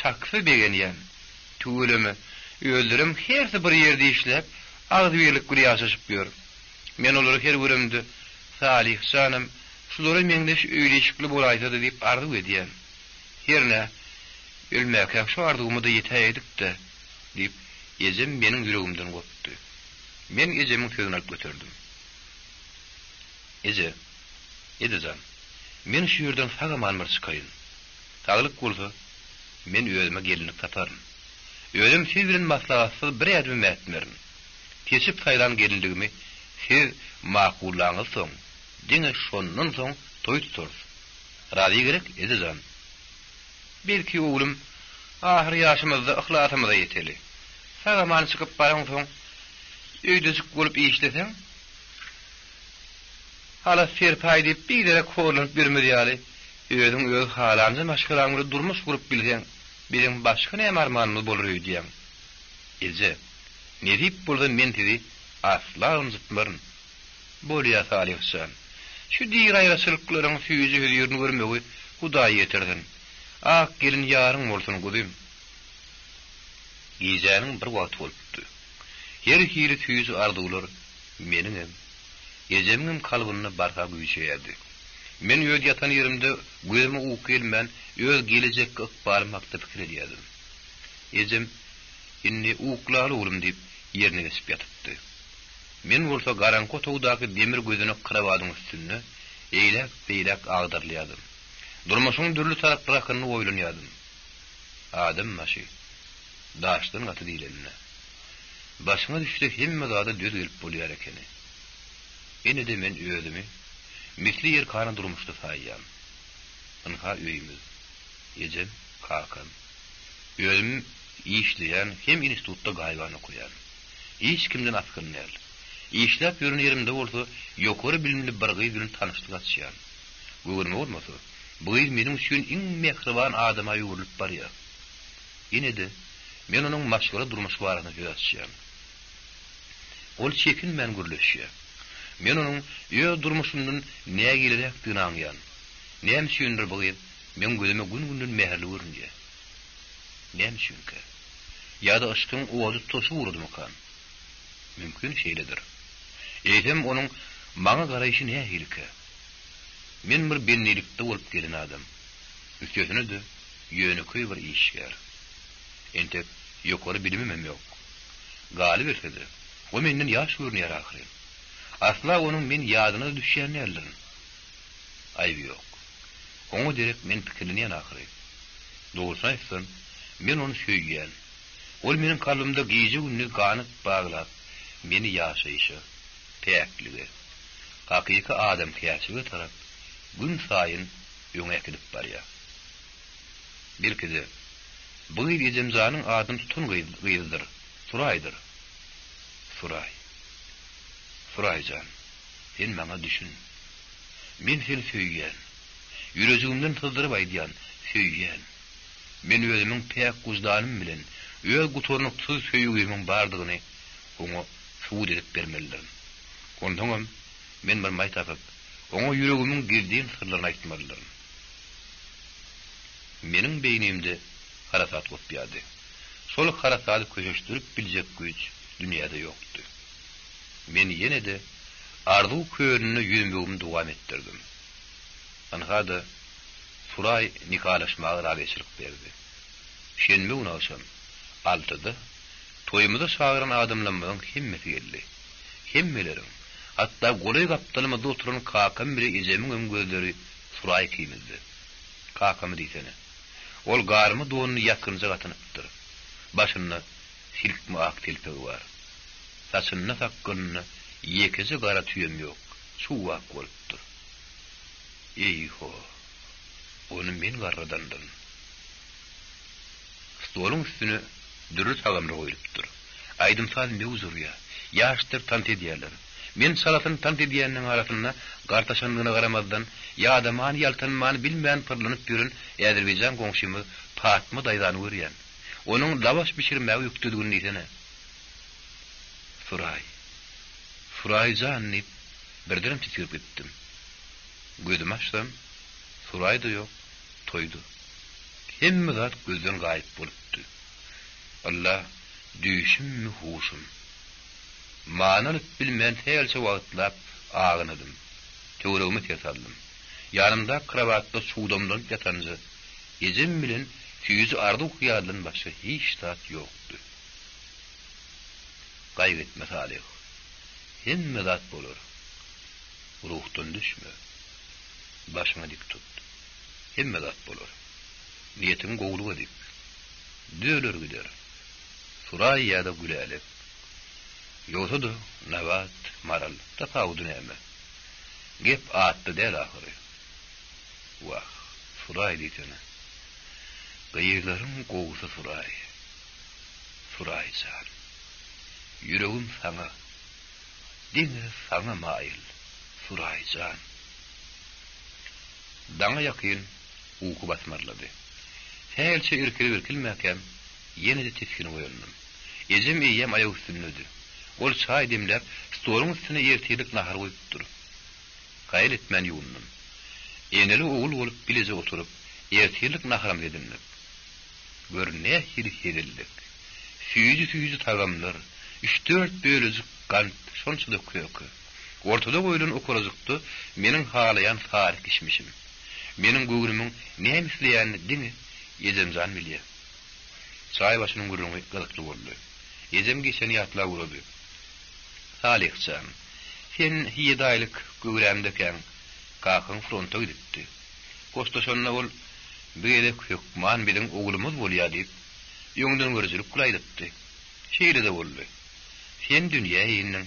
çaksyz begenýän. Tüweleme, özlerem hersi bir ýerde işläp, agzybirlik bile ýaşaşyp ýör. Men olary her göremde, Salyh janam şulara meňzeş öýli-işikli bolaýsady diýip arzuw edýän. Hernä, ölmäkäk şu arzuwyma-da ýetäýedik-dä, diýip, ejem meniň ýüregimden gopdy. Men ejemiň sözüni alyp göterdim. Eje, eje jan, men şu ýerden sag-aman bir çykaýyn. Saglyk bolsa, men özüme gelinlik taparyn. Özem siz bilen maslahatsyz bir ädimem ätmerin. Seçip saýlan gelinligimi siz makullaňyzsoň, diňe şondan soň toý tutarys. Razy gerek, eje jan? Belki, oglum, ahyr ýaşymyzda yhlasymyza ýeteli. Sag-aman çykyp baraňsoň, öýdejik bolup işleseň, halat-serpaý diýip biderek horlanyp ýörmez ýaly, özüň öz halanja maşgalaň bilen durmuş gurup bilseň, biziň başga näme armanymyz bolar öýdýäň? Eje, nesip bolsa men sizi asla ynjytmaryn. Bolýa, Salyh jan. Şu diri aýraçylyklaryň süýji hözirini görmegi Hudaý ýetirsin. Ak gelin ýaryň bolsun, guzym. Gijäniň bir wagty bolupdy. Her hili süýji arzuwlar meniňem, ejemiňem kalbynda barha güýjeýärdi. Men öz ýatan ýerimde gözüme uky gelmän, öz gelejekki ykbalym hakda pikir edýärdim. Ejem, Indi uklaly oglum diýip, ýerine geçip ýatypdy. Men bolsa garaňky otagdaky demir gözenek krowadyň üstünde eýläk-beýläk agdarylýardym. Durmuşyň dürli taraplary hakynda oýlanýardym. Adam başy daşdan gaty diýlenine. Başyňa düşse hemme zada döz gelip bolýar ekeni. Ine-de men özümi misli erkana durmuşda saýýan. Ynha öýümiz. Ejem, kakam. Özüm işleýän hem institutda gaýybana okaýan. Hiç kimden asgyn däl. Işläp ýören ýerimde bolsa ýokary bilimli bir gyz bilen tanyşlyk açýan. Göwnüme bolmasa, bu gyz meniň üçin iň mähriban adama öwrülip barýar. Ine-de, men onuň maşgala durmuşy barasynda söz açýan. Ol çekinmän gürleşýär. Men onuň öz durmuşyndan nägileräkdigini aňýan. Näme üçindir bu gyz meň gözüme gün-günden mähirli görünýär. Näme üçinkä? Ýa-da yşkyň ody tutaşyp ugradymykan? Mümkin şeýledir. Eýsem onuň maňa garaýşy nähilikä? Men bir bendilikde bolup gelen adam. Üstesine-de ýönekeý bir işgär. Entek ýokary bilimimem ýok. Galyberse-de, o menden ýaş görünýär ahyryn. Asla onuň men ýadyna-da düşýän däldirin. Aýby ýok. Oňa derek men pikirlenýän ahyry. Dogrusyny aýtsam, men ony söýýän. Ol meniň kalbymda gije-gündiz ganat baglap, meni ýaşaýşa, päklige, hakyky adamkärçilige tarap günsaýyn öňe äkidip barýar. Belki-de, bu gyz ejemjanyň adyny tutan gyzydyr, Suraýdyr. Suraý. Suraý jan, sen maňa düşün. Men seni söýýän. Ýürejigimden syzdyryp aýdýan, söýýän. Men özümiň päk wyždanym bilen. Öz gutarnyksyz söýgimiň bardygyny oňa subut edip bermelidirin. Onsoňam men bir maý tapyp, oňa ýüregimiň gizlin syrlaryny aýtmalydyryn. Meniň beýnimde harasat gopýardy. Şol harasady köşeşdirip biljek güýç dünýäde ýokdy. Men ýene-de arzuw kölünde ýüzmegimi dowam etdirdim. Ynha-da, Suraý nikalaşmaga razyçylyk berdi. Şenbe güni agşam altyda toýumyza çagyran adamlarymyzyň hemmesi geldi. Hemmeleriň, hatda golaý gapdalymyzda oturan kakam bile ejemiňem gözleri Suraý ikimizde. Kakamy diýsene. Ol garma donuny ýatgynjak atynypdyr. Başynda silkme ak telpegi bar. Saçynda-sakgalynda ýekeje gara tüýem ýok, çuwak bolupdyr. Eý-ho, ony men garradandyryn. Stoluň üstüne dürli tagamlar goýlupdyr. Aýdym-saz möwç urýar. Ýaşlar tans edýärler. Men çalasyn tans edýänleriň arasynda gartaşandygyna garamazdan, ýadamany-ýaltanmany bilmän pyrlanyp ýören äzerbaýjan goňşymyz Patma daýzany görýän. Onuň lawaş bişirmäge ökdedigini diýsene. Suraý. Suraý jan diýip, birdenem titrip gitdim. Gözümi açsam, Suraý-da ýok, toý-da. Hemme zat gözden gaýyp bolupdy. Ylla düýşümmi, huşum. Many alyp bilmän sähelçe wagtlap agynadym. Töweregime ser saldym. Ýanymdaky krowatda çugdamlanyp ýatanja ejem bilen süýji arzuw-hyýaldan başga hiç zat ýokdy. Gaýgy etme, Salyh. Hemme zat bolar. Ruhdan düşme. Başyňy dik tut. Hemme zat bolar. Niýetiňi gowulyga dik. Düzeler gider. Suraý ýa-da Gülälek. Ýogsa-da, Nabat, Maral, tapawudy näme? Gep atda däl ahyry. Wah, Suraý diýsene. Gyzlaryň gowusy Suraý. Suraý jan. Ýüregim saňa. Diňe saňa maýyl, Suraý jan. Daňa ýakyn uky basmarlady. Sähelçe irkilip-irkilmäkäm, ýene-de tisginip oýandym. Ejem eýýäm aýak üstündedi. Ol çaý demläp, stoluň üstüne ertirlik nahar goýupdyr. Haýal etmän ýuwundym. Eneli-ogul bolup bileje oturyp, ertirlik naharymyzy edindik. Gör, nähili hezillik! Süýji-süýji tagamlar, üç-dört bölejik gant, şonça-da köke. Ortada goýlan okalajykda meniň halaýan sary kişmişim. Meniň göwnümiň näme isleýänini diňe ejemjan bilýär. Çaý başynyň gürrüňi gyzykly boldy. Ejem geçeni ýatlap ugrady. Salyh jan, sen ýedi aýlyk göwrämdekäň, kakaň fronta gidipdi. Hoşlaşanda ol, Bu gezek hökman biziň oglumyz bolýar diýip, öňdengörüjilik bilen aýdypdy. Şeýle-de boldy. Sen dünýä indiň.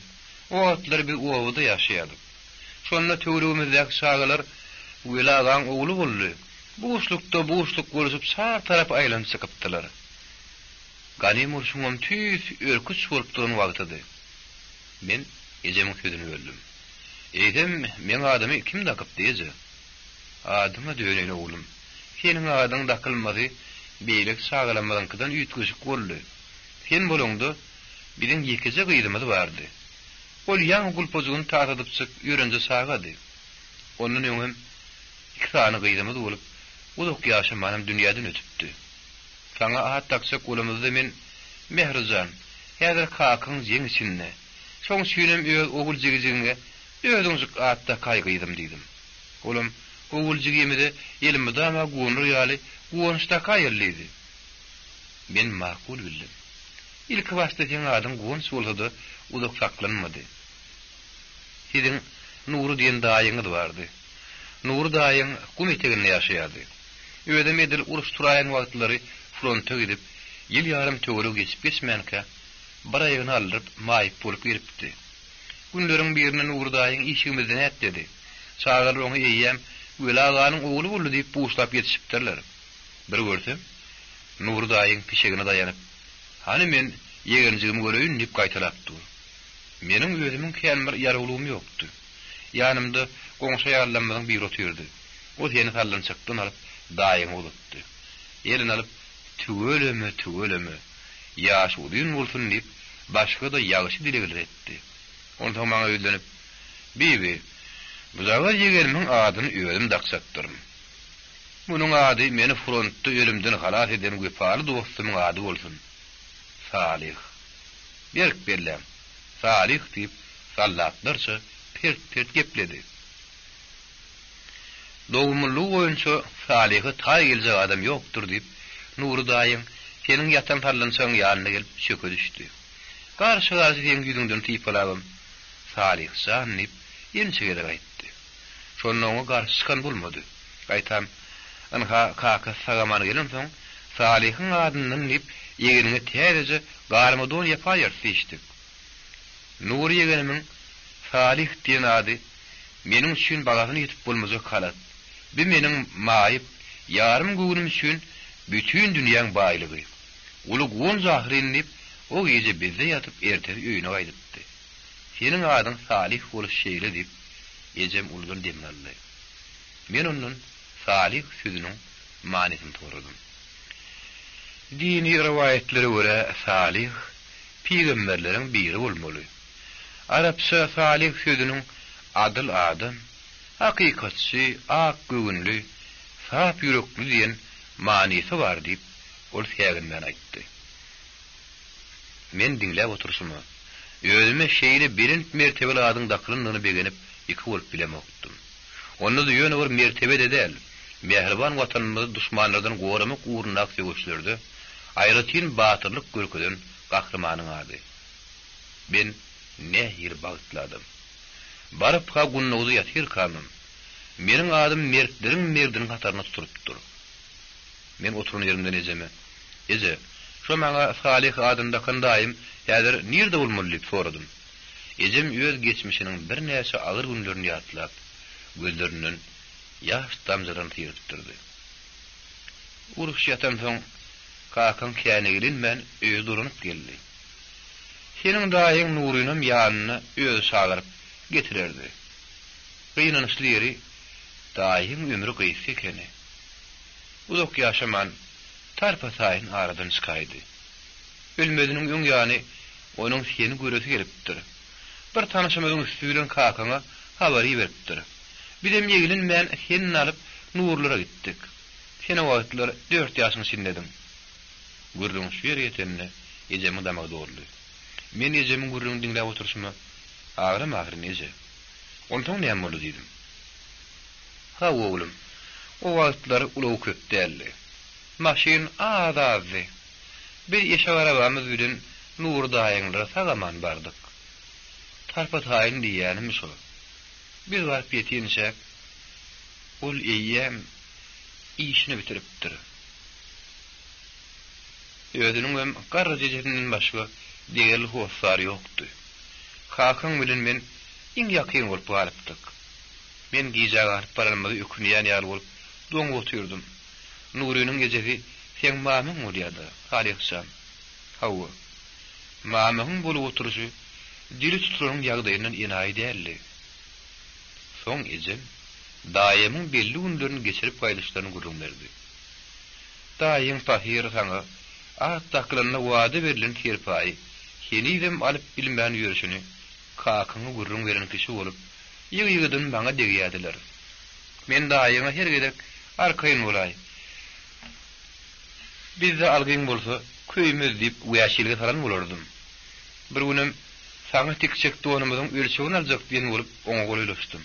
O wagtlar biz obada ýaşaýardyk. Şonda töweregimizdäki çagalar Weli agaň ogly boldy. Buşlukda buşluk bolşup çar tarapa aýlanyp çykypdylar. Ganym urşuňam tüýs örküç bolup duran wagtydy. Men ejemiň sözüni böldüm. Eýsem, meň adymy kim dakypdy, eje? Adyňa döneýin, oglum. Seniň adyň dakylmazy beýleki çagalarymyzyňkydan üýtgeşik boldy. Sen bolaňda, biziň ýekeje gyzymyz bardy. Ol ýaňy gulpajygyny tasadypjyk ýörenje çagady. Ondan öňem iki sany gyzymyz bolup, uzak ýaşamanam dünýäden ötüpdi. Saňa at dakjak bolamyzda men, Mähri jan, häzir kakaň jeň içinde. Şoň üçinem öz ogul jigijigiňe özüňjik at dakaý gyzym diýdim. Olam, Ogul jigimize elmydama guwanar ýaly Guwanç dakaýaly diýdi. Men makul bildim. Ilki başda seň adyň Guwanç bolsa-da uzak saklanmady. Siziň Nury diýen daýyňyz bardy. Nury daýyň gum eteginde ýaşaýardy. Özem edil uruş turaýan wagtlary fronta gidip, ýyl ýarym töweregi geçip-geçmänkä, bir aýagyny aldyryp, maýyp bolup gelipdi. Günleriň birinde Nury daýyň işigimizden ätledi. Çagalar oňa eýýäm Weli aganyň ogly boldy diýip buşlap ýetişipdirler. Bir görsem, Nury daýyň pişegine daýanyp, Hany men ýegenjigimi göreýin diýip gaýtalap dur. Meniň özümiň kän bir ýarawlygym ýokdy. Ýanymda goňşy aýallarymyzyň biri otyrdy. O seni sallançakdan alyp, daýyňa uzatdy. Eline alyp, Tüweleme, tüweleme. Ýaşy uzyn bolsun diýip, başga-da ýagşy dilegler etdi. Onsoň maňa ýüzlenip, Bibi, bujagaz ýegenimiň adyny özüm dakjakdyryn. Munuň ady meni frontda ölümden halas eden wepaly dostumyň ady bolsun. Salyh. Berk belläň, Salyh diýip, sallatlarça pert-pert gepledi. Dogumlylygy boýunça Salyha taý geljek adam ýokdur diýip, Nury daýyň seniň ýatan sallançagyň ýanyna gelip çöke düşdi. Garşy-garşy seň ýüzüňden sypalabam, Salyh jan diýip, ençe gezek aýtdy. Şonda oňa garşy çykan bolmady. Gaýtam, Ynha, kakasy sag-aman gelensoň, Salyhyň adyndan diýip, ýegeniňe täzeje garma don ýapaýarys diýişdik. Nury ýegenimiň Salyh diýen ady meniň üçin bagasyny ýetip bolmajak halat. Bi meniň maýyp, ýarym göwnüm üçin bütin dünýäň baýlygy. Uly guwanç ahyryn diýip, o gije bizde ýatyp ertesi öýüne gaýdypdy. Seniň adyň Salyh boluş şeýle diýip, ejem uludan demini aldy. Men ondan Salyh sözüniň manysyny soradym. Dini rowaýatlara görä Salyh pygamberleriň biri bolmaly. Arapça salyh sözüniň adyl adam, hakykatçy, ak göwünli, sap ýürekli diýen manysy bar diýip, ol säginmän aýtdy. Men diňläp oturyşyma, özüme şeýle belent mertebeli adyň dakylandygyna begenip iki bolup bilemokdym. Onda-da ýöne bir mertebe-de däl, mähriban Watanymyzy duşmanlardan goramak ugrundaky söweşlerde aýratyn batyrlyk görkezen gahrymanyň ady. Men nähili bagtly adam. Baryp-ha gundagda ýatyrkamam, meniň adym mertleriň merdiniň hatarynda tutulypdyr. Men oturan ýerimden ejeme, Eje, şo maňa Salyh adyny dakan daýym häzir nirde bolmaly diýip soradym. Ejem öz geçmişiniň birnäçe agyr günlerini ýatlap, gözlerinden ýaş damjalaryny syrypdyrdy. Uruş ýatansoň, kakaň känegelenmän öýe dolanyp geldi. Seniň daýyň Nurynam ýanyna özi çagyryp getirerdi. Gynançly ýeri, daýyň ömri gysga ekeni. Uzak ýaşaman, tarpa-taýyn aradan çykaýdy. Ölmeziniň öň ýany onuň seni göresi gelipdir. Bir tanyşymyzyň üsti bilen kakaňa habar iberipdir. Bizem eglenmän seni alyp Nurlara gitdik. Sen o wagtlar dört ýaşyň içindediň. Gürrüň şu ýere ýetende ejemiň damagy doldy. Men ejemiň gürrüňini diňläp oturyşyma, Aglama ahyryn, eje. Onsoň näme boldy diýdim. Hawa, oglum, o wagtlar ulag köp däldi. Maşyn az-azdy. Biz eşek arabamyz bilen Nury daýyňlara sag-aman bardyk. Tarpa-taýyn diýýänim şo. Biz baryp ýetinçäk, ol eýýäm işini bitiripdir. Özüniňem garry ejesinden başga degerli hossary ýokdy. Kakaň bilen men iň ýakyn bolup galypdyk. Men gijä galyp baranymyza ökünýän ýaly bolup, doňup otyrdym. Nurynyň ejesi seň mamaň bolýa-da, Salyh jan. Hawa. Mamaň bolup oturyşy dili tutulanyň ýagdaýyndan enaýy däldi. Soň ejem daýymyň belli günlerini geçirip gaýdyşlaryny gürrüň berdi. Daýyň pahyr saňa at dakylanda wada berlen serpaýy henizem alyp bilmän ýörşüni kakaňa gürrüň beren kişi bolup, ýygy-ýygydan maňa degýärdiler. Men daýyňa her gezek arkaýyn bolaý, bizde algyň bolsa köýmez diýip wäşilige salan bolardym. Bir günem saňa tikjek donumyzyň ölçegini aljak diýen bolup oňa golaýlaşdym.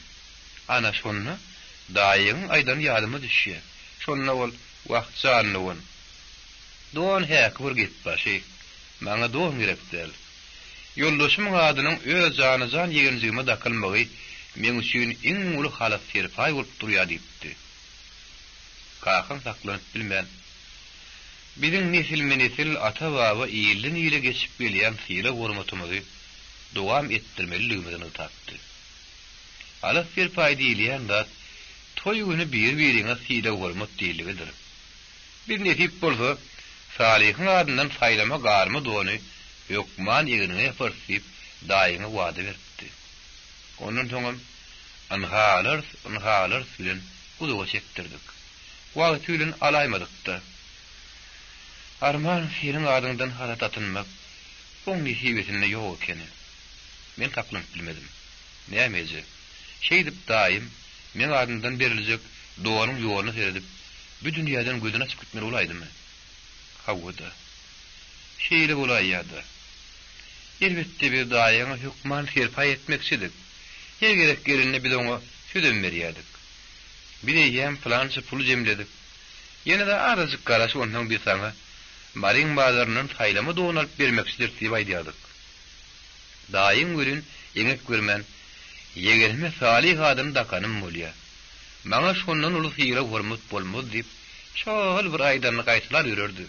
Ana şonda daýyňyň aýdany ýadyma düşýär. Şonda ol, Wah, jan dogan, don häki bir gepbaşy, maňa don gerek däl. Ýoldaşymyň adynyň öz jana-jan ýegenjigime dakylmagy meň üçin iň uly halat-serpaý bolup durýar diýipdi. Kakam saklanyp bilmän, Biziň nesilme-nesil, ata-baba, ilden-ile geçip gelýän sylag-hormatymyzy dowam etdirmelidigimizi nygtapdy. Halat-serpaý diýilýän zat toý güni bir-biriňe sylag-hormat diýilgidir. Biz nesip bolsa, Salyhyň adyndan saýlama garma dony hökman egniňe ýaparys diýip, daýyňa wada beripdi. Ondan soňam, Ynha alarys, ynha alarys bilen uzaga çekdirdik. Wagty bilen alaýmadyk-da. Arman, seniň adyňdan halat atynmak oň nesibesinde ýok ekeni. Men saklanyp bilmedim. Näme eje, şeýdip daýym meň adymdan beriljek donuň ýoluna seredip, bu dünýäden gözüni açyp gitmeli bolaýdymy? Hawa-da. Şeýle bolaýýa-da. Elbetde biz daýyňa hökman serpaý etmekçidik. Her gezek gelende biz oňa sözem berýädik. Biz eýýäm pylança puly jemledik. Ýene-de azajyk garaş onsoň biz saňa Maryň bazaryndan saýlama don alyp bermekçidiris diýip aýdýardyk. Daýyň welin eňek bermän, Ýegenime Salyh adyny dakanym bolýa. Maňa şondan uly sylag-hormat bolmaz diýip, şol bir aýdanyny gaýtalap ýörerdi.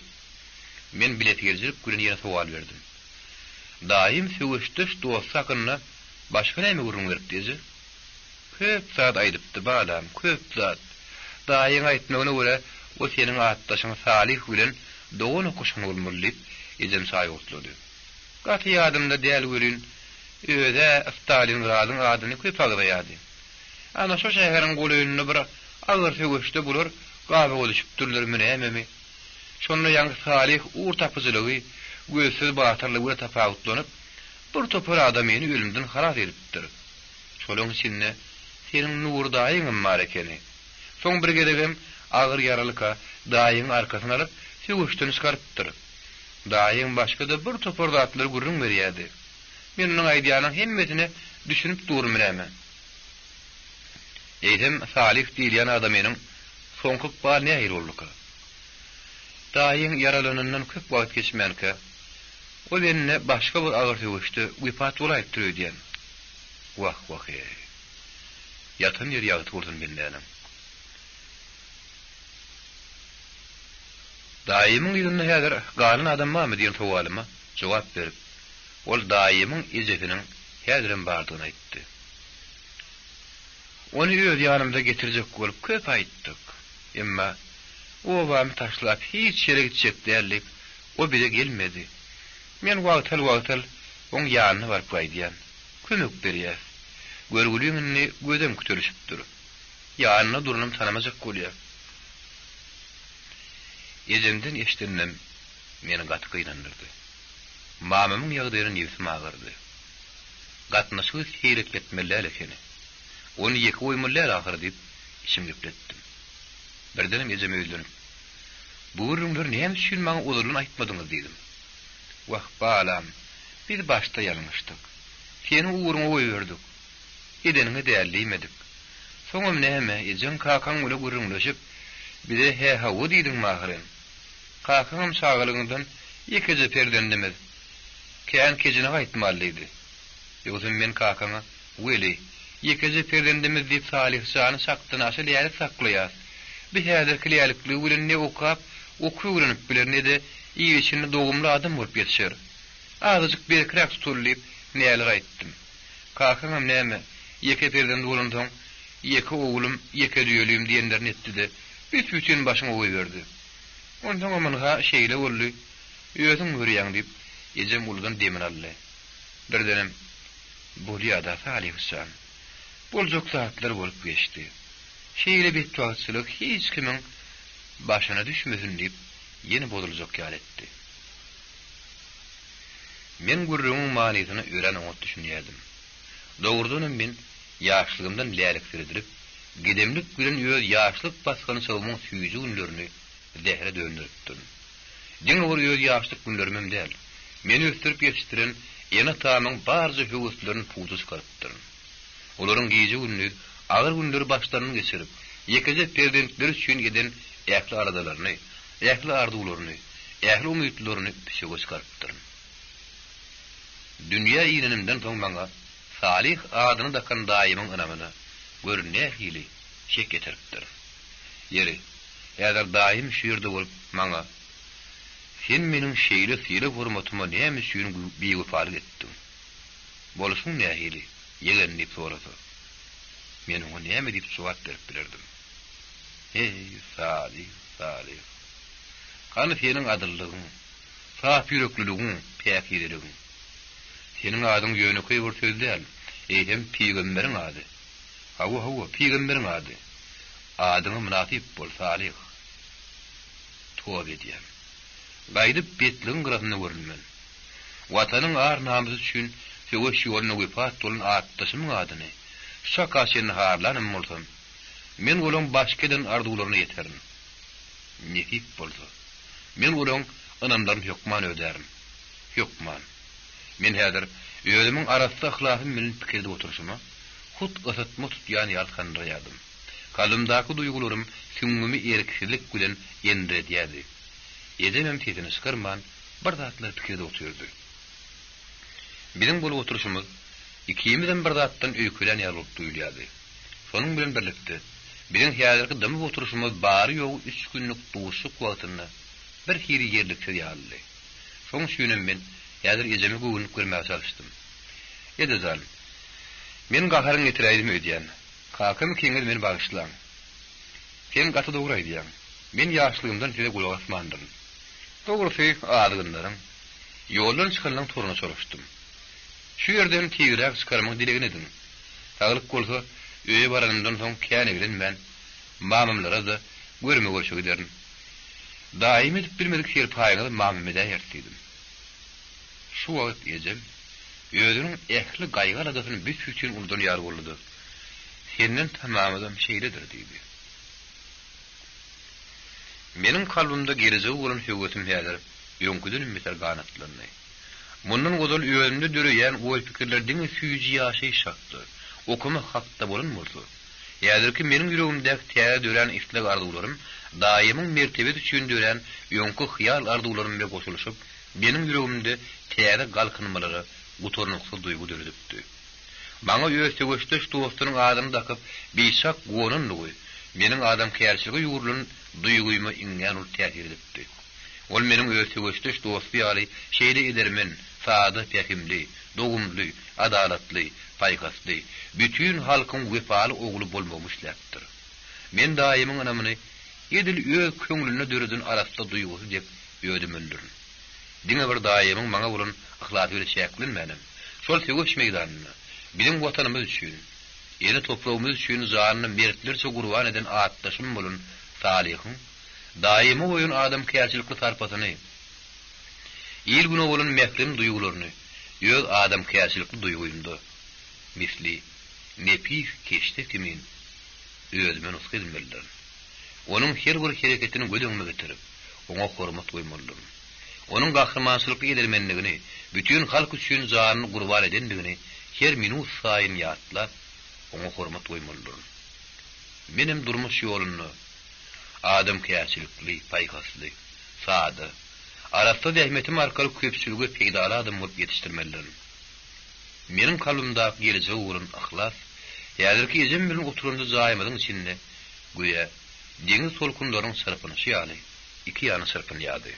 Men bilesigelijilik bilen ýene sowal berdim. Daýym söweşdeş dosty hakynda başga näme gürrüň beripdi, eje? Köp zat aýdypdy, balam, köp zat. Daýyň aýtmagyna görä, o seniň atdaşyň Salyh bilen dogan okaşan bolmaly, diýip, ejem çaý gurtlady. Gaty ýadymda däl welin, öz-ä Stalingradyň adyny köp agzaýardy. Ana, şo şäheriň golaýynda bir agyr söweşde bular gabawa düşüpdirlermi nämemi. Şonda ýaňky Salyh ugur tapyjylygy, gözsüz batyrlygy bilen tapawutlanyp, bir topar adamyny ölümden halas edipdir. Şolaň içinde seniň Nury daýyňam bar ekeni. Soň bir gezegem agyr ýaralyka daýyňy arkasyna alyp, söweşden çykarypdyr. Daýyň başga-da bir topar zatlary gürrüň berýärdi. Men onuň aýdýanyň hemmesine düşünip durmy näme? Eýsem, Salyh diýilýän adamynyň soňky ykbaly nähili bolduka? Daýyň ýaralanandan köp wagt geçmänkä, o bende başga bir agyr söweşde wepat bolaýypdyr öýdýän. Wah, wah-eý. Ýatan ýeri ýagty bolsun bendäniň. Daýymyň yzynda häzir galan adam barmy diýen sowalyma jogap berip, ol daýymyň ejesiniň häzirem bardygyny aýtdy. Ony öz ýanymyza getirjek bolup köp aýtdyk. Emma, Obamy taşlap hiç ýere gitjek däl diýip, o bize gelmedi. Men wagtal-wagtal oň ýanyna baryp gaýdýan. Kömek berýäs. Görgüliň indi gözem kütelişipdir. Ýanynda duranam tanamajak bolýar. Ejemden eşideninem meni gaty gynandyrdy. Mamamyň ýagdaýyna nebsim agyrdy. Gatnaşygy seýrekletmeli däl ekeni. Ony ýeke goýmaly däl ahyry diýip, içim gepletdim. Birdenem ejeme ýüzlenip, Bu gürrüňleri näme üçin maňa ozaldan aýtmadyňyz diýdim. Wah, balam, biz başda ýalňyşdyk. Seni ugruňa goýberdik. Edeniňe däl diýmedik. Soňam näme, ejeň kakaň bile gürrüňleşip, bize hä-hawa diýdiňmi ahyryn? Kakaňam çagalygyňdan ýekeje perzendimiz. Kän kejine gaýtmaly diýdi. Ýogsam men kakaňa, Weli, ýekeje perzendimiz diýip Salyh jany çakdanaşa lälik saklaýas. Bi häzirki lälikligi bilen ne okap, okuw öwrenip biler, ne-de il içinde dogumly adam bolup ýetişer. Azajyk berkiräk tutaly diýip, näler aýtdym. Kakaňam näme, ýeke perzendi bolansoň, ýeke oglum, ýeke düýelim diýenlerini etdi-de, büs-bütin başyňa goýberdi. Onsoňam ynha, şeýle boldy, özüň görýäň diýip, ejem uludan demini aldy. Birdenem, Bolýa-da, Salyh jan. Boljak zatlar bolup geçdi. Şeýle betbagtçylyk hiç kimiň başyna düşmesin diýip, ýene bozuljak ýaly etdi. Men gürrüňiň manysyna örän oňat düşünýärdim. Dogrudanam men ýaşlygymdan läliksiredilip, gedemlik bilen öz ýaşlyk basgançagymyň süýji günlerini zähere dönderipdirin. Diňe bir öz ýaşlyk günlerimem däl, meni ösdürip ýetişdiren ene-atamyň barja höweslerini puja çykarypdyryn. Olaryň gije-gündiz agyr günleri başlaryndan geçirip, ýekeje perzentleri üçin eden ähli aladalaryny, ähli arzuwlaryny, ähli umytlaryny püçege çykarypdyryn. Dünýä inenimden soň maňa Salyh adyny dakan daýymyň ynamyna, gör, nähili şek ýetiripdirin. Ýeri, häzir daýym şu ýerde bolup, maňa, Sen meniň şeýle sylag-hormatyma näme üçin biwepalyk etdiň? Bolşuň nähili, ýegen diýip sorasa, men oňa näme diýip jogap berip bilerdim? Heý, Salyh, Salyh! Hany seniň adyllygyň, sap ýürekliligiň, päkizeligiň? Seniň adyň ýönekeý bir söz däl, eýsem pygamberiň ady. Hawa, hawa, pygamberiň ady. Adyňa mynasyp bol, Salyh! Toba edýän. Gaýdyp betligiň gyrasynda görünmen. Watanyň ar-namysy üçin söweş ýolunda wepat bolan atdaşymyň adyny şu çaka çenli harlanam bolsam, men olaň başky eden arzuwlaryna ýeterin. Nesip bolsa, men olaň ynamlaryny hökman ödärin. Hökman. Men häzir özümiň arassa yhlasym bilen pikir edip oturyşyma, hut ysytma tutýan ýaly sandyraýardym. Kalbymdaky duýgularym süňňümi erksizlik bilen endiredýärdi. Ejemem sesini çykarman, bir zatlar pikir edip otyrdy. Biziň bolup oturyşymyz ikimizem bir zatdan öýkelän ýaly bolup duýulýardy. Şonuň bilen birlikde, biziň häzirki dymyp oturyşymyz bary-ýogy üç günlük duşuşyk wagtynda birhili ýerliksiz ýalydy. Şonuň üçinem men häzir ejeme göwünlik bermäge çalyşdym. Eje jan, men gaharyňy getiräýdim öýdýän. Kakam ikiňiz meni bagyşlaň. Sen gaty dogry aýdýaň. Men ýaşlygymdan size gulak asmandyryn. Dogrusy, azgynlaryň, ýoldan çykanlaň toruna çolaşdym. Şu ýerden tizräk çykarmaň dilegini ediň. Saglyk bolsa, öýe baranymdan soň kän eglenmän, mamamlara-da görme-görşe giderin. Daýym edip bilmedik serpaýyňyzy mamam edäýer diýdim. Şu wagt ejem özüniň ähli gaýgy-aladasyny büs-bütin unudan ýaly boldy-da, Senden tamamyzam şeýledir diýdi. Meniň kalbymda gelejege bolan höwesim häzir öňküdenem beter ganatlandy. Mundan ozal özümde döreýän oý-pikirler diňe süýji ýaşaýyş hakda, okamak hakda bolan bolsa, häzirki meniň ýüregimdäki täze dörän isleg-arzuwlarym daýymyň mertebesi üçin dörän öňki hyýal-arzuwlarym bilen goşulyşyp, meniň ýüregimde täze galkynmalara gutarnyksyz duýgy döredipdi. Maňa öz söweşdeş dostunyň adyny dakyp, biçak guwananlygy meniň adamkärçilige ýugrulan duýgyma iňňän uly täsir edipdi. Ol meniň öz söweşdeş dosty ýaly şeýle edermen, sada, pähimli, dogumly, adalatly, paýhasly, bütin halkyň wepaly ogly bolmagymy isläpdir. Men daýymyň ynamyny edil öz köňlünde döreden arassa duýgusy dek ödemelidirin. Diňe bir daýymyň maňa bolan yhlasy bilen çäklenmänem, şol söweş meýdanynda biziň Watanymyz üçin, ene topragymyz üçin janyny mertlerçe gurban eden atdaşym bolan Salyhyň daýyma goýan adamkärçilikli sarpasyny, il-güne bolan mährem duýgularyny öz adamkärçilikli duýgymda, misli nepis keşde kimin özüme nusga edinmelidirin. Onuň her bir hereketini göz öňüme getirip, oňa hormat goýmalydyryn. Onuň gahrymançylykly edermenligini, bütin halk üçin janyny gurban edendigini her minut saýyn ýatlap, oňa hormat goýmalydyryn. Menem durmuş ýolunda adamkärçilikli, paýhasly, sada, arassa zähmetim arkaly köpçülige peýdaly adam bolup ýetişdirmelidirin. Meniň kalbymdaky gelejege bolan yhlas häzirki ejem bilen oturanda jaýymyzyň içinde göýä deňiz tolkunlarynyň çyrpynyşy ýaly iki ýana çyrpynýardy.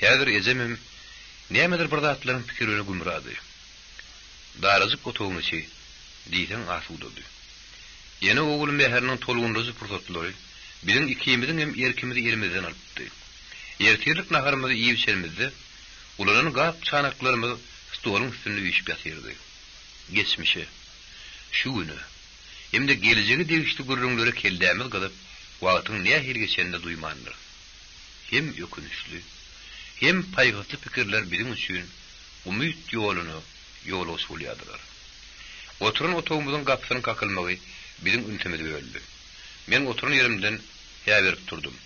Häzir ejemem nämedir bir zatlaryň pikirine gümrady. Darajyk otagyň içi diýseň asudady. Ene-ogul mähiriniň tolgundyryjy pursatlary biziň ikimiziň hem erkimizi elimizden alypdy. Ertirlik naharymyzy iýip-içenimizde, ulanan gap-çanaklarymyz stoluň üstünde üýşüp ýatyrdy. Geçmişe, şu güne hem-de gelejege degişli gürrüňlere kellämiz gyzyp, wagtyň nähili geçenini duýmandyrys. Hem ökünçli, hem paýhasly pikirler biziň üçin umyt ýoluna ýolagçy bolýardylar. Oturan otagymyzyň gapysynyň kakylmagy biziň ünsümizi böldi. Men oturan ýerimden hä berip turdum.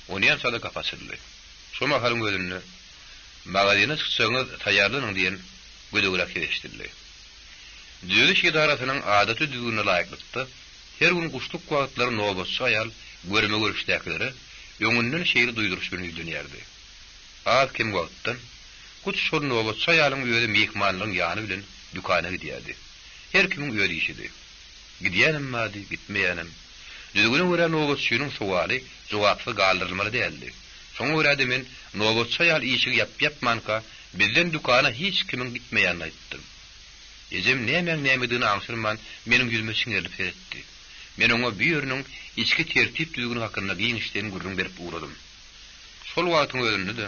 Onýança-da gapy açyldy. Şo mahalyň özünde, Magazyna çykjagyňyz taýýarlanyň diýen gödegräk ses eşidildi. Düzediş edarasynyň adaty düzgünine laýyklykda, her gün guşluk wagtlary nobatçy aýal görme-görüşdäkilere öňünden şeýle duýduryş bilen ýüzlenýärdi. Az-kem wagtdan, hut şol nobatçy aýalyň özi myhmanlaryň ýany bilen dükana gidýärdi. Her kimiň öz işidi. Gidýänem bardy, gitmeýänem. Düzgüne görä nobatçynyň sowaly jogapsyz galdyrylmaly däldi. Şoňa görä-de men nobatçy aýal işigi ýapyp-ýapmanka bizden dükana hiç kimiň gitmeýänini aýtdym. Ejem nämäň nämedigini aňşyrman meniň ýüzüme çiňerilip seretdi. Men oňa bu ýeriniň içki tertip-düzgüni hakynda giňişleýin gürrüň berip ugradym. Şol wagtyň özünde-de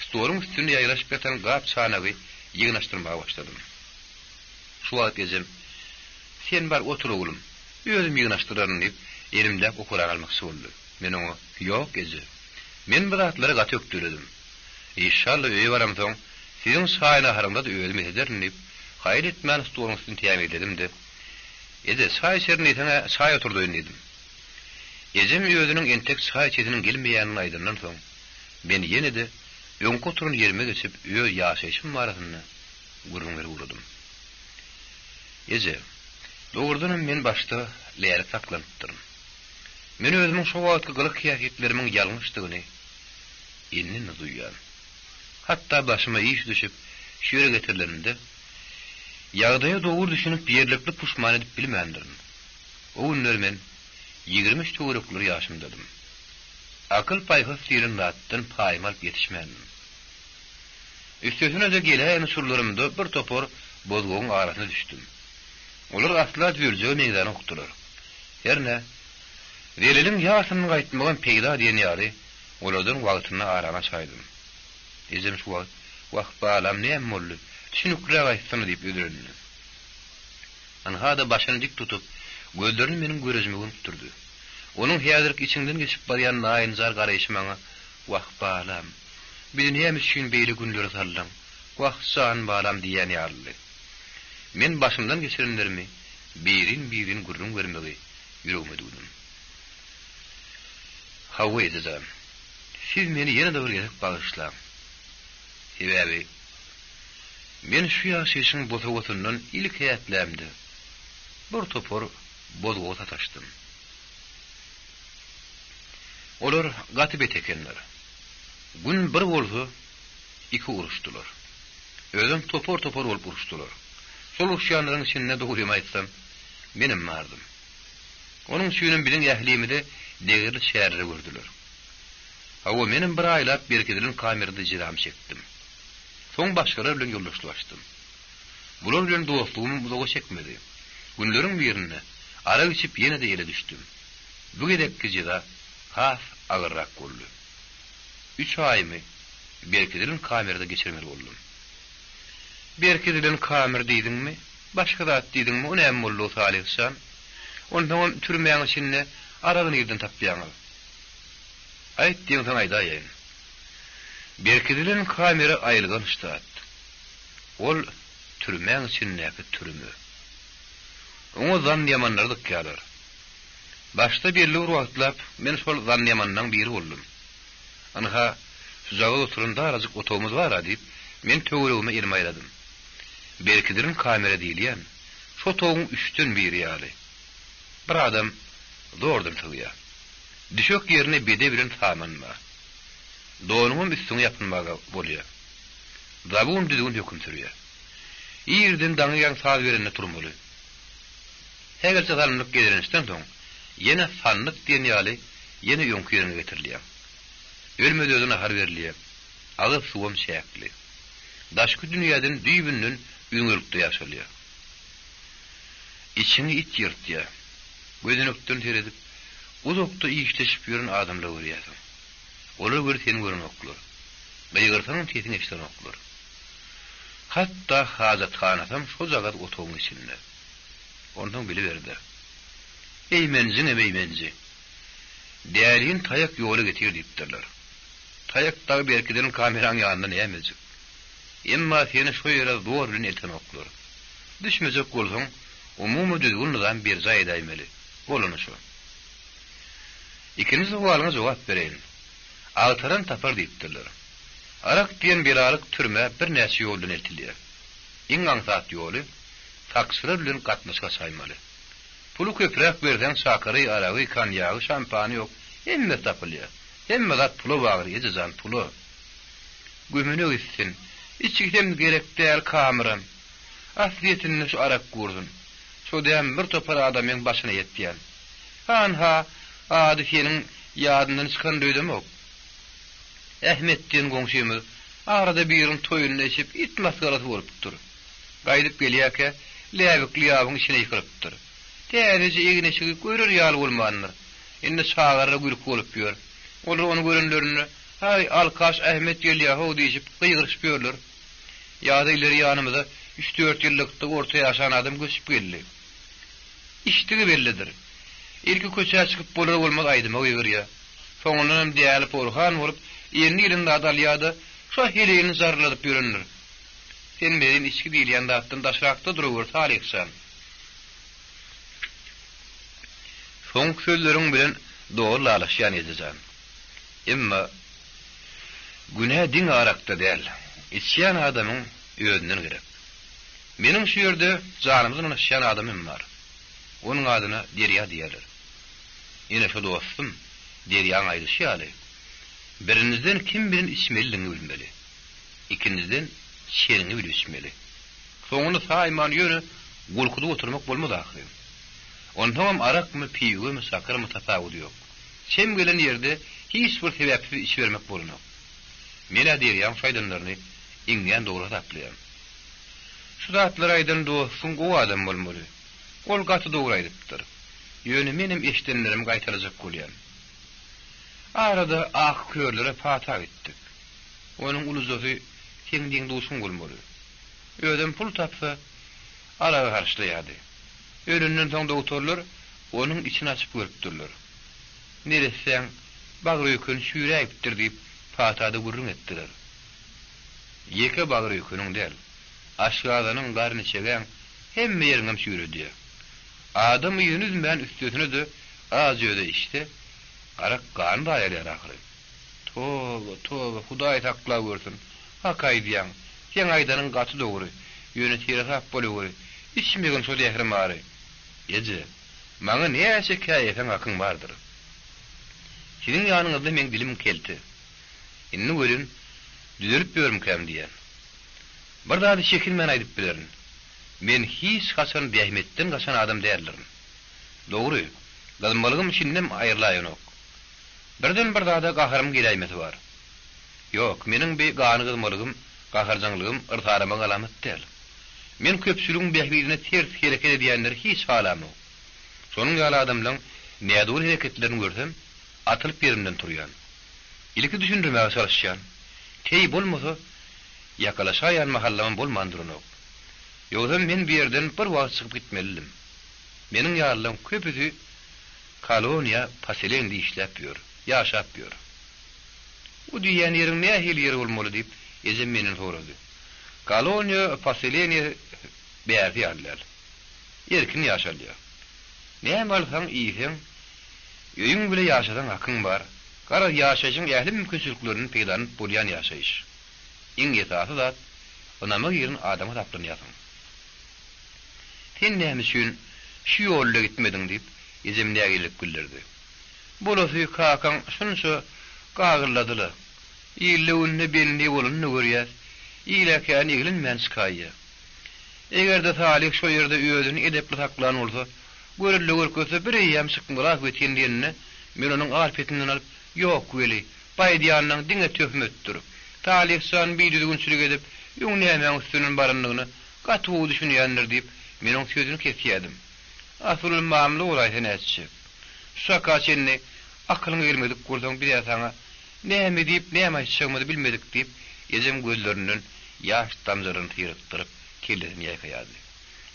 stoluň üstünde ýaýraşyp ýatan gap-çanagy ýygnaşdyrmaga başladym. Şu wagt ejem, Sen bar otur oglum, özüm ýygnaşdyraryn diýip, elimdäki okurany almakçy boldy. Men oňa, Ýok, eje. Men bu zatlary gaty ökdeledim. Işşalla öýe baramsoň, siziň çaý-naharyňyza-da özüm esederin diýip, haýal etmän stoluň üstüni tämizledim-de, Eje, çaý içerin diýseň-ä, çaý oturdaýyn diýdim. Ejem özüniň entek çaý içesiniň gelmeýänini aýdandan soň, men ýene-de öňki oturan ýerime geçip, öz ýaşaýşym barasynda gürrüň berip ugradym. Eje, dogrudanam men başda lälik saklanypdyryn. Men özümiň şo wagtky gylyk-häsiýetlerimiň ýalňyşdygyny indi-indi duýýan. Hatda başyma iş düşüp, şu ýere getirilenimde, ýagdaýa dogry düşünip ýerlikli puşman edip bilmändirin. O günler men 23 töwerekleri ýaşymdadym. Akyl-paýhas diýlen zatdan paýymy alyp ýetişmändim. Üstesine-de geläýen uçurlarymda bir topar bozgagyň arasyna düşdüm. Olar asla düzeljege meňzänokdylar. Hernä, zeleliň ýarsynyň gaýtmagam peýda diýen ýaly, olardan wagtynda arany açaýdym. Ejem şu wagt, Wah, balam, näme boldy? Düşünikliräk aýtsana diýip özelendi. Ynha-da başyny dik tutup, gözlerini meniň görejime gönükdirdi. Onuň häzirki içiňden geçip barýan naýynjar garaýşy maňa, Wah, balam, bizi näme üçin beýle günlere saldyň? Wah, jan balam diýýän ýalydy. Men başymdan geçirenlerimi birin-birin gürrüň bermegi ýüregime düwdüm. Hawa, eje jan, siz meni ýene-de bir gezek bagyşlaň. Sebäbi, men şu ýaşaýşyň bosagasyndan ilki ätlämde, bir topar bozgaga sataşdym. Olar gaty bet ekenler. Gün bir bolsa, iki uruşdylar. Özem topar-topar bolup uruşdylar. Şol uruşýanlaryň içinde dogrymy aýtsam, menem bardym. Onuň üçinem biziň ählimize degerli çäreleri gördüler. Hawa, menem bir aýlap berkidilen kamerada jezamy çekdim. Soň başgalar bilen ýoldaşlyk açdym. Bular bilen dostlugymam uzaga çekmedi. Günleriň birinde arak içip ýene-de ele düşdüm. Bu gezekki jeza has agyrrak boldy. Üç aýymy berkidilen kamerada geçirmeli boldum. Berkidilen kamer diýdiňmi, başga zat diýdiňmi, o näme boldugy Salyh jan? Onsoňam türmäň içinde aragy nirden tapýaňyz? Aýt diýeňsoň aýdaýaýyn. Berkidilen kamera aýylganç zat. Ol türmäň içindäki türme. Oňa zannyýamanlary dykýarlar. Başda belli bir wagtlap men şol zannyýamanlaň biri boldum. Ynha, şujagaz oturan darajyk otagymyz bar-a diýip, men töweregime elimi aýladym. Berkidilen kamera diýilýän, şu otagyň üçden biri ýaly. Bir adam zordan sygýar. Düşek ýerine bede bilen saman bar. Donuňam üstüňe ýapynmaga bolýar. Zabun düzgün höküm sürýär. Irden daňyýaň saz berende turmaly. Sähelçe salymlyk gezelençden soň, ýene sandyk diýen ýaly ýene öňki ýeriňe getirilýäň. Ölmez-ödi nahar berilýär, agyz suwam çäkli. Daşky dünýäden düýbünden üzňelikde ýaşalýar. Içiňi it ýyrtýar. Gözenekden seredip, uzakda işleşip ýören adamlary görýärsiň. Olar weli seni görenoklar. Gygyrsaňam sesiňi eşidenoklar. Hatda hajathanasam şojagaz otagyň içinde. Onsoň biliber-dä. Eýmenjiňem eýmenji. Dälini taýak ýola getir diýipdirler. Taýak dagy berkidilen kameraň ýanynda nämejik. Emma seni şo ýere zor bilen eltenoklar. Düşmejek bolsaň, umumy düzgün-nyzam berjaý edäýmeli. Bolany şo. Ikinji sowalyňa jogap bereýin. Agtaran tapar diýipdirler. Arak diýen belalyk türmä birnäçe ýoldan eltilýär. Iň aňsat ýoly, sakçylar bilen gatnaşyk açaýmaly. Puly köpräk berseň çakyry, aragy, konýagy, şampany ýok, hemmesi tapylýar. Hemme zat pula bagly, eje jan, pula. Gömüne gitsin. Içgisem gerek däl, kamyram. Aslyýetinde şu arak gursun. Şo däm bir topar adamyň başyna ýetýän. Hanha, ady seniň ýadyndan çykan öýdemok. Ahmet diýen goňşymyz arada biriniň toýunda içip it masgarasy bolupdyr. Gaýdyp gelýärkä, läbikli ýabyň içine ýykylypdyr. Täzeje egin-eşigi görer ýaly bolmandyr. Indi çagalara gülki bolup ýör. Olar ony görenlerinde, Haý, alkaş Ahmet gelýär-how diýşip, gygyryşyp ýörler. Ýa-da ileri ýanymyza. Üç-dört ýyllykda orta ýaşan adam göçüp geldi. Içdigi bellidir. Ilki köçä çykyp bolar-bolmaz aýdyma gygyrýa. Soňundanam däli porhan bolup, eline gelen zady alýa-da, şo heleýini zarladyp ýörendir. Sen welin içgi diýilýän zatdan daşrakda duraweri, Salyh jan. Soňky sözleriň bilen dogry ylalaşýan eje jan. Emma günä diňe arakda däl, içýän adamyň özünden gerek. Meniň şu ýerde janymdan ynaşýan adamym bar. Onuň adyna Derýa diýerler. Ine şo dostum, Derýaň aýdyşy ýaly, birinjiden kim bilen içmelidigiňi bilmeli. Ikinjiden çeniňi bilip içmeli. Soňuny saýman ýöne gulkudyp oturmak bolmaz ahyryn. Onsoňam arakmy, piwemi, şakyrmy tapawudy ýok. Çem gelen ýerde hiç bir sebäpsiz içibermek bolanok. Men-ä Derýaň şu aýdanlaryny iňňän dogry hasaplaýan. Şu zatlary aýdan dostuň gowy adam bolmaly. Ol gaty dogry aýdypdyr. Ýöne menem eşidenlerimi gaýtalajak bolýan. Arada ak körlere pata gitdik. Onuň ulujasy seň deň-duşuň bolmaly. Özem pul tapsa, aragy harçlaýardy. Ölenden soň dogtorlar onuň içini açyp görüpdirler. Neressäň bagyr-öýkeni çüýräýipdir diýip, patada gürrüň etdiler. Ýeke bagyr-öýkeniň däl, aşgazanyň, garyn-içegäň, hemme ýeriňem çüýredýär. Adam yzyny üzmän üstesine-de az-öze içse, arak gany zaýalaýar ahyry. Toba, toba, Hudaý saklawörsün. Hak aýdýaň. Seň aýdanyň gaty dogry. Ýöne seresap bolaweri. Içmegin şo zährimary. Eje, maňa näçe käýeseň hakyň bardyr. Siziň ýanyňyzda meň dilim kelte. Indi welin, düzelip ýörmükäm diýýän. Bir zady çekinmän aýdyp bilerin. Men hiç haçan zähmetden gaçan adam däldirin. Dogry, gyzmalygym şindem aýrylaýanok. Birden bir zada gaharym geläýmesi bar. Ýok, meniň bi gany gyzmalygym, gaharjaňlygym yrsaramagyň alamaty däl. Men köpçüligiň bähbidine ters hereket edýänleri hiç halamok. Şonuň ýaly adamlaň nädogry hereketlerini görsem, atylyp ýerimden turýan. Ilki düşündirmäge çalyşýan. Teý bolmasa, ýakalaşaýan mahallamam bolman duranok. Ýogsam men bu ýerden bir wagt çykyp gitmelidim. Meniň ýalylaň köpüsi koloniýa, poseleniýede işläp ýör, ýaşap ýör. Bu diýýän ýeriň nähili ýer bolmaly diýip, ejem menden sorady. Koloniýa, poseleniýe bärsi ýaly däl. Erkin ýaşalýar. Näme alsaň, iýseň, öýüň bile ýaşasaň hakyň bar. Garaz, ýaşaýşyň ähli mümkinçiliklerinden peýdalanyp bolýan ýaşaýyş. Iň esasy zat, ynama giren adam hasaplanýarsyň. Sen näme üçin şu ýolda gitmediň diýip, ejem nägilelik bildirdi. Bolasy kakaň şunça gagyllady-la. Ilde-günde bendi bolanyny görýäs. Ile kän eglenmän çykaýýa. Eger-de Salyh şo ýerde özüni edepli saklan bolsa, görelde görkezse bir eýýäm çykmaly ahbetin diýeninde, men onuň al-petinden alyp, Ýok weli, bu aýdýanyň diňe töhmetdir. Salyh jan bidüzgünçilik edip, öň nämäň üstünden barandygyna gaty gowy düşünýändir diýip, men oň sözüni kesýädim. Asyl ol mamla bolaýsa nätjek. Şu çaka çenli akylyňa gelmedik bolsaň biz-ä saňa näme diýip, näme aýtjagymyzy bilmedik diýip, ejem gözlerinden ýaş damjalaryny syrykdyryp, kellesini ýaýkaýardy.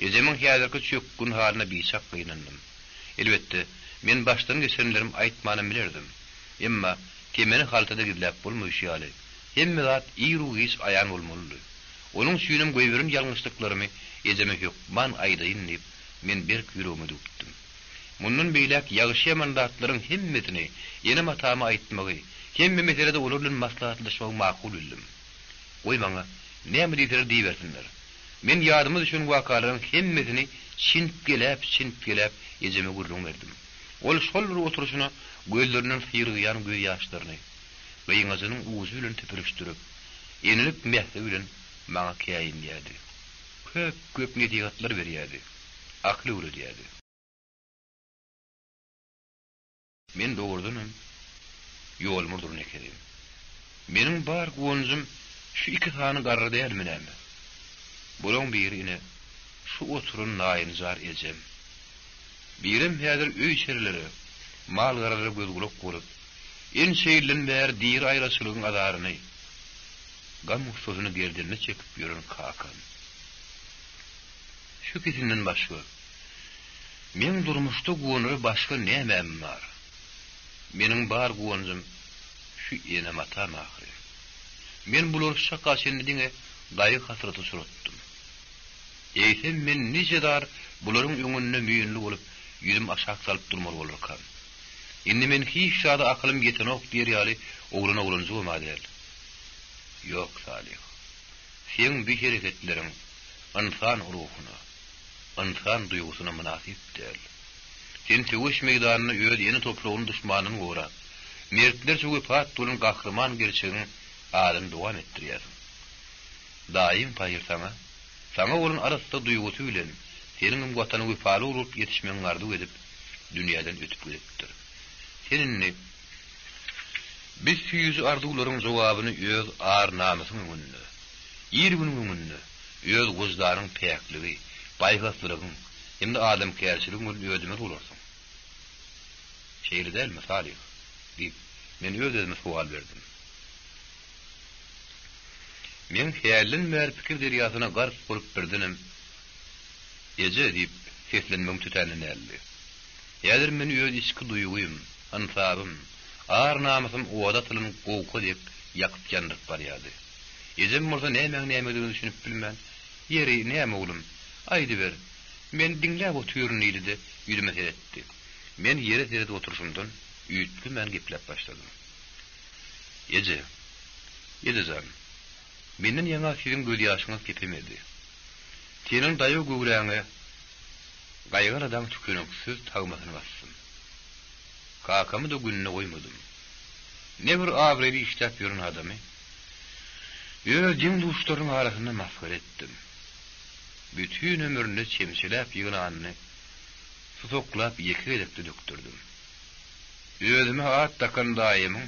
Ejemiň häzirki çökgün halyna biçak gynandym. Elbetde, men başdan geçirenlerimi aýtmanam bilerdim. Emma temeni haltada gizläp bolmaýşy ýaly, hemme zat iru-giç aýan bolmalydy. Onuň üçinem goýberen ýalňyşlyklarymy ejeme hökman aýdaýyn diýip, men berk ýüregime düwüpdim. Mundan beýläk ýagşy-ýaman zatlaryň hemmesini enem-atama aýtmagy, hemme meselede olar bilen maslahatlaşmagy makul bildim. Goý maňa näme diýseler diýibersinler. Men ýadyma düşen wakalaryň hemmesini çintgeläp-çintgeläp ejeme gürrüň berdim. Ol şol bir oturyşyna gözlerinden syrygýan gözýaşlaryny gyňajynyň ujy bilen süpürişdirip, enelik mähri bilen maňa käýinýärdi. Köp-köp nesihatlar berýärdi. Akyl öwredýärdi. Men dogrudanam ýoluma duran ekenim. Meniň bar guwanjym şu iki sany garry dälmi näme? Bulaň biri ine, şu oturan naýynjar ejem. Birem häzir öý-içerilere, mal-garalara göz-gulak bolup, ençe ýyldan bäri diri aýraçylygyň azaryny, gam-gussasyny gerdenine çekip ýören kakam. Şu ikisinden başga, meň durmuşda guwanara başga nämäm bar? Meniň bar guwanjym şu enem-atam ahyry. Men bulary şu çaka çenli diňe gaýgy-hasrata uçratdym. Eýsem men nije zar bularyň öňünde müýnli bolup, ýüzüm aşak salyp durmaly bolarkam? Indi men hiç zada akylym ýetenok diýer ýaly oglan-oglanjygam-a däl. Ýok, Salyh. Seň bi hereketleriň ynsan ruhuna, ynsan duýgusyna mynasyp däl. Sen söweş meýdanynda öz ene topragyny duşmandan gorap, mertlerçe wepat bolan gahryman gerçegiň adyny dowam etdirýärsiň. Daýyň pahyr saňa, saňa bolan arassa duýgusy bilen seniňem Watana wepaly bolup ýetişmegiňi arzuw edip, dünýäden ötüp gidipdir. Sen indi bi süýji arzuwlaryň jogabyny öz ar-namysyň öňünde, il-günüň öňünde, öz wyždanyň päkligi, paýhaslylygyň hem-de adamkärçiligiň bilen ödemeli bolarsyň. Şeýle dälmi, Salyh? diýip, men öz-özüme sowal berdim. Meň hälden bäri pikir derýasyna gark bolup birdenem, Eje! diýip, seslenmegim tötänden däldi. Häzir meni öz içki duýgym, ynsabym, ar-namysym oda atylan gowka dek ýakyp-ýandyryp barýardy. Ejem bolsa nämäň-nämedigine düşünip bilmän, Ýeri, näme oglum, aýdyber, men diňläp otyryn diýdi-de, ýüzüme seretdi. Men ýere seredip oturyşymdan üýtgemän gepläp başladym. Eje, eje jan, menden ýaňa siziň gözýaşyňyz kepemedi. Seniň daýaw göwräňe gaýgy-aladaň tükeniksiz tagmasyny basdym. Kakamy-da gününe goýmadym. Ne bir abraýly işläp ýören adamy öz deň-duşlarynyň arasynda masgara etdim. Bütin ömründe çemçeläp ýygnanyny susaklap ýeke gezekde dökdürdim. Özüme at dakan daýymyň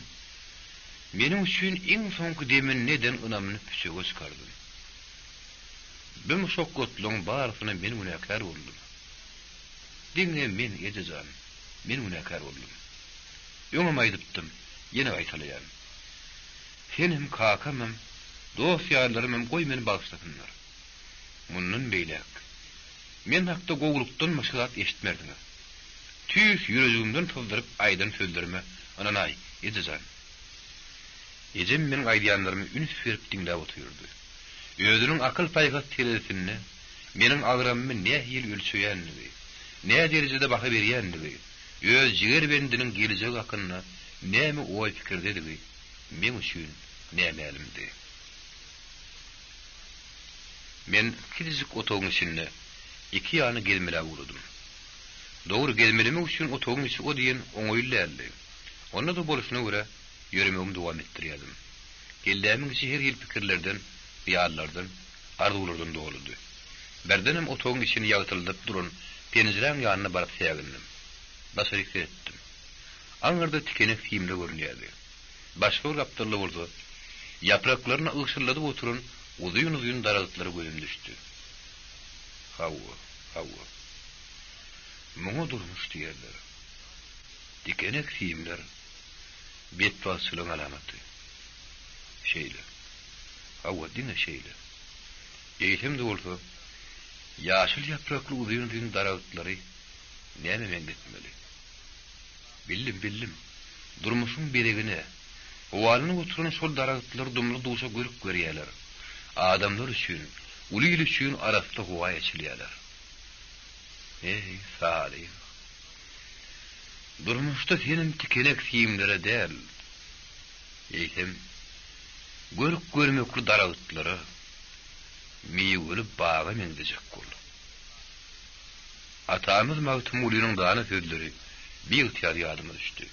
meniň üçin iň soňky deminde eden ynamyny püçege çykardym. Bu muşakgatlygyň barysyna men günäkär boldum. Diňe men, eje jan, men günäkär boldum. Öňem aýdypdym, ýene gaýtalaýan. Senem, kakamam, dost-ýarlarymam goý meni bagyşlasynlar. Mundan beýläk, men hakda gowulykdan başga zat eşitmersiňiz. Tüýs ýürejigimden syzdyryp aýdan sözlerime ynanaý, eje jan. Ejem meniň aýdýanlarymy üns berip diňläp otyrdy. Özüniň akyl-paýhas terezisinde meniň agramymy nähili ölçeýändigi, näderejede baha berýändigi, öz jigerbendiniň gelejegi hakynda näme oý-pikirdedigi meň üçin nämälimdi. Men kiçijik otagyň içinde iki ýana gezmeläp ugradym. Dogry, gezmelemek üçin otagyň içi o diýen oňaýly däldi. Onda-da bolşuna görä ýöremegimi dowam etdirýärdim. Kellämiň içi her hili pikirlerden, hyýallardan, arzuwlardan doludy. Birdenem otagyň içini ýagtyldyp duran penjiräň ýanyna baryp sägindim. Daşaryk seretdim. Aňyrda tikenek simler görünýärdi. Başga bir gapdalda bolsa, ýapraklaryny ygşylladyp oturan uzyn-uzyn daragtlara gözüm düşdi. Hawa, hawa. Muňa durmuş diýerler. Tikenek simler betbagtçylygyň alamaty. Şeýle. Hawa, diňe şeýle. Eýsem-de bolsa, ýaşyl ýaprakly uzyn-uzyn daragtlary nämä meňzetmeli? Bildim, bildim. Durmuşyň bezegine, howalanyp oturan şol daragtlar dumly-duşa görk berýärler. Adamlar üçin, uly il üçin arassa howa eçilýärler. Eý, Salyh! Durmuşda senem tikenek simlere däl, eýsem, görk-görmekli daragtlara, miweli baga meňzejek bol. Atamyz Magtymgulynyň dana sözleri biygtyýar ýadyma düşdi.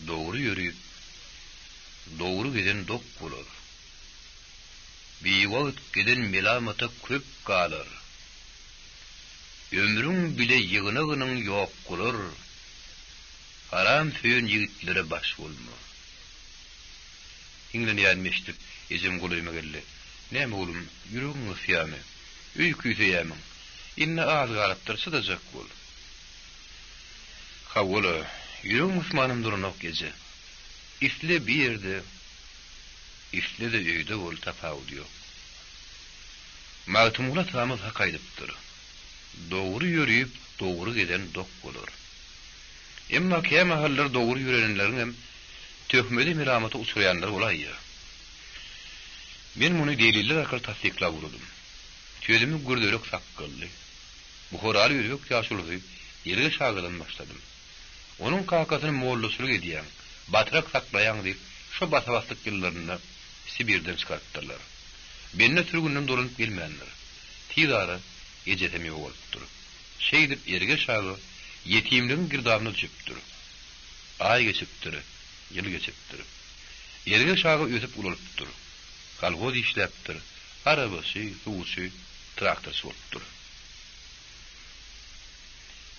Dogry ýörüp, dogry gezen dok bolar. Biwagt gezen melamata köp galar. Ömrüň bile ýygnagynyň ýok bolar. Haram söýen ýigitlere baş bolma. Hiňlenýänimi eşidip, ejem golaýyma geldi. Näme oglum, ýüregiň gysýamy? Öý küýseýämiň? Indi az galypdyr, çydajak bol. Hawa-la, ýüregim gysmanam duranok, eje. Isle bi ýerde, isle-de öýde bol, tapawudy ýok. Magtymguly atamyz hak aýdypdyr. Dogry ýörüp, dogry gezen dok bolar. Emma kämahallar dogry ýörenleriňem töhmede-melamata uçraýanlary bolaýýar. Men muny deliller arkaly tassyklap ugradym. Sözümi gürdölek sakgally, buharaly özbek ýaşulusy Ergeş agadan başladym. Onuň kakasyny mollaçylyk edýäň, batrak saklaýaň diýip, şo basa-baslyk ýyllarynda Sibirden çykarypdyrlar. Bende sürgünden dolanyp gelmändir. Tiz ara ejesem ýogalypdyr. Şeýdip Ergeş aga ýetimligiň girdabyna düşüpdir. Aý geçipdir, ýyl geçipdir. Ergeş aga ösüp ulalypdyr. Kolhoz işläpdir, arabaçy, suwçy, traktorçy bolupdyr.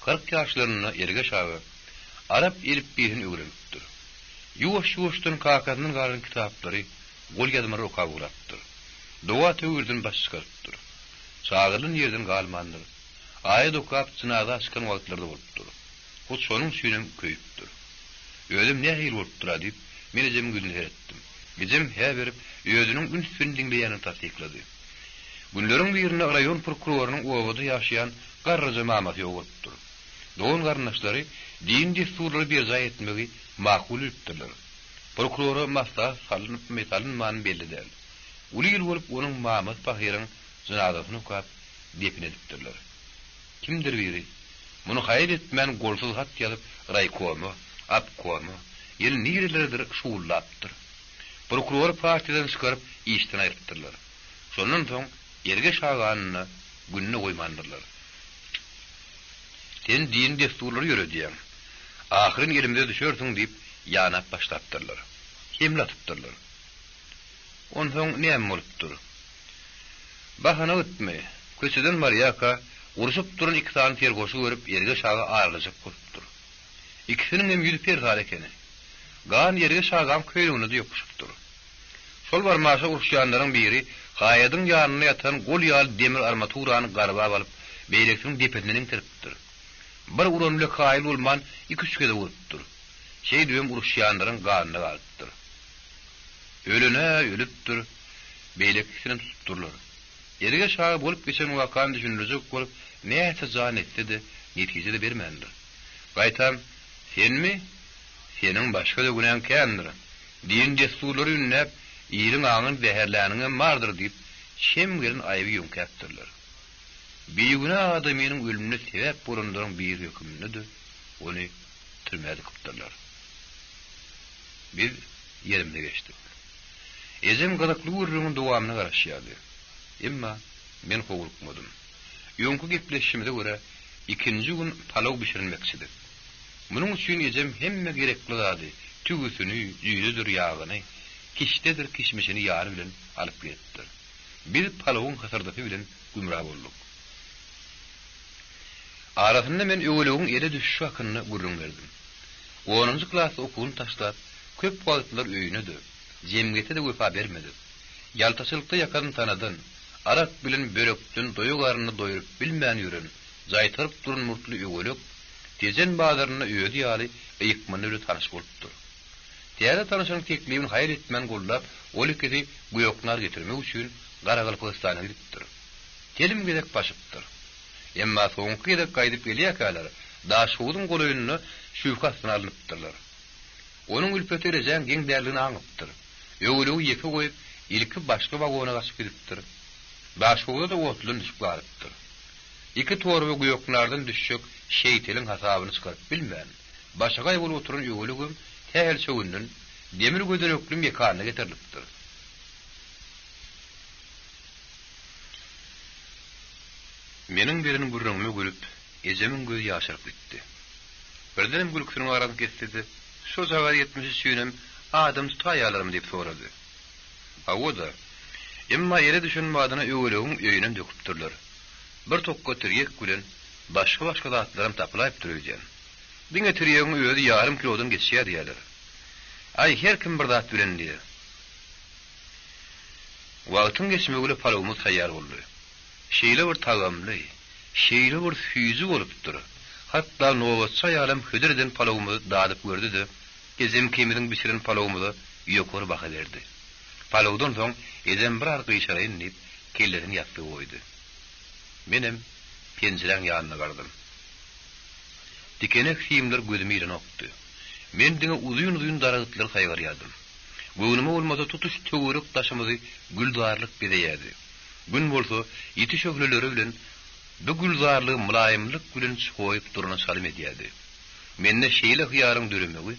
40 ýaşlarynda Ergeş aga arap elipbiýsini öwrenipdir. Ýuwaş-ýuwaşdan kakasyndan galan kitaplary, golýazmalary okap ugrapdyr. Doga-töwirden baş çykarypdyr. Çagyrylan ýerden galmandyr. Aýat okap, jynaza çykan wagtlary-da bolupdyr. Hut şonuň üçinem köýüpdir. Özem nähili bolupdyr-a diýip, men ejemiň ýüzüne seretdim. Ejem hä berip, özüniň üns bilen diňleýänini tassyklady. Günleriň birinde raýon prokurorynyň obada ýaşaýan garryja mamasy ýogalypdyr. Dogan-garyndaşlary din-dessurlary berjaý etmegi makul bilipdirler. Prokurora maslahat salynypmy, salynmany belli däl. Uly il bolup onuň mamasy pahyryň jynazasyny okap, depin edipdirler. Kimdir biri, muny haýal etmän golsuz hat ýazyp raýkoma, obkoma, ýene nireleredir şugullapdyr. Prokurory partiýadan çykaryp, işden aýrypdyrlar. Şondan soň Ergeş agany-da gününe goýmandyrlar. Sen dini dessurlary ýöredýäň. Ahyryn elimize düşersiň diýip, ýanap başlapdyrlar. Hemle atypdyrlar. Onsoň näme bolupdyr? Bahana gytmy, köçeden barýarka, urşup duran iki sany serhoşy görüp Ergeş aga aralajak bolupdyr. Ikisiniň hem ýüzi persal ekeni. Gan Ergeş agaň köýnegine-de ýokuşypdyr. Şol barmaşa uruşýanlaryň biri haýadyň ýanynda ýatan gol ýaly demir armaturany garbap alyp, beýlekisiniň depesinden eňteripdir. Bir uran bile kaýyl bolman, iki-üç gezek urupdyr. Şeýdibem uruşýanlaryň ganyna galypdyr. Ölen-ä ölüpdir, beýleki ikisinem tutupdyrlar. Ergeş aga bolup geçen wakany düşündirjek bolup näçe jan etse-de, netije-de bermändir. Gaýtam, Senmi? Seniň başga-da günäň kändir. Din-dessurlary ündäp, iliň aňyny zäherläniňem bardyr diýip, çem gelen aýby ýöňkäpdirler. Bigünä adamynyň ölümine sebäp bolanlaryň biri höküminde-de ony türmä dykypdyrlar. Biz ýerimize geçdik. Ejem gyzykly gürrüňiň dowamyna garaşýardy. Emma men howlukmadym. Öňki gepleşişimize görä, ikinji gün palaw bişirinmekçidik. Munuň üçin ejem hemme gerekli zady, tüwüsini, jüýjedir ýagyny, kişdedir kişmişini ýany bilen alyp gelipdir. Biz palawyň hysyrdysy bilen gümra bolduk. Arasynda men Öwelegiň ele düşüşi hakynda gürrüň berdim. Onunjy klasda okuwyny taşlap, köp wagtlar öýüne-de, jemgyýete-de wepa bermedik, ýaltaçylykda ýakasyny tanadan, arak bilen börekden doýa garnyny doýrup bilmän ýören, jaýtaryp duran murtly Öwelek Tejen bazarynda özi ýaly ýykmany bilen tanyş bolupdyr. Täze tanyşynyň teklibini haýal etmän goldap, ol ikisi göknar getirmek üçin Garagalpagystana gidipdir. Telim gezek başypdyr. Emma soňky gezek gaýdyp gelýärkäler, Daşhowzuň golaýynda şübhe astyna alnypdyrlar. Onuň ülpeti rejäň geň däldigini aňypdyr. Öwelegi ýeke goýup, ilki başga wagona gaçyp gidipdir. Daşhowuzda-da otludan düşüp galypdyr. Iki torba göknardan düşjek şeýteliň hasabyny çykaryp bilmän, başagaý bolup oturan Öwelegem sähelçe günden demir gözenekli mekanyna getirilipdir. Meniň beren gürrüňime gülüp, ejemiň gözi ýaşaryp gitdi. Birdenem gülküsiniň arasyny kesdi-de, Şojagaz ýetmiş üçinem adam tutaýýarlarmy diýip sorady. Hawa-da. Emma ýere düşen badyna Öwelegiň öýünem döküpdirler. Bir tokga tirýek bilen başga-başga zatlaram tapylaýypdyr öýdýän. Diňe tirýegiň özi ýarym kilodan geçýär diýýärler. Aý, her kim bir zat bilen diýýär. Wagtyň geçmegi bilen palawymyz taýýar boldy. Şeýle bir tagamly, şeýle bir süýji bolupdyr. Hatda nobatçy aýalam hödür eden palawymyzy dadyp gördi-de, ejem ikimiziň bişiren palawymyza ýokary baha berdi. Palawdan soň ejem biraz gyşaraýyn diýip, kellesini ýassyga goýdy. Menem penjiräň ýanyna bardym. Dikenek simler gözümi ilenokdy. Men diňe uzyn-uzyn daragtlary saýgarýardym. Göwnüme bolmasa tutuş töwerek daşymyzy gülzarlyk bezeýärdi. Gün bolsa ýiti şöhleleri bilen bu gülzarlygy mylaýymlyk bilen çoýup durana çalym edýärdi. Mende şeýle hyýalyň döremegi,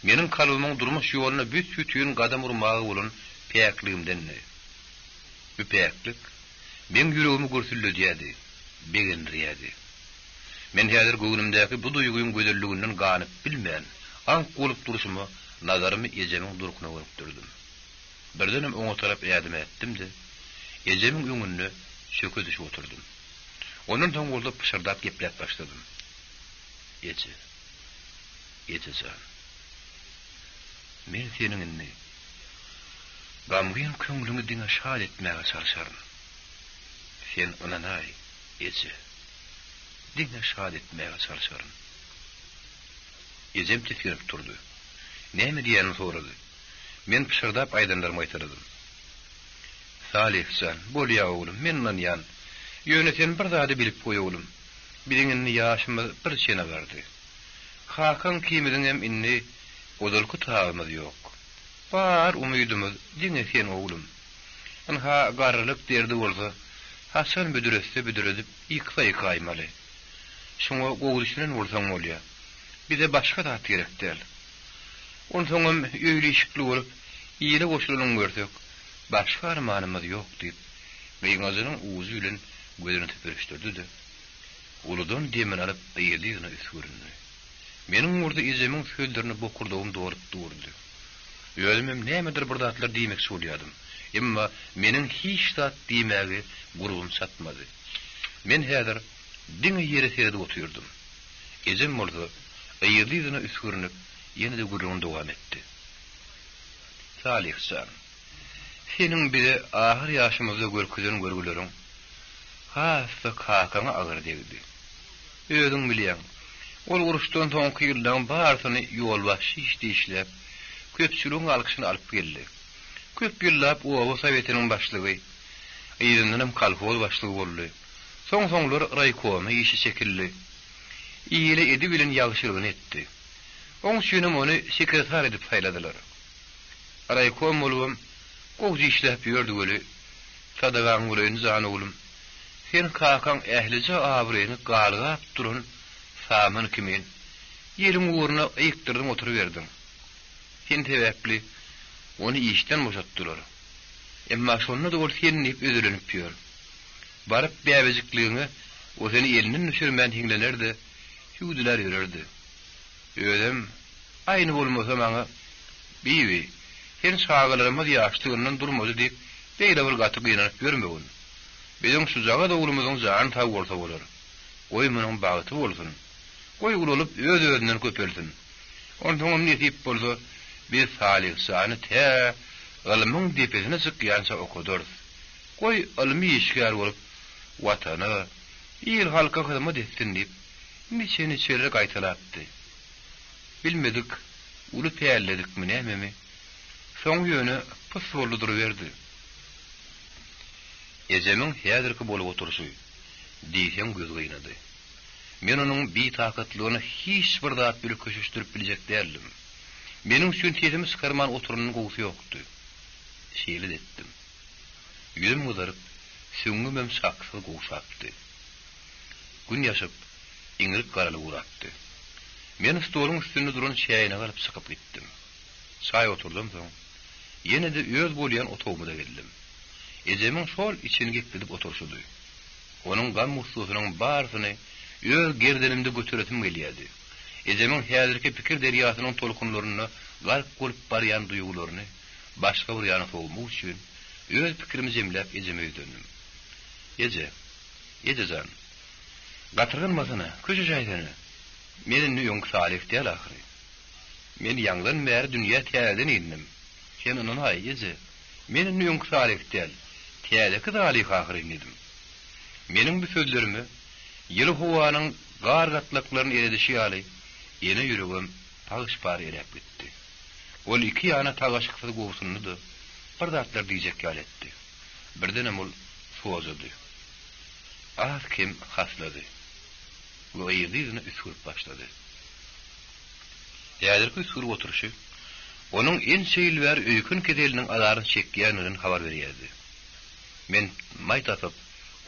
meniň kalbymyň durmuş ýoluna büs-bütin gadam urmaga bolan päkligimdendi. Bu päklik meň ýüregimi gürsülledýärdi, begendirýärdi. Men häzir göwnümdäki bu duýgyň gözelliginden ganyp bilmän, aňk bolup durşuma nazarymy ejemiň durkuna gönükdirdim. Birdenem oňa tarap ädim ätdim-de, ejemiň öňünde çöke düşüp oturdym. Ondan soň bolsa pyşyrdap gepläp başladym. Eje, eje jan, men seniň indi gamgyn köňlüňi diňe şat etmäge çalşaryn. Sen ynanaý, eje, diňe şat etmäge çalşaryn. Ejem tisginip turdy. Näme diýýänimi sorady. Men pyşyrdap aýdanlarymy gaýtaladym. Salyh jan, bolýa oglum, men ynanýan. Ýöne sen bir zady bilip goý oglum. Biziň indi ýaşymyz bir çene bardy. Kakaň ikimiziňem indi ozalky tabymyz ýok. Bar umydymyz diňe sen oglum. Ynha garrylyk derdi bolsa haçan büdretse büdredip ýyksa ýykaýmaly. Şuňa gowy düşünen bolsaň bolýa. Bize başga zat gerek däl. Onsoňam öýli-işikli bolup, ile goşulanyňy görsek, başga armanymyz ýok, diýip, gyňajynyň ujy bilen gözüni süpürişdirdi-de, uludan demini alyp yzly-yzyna üsgürindi. Meniň bolsa ejemiň sözlerine bokurdagym dolup durdy. Özümem nämedir bir zatlar diýmekçi bolýardym. Emma meniň hiç zat diýmäge gurbum çatmady. Men häzir diňe ýere seredip otyrdym. Ejem bolsa yzly-yzyna üsgürinip, ýene-de gürrüňini dowam etdi. Salyh jan, seniň bize ahyr ýaşymyzda görkezen görgüleriň has-da kakaňa agyr degdi. Özüň bilýäň, ol uruşdan soňky ýyllaň barysyny ýolbaşçy işde işläp, köpçüligiň alkyşyny alyp geldi. Köp ýyllap oba sowetiniň başlygy, yzyndanam kolhoz başlygy boldy. Soň-soňlar raýkoma işe çekildi. Ile edibilen ýagşylygyny etdi. Oň üçinem ony sekretar edip saýladylar. Raýkom bolubam gowja işläp ýördi weli, sadagaň bolaýyn jan oglum, sen kakaň ählije abraýyny galgap duran saman kimin ýeliň ugruna ýykdyrdyň oturyberdiň. Sen sebäpli ony işden boşatdylar. Emma şonda-da ol sen diýip özelenip ýör. Baryp bäbejikligiňe o seni elinden düşürmän hiňlener-de, hüwdülär ýörerdi. Özem, aýny bolmasa maňa, Bibi, sen çagalarymyz ýaşlygyndan durmady diýip, beýle bir gaty gynanyp ýörmegin. Biziň şujagaz oglumyzyň jany sag bolsa bolar. Goý munuň bagty bolsun. Goý ulalyp öz-özünden köpelsin. Onsoňam nesip bolsa, biz Salyh jany tä ylmyň depesine çykýança okadarys. Goý, ylmy işgär bolup, Watana, il-halka hyzmat etsin diýip, niçe-niçeler gaýtalapdy. Bilmedik, uly pälledikmi nämemi, soňy ýöne pys boldy duruberdi. Ejemiň häzirki bolup oturyşy, diýseň göz gynady. Men onuň bitakatlygyny hiç bir zat bile köşeşdirip biljek däldim. Meniň üçin sesimi çykarman oturanyň gowusy ýokdy. Şeýle-de etdim. Ýüzüm gyzaryp, süňňümem çaksyz gowşapdy. Gün ýaşyp, iňrik garalyp ugrapdy. Men stoluň üstünde duran çäýnegi alyp çykyp gitdim. Çaý oturdamsoň, ýene-de öz bolýan otagyma-da geldim. Ejemiň şol içini gepledip oturyşydy. Onuň gam-gussasynyň barysyny öz gerdenimde göteresim gelýärdi. Ejemiň häzirki pikir derýasynyň tolkunlarynda gark bolup barýan duýgularyny başga bir ýana sowmak üçin, öz pikirimi jemläp ejeme ýüzlendim. Eje, eje jan, gatyrganmasana, köşeşäýsene. Men indi öňki Salyh däl ahyry. Men ýaňdan bäri dünýä täzeden indim. Sen ynanaý, eje, men indi öňki Salyh däl, täzeki Salyh ahyryn diýdim. Meniň bu sözlerime ýyly howanyň gar gatlaklaryny eredişi ýaly, ene ýüregem pagyş-par eräp gitdi. Ol iki ýana tagaşyksyz gobsundy-da, bir zatlar diýjek ýaly etdi. Birdenem ol Sojady. Az-kem haslady we yzly-yzyna üsgürip başlady. Häzirki üsgürip oturyşy onuň ençe ýyl bäri öýken keseliniň azaryny çekýändiginden habar berýärdi. Men maý tapyp,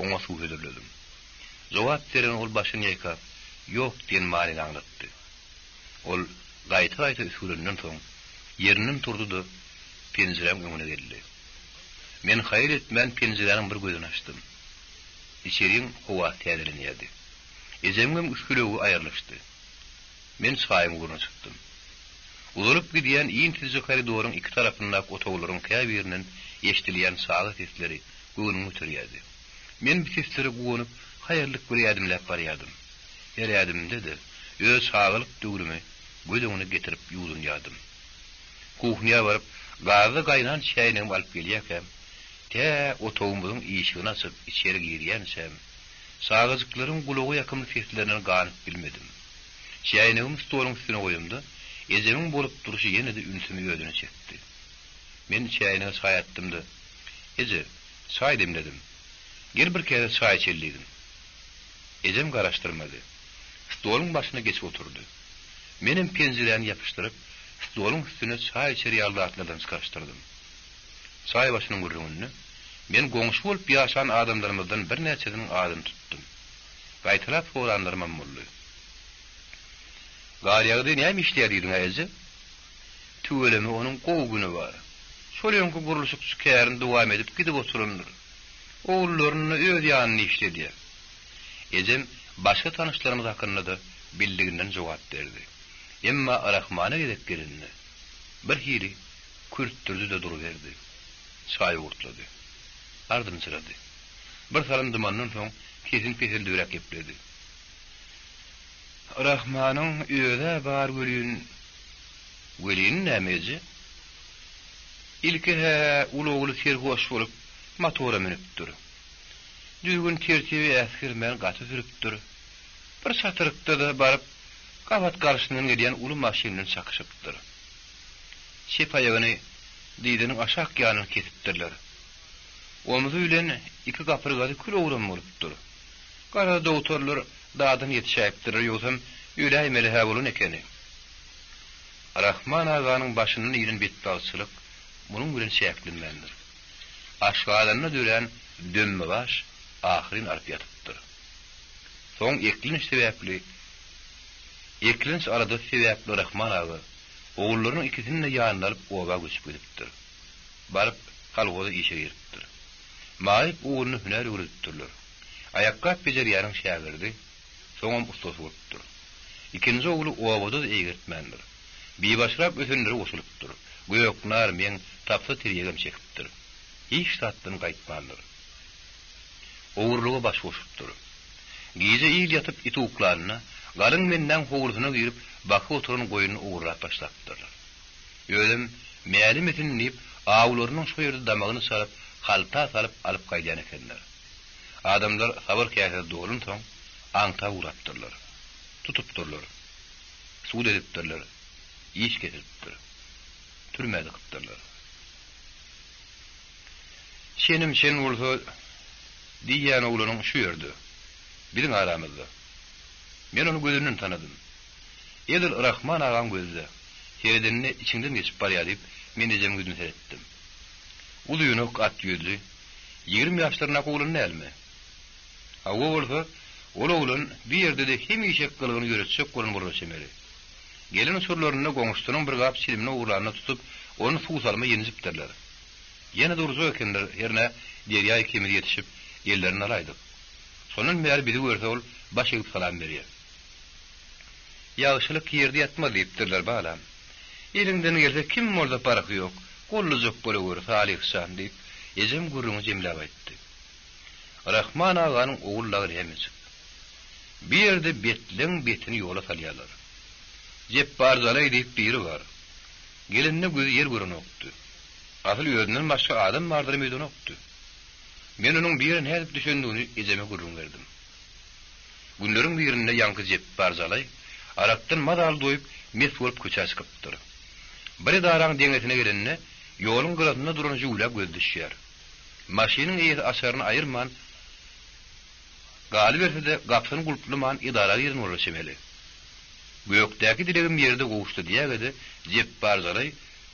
oňa suw hödürledim. Jogap beren ol başyny ýaýkap, ýok diýen manyny aňlatdy. Ol gaýta-gaýta üsgürenden soň, ýerinden turdy-da, penjiräň öňüne geldi. Men haýal etmän penjiräniň bir gözüni açdym. Içeriň howasy täzelenýärdi. Ejemiňem üsgülewügi aýrylyşdy. Men çaýyň ugruna çykdym. Uzalyp gidýän insizje koridoryň iki tarapyndaky otaglaryň käbirinden eşidilýän çaga sesleri göwnüňi göterýärdi. Men bu seslere guwanyp, haýallyk bir ädimläp barýardym. Her ädimimde-de öz çagalyk döwrümi göz öňüne getirip ýuwdunýardym. Kuhnýa baryp, gazda gaýnan çäýnegimi alyp gelýärkäm, tä otagymyzyň işigini açyp içeri girýänçäm, çagajyklaryň gulaga ýakymly seslerinden ganyp bilmedim. Çäýnegimi stoluň üstüne goýamda, ejemiň bolup durşy ýene-de ünsümi özüne çekdi. Men çäýnege çaý atdym-da, Eje, çaý demledim. Gel bir käse çaý içeli diýdim. Ejem garaşdyrmady. Stoluň başyna geçip oturdy. Menem penjiräni ýapyşdyryp, stoluň üstüne çaý içer ýaly zatlardan çykaryşdyrdym. Çaý başynyň gürrüňinde men goňşy bolup ýaşan adamlarymyzdan birnäçesiniň adyny tutdum. Gaýtalap soranlarymam boldy. Garýagdy näme işleýär diýdiň-ä eje? Tüweleme onuň gowy güni bar. Şol öňki gurluşykçy kärini dowam edip gidip oturandyr. Ogullaryny-da öz ýanynda işledýär. Ejem başga tanyşlarymyz hakynda-da bildiginden jogap berdi. Emma Rahmana gezek gelende, birhili kürtdürdi-de duruberdi. Çaý owurtlady. Ardynjyrady. Bir salym dymandan soň sesini peseldibräk gepledi. Rahmanyň öz-ä bar welin, Welin näme eje? Ilki-hä uly ogly serhoş bolup, motora münüpdir. Düzgün-tertibi äsgermän gaty sürüpdir. Bir çatyrykda-da baryp, gabat garşysyndan gelýän uly maşyn bilen çakyşypdyr. Çep aýagyny dyzynyň aşak ýanyny kesipdirler. Omzy bilen iki gapyrgasy kül-owram bolupdyr. Garaz, dogtorlar dadyna ýetişäýipdirler, ýogsam öläýmeli-hä bolan ekeni. Rahman aganyň başyndan inen betbagtçylyk munuň bilen çäklenmändir. Aşgazanynda dörän dömmebaş ahyryn alyp ýatypdyr. Soň eklenç sebäpli eklenç aladasy sebäpli Rahman aga ogullarynyň ikisini-de ýanyna alyp oba göçüp gidipdir. Baryp kolhoza işe giripdir. Maýyp ogluny hünär öwredipdirler. Aýakgap bejerýäniň şägirdi, soňam ussasy bolupdyr. Ikinji ogly obada-da eýgertmändir. Bibaşrak ösenlere goşulypdyr. Göknar, meň, tapsa tirýegem çekipdir. Hiç zatdan gaýtmandyr. Ogurlyga baş goşupdyr. Gije il ýatyp it uklanda, galyň mendäň howlusyna girip, bakyp oturan goýnuny ogurlap başlapdyrlar. Özem mälim etsin diýip, awlarynyň şo ýerde damagyny çalyp, halta salyp alyp gaýdýan ekenler. Adamlar sabyr käsesi dolunsoň, aňtap ugrapdyrlar. Tutupdyrlar. Sud edipdirler. Iş kesilipdir. Türmä dykypdyrlar. Çenim çen bolsa, diýýän oglanyň şu ýerde, biziň aramyzda. Men ony gözünden tanadym. Edil Rahman agaň gözi-dä. Seredende içiňden geçip barýar diýip, men ejemiň ýüzüne seretdim. Uzynak, at ýüzli, 20 ýaşlaryndaky oglan dälmi? Hawa bolsa, ol oglan bir ýerde-de hemişe gylygyny ýöretjek bolan bolara çemeli. Gelen uçurlarynda goňşusynyň bir gap çilimini ogurlanyna tutup, ony suw salma ýenjipdirler. Ýene durjak ekenler, hernä Derýa ikimiz ýetişip, ellerini alaýdyk. Şondan bäri bizi görse ol baş egip salam berýär. Ýagşylyk ýerde ýatmaz diýipdirler, balam. Eliňden gelse kim bolsa parhy ýok, gollajak bolaweri, Salyh jan, diýip, ejem gürrüňi jemläp aýtdy. Rahman aganyň ogullagy nämejik. Bir ýerde betleň betini ýola salýarlar. Jepbar jalaý diýip biri bar. Gelende gözi ýer görenokdy. Asyl özünden başga adam bardyram öýdenokdy. Men onuň bu ýere nädip düşendigini ejeme gürrüň berdim. Günleriň birinde ýaňky Jepbar jalaý arakdan mazaly doýup, mes bolup köçä çykypdyr. Bir edaraň deňesine gelende, ýoluň gyrasynda duran Žigulä gözi düşýär. Maşynyň eýesi açaryny aýyrman, galyberse-de, gapysyny gulplaman edara giren bolara çemeli. Gökdäki dilegim ýerde gowuşdy diýäge-de, Jepbar jalaý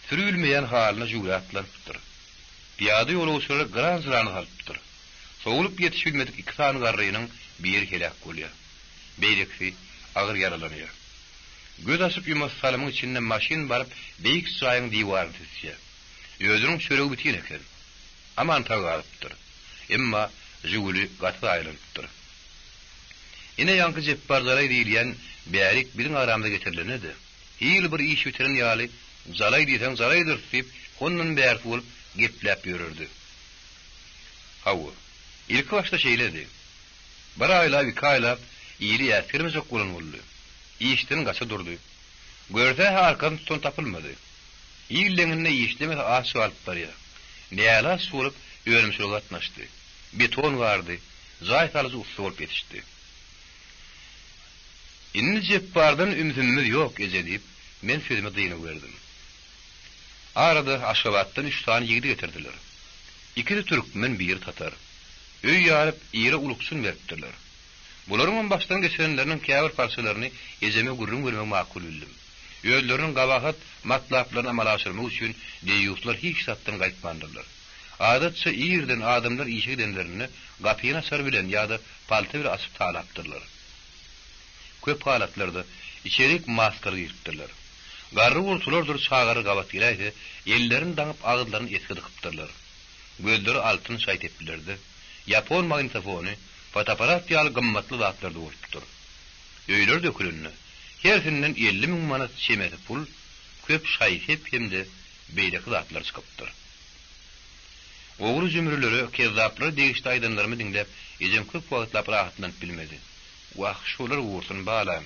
sürübilmeýän halyna jüwrä atlanypdyr. Pyýada ýolagçylary gyran-jyrana salypdyr. Sowulyp ýetişibilmedik iki sany garrynyň biri heläk bolýar. Beýlekisi agyr ýaralanýar. Göz açyp-ýumasy salymyň içinde maşyn baryp beýik jaýyň diwaryny süsýär. Özüniň çöregi bitin eken. Aman sag galypdyr. Emma Žiguli gaty zaýalanypdyr. Ine ýaňky Jepbar jalaý diýilýän bärik biziň aramyza getirilende-de, hili bir iş bitiren ýaly jalaý diýseň jalaýdyrys diýip, hondan bärsi bolup gepläp ýörerdi. Hawa, ilki başda şeýledi. Bir aýlap, iki aýlap ili äsgermejek bolan boldy. Işden gaça durdy. Görse-hä arkasyny tutan tapylmady. Il deňinde işlemese aç galyp barýar. Nälaç bolup önümçilige gatnaşdy. Beton gardy, jaý salyjy ussa bolup ýetişdi. Indi Jepbardan ümsümimiz ýok, eje diýip, men sözüme dyngy berdim. Arada Aşgabatdan üç sany ýigidi getirdiler. Ikisi türkmen, biri tatar. Öý ýaryp, ýere ulukçyn beripdirler. Bularyňam başdan geçirenleriniň käbir parçalaryny ejeme gürrüň bermegi makul bildim. Özleriniň gabahat matlaplaryny amala aşyrmak üçin deýýuslar hiç zatdan gaýtmandyrlar. Adatça irden adamlar işe gidenlerinde gapyny açar bilen ýa-da palta bile açyp talapdyrlar. Köp halatlarda içerik maskaly giripdirler. Garry-gurtulardyr çagalar gabat geläýse, ellerini daňyp agyzlaryny esgi dykypdyrlar. Gözleri altyn şaý-seplilerde, ýapon magnitofony, fotoapparat ýaly gymmatly zatlarda bolupdyr. Öýler dökülende, hersinden 50 mün manat çemesi pul, köp şaý-sep hem-de beýleki zatlar çykypdyr. Ogry-jümrülere, kezzaplara degişli aýdanlarymy diňläp, ejem köp wagtlap rahatlanyp bilmedi. Wah, şolar gursun, balam.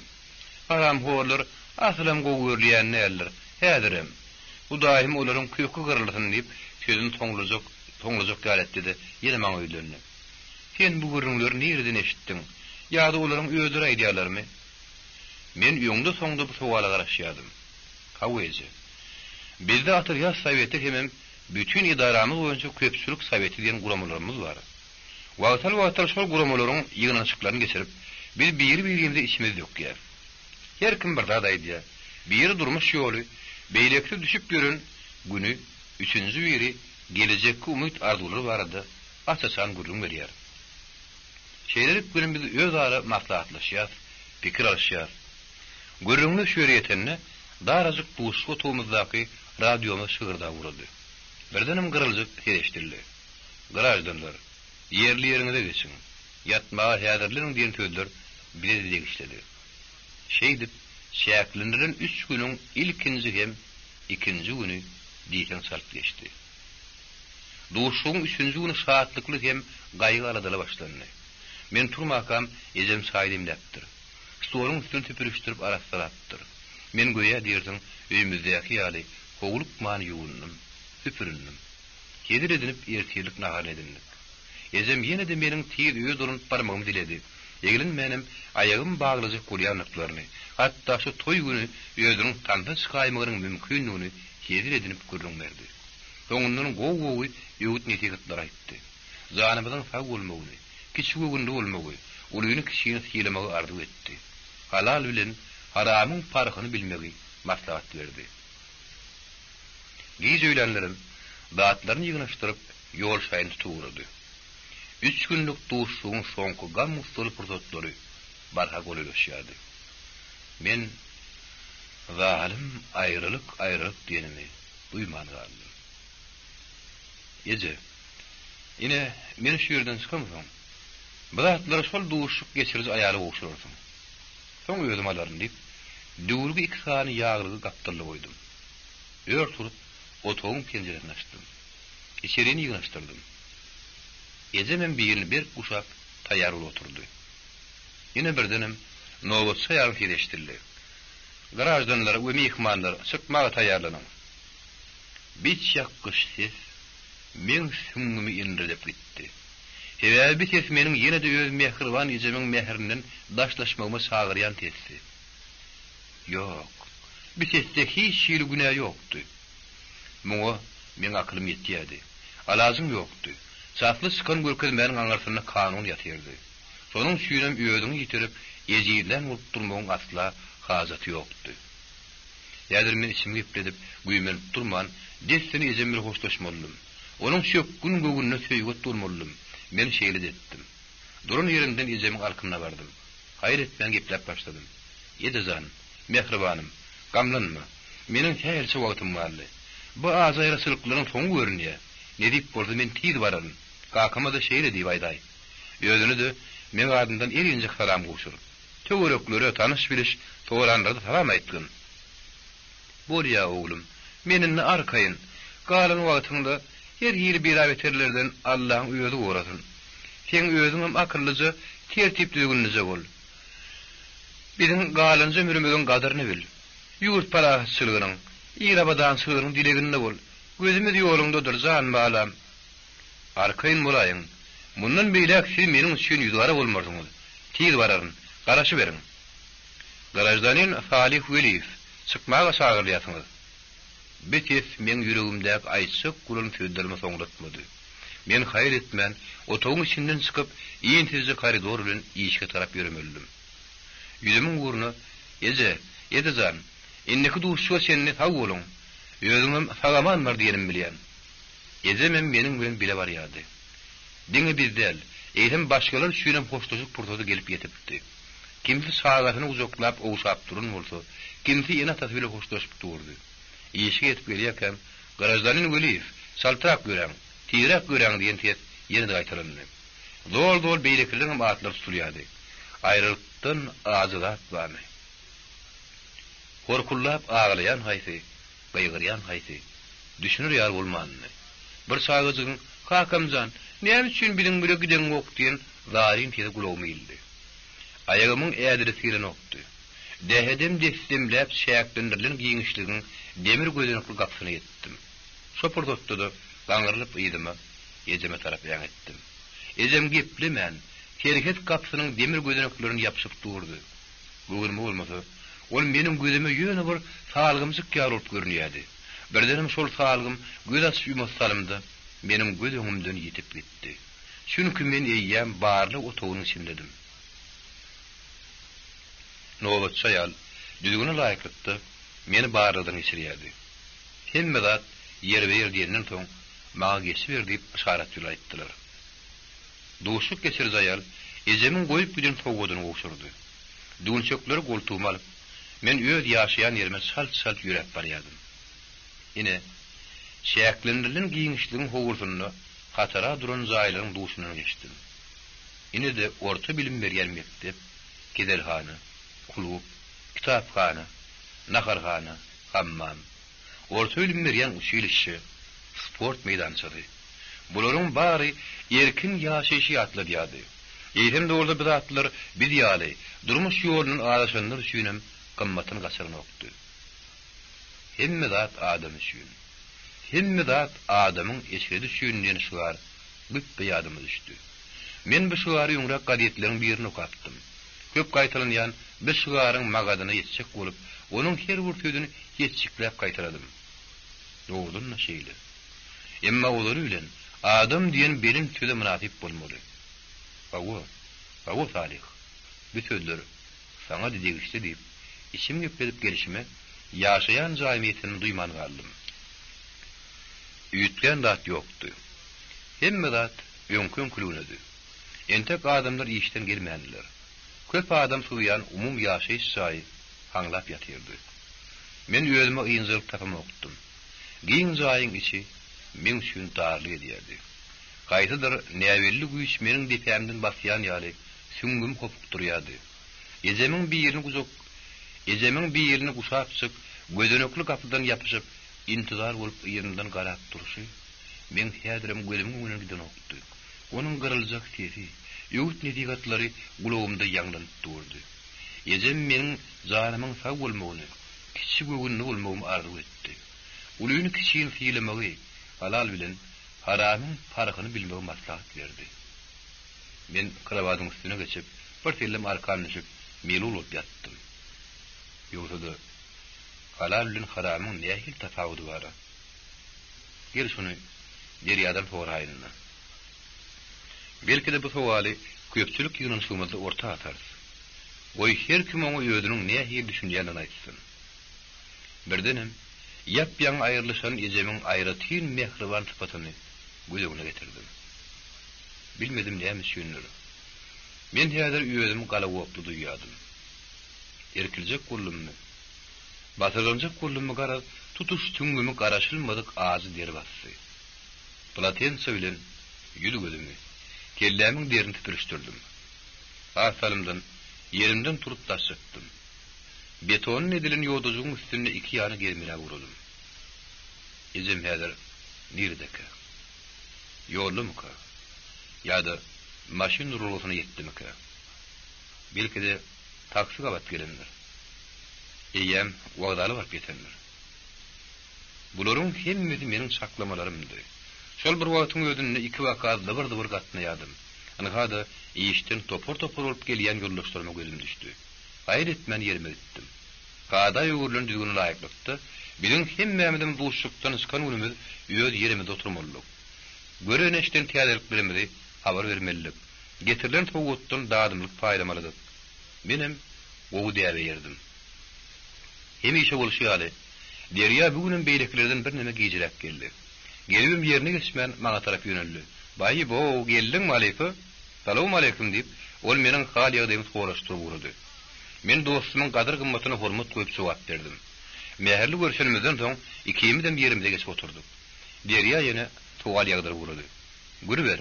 Haramhorlar asylam gowy görülýän däldir, häzirem. Hudaýym olaryň köki gyrylsyn diýip, sözüni soňlajak, soňlajak ýaly etdi-de, ýene maňa ýüzlendi. Sen bu gürrüňleri nireden eşitdiň? Ýa-da olaryň özleri aýdýarlarmy? Men öňde-soňda bu sowala garaşýardym. Hawa, eje. Bizde otrýad soweti hemem bütin edaramyz boýunça köpçülik soweti diýen guramalarymyz bar. Wagtal-wagtal şol guramalaryň ýygnanyşyklaryny geçirip, biz biri-birimize içimizi dökýäs. Her kim bir zat aýdýar. Biri durmuş ýoly, beýlekisi düşüp ýören güni, üçünji biri gelejekki umyt-arzuwlary barada aç-açan gürrüň berýär. Şeýlelik bilen biz özara maslahatlaşýas, pikir alyşýas. Gürrüňimiz şu ýere ýetende, darajyk duşuşyk otagymyzdaky radiomyz şygyrdap ugrady. Birdenem gyryljyk ses eşidildi. Graždanlar, ýerli-ýeriňize geçiň, ýatmaga häzirleniň diýen sözler bize-de degişlidi. Şeýdip, çäklendirilen üç günüň ilkinji hem ikinji güni diýseň çalt geçdi. Duşuşygyň üçünji güni şatlykly hem gaýgy-aladaly başlandy. Men turmakam ejem çaý demläpdir. Stoluň üstüni süpürişdirip arassalapdyr. Men göýä diýersiň öýümizdäki ýaly howlukman ýuwundym, süpürindim. Hezil edinip ertirlik naharyny edindik. Ejem ýene-de meniň tiz öýe dolanyp barmagymy diledi. Eglenmänem aýagymy baglajak bolýandyklaryny, hatda şu toý güni özüniň tansa çykaýmagynyň mümkindigini hezil edinip gürrüň berdi. Soňundan gowy-gowy öwüt-nesihatlar aýtdy. Janymyzyň sag bolmagyny, kiçigöwünli bolmagy, ulyny-kiçini sylamagy arzuw etdi. Halal bilen haramyň parhyny bilmegi maslahat berdi. Giç öýlänlerem zatlaryny ýygnaşdyryp, ýol şaýyny tutup ugrady. Üç günlük duşuşygyň soňky gam-gussaly pursatlary barha golaýlaşýardy. Men Zalym aýralyk, aýralyk diýenimi duýman galdym. Eje, ine, men şu ýerden çykamsoň, bu zatlary şol duşuşyk geçiriji aýala gowşurarsyň. Soň özüm alaryn diýip, düwürgi iki sany ýaglygy gapdalda goýdum. Ör turup, otagyň penjiresini açdym. Içerini ýygnaşdyrdym. Ejemem birini berk guşap, taýýar bolup oturdy. Ýene birdenem nobatçy aýalyň sesi eşidildi. Graždanlar we myhmanlar, çykmaga taýýarlanyň! Biçýakgyç ses meň süňňümi endiredip gitdi. Sebäbi bi ses meniň ýene-de öz mähriban ejemiň mährinden daşlaşmagyma çagyrýan sesdi. Ýok, bi sesde hiç hili günä ýokdy. Muňa meň akylym ýetýärdi. Alajym ýokdy. Çasly çykan görkezmäniň aňyrsynda kanun ýatyrdy. Şonuň üçinem özüňi ýitirip, ejizlän bolup durmagyň asla hajaty ýokdy. Häzir men içimi gepledip, güýmenip durman, dessine ejem bilen hoşlaşmalydym. Onuň çökgün göwnüne söýget bolmalydym. Men şeýle-de etdim. Duran ýerimden ejemiň alkymyna bardym. Haýal etmän gepläp başladym. Eje jan, mähribanym, gamlanma. Meniň sähelçe wagtym galdy. Bu ajy aýraçylyklaryň soňy görünýär. Nesip bolsa men tiz bararyn. Kakama-da şeýle diýip aýdaý. Özüne-de meň adymdan elinjik salam gowşur. Töwereklere, tanyş-biliş soranlara-da salam aýtgyn. Bolýa, oglum. Men indi arkaýyn. Galan wagtyňda her hili bela-beterlerden Allaň özi gorasyn. Seň özüňem akyllyja, tertip-düzgünlije bol. Biziň galanja ömrümiziň gadyryny bil. Ýurt parahatçylygynyň, il abadançylygynyň dileginde bol. Gözümiz ýoluňdadyr, jan balam. Arkaýyn bolaýyň. Mundan beýläk siz meniň üçin ýüzügara bolmarsyňyz. Tiz bararyn. Garaşyberiň. Graždanin Salyh Weliýew, çykmaga çagyrylýarsyňyz. Bi ses meň ýüregimdäki aýtjak bolan sözlerimi soňlatmady. Men haýal etmän, otagyň içinden çykyp, insizje koridor bilen işige tarap ýöremelidim. Ýüzümiň ugruna, Eje, eje jan, indiki duşuşyga çenli sag boluň, özüňem sag-aman bar diýenimi bilýän. Ejemem meniň bilen bile barýardy. Diňe biz däl, eýsem başgalar üçinem hoşlaşyk pursady gelip ýetipdi. Kimsi çagasyny gujaklap ogşap duran bolsa, kimsi ene-atasy bile hoşlaşyp durdy. Işige ýetip gelýärkäm, Graždanin Weliýew, çaltrak ýöräň, tizräk ýöräň diýen ses ýene-de gaýtalandy. Zol-zol beýlekileriňem atlary tutulýardy. Aýralykdan ajy zat barmy? Horkullap aglaýan haýsy, gygyrýan haýsy? Düşüner ýaly bolmandy. Bir çagajygyň, Kakam jan, näme üçin biziň bile gideňok diýen zaryn sesi gulagyma ildi. Aýagymyň ädilesi gelenokdy. Dähedem-dessemläp çäklendirilen giňişligiň demir gözenekli gapysyna ýetdim. Şo pursatda-da gaňrylyp yzyma, ejeme tarap äňetdim. Ejem geplemän, serhet gapysynyň demir gözeneklerine ýapyşyp durdy. Göwnüme bolmasa, ol meniň gözüme ýöne bir salgymjyk ýaly bolup görünýärdi. Birdenem şol salgym göz açyp-ýumasy salymda meniň göz öňümden ýitip gitdi. Çünki men eýýäm barlag otagynyň içindedim. Nobatçy aýal, düzgüne laýyklykda, meni barlagdan geçirýärdi. Hemme zat ýerbe-ýer diýenden soň, maňa geçiber diýip yşarat bilen aýtdylar. Duşluk geçiriji aýal ejemiň goýup giden sowgadyny gowşurdy. Düwünçekleri goltugyma alyp, men öz ýaşaýan ýerime çalt-çalt ýöräp barýardym. Ine, çäklendirilen giňişligiň howlusynda hatara duran jaýlaryň duşundan geçdim. Ine-de orta bilim berýän mekdep, keselhana, klub, kitaphana, naharhana, hammam. Orta bilim berýän uçilişşe, sport meýdançasy. Bularyň bary erkin ýaşaýşy ýatladýardy. Eýsem-de bolsa bu zatlar biz ýaly, durmuş ýolundan azaşanlar üçinem gymmatyny gaçyranokdy. Hemme zat adam üçin. Hemme zat adamyň eşredi üçin diýen şygar güpbe ýadyma düşdi. Men bu şygary öňräk gazetleriň birinde okapdym. Köp gaýtalanýan bu şygaryň magadyna ýetjek bolup, onuň her bir sözüni hetjikläp gaýtaladym. Dogrudan-da şeýle. Emma ozaly bilen, adam diýen belent söze mynasyp bolmaly. Hawa, hawa, Salyh, bu sözler saňa-da degişli diýip, içimi gepledip gelşime, ýaşaýan jaýyma ýetenimi duýman galdym. Üýtgän zat ýokdy. Hemme zat öňki-öňküliginedi. Entek adamlar işden gelmändiler. Köp adam sygýan umumy ýaşaýyş jaýy haňlap ýatyrdy. Men özüme ynjalyk tapamokdym. Giň jaýyň içi meň üçin darlyk edýärdi. Haýsydyr näbelli güýç meniň depämden basýan ýaly süňňüm hopukdyrýardy. Ejemiň birini gujak Ejemiň birini guşapjyk, gözenekli gapydan ýapyşyp, intizar bolup yzymdan garap durşy, meň häzirem gözümiň öňünden gidenokdy. Onuň gyryljak sesi, öwüt-nesihatlary gulagymda ýaňlanyp durdy. Ejem meniň janymyň sag bolmagyny, kiçi göwünli bolmagymy arzuw etdi. Ulyny-kiçini sylamagy, halal bilen haramyň parhyny bilmegi maslahat berdi. Men krowadyň üstüne geçip, bir sellem arkan düşüp, melul bolup ýatdym. Ýogsa-da, halal bilen haramyň nähili tapawudy bar-a? Gel şuny derýadan soraýyn-da. Belki-de bu sowaly köpçülik ýygnanyşygymyzda orta atarys. Goý, her kim oňa özüniň nähili düşünýändigini aýtsyn. Birdenem, ýap-ýaňy aýrylyşan ejemiň aýratyn mähriban sypatyny göz öňüne getirdim. Bilmedim näme üçindir, men häzir özümi galagoply duýýardym. Irkiljek boldummy, basyrganjak boldummy, garaz, tutuş süňňümi garaşylmadyk ajy der basdy. Polotensa bilen ýüz-gözümi, kellämiň derini süpürişdirdim. Az salymdan ýerimden turup daş çykdym. Betondan edilen ýodajygyň üstünde iki ýana gezmeläp ugradym. Ejem häzir niredekä? Ýoldamyka? Ýa-da maşyn duralgasyna ýetdimikä? Belki-de, taksi gabat gelendir. Eýýäm wokzala baryp ýetendir. Bularyň hemmesi meniň çaklamalarymdy. Şol bir wagtyň özünde ikibaka zybyr-zybyr gatnaýardym. Ynha-da, işden topar-topar bolup gelýän ýoldaşlaryma gözüm düşdi. Gaýyl etmän ýerime gitdim. Kada öwrülen düzgüne laýyklykda, biziň hemmämizem duşuşykdan çykan günümiz öz ýerimizde oturmalydyk. Gören-eşiden täzeliklerimizi habar bermelidik. Getirilen sowgatdan dadymlyk paýlamalydyk. Menem gowy däbe eýerdim. Hemişe bolşy ýaly, Derýa bu günem beýlekilerden birneme gijiräk geldi. Gelibem ýerine geçmän, maňa tarap ýöneldi. Baý-bow, geldiňmi, halypa? Salowmaleýkim, diýip, ol meniň hal-ýagdaýymy soraşdyryp ugrady. Men dostumyň gadyr-gymmatyna hormat goýup jogap berdim. Mähirli görşenimizden soň, ikimizem ýerimize geçip oturdyk. Derýa ýene sowal ýagdyryp ugrady. Gür ber.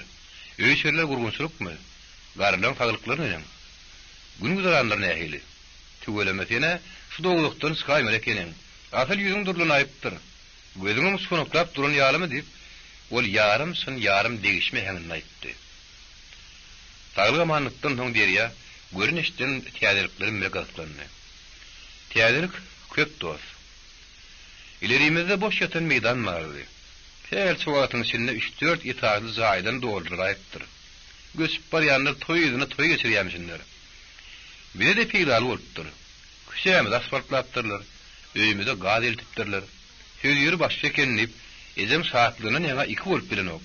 Öý-içeriler gurgunçylykmy? Garrylaň saglyklary neneň? Gün-güzeranlary nähili? Tüweleme sen-ä şu dowzahdan çykaýmaly ekeniň. Asyl ýüzüň durlanaýypdyr. Gözüňem uçganaklap duran ýalymy diýip, ol ýarym çyn, ýarym degişme äheňinde aýtdy. Saglyk-amanlykdan soň Derýa gören-eşiden täzeliklerim bile gyzyklandy. Täzelik köp dost. Ilerimizde boş ýatan meýdan bardy. Sähelçe wagtyň içinde üç-dört etažly jaýdan doldurylaýypdyr. Göçüp barýanlar toý yzyna toý geçirýämişinler. Bize-de peýdaly bolupdyr. Küçämizi asfaltlapdyrlar, öýümize gaz eltipdirler. Söz ýeri başga eken diýip, ejem şatlygyndan ýaňa iki bolup bilenok.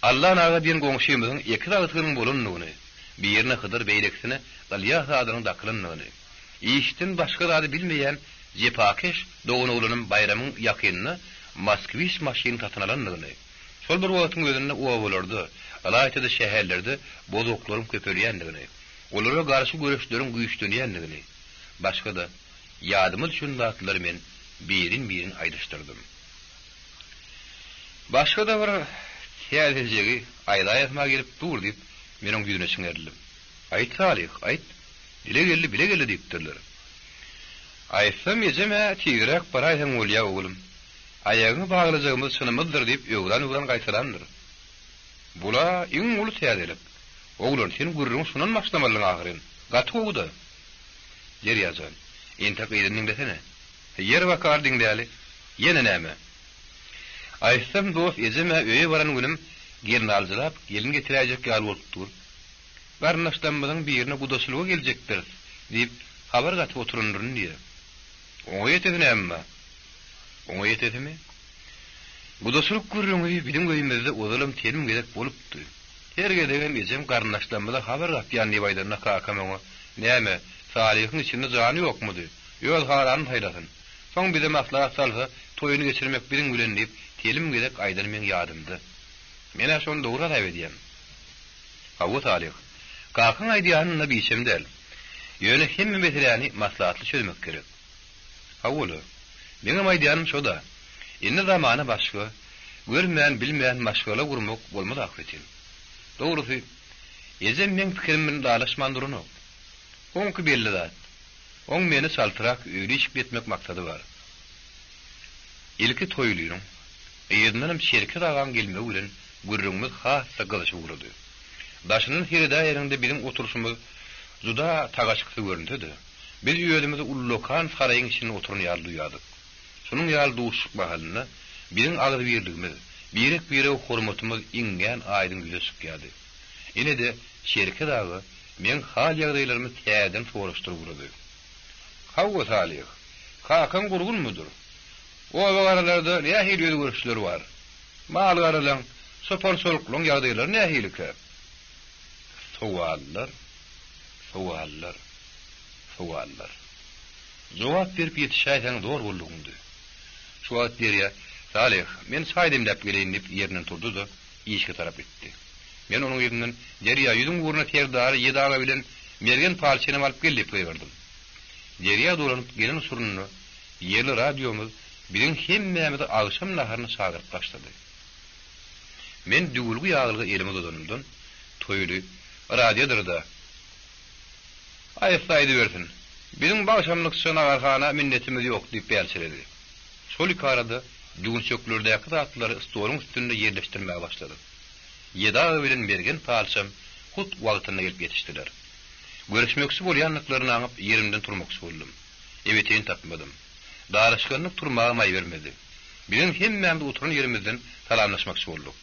Allan aga diýen goňşymyzyň ekiz agtygynyň bolandygyny, birine Hydyr, beýlekisine Ylýas adynyň dakylandygyny, işden başga zady bilmeýän jepakeş doganoglanym Baýramyň ýakynda Moskwiç maşyny satyn alandygyny, Şol bir wagtyň özünde obalarda, ylaýta-da şäherlerde bozuklaryň köpelýändigini, olara garşy göreşleriň güýçlenýändigini, başga-da ýadyma düşen zatlary men birin-birin aýdyşdyrdym. Başga-da bir täzejegi aýdaýasym-a gelip dur diýip, men oň ýüzüne çiňerildim. Aýt, Salyh, aýt. Dile geldi, bile geldi diýipdirler. Aýtsam, ejem-ä tizräk baraýsaň bolýa, oglum. Aýagyňy baglajagymyz çynymyzdyr diýip öwran-öwran gaýtalandyr. Bul-a iň uly täzelik. Oglan, sen gürrüňi şundan başlamalydyň ahyryn. Gaty gowy-da. Derýa jan, entek yzyny diňlesene. Ýer bakar diňläli. Ýene näme? Aýtsam, dost, ejem-ä öýe baran günüm gelnaljylap gelin getiräýjek ýaly bolup dur. Garyndaşlarymyzyň birine gudaçylyga geljekdiris diýip, habar gatyp oturandyryn diýýär. Oňa ýetesi näme bar? Oňa ýetesimi? Gudaçylyk gürrüňi biziň öýümizde ozalam telim gezek bolupdy. Her gezegem ejem garyndaşlarymyza habar gatýan diýip aýdanda kakam oňa, Näme, Salyhyň içinde jany ýokmudy? Öz halanyny saýlasyn. Soň bize maslahat salsa, toýuny geçirmek biziň bilen diýip, telim gezek aýdany meň ýadymda. Men-ä şony dogry hasap edýän. Hawa, Salyh. Kakaň aýdýanyna biçem däl. Ýöne hemme meseläni maslahatly çözmek gerek. Hawa-la. Meňem aýdýanym şo-da. Indi zamana başga. Görmän, bilmän maşgala gurmak bolmaz ahbetin. Dogrusy, ejem meň pikirim bilen ylalaşman duranok. Oňky belli zat. Oň meni çaltrak öýli-işikli etmek maksady bar. Ilki Toýlynyň, yzyndanam Çerkez agaň gelmegi bilen gürrüňimiz has-da gyzyşyp ugrady. Daşyndan seredäýeniňde biziň oturyşymyz juda tagaşyksyz görünse-de, biz özümizi ullakan saraýyň içinde oturan ýaly duýardyk. Şunuň ýaly duşuşyk mahalynda biziň agzybirligimiz, birek-birege hormatymyz iňňän aýdyň ýüze çykýardy. Ine-de, Çerkez aga meň hal-ýagdaýlarymy täzeden soraşdyryp ugrady. Hawa, Salyh, kakaň gurgunmydyr? Oba-garalarda nähili özgerişler bar? Mal-garalaň. Çopan-çoluklaryň ýagdaýlary nähilikä? Sowallar, sowallar, sowallar. Jogap berip ýetişäýseň zor boldugyňdy. Şu wagt Derýa, Salyh, men çaý demläp geleýin diýip ýerinden turdy-da, işige tarap gitdi. Men onuň yzyndan, Derýa, ýüzüň ugruna Serdary, Ýedi aga bilen Mergen palçyny alyp gel diýip gygyrdym. Derýa dolanyp gelen uçurynda ýerli radiomyz biziň hemmämizi agşam naharyna çagyryp başlady. Men düwülgi ýaglyga elimi uzadanymdan, Toýly, Radiodyr-da. Aýtsa aýdybersin. Biziň bu agşamlykça naharhana minnetimiz ýok diýip bälçiredi. Şol ikarada düwünçeklerdäki zatlary stoluň üstünde ýerleşdirmäge başladyk. Ýedi aga bilen Mergen palçam hut wagtynda gelip ýetişdiler. Görüşmekçi bolýandyklaryny aňyp ýerimden turmakçy boldum. Ebeteýini tapmadym. Daryşganlyk turmaga maý bermedi. Biziň hemmämiz oturan ýerimizden salamlaşmakçy bolduk.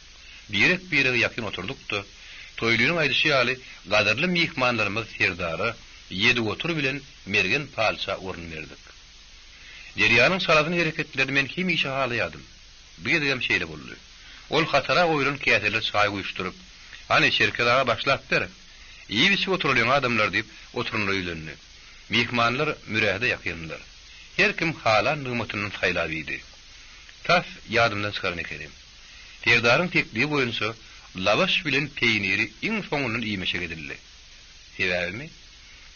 Birek-birege ýakyn oturdyk-da, Toýlynyň aýdyşy ýaly, gadyrly myhmanlarymyz Serdara, Ýedigotur bilen Mergen palça orun berdik. Derýanyň çalasyn hereketlerini men hemişe halaýardym. Bu gezegem şeýle boldy. Ol hatara goýlan käselere çaý guýuşdyryp, Hany, Çerkez aga başlap ber. Iýip-içip oturalyň, adamlar diýip, oturanlara ýüzlendi. Myhmanlar mürähede ýakyndylar. Her kim halan nygmatyndan saýlap iýdi. Tas ýadymdan çykaran ekenim. Serdaryň teklibi boýunça lawaş bilen peýniri iň soňundan iýmeşek edildi. Sebäbimi?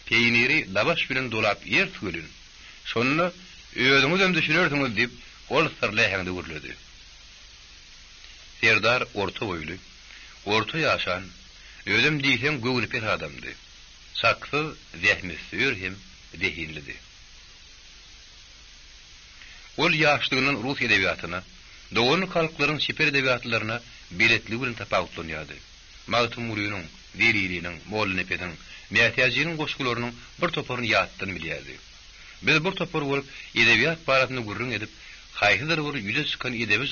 Peýniri lawaş bilen dolap iýeris welin, şonda özüňizem düşünersiňiz diýip, ol syrly äheňde gürledi. Serdar orta boýly, orta ýaşan, özem diýseň göwnüpes adamdy. Çaksyz zähmetsöýer hem zehinlidi. Ol ýaşlygyndan rus edebiýatyna, doganlyk halklaryň çeper edebiýatlaryna beletligi bilen tapawutlanýardy. Magtymgulynyň, Zeliliniň, Mollanepesiň, Mätäjiniň goşgularynyň bir toparyny ýatdan bilýärdi. Biz bir topar bolup edebiýat barasynda gürrüň edip, haýsydyr bir ýüze çykan edebi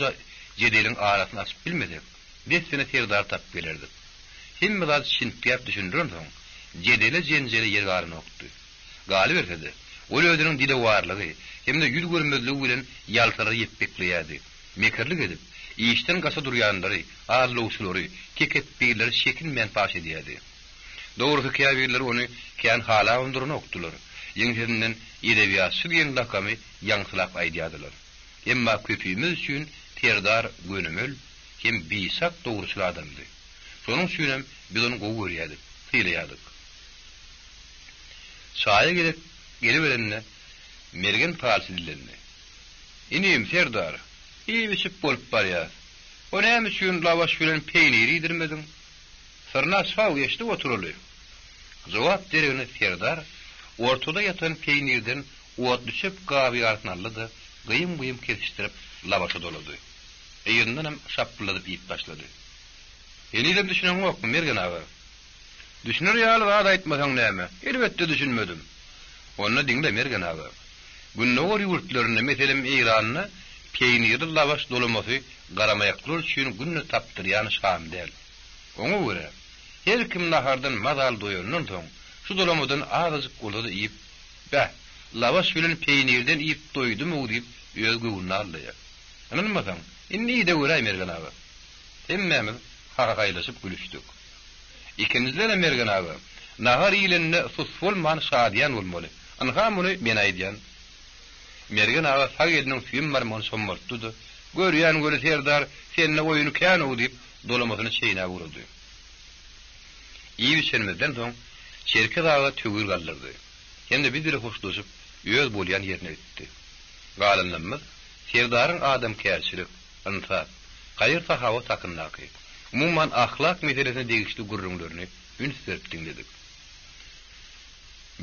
jedeliň arasyny açyp bilmesek, dessine Serdary tapyp gelerdik. Hemme zady çintgäp düşündirensoň, jedele-jenjele ýer galanokdy. Galyberse-de, ol özüniň dilewarlygy hem-de ýüz görmezligi bilen ýaltalary ýepbekleýärdi. Mekirlik edip, işden gaça durýanlary, aldawçylary, tekepbirleri çekinmän paş edýärdi. Dogrusy, käbirleri ony kän halabam duranokdylar, ýeňsesinden edebiýatçy diýen lakamy ýaňsylap aýdýardylar. Emma köpimiz üçin Serdar gönümel hem biçak dogruçyl adamdy. Şonuň üçinem biz ony gowy görýärdik, sylaýardyk. Çaýa gezek geliberende Mergen palçy dillendi. Inim, Serdar, iýip-içip bolup barýas. O näme üçin lawaş bilen peýnir iýdirmediň? Syryny aç-haw, eşidip oturaly. Jogap deregine Serdar ortada ýatan peýnirden otluçöp gaby ýarysyny aldy-da, gyýym-gyýym kesişdirip lawaşa dolady. Yzyndanam şapbyldadyp iýip başlady. Henizem düşüneňokmy, Mergen aga? Düşüner ýaly zat aýtmasaň näme? Elbetde düşünmedim. Onda diňle, Mergen aga. Gündogar ýurtlarynda, meselem, Eýranda peýnirli lawaş dolamasy garamaýaklar üçin günde tapdyrýan şam däl. Oňa görä, her kim nahardan mazaly doýandan soň, şu dolamadan azajyk bolsa-da iýip, Beh, lawaş bilen peýnirden iýip doýdum-ow diýip, öz göwnüni aldaýar. Ynanmasaň, indi iý-de göräý, Mergen aga. Hemmämiz hahahaýlaşyp gülüşdik. Ikinjidenem Mergen aga, nahar iýlende sus bolman şadyýan bolmaly. Ynha muny men aýdýan. Mergen aga sag eliniň süýem barmagyny çommaltdy-da, Görýän weli serdar, sende oýun kän-ow diýip, dolamasyny çeýnäp ugrady. Iýip-içenimizden soň, Çerkez aga töwir galdyrdy. Hem-de biz bile hoşlaşyp, öz bolýan ýerine gitdi. Galanlarymyz serdaryň adamkärçilik, ynsap, haýyr-sahawat hakyndaky, umuman, ahlak meselesine degişli gürrüňlerini üns berip diňledik.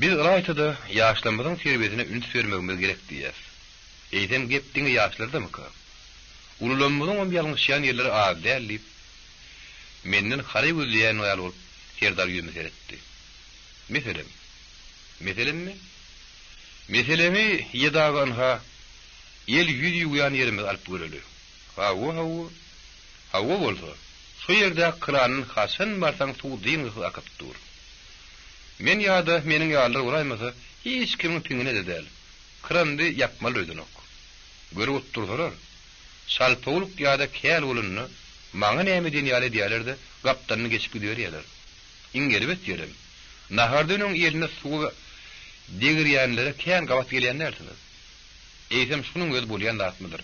Biz ylaýta-da ýaşlarymyzyň terbiýesine üns bermegimiz gerek diýýäs. Eýsem gep diňe ýaşlardamyka? Ulularymyzyňam ýalňyşýan ýerleri az däl diýip, menden haraý gözleýän ýaly bolup Serdar ýüzüme seretdi. Meselem? Meselemmi? Meselemi Ýedaga ynha, El-ýüz ýuwýan ýerimizi alyp göreli. Hawa, hawa. Hawa bolsa, şo ýerdäki krandan haçan barsaň suw dyngysyz akyp dur. Men ýa-da meniň ýalylar bolaýmasa, hiç kimiň piňine-de däl. Krandy ýapmaly öýdenok. Görüp otursalar, şalpawlyk ýa-da käl bolanda. Maňa näme diýen ýaly edýärler-de, gapdalyny geçip gidiberýärler. Iň erbet ýerem, nahardan öň elini suwa degirýänlere kän gabat gelýän dälsiňiz. Eýsem, şunuň özi bolýan zatmydyr?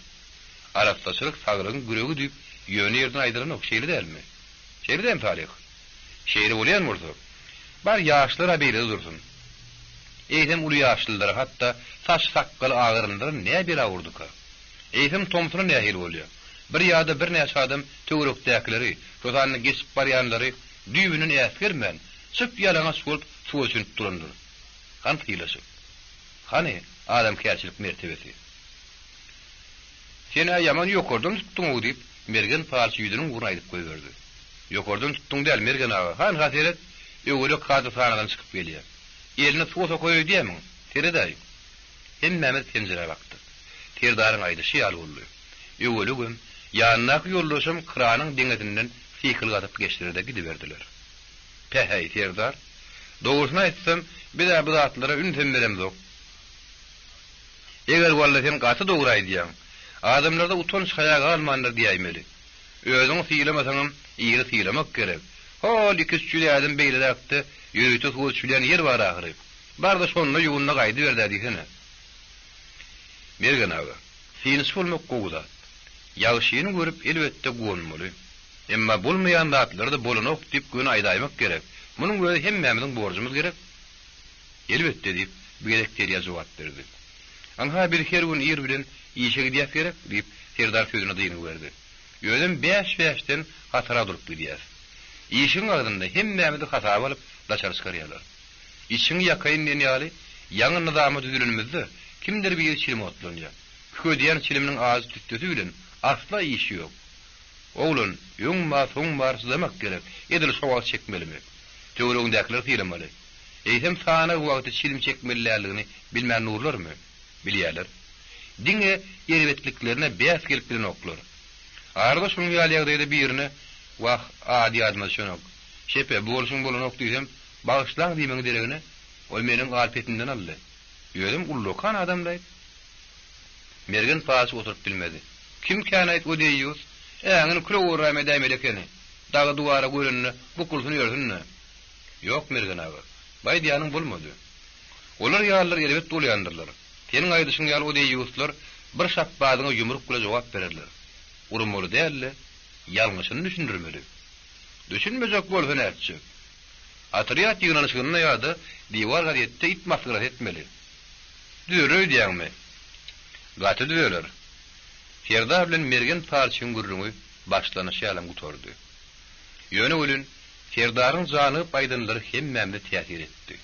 Arassaçylyk saglygyň girewi diýip ýöne ýerden aýdylanok, şeýle dälmi? Şeýle dälmi, Salyh? Şeýle bolýan bolsa, bar ýaşlar-a beýlede dursun. Eýsem uly ýaşlylara, hatda saç-sakgaly agaranlara nä bela urduka? Eýsem tomsuna nähili bolýar? Bir ýa-da birnäçe adam töwerekdäkileri, şo sanda geçip barýanlary düýbünden äsgermän, çyp-ýalaňaç bolup suwa çümüp durandyr. Hany sylaşyk? Hany adamkärçilik mertebesi? Sen-ä ýaman ýokardan tutduň-ow, diýip, Mergen palçy ýüzüniň ugruna aýdyp goýberdi. Ýokardan tutduň däl, Mergen aga, hanha seret, Öwelek hajathanadan çykyp gelýär. Elini suwa sokaý öýdýärmiň? Sered-aý! Hemmämiz penjirä bakdyk. Serdaryň aýdyşy ýaly boldy. Öwelegem, ýanyndaky ýoldaşam kranyň deňesinden sykylyk atyp geçdiler-de gidiberdiler. Päheý, serdar! Dogrusyny aýtsam, biz-ä bu zatlara ünsem beremzok. Eger walla sen gaty dogry aýdýaň. Adamlarda utanç-haýa galmandyr diýäýmeli. Özüňi sylamasaňam, ili sylamak gerek. Hol iki-üç ýüz ädim beýleräkde ýörite suwa düşülýän ýer bar ahyry. Bar-da şonda ýuwun-da gaýdyber-dä diýsene. Mergen aga, synçy bolmak gowy zat. Ýagşyny görüp elbetde guwanmaly. Emma bolmaýan zatlary-da bolanok diýip göni aýdaýmak gerek. Munuň özi hemmämiziň borjumyz gerek. Elbetde, diýip, bu gezek Derýa jogap berdi. Ynha, biz her gün ir bilen işe gidýäs gerek? diýip, Serdar sözüne dyngy berdi. Özem bäş-bäşden hatara durup gidýäs. Işigiň agzynda hemmämizi hasaba alyp, daşary çykarýarlar. Içiňi ýakaýyn diýen ýaly, ýaňy nyzama düzülenimizde, kimdir biri çilim otlanýar. Kükedýän çiliminiň ajy tüssesi bilen asla işi ýok. Oglan, öň bar, soň bar, çydamak gerek, edil şo wagt çekmelimi? Töweregiňdäkileri sylamaly. Eýsem sanag wagty çilim çekmeli däldigini bilmän durlarmy? Bilýärler. Diňe erbetliklerine bäs gelip bilenoklar. Arada şunuň ýaly ýagdaýda birine, Wah, ady ýadyma düşenok. Şepe, bu bolşuň bolanok diýsem, bagyşlaň diýmegiň deregine, ol meniň al-petimden aldy. Özem ullakan adam-laýt. Mergen palçy oturyp bilmedi. Kimkän-aýt o deýýus? Äňini küle orram edäýmeli ekeni. Dagy-duwara görende bukulsyn ýörsün-dä. Ýok, Mergen aga. Bu aýdýanyň bolmady. Olar ýalylar erbet bolýandyrlar. Seniň aýdyşyň ýaly o deýýuslar bir şapbadyňa ýumruk bile jogap bererler. Urmaly däl-de, ýalňyşyny düşündirmeli. Düşünmejek bolsa nätjek? Otrýad ýygnanyşygynda ýa-da diwar gazetde it masgarasy etmeli. Düzeler öýdýäňmi? Gaty düzeler. Serdar bilen Mergen palçyň gürrüňi başlanyşy ýalam gutardy. Ýöne welin, Serdaryň janygyp aýdanlary hemmämize täsir etdi.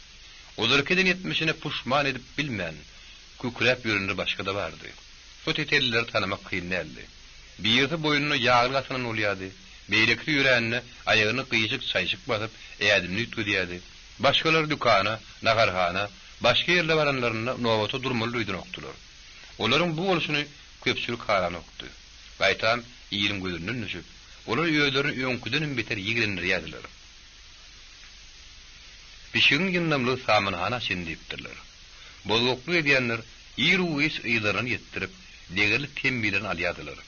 Ozalky eden etmişine puşman edip bilmän, kükräp ýörenler başga-da bardy. Şo tetellileri tanamak kyn däldi. Birisi boýnuna ýaglyk asynan bolýardy, beýlekisi ýörände aýagyny gyýşyk-çaýşyk basyp, ädimini üýtgedýärdi. Başgalar dükana, naharhana, başga ýerlere baranlarynda nobata durmaly duýdanokdylar. Olaryň bu bolşuny köpçülik halanokdy. Gaýtam, iliň gözünden düşüp, olar özlerini öňküdenem beter ýigrendirýärdiler. Pişigiň ýyndamlygy samynhana çenli diýipdirler. Bozgaklyk edýänler ir-u-giç yzlaryny ýetdirip, degerli temmilerini alýardylar.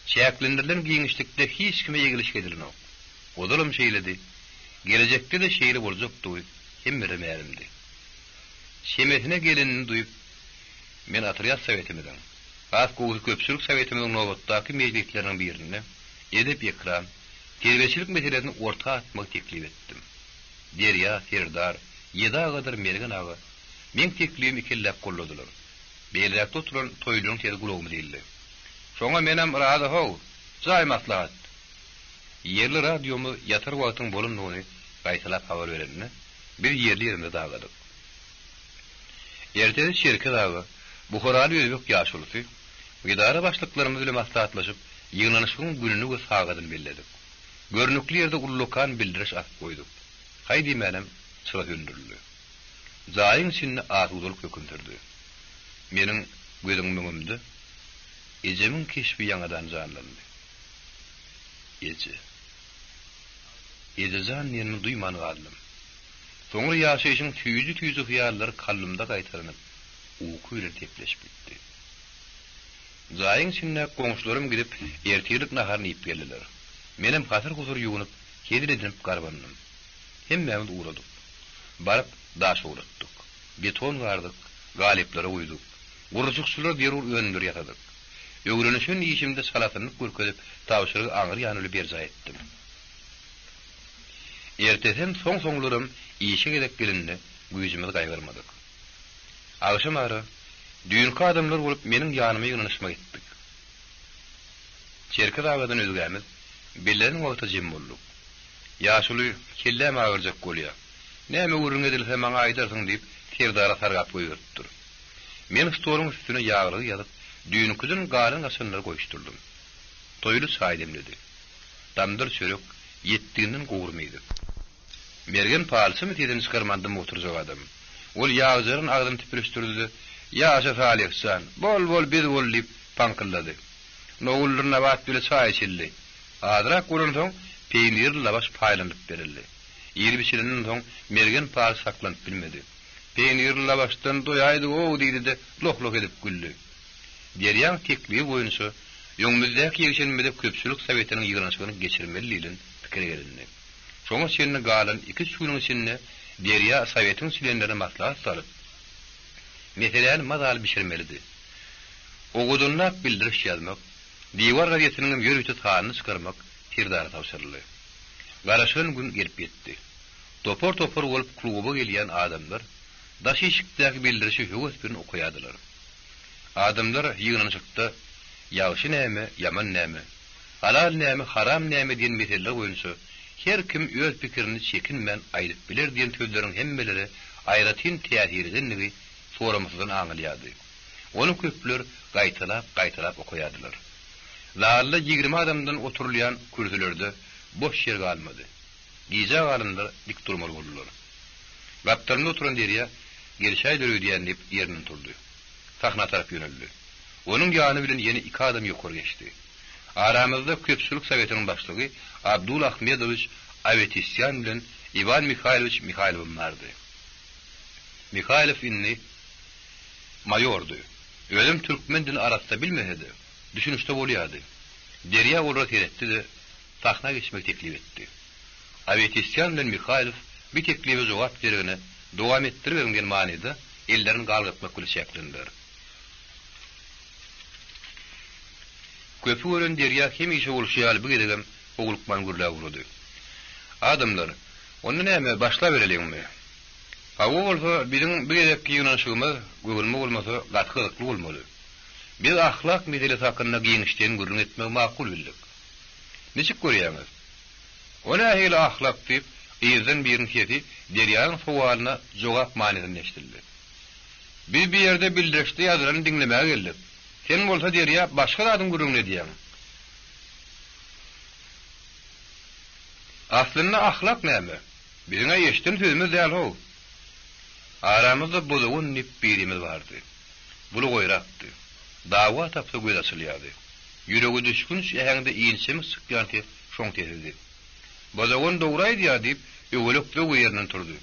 Çäklendirilen giňişlikde hiç kime eglişik edilenok. Ozalam şeýledi, gelejekde-de şeýle boljakdygy hemmelere mälimdi. Çemesine gelenini duýup, men otrýad sowetimiziň, has gowusy köpçülik sowetimiziň nobatdaky mejlisleriniň birinde edep-ekram, terbiýeçilik meselesini orta atmagy teklip etdim. Derýa, Serdar, Ýedi agadyr Mergen aga meň teklibimi ikelläp golladylar. Beýleräkde oturan Toýlynyň sesi gulagymyza ildi. Şoňa menem razy-how, jaý maslahat! Ýerli radiomyz ýatar wagtyň bolandygyny gaýtalap habar berende, biz ýerli-ýerimize dagadyk. Ertesi Çerkez aga, buharaly özbek ýaşulusy, edara başlyklarymyz bilen maslahatlaşyp, ýygnanyşygyň gününi we sagadyny belledik. Görnükli ýerde ullakan bildiriş asyp goýduk. Haý diýmänem, çyra söndürildi. Jaýyň içinde asudalyk höküm sürdi. Meniň gözüň öňümde ejemiň keşbi ýaňadan janlandy. Eje. Eje jan diýenimi duýman galdym. Soňra ýaşaýşyň süýji-süýji hyýallary kalbymda gaýtalanyp, uky bilen sepleşip gitdi. Jaýyň içindäki goňşularym gidip, ertirlik naharyny iýip geldiler. Menem hasyr-husur ýuwunyp, hezil edinip garbandym. Hemmämiz ugradyk. Baryp, daş owratdyk. Beton gardyk, galyplara guýduk. Gurluşykçylara zerur önümleri ýasadyk. Öwrenişen işimde çalasynlyk görkezip, tabşyrygy aňry ýany berjaý etdim. Ertesem, soň-soňlaram işe gezek gelende güýjümizi gaýgyrmadyk. Agşam ara, düýnki adamlar bolup meniň ýanyma ýygnanyşmak etdik. Çerkez agadan özgämiz bellenen wagta jem bolduk. Ýaşuly, kelläm agyrjak bolýa. Näme gürrüň edilse maňa aýdarsyň diýip, Serdara sargap goýberipdir. Men stoluň üstüne ýaglygy ýazyp, düýnküden galan-gaçanlary goýuşdyrdym. Toýly çaý demledi. Tamdyr çörek, ýetdiginden gowurma iýdik. Mergen palçymy sesini çykarman dymyp oturjak adam. Ol ýagjaran agzyny tüpürişdirdi-de, Ýaşa Salyh jan, bol, bol, biz bol diýip, paňkyldady. Nowuldyr nabat bile çaý içildi. Azrak bolansoň, peýnirli lawaş paýlanyp berildi. Iýlip-içilenden soň, Mergen palçy saklanyp bilmedi. Peýnirli lawaşdan doýaýdyg-ow diýdi-de, loh-loh edip güldi. Derýaň teklibi boýunça, öňümizdäki ýekşenbede köpçülik sowetiniň ýygnanyşygyny geçirmeli diýlen pikire gelindi. Şoňa çenli galan iki-üç günüň içinde Derýa sowetiň çlenlerine maslahat salyp, meseläni mazaly bişirmelidi. Owadanlap bildiriş ýazmak, diwar gazetiniňem ýörite sanyny çykarmak Serdara tabşyryldy. Garaşylan gün gelip ýetdi. Topar-topar bolup kluba gelýän adamlar daş işikdäki bildirişi höwes bilen okaýardylar. Adamlar ýygnanyşykda ýagşy näme, ýaman näme, halal näme, haram näme diýen meseleler boýunça her kim öz pikirini çekinmän aýdyp biler diýen sözleriň hemmelere aýratyn täsir edendigi soramasyzdan aňylýardy. Ony köpler gaýtalap-gaýtalap okaýardylar. Zalda 20 adamdan oturylýan kürsülerde boş ýer galmady. Gijä galanlar dik durmaly boldular. Gapdalynda oturan Derýa, Gelşäýdir öýdýän diýip, ýerinden turdy. Sahna tarap ýöneldi. Onuň ýany bilen ýene iki adam ýokary geçdi. Aramyzda köpçülik sowetiniň başlygy Abdul Ahmedowiç Awetisýan bilen Iwan Mihaýlowiç Mihaýlowam bardy. Mihaýlow indi maýordy. Özem türkmen dilini arassa bilmese-de, düşünişde bolýardy. Derýa olara seretdi-de, sahna geçmegi teklip etdi. Awetisýan bilen Mihaýlow bu teklibe jogap deregine dowam etdiriberiň diýen manyda ellerini galgatmak bilen çäklendiler. Köpi gören Derýa hemişe bolşy ýaly bu gezegem howlukman gürläp ugrady. Adamlar, onda näme, başlabereliňmi? Hawa bolsa, biziň bu gezekki ýygnanyşygymyz, göwnüme bolmasa, gaty gyzykly bolmaly. Biz ahlak meselesi hakynda giňişleýin gürrüň etmegi makul bildik. Niçik görýäňiz? O nähili ahlak? diýip, yzdan biriniň sesi Derýanyň sowalyna jogap manysynda eşidildi. Biz bu ýerde bildirişde ýazylany diňlemäge geldik. Sen bolsa Derýa başga zadyň gürrüňini edýäň. Aslynda ahlak näme? Biziň-ä eşiden sözümiz däl-how. Aramyzda Bozagan diýip birimiz bardy. Bulugaýrakdy. Dawa tapsa gözi açylýardy. Ýürege düşgünç äheňde inçemik çykýan ses şoň sesidi. Bozagan dogry aýdýar diýip, Öwelek zöwwe ýerinden turdy.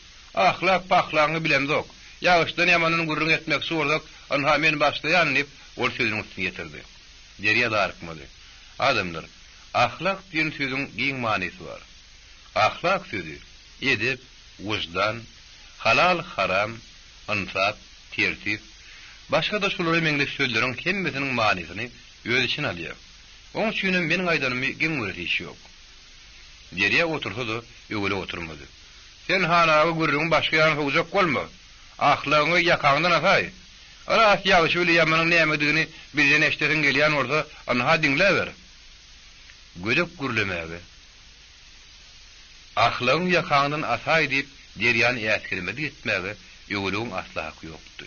Ahlak-pahlagyňy bilemzok. Ýagyşdan-ýamandan gürrüň etmekçi bolsak, ynha men başlaýan diýip, ol sözüniň üstüni ýetirdi. Derýa darykmady. Adamlar, ahlak diýen sözüň giň manysy bar. Ahlak sözi edep, wyždan, halal-haram, ynsap, tertip, başga-da şulara meňzeş sözleriň hemmesiniň manysyny öz içine alýar. Oň üçinem meniň aýdanymy geň göresi iş ýok. Derýa otursa-da, öwele oturmady. Sen han aga gürrüňi başga ýana sowjak bolma. Ahlagyňy ýakaňdan asaý. Ras ýagşy bile ýamanyň nämedigini bizden eşdesiň gelýän bolsa, ynha diňläber. Gödek gürlemäge. Ahlagyňy ýakaňdan asaý diýip, Derýany äsgermezlik etmäge Öwelegiň asla haky ýokdy.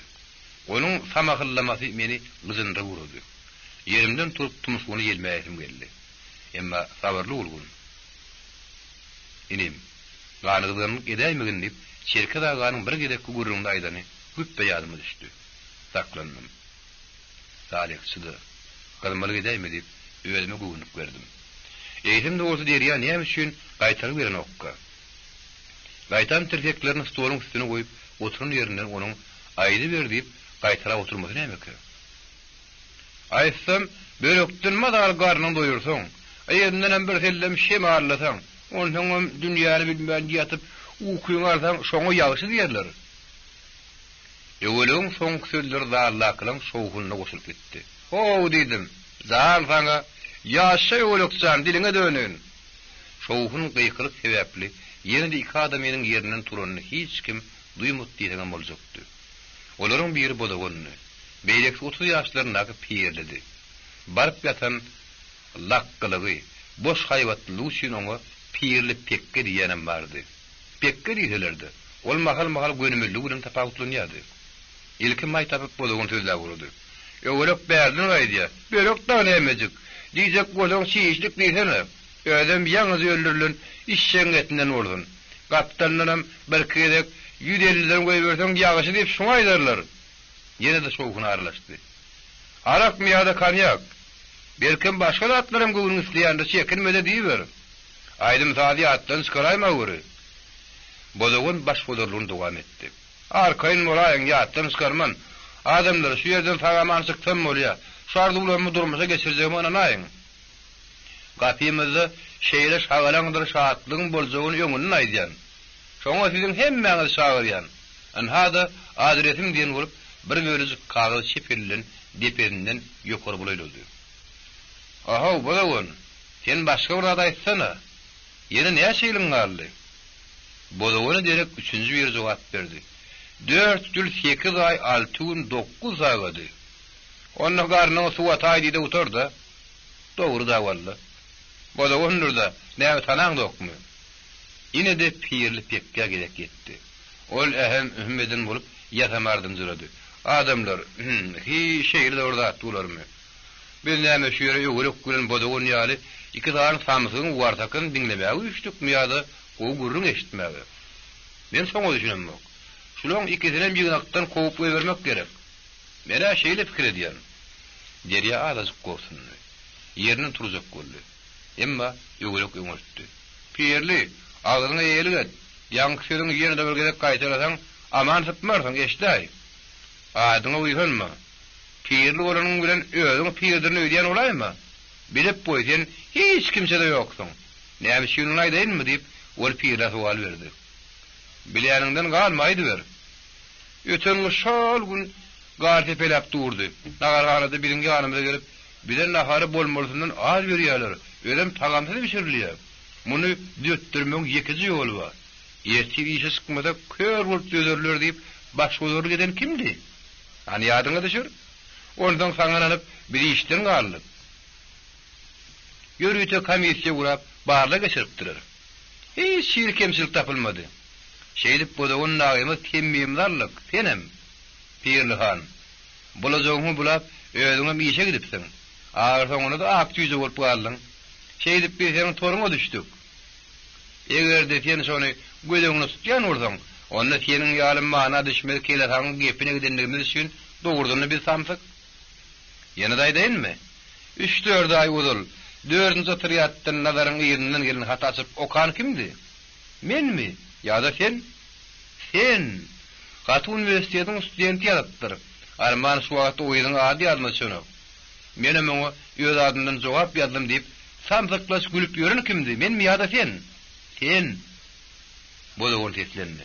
Onuň samahyllamasy meni gyjyndyryp ugrady. Ýerimden turup tumşugyny ýelmäýesim geldi. Emma sabyrly bolgun. Inim, ganygyzganlyk edäýmegin diýip, Çerkez aganyň bir gezekki gürrüňde aýdany güpbe ýadyma düşdi. Saklandym. Salyhçy-da, gyzmalyk edäýme diýip, özüme göwünlik berdim. Eýsem-de bolsa Derýa näme üçin gaýtargy berenokka? Gaýtam tirseklerini stoluň üstüne goýup oturan ýerinden onuň Aýdyber diýip, gaýtalap oturmasy nämekä? Aýtsam, börekden mazaly garnyňy doýursaň, Yzyndanam bir sellem şemallasaň, onsoňam dünýäni bilmän ýatyp, ukyňy alsaň, şoňa ýagşy diýerler. Öwelegiň soňky sözleri zaldakylaryň şowhunyna goşulyp gitdi. How, diýdim, jan saňa! Ýaşa Öwelek jan, diliňe döneýin! Şowhun gykylyk sebäpli ýene-de iki adamynyň ýerinden turanyny hiç kim duýmady diýseňem boljakdy. Olaryň biri bozagandy. Beýlekisi 30 ýaşlaryndaky pirlidi. Baryp ýatan lakgylygy, boş haýbatlylygy üçin oňa Pirli pekge diýýänem bardy. Pekge diýseler-de, ol mahal-mahal gönümelligi bilen tapawutlanýardy. Ilki maý tapyp bozagan sözläp ugrady. Öwelek bärden gaýdýar. Börek dagy nämejik? Diýjek bolsaň çişlik diýsene. Özem ýaňyja öldürilen işşegiň etinden bolsun. Gapdalyndanam birki gezek ýüz elliden goýberseň ýagşy diýip şuňa aýdarlar. Ýene-de şowhun aralaşdy. Arakmy ýa-da konýak? Belkem başga zatlaram göwnüň isleýändir, çekinme-de diýiber. Aýdym-sazy ýatdan çykaraýmaweri. Bozagan başbozarlygyny dowam etdi. Arkaýyn bolaýyň, ýatdan çykarman. Adamlar, şu ýerden sag-aman çyksam bolýa. Şu arzuwlarymy durmuşa geçirjegime ynanaýyň. Gapymyzda şeýle şagalaňdyr şatlygyň boljagyny öňünden aýdýan. Şoňa siziň hemmäňizi çagyrýan. Ynha-da adresim diýen bolup, bir bölejik kagyzy çep eli bilen depesinden ýokary bulaýlady. Ahow, Bozagan, sen başga bir zat aýtsana. Ýene näçe ýylyň galdy? Bozagana derek üçünji biri jogap berdi. Dört ýyl sekiz aý alty gün dokuz sagady. Onda garnyňy suw ataý diý-de gutar-da. Dogry-da walla. Bozagandyr-da, näme tanaňzokmy? Ine-de Pirli pekgä gezek ýetdi. Ol ähem-ühüm eden bolup, ýasama ardynjyrady. Adamlar, hüm, hi, şeýle-de bir zat bolarmy? Biz näme şu ýere öwelek bilen bozagan ýaly iki sany samsygyň warsakyny diňlemäge üýşdükmi ýa-da gowy gürrüň eşitmäge? Men şoňa düşünemok. Şulaň ikisinem ýygnakdan kowup goýbermek gerek. Men-ä şeýle pikir edýän. Derýa azajyk gorsundy. Ýerinden turjak boldy. Emma öwelek öňürtdi. Pirli, agzyňa eýelik et. Ýaňky sözüňi ýene-de bir gezek gaýtalasaň, aman sypmarsyň, eşdäý. Adyňa buýsanma. Pirli bolanyň bilen özüňi pirdirin öýdýän bolaýma? Bilip goý, sen hiç kimçe-de ýoksuň. Näme üçinligini aýdaýynmy? diýip, ol pirlä sowal berdi. Bilýäniňden galma, aýdyber. Öten gyş şol gün gar sepeläp durdy. Naharhanada biziň ýanymyza gelip, Bize nahary bolmalysyndan az berýärler, özem tagamsyz bişirilýär. Muny düzetdirmegiň ýekeje ýoly bar. Ertir işe çykmasak, kör bolup dözerler diýip, başgozarlyk eden kimdi? Hany ýadyňa düşür? Onsoň saňa ynanyp, biz işden galdyk. Ýörite komissiýa gurap, barlag geçiripdiler. Hiç hili kemçilik tapylmady. Şeýdip bozagan nagymyz temmimizi aldyk, senem, Pirli han. Bulajagyňy bulap, özüňem işe gidipsiň. Ahyrsoňunda-da ak jüýje bolup galdyň. Şeýdip biz seniň toruňa düşdük. Eger-de sen şony göz öňünde tutýan bolsaň, onda seniň ýaly mana düşmez kelesaňyň gepine gidenligimiz üçin dogrudan-da biz samsyk. Ýene-de aýdaýynmy? Üç-dört aý ozal dördünji otrýaddan Nazaryň yzyndan gelen haty açyp okan kimdi? Menmi ýa-da sen? Sen! Haty uniwersitetiň studenti ýazypdyr. Arman şu wagt o gyzyň ady ýadyma düşenok. Menem oňa öz adymdan jogap ýazdym diýip, samsyklaç gülüp ýören kimdi, menmi ýa-da sen? Sen! Bozagan seslendi.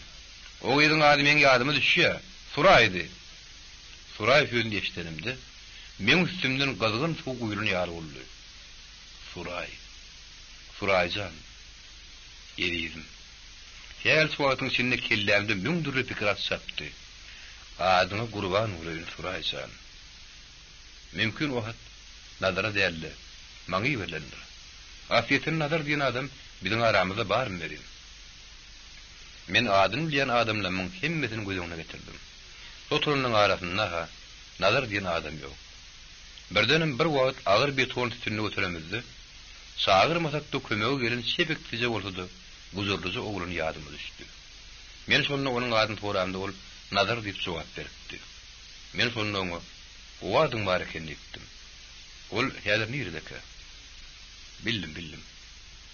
O gyzyň ady meň ýadyma düşýär. Suraýdy. Suraý sözüni eşidenimde, meň üstümden gyzgyn suw guýlan ýaly boldy. Suraý. Suraý jan. Ezizim. Sähelçe wagtyň içinde kellämde müň dürli pikir at çapdy. Adyňa gurban bolaýyn, Suraý jan. Mümkin o hat Nazara däl-de, maňa iberilendir. Aslyýetinde Nazar diýen adam biziň aramyzda barmy welin? Men adyny bilýän adamlamyň hemmesini göz öňüne getirdim. Oturanlaryň arasynda-ha Nazar diýen adam ýok. Birdenem bir wagt agyr beton sütünini göteremizde, çagyrmasak-da kömege gelen çepiksije bolsa-da gujurlyja oglan ýadyma düşdi. Men şonda onuň adyny soramda ol Nazar diýip jogap beripdi. Men şonda oňa, Gowy adyň bar eken diýipdim. Ol häzir niredekä? Bildim, bildim.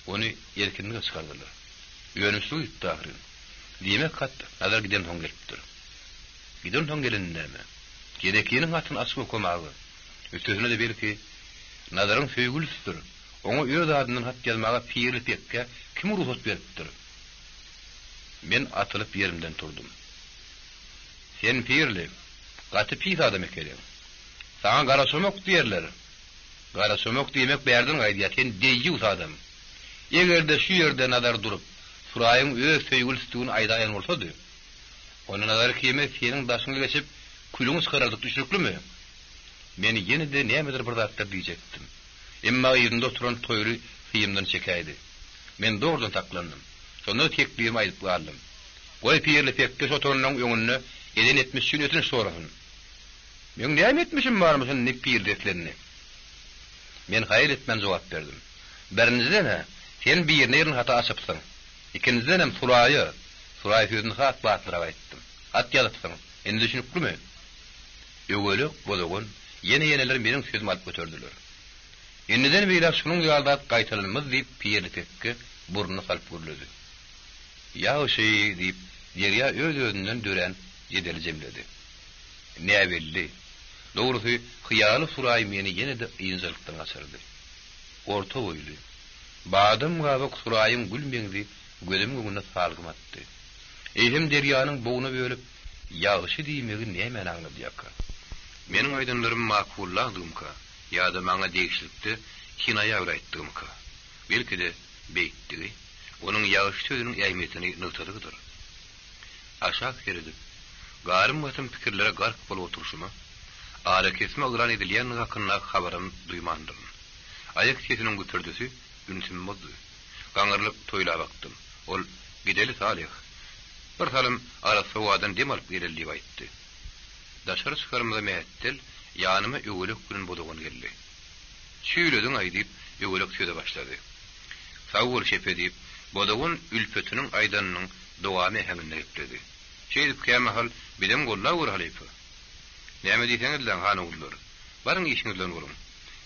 Ony erkinlige çykardylar. Önümçilige gitdi ahyryn. Diýmek hat Nazar gidensoň gelipdir. Gidensoň geleni näme? Gezekiniň hatyny açyp okamaga. Üstesine-de belki, Nazaryň söýgülisidir. Oňa öz adyndan hat ýazmaga Pirli pekgä kim rugsat beripdir? Men atylyp ýerimden turdum. Sen Pirli, gaty pis adam ekeniň. Saňa garaçomak diýerler. Garaçomak diýmek bärden gaýdýar, sen deýýus adam. Eger-de şu ýerde Nazar durup, Suraýyň öz söýgülisidigini aýdaýan bolsady, onda Nazar ikimiz seniň daşyňa geçip, külüňi çykarardyk, düşnüklimi? Men ýene-de nämedir bir zatlar diýjekdim. Emma yzynda oturan Toýly syýymdan çekäýdi. Men zordan saklandym. Şonda-da teklibimi aýdyp galdym. Goý Pirli pekgeş oturanyň öňünde eden etmiş üçin ötünç sorasyn. Meň näme etmişim barmyşyn diýip Pirli seslendi. Men haýal etmän jogap berdim. Birinjiden-ä, sen birine-birini hata açypsyň. Ikinjidenem Suraýa, Suraý sözüni has batlyrak aýtdym. Hat ýazypsyň. Indi düşnüklimi? Öwelek, bozagan, ýene-ýeneler meniň sözümi alyp göterdiler. Indiden beýläk şunuň ýaly zat gaýtalanmaz diýip Pirli pekge burnuny salyp gürledi. Ýagşy, diýip, Derýa öz-özünden dörän jedeli jemledi. Näbelli. Dogrusy, hyýaly Suraý meni ýene-de ynjalykdan gaçyrdy. Orta boýly, badam gabak Suraýyň gül meňzi gözümiň öňünde salgym atdy. Eýsem derýanyň boguna bölüp, ýagşy diýmegi nämäni aňladýarka? Meniň aýdanlarym makullandygymka ýa-da maňa degişlilikde kinaýa bilen aýtdygymka? Belki-de, beýtdigi, onuň ýagşy sözüniň ähmiýetini nygtadygydyr. Aşak seredip, garym-gatym pikirlere gark bolup oturyşyma, arakesme yglan edilýändigi hakyndaky habaram duýmandyryn. Aýak sesiniň güpürdisi ünsümi bozdy. Gaňrylyp toýla bakdym. Ol, Gideli, Salyh. Bir salym arassa howadan dem alyp geleli diýip aýtdy. Daşary çykarymyza mähetdel, ýanyma Öwelek bilen Bozagan geldi. Çüýlediň-aý, diýip, Öwelek söze başlady. Sag bol, şepe, diýip, Bozagan ülpetiniň aýdanynyň dowamy äheňinde gepledi. Şeýdip kämahal bizem gollaweri, halypa. Näme diýseňizläň, han ogullar. Baryň işiňiz bilen boluň.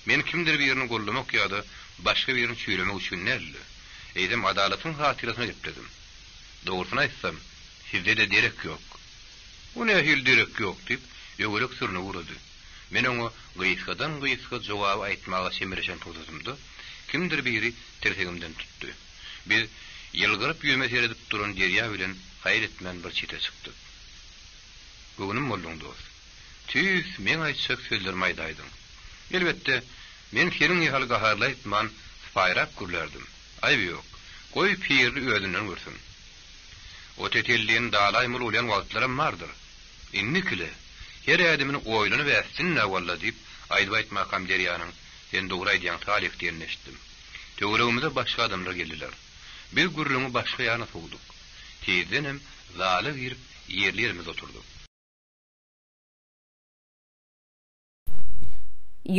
Men kimdir birini gollamak ýa-da başga birini çüýlemek üçin däl-de, eýsem adalatyň hatyrasyna gepledim. Dogrusyny aýtsam, sizde-de derek ýok. O nähili derek ýok? diýip, Öwelek sürnüp ugrady. Men oňa gysgadan-gysga jogaby aýtmaga çemeleşen pursatymda, kimdir biri tirsegimden tutdy. Biz ýylgyryp ýüzüme seredip duran Derýa bilen haýal etmän bir çete çykdyk. Göwnüm bolduň, dost. Tüýs meň aýtjak sözlerimi aýdaýdyň. Elbetde, men seniň ýaly gaharly aýtman, sypaýyrak gürlärdim. Aýby ýok. Goý, Pirli özünden görsün. O tetellini dalaýmaly bolýan wagtlaram bardyr. Indikile, her ädimini oýlanyp ätsin-dä, walla diýip, aýdyp-aýtmakam Derýanyň, Sen dogry aýdýaň, Salyh diýenini eşitdim. Töweregimize başga adamlar geldiler. Biz gürrüňi başga ýana sowduk. Tizdenem zala girip, ýerli-ýerimizde oturdyk.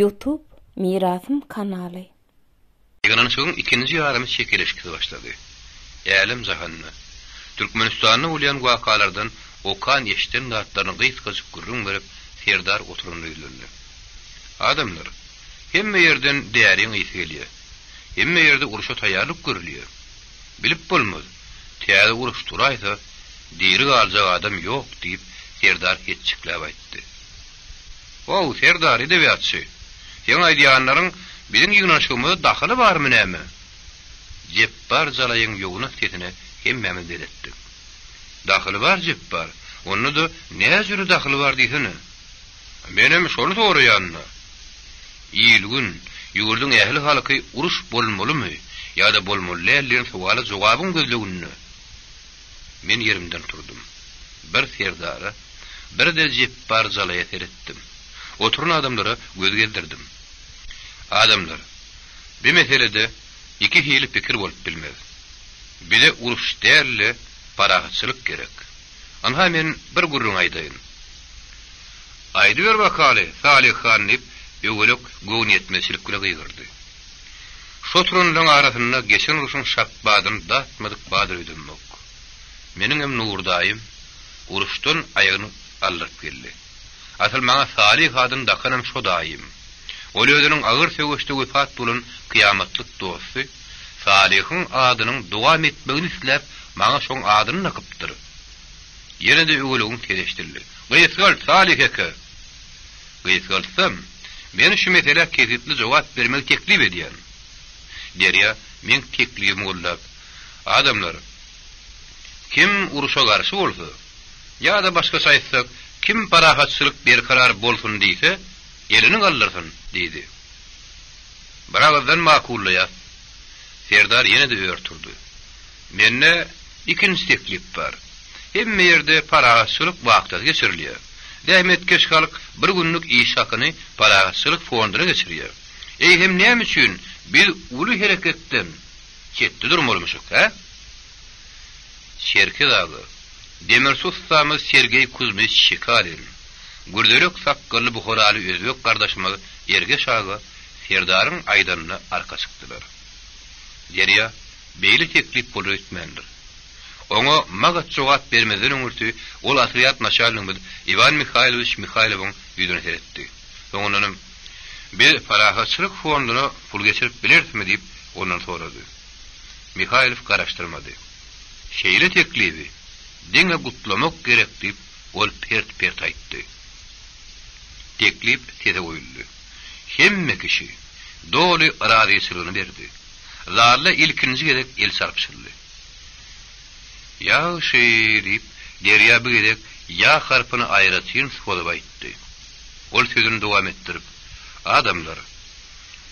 Youtube Mirasym kanaly. Ýygnanyşygyň ikinji ýarymy çekeleşiksiz başlady. Älem-jahanda, Türkmenistanda bolýan wakalardan okan-eşiden zatlaryny gysgajyk gürrüň berip, Serdar oturanyna ýüzlendi. Adamlar, hemme ýerden däriň ysy gelýär. Hemme ýerde urşa taýýarlyk görülýär. Bilip bolmaz, täze uruş turaýsa, diri galjak adam ýok, diýip, Serdar hetjikläp aýtdy. How, Serdar, edebiýatçy! Seň aýdýanlaryň biziň ýygnanyşygymyza dahyly barmy näme? Jepbar jalaýyň ýognas sesine hemmämiz beletdik. Dahyly bar, Jepbar, onda-da näjüre dahyly bar diýsene? Menem şony soraýan-da. Il-gün, ýurduň ähli halky uruş bolmalymy ýa-da bolmaly däl diýen sowala jogabyň gözleginde. Men ýerimden turdum. Bir Serdara, bir-de Jepbar jalaýa seretdim. Oturan adamlara göz gezdirdim. Adamlar, bi meselede iki hili pikir bolup bilmez. Bize uruş däl-de, parahatçylyk gerek. Ynha men bir gürrüň aýdaýyn. Aýdyber bakaly, Salyh han, diýip, Öwelek göwnüýetmezçilik bile gygyrdy. Şo oturanlaň arasynda geçen urşuň şapbadyny datmadyk bardyr öýdemok. Meniňem Nury daýym uruşdan aýagyny aldyryp geldi. Asyl maňa Salyh adyny dakanam şo daýym. Ol özüniň agyr söweşde wepat bolan kyýamatlyk dosty Salyhyň adynyň dowam etmegini isläp maňa şoň adyny dakypdyr. Ýene-de öwelegiň sesi eşidildi. Gysgalt, Salyh eke! Gysgaltsam, men şu meselä kesgitli jogap bermegi teklip edýän. Derýa meň teklibimi goldap, Adamlar, kim urşa garşy bolsa, ýa-da başgaça aýtsak, kim parahatçylyk berkarar bolsun diýse, elini galdyrsyn! diýdi. Biragyzdan makullaýas. Serdar ýene-de ör turdy. Mende ikinji teklip bar. Hemme ýerde parahatçylyk wahtasy geçirilýär. Zähmetkeş halk bir günlük iş hakyny parahatçylyk fonduna geçirýär. Eýsem näme üçin biz uly hereketden çetde durmalymyşyk, hä? Çerkez aga, demirçi ussamyz Sergeý Kuzmiç Çekalin, gürzelek sakgally buharaly özbek gardaşymyz Ergeş aga Serdaryň aýdanyna arka çykdylar. Derýa beýle teklip bolar öýtmändir. Oňa magat jogap bermezden öňürti ol otrýad naçalnigimiz Iwan Mihaýlowiç Mihaýlowyň ýüzüne seretdi. Soňundanam, Biz Parahatçylyk fonduna pul geçirip bilerismi diýip, ondan sorady. Mihaýlow garaşdyrmady. Şeýle teklibi diňe gutlamak gerek diýip, ol pert-pert aýtdy. Teklip sese goýuldy. Hemme kişi doly razyçylygyny berdi. Zalda ilkinji gezek el çarpyşyldy. Ýagşy, diýip, Derýa bu gezek ýa harpyny aýratyn sozup aýtdy. Ol sözüni dowam etdirip, Adamlar,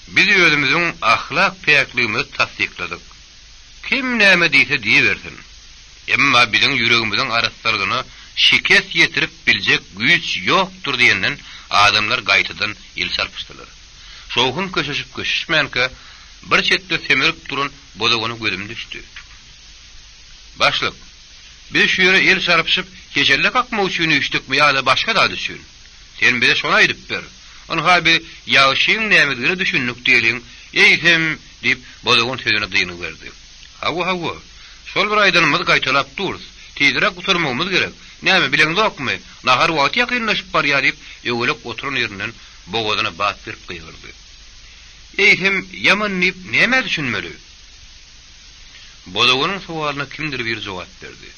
biz özümiziň ahlak päkligimizi tassykladyk. Kim näme diýse diýibersin. Emma biziň ýüregimiziň arassalygyna şikes ýetirip biljek güýç ýokdur diýenden adamlar gaýtadan el çarpyşdylar. Şowhun köşeşip-köşeşmänkä, bir çetde semerip duran bozagana gözüm düşdi. Başlyk, biz şu ýere el çarpyşyp, heşelle kakmak üçin üýşdükmi ýa-da başga zat üçin? Sen bize şony aýdyp ber. Ynha biz ýagşyň nämedigine düşündik diýeliň, eýsem, diýip, bozagan sözüne dyngy berdi. Hawa, hawa. Şol bir aýdanymyzy gaýtalap durus. Tizräk gutarmagymyz gerek. Näme, bileňzokmy, nahar wagty ýakynlaşyp barýar, diýip, Öwelek oturan ýerinden bogazyna bat berip gygyrdy. Eýsem, ýaman diýip nämä düşünmeli? Bozaganyň sowalyna kimdir biri jogap berdi.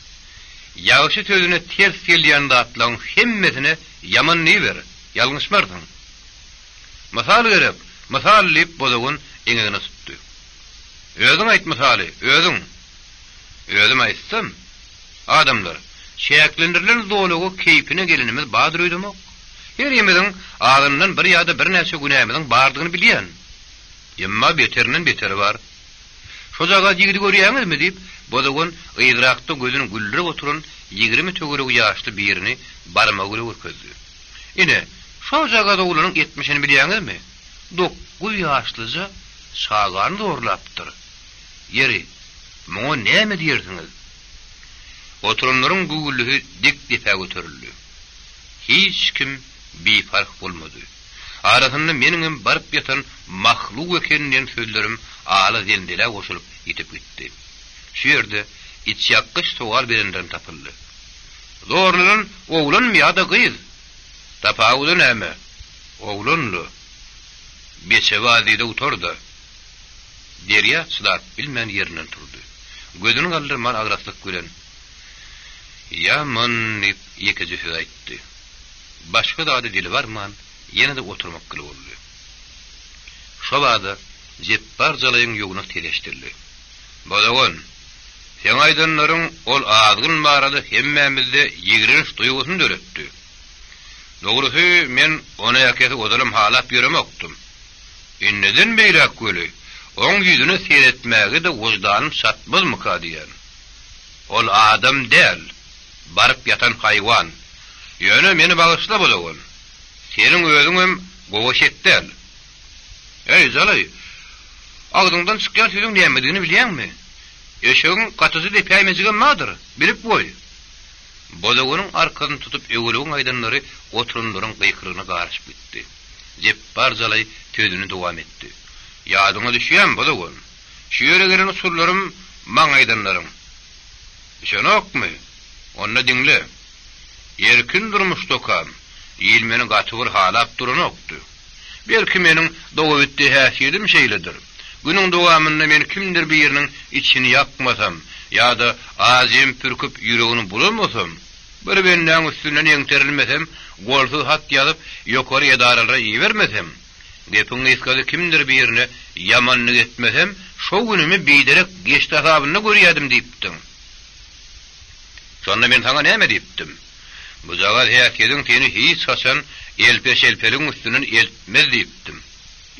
Ýagşy sözüne ters gelýän zatlaň hemmesine ýaman diýiber, ýalňyşmarsyň. Mysal gerek, mysal diýip, Bozagan eňegine tutdy. Özüň aýt mysaly, özüň. Özüm aýtsam, adamlar, çäklendirilen zolaga keýpine gelenimiz bardyr öýdemok. Herimiziň azyndan bir ýa-da birnäçe günämiziň bardygyny bilýän. Emma beterinden beteri bar. Şojagaz ýigidi görýäňizmi? diýip, Bozagan yzrakda gözüni güldürip oturan 20 töweregi ýaşly birini barmagy bilen görkezdi. Ine, şojagaz oglanyň etmişini bilýäňizmi? Dokuz ýaşlyja çagany zorlapdyr. Ýeri, muňa näme diýersiňiz? Oturanlaryň güwwüldisi dik depä göterildi. Hiç kim biparh bolmady. Arasynda meniňem baryp ýatan mahluk eken diýen sözlerim ala zenzelä goşulyp ýitip gitdi. Şu ýerde içýakgyç sowal berenlerem tapyldy. Zorlanan oglanmy ýa-da gyz? Tapawudy näme? Oglan-la. Beçebazide gutar-da. Derýa çydap bilmän ýerinden turdy. Gözüni galdyrman agraslyk bilen, Ýaman diýip, ýekeje söz aýtdy. Başga zada dili barman, ýene-de oturmakgyly boldy. Şobada Jepbar jalaýyň ýoguna ses eşidildi. Bozagan, seň aýdanlaryň ol azgyn barada hemmämizde ýigrenç duýgusyny döretdi. Dogrusy, men onäkesi ozalam halap ýöremokdym. Indiden beýläk weli, oň ýüzüne seretmäge-de wyždanym çatmazmyka diýýän. Ol adam däl, baryp ýatan haýwan. Ýöne meni bagyşla bozagan. Seniň özüňem gowy eşek däl. Eý, jalaý, agzyňdan çykýan sözüň nämedigini bilýäňmi? Eşegiň gatyjy depäýmejigem bardyr, bilip goý. Bozaganyň arkasyny tutup öwelegiň aýdanlary oturanlaryň gykylygyna garyşyp gitdi. Jepbar jalaý sözüni dowam etdi. Ýadyňa düşýämi, Bozagan? Şu ýere gelen uçurlarym maňa aýdanlaryň. Düşenokmy? Onda diňle. Erkin durmuşdakam, il meni gaty bir halap duranokdy. Belki meniň dogabitdi häsiýedim şeýledir. Günüň dowamynda men kimdir biriniň içini ýakmasam ýa-da azem pürküp ýüregini bulamasam, bir bendäň üstünden eňterilmesem, golsuz hat ýazyp ýokary edaralara ibermesem, Gepiň gysgasy kimdir birine ýamanlyk etmesem, şo günümi biderek geçdi hasabynda görýädim diýipdiň. Şonda men saňa näme diýipdim? Bujagaz häsiýediň seni hiç haçan elpe-şelpeligiň üstünden eltmez diýipdim.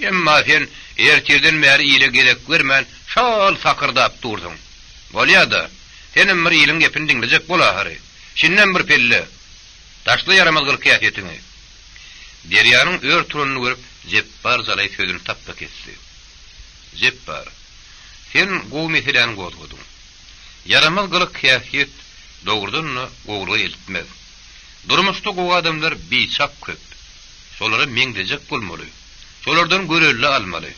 Emma sen ertirden bäri ile gezek bermän şol sakyrdap dursuň. Bolýa-da, senem bir iliň gepini diňlejek bol ahyry. Şindem bir pelle. Taşla ýaramaz gylyk-häsiýetiňi. Derýanyň ör turanyny görüp, Jepbar jalaý sözüni tapba kesdi. Jepbar, sen gowy meseläni gozgadyň. Ýaramaz gylyk-häsiýet, dogrudan-da, gowulyga eltmez. Durmuşda gowy adamlar biçak köp. Şolara meňzejek bolmaly. Şolardan görelde almaly.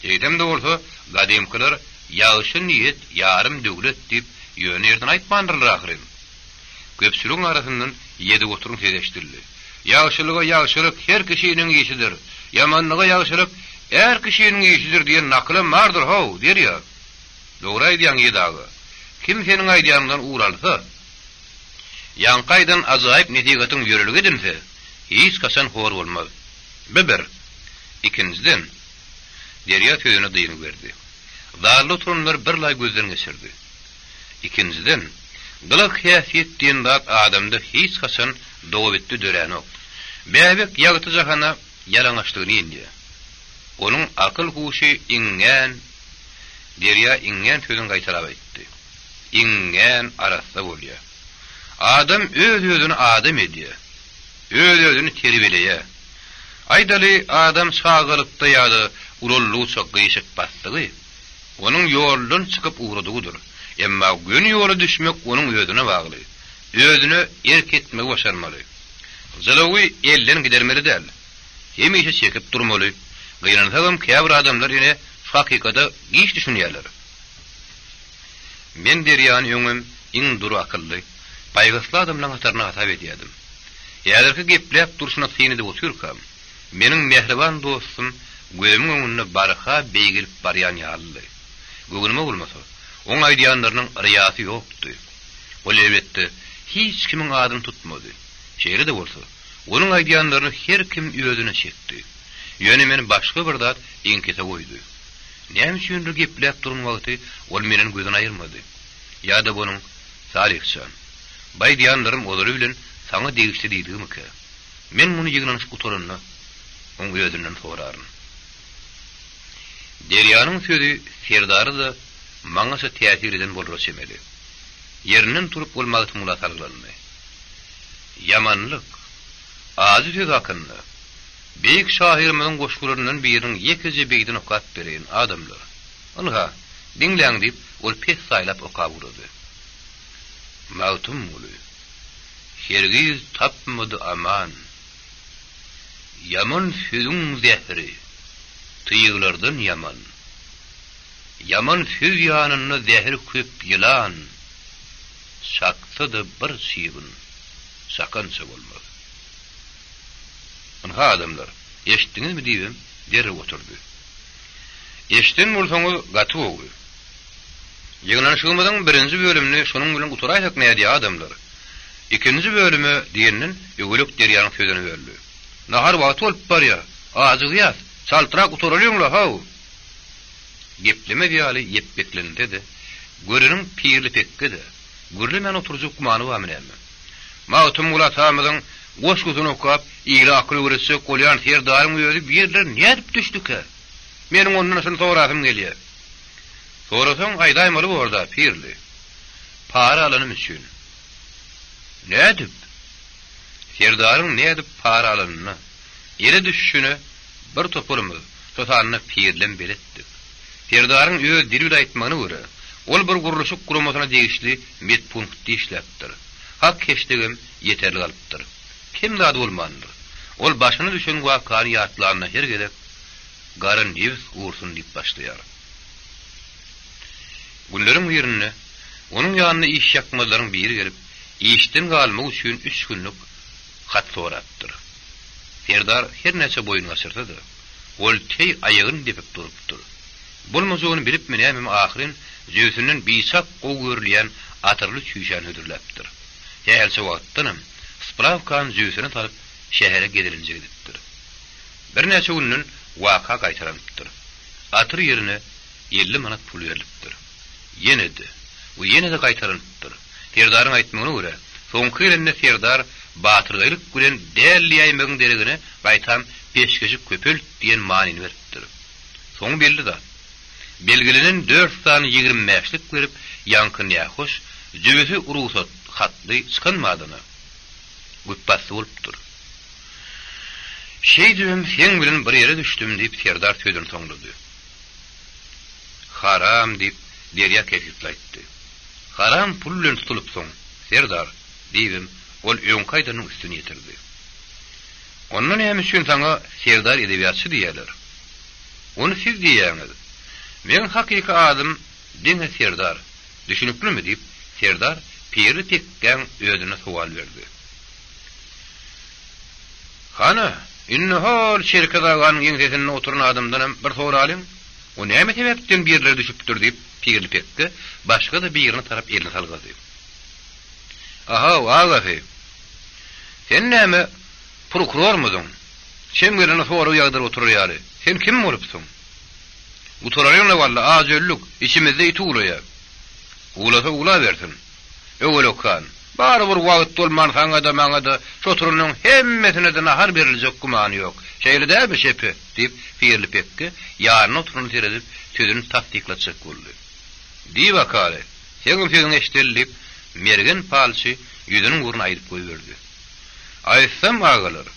Eýsem-de bolsa, gadymkylar Ýagşy niýet, ýarym döwlet diýip, ýöne ýerden aýtmandyrlar ahyryn. Köpçüligiň arasyndan Ýedigoturyň sesi eşidildi. Ýagşylyga ýagşylyk her kişiniň işidir, ýamanlyga ýagşylyk är kişiniň işidir diýen nakylam bardyr how, Derýa. Dogry aýdýaň Ýedi aga. Kim seniň aýdýanyňdan ugur alsa, ýaňky aýdan ajaýyp nesihatyň ýörelge edinse, hiç haçan hor bolmaz. Bu bir. Ikinjiden, Derýa sözüne dyngy berdi. Zalda oturanlary birlaý gözden geçirdi. Ikinjiden, gylyk-häsiýet diýen zat adamda hiç haçan dogabitdi döränok. Bäbek ýagty jahana ýalaňaçlygyny inýär. Onuň akyl-huşy iňňän, Derýa iňňän sözüni gaýtalap aýtdy. Iňňän arassa bolýar. Adam öz-özüni adam edýär. Öz-özüni terbiýeleýär. Aýdaly, adam çagalykda ýa-da ulaldygyça gyşyk basdygy, Onuň ýoldan çykyp ugradygydyr. Emma göni ýola düşmek onuň özüne bagly. Özüne erk etmegi başarmaly. Jylawy elden gidermeli däl. Hemişe çekip durmaly. Gynansagam käbir adamlar ine şu hakykata giç düşünýärler. Men Derýany öňem iň dury akylly, paýhasly adamlaň hatarynda hasap edýärdim. Häzirki gepläp durşuna syn edip otyrkam, Meniň mähriban dostum gözümiň öňünde barha beýgelip barýan ýalydy. Göwnüme bolmasa, oň aýdýanlarynyň ryýasy ýokdy. Ol, elbetde, hiç kimiň adyny tutmady. Şeýle-de bolsa, onuň aýdýanlaryny her kim özüne çekdi. Ýöne meni başga bir zat iňkise goýdy. Näme üçindir gepläp duran wagty ol menden gözüni aýyrmady. Ýa-da bu onuň, Salyh jan, bu aýdýanlarym ozaly bilen saňa degişli diýdigimikä? Men muny ýygnanyşyk gutaranda, oň özünden soraryn. Derýanyň sözi Serdara-da maňa-ça täsir eden bolara çemeli. Ýerinden turup ol Magtymgula salgylandy. Ýamanlyk, ajy söz hakynda, beýik şahyrymyzyň goşgularyndan biriniň ýekeje beýdini okap bereýin, adamlar. Ynha, diňläň diýip, ol pessaýlap okap ugrady. Magtymguly. Hergiz tapmady aman. Ýaman sözüň zähri, tyglardan ýaman. Ýaman söz ýanynda zähri köp ýylan, Çaksa-da bir çybyn, çakança bolmaz. Ynha adamlar, eşitdiňizmi diýibem derrew oturdy. Eşiden bolsaňyz gaty gowy. Ýygnanyşygymyzyň birinji bölümini şunuň bilen gutaraýsak nädýä adamlar? Ikinji bölüme diýenden Öwelek Derýanyň sözüni böldi. Nahar wagty bolup barýa. Ajygýas. Çaltrak gutaralyň-la, how! Geplemez ýaly ýepbeklense-de, göreniň pirli pekge-de, gürlemän oturjak gümany barmy näme? Magtymguly atamyzyň goşgusyny okap, ile akyl öwretjek bolýan serdaryň özi bu ýerlere nädip düşdükä? Meniň ondan şuny sorasym gelýär. Sorasaň aýdaýmaly bor-da, Pirli. Para alanym üçin. Nädip? Serdaryň nädip para alanyna, ele düşüşine bir toparymyz, şo sanda Pirlem beletdik. Serdaryň öz dili bilen aýtmagyna görä, ol bir gurluşyk guramasyna degişli medpunktda işläpdir. Hak-heşdegem ýeterlik alypdyr. Kem zady bolmandyr. Ol başyna düşen wakany ýatlanda her gezek, Gara nebis gursun diýip başlaýar. Günleriň birinde onuň ýanyna işýakmazlaryň biri gelip, işden galmak üçin üç günlük hat sorapdyr. Serdar her näçe boýun gaçyrsa-da, ol teý aýagyny depip durupdyr. Bolmajagyny bilipmi nämemi ahyryn jübüsinden biçak gowy görülýän atyrly çüýşäni hödürläpdir. Sähelçe wagtdanam sprawkany jübüsine salyp şähere gezelenje gidipdir. Birnäçe günden. Waka gaýtalanypdyr. Atyr ýerine 50 manat pul berlipdir. Ýene-de we ýene-de gaýtalanypdyr. Serdaryň aýtmagyna görä, soňky gelende Serdar batyrgaýlyk bilen däl diýäýmegiň deregine gaýtam peşgeşi köpelt diýen manyny beripdir. Soňy belli zat. Belgilenen dört sany 20 bäşlik berip, ýaňky nähoş jübüsi rugsat hatly çykan badyna, güpbasdy bolupdyr. Şeýdibem seň bilen bir ýere düşdüm, diýip, Serdar sözüni soňlady. Haram, diýip, Derýa kesgitli aýtdy. Haram pul bilen tutulypsyň, Serdar, diýibem, ol öňki aýdanynyň üstüni ýetirdi. Onda näme üçin saňa Serdar edebiýatçy diýýärler? Ony siz diýýäňiz. Meň hakyky adym diňe Serdar. Düşüniklimi? diýip, Serdar Pirli pekgäň özüne sowal berdi. Hany, indi hol Çerkez aganyň ýeňsesinde oturan adamdanam bir soralyň, o näme sebäpden birlere düşüpdir, diýip, Pirli pekge başga-da birine tarap elini salgady. A-haw, agasy, sen näme, prokurormydyň? Çem gelene sorag ýagdyryp oturar ýaly, sen kim bolupsyň? Gutaralyň-la walla, aç öldük, içimizde it uwlaýar. Uwlasa uwlabersin. Öwelek han, barybir wagt bolman saňa-da, maňa-da, şu oturanyň hemmesine-de nahar beriljek gümany ýok. Şeýle dälmi, şepe? diýip, Pirli pekge ýanynda oturana seredip, sözüni tassyklatjak boldy. Diý bakaly, seňem sözüňi eşideli, diýip, Mergen palçy ýüzüniň ugruna aýdyp goýberdi. Aýtsam, agalar,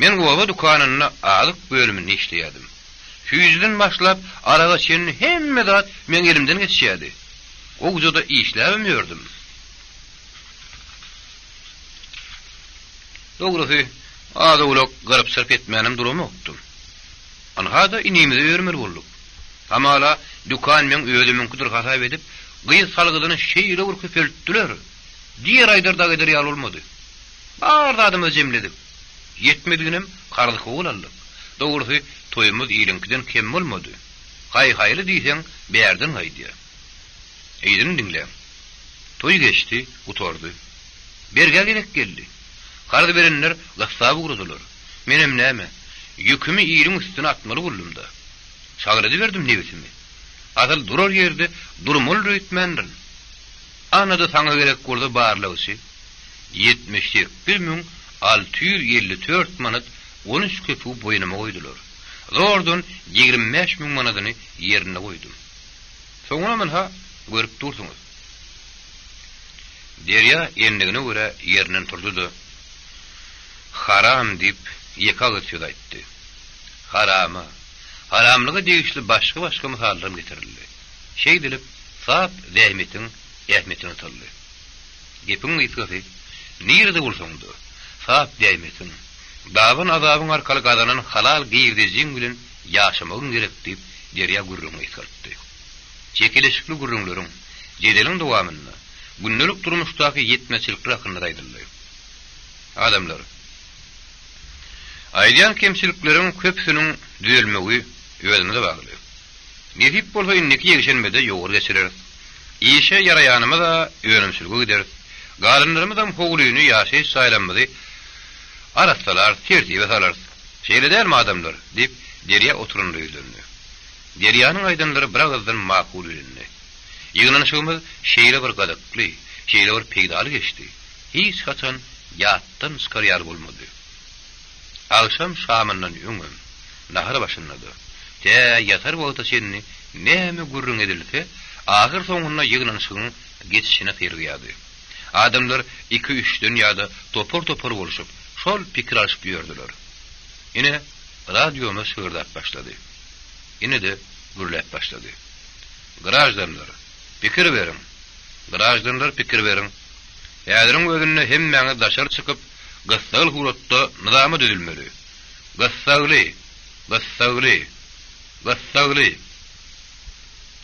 men oba dükanynda azyk bölüminde işleýärdim. Süýjüden başlap, araga çenli hemme zat meň elimden geçýärdi. Gowja-da işläbem ýördüm. Dogrusy, az-owlak gyryp-çyryp etmänem duramokdym. Ynha-da inimize ýörmeli bolduk. Hamala, dükan meň özümiňkidir hasap edip, gyz salgydyny şeýle bir köpeltdiler. Diýer-aýdar dagy eder ýaly bolmady. Bar zadymyzy jemledik. Ýetmediginem karz-kowul aldyk. Dogrusy, toýumyz iliňkiden kem bolmady. Haý-haýly diýseň, bärden gaýdýar. Yzyny diňläň. Toý geçdi, gutardy. Bergä gezek geldi. Karz berenler gyssap ugradylar. Menem näme, ýükümi iliň üstüne atmaly boldum-da. Şagladyberdim nebsimi. Asyl durar ýerde durmalydyr öýtmändirin. Ana-da saňa gerek bolsa barlagçy. 78654 manat 13 köpügi boýnuma goýdular. Zordan 25 müň manadyny ýerinde goýdum. Soňunam ynha, görüp dursuňyz. Derýa endigine görä ýerinden turdy-da, Haram diýip, ýeke agyz söz aýtdy. Harama, haramlyga degişli başga-başga mysallaram getirildi. Şeýdilip, sap zähmetiň ähmiýeti nygtaldy. Gepiň gysgasy, nirede bolsaň-da, sap zähmetiň, daban azabyň arkaly gazanan halal girdejiň bilen ýaşamagyň gerek diýip, Derýa gürrüňi gysgaltdy. Çekeleşikli gürrüňleriň, jedeliň dowamynda gündelik durmuşdaky ýetmezçilikler hakynda-da aýdyldy. Adamlar, aýdýan kemçilikleriň köpüsiniň düzelmegi özümize bagly. Nesip bolsa indiki ýekşenbede ýowar geçireris. Işe ýaraýanymyz-a önümçilige gideris. Galanlarymyzam howlyny, ýaşaýyş jaýlarymyzy arassalarys, tertibe salarys. Şeýle dälmi, adamlar? diýip, Derýa oturanlara ýüzlendi. Derýanyň aýdanlary biragyzdan makul bilindi. Ýygnanyşygymyz şeýle bir gyzykly, şeýle bir peýdaly geçdi, hiç haçan ýatdan çykar ýaly bolmady. Agşam şamyndan öňem, nahar başynda-da, tä ýatar wagta çenli näme gürrüň edilse, ahyrsoňunda ýygnanyşygyň geçişine syrygýardy. Adamlar iki-üçden ýa-da topar-topar bolşup, şol pikir alşyp ýördüler. Ine, radiomyz şygyrdap başlady. Ine-de, gürläp başlady. Graždanlar, pikir beriň! Graždanlar, pikir beriň! Häziriň özünde hemmäňiz daşary çykyp, gyssagly suratda nyzama düzülmeli. Gyssagly! Gyssagly! Gyssagly!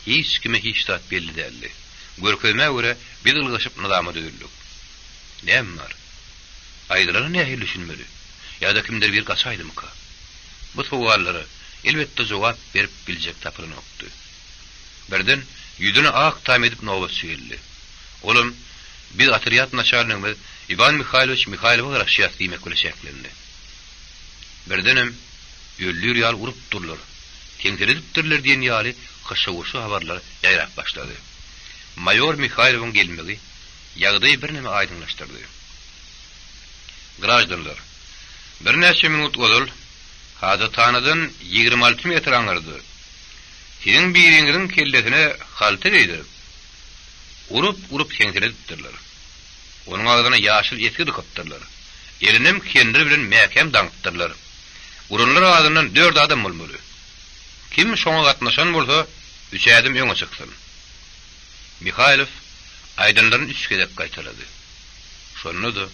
Hiç kime hiç zat belli däldi. Görkezmä görä, biz ylgaşyp nyzama düzüldik. Näme bar? Aýdylana nähili düşünmeli? Ýa-da kimdir biri gaçaýdymyka? Bu sowallara, elbetde, jogap berip biljek tapylanokdy. Birden, ýüzüni ak tam edip nobatçy geldi. Olam, Biz otrýad naçalnigimiz Iwan Mihaýlowiç Mihaýlowa garaşýas diýmek bilen çäklendi. Birdenem. Öldür ýaly urupdyrlar, seňseledipdirler diýen ýaly hyşy-wyşy habarlar ýaýrap başlady. Maýor Mihaýlowyň gelmegi ýagdaýy birneme aýdyňlaşdyrdy. Graždanlar, birnäçe minut ozal hajathanadan 26 metr aňyrda siziň biriňiziň kellesine halta geýdirip, urup-urup seňseledipdirler. Onuň agzyna ýaşyl esgi dykypdyrlar. Elinem kendir bilen mäkäm daňypdyrlar. Uranlar azyndan dört adam bolmaly. Kim şoňa gatnaşan bolsa, üç ädim öňe çyksyn. Mihaýlow aýdanlaryny üç gezek gaýtalady. Şonda-da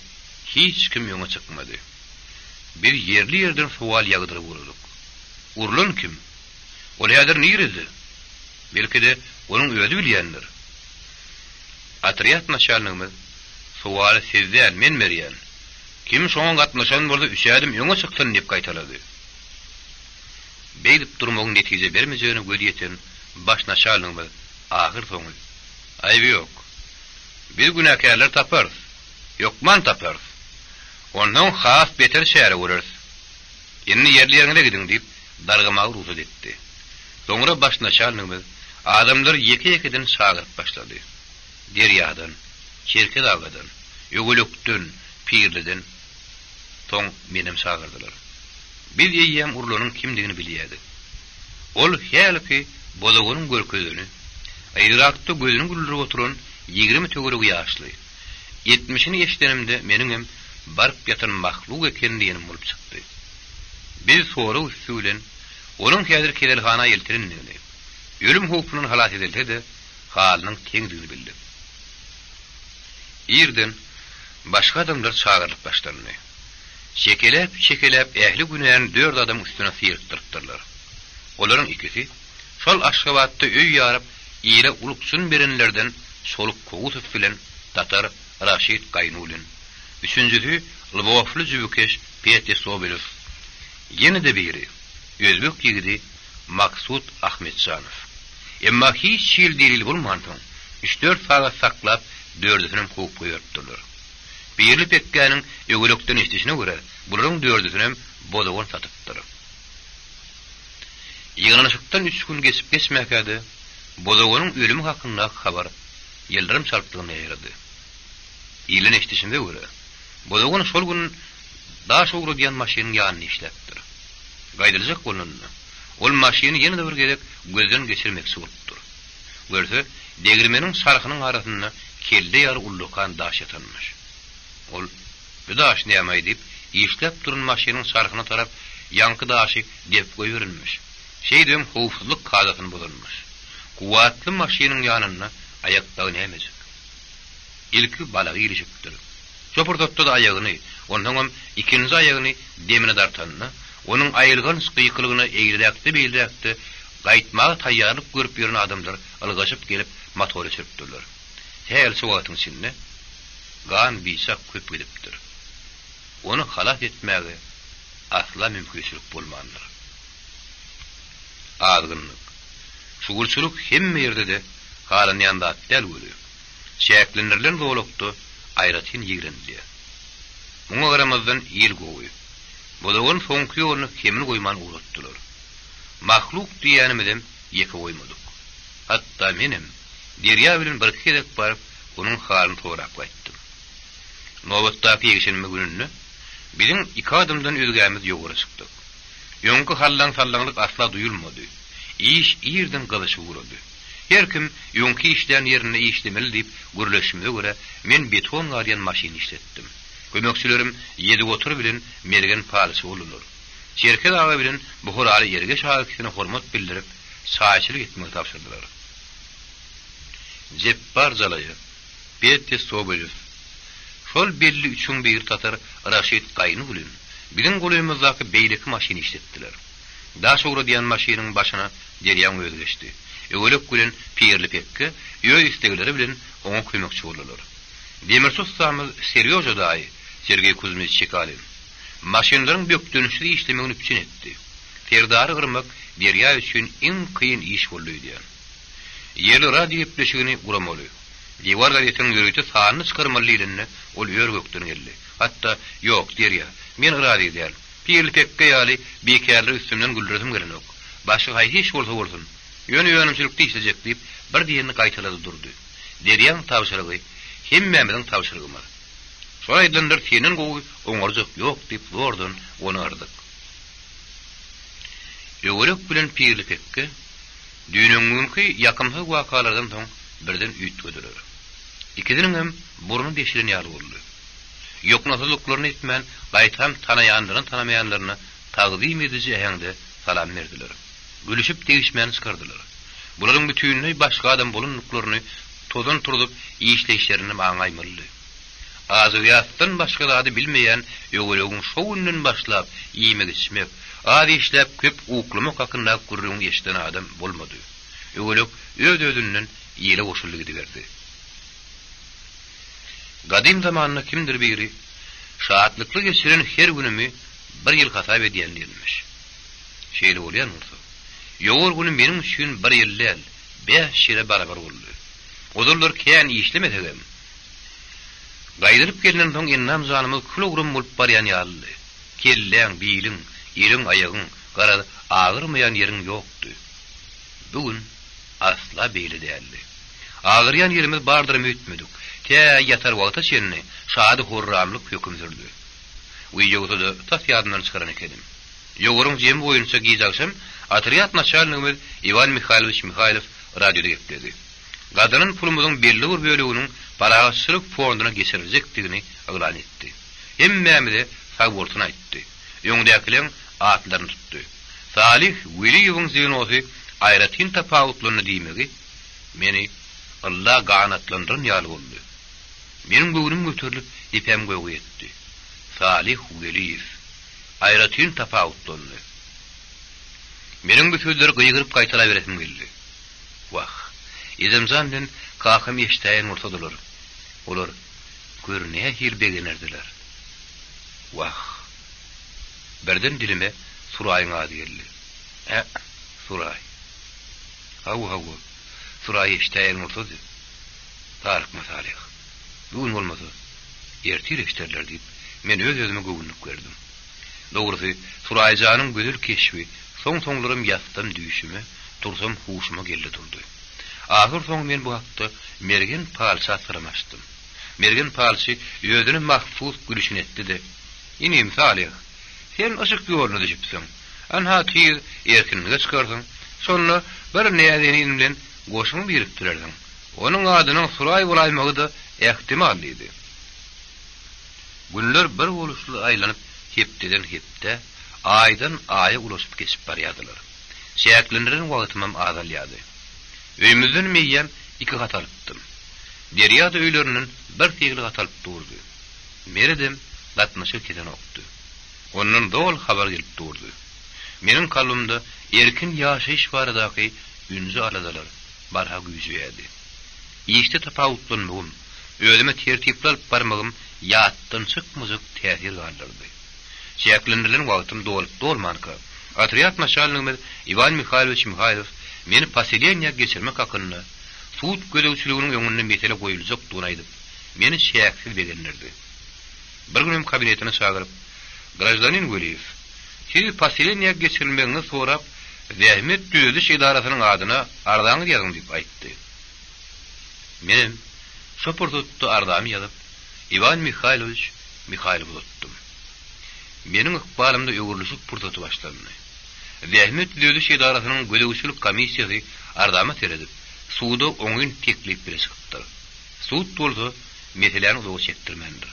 hiç kim öňe çykmady. Biz ýerli-ýerden sowal ýagdyryp ugradyk. Urlan kim? Ol häzir nirede? Belki-de, onuň özi bilýändir. Otrýad naçalnigimiz, Sowaly siz däl, men berýän. Kim şoňa gatnaşan bolsa üç ädim öňe çyksyn diýip gaýtalady. Beýdip durmagyň netije bermejegine gözi ýeten baş naçalnigimiz ahyrsoňy, Aýby ýok. Biz günäkärleri taparys. Hökman taparys. Onsoň has beter çäre göreris. Indi ýerli-ýeriňize gidiň diýip, dargamaga rugsat etdi. Soňra baş naçalnigimiz adamlary ýeke-ýekeden çagyryp başlady. Derýadan, Çerkez agadan, Öwelekden, Pirliden soň menem çagyrdylar. Biz eýýäm urlanyň kimdigini bilýärdik. Ol hälki Bozoganyň görkezeni, yzrakda gözüni güldürip oturan 20 töweregi ýaşly, etmişini eşidenimde meniňem baryp ýatan mahluk eken diýenim bolup çykdy. Biz sorag üsti bilen onuň häzir keselhana eltilendigini, ölüm howpundan halas edilse-de, halynyň teňdigini bildik. Irden başga adamlar çagyrylyp başlandy. Çekeläp-çekeläp ähli günäni dört adamyň üstüne syrykdyrypdyrlar. Olaryň ikisi şol Aşgabatda öý ýaryp ile ulukjyn berenlerden Soluk Kowusow bilen tatar Raşid Gaýnulin. Üçünjisi lwowly jübükeş Petýa Sobolew. Ýene-de biri, özbek ýigidi Maksut Ahmetjanow. Emma hiç hili delil bolmansoň, üç-dört sagat saklap, dördüsinem kowup goýberipdirler. Pirli pekgäniň öwelekden eşidişine görä, bularyň dördüsinem bozagan satypdyr. Ýygnanyşykdan üç gün geçip-geçmäkä-de, bozaganyň ölümi hakyndaky habar ýyldyrym çaltlygyna ýaýrady. Ilden eşidişimize görä, bozagan şol gün daş ugradýan maşynyň ýanynda işläpdir. Gaýdyljak bolnanda, ol maşyny ýene-de bir gezek gözden geçirmekçi bolupdyr. Görse, degirmeniň çarhynyň arasynda kelle ýaly ullakan daş ýatanmyş. Ol, Bu daş näme-aý diýip, işläp duran maşynyň çarhyna tarap ýaňky daşy depip goýberenmiş. Şeýdibem howpsuzlyk kadasyny bozanmyş. Kuwwatly maşynyň ýanynda aýak dagy nämejik. Ilki balagy ilişipdir. Şo pursatda-da aýagyny, onsoňam ikinji aýagyny demine dartanda, onuň aýylganç gykylygyna eýleräkde-beýleräkde gaýtmaga taýýarlyk görüp ýören adamlar ylgaşyp gelip motor öçüripdirler. Sähelçe wagtyň içinde gan biçak köp gidipdir. Ony halas etmäge asla mümkinçilik bolmandyr. Azgynlyk, şugulçylyk hemme ýerde-de halanýan zat däl weli, çäklendirilen zolakda aýratyn ýigrenilýär. Muňa garamazdan il gowy. Bozagan soňky ýoluna kemini goýman ugratdylar. Mahluk diýýänimizem ýeke goýmadyk. Hatda menem Derýa bilen birki gezek baryp, onuň halyny sorap gaýtdym. Nobatdaky ýekşenbe gününde biziň iki adamdan özgämiz ýowara çykdyk. Öňki hallan-sallanlyk asla duýulmady. Iş irden gyzyşyp ugrady. Her kim öňki işlän ýerinde işlemeli diýip gürleşimize görä, men beton garýan maşyny işletdim. Kömekçilerim Ýedigotur bilen Mergen palçy boldular. Çerkez aga bilen Buharaly Ergeş aga ikisine hormat bildirip, çaýçylyk etmegi tabşyrdylar. Jepbar jalaýa, Petýa Sobolew, şol belli üçüň biri tatar Raşid Gaýnulin biziň golaýymyzdaky beýleki maşyny işletdiler. Daş ugradýan maşynyň başyna Derýaň özi geçdi. Öwelek bilen Pirli pekge öz islegleri bilen oňa kömekçi boldular. Demirçi ussamyz Serýoža daýy, Sergeý Kuzmiç Çekalin, maşynlaryň bökdençsiz işlemegini üpjün etdi. Serdary gyrmak Derýa üçin iň kyn iş boldy öýdýän. Ýerli radio gepleşigini guramaly, Diwar gazetiniň ýörite sanyny çykarmaly diýlende, ol ör-gökden geldi. Hatda, Ýok, Derýa, men razy däl. Pirli pekge ýaly bikärleri üstümden güldüresim gelenok. Başga haýsy iş bolsa bolsun, ýöne önümçilikde işlejek diýip, bir diýenini gaýtalady durdy. Derýaň tabşyrygy hemmämiziň tabşyrygymyz. Şol aýdylanlar senden gowy oňarjak ýok diýip zordan ony yrdyk. Öwelek bilen Pirli pekge düýn-öňňünki ýakymsyz wakalardan soň birden üýtgediler. Ikisiniňem burny deşilen ýaly boldy. Ýoknasyzlyklaryny etmän, gaýtam tanaýanlaryna-tanamaýanlaryna tagzym ediji äheňde salam berdiler. Gülüşip degişmäni çykardylar. Bularyň bütinleý başga adam bolandyklaryny tozan turzup işleýişlerinden aňaýmalydy. Azygyýatdan başga zady bilmeýän Öwelegiň şo günden başlap iýmek-içmek, az işläp köp uklamak hakyndaky gürrüňi eşiden adam bolmady. Öwelek öz-özünden ile goşuldy gidiberdi. Gadym zamanda kimdir biri, Şatlykly geçiren her günümi bir ýyl hasap edýän diýenmiş. Şeýle bolýan bolsa, ýowar güni meniň üçin bir ýyl däl, bäş ýyla barabar boldy. Ozallar kän işlemesegem, gaýdylyp gelnensoň endam-janymyz kül-owram bolup barýan ýalydy. Kelläň, biliň, eliň, aýagyň, garaz, agyrmaýan ýeriň ýokdy. Bu gün asla beýle däldi. Agyrýan ýerimiz bardyram öýtmedik. Tä ýatar wagta çenli şady-horramlyk höküm sürdi. Wiý, ýogsa-da tas ýadymdan çykaran ekenim. Ýowaryň jemi boýunça gije agşam otrýad naçalnigimiz Iwan Mihaýlowiç Mihaýlow radioda gepledi. Gazanan pulumyzyň belli bir böleginiň parahatçylyk fonduna geçiriljekdigini yglan etdi. Hemmämize sagbolsun aýtdy. Öňdäkileň atlaryny tutdy. Salyh Weliýewiň zwenosy aýratyn tapawutlandy diýmegi meni ylla ganatlandyran ýaly boldy. Meniň göwnüm göterilip, depäm göge ýetdi. Salyh Weliýew aýratyn tapawutlandy. Meniň bu sözleri gygyryp gaýtalaberesim geldi. Wah, ejemjan bilen kakam eşidäýen bolsadylar, olar gör nähili begenerdiler. Wah! Birden dilime Suraýyň ady geldi. Ä, Suraý. Hawa, hawa, Suraý eşidäýen bolsady. Darykma, Salyh. Bu gün bolmasa, ertir eşiderler diýip, men öz-özüme göwünlik berdim. Dogrusy, Suraýjanyň gözel keşbi soň-soňlaram ýatsam düýşüme, tursam huşuma geldi durdy. Ahyrsoňy men bu hakda Mergen palça syrym açdym. Mergen palçy özüne mahsus gülüşini etdi-de, Inim, Salyh, sen yşyk ýoluna düşüpsiň. Anha tiz erkinlige çykarsyň. Şonda bir näzenin bilen goşuňy birikdirersiň. Onuň adynyň Suraý bolaýmagy-da ähtimal diýdi. Günler bir boluşly aýlanyp hepdeden hepdä, aýdan aýa ulaşyp geçip barýardylar. Çäklendiren wagtymam azalýardy. Öýümizden eýýäm iki hat alypdym. Derýa-da öýlerinden bir sygyly hat alyp durdy. Meredem gatnaşygy kesenokdy. Ondan doly habar gelip durdy. Meniň kalbymda erkin ýaşaýyş baradaky ünji-aladalar barha güýjeýärdi. Işde tapawutlanmagym, özüme tertipli alyp barmagym ýatdan çykmajak täsir galdyrdy. Çäklendirilen wagtym dolup-dolmanka, otrýad naçalnigimiz Iwan Mihaýlowiç Mihaýlow meni poseleniýä geçirmek hakynda sud gözegçiliginiň öňünde mesele goýuljakdygyny aýdyp, meni çäksiz begendirdi. Bir günem kabinetine çagyryp, Graždanin Weliýew, siz poseleniýä geçirilmegiňizi sorap, zähmet düzediş edarasynyň adyna arzaňyzy ýazyň diýip aýtdy. Menem şo pursatda arzamy ýazyp, Iwan Mihaýlowiç Mihaýlowa uzatdym. Meniň ykbalymda öwrülişik pursaty başlandy. Zähmet düzediş edarasynyň gözegçilik komissiýasy arzama seredip, suda oňyn teklip bile çykypdyr. Sud bolsa meseläni uzaga çekdirmändir.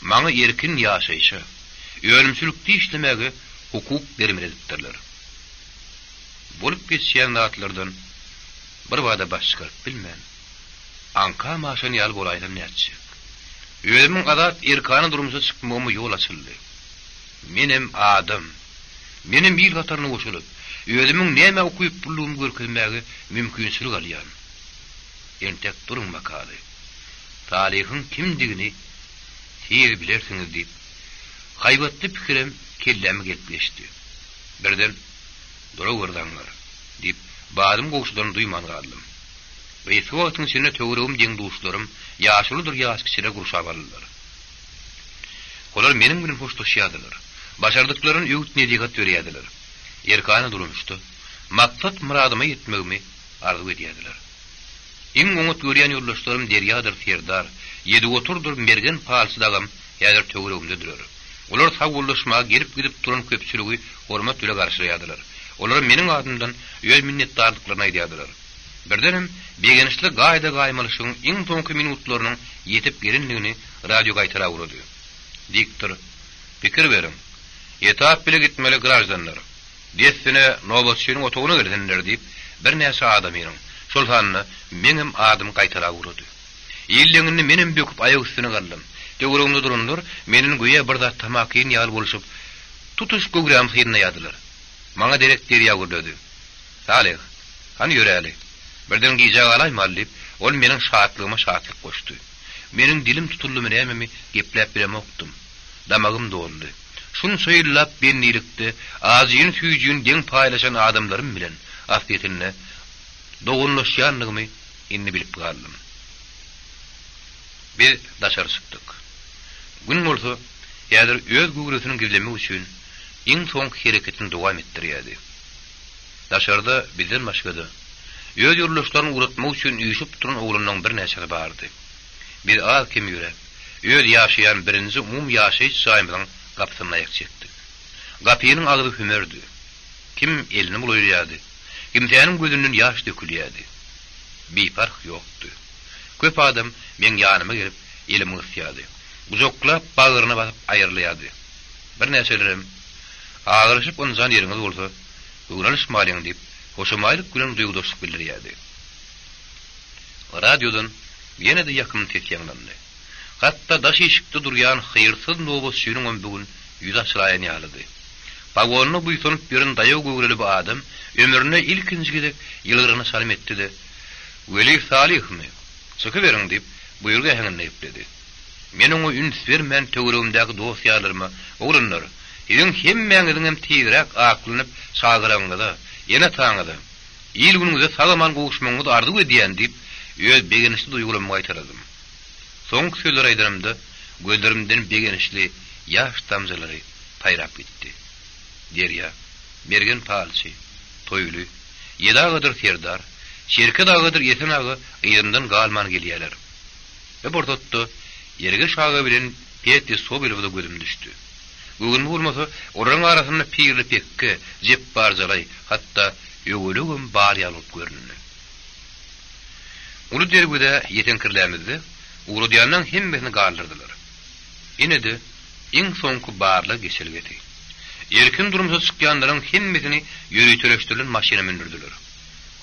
Maňa erkin ýaşaýşa, önümçilikde işlemäge hukuk bermeli edipdirler. Bolup geçýän zatlardan birbada baş çykaryp bilmän, aňkam aşan ýaly bolaýsam nätjek. Özümiň azat erkana durmuşa çykmagyma ýol açyldy. Menem adam. Menem il hataryna goşulyp, özümiň nämä ukyplylygymy görkezmäge mümkinçilik alýan. Entek duruň bakaly. Salyhyň kimdigini tiz bilersiňiz diýip, haýbatly pikirem kelläme gelip geçdi. Birden, Durawer zaňňar! diýip, badym gowşadanyny duýman galdym. Gysga wagtyň içinde töweregim deň-duşlarym, ýaşuludyr ýaşkiçiler gurşap aldylar. Olar meniň bilen hoşlaşýardylar. Başardyklaryndan öwüt-nesihat berýärdiler. Erkana durmuşda maksat-myradyma ýetmegimi arzuw edýärdiler. Iň oňat görýän ýoldaşlarym Derýadyr Serdar, Ýedigoturdyr Mergen palçy dagam häzir töweregimdediler. Olar sagbollaşmaga gelip-gidip duran köpçüligi hormat bile garşylaýardylar. Olara meniň adymdan öz minnetdarlyklaryny aýdýardylar. Birdenem begençli gaýda-gaýmalyşygyň iň soňky minutlarynyň ýetip gelendigini radio gaýtalap ugrady. Diktor, Pikir beriň. Etap bile gitmeli graždanlar. Dessine nobatçynyň otagyna gelsinler diýip, birnäçe adamynyň, şol sanda meňem adymy gaýtalap ugrady. Illeňinde menem böküp aýak üstüne galdym. Töweregimde duranlar menden göýä bir zat tamakin ýaly bolşup, tutuş göwrämi synlaýardylar. Maňa derek Derýa gürledi. Salyh, hany ýöräli. Birden gijä galaýmaly diýip, ol meniň şatlygyma şatlyk goşdy. Meniň dilim tutuldymy nämemi gepläp bilemokdym. Damagym doldy. Şunça ýyllap bendilikde ajyny-süýjüni deň paýlaşan adamlarym bilen aslyýetinde doganlaşýandygymy indi bilip galdym. Biz daşary çykdyk. Gün bolsa häzir öz göwresini gizlemek üçin iň soňky hereketini dowam etdirýärdi. Daşarda bizden başga-da, öz ýoldaşlaryny ugratmak üçin üýşüp duran oglanlaryň birnäçesi bardy. Biz az-kem ýöräp, öz ýaşaýan birinji umumy ýaşaýyş jaýymyzyň gapysynda aýak çekdik. Gapynyň agzy hümerdi. Kim elini bulaýlaýardy, kimsäniň gözünden ýaş dökülýärdi. Biparh ýokdy. Köp adam meň ýanyma gelip, elimi gysýardy. Gujaklap, bagryna basyp aýrylaýardy. Birnäçelerem, Agyryşyp ynjan ýeriňiz bolsa, göwün alyşmalyň diýip, hoşamaýlyk bilen duýgudaşlyk bildirýärdi. Radiodan ýene-de ýakymly ses ýaňlandy. Hatda daş işikde durýan hyýrsyz nobatçynyňam bu gün ýüzi açylaýan ýalydy. Pogonyna buýsanyp ýören daýaw göwreli bu adam ömründe ilkinji gezek ýylgyrana çalym etdi-de, Weli Salyhmy? Çykyberiň diýip, buýruk äheňinde gepledi. Men oňa üns bermän töweregimdäki dost-ýarlaryma, Oglanlar, siziň hemmäňiziňem tizräk aklanyp çagalaryňyza, ene-ataňyza, il-günüňize sag-aman gowuşmagyňyzy arzuw edýän diýip, öz begençli duýgularymy gaýtaladym. Soňky sözleri aýdanymda, gözlerimden begençli ýaş damjalary paýrap gitdi. Derýa, Mergen palçy, Toýly, Ýedi agadyr Serdar, Çerkez agadyr Esen aga yzymdan galman gelýärler. Bir pursatda Ergeş aga bilen Petýa Sobelowa-da gözüm düşdi. Göwnüme bolmasa, olaryň arasynda Pirli Pekge, Jepbar Jalaý, hatda Öwelegem bar ýaly bolup göründi. Uly derwezä ýeteňkirlämizde, ugradýanlaryň hemmesini galdyrdylar. Ine-de, iň soňky barlag geçelgesi. Erkin durmuşa çykýanlaryň hemmesini ýöriteleşdirilen maşyna mündürdiler.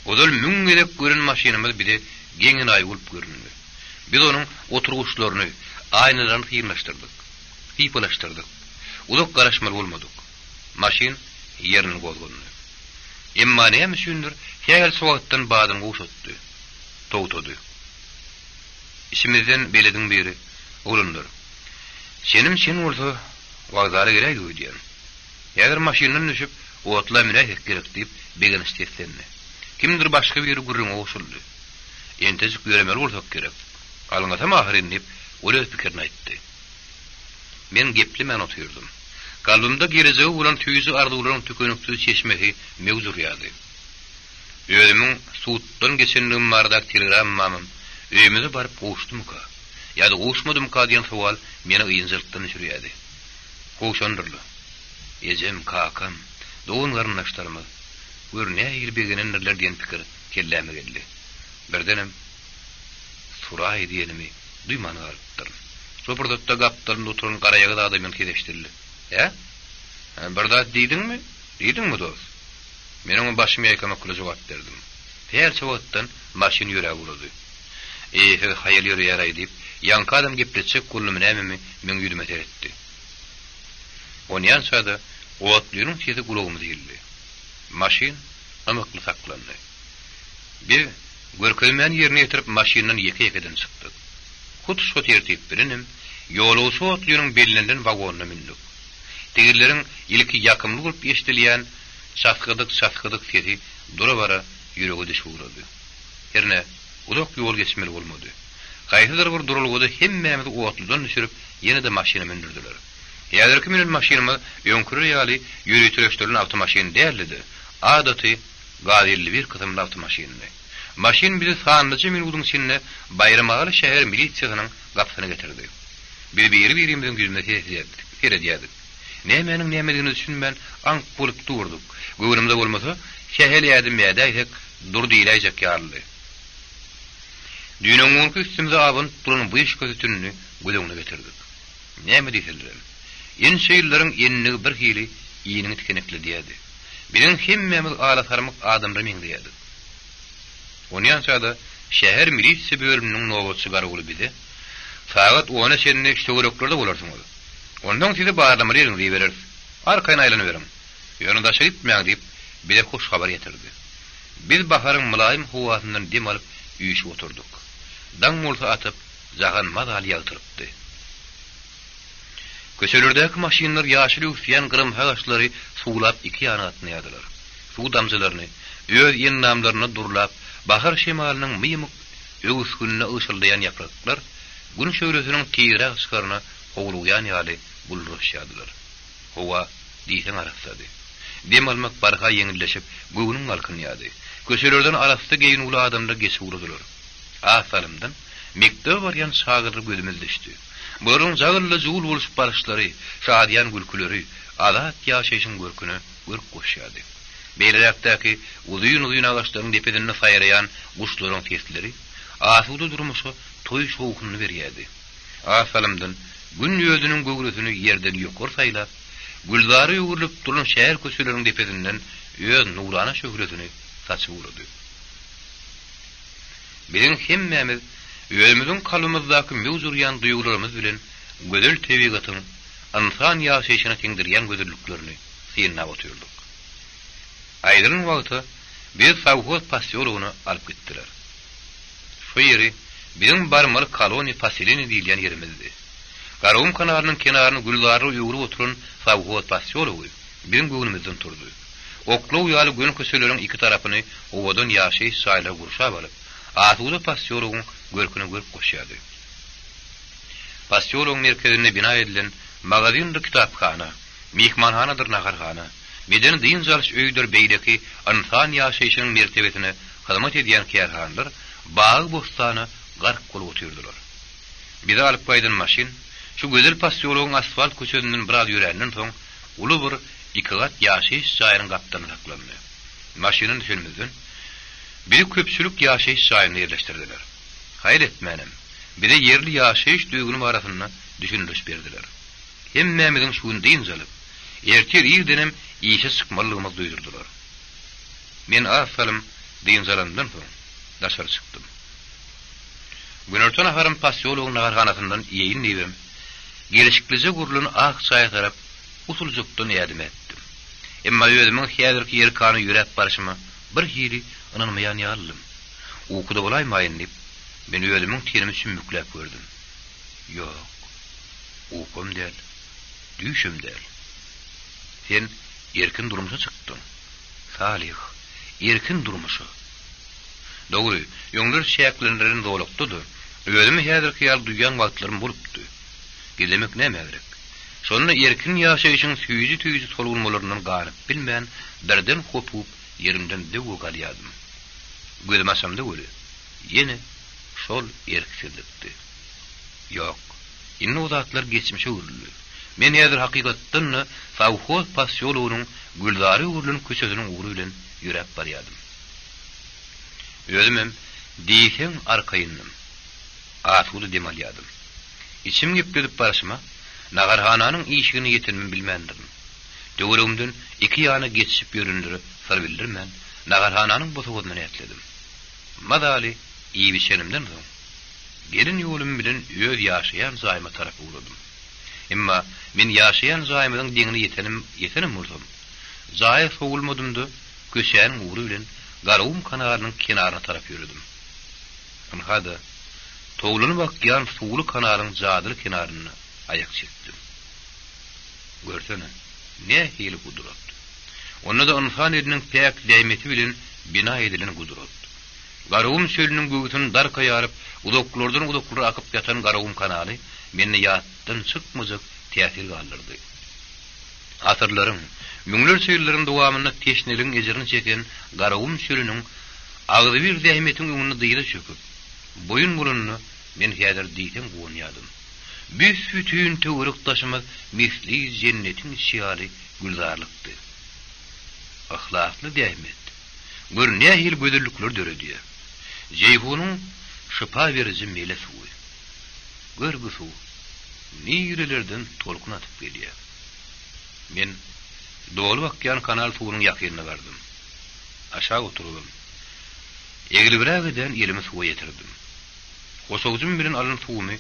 Ozal müň gezek gören maşynymyz bize geň-enaýy bolup göründi. Biz onuň oturgyçlaryny, aýnalaryny synlaşdyrdyk, sypalaşdyrdyk. Uzak garaşmaly bolmadyk. Maşyn ýerinden gozgandy. Emma näme üçindir, sähelçe wagtdan badyny gowşatdy. Togtady. Içimizden belediň biri, Oglanlar, çenim çen bolsa, wokzala geläýdik öýdýän. Häzir maşyndan düşüp, otla münäýsek gerek diýip, begenç seslendi. Kimdir başga biri gürrüňe goşuldy. Entejik ýöremeli bolsak gerek. Alňasam ahyryn diýip, ol öz pikirini aýtdy. Men geplemän otyrdym. Kalbymda gelejege bolan süýji arzuwlaryň tükeniksiz çeşmesi möwç urýardy. Özümiň suddan geçenligim baradaky telegrammamam öýümize baryp gowuşdymyka ýa-da gowuşmadymyka diýen sowal meni ynjalykdan düşürýärdi. Gowşandyrla. Ejem, kakam, dogan-garyndaşlarymyz, gör, nähili begenendirler diýen pikir kelläme geldi. Birdenem, Suraý diýenimi duýman galypdyryn. Şo pursatda gapdalymda oturan garaýagyz adamyň sesi eşidildi. Hä? Hä, bir zat diýdiňmi? Diýdiňmi, dost? Men oňa başymy ýaýkamak bilen jogap berdim. Sähelçe wagtdan maşyn ýöräp ugrady. Eýesiz haýal ýöreýär-aý diýip, ýaňky adam gepletjek boldumy nämemi meň ýüzüme seretdi. Onýança-da otlynyň sesi gulagymyza ildi. Maşyn ymykly saklandy. Biz görkezmäni ýerine ýetirip maşyndan ýeke-ýekeden çykdyk. Hut şo tertip bilenem ýolagçy otlynyň bellenilen wagonyna mündük. Tigirleriň ilki ýakymly bolup eşidilýän çasgydyk-çasgydyk sesi dura-bara ýürege düşüp ugrady. Hernä, uzak ýol geçmeli bolmady. Haýsydyr bir duralgada hemmämizi otludan düşürip, ýene-de maşyna mündürdiler. Häzirki münen maşynymyz öňküler ýaly ýöriteleşdirilen awtomaşyn däldi-de, adaty Gaz 51 kysymly awtomaşyndy. Maşyn bizi sanlyja minudyň içinde Baýramaly şäher milisiýasynyň gapysyna getirdi. Biz biri-birimiziň ýüzüne seredýärdik. Nämäniň nämedigine düşünmän aňk bolup durduk. Göwnümize bolmasa, sähel ädim ädäýsek, dur diýläýjek ýalydy. Düýn-öňňunky üstümize abanyp duran wyşka sütünini göz öňüne getirdik. Näme diýselerem, ençe ýyllaryň endigi birhili iniňi tikenekledýärdi. Biziň hemmämiz alasarmyk adamlara meňzeýärdik. Onýança-da şäher milisiýa bölüminiň nobatçy garawuly bize, Sagat ona çenli şu töwereklerde bolarsyňyz. Onsoň sizi barlamaly ýeriňize ibereris. Arkaýyn aýlanyberiň. Ýöne daşa gitmäň diýip, bize hoş habar ýetirdi. Biz baharyň mylaýym howasyndan dem alyp üýşüp oturdyk. Daň bolsa atyp, jahan mazaly ýagtylypdy. Köçelerdäki maşynlar ýaşyl öwüsýän gyrymsy agaçlary suwlap iki ýana gatnaýardylar. Suw damjalaryny öz endamlarynda durlap, bahar şemalynyň mymyk öwüsginine ygşyldaýan ýapraklar Gün şöhlesiniň tizräk çykaryna howlugýan ýaly bulduraşýardylar. Howa diýseň arassady. Dem almak barha ýeňilleşip, göwnüň galkynýardy. Köçelerden arassa geýnüwli adamlar geçip ugradylar. Az salymdan mekdebe barýan çagalar gözümiz düşdi. Bularyň jagylda-jugul bolşup baryşlary, şadyýan gülküleri azat ýaşaýşyň görküne görk goşýardy. Beýleräkdäki uzyn-uzyn agaçlaryň depesinde saýraýan guşlaryň sesleri asuda durmuşa toý şowhunyny berýärdi. Az salymdan Gün özüniň göwresini ýerden ýokary saýlap, gülzara öwrülip duran şäher köçeleriniň depesinden öz nurana şöhlesini saçyp ugrady. Biziň hemmämiz özümiziň kalbymyzdaky möwç urýan duýgularymyz bilen gözel tebigatyň ynsan ýaşaýşyna siňdirýän gözelliklerini synlap otyrdyk. Aýdylan wagta bizi sowhoz posýologyna alyp gitdiler. Şo ýeri biziň barmaly koloniýa poseleniýe diýilýän ýerimizdi. Garagum kanalynyň kenaryny gülzarlyga öwrüp oturan sowhoz posýology biziň göwnümizden turdy. Oklaw ýaly göni köçeleriň iki tarapyny owadan ýaşaýyş jaýlary gurşap alyp, asuda posýologyň görküne görk goşýardy. Posýologyň merkezinde bina edilen magazindir kitaphana, myhmanhanadyr naharhana, medeni-dynç alyş öýüdir beýleki ynsan ýaşaýşynyň mertebesine hyzmat edýän kärhanalar bagy-bossana gark bolup otyrdylar. Bizi alyp gaýdan maşyn şu gözel posýologyň asfalt köçesinden biraz ýöränden soň uly bir ikigat ýaşaýyş jaýynyň gapdalynda saklandy. Maşyndan düşenimizden, bizi köpçülik ýaşaýyş jaýynda ýerleşdirdiler. Haýal etmänem, bize ýerli ýaşaýyş düzgüni barasynda düşündiriş berdiler. Hemmämiziň şu gün dynç alyp, ertir irdenem işe çykmalydygymyzy duýdurdylar. Men az salym dynç alanymdan soň, daşary çykdym. Günorta naharymy posýologyň naharhanasyndan iýeýin diýibem, gelşiklije gurlan ak jaýa tarap usuljykdan ädim ätdim. Emma özümiň häzirki ýerkana ýöräp barşyma birhili ynanmaýan ýalydym. Ukuda bolaýmaýyn diýip, men özümiň tenimi çümmükläp gördüm. Ýok, ukam däl, düýşem däl. Sen erkin durmuşa çykdyň, Salyh, erkin durmuşa. Dogry, öňler çäklendirilen zolakda-da, özümi häzirki ýaly duýýan wagtlarym bolupdy. Gizlemek nämä gerek? Şonda erkin ýaşaýşyň süýji-süýji tolgunmalaryndan ganyp bilmän, birden hopup, ýerimden zöwwe galýardym. Gözümi açamda weli, ýene şol erksizlikdi. Ýok, indi o zatlar geçmişe öwrüldi. Men häzir hakykatdan-da sowhoz posýologynyň gülzara öwrülen köçesiniň ugry bilen ýöräp barýardym. Özümem diýseň arkaýyndym. Asuda dem alýardym. Içimi gepledip barşyma, naharhananyň işigine ýetenimi bilmändirin. Töweregimden iki ýana geçişip ýörenlere syr bildirmän, naharhananyň bosagasyndan ätledim. Mazaly iýip-içenimden soň, gelen ýolum bilen öz ýaşaýan jaýyma tarap ugradym. Emma men ýaşaýan jaýymyzyň deňine ýetenim ýetenem bolsam, jaýa sowulmadym-da, köçäniň ugry bilen Garagum kanalynyň kenaryna tarap ýöredim. Ynha-da, towlanyp akýan suwly kanalyň jadyly kenarynda aýak çekdim. Görsene, nähili gudrat! Onda-da ynsan eliniň päk zähmeti bilen bina edilen gudrat. Garagum çölüniň göwsüni darka ýaryp, uzaklardan-uzaklara akyp ýatan Garagum kanaly mende ýatdan çykmajak täsir galdyrdy. Asyrlaryň, müňlerçe ýyllaryň dowamynda teşneligiň ejirini çeken Garagum çölüniň agzybir zähmetiň öňünde dyza çöküp, boýun bolanyna men häzir diýseň guwanýardym. Büs-bütin töwerek-daşymyz misli jennetiň içi ýaly gülzarlykdy. Yhlasly zähmet, gör nähili gözellikleri döredýär. Jeýhunyň şypa beriji mele suwy. Gör bu suw nirelerden tolkun atyp gelýär. Men dolup akýan kanal suwunyň ýakynyna bardym. Aşak oturybam, eglibräk eden elimi suwa ýetirdim. Goşawujym bilen alan suwumy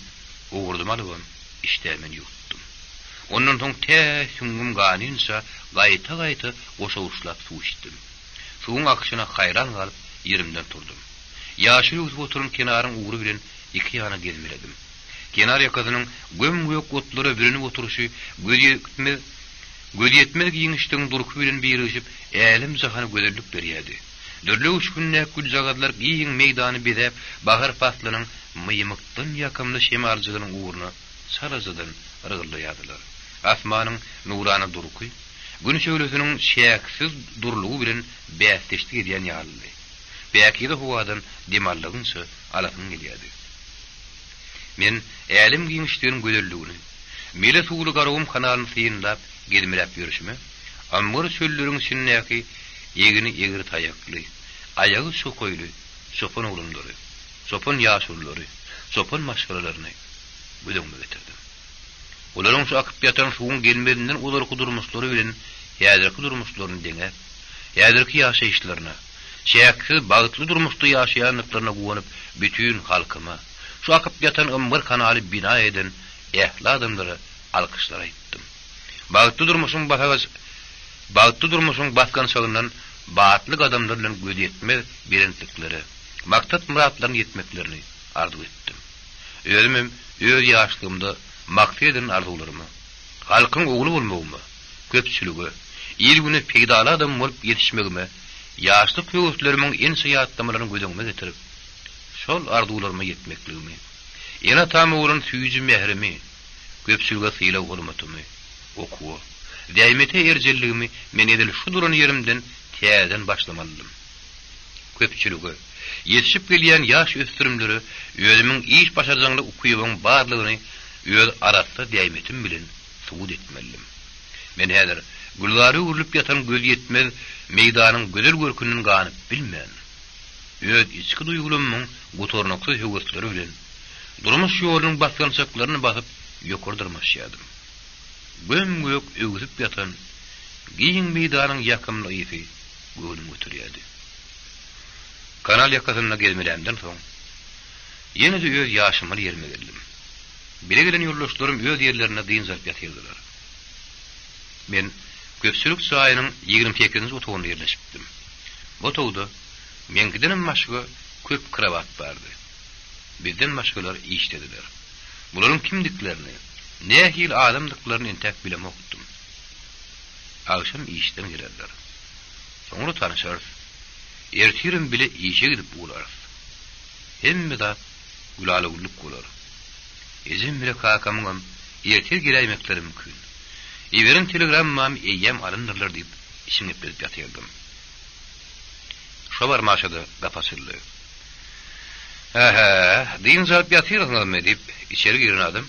owurdyma alybam, işdämen ýuwutdym. Ondan soň tä süňňüm ganynça gaýta-gaýta goşawuçlap suw içdim. Suwuň akyşyna haýran galyp ýerimden turdum. Ýaşyl öwsüp oturan kenaryň ugry bilen iki ýana gezmeledim. Kenar ýakasynyň göm-gök otlara bürenip oturyşy gözýetmez gözýetmez giňişligiň durky bilen birigişip älem-jahana gözellik berýärdi. Dürli öwüşgindäki güljagazlar giň meýdany bezäp, bahar paslynyň mymykdan ýakymly şemaljygynyň ugruna çalajadan yrgyllaýardylar. Asmanyň nurana durky Gün şöhlesiniň çäksiz durulygy bilen bäsdeşlik edýän ýalydy. Päkize howadan dem aldygyňça alasyň gelýärdi. Men älem giňişliginiň gözelligini, mele suwly Garagum kanalyny synlap gezmeläp ýörşüme, ymgyr çölleriň içindäki egni egri taýakly, aýagy çokaýly çopan oglanlary, çopan ýaşululary, çopan maşgalalaryny göz öňüme getirdim. Olaryň şu akyp ýatan suwuň gelmezinden ozalky durmuşlary bilen häzirki durmuşlaryny deňäp, häzirki ýaşaýyşlaryna, çäksiz bagtly durmuşda ýaşaýandyklaryna guwanyp bütin halkyma, şu akyp ýatan ymgyr kanaly bina eden ähli adamlara alkyşlar aýtdym. Bagtly durmuşyň basagaç bagtly durmuşyň basgançagyndan batly gadamlar bilen gözýetmez belentliklere, maksat-myratlaryna ýetmeklerini arzuw etdim. Özümem öz ýaşlygymda maksat edinen arzuwlaryma, halkyň ogly bolmagyma, köpçülige, il-güne peýdaly adam bolup ýetişmegime ýaşlyk höweslerimiň ençe ýatlamalaryny göz öňüme getirip, şol arzuwlaryma ýetmekligimi, ene-atama bolan süýji mährimi, köpçülige sylag-hormatymy, okuwa, zähmete erjelligimi men edil şu duran ýerimden täzeden başlamalydym. Köpçülige, ýetişip gelýän ýaş ösdürimlere özümiň iş başarjaňlyk ukybymyň barlygyny öz arassa zähmetim bilen subut etmelidim. Men häzir gülzara öwrülip ýatan gözýetmez meýdanyň gözel görkünden ganyp bilmän, öz içki duýgulamyň gutarnyksyz höwesleri bilen durmuş ýolunyň basgançaklaryny basyp ýokary dyrmaşýardym. Göm-gök öwsüp ýatan giň meýdanyň ýakymly ysy göwnümi göterýärdi. Kanal ýakasynda gezmelämden soň, ýene-de öz ýaşamaly ýerime geldim. Bile gelen ýoldaşlarym öz ýerlerinde dynç alyp ýatyrdylar. Men köpçülik jaýynyň 28-nji otagynda ýerleşipdim. Bu otagda meňkidenem başga köp krowat bardy. Bizden başgalar işdediler. Bularyň kimdiklerini, nähili adamdyklaryny entäk bilemokdym. Agşam işden gelerler. Soňra tanyşarys. Ertirem bile işe gidip ugrarys. Hemme zat gülala-güllük bolar. Ejem bile kakamyňam ertir geläýmekleri mümkin. Iberen telegrammamy eýýäm alandyrlar diýip, içim gepledip ýatyrdym. Şo barmaşa-da gapy açyldy. Hä-hä, dynç alyp ýatyrsyňyzmy? diýip, içeri giren adam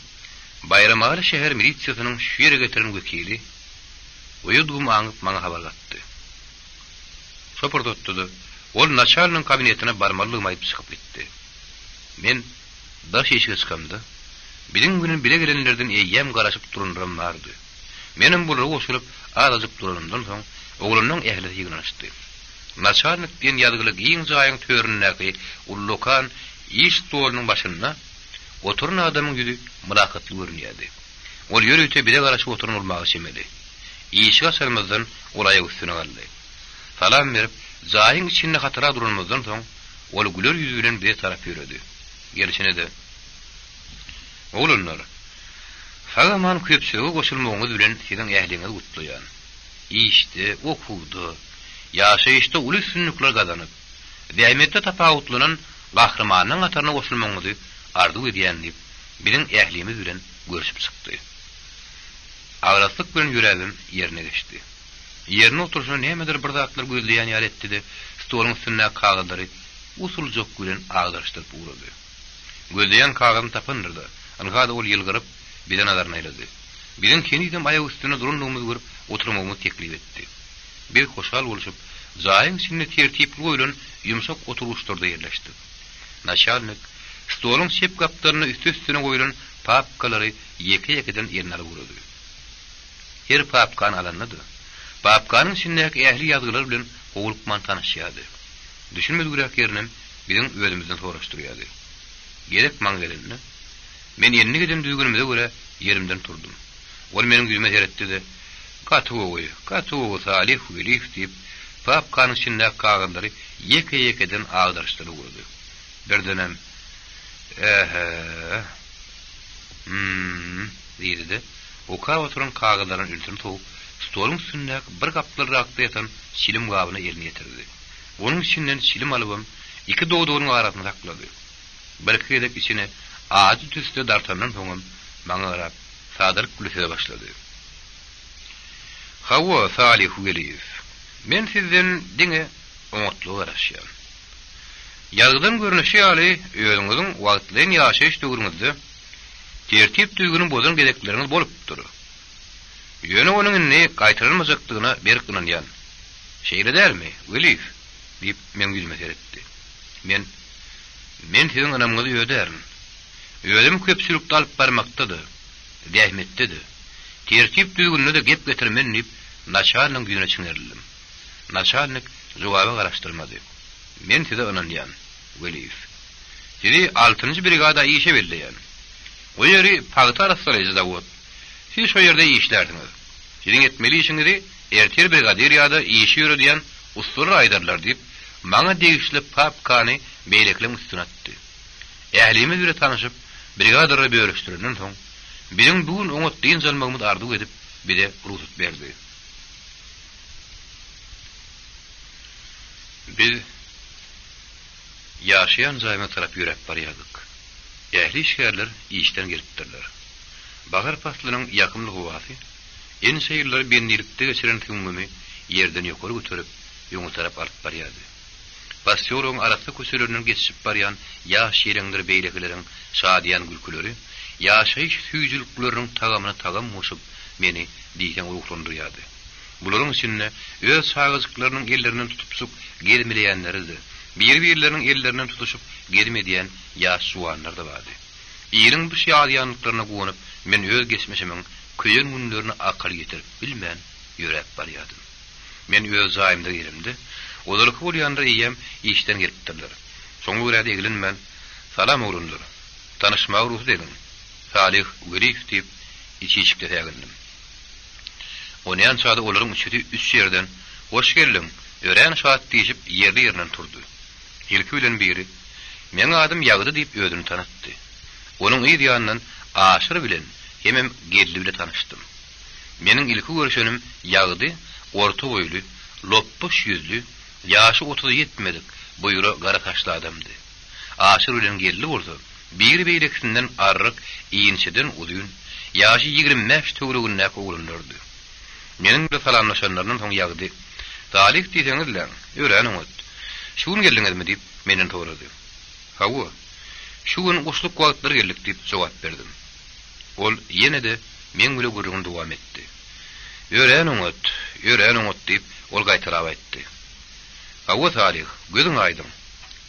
Baýramaly şäher milisiýasynyň şu ýere getiren wekili Oýadgum aňyp maňa habar gatdy. Şo pursatda-da ol naçalnigiň kabinetine barmalydygymy aýdyp çykyp gitdi. Men daş işige çykamda, biziň bilen bile gelenlerden eýýäm garaşyp duranlaram bardy. Menem bulara goşulyp, azajyk duranymdan soň, oglanlaň ählisi ýygnanyşdy. Naçalnik diýen ýazgyly giň jaýyň töründäki ullakan iş stolunyň başynda oturan adamyň ýüzi mylakatly görünýärdi. Ol ýörite bize garaşyp oturan bolmaga çemeli. Işigi açanymyzdan ol aýak üstüne galdy. Salam berip, jaýyň içinde hatara duranymyzdan soň, ol güler ýüz bilen bize tarap ýöredi. Gelşine-de, Oglanlar, sag-aman köpçülige goşulmagyňyz bilen siziň ähliňizi gutlaýan. Işde, okuwda, ýaşaýyşda uly üstünlikler gazanyp, zähmetde tapawutlanan gahrymanlaryň hataryna goşulmagyňyzy arzuw edýän diýip, biziň ählimiz bilen görşüp çykdy. Agraslyk bilen ýöräbem ýerine geçdi. Ýerinde oturyşyna nämedir bir zatlar gözleýän ýaly etdi-de, stoluň üstündäki kagyzlary usuljak bilen agdaryşdyryp ugrady. Gözleýän kagyzyny tapandyr-da, ynha-da ol ýylgyryp, bize nazaryny aýlady. Biziň henizem aýak üstünde durandygymyzy görüp, oturmagymyzy teklip etdi. Biz hoşal bolşup, jaýyň içinde tertipli goýlan ýumşak oturgyçlarda ýerleşdik. Naçalnik stoluň çep gapdalynda üsti-üstüne goýlan papkalary ýeke-ýekeden eline alyp ugrady. Her papkany alanda-da, papkanyň içindäki ähli ýazgylar bilen howlukman tanyşýardy. Düşünmedigräk ýerinem biziň özümizden soraşdyrýardy. Gezek maňa gelende, men endik eden düzgünimize görä ýerimden turdum. Ol meniň ýüzüme seretdi-de, Gaty gowy, gaty gowy, Salyh Weliýew diýip, papkanyň içindäki kagyzlary ýeke-ýekeden agdaryşdyryp ugrady. Birdenem, Äh-hä-ä. Hüm-m, diýdi-de, okap oturan kagyzlaryna ünsüni sowup, stoluň üstündäki bir gapdalrakda ýatan çilim gabyna elini ýetirdi. Onuň içinden çilim alybam, iki dodagynyň arasynda saklady. Birki gezek içine ajy tüsse dartandan soňam maňa garap, sadalyk bilen söze başlady. Hawa, Salyh Weliýew, men sizden diňe oňatlyga garaşýan. Ýazgydan görnüşi ýaly, özüňiziň wagtlaýyn ýaşaýyş döwrüňizde tertip-düzgüni bozan gezekleriňiz bolupdyr. Ýöne onuň indi gaýtalanmajakdygyna berk ynanýan. Şeýle dälmi, Weliýew? diýip, meň ýüzüme seretdi. Men, Men siziň ynamyňyzy ödärin. Özümi köpçülikde alyp barmakda-da, zähmetde-de, tertip-düzgünde-de gep getirmen diýip, naçalnigiň ýüzüne çiňerildim. Naçalnik jogaba garaşdyrmady. Men size ynanýan, Weliýew. Sizi altynjy brigada işe belleýän. O ýeri pagta arassalaýjy zawod. Siz şo ýerde işlärsiňiz. Siziň etmeli işiňizi ertir brigadir ýa-da işi ýöredýän ussalar aýdarlar diýip, maňa degişli papkany beýlekileň üstüne atdy. Ählimiz bile tanyşyp, brigadirlere bölüşdirenden soň, biziň bu gün oňat dynç almagymyzy arzuw edip, bize rugsat berdi. Biz ýaşaýan jaýymyza tarap ýöräp barýardyk. Ähli işgärler işden gelipdirler. Bahar paslynyň ýakymly howasy ençe ýyllary bendilikde geçiren süňňümi ýerden ýokary göterip, öňe tarap alyp barýardy. Posýologyň arassa köçelerinden geçişip barýan ýaş ýeleňdir beýlekileriň şadyýan gülküleri ýaşaýyş süýjülikleriniň tagamyna tagam goşup, meni diýseň ruhlandyrýardy. Bularyň içinde öz çagajyklarynyň ellerinden tutupjyk gezmeleýänleri-de, biri-birleriniň ellerinden tutuşyp gezim edýän ýaş juwanlar-da bardy. Iliň bu şadyýanlyklaryna guwanyp, men öz geçmişimiň köýen günlerine akyl ýetirip bilmän ýöräp barýardym. Men öz jaýymda gelemde, ozalky bolýanlar eýýäm işden gelipdirler. Şoňa görä-de eglenmän, Salam oglanlar! Tanyşmaga rugsat ediň! Salyh Weliýew diýip, içi işikde sägindim. Onýança-da olaryň üçüsi üç ýerden, Hoş geldiň, örän şat diýşip ýerli-ýerinden turdy. Ilki bilen biri, Meň adym Ýagdy diýip özüni tanatdy. Onuň yz ýanyndan Aşyr bilen hemem Geldi bile tanyşdym. Meniň ilki görşenim Ýagdy orta boýly, lopbuş ýüzli, ýaşy otuza ýetmedik, buýra gara saçly adamdy. Aşyr bilen Geldi bolsa, biri beýlekisinden arryk, inçeden uzyn, ýaşy 25 töweregindäki oglanlardy. Meniň bilen salamlaşanlaryndan soň Ýagdy, Salyh diýseňiz-läň, örän oňat. Şu gün geldiňizmi? diýip, menden sorady. Hawa, şu gün guşluk wagtlary geldik diýip jogap berdim. Ol ýene-de meň bile gürrüňini dowam etdi. Örän oňat, örän oňat diýip, ol gaýtalap aýtdy. Hawa, Salyh, gözüň aýdyň.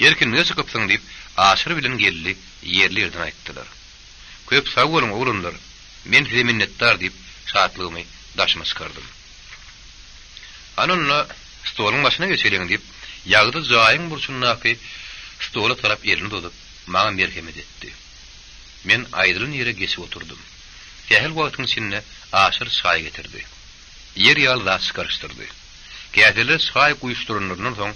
Erkinlige çykypsyň diýip, Aşyr bilen Geldi ýerli-ýerden aýtdylar. Köp sag boluň, oglanlar, men size minnetdar diýip, şatlygymy daşyma çykardym. Hany onda, stoluň başyna geçeliň diýip, Ýagdy jaýyň burçundaky stola tarap elini uzadyp, maňa merhemet etdi. Men aýdylan ýere geçip oturdym. Sähel wagtyň içinde Aşyr çaý getirdi. Ýer ýaly zat çykaryşdyrdy. Käselere çaý guýuşdyranlaryndan soň,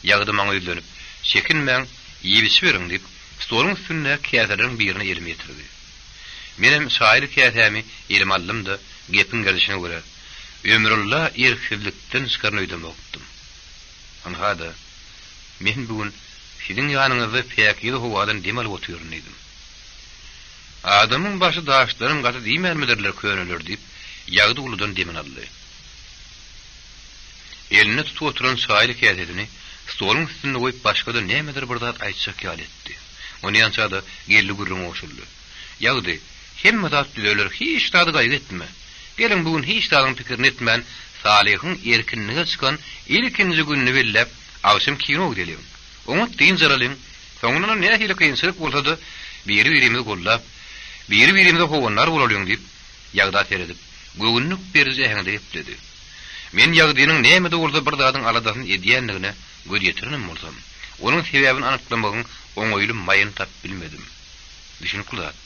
Ýagdy maňa ýüzlenip, Çekinmäň, iýip-içiberiň diýip, stoluň üstündäki käseleriň birine elimi ýetirdi. Menem çaýly käsämi elime aldym-da, gepiň gerdişine görä, ömürylla erksizlikden çykaryn öýdemokdym. Ynha-da, men bu gün siziň ýanyňyzda päkize howadan dem alyp otyryn diýdim. Adamyň başy daşdanam gaty diýmänmidirler köneler diýip, Ýagdy uludan demini aldy. Elinde tutup oturan çaýly käsesini stoluň üstünde goýup başga-da nämedir bir zat aýtjak ýaly etdi. Onýança-da Geldi gürrüňe goşuldy. Ýagdy, hemme zat düzeler, hiç zady gaýgy etme. Geliň bu gün hiç zadyň pikirini etmän Salyhyň erkinlige çykan ilkinji gününi belläp agşam kino gideliň. Oňat dynç alalyň. Soňundanam nähili kynçylyk bolsa-da biri-birimizi goldap, biri-birimize howandar bolalyň diýip, Ýagda seredip, göwünlik beriji äheňde gepledi. Men Ýagdynyň näme-de bolsa bir zadyň aladasyny edýändigine göz ýetirenem bolsam, onuň sebäbini anyklamagyň oňaýly maýyny tapyp bilmedim. Düşünikli zat.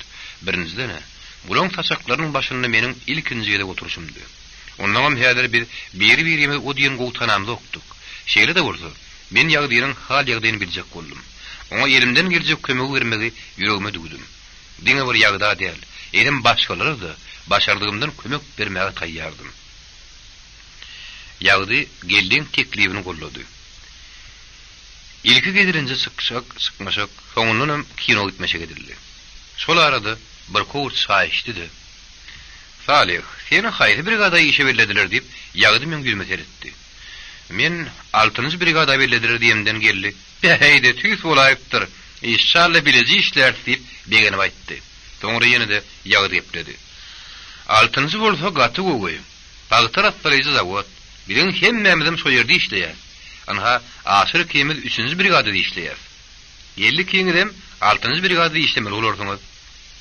Birinjiden-ä, bulaň saçaklarynyň başynda meniň ilkinji gezek oturyşymdy. Onnoňam häzir biz biri-birimizi o diýen gowy tanamzokdyk. Şeýle-de bolsa, men Ýagdynyň hal-ýagdaýyny biljek boldum. Oňa elimden geljek kömegi bermegi ýüregime düwdüm. Diňe bir Ýagda däl, eýsem başgalara-da başardygymdan kömek bermäge taýýardym. Ýagdy Geldiň teklibini goldady. Ilki gezelenje çykşak, çykmaşak, soňundanam kino gitmeşek edildi. Şol arada bir kowurt çaý içdi-de, Salyh, seni haýsy brigada işe bellediler diýip, Ýagdy meň ýüzüme seretdi. Men altynjy brigada bellediler diýemden geldi. Bäheý-de, tüýs bolaýypdyr. Işşalla bileje işläris diýip, begenip aýtdy. Soňra ýene-de Ýagdy gepledi. Altynjy bolsa gaty gowy. Pagta rassalaýjy zawod. Biziň hemmämizem şo ýerde işleýäs. Ynha, Aşyr ikimiz üçünji brigadada işleýäs. Geldi ikiňizem altynjy brigadada işlemeli bolarsyňyz.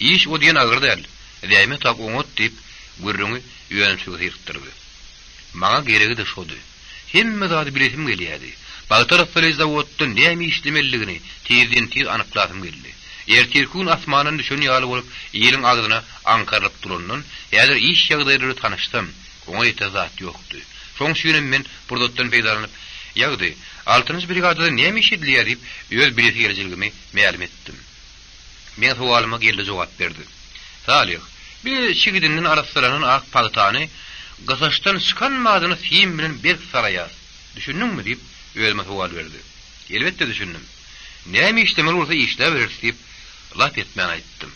Iş o diýen agyr däl. Zähmet haky oňat diýip, gürrüňi önümçilige syrykdyrdy. Maňa geregi-de şody. Hemme zady bilesim gelýärdi. Pagta rassalaýjy zawodda näme işlemelidigini tizden-tiz anyklasym geldi. Ertirki gün asmandan düşen ýaly bolup, iliň agzyna aňkarylyp durandan, häzir iş ýagdaýlary tanyşsam, oňa ýeter zat ýokdy. Şoň üçinem men pursatdan peýdalanyp, Ýagdy, altynjy brigadada näme iş edilýär diýip, öz bilesigelijiligimi mälim etdim. Meň sowalyma Geldi jogap berdi. Salyh, biz çigidinden arassalanan ak pagtany gysaçdan çykan badyna sim bilen berk saraýas. Düşündiňmi? diýip, özüme sowal berdi. Elbetde düşündim. Näme işlemeli bolsa işläbereris diýip, lap etmän aýtdym.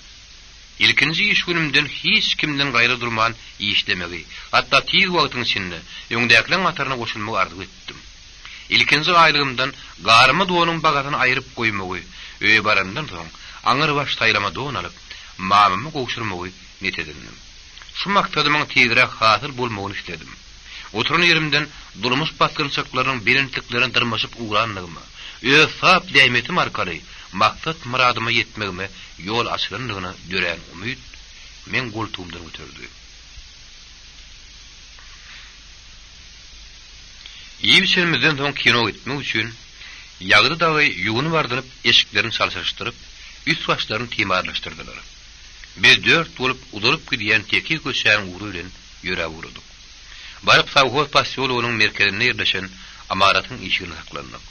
Ilkinji iş günümden hiç kimden gaýra durman işlemegi, hatda tiz wagtyň içinde öňdäkileň hataryna goşulmagy arzuw etdim. Ilkinji aýlygymdan garyma donuň bagasyny aýryp goýmagy, öýe barandan soň, aňrybaş saýlama don alyp, mamama gowşurmagy net edindim. Şu maksadymyň tizräk hasyl bolmagyny isledim. Oturan ýerimden durmuş basgançaklarynyň belentliklerine dyrmaşyp ugrandygyma, öz sap zähmetim arkaly maksat-myradyma ýetmegime ýol açylandygyna dörän umyt meň goltugymdan göterdi. Iýip-içenimizden soň kino gitmek üçin Ýagdy dagy ýuwunyp-ardynyp, eşiklerini çalşyryşdyryp, üst-başlaryny timarlaşdyrdylar. Biz dört bolup uzalyp gidýän tekiz köçäniň ugry bilen ýöräp ugradyk. Baryp sowhoz posýologynyň merkezinde ýerleşen ymaratyň işiginde saklandyk.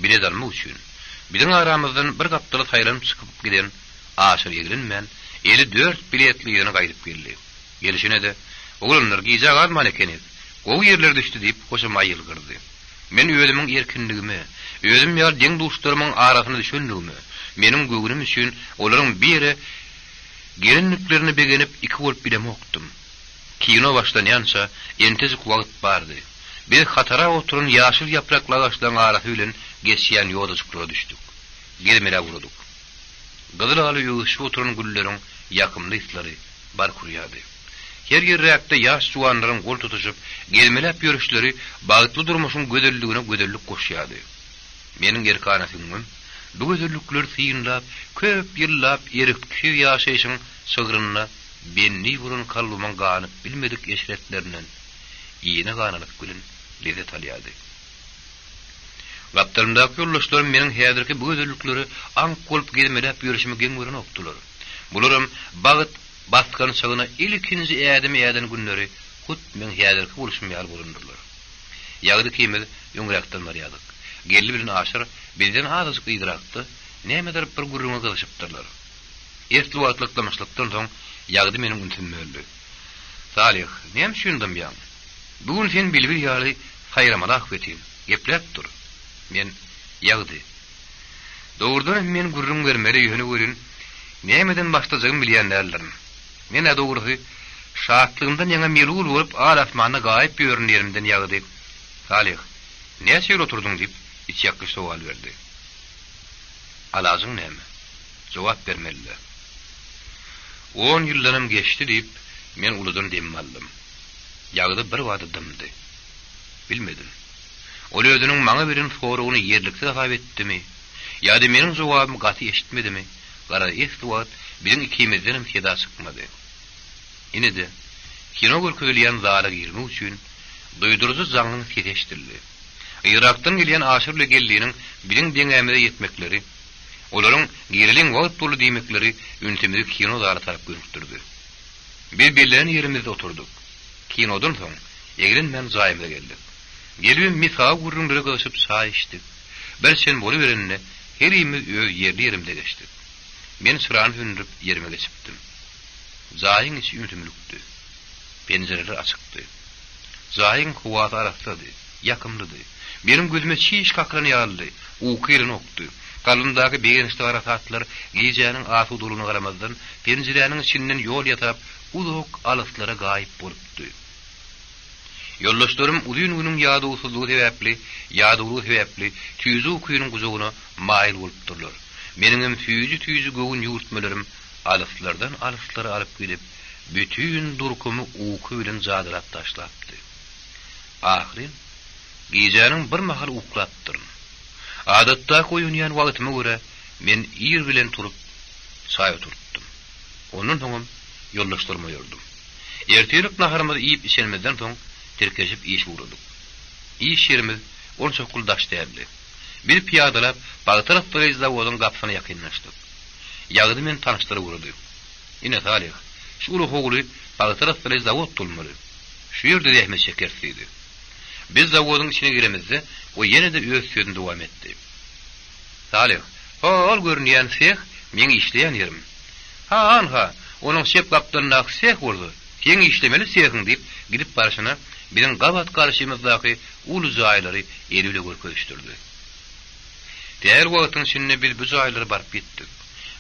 Bilet almak üçin, biziň aramyzdan bir gapdala saýlanyp çykyp giden Aşyr eglenmän, eli dört biletli yzyna gaýdyp geldi. Gelşine-de, Oglanlar, gijä galman ekeniz. Gowy ýerler düşdi diýip, hoşamaý ýylgyrdy. Men özümiň erkinligime, özüm ýaly deň-duşlarymyň arasyna düşenligime, meniň göwnüm üçin olaryň bir ýere gelendiklerine begenip iki bolup bilemokdym. Kino başlanýança entejik wagt bardy. Biz hatara oturan ýaşyl ýaprakly agaçlaryň arasy bilen geçýän ýodajyklara düşdük. Gezmeläp ugradyk. Gyzyl-ala öwsüşip oturan gülleriň ýakymly yslary bark urýardy. Her ýerräkde ýaş juwanlaryň gol tutuşyp, gezmeläp ýörüşleri bagtly durmuşyň gözelligine gözellik goşýardy. Meniň erkana süňňüm bu gözellikleri synlap, köp ýyllap erksiz ýaşaýşyň çygrynda bendi bolan kalbymyň ganyp bilmedik eşretlerinden iýene ganalyk bilen lezzet alýardy. Gapdalymdaky ýoldaşlarym meniň häzirki bu gözelliklere aňk bolup gezmeläp ýörşümi geň görenokdylar. Bularam bagt basgançagyna ilkinji ädimi äden günleri hut meň häzirki bolşum ýaly bolandyrlar. Ýagdy ikimiz öňräkden barýardyk. Geldi bilen Aşyr bizden azajyk yzrakda nämedir bir gürrüňe gyzyşypdyrlar. Esli wagtlyk dymyşlykdan soň Ýagdy meniň ünsümi böldi. Salyh, näme üçin dymýaň? Bu gün sen bilbil ýaly saýramaly ahbetin. Gepläp dur. Men, Ýagdy. Dogrudan hem men gürrüň bermeli, ýöne welin, nämeden başlajagymy bilýän däldirin. Men-ä dogrusy, Şatlygymdan ýaňa melul bolup al-asmanda gaýyp ýörün ýerimden ýagdy. Salyh, näçe ýyl oturdyň diýip, içýakgyç sowal berdi. Alajyň näme? Jogap bermeli-dä. On ýyldanam geçdi diýip, men uludan demimi aldym. Ýagdy birbada dymdy. Bilmedim. Ol özüniň maňa beren soragyny ýerliksiz hasap etdimi, ýa-da meniň jogabymy gaty eşitmedimi, garaz esli wagt biziň ikimizdenem seda çykmady. Ine-de, kino görkezilýän zala girmek üçin duýduryjy jaňyň sesi eşidildi. Yrakdan gelýän Aşyr bilen Geldiniň biziň deňämize ýetmekleri, olaryň Gireliň wagt boldy diýmekleri ünsümizi kino zala tarap gönükdirdi. Biz bellenen ýerimizde oturdyk. Kinodan soň, eglenmän jaýymyza geldik. Gelibem mesawy gürrüňlere gyzyşyp çaý içdik. Bir çen boluberende herimiz öz ýerli-ýerimize geçdik. Men çyrany söndürip ýerime geçipdim. Jaýyň içi ümsümlikdi. Penjireler açykdy. Jaýyň howasy arassady, ýakymlydy. Meniň gözüme çiş kakylan ýalydy, uky gelenokdy. Kalbymdaky begençli harasatlar gijäniň asudalygyna garamazdan, penjiräniň içinden ýol ýasap, uzak alyslara gaýyp bolupdy. Ýoldaşlarym uzyn günüň ýadawsyzlygy sebäpli, ýadawlygy sebäpli süýji ukynyň gujagyna maýyl bolupdyrlar. Meniňem süýji-süýji göwün ýüwürtmelerim alyslardan alyslara alyp gidip, bütin durkumy uky bilen jadylap taşlapdy. Ahyryn, gijäniň bir mahaly uklapdyryn. Adatdaky oýanýan wagtyma görä, men ir bilen turup, çaý oturtdym. Ondan soňam ýoldaşlarymy oýardym. Ertirlik naharymyzy iýip-içenimizden soň, tirkeşip işe ugradyk. Iş ýerimiz onçakly daş däldi. Biz pyýadalap, pagta rastlaýjy zawodyň gapysyna ýakynlaşdyk. Ýagdy meni tanyşdyryp ugrady. Ine, Salyh, şu uly howly pagta rastlaýjy zawod bolmaly. Şu ýerde zähmet çekeris diýdi. Biz zawodyň içine giremizde, o ýene-de öz sözüni dowam etdi. Salyh, ho-ol görünýän seh meň işleýän ýerim. Ha-anha, onuň çep gapdalyndaky seh bolsa, seň işlemeli sehiň diýip, gidip barşyna biziň gabat garşymyzdaky uly jaýlary eli bile görkezişdirdi. Sähel wagtyň içinde biz bu jaýlara baryp ýetdik.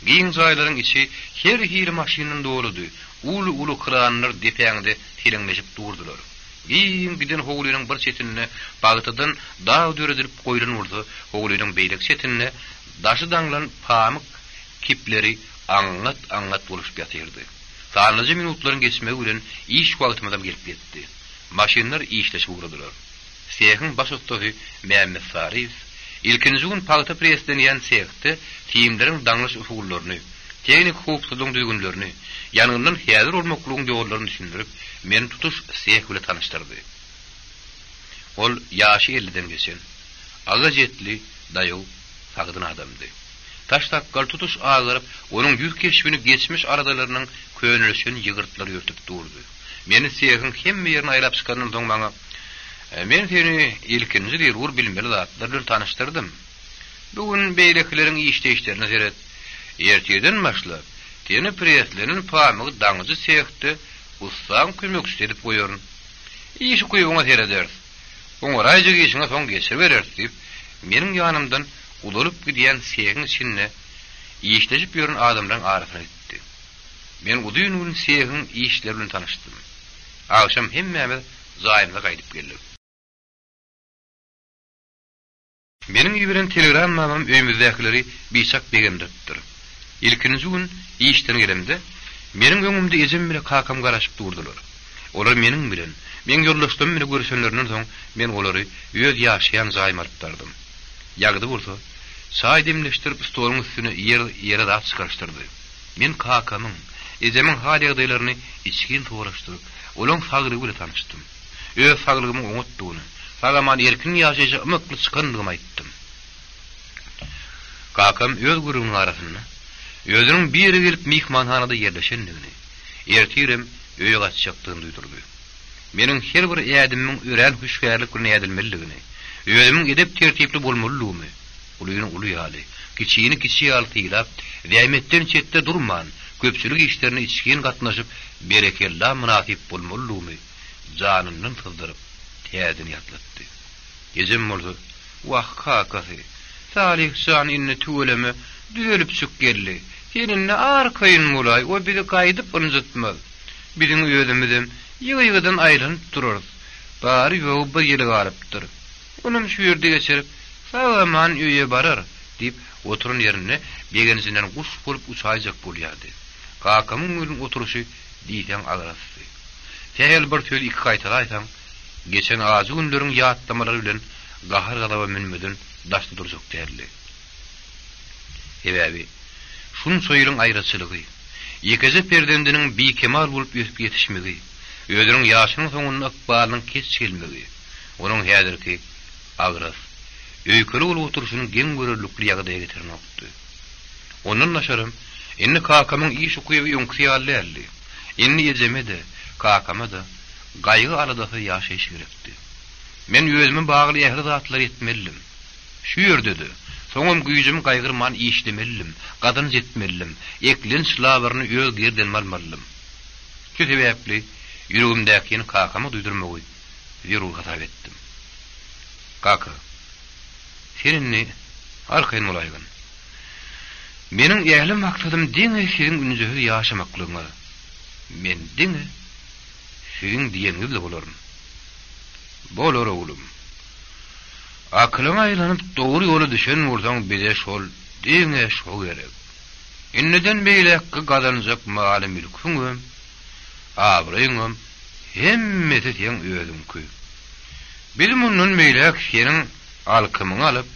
Giň jaýlaryň içi her hili maşyndan doludy, uly-uly kranlar depäňde seleňleşip durdular. Giň giden howlynyň bir çetinde pagtadan dag döredilip goýlan bolsa, howlynyň beýleki çetinde daşy daňlan pamyk kipleri aňňat-aňňat boluşyp ýatyrdy. Sanlyja minutlaryň geçmegi bilen iş wagtymyzam gelip ýetdi. Maşynlar işleşip ugradylar. Sehiň baş ussasy Mämmet Saryýew ilkinji gün pagta preslenýän sehde simleriň daňlyş usullaryny, tehniki howpsuzlygyň düzgünlerini, ýangyndan häzir bolmaklygyň ýollaryny düşündirip, meni tutuş seh bile tanyşdyrdy. Ol ýaşy elliden geçen, agaç etli, daýaw, sagdyn adamdy. Saç sakgal tutuş agaryp, onuň ýüz keşbini geçmiş aladalarynyň könelişen ýygyrtlary örtüp durdy. Meni sehiň hemme ýerini aýlap çykandan soň maňa, Men seni ilkinji zerur bilmeli zatlar bilen tanyşdyrdym. Bu gün beýlekileriň işleýişlerine seret. Ertirden başlap, seni preslenen pamygy daňyjy sehde ussaň kömekçisi edip goýaryn. Iş ukybyňa serederis. Oňaraýjak işiňe soň geçiribereris diýip, meniň ýanymdan uzalyp gidýän sehiň içinde işleşip ýören adamlaryň arasyna gitdi. Men uzyn gün sehiň işleri bilen tanyşdym. Agşam hemmämiz jaýymyza gaýdyp geldik. Meniň iberen telegrammamam öýümizdäkileri biçak begendiripdir. Ilkinji gün işden gelemde, meniň öňümde ejem bile kakam garaşyp durdular. Olar meniň bilen, meň ýoldaşlarym bile görüşenlerinden soň men olary öz ýaşaýan jaýyma alyp bardym. Ýagdy bolsa, çaý demleşdirip stoluň üstüne ýer ýere zat çykaryşdyrdy. Men kakamyň, ejemiň hal-ýagdaýlaryny içgin soraşdyryp, olaň saglygy bile tanyşdym. Öz saglygymyň oňatdygyny, sag-aman erkin ýaşaýşa ymykly çykandygymy aýtdym. Kakam öz gürrüňiniň arasynda, özüniň bir ýere gelip myhmanhanada ýerleşendigini, ertirem öýe gaçjakdygyny duýdurdy. Meniň her bir ädimimiň örän hüşgärlik bilen ädilmelidigini, özümiň edep-tertipli bolmalydygymy, ulyny uly ýaly, kiçini kiçi ýaly sylap, zähmetden çetde durman, köpçülik işlerine içgin gatnaşyp, berekella mynasyp bolmalydygymy janyndan syzdyryp, täzeden ýatlatdy. Ejem bolsa, Wah, kakasy, Salyh jan indi tüweleme düzelipjik geldi. Sen indi arkaýyn bolaý, o bizi gaýdyp ynjytmaz. Biziň özümizem ýygy-ýygydan aýlanyp durarys. Bary-ýogy bir ýyly galypdyr. Onam şu ýerde geçirip, sag-aman öýe barar, diýip, oturan ýerinde begenjinden guş bolup uçaýjak bolýardy. Kakamyň welin oturyşy diýseň agrasdy. Sähel bir sözi iki gaýtalaýsaň, geçen ajy günleriň ýatlamalary bilen gahar-gazaba münmeden daşda durjak däldi. Sebäbi, şunça ýylyň aýraçylygy, ýekeje perzendiniň bikemal bolup ösüp ýetişmegi, özüniň ýaşynyň soňunda ykbalynyň keç gelmegi, onuň häzirki agras, öýkeli bolup oturyşyny geň görerlikli ýagdaýa getirenokdy. Ondan daşaram, indi kakamyň iş ukyby öňküsi ýaly däldi. Indi ejeme-de, kakama-da gaýgy-aladasyz ýaşaýyş gerekdi. Men özüme bagly ähli zatlary etmelidim. Şu ýerde-de, soňam güýjümi gaýgyrman işlemelidim, gazanç etmelidim, eklenç labyryny öz gerdenime almalydym. Şu sebäpli ýüregimdäkini kakama duýdurmagy zerur hasap etdim. Kaka, sen indi arkaýyn bolaýgyn. Meniň ähli maksadym diňe siziň ünjüsiz ýaşamaklygyňyz. Men diňe siziň diýeniňizle bolaryn. Bolar, oglum. Akylyňa aýlanyp dogry ýola düşen bolsaň bize şol diňe şo gerek. Indiden beýläkki gazanjak maly-mülküňem, abraýyňam hemmesi seň özüňki. Biz mundan beýläk seniň alkymyňy alyp,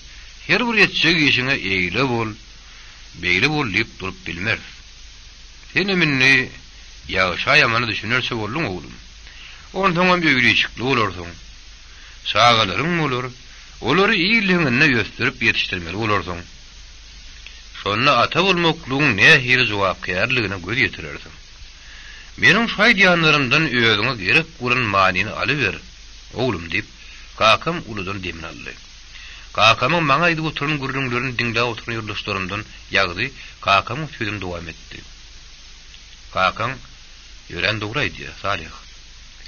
her bir etjek işiňe eýle bol, beýle bol diýip durup bilmeris. Senem indi ýagşa-ýamana düşünerçe bolduň, oglum. Onsoňam öýli-işikli bolarsyň. Çagalaryň bolar, olary il deňinde ösdürip ýetişdirmeli bolarsyň. Şonda ata bolmaklygyň nähili jogapkärligine göz ýetirersiň. Meniň şu aýdýanlarymdan özüňe gerek bolan manyny alyber, oglum, diýip, kakam uludan demini aldy. Kakamyň maňa aýdyp oturan gürrüňlerini diňläp oturan ýoldaşlarymdan Ýagdy kakamyň sözüni dowam etdi. Kakaň örän dogry aýdýar, Salyh.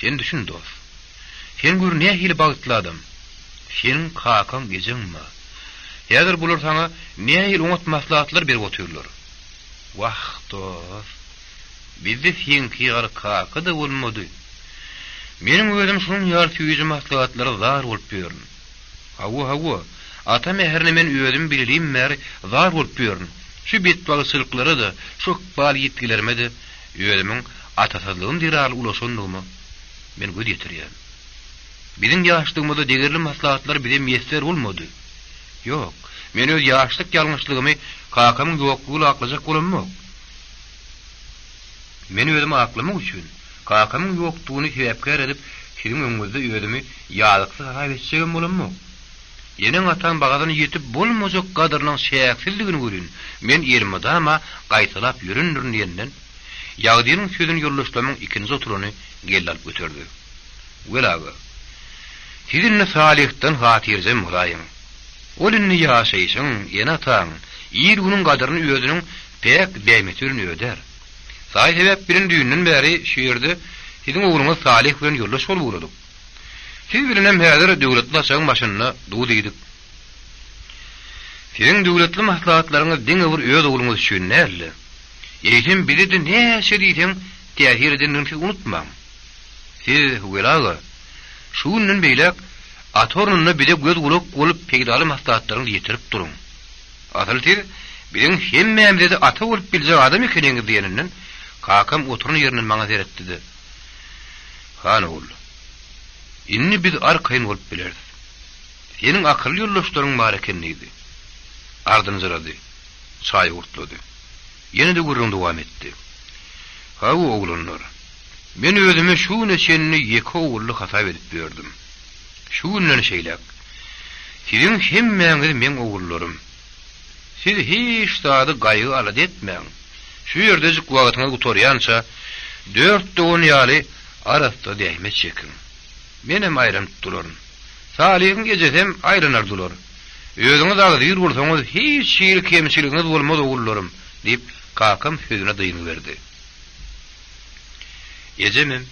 Sen düşün, dost. Sen gör nähili bagtly adam. Seniň kakaň ejeň bar. Häzir bular saňa nähili oňat maslahatlar berip otyrlar. Wah, dost. Bizde seňki ýaly kaka-da bolmady. Meniň özüm şunuň ýaly süýji maslahatlara zar bolup ýörün. Hawa, hawa, ata mähirine men özüm bilelim bäri zar bolup ýörün. Şu betbagtçylyklara-da, şu ykbal ýitgilerime-de özümiň atasyzlygym zerarly ulaşandygyma men göz ýetirýän. Biziň ýaşlygymyzda degerli maslahatlar bize miýesser bolmady. Ýok, men öz ýaşlyk ýalňyşlygymy kakamyň ýoklugy bilen aklajak bolamok. Men özümi aklamak üçin, kakamyň ýokdugyny sebäpkär edip, siziň öňüňizde özümi ýazyksyz hasap etjegem bolamok. Eneň-ataň bagasyna ýetip bolmajak gadyrynyň çäksizligini welin, men elmydama gaýtalap ýörendirin diýenden, Ýagdynyň sözüni ýoldaşlamyň ikinji oturany geldi alyp göterdi. Weli aga, siz indi Salyhdan hatyrjem bolaýyň. Ol indi ýaşaýşyň, ene-ataň, il-günüň gadyryny özüniň päk zähmeti bilen ödär. Saý-sebäp bilen düýnden bäri şu ýerde siziň ogluňyz Salyh bilen ýoldaş bolup ugradyk. Siz bilenem häzir döwletli saçagyň başynda duz iýdik. Siziň döwletli maslahatlaryňyz diňe bir öz ogluňyz üçin däl-de, eýsem bize-de näçe diýseň täsir edendigini siz unutmaň. Siz, Weli aga, şu günden beýläk ata ornunda bize göz-gulak bolup peýdaly maslahatlaryňyzy ýetirip duruň. Asyl siz biziň hemmämize-de ata bolup biljek adam ekeniňiz diýeninden, kakam oturan ýerinden maňa seretdi-de, Han ogul, indi biz arkaýyn bolup bileris. Seniň akylly ýoldaşlaryň bar eken diýdi. Ardynjyrady. Çaý gurtlady. Ýene-de gürrüň dowam etdi. Hawa, oglanlar. Men özümi şu güne çenli ýeke ogully hasap edip ýördüm. Şu günden şeýläk, siziň hemmäňiz meň ogullarym. Siz hiç zady gaýgy-alada etmäň. Şu ýerdejik wagtyňyz gutarýança, dört dogan ýaly arassa zähmet çekiň. Menem aýlanyp duraryn. Salyhyň ejesem aýlanar durar. Özüňiz agzybir bolsaňyz, hiç hili kemçiligiňiz bolmaz, ogullarym, diýip, kakam sözüne dyngy berdi. Ejemem,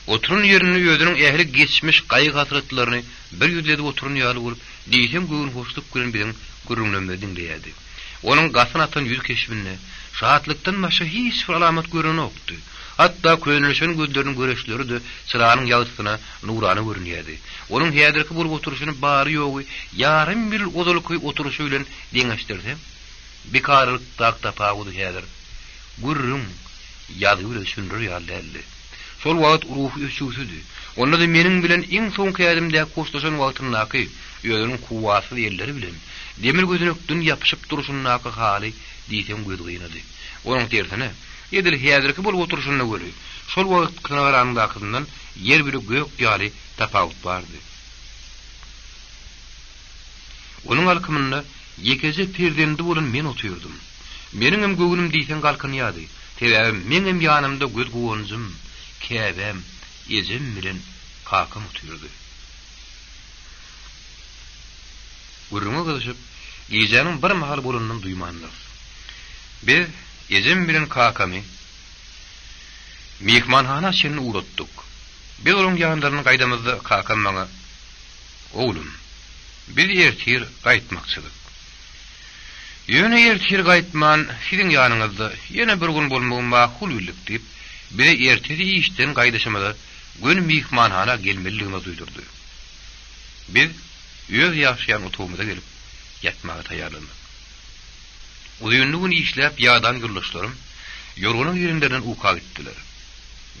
oturan ýerinde özüniň ähli geçmiş gaýgy-hasratlaryny bir ýüzledip oturan ýaly bolup, diýseň göwünhoşluk bilen biziň gürrüňlerimizi diňleýärdi. Onuň gasyn atan ýüz keşbinde şatlykdan başga hiç bir alamat görnenokdy. Hatda könelişen gözleriniň göreçleri-de çyranyň ýagtysyna nurana görünýärdi. Onuň häzirki bolup oturyşyny bary-ýogy ýarym ýyl ozalky oturyşy bilen deňeşdirseň, bikaralykdaky tapawudy häzir gürrüň, ýazgy bilen düşündirer ýaly däldi. Şol wagt ruhy öçügsidi. Onda-da meniň bilen iň soňky ädimdäki hoşlaşan wagtyndaky özüniň kuwwatsyz elleri bilen demir gözenekden ýapyşyp durşundaky haly diýseň gözgynydy. Onuň tersine, edil häzirki bolup oturyşynda weli, şol wagtkysyna garanyňdakysyndan ýer bile gök ýaly tapawut bardy. Onuň alkymynda ýekeje perzendi bolan men otyrdym. Meniňem göwnüm diýseň galkynýardy. Sebäbi meňem ýanymda göz guwanjym, käbäm, ejem bilen kakam otyrdy. Gürrüňe gyzyşyp, gijäniň bir mahal bolanyny duýmandyrys. Biz ejem bilen kakamy myhmanhana çenli ugratdyk. Biz olaryň ýanlaryndan gaýdamyzda kakam maňa, Oglum, biz ertir gaýtmakçydyk. Ýöne ertir gaýtman, siziň ýanyňyzda ýene bir gün bolmagy makul bildik diýip, bize ertesi işden gaýdyşymyza göni myhmanhana gelmelidigimizi duýdurdy. Biz öz ýaşaýan otagymyza gelip, ýatmaga taýýarlandyk. Uzynly gün işläp ýadan ýoldaşlarym ýorgana girenlerinden uka gitdiler.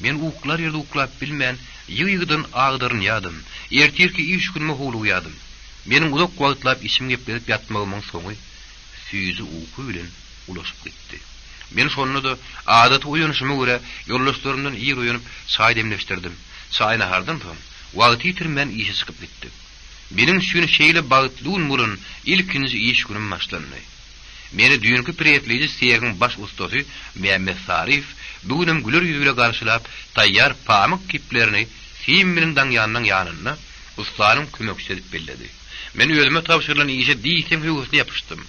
Men uklar ýerde uklap bilmän, ýygy-ýygydan agdarynýadym, ertirki iş günüme howlugýadym. Meniň uzak wagtlap içimi gepledip ýatmagymyň soňy süýji uky bilen ulaşyp gitdi. Men şonda-da adaty oýanyşyma görä ýoldaşlarymdan ir oýanyp, çaý demleşdirdim. Çaý-nahardan soň, wagty ýitirmän işe çykyp gitdik. Meniň üçin şeýle bagtly gün bolan ilkinji iş günüm başlandy. Meni düýnki presleýji sehiň baş ussasy Mämmet Saryýew bu günem güler ýüz bile garşylap, taýýar pamyk kiplerini sim bilen daňýanynyň ýanynda ussanyň kömekçisi edip belledi. Men özüme tabşyrylan işe diýseň höwesli ýapyşdym.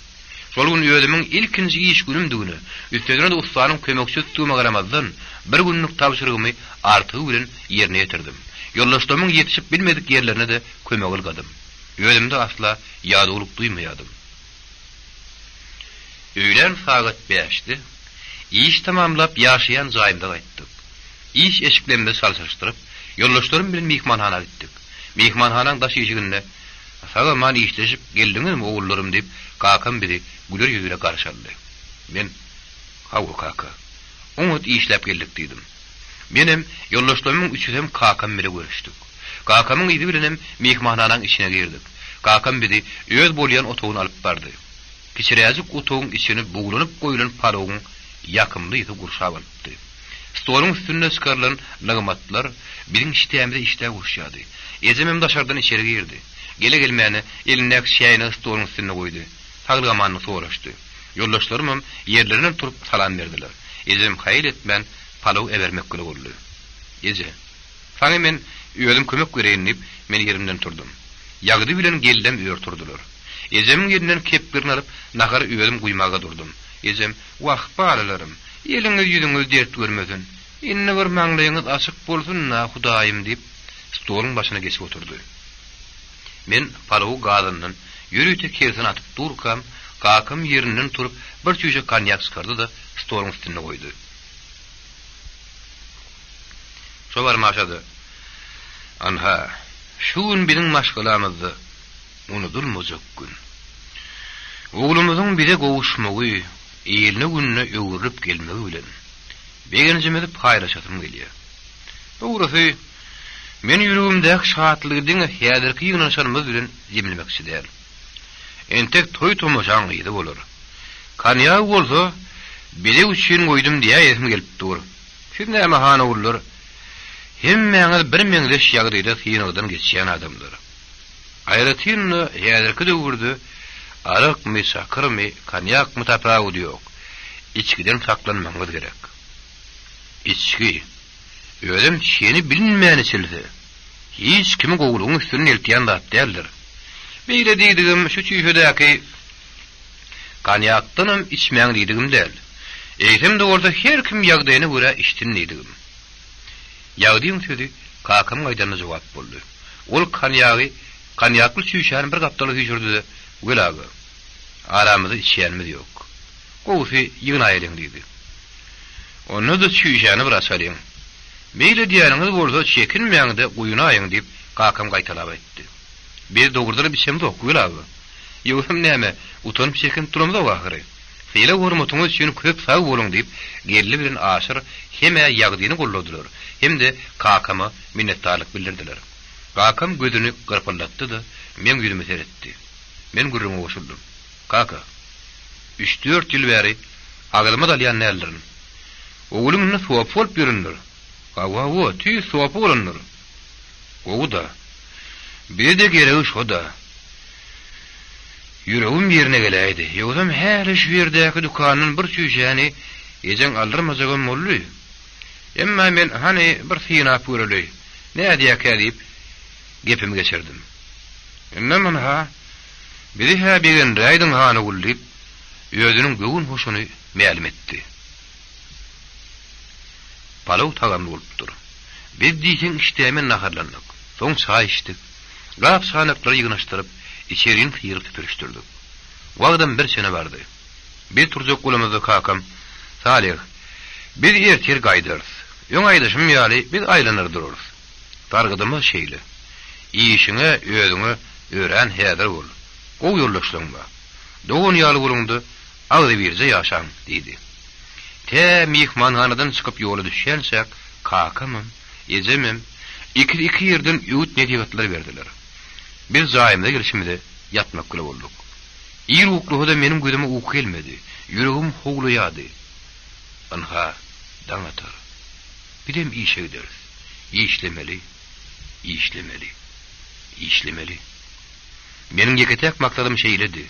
Şol gün özümiň ilkinji iş günümdigine, üstesine-de ussanyň kömekçisidigime garamazdan, bir günlük tabşyrygymy artygy bilen ýerine ýetirdim. Ýoldaşlarymyň ýetişip bilmedik ýerlerine-de kömege ylgadym. Özümde asla ýadawlyk duýmaýardym. Öýlän sagat bäşde, iş tamamlap ýaşaýan jaýymyza gaýtdyk. Iş eşiklerimizi çalşyryşdyryp, ýoldaşlarym bilen myhmanhana gitdik. Myhmanhanaň daş işiginde, Sag-aman işleşip geldiňizmi, ogullarym diýip, kakam bizi güler ýüz bile garşy aldy. Men, Hawa, kaka, oňat işläp geldik diýdim. Menem, ýoldaşlarymyň üçüsem kakam bile görüşdik. Kakamyň yzy bilenem myhmanhanaň içine girdik. Kakam bizi öz bolýan otagyna alyp bardy. Kiçiräjik otagyň içini buglanyp goýlan palowyň ýakymly ysy gurşap alypdy. Stoluň üstünde çykarylan nygmatlar biziň işdämize işdä goşýardy. Ejemem daşardan içeri girdi. Gele-gelmäne elindäki çäýnegi stoluň üstünde goýdy. Saglyk-amanlyk soraşdy. Ýoldaşlarymam ýerlerinden turup salam berdiler. Ejem haýal etmän palaw äbermekgeli boldy. Eje, saňa men özüm kömek bereýin diýip, men ýerimden turdum. Ýagdy bilen Geldem ör turdular. Ejemiň elinden kepgirini alyp, nahary özüm guýmaga durdum. Ejem, Wah, balalarym, eliňiz-ýüzüňiz dert görmesin. Indi bir maňlaýyňyz açyk bolsun-da, Hudaýym diýip, stoluň başyna geçip oturdy. Men palawy gazandan ýörite kersene atyp durkam, kakam ýerinden turup, bir çüýşe konýak çykardy-da, stoluň üstünde goýdy. Şo barmaşa-da, Anha, şu gün biziň maşgalamyzda unudylmajak gün. Oglumyzyň bize gowuşmagy, iline-gününe öwrülip gelmegi bilen, begenjimizi paýlaşasym gelýär. Dogrusy, men ýüregimdäki şatlygy diňe häzirki ýygnanyşanymyz bilen jemlemekçi däl. Entek toý-tomaşaň yzy bolar. Konýagy bolsa, bezeg üçin goýdum diýäýesim gelip dur. Siz näme han ogullar, hemmäňiz birmeňzeş ýagdaýda synagdan geçýän adamlar. Aýratyn-da häzirki döwürde arakmy, çakyrmy, konýakmy tapawudy ýok, içgiden saklanmagyňyz gerek. Içgi, özem çeni bilinmän içilse, hiç kimi gowulygyň üstünden eltýän zat däldir. Beýle diýdigim şu çüýşedäki konýakdanam içmäň diýdigim däl. Eýsem-de bolsa her kim ýagdaýyna görä içsin diýdigim. Ýagdyň sözi kakamyň aýdanyna jogap boldy. Ol konýagy, konýakly çüýşäni bir gapdala süýşürdi-de, Weli aga, aramyzda içýänimiz ýok. Gowusy ýygnaýalyň diýdi. Onda-da çüýşäni bir açalyň. Meýil edýäniňiz bolsa çekinmäň-de guýunaýyň diýip, kakam gaýtalap aýtdy. Biz dogrudanam içemzok, Gül aga. Ýogsam näme, utanyp-çekinip duramzok ahyry. Sylag-hormatyňyz üçin köp sag boluň diýip, Geldi bilen Aşyr hem-ä Ýagdyny golladylar, hem-de kakama minnetdarlyk bildirdiler. Kakam gözüni gyrpyldatdy-da, meň ýüzüme seretdi. Men gürrüňe goşuldym. Kaka, üç-dört ýyl bäri agyzyma-da alýan däldirin. Ogluň indi sopy bolup ýörendir. Hawa-hawa, tüýs sopy bolandyr. Gowy-da. Bize-de geregi şo-da. Ýüregim ýerine geläýdi. Ýogsam häli şu ýerdäki dükandan bir çüýşäni ejeň aldyrmajagam boldy. Emma men hany bir synap göreli, nädýäkä diýip, gepimi geçirdim. Indem ynha, bizi-hä begendiräýdiň Hanygül diýip, özüniň göwün hoşuny mälim etdi. Palaw tagamly bolupdyr. Biz diýseň işdämen naharlandyk. Soň çaý içdik. Gap-çanaklary ýygnaşdyryp, içerini syryp süpürişdirdik. Wagtam bir çene bardy. Biz turjak bolamyzda kakam, Salyh, biz ertir gaýdarys. Öň aýdyşym ýaly, biz aýlanar durarys. Sargydymyz şeýle. Işiňe, özüňe örän häzir bol. Gowy ýoldaşlaň bar. Dogan ýaly boluň-da, agzybirje ýaşaň, diýdi. Tä myhmanhanadan çykyp ýola düşýänçäk, kakamam, ejemem ikisi iki ýerden öwüt-nesihatlar berdiler. Biz jaýymyza gelşimize ýatmak bile bolduk. Ir uklasa-da meniň gözüme uky gelmedi, ýüregim howlaýardy. Ynha, daň atar. Bizem işe gideris. Işlemeli, işlemeli, işlemeli. Meniň ýeke-täk maksadym şeýledi.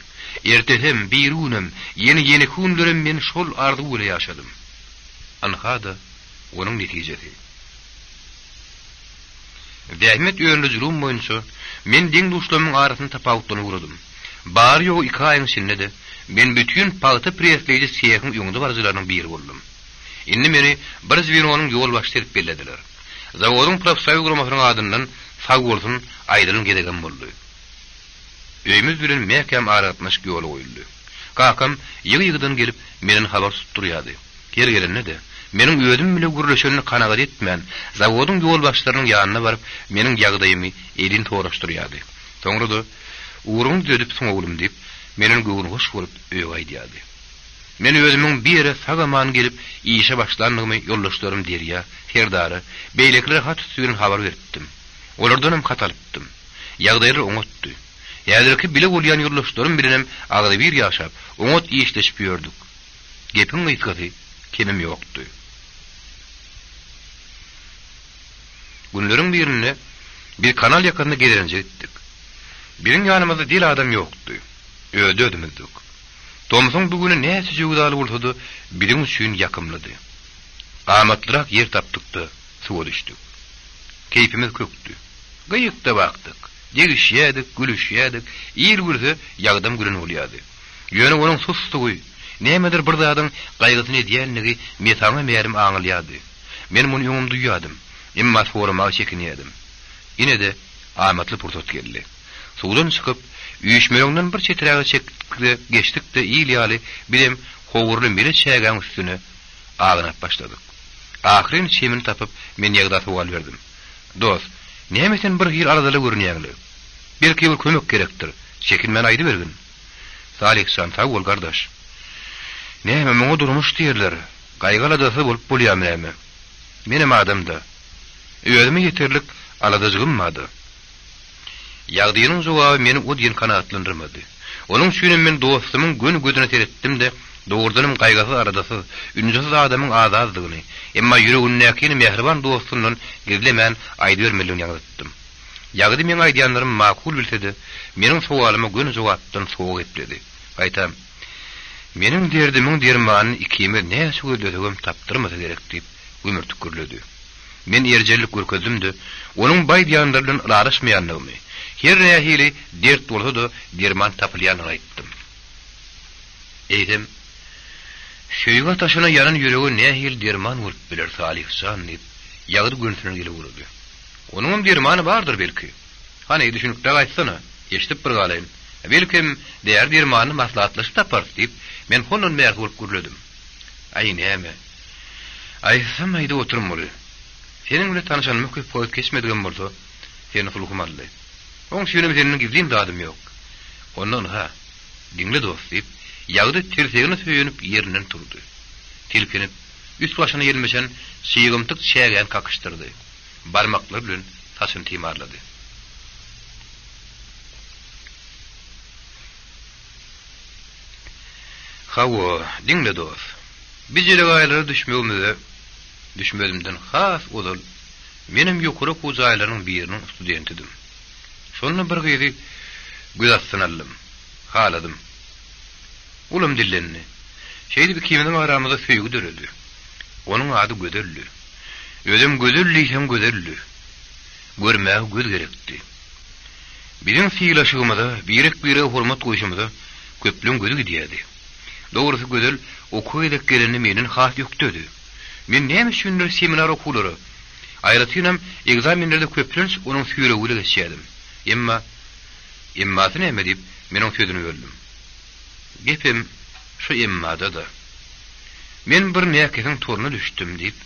Ertesem, birigünem, ýene ýeneki günlerem men şol arzuw bile ýaşadym. Ynha-da, onuň netijesi. Zähmet öndürijiligim boýunça men deň-duşlarymyň arasynda tapawutlanyp ugradym. Bary-ýogy iki aýyň içinde-de men bütin pagta presleýji sehiň öňdebaryjylarynyň biri boldum. Indi meni bir zwenonyň ýolbaşçysy edip bellediler. Zawodyň profsoýuz guramasynyň adyndan sag bolsun aýdylan gezegem boldy. Öýümiz bilen mäkäm aragatnaşyk ýola goýuldy. Kakam ýygy-ýygydan gelip, menden habar tutup durýardy. Her gelende-de, meniň özüm bile gürleşenini kanagat etmän, zawodyň ýolbaşçylarynyň ýanyna baryp, meniň ýagdaýymy elin soraşdyrýardy. Soňra-da, Ugruňy düzedipsiň, oglum diýip, menden göwnühoş bolup öýe gaýdýardy. Men özümiň bu ýere sag-aman gelip, işe başlandygymy ýoldaşlarym Derýa, Serdara, beýlekilere hat üsti bilen habar beripdim. Olardanam hat alypdym. Ýagdaýlar oňatdy. Häzirki bile bolýan ýoldaşlarym bilenem agzybir ýaşap, oňat işleşip ýördük. Gepiň gysgasy, kemim ýokdy. Günleriň birinde biz kanal ýakasynda gezelenje gitdik. Biziň ýanymyzda del adam ýokdy. Özi-özümizdik. Tomsuň bu güni näçe jöwzaly bolsa-da, biziň üçin ýakymlydy. Amatlyrak ýer tapdyk-da, suwa düşdük. Keýpimiz kökdi. Gyýykda bakdyk. Degişýärdik, gülüşýärdik. Il gülse, ýagdam gülen bolýardy. Ýöne onuň sussugy, nämedir bir zadyň gaýgysyny edýänligi mesaňa mälim aňylýardy. Men muny öňem duýýardym, emma soramaga çekinýärdim. Ine-de, amatly pursat geldi. Suwdan çykyp, üýşmeleňden bir çeträge çekdik-de, geçdik-de, il ýaly bizem howurly mele çägäň üstüne agynap başladyk. Ahyryn çemini tapyp, men Ýagda sowal berdim. Dost, näme sen bir hili aladaly görünýäň-le? Belki bir kömek gerekdir, çekinmän aýdybergin. Salyh jan, sag bol, gardaş. Näme, muňa durmuş diýerler. Gaýgy-aladasyz bolup bolýamy näme? Menem adam-da. Özüme ýeterlik aladajygym bar-da. Ýagdynyň jogaby meni o diýen kanagatlandyrmady. Onuň üçinem men dostumyň göni gözüne seretdim-de, dogrudanam gaýgysyz-aladasyz, ünjüsiz adamyň az-azdygyny, emma ýüregindäkini mähriban dostundan gizlemän aýdybermelidigini ýaňzytdym. Ýagdy meň aýdýanlarymy makul bilse-de, meniň sowalyma göni jogapdan sowuk gepledi. Gaýtam, Meniň derdimiň dermanyny ikimiz näçe gözlesegem tapdyrmasa gerek diýip, gümürtik gürledi. Men erjellik görkezdim-de, onuň bu aýdýanlary bilen ylalaşmaýandygymy, her nähili dert bolsa-da derman tapylýandygyny aýtdym. Eýsem, söýgi ataşyna ýanan ýürege nähili derman bolup biler, Salyh jan? diýip, Ýagdy gönüsinden gelip ugrady. Onuňam dermany bardyr, belki. Hany, düşünikräk aýtsana, eşidip bir galaýyn. Belkem, däri-dermanyny maslahatlaşyp taparys, diýip, men hondan bärsi bolup gürledim. Aý, näme? Aýtsam aýdyp oturmaly. Seniň bile tanyşanyma köp wagt geçmedigem bolsa, seni sulhum aldy. Oň üçinem senden gizlin zadym ýok. Onda ynha, diňle dost, diýip, Ýagdy tirsegine söýenip ýerinden turdy. Silkinip, üst-başyna ýelmeşen çygymtyk çägäni kakyşdyrdy. Barmaklary bilen saçyny timarlady. Hawa, diňle dost. Bi jelegaýlara düşmegimize, düşmezimden has ozal menem ýokary okuw jaýlarynyň biriniň studentidim. Şonda bir gyzy göz astyna aldym. Haladym. Olam dillendi. Şeýdip ikimiziň aramyzda söýgi döredi. Onuň ady Gözeldi. Özem gözel diýseň gözeldi. Görmäge göz gerekdi. Biziň sylaşygymyza, birek-birege hormat goýşumyza köpleň gözi gidýärdi. Dogrusy Gözel okuwa gezek gelende menden has ökdedi. Men näme üçindir seminar okuwlara, aýratynam ekzamenlerde köplenç onuň süýregi bile geçýärdim. Emma, emmasy näme diýip, men oň sözüni böldüm. Gepem şu emmada-da. Men bir näkesiň toruna düşdüm, diýip,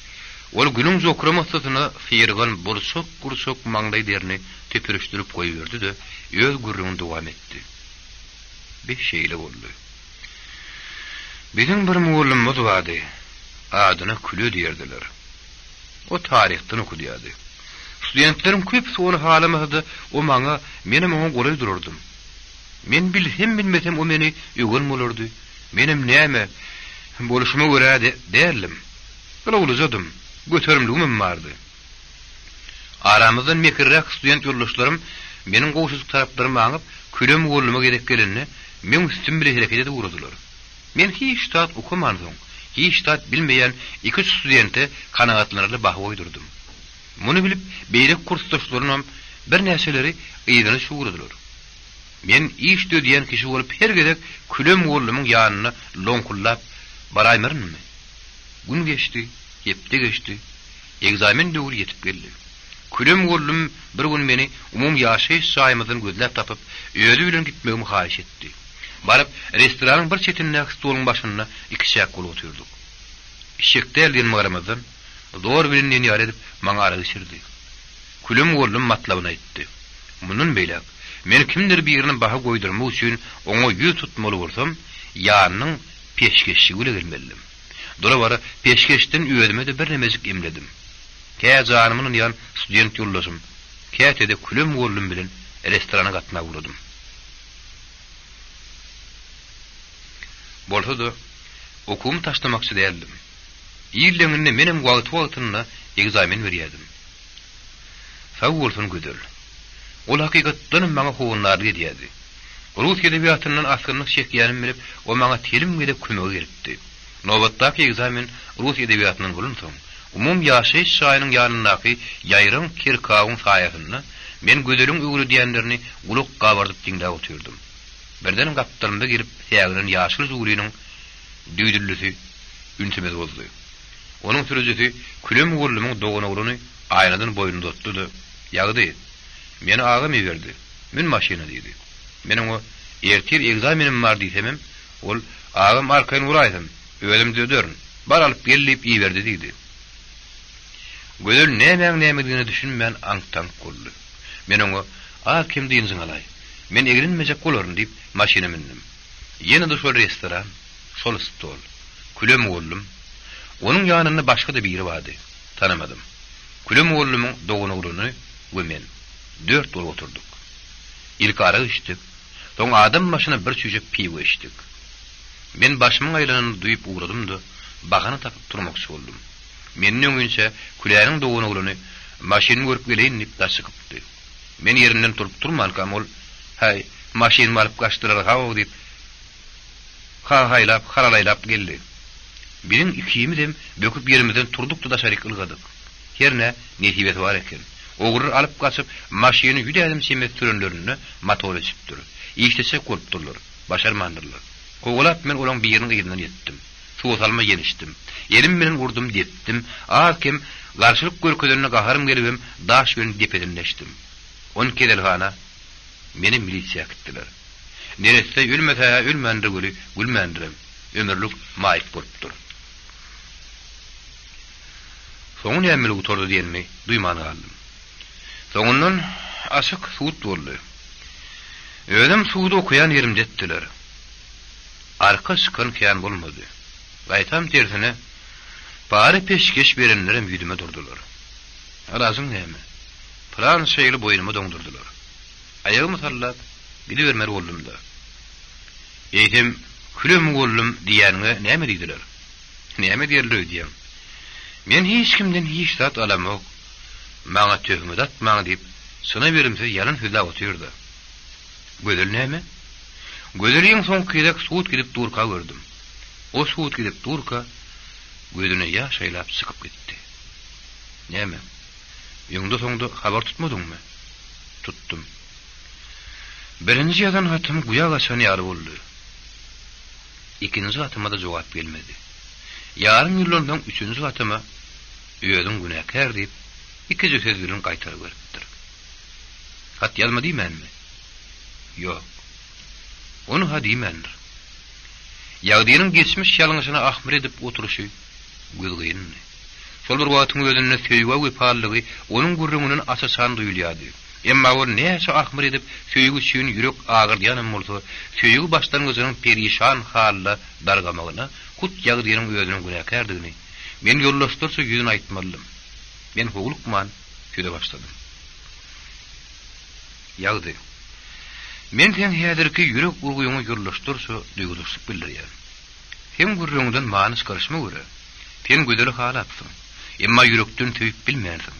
ol günüň jokrama yssysyna syrygan burçak-burçak maňlaý derini tüpürişdirip goýberdi-de, öz gürrüňini dowam etdi. Bi şeýle boldy. Biziň bir mugallymymyz bardy. Adyna Küle diýerdiler. O taryhdan okudýardy. Studentleriň köpüsi ony halamasa-da, o maňa, menem oňa golaý durardym. Men bilsem-bilmesem o meni öwen bolardy. Menem näme, bolşuma görä däldim. Gylawlyjadym, göterimligimem bardy. Aramyzdan mekirräk student ýoldaşlarym meniň gowşajyk taraplarymy aňyp, Küle mugallyma gezek gelende, meň üstüm bile hereket edip ugradylar. Men hiç zat okamansoň, hiç zat bilmeýän iküç studente kanagatlanarly baha goýdurdym. Muny bilip, beýleki kursdaşlarymam birnäçeleri yzyna çüwrediler. Men iş dödýän kişi bolup her gezek Küle mugallymyň ýanyna loňkullap baraýmarynmy? Gün geçdi, hepde geçdi, ekzamen döwri ýetip geldi. Küle mugallym bir gün meni umumy ýaşaýyş jaýymyzdan gözläp tapyp, özi bilen gitmegimi haýyş etdi. Baryp, restoranyň bir çetindäki stoluň başynda ikiçäk bolup otyrdyk. Içjek däl diýenime garamazdan, zor bilen diýen ýaly edip, maňa arak içirdi. Küle mugallym matlabyny aýtdy. Mundan beýläk, men kimdir birine baha goýdurmak üçin oňa ýüz tutmaly bolsam, ýanynyň peşgeşçigi bile gelmelidim. Dura-bara peşgeşden özüme-de birnemejik emledim. Kä janymy ynanýan student ýoldaşym, käte-de Küle mugallym bilen restorana gatnap ugradym. Bolsa-da, okuwymy taşlamakçy däldim. Il deňinde menem wagty-wagtynda ekzamen berýärdim. Sag bolsun Gözel. Ol hakykatdanam maňa howandarlyk edýärdi. Rus edebiýatyndan asgynlyk çekýänimi bilip, o maňa telim gezek kömege gelipdi. Nobatdaky ekzamen rus edebiýatyndan bolansoň, umumy ýaşaýyş jaýynyň ýanyndaky ýaýraň kerkawyň saýasynda men Gözeliň öwredýänlerini gulak gabardyp diňläp otyrdym. Birdenem gapdalymda gelip säginen ýaşyl Žiguliniň düýdüldisi ünsümizi bozdy. Onuň sürüjisi Küle mugallymyň doganoglany aýnadan boýnuny uzatdy-da, Ýagdy, meni agam iberdi. Mün maşyna diýdi. Men oňa ertir ekzamenim bar diýsemem, ol, Agam arkaýyn bolaýsyn, özüm düzederin. Bar alyp gel diýip iberdi diýdi. Gözel nämäň nämedigine düşünmän aňk-taňk boldy. Men oňa, Az-kem dynjyňy alaý. Men eglenmejek bolaryn diýip, maşyna mündüm. Ýene-de şol restoran, şol stol. Küle mugallym. Onuň ýanynda başga-da biri bardy. Tanamadym. Küle mugallymyň doganoglany we men. Dört bolup oturdyk. Ilki arak içdik. Soň adam başyna bir çüýşe piwo içdik. Men başymyň aýlananyny duýup ugradym-da, bahana tapyp turmakçy boldum. Menden öňinçä Küläniň doganoglany maşynymy görüp geleýin diýip daş çykypdy. Men ýerimden turup turmankam ol, Häý, maşynymy alyp gaçdylar haw diýip, ha-haýlap, halalaýlap geldi. Biziň ikimizem böküp ýerimizden turduk-da daşaryk ylgadyk. Hernä, nesibesi bar eken. Ogrular alyp gaçyp, maşyny ýüz ädim çemesi sürenlerinde motor öçüpdir. Işletjek bolupdyrlar. Başarmandyrlar. Kowalap men olaň biriniň yzyndan ýetdim. Suwa salma ýenişdim. Elim bilen urdum, depdim. Az-kem garşylyk görkezenine gaharym gelibem daş bilen depesini deşdim. Ony keselhana, menem milisiýa äkitdiler. Neresse ölmese-hä ölmändir weli, gülmändirem. Ömürlik maýyp bolupdyr. Soňy näme bilen gutardy diýenimi duýman galdym. Soňundan açyk sud boldy. Özem sudy okaýan ýerimde etdiler. Arka çykan kän bolmady. Gaýtam tersine, para-peşgeş berenlerem ýüzüme durdular. Alajyň näme? Pylan şeýle boýnuma doňdurdylar. Aýagymy sallap, gidibermeli boldum-da. Eýsem, küle mugallym diýýäniňe näme diýdiler? Näme diýerler öýdýäň? Men hiç kimden hiç zat alamok. Maňa töhmet atmaň diýip, çyna berimsiz ýalan sözläp otyr-da. Gözel näme? Gözeli iň soňky gezek sud gidip durka gördüm. O sud gidip durka, gözüne ýaş aýlap çykyp gitdi. Näme? Öňde-soňda habar tutmadyňmy? Tutdum. Birinji ýazan hatym guýa gaçan ýaly boldy. Ikinji hatyma-da jogap gelmedi. Ýarym ýyldan soň üçünji hatyma Özüň günäkär diýip, ikije söz bilen gaýtaryp beripdir. Hat ýazma diýmänmi? Ýok. Ony-ha diýmändir. Ýagdynyň geçmiş ýalňyşyna ahmyr edip oturyşy gözgynydy. Şol bir wagtyň özünde söýgä wepalylygy onuň gürrüňinden aç-açan duýulýardy. Emma ol näçe ahmyr edip, söýgi üçin ýürek agyrdýanam bolsa, söýgi başlangyjynyň perişan halda dargamagyna hut Ýagdynyň özüniň günäkärdigini men ýoldaşlarça ýüzüne aýtmalydym. Men howlukman söze başladym. Ýagdy, men seň häzirki ýürek urgyňa ýoldaşlarça duýgudaşlyk bildirýän. Seň gürrüňiňden many çykaryşyma görä, sen Gözeli halapsyň, emma ýürekden söýüp bilmänsiň.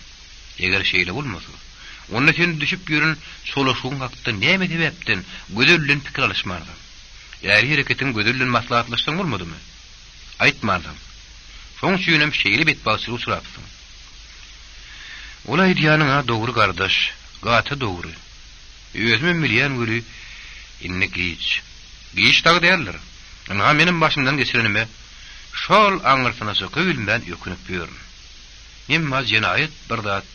Eger şeýle bolmasa, onda sen düşüp ýören çolaşygyň hakda näme sebäpden Gözel bilen pikir alyşmansyň? Äri hereketiň Gözel bilen maslahatlaşsaň bolmadymy? Aýtmansyň. Şoň üçinem şeýle betbagtçylyga uçrapsyň. Ol aýdýanyň-a dogry gardaş, gaty dogry. Özümem bilýän weli, indi giç. Giç dagy däldir. Ynha menem başymdan geçirenime şol aňyrsyna çykybilmän ökünip ýörün. Emma jenaýat bir zat,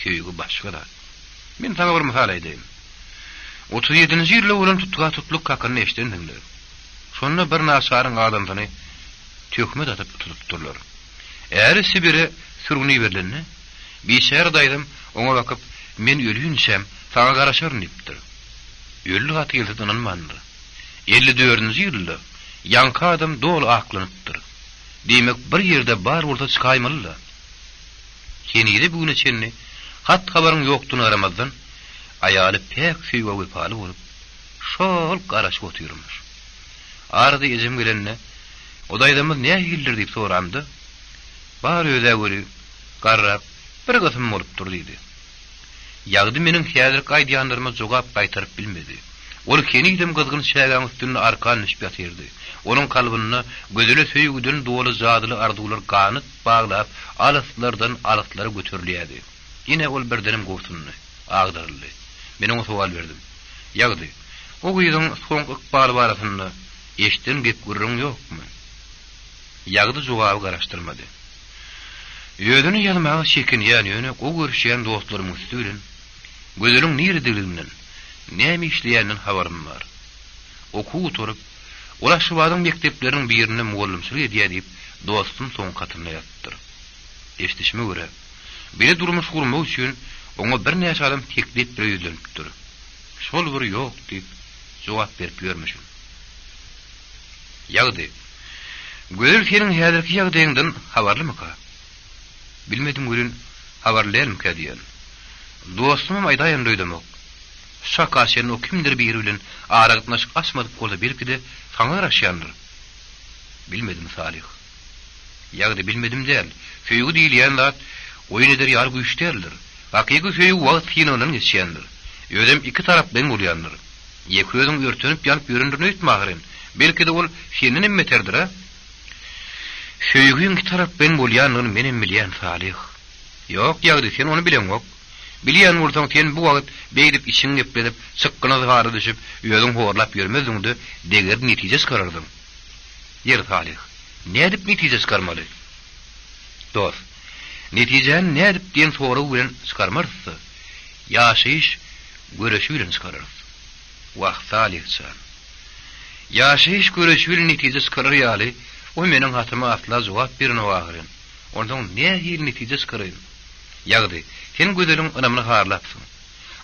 söýgi başga zat. Men saňa bir mysal aýdaýyn. 37-nji ýylda bolan tutga-tutluk hakynda eşidensiňler. Şonda bir naçaryň adamsyny töhmet atyp tutupdyrlar. Äri Sibire sürgün iberilende, biçäre daýzam oňa bakyp, Men ölýinçäm, saňa garaşaryn diýipdir. Öldi haty gelse-de ynanmandyr. 54-nji ýylda ýaňky adam doly aklanypdyr. Diýmek, bir ýerde bar bolsa çykaýmaly-da. Henize bu güne çenli hat-habaryň ýokdugyna garamazdan, aýaly päk söýgä wepaly bolup, şo-ol garaşyp otyrmyş. Arada ejem gelende, O daýzamyz nähilidir diýip soramda, Bar öz-ä weli, garrap, bir gysym bolupdyr diýdi. Ýagdy meniň häzirki aýdýanlaryma jogap gaýtaryp bilmedi. Ol henizem gyzgyn çägäň üstünde arkan düşüp ýatyrdy. Onuň kalbynda gözele söýgüden doly jadyly arzuwlar ganat baglap, alyslardan alyslara göterilýärdi. Ine, ol birdenem gobsundy, agdaryldy. Men oňa sowal berdim. Ýagdy, o gyzyň soňky ykbaly barasynda eşiden gep-gürrüň ýokmy? Ýagdy jogaby garaşdyrmady. Özüni ýazmaga çekinýän, ýöne gowy görüşýän dostlarymyň üsti bilen Gözeliň niredeliginden, näme işleýäninden habarym bar. Okuw gutaryp, ol Aşgabadyň mekdepleriniň birinde mugallymçylyk edýär diýip, dostum soňky hatynda ýazypdyr. Eşidişime görä, bile durmuş gurmak üçin oňa birnäçe adam teklip bile ýüzlenipdir. Şol bir ýok diýip, jogap berip ýörmüşin. Ýagdy, Gözel seniň häzirki ýagdaýyňdan habarlymyka? Bilmedim welin, habarly dälmikä diýýän. Dostumam aýdaýan öýdemok. Şu çaka çenli o kimdir biri bilen aragatnaşyk açmadyk bolsa belki-de saňa garaşýandyr. Bilmedim Salyh. Ýagdy bilmedim däl. Söýgi diýilýän zat oýun eder ýaly güýç däldir. Hakyky söýgi wagt synagyndan geçýändir. Özem iki taraplaýyn bolýandyr. Ýeke özüň örtenip ýanyp ýörendirin öýtme ahyryn. Belki-de ol sendenem beterdir-a? Söýgiň iki taraplaýyn bolýandygyny menem bilýän, Salyh. Ýok, Ýagdy, sen ony bileňok. Bilýän bolsaň, sen bu wagt beýdip içiňi gepledip, çykgynsyz hala düşüp, özüň horlap ýörmezdiň-de, degerli netije çykarardyň. Ýeri, Salyh, nädip netije çykarmaly? Dost, netijäni nädip diýen sorag bilen çykarmarys-da, ýaşaýyş göreşi bilen çykararys. Wah, Salyh jan. Ýaşaýyş göreşi bilen netije çykarar ýaly, o meniň hatyma asla jogap berenok ahyryn. Onsoň nähili netije çykaraýyn? Ýagdy, sen Gözeliň ynamyny harlapsyň.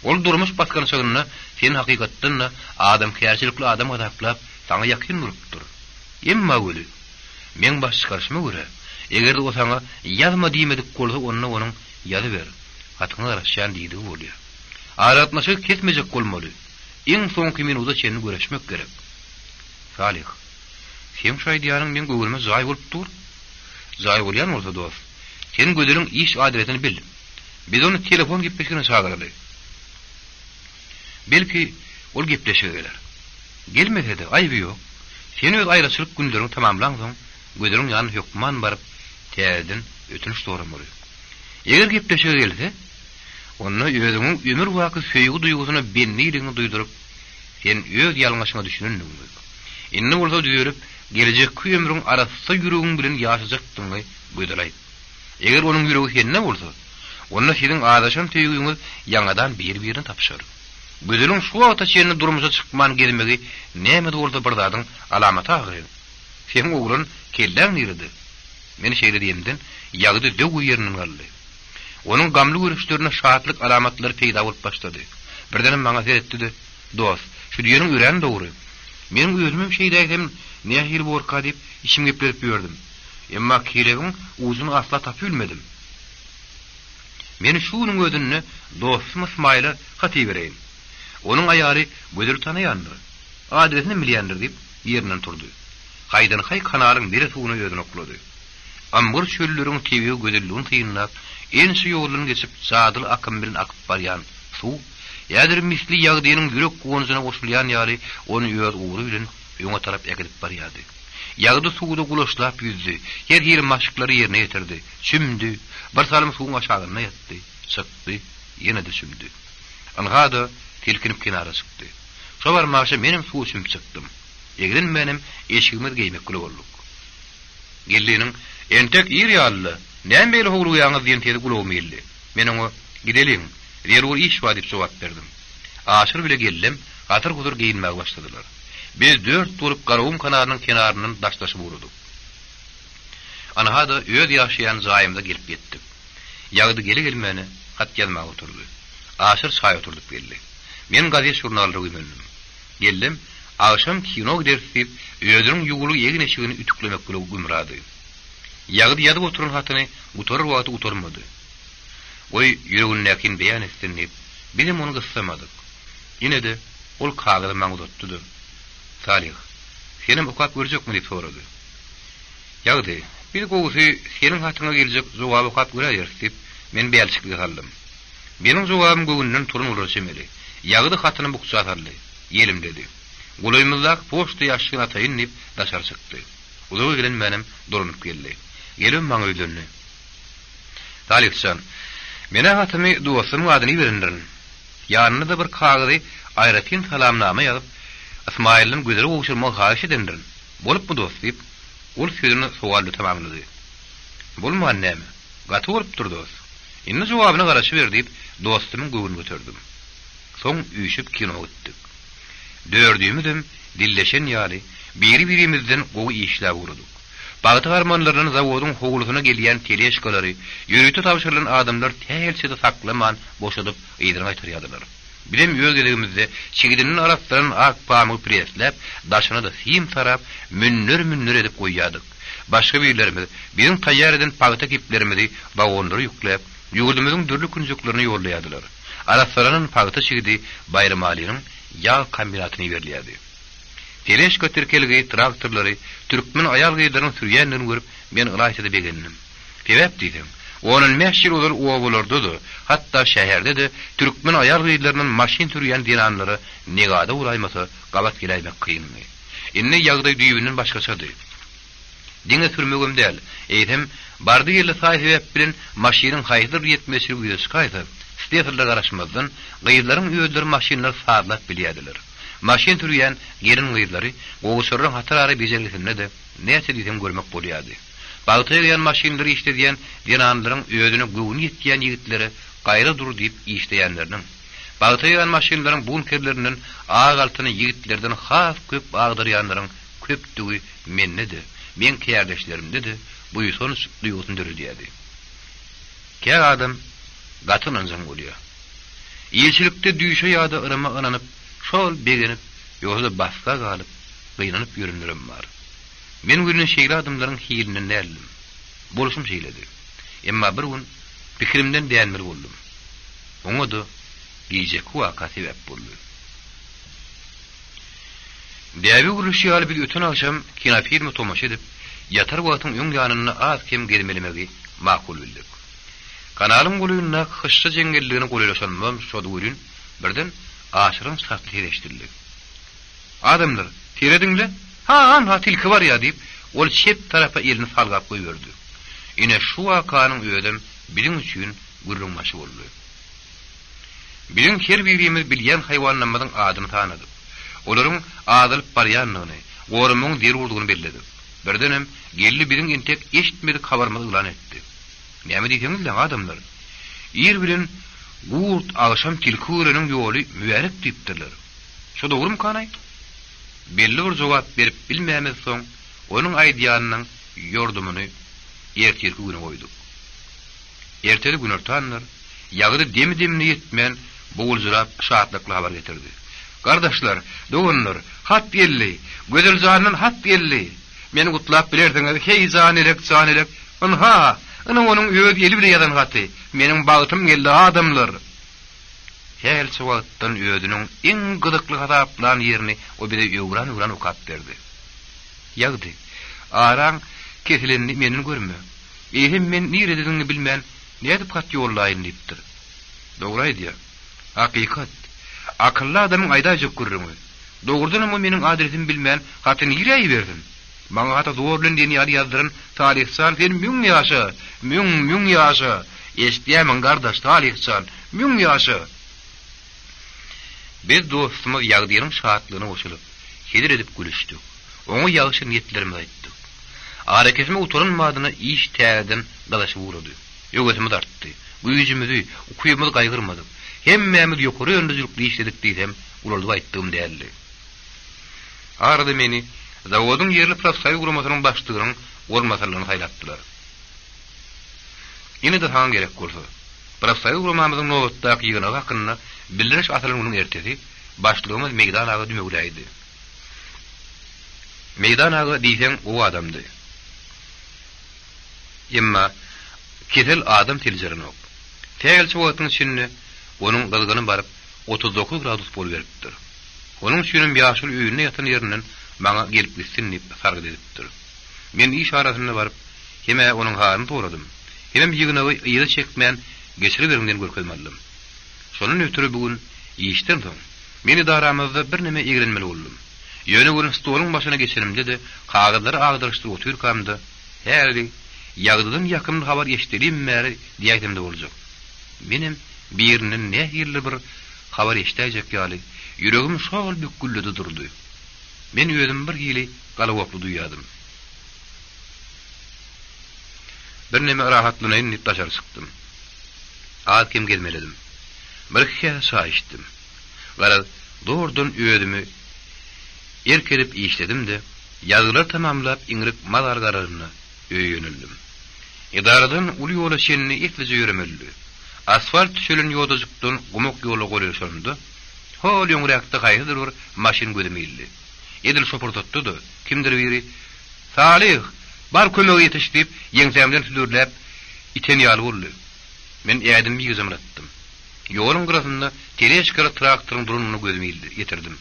Ol durmuş basgançagynda seni hakykatdan-da adamkärçilikli adam hasaplap, saňa ýakyn bolupdyr. Emma weli, meň baş çykaryşyma görä, eger-de o saňa ýazma diýmedik bolsa, onda onuň ýazyber, hatyňa garaşýan diýdigi bolýar. Aragatnaşygy kesmejek bolmaly. Iň soňky minuda çenli göreşmek gerek. Salyh, seň şu aýdýanyň meň göwnüme jaý bolup dur. Jaý bolýan bolsa, dost, sen Gözeliň iş adresini bil. Biz ony telefon gepleşigine çagyraly. Belki, ol gepleşige geler. Gelmese-de, aýby ýok. Sen öz aýraçylyk günleriňi tamamlaňsoň, Gözeliň ýanyna hökman baryp, täzeden ötünç soramaly. Eger gepleşige gelse, onda özüňiň ömürbaky söýgi duýgusyna bendiligiňi duýduryp, sen öz ýalňyşyňa düşünendigiňi, indi bolsa düzelip, gelejekki ömrüň arassa ýüregiň bilen ýaşajakdygyňy Gözele aýt. Eger onuň ýüregi sende bolsa, onda siziň azaşan söýgiňiz ýaňadan bir-birini tapyşar. Gözeliň şu wagta çenli durmuşa çykman gezmegi näme-de bolsa bir zadyň alamaty ahyryn. Seň oglan kelläň nirede? Men şeýle diýemden, Ýagdy zöwwe ýerinden galdy. Onuň gamly görüşlerinde şatlyk alamatlary peýda bolup başlady. Birdenem maňa seretdi-de, Dost, şu diýeniň örän dogry. Meniň özümem şeýdäýsem nähili borka diýip, içimi gepledip ýördüm. Emma kelebiň ujuny asla tapybilmedim. Men şu günüň özünde dostum Ysmaýyla hat ibereýin. Onuň aýaly Gözeli tanaýandyr. Adresinem bilýändir diýip, ýerinden turdy. Haýdan-haý kanalyň mele suwuna özüni oklady. Ymgyr çölleriň tebigy gözelligini synlap, ençe ýoldan geçip jadyly akym bilen akyp barýan suw, häzir misli Ýagdynyň ýürek guwanjyna goşulýan ýaly ony öz ugry bilen öňe tarap äkidip barýardy. Ýagdy suwda gulaçlap ýüzdi, her hili maşklary ýerine ýetirdi, çümdi, bir salym suwuň aşagynda ýatdy, çykdy, ýene-de çümdi. Ynha-da, silkinip kenara çykdy. Şo barmaşa menem suwa çümüp çykdym. Eglenmänem eşigimizi geýmek bile bolduk. Geldiniň, Entek ir ýaly-la, näme beýle howlugýaňyz diýen sesi gulagyma ildi. Men oňa, Gideliň, zerur iş bar diýip jogap berdim. Aşyr bile Geldem hasyr-husur geýinmäge başladylar. Biz dört bolup Garagum kanalynyň kenaryndan daşlaşyp ugradyk. Anha-da öz ýaşaýan jaýymyza gelip ýetdik. Ýagdy gele-gelmäne hat ýazmaga oturdy. Aşyr çaý oturdyp geldi. Men gazet-žurnallara güýmendim. Geldem, agşam kino gideris diýip, özüniň ýuwulgy egin-eşigini ütüklemek bile gümrady. Ýagdy ýazyp oturan hatyny gutarar wagty gutarmady. Goý, ýüregindäkini beýan etsin diýip, bizem ony gyssamadyk. Ine-de, ol kagyzy maňa uzatdy-da, Salyh, senem okap görjekmi diýip sorady. Ýagdy, biz gowusy seniň hatyňa geljek jogaby okap göräýeris diýip, men bälçiklige saldym. Meniň jogabym göwnünden turan bolara çemeli. Ýagdy hatyny bukja saldy. Ýelimledi. Golaýymyzdaky poçta ýaşşigini ataýyn diýip, daşary çykdy. Uzaga gelenmänem dolanyp geldi. Gelibem maňa ýüzlendi. Salyh jan, men-ä hatymy dostumyň adyna iberendirin. Ýanyna-da bir kagyzy aýratyn salamnama ýazyp, Ysmaýyldan Gözele gowşurmagy haýyş edendirin. Bolupmy dost? diýip, ol sözüni sowal bilen tamamlady. Bolman näme? Gaty bolupdyr dost. Indi jogabyna garaşyber diýip, dostumyň göwnüni göterdim. Soň üýşüp kino gitdik. Dördümizem dilleşen ýaly, biri-birimizden gowy işläp ugradyk. Pagta harmanlaryndan zawodyň howlusyna gelýän teležkalary ýörite tabşyrylan adamlar sähelçe-de saklaman boşadyp yzyna gaýtarýardylar. Bizem öz gezegimizde çigidinden arassalan ak pamygy presläp, daşyna-da sim sarap, münder-münder edip goýýardyk. Başga birlerimiz biziň taýýar eden pagta kiplerimizi wagonlara ýükläp, ýurdumyzyň dürli künjeklerine ýollaýardylar. Arassalanan pagta çigidi Baýramalynyň ýag kombinatyna iberilýärdi. Teležka tirkelgi traktorlary türkmen aýal-gyzlarynyň sürýändigini görüp, men ylaýta-da begendim. Sebäp diýseň, on-on bäş ýyl ozal obalarda-da, hatda şäherde-de türkmen aýal-gyzlaryndan maşyn sürýän zenanlara negada bolaýmasa gabat geläýmek kyndy. Indi ýagdaý düýbünden başgaçady. Diňe sürmegem däl, eýsem, bardy-geldi saý-sebäp bilen maşynyň haýsydyr bir ýetmezçiligi ýüze çykaýsa, slesarlara garaşmazdan, gyzlaryň özleri maşynlary sazlap bilýärdiler. Maşyn sürýän gelin-gyzlary gowaçalaryň hatarara bejergisinde-de näçe diýseň görmek bolýardy. Pagta ýygýan maşynlary işledýän zenanlaryň özüne göwni ýetýän ýigitlere gaýra dur diýip işleýänleriniň, pagta ýygýan maşynlaryň bunkerlerinden ak altyny ýigitlerden has köp agdarýanlaryň köpdügi mende-de, meň kärdeşlerimde-de. buýsanç duýgusyny döredýärdi. Kä adam gaty ynanjaň bolýar. Ilçilikde düýşe ýa-da yryma ynanyp, şol begenip, ýogsa-da basga galyp, gynanyp ýörenlerem bar. Men welin şeýle adamlaryň hilinden däldim. Bolşum şeýledi. Emma bir gün pikirimden dänmeli boldum. Oňa-da gijeki waka sebäp boldy. Däbe öwrülişi ýaly biz öten agşam kinofilme tomaşa edip, ýatar wagtyň öň ýanynda az-kem gezmelemegi makul bildik. Kanalyň golaýyndaky hyşşa jeňňelligine golaýlaşanymyzam şody welin, birden Aşyryň çasly sesi eşidildi. Adamlar, serediň-le, ha-han-ha tilki barýar diýip, ol çep tarapa elini salgap goýberdi. Ine, şu wakanyň özem biziň üçin gürrüňbaşy boldy. Biziň her birimiz bilýän haýwanlarymyzyň adyny sanadyk. Olaryň azalyp barýandygyny, goramagyň zerurdygyny belledik. Birdenem Geldi biziň entek eşitmedik habarymyzy yglan etdi. Näme diýseňizläň, adamlar? Ir bilen gurt, agşam tilki göreniň ýoly mübärek diýipdirler. Şo dogrumykanaý? Belli bir jogap berip bilmämizsoň, onuň aýdýanynyň ýordumyny ertirki güne goýduk. Ertesi günortandyr. Ýagdy demi-demine ýetmän, buguljyrap şatlykly habar getirdi. Gardaşlar, doganlar, hat geldi! Gözel jandan hat geldi! Meni gutlap bilersiňiz, heý, Janelek, Janelek! Ynha, ine onuň öz eli bile ýazan haty! Meniň bagtym geldi, adamlar! Sähelçe wagtdan özüniň iň gyzykly hasaplan ýerini o bize öwran-öwran okap berdi. Ýagdy, araň kesilenini menden görme. Eýsem men nirededigiňi bilmän, nädip hat ýollaýyn diýipdir. Dogry aýdýar. Hakykat. Akylly adamyň aýdaýjak gürrüňi. Dogrudanam o meniň adresimi bilmän, haty nirä ibersin? Maňa haty zor bilen diýen ýaly ýazdyran Salyh jan sen müň ýaşa! Müň, müň ýaşa! Eşidýärmiň, gardaş, Salyh jan, müň ýaşa! Biz dostumyz Ýagdynyň şatlygyna goşulyp, hezil edip gülüşdik. Oňa ýagşy niýetlerimizi aýtdyk. Arakesme gutaran badyna iş täzeden gyzyşyp ugrady. Öwezimiz artdy. Güýjümizi, ukybymyzy gaýgyrmadyk. Hemmämiz ýokary öndürijilikli işledik diýsem, ulaldyp aýtdygym däldi. Arada meni zawodyň ýerli profsoýuz guramasynyň başlygynyň orunbasarlygyna saýlapdylar. Ine-de saňa gerek bolsa, profsoýuz guramamyzyň nobatdaky ýygnagy hakynda bildiriş asylan günüň ertesi başlygymyz Meýdan aga dümewläýdi. Meýdan aga diýseň gowy adamdy. Emma kesel adam seljerenok. Sähelçe wagtyň içinde onuň gyzgyny baryp 39 gradus boluberipdir. Onuň üçinem ýaşuly öýünde ýatan ýerinden maňa gelip gitsin diýip sargyt edipdir. Men iş arasynda baryp, hem-ä onuň halyny soradym, hemem ýygnagy yza çekmän geçiriberiň diýen görkezme aldym. Şondan ötri bu gün işden soň, men edaramyzda birneme eglenmeli boldum. Ýöne welin stoluň başyna geçenimde-de, kagyzlary agdaryşdyryp otyrkam-da, Häli, Ýagdydan ýakymly habar eşidelim bäri diýäýsem-de boljak. Menem birinden nähilidir bir habar eşidäýjek ýaly, ýüregim şo-ol bükgüldedi durdy. Men özümi bir hili galawokly duýýardym. Birneme rahatlanaýyn diýip daşary çykdym. Az-kem gezmeledim. Birki käse çaý içdim. Garaz, zordan özümi erk edip işledim-de, ýazgylary tamamlap iňrik mazar gararyna öýe ýöneldim. Edaradan uly ýola çenli eslije ýöremelidi. Asfalt düşelen ýodajykdan gumak ýola golaýlaşanymda, hol öňräkde haýsydyr bir maşyn gözüme ildi. Edil şo pursatda-da kimdir biri, Salyh, bar kömege ýetiş diýip, ýeňsämden südürläp iten ýaly boldy. Men ädimimi ýygjamlatdym. Ýoluň gyrasynda teležkaly traktoryň duranyna gözümi ildi, ýetirdim.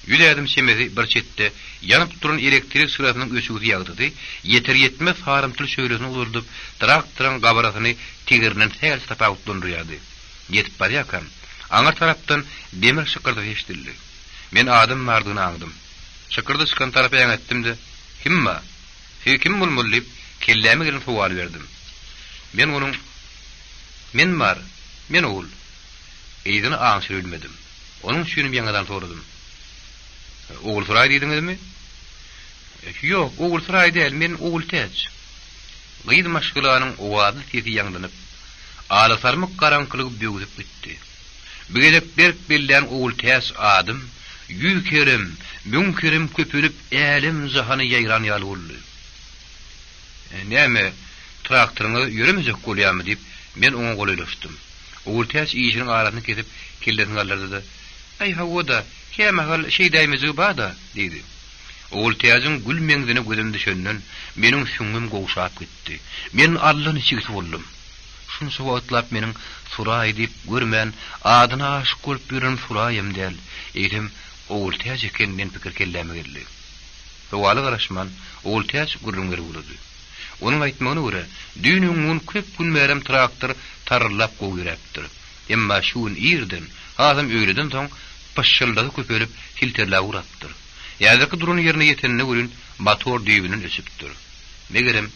Ýüz ädim çemesi bir çetde ýanyp duran elektrik çyrasynyň öçügsi ýagtysy ýeter-ýetmez sarymtyl şöhlesini uzaldyp, traktoryň gabarasyny tigirinden sähelçe tapawutlandyrýardy. Ýetip barýarkam, aňyr tarapdan demir şykyrdysy eşidildi. Men adam bardygyny aňdym. Şykyrdy çykan tarapa äňetdim-de, Kim bar? Siz kim bolmaly diýip, kelläme gelen sowaly berdim. Men onuň Men bar, men ogul. Yzyny aňşyrybilmedim. Onuň üçinem ýaňadan soradym. Ogulsuraý diýdiňizmi? Ýok, Ogulsuraý däl, men Ogultäç. Gyz maşgalanyň owazly sesi ýaňlanyp, alasarmyk garaňkylygy böwsüp gitdi. Bu gezek berk bellän Ogultäç adym ýüz kerem, müň kerem köpelip älem-jahana ýaýran ýaly boldy. Näme, traktoryňyz ýöremejek bolýarmy? diýip, men oňa golaýlaşdym. Ogultäç işiniň arasyny kesip, kellesini galdyrdy-da, Aý, hawa-da, kämahal şeýdäýmejigi bar-da, diýdi. Ogultäjiň gül meňzine gözüm düşenden, meniň süňňüm gowşap gitdi. Men allaniçigsi boldum. Şunça wagtlap meniň Suraý diýip görmän, adyna aşyk bolup ýörenim Suraýam däl, eýsem, Ogultäç eken diýen pikir kelläme geldi. Sowala garaşman, Ogultäç gürrüň berip ugrady. Onuň aýtmagyna görä, düýn-öňňun köp gün bärem traktor tarryldap gowy ýöräpdir. Emma şu gün irden, hasam öýleden soň pyşşyldasy köpelip, silterläp ugrapdyr. Häzirki duran ýerine ýeteninde welin, motor düýbünden öçüpdir. Megerem,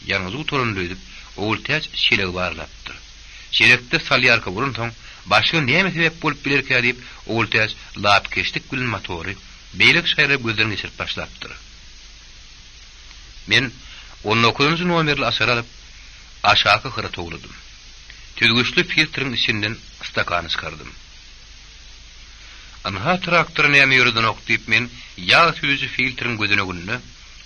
ýangyjy gutarandyr öýdüp, Ogultäç çelegi barlapdyr. Çelekde salýarka bolansoň, başga näme sebäp bolup bilerkä diýip, Ogultäç lapykeçlik bilen motory beýleki şaýlary gözden geçirip başlapdyr. Men on dokuzynjy nomerli açary alyp, aşaky hyra towladym. Süzgüçli filtriň içinden stakany çykardym. Ynha traktory näme ýöredenok diýip men ýag süzüji filtriň gözeneginde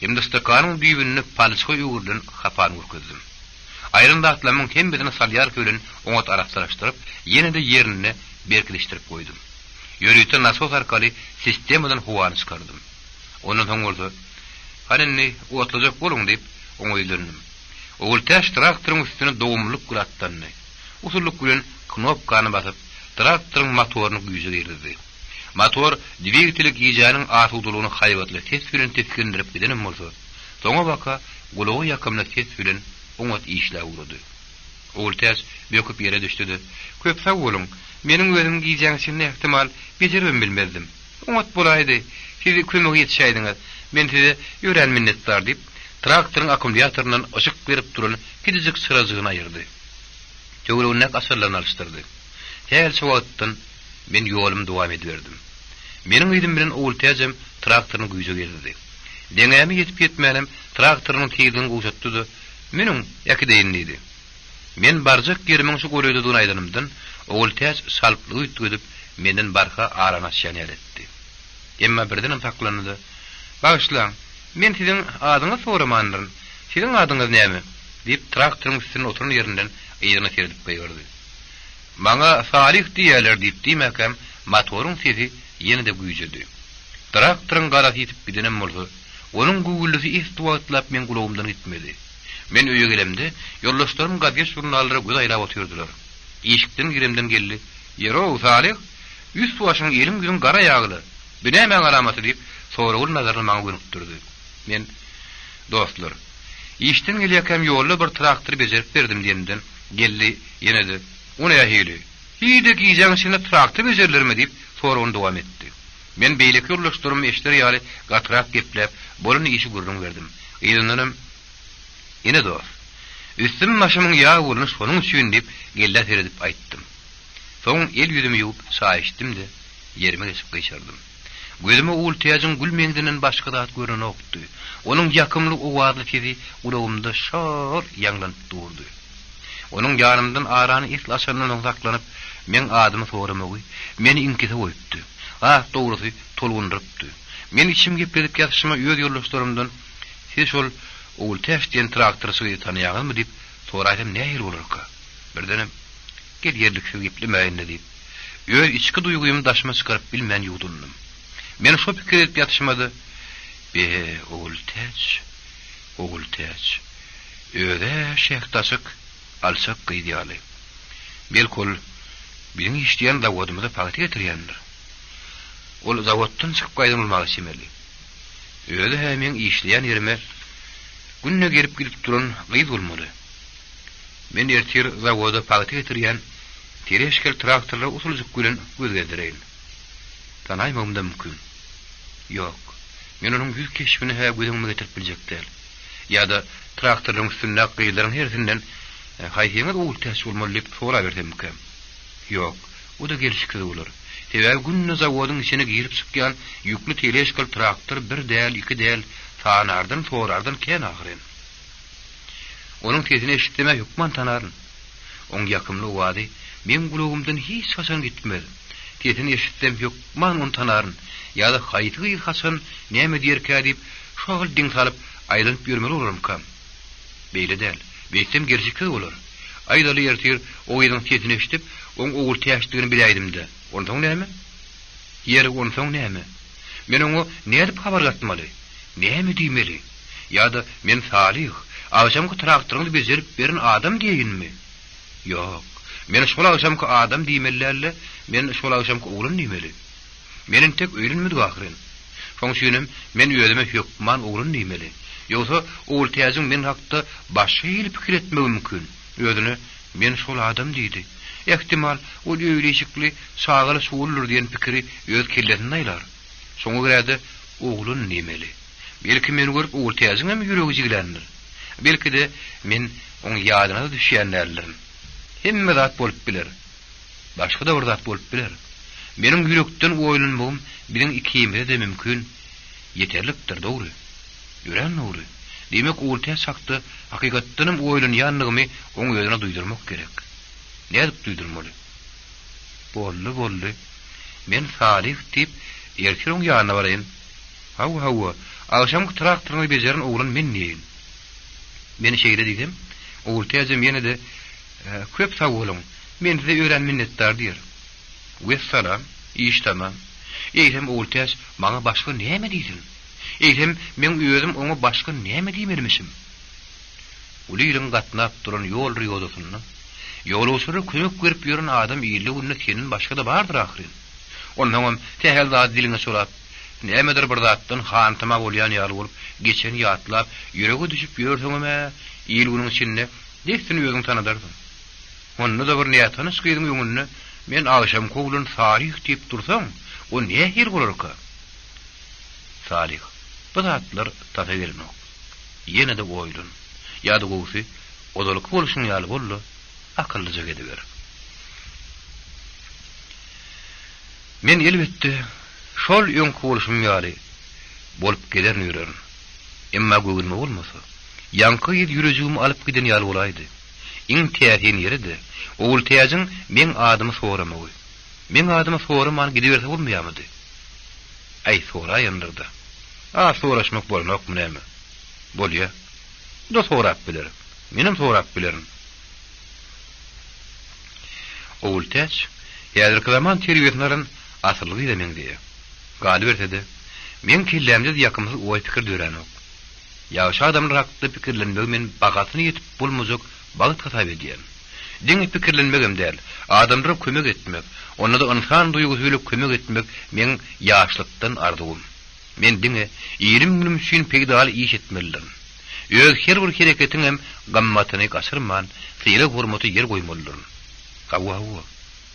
hem-de stakanyň düýbünde palçyga öwrülen hapany görkezdim. Aýran zatlamyň hemmesini salýarka bilen oňat arassalaşdyryp, ýene-de ýerinde berkidişdirip goýdum. Ýörite nasos arkaly sistemadan howany çykardym. Ondan soň bolsa, Hany indi otlajak boluň diýip, oňa ýüzlendim. Ogultäç traktoryň üstüne dogumlylyk bilen atlandy. Usullyk bilen knopkany basyp, traktoryň motoryny güýje girizdi. Motor dwigateli gijäniň asudalygyny haýbatly ses bilen tisgindirip gidenem bolsa, soňabaka gulaga ýakymly ses bilen oňat işläp ugrady. Ogultäç böküp ýere düşdi-de, Köp sag boluň, meniň özüm gijäň içinde ähtimal bejeribem bilmezdim. Oňat bolaýdy, siz kömege ýetişäýdiňiz. Men size örän minnetdar, diýip, traktoryň akkumulýatoryndan yşyk berip duran kiçijik çyrajygyny aýyrdy. Töweregindäki açarlaryny alyşdyrdy. Sähelçe wagtdan men ýolumy dowam ediberdim. Meniň yzym bilen Ogultäjem traktoryny güýje girizdi. Deňäme ýetip-ýetmänem traktorynyň tizligini gowşatdy-da, Münüň, äkideýin diýdi. Men barjak ýerimiň şu golaýdadygyny aýdanymdan, Ogultäç şalplygy üýtgedip, menden barha arany açýan ýaly etdi. Emma birdenem saklandy-da, Bagyşlaň, men siziň adyňyzy soramandyryn. Siziň adyňyz näme? diýip, traktoryň üstünde oturan ýerinden yzyna seredip gygyrdy. Maňa Salyh diýýärler diýip diýmäkäm, motoryň sesi ýene-de güýjedi. Traktoryň garasy ýitip gidenem bolsa, onuň güwwüldisi esli wagtlap meň gulagymdan gitmedi. Men öýe gelemde, ýoldaşlarym gazet-žurnallara göz aýlap otyrdylar. Işikden giremden geldi, Ýer-ow, Salyh, üst-başyň, eliň-ýüzüň gara ýagly. Bu nämäň alamaty diýip, soragly nazaryny maňa gönükdirdi. Men, Dostlar, işden gelýärkäm ýolda bir traktory bejerip berdim diýenimden, Geldi ýene-de, O nähili? Hiý-de gijäň içinde traktor bejerilermi diýip, soragyny dowam etdi. Men beýleki ýoldaşlarym eşider ýaly gatyrak gepläp, bolan işi gürrüň berdim. Yzyndanam, Ine dost, üstüm-başymyň ýag bolany şonuň üçin diýip, Geldä seredip aýtdym. Soň el-ýüzümi ýuwup, çaý içdim-de, ýerime geçip gyşardym. Gözüme Ogultäjiň gül meňzinden başga zat görnenokdy. Onuň ýakymly owazly sesi gulagymda şor ýaňlanyp durdy. Onuň ýanymdan arany esli açandan soň saklanyp, meň adymy soramagy meni iňkise goýupdy. Has dogrusy, tolgundyrypdy. Men içimi gepledip ýatyşyma öz ýoldaşlarymdan, Siz şol Ogultäç diýen traktorçy gyzy tanaýaňyzmy diýip soraýsam nähili bolarka? Birdenem, Gel ýerliksiz geplemäýin-le diýip, öz içki duýgymy daşyma çykaryp bilmän ýuwdundym. Men şo pikiri edip ýatyşyma-da, Be, Ogultäç, Ogultäç. Öz-ä şähdaçyk, alçak gyz ýaly. Belki ol biziň işleýän zawodymyza pagta getirýändir. Ol zawoddan çykyp gaýdan bolmaga çemeli. Özi-hä meň işleýän ýerime günde gelip-gidip duran gyz bolmaly. Men ertir zawoda pagta getirýän tereşkel traktorlara usuljyk bilen göz gezdireýin. Tanaýmagym-da mümkin. Ýok, men onuň ýüz keşbini-hä göz öňüme getirip biljek däl. Ýa-da traktorlaryň üstündäki gyzlaryň hersinden Haýsyňyz Ogultäç bolmaly diýip sorabersemmikäm? Ýok, o-da gelşiksiz bolar. Sebäbi günde zawodyň içine girip-çykýan ýükli teležkaly traktor bir däl, iki däl, sanardan, sorardan kän ahyryn. Onuň sesini eşitsem-ä hökman tanaryn. Oň ýakymly owazy meň gulagymdan hiç haçan gitmez. Sesini eşitsem hökman ony tanaryn. Ýa-da haýsy gyz haçan näme diýerkä diýip, şo agyl diň salyp, aýlanyp ýörmeli bolarmykam? Beýle däl. Beýtsem gelşiksiz bolar. Aýdaly ertir o gyzyň sesini eşidip, oň Ogultäçdigini biläýdim-dä. Onsoň näme? Ýeri, onsoň näme? Men oňa nädip habar gatmaly? Näme diýmeli? Ýa-da men Salyh, agşamky traktoryňyzy bejerip beren adam diýeýinmi? Ýok, men şol agşamky adam diýmeli däl-de, men şol agşamky oglan diýmeli. Men entek öýlenmedik ahyryn. Şoň üçinem men özüme hökman oglan diýmeli. Ýogsa Ogultäjiň men hakda başga hili pikir etmegi mümkin. Özüne men şol adam diýdi. Ähtimal, ol öýli-işikli, çagaly-çuguldyr diýen pikiri öz kellesinde aýlar. Şoňa görä-de oglan diýmeli. Belki meni görüp Ogultäjiňem ýüregi jigländir. Belki-de men oň ýadyna-da düşýän däldirin. Hemme zat bolup biler. Başga-da bir zat bolup biler. Meniň ýürekden oýlanmagym biziň ikimize-de mümkin ýeterlikdir, dogry. Örän dogry. Diýmek, Ogultäç hakda hakykatdanam oýlanýandygymy oň özüne duýdurmak gerek. Nädip duýdurmaly? Boldy, boldy. Men Salyh diýip, ertir oň ýanyna baraýyn. Hawa, hawa, agşamky traktoryňyzy bejeren oglan men diýeýin. Men şeýle diýsem, Ogultäjem ýene-de Köp sag boluň, men size örän minnetdar diýer. Wessalam, iş tamam. Eýsem Ogultäç maňa başga näme diýsin? Eýsem meň özüm oňa başga näme diýmelimişim? Uly iliň gatnap duran ýoldur ýodasynda ýolagçylara kömek berip ýören adam ilde-günde senden başga-da bardyr ahyryn. Onsoňam sähel zady diliňe çolap, nämedir bir zatdan hantama bolýan ýaly bolup, geçeni ýatlap, ýürege düşüp ýörseňem-ä, il-günüň içinde Dessine özüňi tanadarsyň. Onda-da bir nätanyş gyzyň öňünde men agşamky oglan Salyh diýip dursaň, o nähili bolarka? Salyh, bu zatlar tasa gelenok. Ýene-de oýlan. Ýa-da gowusy, ozalky bolşuň ýaly bol-da, akyllyja geziber. Men elbetde, şol öňki bolşum ýaly bolup gezerin ýörerin. Emma göwnüme bolmasa, ýaňky gyz ýürejigimi alyp giden ýaly bolaýdy. Iň täsin ýeri-de, Ogultäjiň meň adymy soramagy. Meň adymy soraman gidiberse bolmaýarmydy? Äý, soraýandyr-da. A soraşmak bolanokmy näme? Bolýa. Bu-da sorap biler. Menem sorap bilerin. Ogultäç häzirki zaman terbiýesini alan asylly gyza meňzeýär. Galyberse-de, meň kellämde-de ýakymsyz oý-pikir döränok. Ýagşy adamlar hakda pikirlenmegi men bahasyna ýetip bolmajak bagt hasap edýän. Diňe pikirlenmegem däl, adamlara kömek etmek, onda-da ynsan duýgusy bilen kömek etmek meň ýaşlykdan arzuwym. Men diňe ilim-günüm üçin peýdaly iş etmelidirin. Öz her bir hereketiňem gymmatyny gaçyrman, sylag-hormata ýer goýmalydyryn. Hawa-hawa.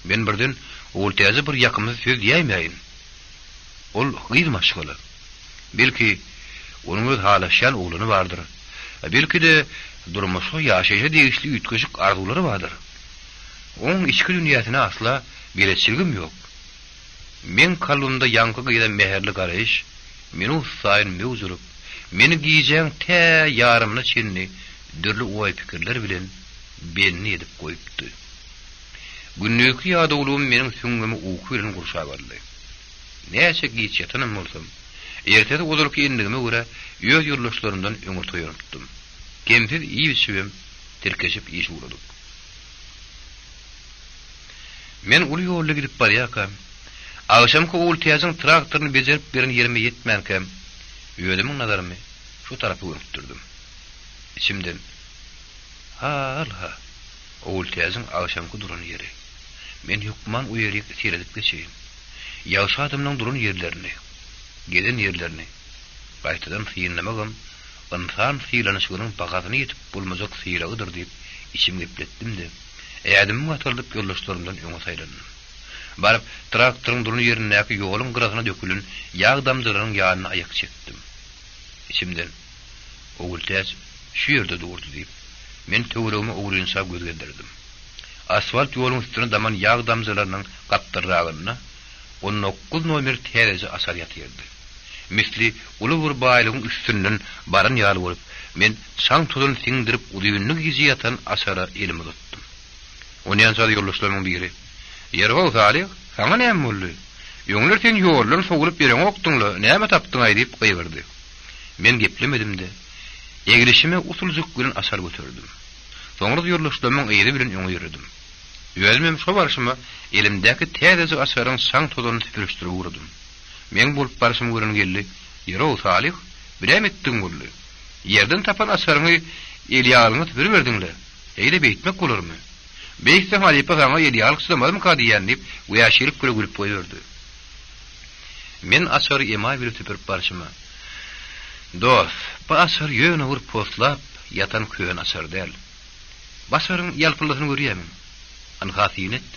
Men birden Ogultäje bir ýakymsyz söz diýäýmäýin. Ol gyz maşgala. Belki, onuň öz halaşýan oglany bardyr. Belki-de, durmuşa, ýaşaýşa degişli üýtgeşik arzuwlary bardyr. Oň içki dünýäsine asla beletçiligim ýok. Meň kalbymda ýaňky gyza mähirli garaýyş minut saýyn möwç urup, meni gijäň tä ýarymyna çenli dürli oý-pikirler bilen bendi edip goýupdy. Gündizki ýadawlygym meniň süňňümi uky bilen gurşap aldy. Näçe giç ýatanam bolsam, ertesi ozalky endigime görä öz ýoldaşlarymdan öňürti oýanypdym. Kemsiz iýip-içibem, tirkeşip işe ugradyk. Men uly ýolda gidip barýarkam, agşamky Ogultäjiň traktoryny bejerip beren ýerime ýetmänkäm, özümiň nazarymy şu tarapa gönükdirdim. Içimden, Ha-al-ha, Ogultäjiň agşamky duran ýeri. Men hökman o ýerik seredip geçeýin. Ýagşy adamlaň duran ýerlerini, gezen ýerlerini gaýtadan synlamagam ynsan sylanyşygynyň bahasyna ýetip bolmajak sylagydyr diýip içimi gepletdim-de, ädimimi gataldyp ýoldaşlarymdan öňe saýlandym. Baryp, traktoryň duran ýerindäki ýoluň gyrasyna dökülen ýag damjalarynyň ýanyna aýak çekdim. Içimden, Ogultäç şu ýerde durdy diýip, men töweregime ogrynça göz gezdirdim. Asfalt ýoluň üstüne daman ýag damjalarynyň gapdalragynda 19 nomer täzeje açar ýatyrdy. Misli uly bir baýlygyň üstünden baran ýaly bolup, men çaň-tozan siňdirip uzynly gije ýatan açara elimi uzatdym. Onýança-da ýoldaşlarymyň biri, Ýeri-how, Salyh, saňa näme boldy? Öňler sen ýoldan sowulyp ýöreňokdyň-la, näme tapdyň-aý diýip gygyrdy. Men geplemedim-de. Eglişime usuljyk bilen açar göterdim. Soňra ýoldaşlarymyň yzy bilen öňe ýöredim. Özümem şo barşyma elimdäki täzejik açaryň çaň-tozanyny süpürişdirip ugradym. Meň bolup barşymy gören geldi, Ýör-ow, Salyh, bu näme etdigiň boldy? Ýerden tapan açaryňy elýaglygyňa süpüriberdiň-le. Heý-de beýtmek bolarmy? Beýtseň halypa saňa elýaglyk çydamazmyka diýýän diýip, wäşilik bile gülüp goýberdi. Men açary emaý bile süpürip barşyma, Dost, bu açar ýöne bir poslap ýatan köne açar däl. Bu açaryň ýalpyldysyny görýämiň? Ynha syn et.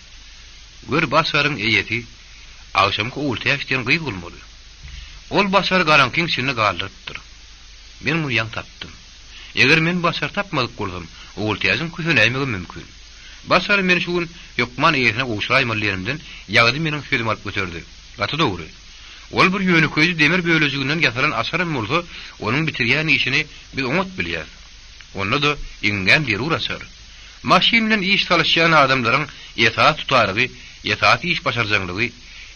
Gör bu açaryň eýesi agşamky Ogultäç diýen gyz bolmaly. Ol bu açary garaňkyň içinde galdyrypdyr. Men muny ýaňy tapdym. Eger men bu açary tapmadyk bolsam, Ogultäjiň küsenäýmegem mümkin. Bu açary men şu gün hökman eýesine gowşuraýmaly diýenimden Ýagdy meniň sözümi alyp göterdi. Gaty dogry. Ol bir ýönekeýje demir bölejiginden ýasalan açaram bolsa, onuň bitirýän işini biz oňat bilýäs. Onda-da iňňän zerur açar. Maşyn bilen iş salyşýan adamlaryň esasy tutarygy, esasy iş başarjaňlygy,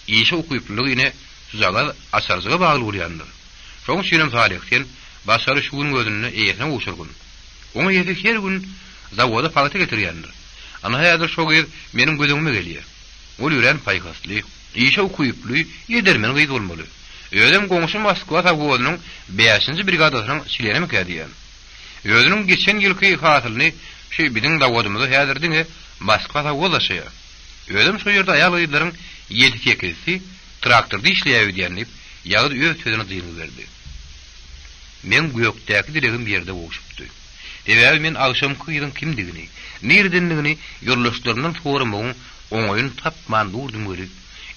işe ukyplylygy ine şujagaz açarjyga bagly bolýandyr. Şoň üçinem Salyh sen başary şu günüň özünde eýesine gowşurgyn. Oň eýesi her gün zawoda pagta getirýändir. Ana häzir şo gyz meniň göz öňüme gelýär. Ol örän paýhasly, işe ukyply, edermen gyz bolmaly. Özem goňşy Moskwa sowhozynyň bäşinji brigadasynyň çlenimikä diýýän. Özüniň geçen ýylky hasylyny şu biziň zawodymyza häzir diňe Moskwa sowhoz daşaýar. Özem şo ýerde aýal-gyzlaryň ýedi-sekizisi traktorda işleýär öýdýän diýip, Ýagdy öz sözüne dyngy berdi. Meň gökdäki dilegim ýerde gowşupdy. Sebäbi men agşamky gyzyň kimdigini, niredendigini ýoldaşlarymdan soramagyň oňaýyny tapman durdum weli,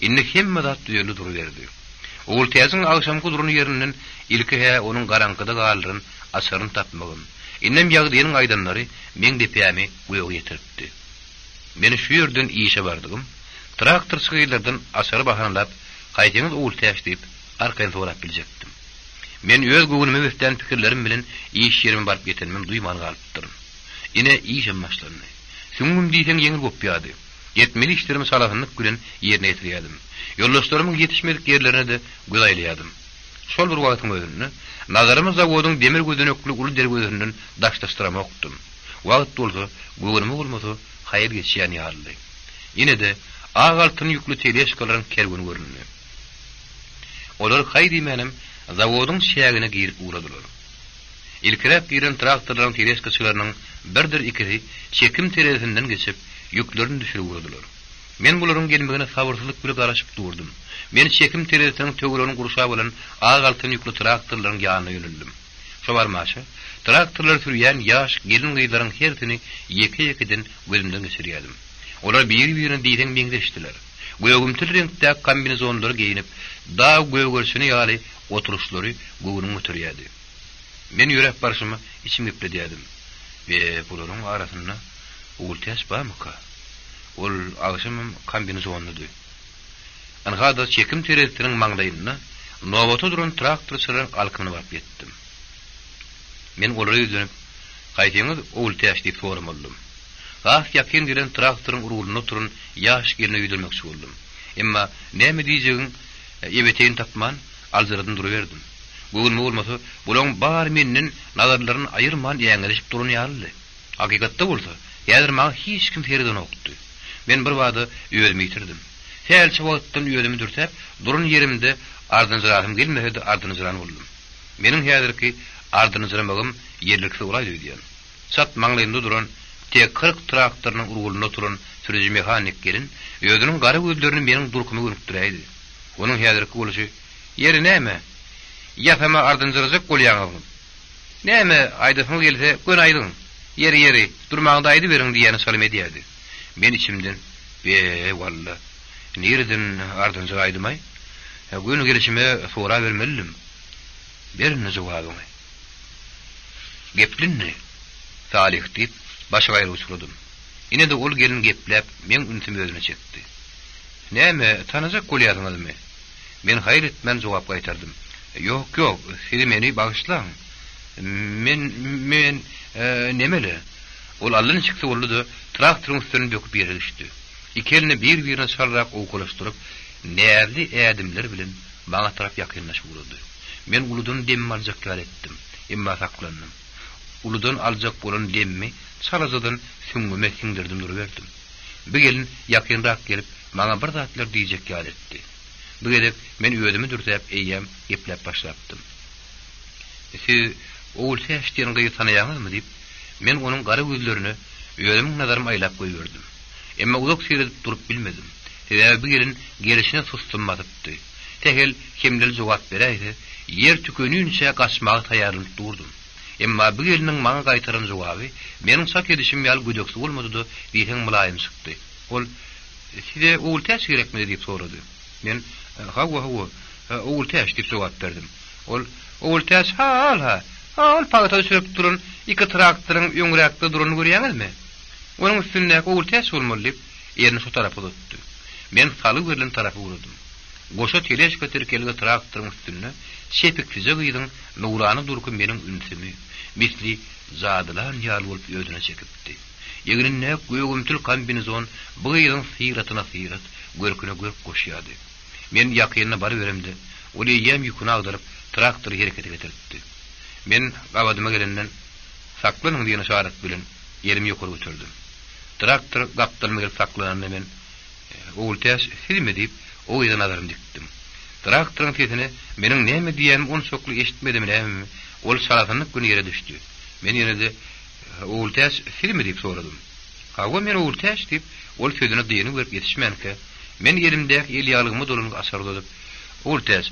indi hemme zat düzeldi duruberdi. Ogultäjiň agşamky duran ýerinden ilki-hä onuň garaňkyda galdyran açaryny tapmagym, indem Ýagdynyň aýdanlary meň depämi göge ýetiripdi. Men şu ýerden işe bardygym, traktorçy gyzlardan açary bahanalap, Haýsyňyz Ogultäç diýip, arkaýyn sorap biljekdim. Men öz göwnüme beslän pikirlerim bilen iş ýerime baryp ýetenimem duýman galypdyryn. Ine, işem başlandy. Süňňüm diýseň ýeňil gopýardy. Etmeli işlerimi çalasynlyk bilen ýerine ýetirýärdim. Ýoldaşlarymyň ýetişmedik ýerlerine-de göz aýlaýardym. Şol bir wagtyň özünde, nazarymy zawodyň demir gözenekli uly derwezesinden daşlaşdyramokdym. Wagt bolsa, göwnüme bolmasa, haýal geçýän ýalydy. Ine-de, ak altyn ýükli teležkalaryň kerweni göründi. Olar haý diýmänem zawodyň çägine girip ugradylar. Ilkiräk giren traktorlaryň teležkaçylarynyň birdir ikisi çekim terezisinden geçip, ýüklerini düşürip ugradylar. Men bularyň gelmegine sabyrsyzlyk bile garaşyp durdum. Men çekim terezisiniň töweregini gurşap alan ak altyn ýükli traktorlaryň ýanyna ýöneldim. Şo barmaşa, traktorlary sürýän ýaş gelin-gyzlaryň hersini ýeke-ýekeden gözümden geçirýärdim. Olar biri-birine diýseň meňzeşdiler. Gögümtil reňkdäki kombinezonlary geýnip, dag gögerçini ýaly oturyşlary göwnüňi göterýärdi. Men ýöräp barşyma içim gepledýärdim. Be, bularyň arasynda Ogultäç barmyka? Ol agşamam kombinezonlydy. Ynha-da çekim terezisiniň maňlaýynda nobata duran traktorçylaryň alkymyna baryp ýetdim. Men olara ýüzlenip, Haýsyňyz Ogultäç diýip soramalydym. Has ýakyn gelen traktoryň rulunda oturan ýaş gelne ýüzlenmekçi boldum. Emma näme diýjegiň ebeteýini tapman, aljyradym duruberdim. Göwnüme bolmasa, bulaň bary menden nazarlaryny aýyrman äňedişip duran ýalydy. Hakykatda bolsa, häzir maňa hiç kim seredenokdy. Men birbada özümi ýitirdim. Sähelçe wagtdan özümi dürsäp, duran ýerimde ardynjyrasym gelmese-de ardynjyran boldum. Meniň häzirki ardynjyramagym ýerliksiz bolaýdy öýdýän. Çat maňlaýymda duran T 40 traktorynyň rulunda oturan sürüji-mehanik gelin özüniň gara gözlerini meniň durkuma gönükdiräýdi. Onuň häzirki bolşy, Ýeri näme? Ýasama ardynjyrajak bolýaňyzmy? Näme, aýdasyňyz gelse, göni aýdyň. Ýeri, ýeri, durmaňda aýdyberiň diýýäne çalym edýärdi. Men içimden, Be, walla, nireden ardynjyraýdym-aý? Göni gelşime sorabermelidim. Ber indi jogabyňy. Gepli indi, Salyh, diýip, başagaýlyga uçradym. Ine-de ol gelin gepläp, meň ünsümi özüne çekdi. Näme, tanajak bolýarsyňyzmy? Men haýal etmän jogap gaýtardym. Ýok, ýok, siz meni bagyşlaň. Men, men, nemele? Ol allaniçiksi boldy-da, traktoryň üstünden böküp ýere düşdi. Iki elini bir-birine çalrak owkalaşdyryp, näzli ädimler bilen maňa tarap ýakynlaşyp ugrady. Men uludan demimi aljak ýaly etdim. Emma saklandym. uludan aljak bolan demimi çalajadan süňňüme siňdirdim duruberdim. Bu gelin ýakynrak gelip, maňa bir zatlar diýjek ýaly etdi. Bu gezek men özümi dürsäp eýýäm gepläp başlapdym. Siz Ogultäç diýen gyzy tanaýaňyzmy? diýip, men onuň gara gözlerine özümiň nazarymy aýlap goýberdim. Emma uzak seredip durup bilmedim. Sebäbi bu gelin gelşine sustum basypdy. Sähel kemleli jogap beräýse, ýer tükeninçä gaçmaga taýýarlanyp durdum. Emma bu gelniň maňa gaýtaran jogaby meniň çak edişim ýaly gödeksi bolmady-da, diýseň mylaýym çykdy. Ol, Size Ogultäç gerekmidi? diýip sorady. Men, Hawa, hawa, Ogultäç diýip jogap berdim. Ol, Ogultäç ha-al-ha, ha-al pagta düşürip duran iki traktoryň öňräkde duranyny görýäňizmi? Onuň üstündäki Ogultäç bolmaly diýip, elini şo tarapa uzatdy. Men salgy berlen tarapa ugradym. Goşa teležka tirkelgi traktoryň üstünde çepiksije gyzyň nurana durky meniň ünsümi, misli, jadylan ýaly bolup özüne çekipdi. Egnindäki gögümtil kombinezon bu gyzyň syratyna syrat, görküne görk goşýardy. Men ýakynyna baryberemde, ol eýýäm ýüküni agdaryp, traktory herekete getiripdi. Men gabadyma gelenden, Saklanyň diýen yşarat bilen elimi ýokary göterdim. Traktor gapdalyma gelip saklananda men, Ogultäç, sizmi? diýip, o gyza nazarymy dikdim. Traktoryň sesine meniň näme diýýänimi onçakly eşitmedimi nämemi, ol çalasynlyk bilen ýere düşdi. Men ýene-de, Ogultäç, sizmi? diýip soradym. Hawa, men Ogultäç, diýip, ol sözüne dyngy berip ýetişmänkä, men elimdäki elýaglygyma dolanyp açary uzadyp, Ogultäç,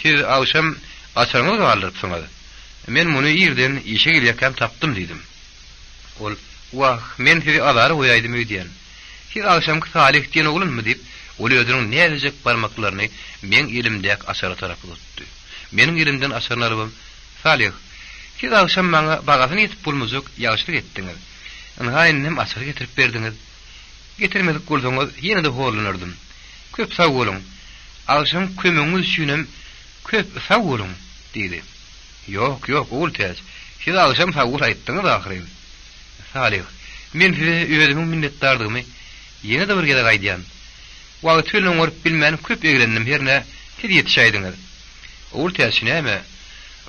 siz agşam açaryňyzy galdyrypsyňyz. Men muny irden işe gelýärkäm tapdym, diýdim. Ol, Wah, men sizi azara goýaýdym öýdýän. Siz agşamky Salyh diýen oglanmy? diýip, ol özüniň näzijek barmaklaryny meň elimdäki açara tarap uzatdy. Meniň elimden açaryny alybam, Salyh, siz agşam maňa bagasyna ýetip bolmajak ýagşylyk etdiňiz. Ynha indem açary getirip berdiňiz. Getirmedik bolsaňyz, ýene-de horlanardym. Köp sag boluň. Agşam kömegiňiz üçinem köp sag boluň! diýdi. Ýok, ýok, Ogultäç, siz agşam sag bol aýtdyňyz ahyryn. Salyh, men size özümiň minnetdardygymy ýene-de bir gezek aýdýan. Wagty bilen oňaryp bilmän köp eglendim, hernä siz ýetişäýdiňiz. Ogultäç, näme,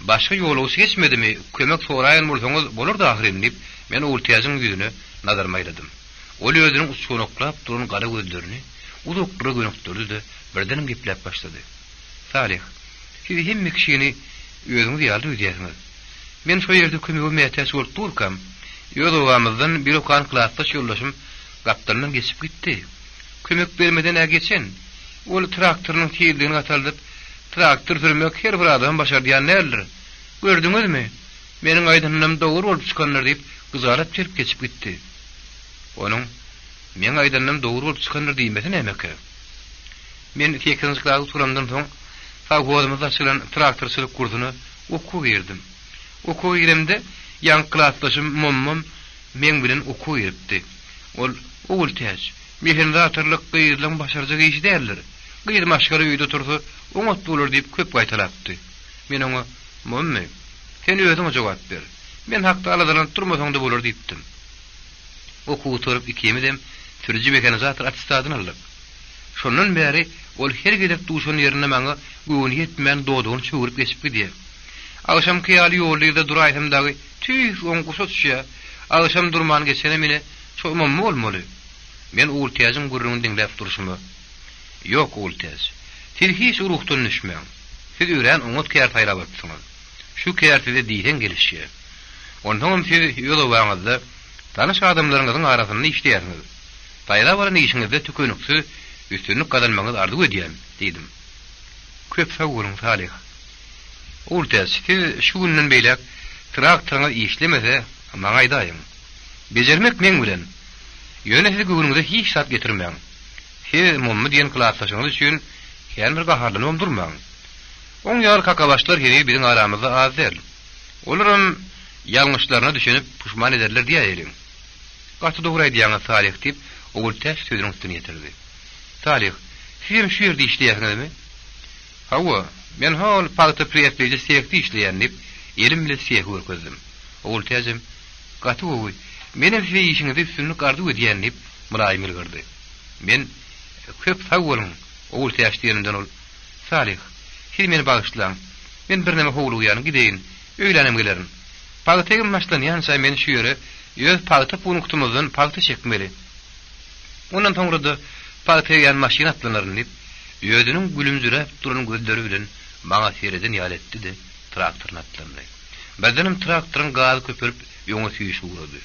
başga ýolagçy geçmedimi, kömek soraýan bolsaňyz bolardy ahyryn, diýip, men Ogultäjiň ýüzüne nazarymy aýladym. Ol özüniň uçganaklap duran gara gözlerini uzaklara gönükdirdi-de, birdenem gepläp başlady. Salyh, siz hemme kişini özüňiz ýaly öýdýärsiňiz. Men şo ýerde kömege mätäç bolup durkam, öz obamyzdan bir okan klasdaş ýoldaşym gapdalyndan geçip gitdi. Kömek bermeden-ä geçen. Ol traktorynyň tizligini gataldyp, Traktor sürmek her bir adama başardýan däldir. Gördüňizmi? Meniň aýdanymam dogry bolup çykandyr diýip, gyjalat berip geçip gitdi. Onuň, Meň aýdanym dogry bolup çykandyr diýmesi nämekä? Men sekizinji klasy gutarandan soň, sowhozymyzda açylan traktorçylyk kursuna okuwa girdim. Okuwa giremde, ýaňky klasdaşym Mommam meň bilen okuwa giripdi. Ol, Ogultäç, mehanizatorlyk gyzlaň başarjak işi däldir. Gyz maşgala öýde otursa, oňat bolar diýip köp gaýtalapdy. Men oňa, Mommy, sen özüňe jogap ber. Men hakda aladalanyp durmasaň-da bolar diýipdim. Okuw gutaryp ikimizem sürüji-mehanizator attestadyny aldyk. Şondan bäri ol her gezek duşan ýerinde maňa göwni ýetmän dodagyny çöwrüp geçip gidýär. Agşamky ýaly ýolda-yzda duraýsam dagy tüýs oň guşa düşýär. Agşam durman geçenem ine şo Mommy bolmaly. Men Ogultäjiň gürrüňini diňläp durşuma, Ýok, Ogultäç, siz hiç ruhdan düşmäň. Siz örän oňat kär saýlap alypsyňyz. Şu kär size diýseň gelişýär. Onsoňam siz öz obaňyzda tanyş adamlaryňyzyň arasynda işleýärsiňiz. Saýlap alan işiňizde tükeniksiz üstünlik gazanmagyňyzy arzuw edýän, diýdim. Köp sag boluň, Salyh. Ogultäç, siz şu günden beýläk traktoryňyz işlemese, maňa aýdaýyň. Bejermek meň bilen. Ýöne siz göwnüňize hiç zat getirmäň. Siz Mommy diýen klasdaşyňyz üçin kän bir gaharlanybam durmaň. Oň ýaly kakabaşlar heniz biziň aramyzda az däl. Olaram ýalňyşlaryna düşünip puşman ederler diýäýeliň. Gaty dogry aýdýaňyz, Salyh, diýip, Ogultäç sözüniň üstüni ýetirdi. Salyh, sizem şu ýerde işleýärsiňizmi? Hawa, men hol pagta presleýji sehde işleýän, diýip, elim bilen sehi görkezdim. Ogultäjem, Gaty gowy, menem size işiňizde üstünlik arzuw edýän, diýip, mylaýym ýylgyrdy. Men, Köp sag boluň, Ogultäç diýenimden ol, Salyh, siz meni bagyşlaň. Men birneme howlugýan, gideýin, öýlänem gelerin. Pagta egin başlanýança men şu ýere öz pagta punktymyzdan pagta çekmeli. Ondan soňra-da pagta egýän maşyn atlanaryn diýip, özüniň gülümjiräp duran gözleri bilen maňa sereden ýaly etdi-de, traktoryna atlandy. Birdenem traktoryň gazy köpelip, öňe süýşüp ugrady.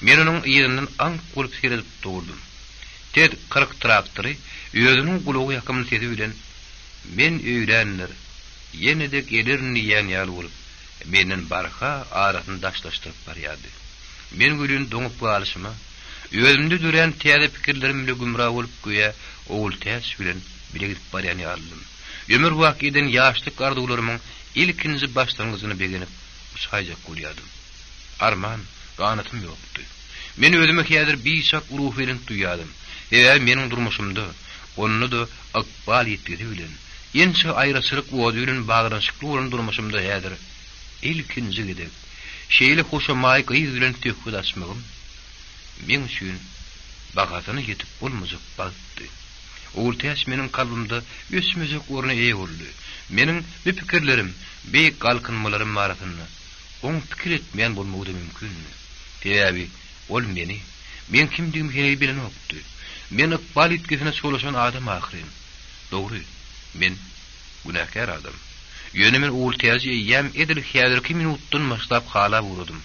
Men onuň yzyndan aňk bolup seredip durdum. Ted 40 traktory özüniň gulaga ýakymly sesi bilen, Men öýländir, ýene-de gelerin diýýän ýaly bolup, menden barha arasyny daşlaşdyryp barýardy. Men welin doňup galyşyma, özümde dörän täze pikirlerim bile gümra bolup göýä Ogultäç bilen bile gidip barýan ýalydym. Ömürbaky eden ýaşlyk arzuwlarymyň ilkinji başlangyjyna begenip uçaýjak bolýardym. Arman, ganatym ýokdy. Men özümi häzir biçak ruhubelent duýýardym. Sebäbi meniň durmuşymda, onda-da ykbal ýitgisi bilen, inçe aýraçylyk ody bilen baglanyşykly bolan durmuşymda häzir ilkinji gezek şeýle hoşamaý gyz bilen söhbet açmagym meň üçin bahasyna ýetip bolmajak bagtdy. Ogultäç meniň kalbymda öçmejek orna eýe boldy. Meniň bu pikirlerim, beýik galkynmalarym barasynda oň pikir etmeýän bolmagy-da mümkindi. Sebäbi ol meni, meň kimdigimi heniz bilenokdy. Men ykbal ýitgisine çolaşan adam ahyryn. Dogry, men günäkär adam. Ýöne men Ogultäji eýýäm edil häzirki minutdan başlap halap ugradym.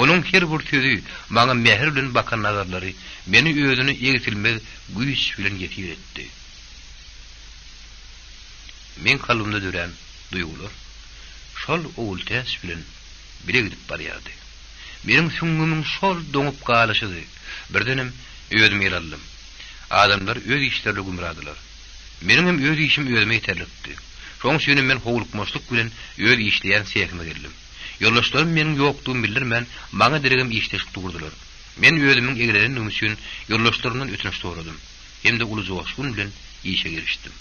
Onuň her bir sözi, maňa mähir bilen bakan nazarlary meni özüne egsilmez güýç bilen ýesir etdi. Meň kalbymda dörän duýgular şol Ogultäç bilen bile gidip barýardy. Meniň süňňümiň şol doňup galyşydy. Birdenem özümi ele aldym. Adamlar öz işlerine gümradylar. Meniňem öz işim özüme ýeterlikdi. Şoň üçinem men howlukmaçlyk bilen öz işleýän sehime geldim. Ýoldaşlarym meniň ýokdugymy bildirmän, maňa deregem işleşip durdular. Men özümiň eglenendigim üçin ýoldaşlarymdan ötünç soradym hem-de uly joşgun bilen işe girişdim.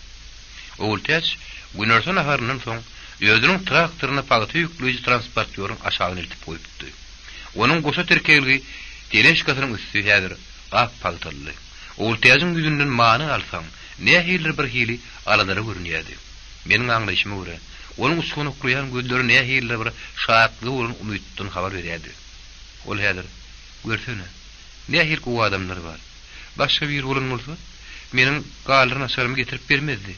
Ogultäç günorta naharyndan soň özüniň traktoryny pagta ýükleýji transportýoryň aşagyna eltip goýupdy. Onuň goşa tirkegli teležkasynyň üsti häzir ak pagtalydy. Ogultäjiň ýüzünden many alsaň, nähilidir bir hili aladaly görünýärdi. Meniň aňlaýşyma görä, onuň uçganaklaýan gözleri nähilidir bir şatlyga bolan umytdan habar berýärdi. Ol häzir, Görsene, nähili gowy adamlar bar. Başga biri bolan bolsa, meniň galdyran açarymy getirip bermezdi.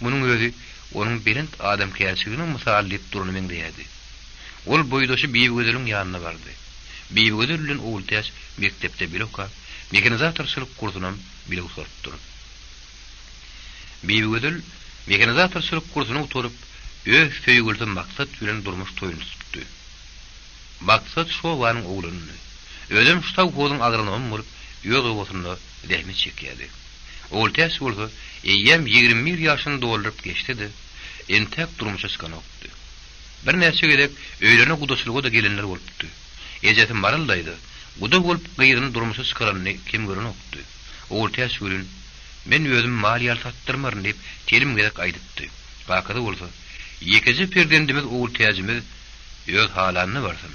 Munuň özi onuň belent adamkärçiliginiň mysaly diýip durana meňzeýärdi. Ol boýdaşy Bibigözeliň ýanyna bardy. Bibigözel bilen Ogultäç mekdepde bile okap, mehanizatorçylyk kursunam bile gutarypdyr. Bibigözel mehanizatorçylyk kursuny gutaryp, öz söýgülisi Maksat bilen durmuş toýuny tutupdy. Maksat şu obanyň oglanydy. Özem şu sowhozyň agronomy bolup, öz obasynda zähmet çekýärdi. Ogultäç bolsa, eýýäm 21 ýaşyny dolduryp geçse-de, entäk durmuşa çykanokdy. Birnäçe gezek öýlerine gudaçylyga-da gelenler bolupdy. Ejesi Maral daýza guda bolup gyzyny durmuşa çykaranyny kem görenokdy. Ogultäç welin, Men özümi mal ýaly satdyrmaryn diýip, telim gezek aýdypdy. Kakasy bolsa, Ýekeje perzendimiz Ogultäjimiz öz halanyna barsyn.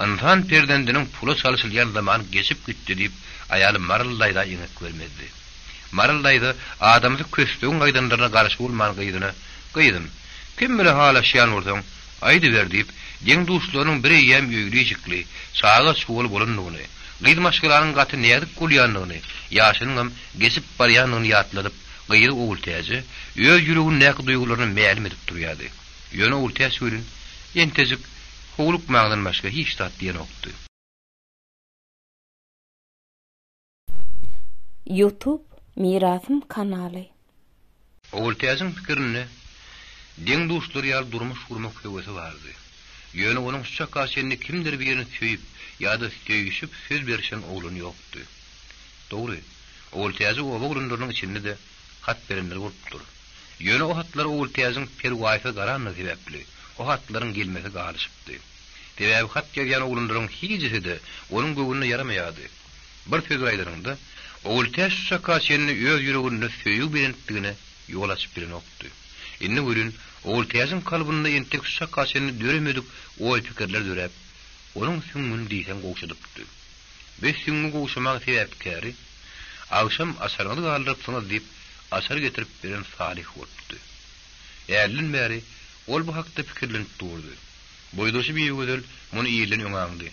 Ynsan perzendiniň pula çalşylýan zamany geçip gitdi diýip, aýaly Maral daýza eňek bermezdi. Maral daýza adamsy Kössegiň aýdanlaryna garşy bolman gyzyna, Gyzym, kim bile halaşýan bolsaň, aýdyber diýip, deň-duşlarynyň bireýýäm öýli-işikli, çaga-çugaly bolandygyny, gyz maşgalanyň gaty näzik bolýandygyny, ýaşynyňam geçip barýandygyny ýatladyp, gyzy Ogultäje öz ýüregindäki duýgularyny mälim edip durýardy. Ýöne Ogultäç welin, entejik howlukmaňdan başga hiç zat diýenokdy. Youtube Mirasym kanaly. Ogultäjiň pikirinde deň-duşlary ýaly durmuş gurmak höwesi bardy. Ýöne onuň şu çaka çenli kimdir birini söýüp ýa-da söýüşip söz berişen oglany ýokdy. Dogry, Ogultäji oba oglanlarynyň içinde-de hat berenler bolupdyr. Ýöne o hatlara Ogultäjiň perwaýsyz garandygy sebäpli, o hatlaryň gelmesi galyşypdy. Sebäbi hat ýazýan oglanlaryň hijisi-de onuň göwnüne ýaramaýardy. Bir söz bilen aýdanyňda, Ogultäç şu çaka çenli öz ýüreginde söýgi belentligine ýol açyp bilenokdy. Indi welin, Ogultäjiň kalbynda entek şu çaka çenli döremedik oý-pikirler döräp, onuň süňňüni diýseň gowşadypdy. Biz süňňi gowşamagyň sebäpkäri, agşam açaryňyzy galdyrypsyňyz diýip, açar getirip beren Salyh bolupdy. Älden bäri ol bu hakda pikirlenip durdy. Boýdaşy Bibigözel muny ilden öň aňdy.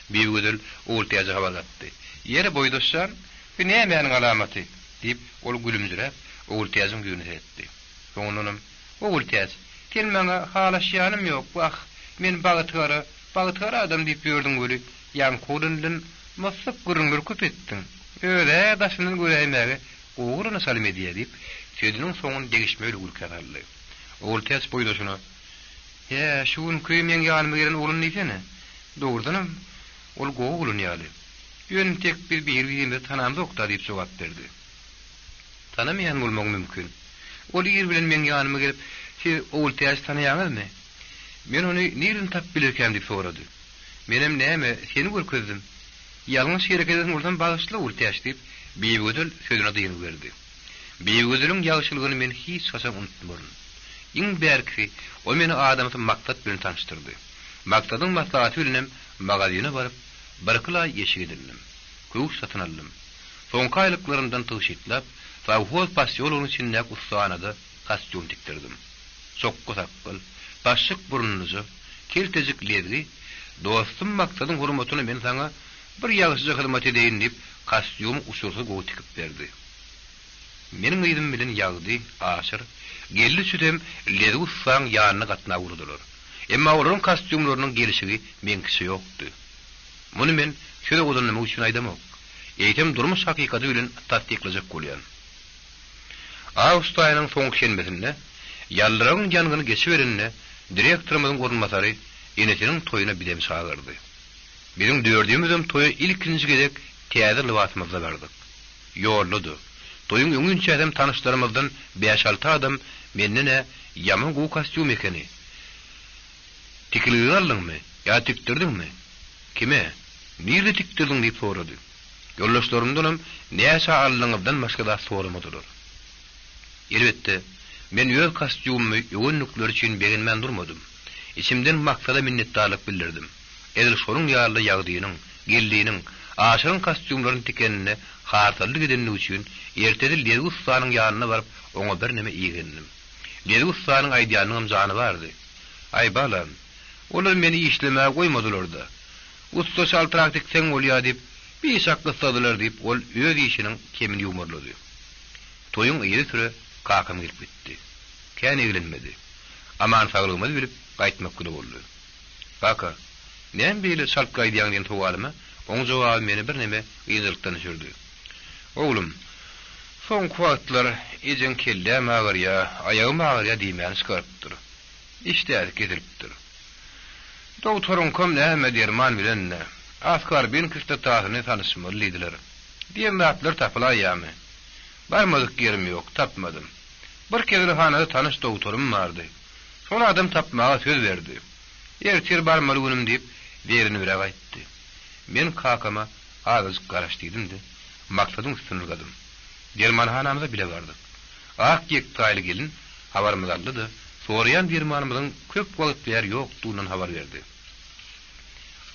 Bibigözel Ogultäje habar gatdy. Ýeri, boýdaş jan, bu nämäniň alamaty? diýip, ol gülümjiräp, Ogultäjiň ýüzüne seretdi. Soňundanam, Ogultäç, sen maňa halaşýanym ýok, wah, men bagtygara, bagtygara adam diýip ýördüň weli, ýaňky oglan bilen myssyk gürrüňler köp etdiň. Öz-ä daşyndan göräýmäge gowy oglana çalym edýä diýip, sözüniň soňuny degişmeli gülkä saldy. Ogultäç boýdaşyna, Hä, şu günki meň ýanyma gelen oglan diýsene. Dogrudanam, ol gowy oglan ýaly. Ýöne tek biz biri-birimizi tanamzok-da diýip jogap berdi. Tanamaýan bolmagyň mümkin. Ol ir bilen meň ýanyma gelip, Siz Ogultäji tanaýaňyzmy? Men ony nireden tapyp bilerkäm diýip sorady. Menem näme, seni görkezdim. Ýalňyş hereket eden bolsam bagyşla Ogultäç diýip, Bibigözel sözüne dyngy berdi. Bibigözeliň ýagşylygyny men hiç haçan unutmaryn. Iň bärkisi, ol meni adamsy Maksat bilen tanyşdyrdy. Maksadyň maslahaty bilenem magazyna baryp, birki laý eşik edindim. Köwüş satyn aldym. Soňky aýlyklarymdan tygşytlap, sowhoz posýologynyň içindäki ussahanada kostýum tikdirdim. Çokga sakgal, paşşyk burunlyja, keltejik lezgi dostum Maksadyň hormatyna men saňa bir ýagşyja hyzmat edeýin diýip, kostýumy uçursyz gowy tikip berdi. Meniň yzym bilen Ýagdy, Aşyr, Geldi üçüsem Lezgi ussaň ýanyna gatnap ugradylar. Emma olaryň kostýumlarynyň gelşigi meňkiçe ýokdy. Muny men söz owadanlamak üçin aýdamok. Eýsem durmuş hakykaty bilen tassyklajak bolýan. Awgust aýynyň soňky şenbesinde, ýaldyragyň ýangyny geçiberende direktorymyzyň orunbasary enesiniň toýuna bizem çagyrdy. Biziň dördümizem toýa ilkinji gezek täze lybasymyzda bardyk. Ýolda-da, toýuň öňinçäsem tanyşlarymyzdan bäş-alty adam menden-ä ýaman gowy kostýum ekeni. Tikilgini aldyňmy ýa tikdirdiňmi? Kime? Nirde tikdirdiň diýip sorady. Ýoldaşlarymdanam näçä aldyňyzdan başga zat soramadylar. Elbetde, men öz kostýumymy öwendikleri üçin begenmän durmadym. Içimden Maksada minnetdarlyk bildirdim. Edil şonuň ýaly-da Ýagdynyň, Geldiniň, Aşyryň kostýumlaryny tikeninde harsallyk edendigi üçin ertesi Lezgi ussanyň ýanyna baryp, oňa birneme igendim. Lezgi ussanyň aýdýanynyňam jany bardy. Aý, balam, olar meni işlemäge goýmadylar-da. Ussa çaltrak dikseň bolýa diýip, biçak gyssadylar diýip, ol öz işiniň kemini ýuwmarlady. Toýuň yzysüre kakam gelip gitdi. Kän eglenmedi. Aman-saglygymyzy bilip, gaýtmak güni boldy. Kaka, näme beýle çalt gaýdýaň diýen sowalyma oň jogaby meni birneme ynjalykdan düşürdi. Oglum, soňky wagtlar ejeň kelläm agyrýa, aýagym agyrýa diýmäni çykarypdyr. Işdäsi kesilipdir. Dogtoryňkam näme derman bilen-de, askorbin kislotasyny sanyşmaly diýdiler. Diýen zatlar tapylaýýamy? Barmadyk ýerim ýok, tapmadym. Bir keselhanada tanyş dogtorym bardy. Şol adam tapmaga söz berdi. Ertir barmaly günüm diýip, zeýrenibräk aýtdy. Men kakama azajyk garaş diýdim-de, Maksadyň üstüne ylgadym. Dermanhanamyza bile bardyk. Ak ýektaýly gelin habarymyzy aldy-da, soraýan dermanymyzyň köp wagt bäri ýokdugyndan habar berdi.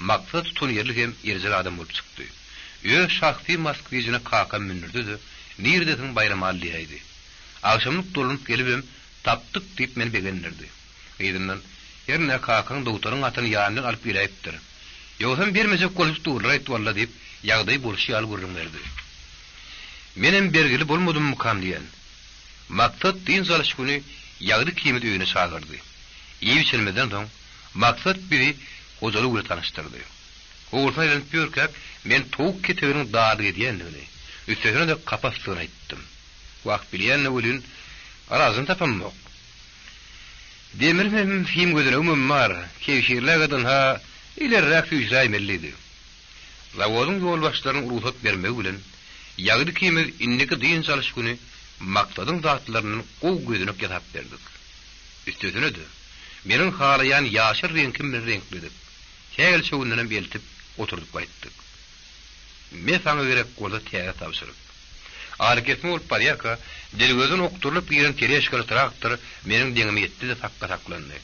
Maksat tutanýerli hem erjel adam bolup çykdy. Öz şahsy Moskwiçine kakam mündürdi-de, Niredesiň Baýramaly diýäýdi. Agşamlyk dolanyp gelibem, Tapdyk diýip meni begendirdi. Yzyndan, Hernä kakaň dogtoryň atyny ýanyndan alyp geläýipdir. Ýogsam bermejek bolşup durlar-aýt walla diýip, ýagdaýy bolşy ýaly gürrüň berdi. Menem bergili bolmadymmykam diýen. Maksat dynç alyş güni Ýagdy ikimizi öýüne çagyrdy. Iýip-içenimizden soň, Maksat bizi Hojaly bilen tanyşdyrdy. Howlusyna aýlanyp ýörkäk, men towuk keteginiň darlyk edýändigini, üstesine-de kapasdygyny aýtdym. Wah, bilýän-de welin, alajyny tapamok. Demirimem, sim gözenegimem bar, kebşirläge ynha, ilerräk süýşüräýmeli diýdi. Zawodyň ýolbaşçylarynyň rugsat bermegi bilen, Ýagdy ikimiz indiki dynç alyş güni Maksadyň zatlaryndan gowy gözenek ýasap berdik. Üstesine-de, meniň halaýan ýaşyl reňkim bilen reňkledik. Sähelçe gündenem eltip, oturdyp gaýtdyk. Me saňa gerek bolsa täze tabşyryk. Arakesme bolup barýarka, Dergözden okdurylyp giren teležkaly traktor meniň deňime ýetdi-de sakga saklandy.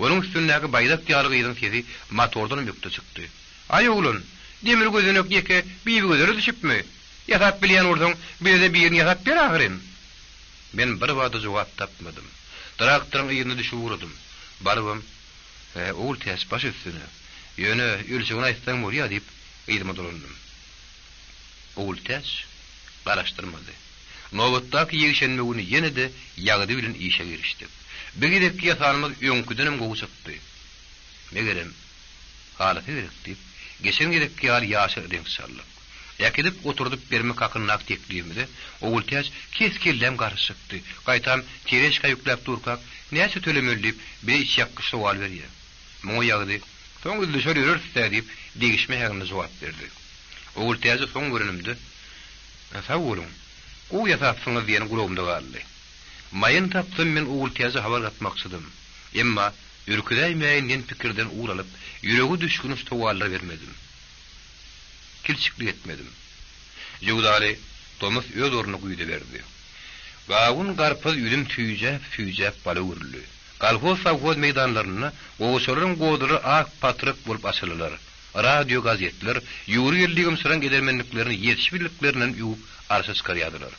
Onuň üstündäki baýdak ýaly gyzyň sesi motordanam ökde çykdy. Aý oglan, demir gözenek ýeke Bibigözele düşüpmi? Ýasap bilýän bolsaň, bize-de birini ýasap ber ahyryn! Men birbada jogap tapmadym. Traktoryň yzyna düşüp ugradym. Barybam. Hä, Ogultäç, baş üstüne. Ýöne ölçegini aýtsaň bolýa diýip, yzyma dolandym. Ogultäç garaşdyrmady. Nobatdaky ýekşenbe güni ýene-de Ýagdy bilen işe girişdik. Bir gezekki ýasanymyz öňküdenem gowy çykdy. Megerem, halasa gerek diýip, geçen gezekki ýaly ýaşyl reňk çaldyk. Äkidip oturdyp bermek hakyndaky teklibimize Ogultäç kes-kelläm garşy çykdy. Gaýtam, tereşka ýükläp durkak, näçe tölemeli diýip, bize içýakgyç sowal berýär. Muňa Ýagdy, Soň üzlüşer ýöreris-dä diýip, degişme äheňinde jogap berdi. Ogultäji soň görenimde, Sag boluň, gowy ýasapsyňyz diýeni gulagymda galdy. Maýyl tapsam men Ogultäje habar gatmakçydym. Emma ürküzäýmäýin diýen pikirden ugur alyp, ýürege düşgünç sowallar bermedim. Kilçiklik etmedim. Jöwzaly tomus öz ornuny güýze berdi. Gawun, garpyz, üzüm süýjäp-süýjäp bala öwrüldi. Kolhoz-sowhoz meýdanlarynda gowaçalaryň gozlary ak patrak bolup açyldylar. Radio, gazetler ýüwrük elligimsyran edermenliklerini ýetişibildiklerinden öwüp arşa çykarýardylar.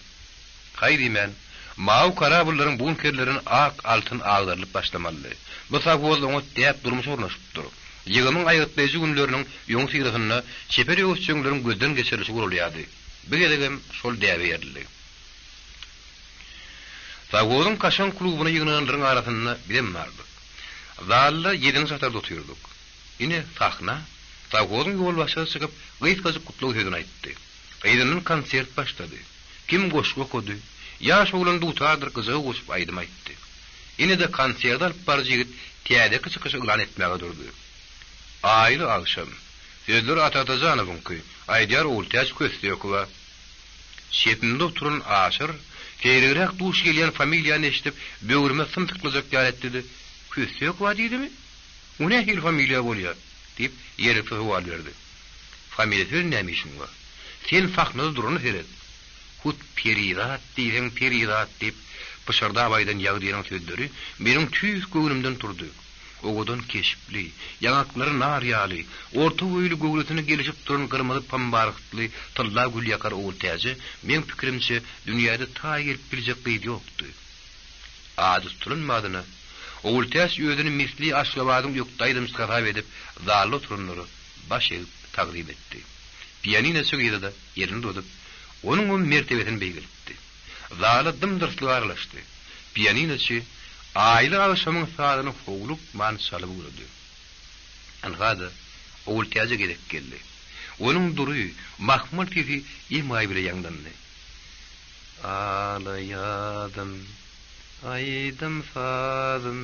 Haý diýmän, mawy korabllaryň bunkerlerinden ak altyn agdarylyp başlamalydy. Bu sowhozda oňat däp durmuşa ornaşypdyr. Ýygymyň aýgytlaýjy günleriniň öňüsyrasynda çeper öwüsjeňleriň gözden geçirilişi guralýardy. Bu gezegem şol däbe eýerildi. Sowhozyň kaşaň klubyna ýygnananlaryň arasynda bizem bardyk. Zalda ýedinji hatarda otyrdyk. Ine, sahna sowhozyň ýolbaşçysy çykyp, gysgajyk gutlag sözüni aýtdy. Yzyndan konsert başlady. Kim goşgy okady, ýaş oglan dutardyr gyjagy goşup aýdym aýtdy. Ine-de konserti alyp baryjy ýigit täzeki çykyşy yglan etmäge durdy. Aýly agşam. Sözler Ata Atajanowyňky, aýdýar Ogultäç Kössekowa. Çepimde oturan Aşyr, seýregräk duş gelýän familiýany eşidip, böwrüme sym syklajak ýaly etdi-de, Kössekowa diýdimi? O nähili familiýa bolýar? diýip, ýerliksiz sowal berdi. Familiýasy bilen näme işiň bar? Sen sahnada durana seret. Hut perizat diýseň perizat diýip, pyşyrdap aýdan Ýagdynyň sözleri meniň tüýs göwnümden turdy. Owadan keşpli, ýaňaklary nar ýaly, orta boýly göwresine gelişip duran gyrmyzy pambarhytly tylla gülýakar Ogultäje, meň pikirimçe, dünýäde taý gelip biljek gyz ýokdy. Ady tutulan badyna, Ogultäç özüni misli Aşgabadyň ökde aýdymçysy hasap edip, zalda oturanlara baş egip tagzym etdi. Pianinoçy gyza-da elini uzadyp, onuňam mertebesini beýgeltdi. Zala dym-dyrslyk aralaşdy. Pianinoçy Aýly agşamyň sazyny howlukman çalyp ugrady. Ynha-da, Ogultäje gezek geldi. Onuň dury, mahmal sesi emaý bile ýaňlandy. Alaýadym, aýdym-sazym,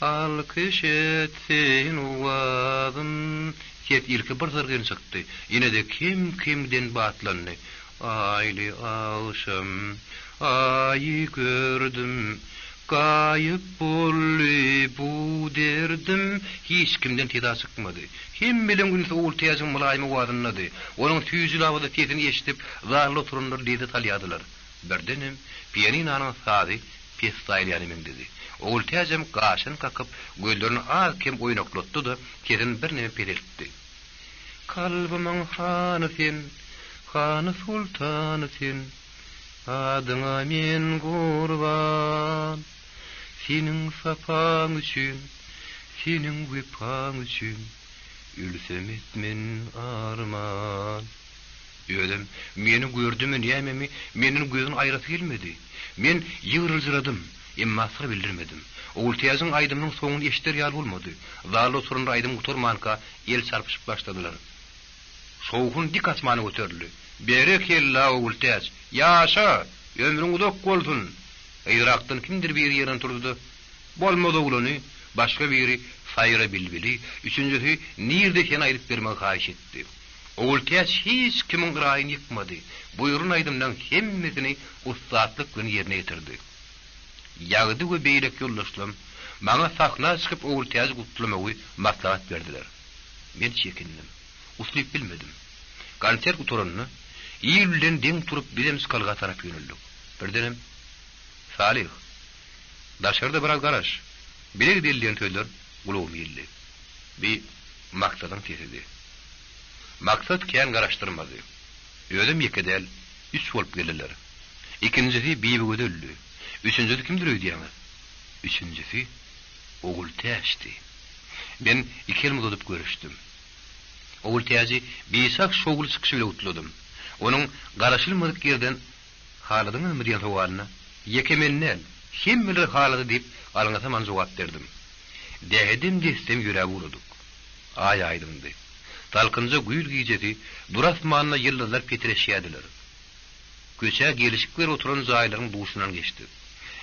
Alkyş etsin owazym. Ses ilki bir syrgyn çykdy, ýene-de kem-kemden batlandy. Aýly agşam, Aýy gördüm, Gaýyp boldy bu derdim. Hiç kimden seda çykmady. Hemmeleň ünsi Ogultäjiň mylaýym owazyndady. Onuň süýji labyzly sesini eşidip, zalda oturanlar lezzet alýardylar. Birdenem pianinonyň sazy pessaýlaýana meňzedi. Ogultäjem gaşyny kakyp, gözlerini az-kem oýnaklatdy-da, sesini birneme peseltdi. Kalbymyň hany sen, hany soltany sen, Adyňa men gurban. Seniň sapaň üçin, seniň wepaň üçin, Ölsem etmen arman. Özem meni gördümi nämemi, menden gözüni aýrasy gelmedi. Men ýygryljyradym, emma syr bildirmedim. Ogultäjiň aýdymynyň soňuny eşider ýaly bolmady. Zalda oturanlar aýdym gutarmanka el çarpyşyp başladylar. Şowhun dik asmana göterildi. Berekella, Ogultäç! Ýaşa! Ömrüň uzak bolsun! Yzrakdan kimdir biri ýerinden turdy-da, Bolmaz oglany, başga biri Saýra bilbili, üçünjisi Nirde seni aýdyp bermegi haýyş etdi. Ogultäç hiç kimiň yraýyny ýykmady, buýrulan aýdymlaryň hemmesini ussatlyk bilen ýerine ýetirdi. Ýagdy we beýleki ýoldaşlam maňa sahna çykyp Ogultäji gutlamagy maslahat berdiler. Men çekindim. Uslyp bilmedim. Konsert gutaranda, il bilen deň turup bizem çykalga tarap ýöneldik. Birdenem, Salyh, daşarda biraz garaş, bile gideli diýen sözler gulagyma ildi. Bi Maksadyň sesidi. Maksat kän garaşdyrmady. Özem ýeke däl, üç bolup geldiler. Ikinjisi Bibigözeldi. Üçünjisi kimdir öýdýäňiz? Üçünjisi Ogultäçdi. Men iki elimi uzadyp görüşdim. Ogultäji biçak şowly çykyşy bile gutladym. Onuň garaşylmadyk ýerden Haladyňyzmy diýen sowalyna, Ýeke men däl, hemmeler halady diýip alňasaman jogap berdim. Dähedem-dessem ýöräp ugradyk. Aý aýdyňdy. Salkynja güýz gijesi dury asmanda ýyldyzlar petireşýärdiler. Köçä gelişik berip oturan jaýlaryň duşundan geçdik.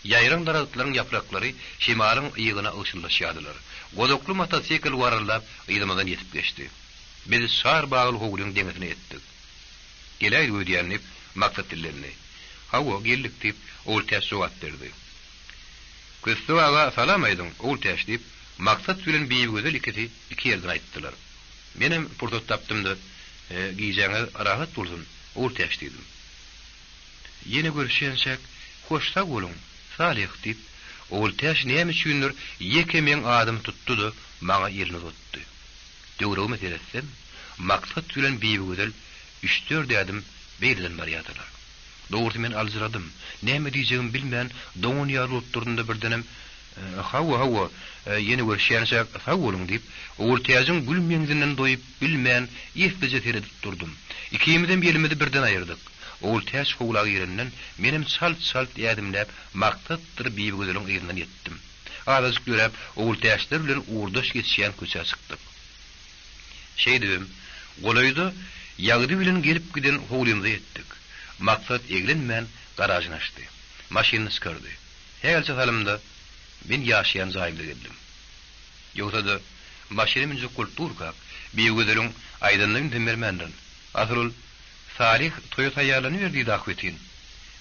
Ýaýraň daragtlaryň ýapraklary şemalyň ygyna ygşyldaşýardylar. Gozakly motosikl warryldap yzymyzdan ýetip geçdi. Biz şar bagly howlyň deňesine ýetdik. Geläýdik öýdýän, diýip, Maksat dillendi. Hawa, geldik, diýip, Ogultäç jogap berdi. Kössek aga salam aýdyň, Ogultäç, diýip, Maksat bilen Bibigözel ikisi iki ýerden aýtdylar. Menem pursat tapdym-da, Gijäňiz rahat bolsun, Ogultäç diýdim. Ýene görüşýänçäk, hoş sag boluň, Salyh, diýip, Ogultäç näme üçindir ýeke meň adymy tutdy-da, maňa elini uzatdy. Töweregime seretsem, Maksat bilen Bibigözel üç-dört ädim beýleden barýardylar. Dogrusy men aljyradym. Näme diýjegimi bilmän, doňan ýaly bolup durdum-da birdenem, Hawa, hawa, ýene görüşýänçäk sag boluň diýip, Ogultäjiň gül meňzinden doýup bilmän, eslije seredip durdum. Ikimizem elimizi birden aýyrdyk. Ogultäç howla girenden, menem çalt-çalt ädimläp Maksatdyr Bibigözeliň yzyndan ýetdim. Azajyk ýöräp, Ogultäçler bilen ugurdaş geçýän köçä çykdyk. Şeýdibem, golaýda Ýagdy bilen gelip giden howlymyza ýetdik. Maksat eglenmän garažyny açdy. Maşynyny çykardy. Hälçe salymda men ýaşaýan jaýymyza geldim. Ýogsa-da, maşyna münjek bolup durkak, Bibigözeliň aýdanyna ünsem bermändirin. Asyl ol, Salyh toýa taýýarlanyber diýdi ahbetin.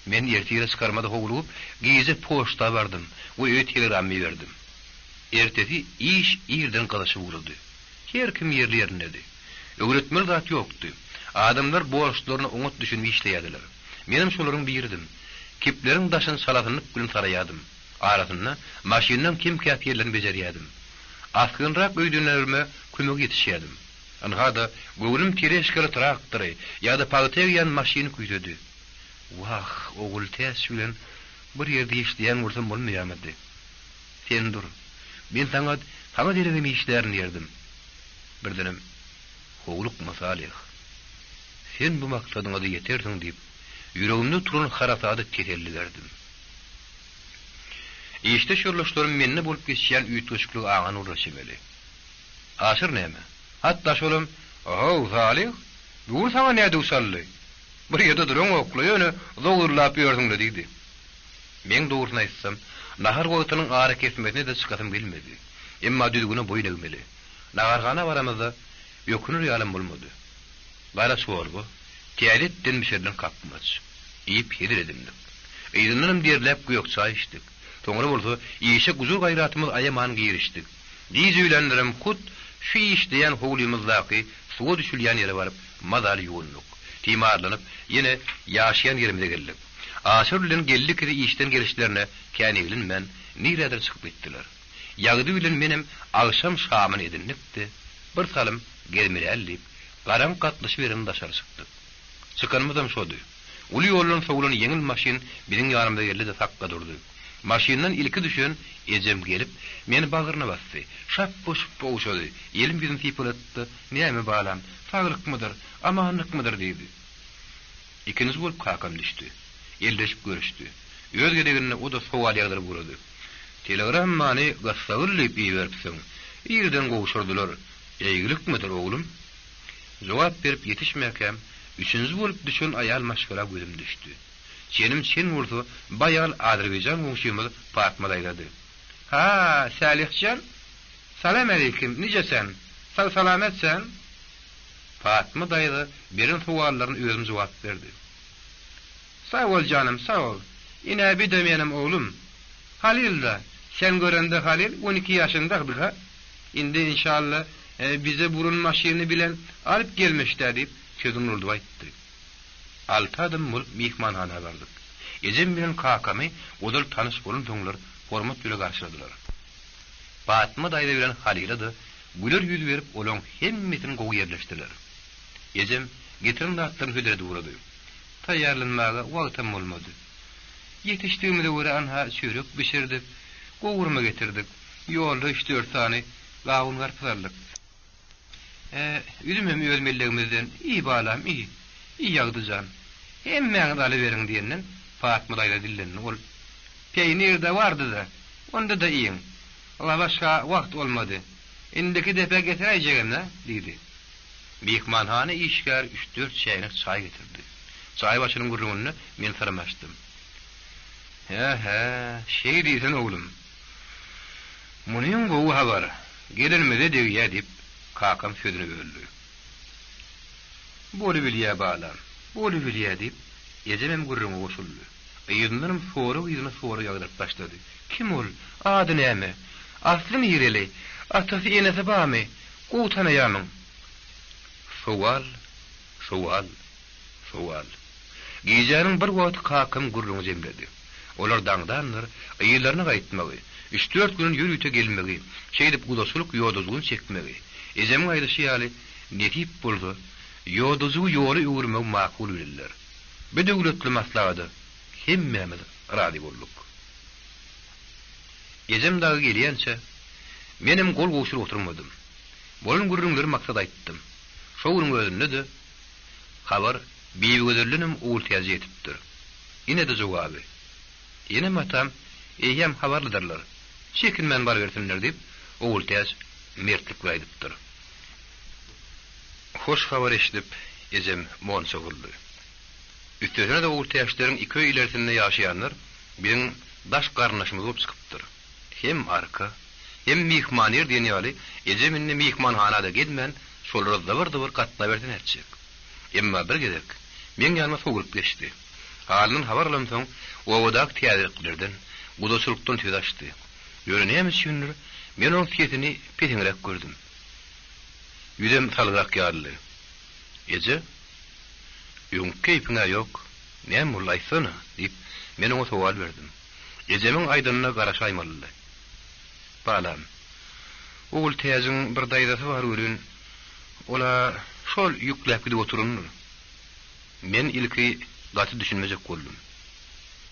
Men ertire çykarmada howlugyp, gije poçta bardym we öýe telegramma iberdim. Ertesi iş irden gyzyşyp ugrady. Her kim ýerli-ýerindedi. Öwretmeli zat ýokdy. Adamlar borçlaryna oňat düşünip işleýärdiler. Menem şolaryň biridim. Kipleriň daşyny çalasynlyk bilen saraýardym. Arasynda maşynlaň kem-käs ýerlerini bejerýärdim. Asgynrak öýdünlerime kömege ýetişýärdim. Ynha-da, göwnüm teležkaly traktory ýa-da pagta egýän maşyny küýsedi. Wah, Ogultäç bilen bir ýerde işleýän bolsam bolmaýarmydy? Sen dur. Men saňa, saňa deregem işlärin diýerdim. Birdenem, Howlukma, Salyh. Sen bu maksadyňa-da ýetersiň diýip, ýüregimde turan harasada teselli berdim. Işdeş ýoldaşlarym mende bolup geçýän üýtgeşikligi aňan bolara çemeli. Aşyr näme? Hatda şolam, How, Salyh, bu gün saňa nä döw çaldy? Bir ýerde duraňok-la, ýöne zowzullap ýörsüň-le diýdi. Meň dogrusyny aýtsam, nahar wagtynyň arakesmesine-de çykasym gelmedi. Emma düzgüne boýun egmeli. Naharhana baramyzda, öküner ýalam bolmady. Gara çorba, täze etden bişirilen kakmaç. Iýip hezil edindik. Yzyndanam derläp gök çaý içdik. Soňra bolsa işe gujur-gaýratymyzy aýaman girişdik. Gije öýlänlerem hut şu işleýän howlymyzdaky suwa düşülýän ýere baryp mazaly ýuwundyk. Timarlanyp, ýene ýaşaýan ýerimize geldik. Aşyr bilen Geldi ikisi işden gelişlerine kän eglenmän, nirädir çykyp gitdiler. Ýagdy bilen menem agşam şamyny edindik-de, bir salym gezmeläli diýip, garaňky gatlyşyberen daşary çykdyk. Çykanymyzam şody. Uly ýoldan sowlan ýeňil maşyn biziň ýanymyza geldi-de sakga durdy. Maşyndan ilki düşen ejem gelip, meni bagryna basdy. Şapba-şupba ogşady. Elim-ýüzüm sypalatdy-da, Näme, balam, saglykmydyr, amanlykmydyr diýdi. Ikinji bolup kakam düşdi. Elleşip görüşdi. Öz gezeginde o-da sowal ýagdyryp ugrady. Telegrammany gyssagly diýip iberipsiň. Irden gowşurdylar. Eýgilikmidir, oglum? Jogap berip ýetişmäkäm, üçünji bolup düşen aýal maşgala gözüm düşdi. Çenim çen bolsa, bu aýal azerbaýjan goňşymyz Patma daýzady. Ha, Sälyh jan! Salam aleýkim, nije sen? Sag-salamat sen? Patma daýza beren sowallaryna özüm jogap berdi. Sag bol janym, sag bol. Ine, bi-de menem oglum. Halyl-da. Sen görende Halyl on iki ýaşyndakdy-ha. Indi inşalla bize burun maşyny bilen alyp gelmiş-dä diýip, sözüni urdup aýtdy. Alty adam bolup myhmanhana bardyk. Ejem bilen kakamy ozal tanyş bolansoňlar hormat bile garşyladylar. Patma daýza bilen Halyla-da güler ýüz berip olaň hemmesini gowy ýerleşdiler. Ejem getiren zatlaryny hödür edip ugrady. Taýýarlanmaga wagtam bolmady. Ýetişdigimize görä anha çörek bişirdik, gowurma getirdik. Ýolda üç-dört sany. Gawun-garpyz aldyk. Ä, üzümem öz mellegimizden, iý, balam, iý. Iý, Ýagdy jan. Hemmäňiz alyberiň diýenden, Patma daýza dillendi. Ol, Peýnir-de bardy-da, onda-da iýiň. Lawaşga wagt bolmady. Indiki depe getiräýjegem-dä, diýdi. Myhmanhana işgäri üç-dört çäýnek çaý getirdi. Çaý başynyň gürrüňinde men syrymy açdym. Hä-hä, şeý diýsene, oglum. Munyň gowy habar, gelenimize degýä, diýip, kakam sözüni böldi. Bolubilýä, balam, bolubilýä, diýip, ejemem gürrüňe goşuldy. Yzyndanam sorag yzyna sorag ýagdyryp başlady. Kim ol? Ady näme? Asly nireli? Atasy-enesi barmy? Gowy tanaýamyň? Sowal, sowal, sowal. Gijäniň bir wagty kakam gürrüňi jemledi. Olar daňdandyr, yzlaryna gaýtmagy, üç-dört günden ýörite gelmegi, şeýdip gudaçylyk ýodajygyny çekmegi, ejemiň aýdyşy ýaly, nesip bolsa, ýodajygy ýola öwürmegi makul bildiler. Bu döwletli maslahata hemmämiz razy bolduk. Ejem dagy gelýänçä, menem gol gowşuryp oturmadym. Bolan gürrüňleri Maksada aýtdym. Şo günüň özünde-de habar Bibigözeldenem Ogultäje ýetipdir. Ine-de jogaby. Enem-atam eýýäm habarlydyrlar. Çekinmän barybersinler diýip, Ogultäç mertlik bilen aýdypdyr. Hoş habar eşidip, ejem monça boldy. Üstesine-de Ogultäçleriň iki öý ilersinde ýaşaýanlar biziň daş garyndaşymyz bolup çykypdyr. Hem arka, hem myhman ýer diýen ýaly, ejem indi myhmanhana-da gelmän, şolara zybyr-zybyr gatnaberse nätjek. Emma bir gezek meň ýanyma sowulyp geçdi. Halyndan habar alansoň, obadaky täzeliklerden, gudaçylykdan söz açdy. Ýöne näme üçindir, men onuň sesini peseňräk gördüm. Ýüzem salgyrak ýalydy. Eje, öňki keýpiň-ä ýok, näme boldy, aýtsana? diýip, men oňa sowal berdim. Ejemiň aýdanyna garaşaýmalydy. Balam, Ogultäjiň bir daýzasy bar welin, ol-a şol ýükläp gidip oturandyr. Men ilki gaty düşünmejek boldum.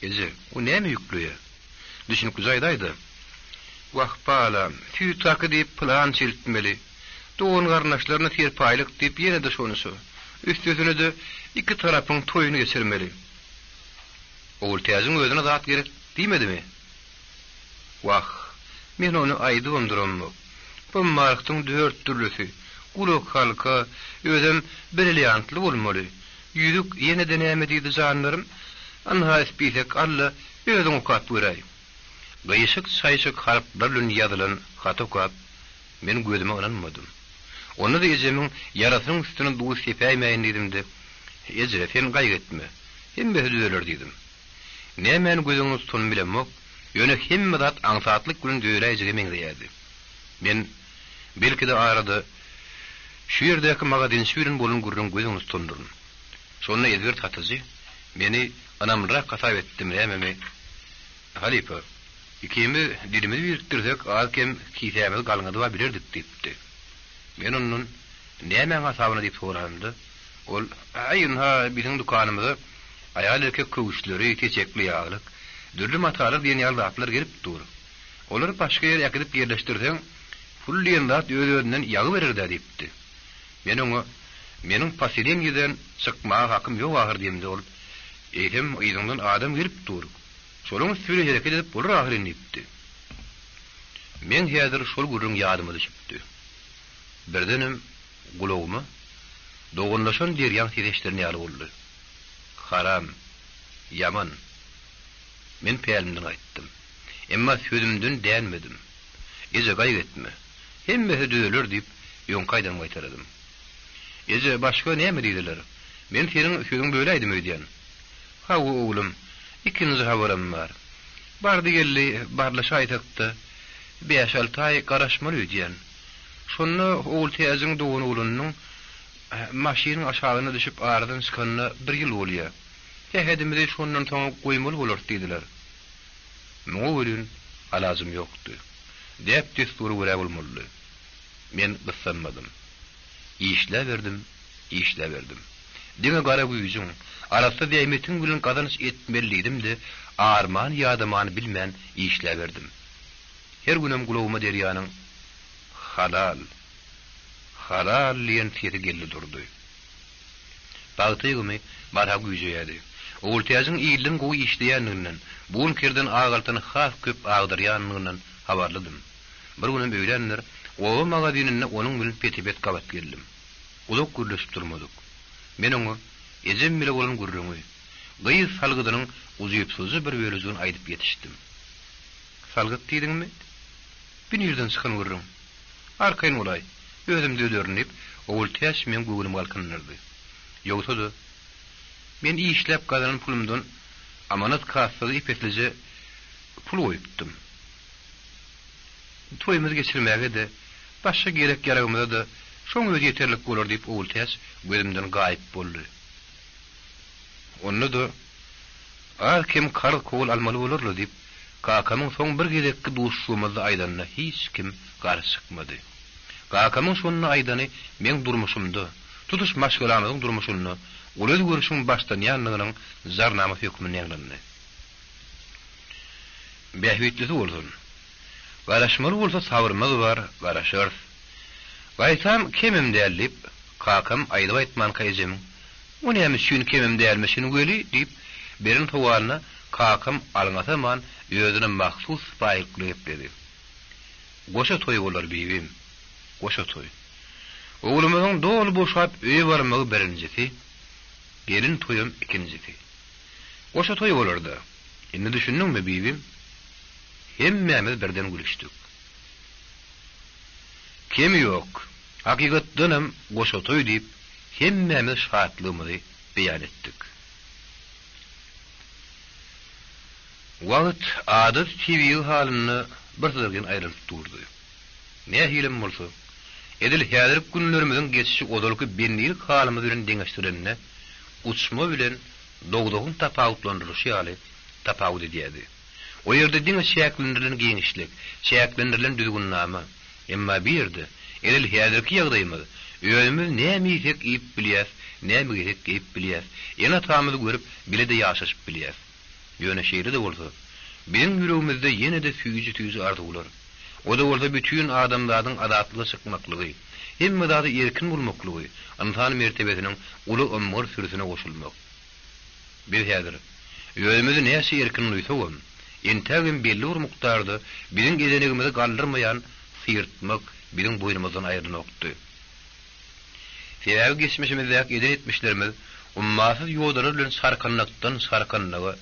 Eje, o näme ýükleýä? Düşüniklije aýdaý-da. Wah, balam, süýt haky diýip pylan çeltmeli. Dogan-garyndaşlaryna serpaýlyk diýip ýene-de şony-şo. Üstesine-de iki tarapyň toýuny geçirmeli. Ogultäjiň özüne zat gerek diýmedimi? Wah, men ony aýdybam duramok. Bu marktyň dört dürlüsi, gulakhalka, özem brilliantly bolmaly. Ýüzük ýene-de näme diýdi janlarym? Ynha ispisek al-da, özüň okap göräý. Gyşyk-çaýşyk harplar bilen ýazylan haty okap, men gözüme ynanmadym. Onda-da ejemiň ýarasynyň üstüne duz sepäýmäýin diýdim-de, Eje, sen gaýgy etme. Hemmesi düzeler diýdim. Nämäni göz öňünde tutanymy bilemok, ýöne hemme zat aňsatlyk bilen düzeläýjege meňzeýärdi. Men, belki-de arada, şu ýerdäki magazinçi bilen bolan gürrüňi göz öňünde tutandyryn. Şonda ezber satyjy meni ynamlyrak hasap etdimi nämemi, Halypa, ikimiz dilimizi birikdirsek, az-kem kisämizi galňadyb-a bilerdik diýipdi. Men ondan nämäň hasabyna diýip soranymda, ol, Äý, ynha, biziň dükanymyza aýal-erkek köwüşleri, seçekli ýaglyk, dürli matalar diýen ýaly zatlar gelip dur. Olary başga ýere äkidip ýerleşdirseň, pul diýen zat öz-özünden ýagyberer-dä diýipdi. Men oňa, Meniň poseleniýeden çykmaga hakym ýok ahyr diýemde, ol, Eýsem, yzyňdan adam gelip dur. Şolaň üsti bilen hereket edip bolar ahyryn diýipdi. Meň häzir şol gürrüň ýadyma düşüpdi. Birdenem gulagyma doganlaşan derýaň sesi eşidilen ýaly boldy. Haram. Ýaman. Men pälimden gaýtdym. Emma sözümden dänmedim. Eje, gaýgy etme. Hemmesi düzeler diýip, öňki aýdanymy gaýtaladym. Eje, başga näme diýdiler? Men seniň sözüňi böläýdim öýdýän. Hawa, oglum, ikinji habaram bar. Bardy-geldi barlaşaýsak-da, bäş-alty aý garaşmaly öýdýän. Şonda Ogultäjiň doganoglanynyň maşynyň aşagyna düşüp aradan çykanyna bir ýyl bolýa. Sähedimizi şondan soňa goýmaly bolarys diýdiler. Muňa welin alajym ýokdy. Däp-dessura görä bolmalydy. Men gyssanmadym. Işläberdim, işläberdim. Diňe gara güýjüň, arassa zähmetiň bilen gazanç etmeli diýdim-de, arman-ýadamany bilmän işläberdim. Her günem gulagyma derýanyň. Halal! Halal! diýen sesi geldi durdy. Pagta ýygymy barha güýjeýärdi. Ogultäjiň ilden gowy işleýändiginden, bunkerden ak altyny has köp agdarýandygyndan habarlydym. Bir günem öýlänler oba magazininde onuň bilen pete-pet gabat geldim. Uzak gürleşip durmadyk. Men oňa ejem bile bolan gürrüňi, gyz salgydynyň ujypsyzja bir bölejigini aýdyp ýetişdim. Salgyt diýdiňmi? Bi nirden çykan gürrüň? Arkaýyn bolaý, özüm düzederin diýip, Ogultäç meň göwnümi galkyndyrdy. Ýogsa-da, men işläp gazanan pulumdan amanat kassada ep-eslije pul goýupdym. Toýumyzy geçirmäge-de, başga gerek-ýaragymyza-da şoň özi ýeterlik bolar diýip Ogultäç gözümden gaýyp boldy. Onda-da, az-kem karz-kowul almaly bolar-la diýip, kakamyň soň bir gezekki duşuşygymyzda aýdanyna hiç kim garşy çykmady. Kakamyň şonda aýdany meň durmuşymda, tutuş maşgalamyzyň durmuşynda uly özgerişiň başlanýandygynyň jarnamasy hökmünde ýaňlandy. Bähbitlisi bolsun. Garaşmaly bolsa sabrymyz bar, garaşarys. Gaýtam kemem däl diýip, kakam aýdyp-aýtmanka ejemiň, O näme üçin kemem dälmişin weli? diýip, beren sowalyna kakam alňasaman özüne mahsus sypaýylyk bilen gepledi. Goşa toý bolar, bibim. Goşa toý. Oglumyzyň doly boşap öýe barmagy birinjisi, gelin toýam ikinjisi. Goşa toý bolar-da. Indi düşündiňmi, bibim? Hemmämiz birden gülüşdik. Kemi ýok. Hakykatdanam goşa toý diýip, hemmämiz şatlygymyzy beýan etdik. Wagt adaty tebigy halynda bir syzyrgyn aýranyp durdy. Nähilem bolsa, edil häzirki günlerimiziň geçişi ozalky bendilik halymyz bilen deňeşdirilende, uçma bilen dowzahyň tapawutlandyrylyşy ýaly tapawut edýärdi. O ýerde diňe çäklendirilen giňişlik, çäklendirilen düzgünnama. Emma bu ýerde, edil häzirki ýagdaýymyz, özümiz näme iýsek iýip bilýäs, näme geýsek geýip bilýäs, ene-atamyzy görüp bile-de ýaşaşyp bilýäs. Ýöne şeýle-de bolsa, biziň ýüregimizde ýene-de süýji-süýji arzuwlar. O-da bolsa bütin adamzadyň azatlyga çykmaklygy, hemme zada erkin bolmaklygy, ynsan mertebesiniň uly ymgyr sürüsine goşulmak. Biz häzir, özümizi näçe erkin duýsagam, entägem belli bir mukdarda biziň ezenegimizi galdyrmaýan syrtmak biziň boýnumyzdan aýrylanokdy. Sebäbi geçmişimizdäki eden etmişlerimiz ummasyz ýodalar bilen çarkandakdan çarkandaga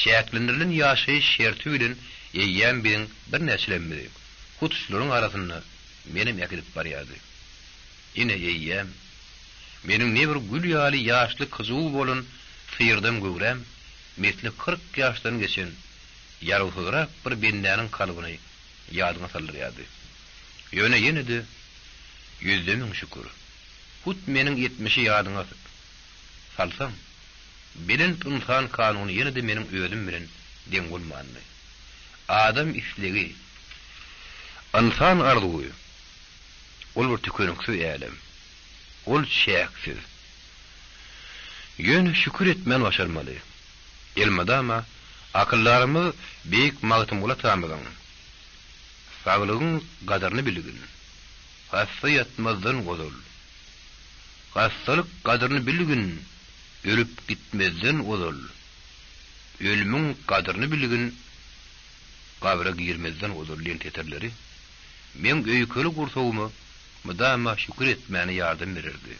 çäklendirilen ýaşaýyş şerti bilen eýýäm biziň birnäçelerimizi, hut şularyň arasynda menem äkidip barýardy. Ine, eýýäm, meniň nebir gül ýaly ýaşly hyjuw bolan syrdam göwräm mesli 40 ýaşdan geçen ýarawsyzrak bir bendäniň kalbyny ýadyňa saldyrýardy. Ýöne ýene-de ýüzde müň şükür, hut meniň etmişi ýadyňa salsaň, belent ynsan kanuny ýene-de meniň özüm bilen deň bolmandy. Adam islegi, ynsan arzuwy Ol bir tükeniksiz älem. Ol çäksiz. Ýöne şükür etmän başarmaly. Elmydama akyldarymyz beýik Magtymguly atamyzyň, Saglygyň gadyryny bilgin, hassa ýatmazdan ozal. Hassalyk gadyryny bilgin, ölüp gitmezden ozal. Ölümiň gadyryny bilgin, gabra girmezden ozal diýen setirleri Meň öýkeli gursagyma mydama şükür etmäne ýardam bererdi.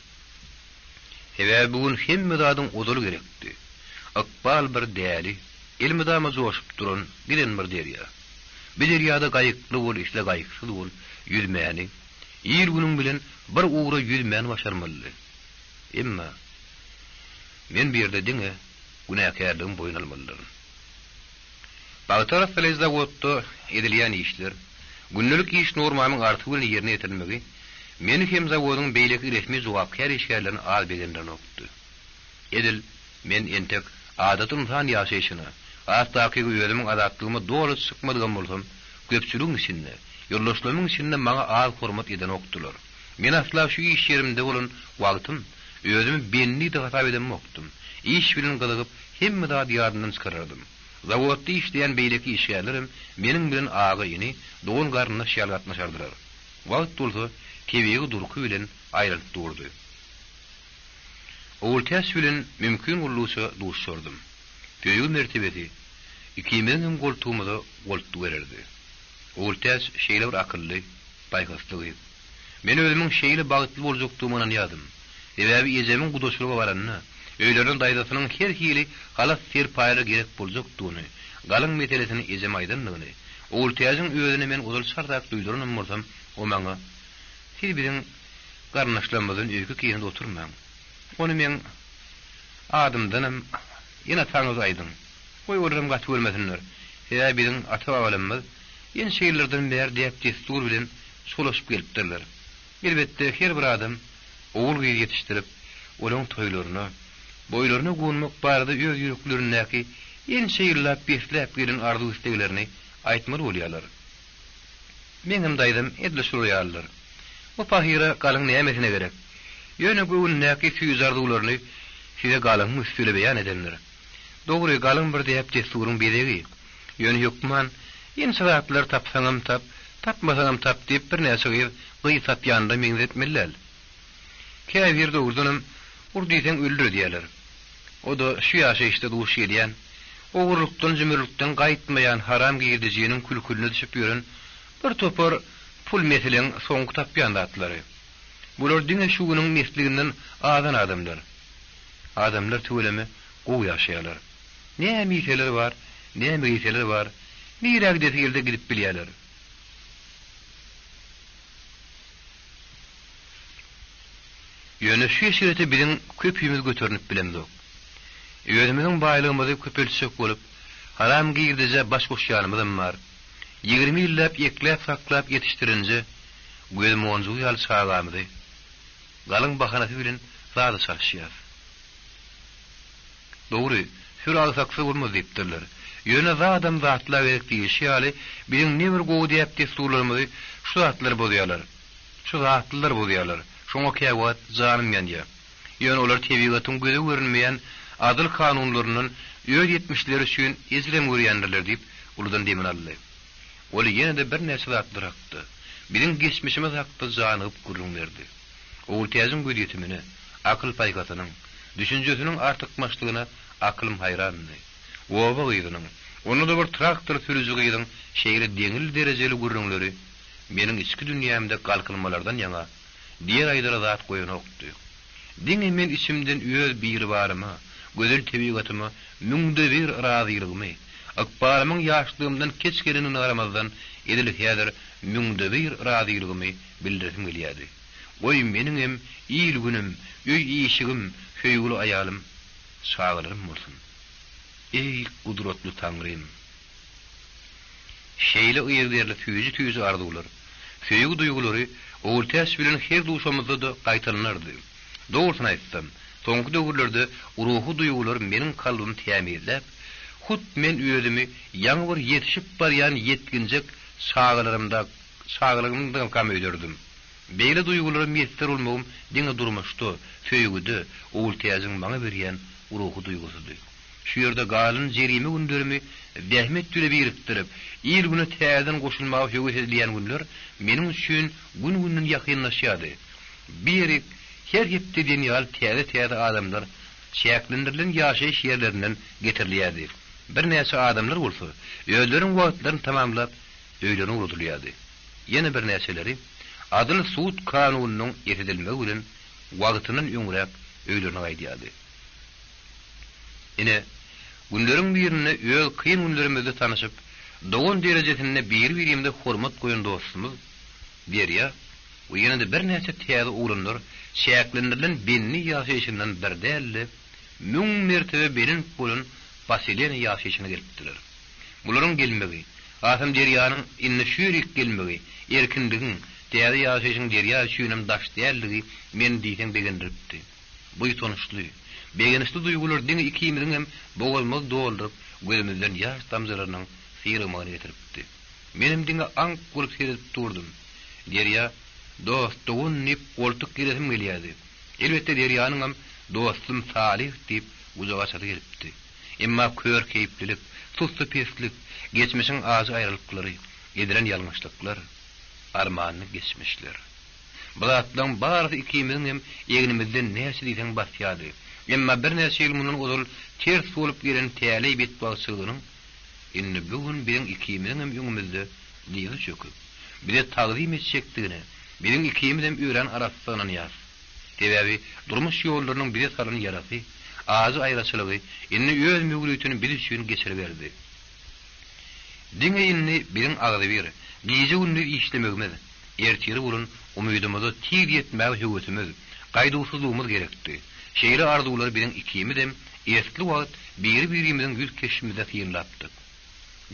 Sebäbi bu gün hemme zadyň ozaly gerekdi. Ykbal bir däli, elmydama joşup duran giden bir derýa. Bir derýada gaýykly bol isle gaýyksyz bol, ýüzmäni, il-günüň bilen bir ugra ýüzmäni başarmalydy. Emma men bu ýerde diňe günäkärligimi boýun almalydyryn. Pagta arassalaýjy zawodda edilýän işler, gündelik iş normamyň artygy bilen ýerine ýetirilmegi meni hem zawodyň beýleki resmi jogapkär işgärlerini az begendirenokdy. Edil men entek adaty ynsan ýaşaýşyna, has takygy özümiň azatlygyma doly çykmadygam bolsam, köpçüligiň içinde, ýoldaşlarymyň içinde maňa az hormat edenokdylar. Men asla şu iş ýerimde bolan wagtym özümi bendi-de hasap edemokdym. Iş bilen gyzygyp, hemme zady ýadymdan çykarardym. Zawodda işleýän beýleki işgärlerem meniň bilen aga-ini, dogan-garyndaş ýaly gatnaşardylar. Wagt bolsa tebigy durky bilen aýralyp durdy. Ogultäç bilen mümkin boldugyça duşuşardym. Söýgi mertebesi ikimiziň hem goltugymyza goltgy bererdi. Ogultäç şeýle bir akylly, paýhasly gyz. Men özümiň şeýle bagtly boljakdygyma ynanýardym. Sebäbi ejemiň gudaçylyga baranda, öýlerine daýzasynyň her hili halat-serpaýlar gerek boljakdygyny, galyň meselesini ejeme aýdandygyny, Ogultäjiň özüne men ozal çarrak duýduranam bolsam, o maňa, Siz biziň garyndaşlarymyzdan öýke-kinede oturmaň. Ony meň adymdanam ene-ataňyza aýdyň. Goý, olaram gaty görmesinler. Sebäbi biziň ata-babalarymyz ençe ýyllardan bäri däp-dessur bilen çolaşyp gelipdirler. Elbetde, her bir adam ogul-gyz ýetişdirip, olaň toýlaryna, boýlaryna gonmak barada öz ýüreklerindäki ençe ýyllap besläp gelen arzuw-isleglerini aýtmaly bolýarlar. Meňem daýzam edil şular ýalydyr. O pahyra galyň nämesine gerek? Ýöne göwnündäki süýji arzuwlaryny size galyňyň üsti bile beýan edendir. Dogry, galyň bir däp-dessuryň bezegi. Ýöne hökman, ençe zatlar tapsaňam tap, tapmasaňam tap diýip birnäçe gyz gyz tapýanyna meňzetmeli däl. Käbiri dogrudanam ur diýseň öldür edýärler. O-da şu ýaşaýyşda duş gelýän, ogurlykdan-jümürlikden gaýtmaýan haram girdejiniň külküline düşüp ýören bir topar pul meseleň soňky tapýan zatlary. Bular diňe şu günüň mesliginden azan adamlar. Adamlar tüweleme gowy ýaşaýarlar. Näme iýseler bar, näme geýseler bar, nirä gidesi gelse gidip bilýärler. Ýöne şu eşrete biziň köpümiz göterinip bilemzok. Özümiziň baýlygymyzy köpeltjek bolup, haram girdejä baş goşýanymyzam bar. 20 ýyllap ekläp-saklap ýetişdirenje göz monjugy ýaly çagamyzy galyň bahanasy bilen zada çalyşýas. Dogry, sür agsaksyz bolmaz diýipdirler. Ýöne zadam zatla gerek diýlişi ýaly, biziň nebir gowy däp-dessurlarymyzy şu zatlar bozýarlar. Şu zatlylar bozýarlar. Şoňa käwagt janym ýanýar. Ýöne olar tebigatyň göze görünmeýän adyl kanunlaryndan öz etmişleri üçin ejirem görýändirler diýip, uludan demini aldy. Ol ýene-de birnäçe zatlar hakda, biziň geçmişimiz hakda janygyp gürrüň berdi. Ogultäjiň gözýetimine, akyl-paýhasynyň, düşünjesiniň artykmaçlygyna akylym haýrandy. Oba gyzynyň, onda-da bir traktor sürüji gyzyň şeýle deňli-derejeli gürrüňleri meniň içki dünýämde galkynmalardan ýaňa diýer-aýdara zat goýanokdy. Diňe men içimden öz Biribaryma, gözel tebigatyma müňde bir razylygymy, ykbalymyň ýaşlygymdan keç gelendigine garamazdan edil häzir müňde bir razylygymy bildiresim gelýärdi. Goý, meniňem il-günüm, öý-işigim, söýgüli aýalym, çagalarym bolsun. Eý, gudratly Taňrym! Şeýle yzygiderli süýji-süýji arzuwlar, söýgi duýgulary Ogultäç bilen her duşamyzda-da gaýtalanardy. Dogrusyny aýtsam, soňky döwürlerde ruhy duýgular meniň kalbymy tämizläp, hut men özümi ýaňy bir ýetişip barýan ýetginjek çagalarymda çagalygymdakam öýderdim. Beýle duýgulara miýesser bolmagym diňe durmuşda, söýgüde Ogultäjiň maňa berýän ruhy duýgusydy. Şu ýerde galan jerime günlerimi zähmet bile birikdirip, il-güne täzeden goşulmaga höwes edilýän günler meniň üçin gün-günden ýakynlaşýardy. Bir ýerik her hepde diýen ýaly täze-täze adamlar çäklendirilen ýaşaýyş ýerlerinden getirilýärdi. Birnäçe adamlar bolsa özleriniň wagtlaryny tamamlap, öýlerine ugradylýardy. Ýene birnäçeleri adyl sud kanunynyň esedilmegi bilen wagtyndan öňräk öýlerine gaýdýardy. Ine, günleriň birinde öz kyn günlerimizde tanyşyp, dogan derejesinde biri-birimize hormat goýan dostumyz Derýa we ýene-de birnäçe täze oglanlar çäklendirilen bendi ýaşaýşyndan bir däl-de, müň mertebe belent bolan poseleniýe ýaşaýşyna gelipdiler. Bularyň gelmegi, hasam Derýanyň indi şu ýerik gelmegi, erkinligiň, täze ýaşaýşyň Derýa üçinem daş däldigi meni diýseň begendiripdi. Buýsançly, begençli duýgular diňe ikimiziňem bogazymyzy dolduryp, gözümizden ýaş damjalarynyň syrygmagyna getiripdi. Menem diňe aňk bolup seredip durdum. Derýa, Dost, dogan diýip goltuk geresim gelýärdi. Elbetde Derýanyňam dostum Salyh diýip gujak açasy gelipdi. Emma kör keýplilik, sussupeslik, geçmişiň ajy aýralyklary, edilen ýalňyşlyklar. Armanly geçmişler. Bu zatlaryň barysy ikimiziň hem egnimizden näçe diýseň basýardy. Emma birnäçe ýyl mundan ozal ters bolup gelen täleý betbagtçylygynyň indi bu gün biziň ikimiziň hem öňümizde dyzy çöküp, bize tagzym etjekdigine biziň ikimizem örän arassa ynanýarys. Sebäbi durmuş ýollarynyň bize salan ýarasy, ajy aýraçylygy indi öz möwritini biz üçin geçiriberdi. Diňe indi biziň agzybir, gije-gündiz işlemegimiz, ertire bolan umydymyza tiz ýetmäge höwesimiz, gaýduwsyzlygymyz gerekdi. Şeýle arzuwlary biziň ikimizem esli wagt biri-birimiziň ýüz keşbimizde synlapdyk.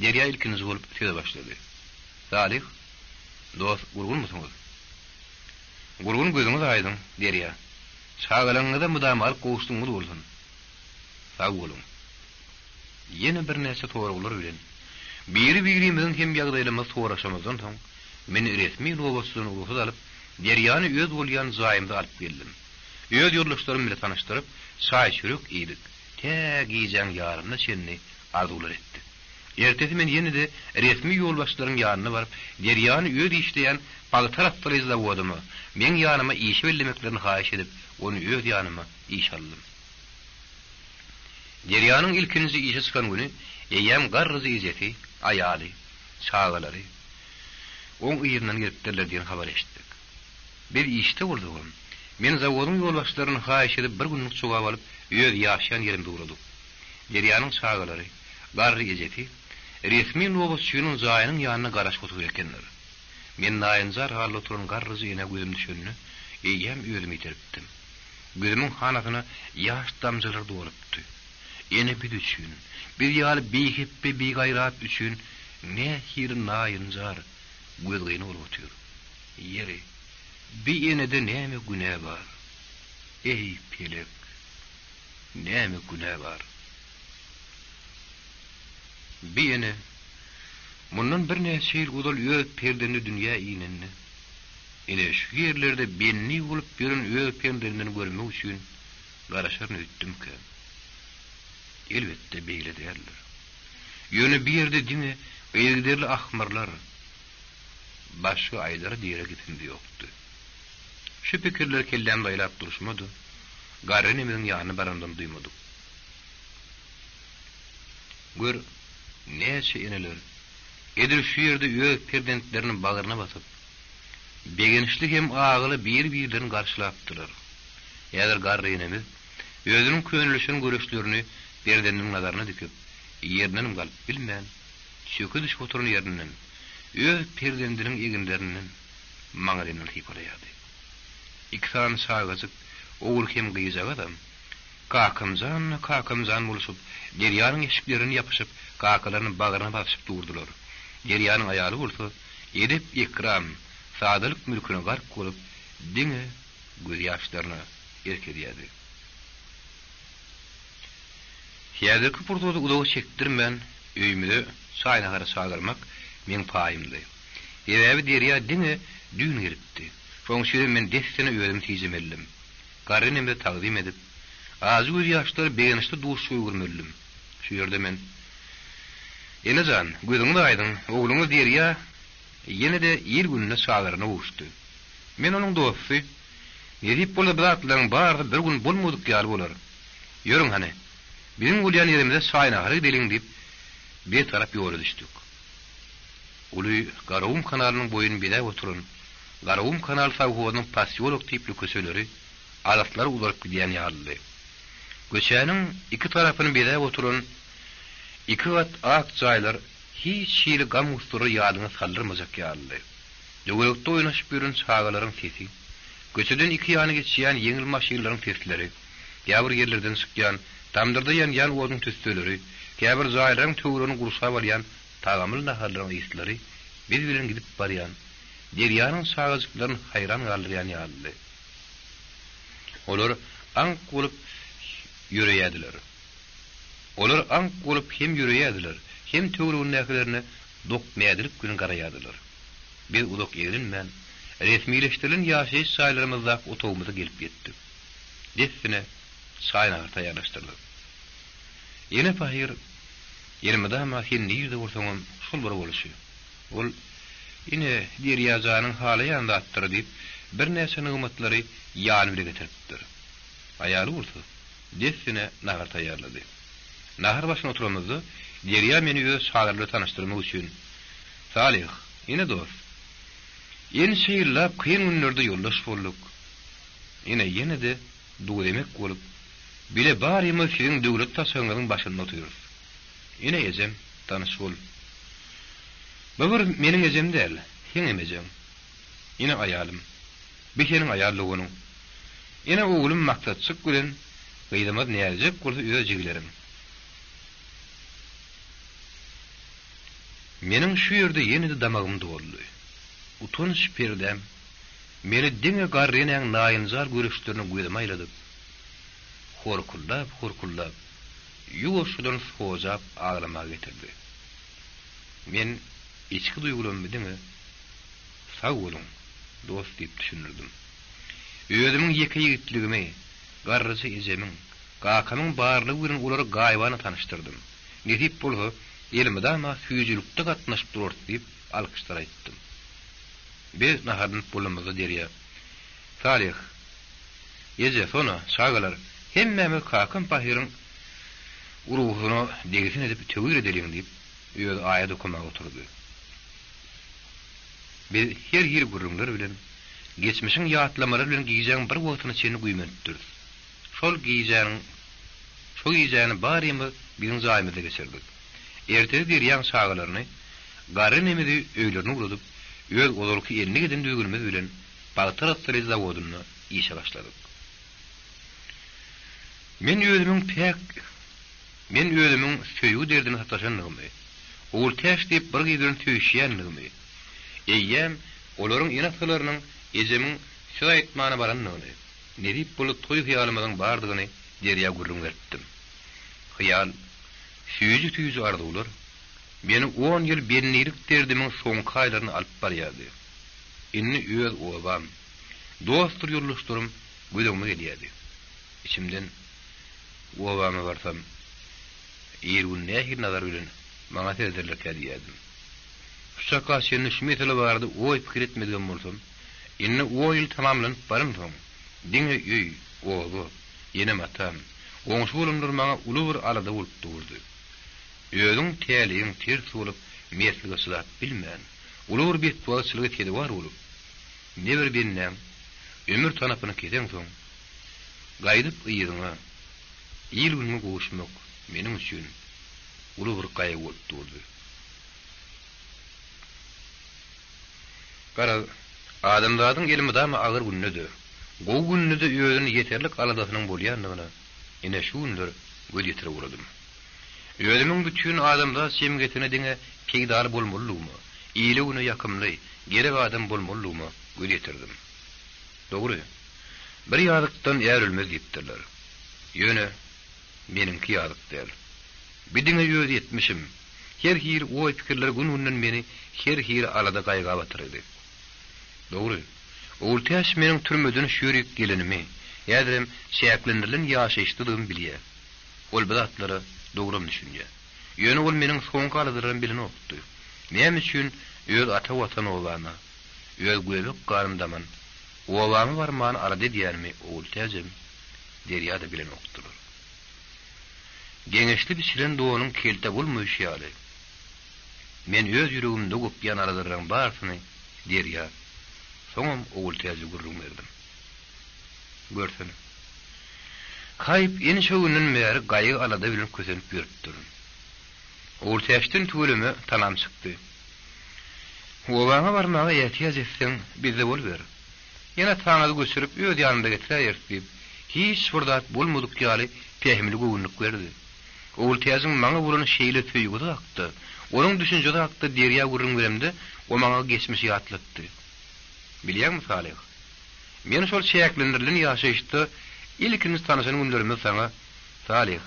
Derýa ilkinji bolup söze başlady. Salyh, dost, gurgunmysyňyz? Gurgun gözüňiz aýdyň, Derýa. Çagalaryňyza mydamalyk gowuşdygyňyz bolsun. Sag boluň. Ýene birnäçe soraglar bilen biri-birimiziň hem ýagdaýlarymyzy soraşamyzdan soň, men resmi nobatçydan rugsat alyp, Derýany öz bolýan jaýymyza alyp geldim. Öz ýoldaşlarym bile tanyşdyryp, çaý-çörek iýdik, tä gijäň ýaryna çenli arzuwlar etdik. Ertesi men ýene-de resmi ýolbaşçylaryň ýanyna baryp, Derýany öz işleýän pagta arassalaýjy zawodyma, meň ýanyma işe bellemeklerini haýyş edip, ony öz ýanyma işe aldym. Derýanyň ilkinji işe çykan güni eýýäm garryja ejesi, aýaly, çagalary oň yzyndan gelipdirler diýen habary eşitdik. Biz işde bolsagam, men zawodyň ýolbaşçylaryndan haýyş edip bir günlük jogap alyp öz ýaşaýan ýerimize ugradyk. Derýanyň çagalary, garry ejesi resmi nobatçynyň jaýynyň ýanynda garaşyp otyr ekenler. Men naýynjar halda oturan garryja enä gözüm düşende eýýäm özümi ýitiripdim. Gözümiň hanasyna ýaş damjalary dolupdy. Ene biz üçin, biz ýaly bihepbe bigaýrat üçin nähili naýynjar, gözgyny bolup otyr. Ýeri, bi enede näme günä bar? Eý, pelek, näme günä bar? Bi ene mundan birnäçe ýyl ozal öz perzendi dünýä inende, Ine, şu ýerlerde bendi bolup ýören öz perzendini görmek üçin garaşaryn öýtdümkä? Elbetde, beýle däldir. Ýöne bu ýerde diňe yzygiderli ahmyrlar, başga aýdara-diýere gepimiz ýokdy. Şu pikirleri kellämde aýlap durşuma-da, garry enemiziň ýanyna baranymyzam duýmadyk. Gör, näçe eneler edil şu ýerde öz perzentlerini bagryna basyp, Begençli hem agyly bir-birlerini garşylapdylar. Häzir garry enemiz özüniň könelişen göreçlerini perzendiniň nazaryna dikip, ýerindenem galyp bilmän, çöke düşüp oturan ýerinden, öz perzendiniň eginlerinden, maňlaýyndan sypalaýardy. Iki sany çagajyk, ogul hem gyzjagazam, Kakamjan, kakamjan bolşup, Derýanyň eşiklerine ýapyşyp, kakalaryny bagryna basyşyp durdular. Derýanyň aýaly bolsa, edep-ekram, sadalyk mülküne gark bolup, diňe gözýaşlaryna erk edýärdi. Häzirki pursady uzaga çekdirmän, öýümize çaý-nahara çagyrmak meň paýymdy. Sebäbi Derýa diňe düýn gelipdi. Şonuň üçinem men dessine özümi tijemelidim. Garry enemize tagzym edip, ajy gözýaşlary begençli duşuşyga öwürmelidim. Şu ýerde men, Ene jan, gözüňiz aýdyň, ogluňyz Derýa ýene-de il-gününe çagyryna gowuşdy. Men onuň dosty. Nesip bolsa bu zatlaryň barysy bir gün bolmadyk ýaly bolar. Ýörüň hany, biziň bolýan ýerimize çaý-nahara gideliň diýip, bir tarap ýola düşdük. Uly Garagum kanalynyň boýuny bezäp oturan Garagum kanal sowhozynyň posýolok tipli köçeleri alyslara uzalyp gidýän ýalydy. Köçäniň iki tarapyny bezäp oturan iki gat ak jaýlar hiç hili gam-gussalary ýadyňa saldyrmajak ýalydy. Töwerekde oýnaşyp ýören çagalaryň sesi, köçeden iki ýana geçýän ýeňil maşynlaryň sesleri, käbir ýerlerden çykýan, tamdyrda ýanýan oduň tüsseleri, käbir jaýlaryň töweregini gurşap alýan tagamly naharlaryň yslary biz bilen gidip barýan derýanyň çagajyklaryny haýran galdyrýan ýalydy. Olar aňk bolup ýöreýärdiler. Olar aňk bolup hem ýöreýärdiler, hem töweregindäkilerine dokmädilik bilen garaýardylar. Biz uzak eglenmän, resmileşdirilen ýaşaýyş jaýlarymyzdaky otagymyza gelip ýetdik. Dessine çaý-nahar taýýarlaşdyrdyk. Ene pahyr, Elmydama sen nirde bolsaňam şol bir bolşy. Ol. Ine, Derýa janyň halaýan zatlary diýip, birnäçe nygmatlary ýany bile getiripdir. Aýaly bolsa, dessine nahar taýýarlady. Nahar başynda oturamyzda, Derýa meni öz çagalary bilen tanyşdyrmak üçin, Salyh, ine dost, ençe ýyllap kyn günlerde ýoldaş bolduk. Ine, ýene-de duz-emek bolup, bile barymyz siziň döwlet saçagyňyzyň başynda otyrys. Ine, ejem, tanyş bol. Bu bir meniň ejem däl, seňem ejeň. Ine, aýalym. Bi seniň aýal doganyň. Ine, oglum Maksatjyk bilen gyzymyz Näzijek bolsa öz jigileriň. Meniň şu ýerde ýene-de damagym doldy. Utanç perdäm meni diňe garry enäň naýynjar göreçlerine gözümi aýladyp, horkuldap-horkuldap, ýuwaşjadan sojap aglamaga getirdi. Men içki duýgularymy diňe Sag boluň, dost diýip düşündirdim. Özümiň ýeke ýigitligimi, garryja ejemiň, kakamyň barlygy bilen olary gaýybana tanyşdyrdym. Nesip bolsa, elmydama süýjülikde gatnaşyp durarys diýip, alkyşlar aýtdym. Biz naharlanyp bolanymyzda Derýa, Salyh, eje, Sona, çagalar, hemmämiz kakam pahyryň urgusyna degsin edip töwir edeliň diýip, özi aýat okamaga oturdy. Biz her hili gürrüňler bilen, geçmişiň ýatlamalary bilen gijäň bir wagtyna çenli güýmenipdiris. Şol gijäniň Şo gijäni barymyz biziň jaýymyzda geçirdik. Ertesi Derýaň çagalaryny, garry enemizi öýlerine ugradyp, öz ozalky endik eden düzgünimiz bilen pagta rassalaýjy zawodynda işe başladyk. Men özümiň päk Men özümiň söýgi derdine sataşandygymy, Ogultäç diýip bir gyz bilen söýüşýändigimi, eýýäm olaryň ene-atalarynyň ejemiň söz aýtmana barandygyny, nesip bolsa toý hyýalymyzyň bardygyny Derýa gürrüň beripdim. Hyýal, süýji-süýji arzuwlar meni on ýyl bendilik derdimiň soňky aýlaryna alyp barýardy. Indi öz obam, dostdur ýoldaşlarym göz öňüme gelýärdi. Içimden Obama barsam, ir-gün nähili nazar bilen maňa serederlerkä diýýärdim. Şu çaka çenli şu mesele barada oý-pikir etmedigem bolsam, indi on ýyl tamamlanyp baransoň, diňe öý, oba, enem-atam, goňşy-golamlar maňa uly bir alada bolup durdy. Özüň täleýiň ters bolup, mertlige çydap bilmän, uly bir betbagtçylyga sezewar bolup, ne bir bendäň ömür tanapyny keseňsoň, Gaýdyp yzyňa, il-günüňe gowuşmak meniň üçin uly bir gaýgy bolup durdy. Garaz, adamzadyň elmydama agyr günde-de, gowy günde-de özüne ýeterlik aladasynyň bolýandygyna ine şu günler göz ýetirip ugradym. Özümiň bütin adamzat jemgyýetine diňe peýdaly bolmalydygyma, ile-güne ýakymly, gerek adam bolmalydygyma göz ýetirdim. Dogry, Bir ýazykdan är ölmez diýipdirler. Ýöne, meniňki ýazyk däl. Bi diňe öz etmişim. Her hili oý-pikirler gün-günden meni her hili alada-gaýga batyrdy. Dogry, Ogultäç meniň türmeden şu ýerik gelenimi, häzirem çäklendirilen ýaşaýyşdadygymy bilýär. Ol bu zatlara dogram düşünýär. Ýöne ol meniň soňky aladalarym bilenokdy. Näme üçin öz ata Watan obama, öz göbek ganym daman Obama barmany alada edýänimi Ogultäjem, Derýa-da bilenokdylar. Geňeşli biçilen donuň kelte bolmaýşy ýaly, men öz ýüregimde gopýan aladalaryň barysyny Derýa, soňam Ogultäje gürrüň berdim. Görsene. Haýp, ençe günden bäri gaýgy-alada bilen kösenip ýörüpdirin. Ogultäçden tüweleme salam çykdy. Obaňa barmaga ätiýaç etseň, bizde boluber. Ene-ataňyzy göçürip, öz ýanymyza getiräýeris diýip, hiç bir zat bolmadyk ýaly pähimli göwünlik berdi. Ogultäjiň maňa bolan şeýle söýgüsi hakda, onuň düşünjesi hakda Derýa gürrüň beremde, o maňa geçmişi ýatlatdy. Bilýäňmi, Salyh, men şol çäklendirilen ýaşaýyşda ilkinji tanyşan günlerimiz saňa, Salyh,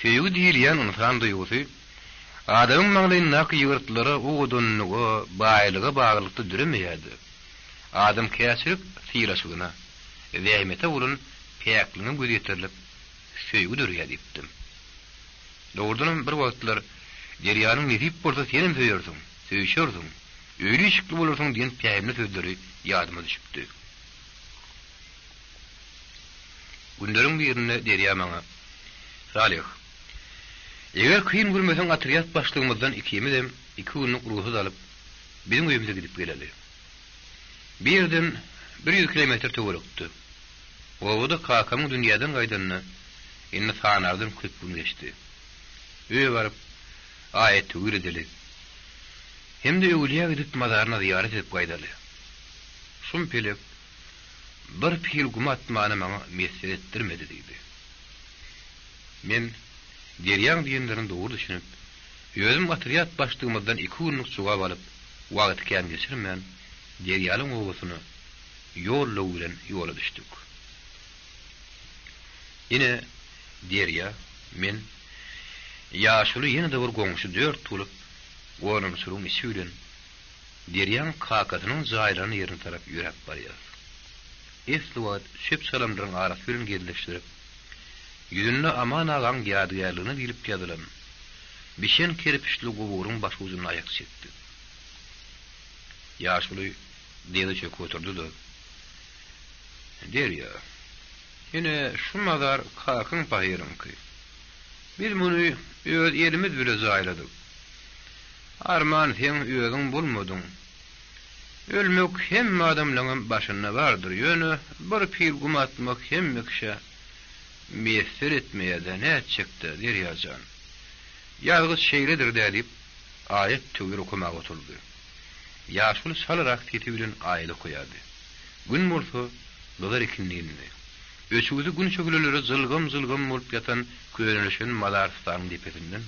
söýgi diýilýän ynsan duýgusy, Adamyň maňlaýyndaky ýygyrtlara, owadanlyga, baýlyga baglylykda döremeýärdi. Adamkärçilik sylaşygyna, zähmete bolan päkligiňe göz ýetirilip, söýgi döreýär diýipdim. Dogrudanam bir wagtlar Derýanyň nesip bolsa senem söýersiň, söýüşersiň. Öýli-işikli bolarsyň diýen pähimli sözleri ýadyma düşüpdi. Günleriň birinde Derýa maňa, Salyh, eger kyn görmeseň otrýad başlygymyzdan ikimizem iki günlük rugsat alyp, biziň öýümize gidip geleli. Bir ýerden 100 kilometr töwerekde. Obada kakamyň dünýäden gaýdanyna indi sanardan köp gün geçdi. Öýe baryp, aýat-töwir edeli. Hem-de öwülýä gidip mazaryna zyýarat edip gaýdaly. Şum pelek bir pil gum atmany maňa miýesser etdirmedi diýdi. Men Derýaň diýenlerine dogry düşünip, özüm otrýad başlygymyzdan iki günlük jogap alyp, wagty kän geçirmän, Derýalyň obasyna ýol-löw bilen ýola düşdük. Ine, Derýa, men, ýaşuly ýene-de bir goňşy dört bolup, gonamçylygyň içi bilen Derýaň kakasynyň jaýlanan ýerine tarap ýöräp barýas. Esli wagt çöp-çalamlaryň arasy bilen gezleşdirip, ýüzünde Aman agaň ýadygärligine diýlip ýazylan, bişen kerpiçli guburyň başujunda aýak çekdik. Ýaşuly dyza çöküp oturdy-da, Derýa, ine, şu mazar kakyň pahyryňky. Biz muny öz elimiz bile jaýladyk. Arman seň özüň bolmadyň. Ölmek hemme adamlaňam başynda bardyr, ýöne bir pil gum atmak hemme kişä miýesser etmeýä-dä, nätjek-dä, Derýa jan. Ýazgyt şeýledir-dä diýip, aýat-töwir okamaga oturdy. Ýaşuly çalarak sesi bilen aýat okaýardy. Gün bolsa gyzar ikindindi. Öçügsi gün şöhleleri jylgam-jylgam bolup ýatan könelişen mazarystanyň depesinden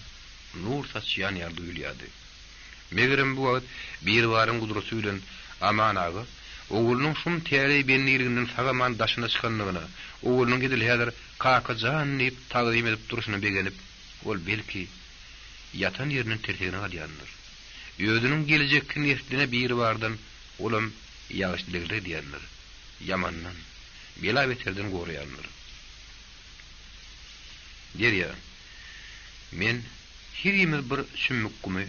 nur saçýan ýaly duýulýardy. Megerem bu wagt Biribaryň gudraty bilen Aman aga oglunyň şum täleý bendiliginden sag-aman daşyna çykandygyna, oglunyň edil häzir Kaka jan diýip tagzym edip durşuna begenip, ol belki, ýatan ýerinden tirsegine galýandyr. Özüniň geljekki nesline Biribardan olam ýagşy dilegler edýändir. Ýamandan, bela-beterden goraýandyr. Derýa, men, herimiz bir çümmük gumy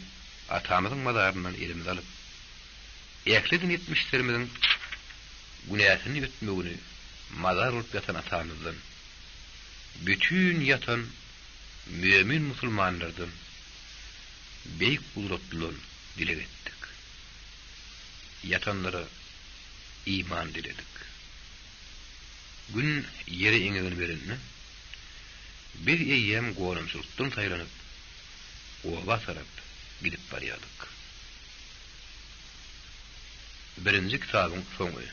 atamyzyň mazaryndan elimize alyp, ähli eden etmişlerimiziň günäsini ötmegini mazar bolup ýatan atamyzdan, bütin ýatan mömin-musulmanlardan, beýik gudratlydan dileg etdik. Ýatanlara iman diledik. Gün ýere eňegini berende, biz eýýäm gonamçylykdan saýlanyp, oba tarap gidip barýardyk. Birinji kitabyň soňy.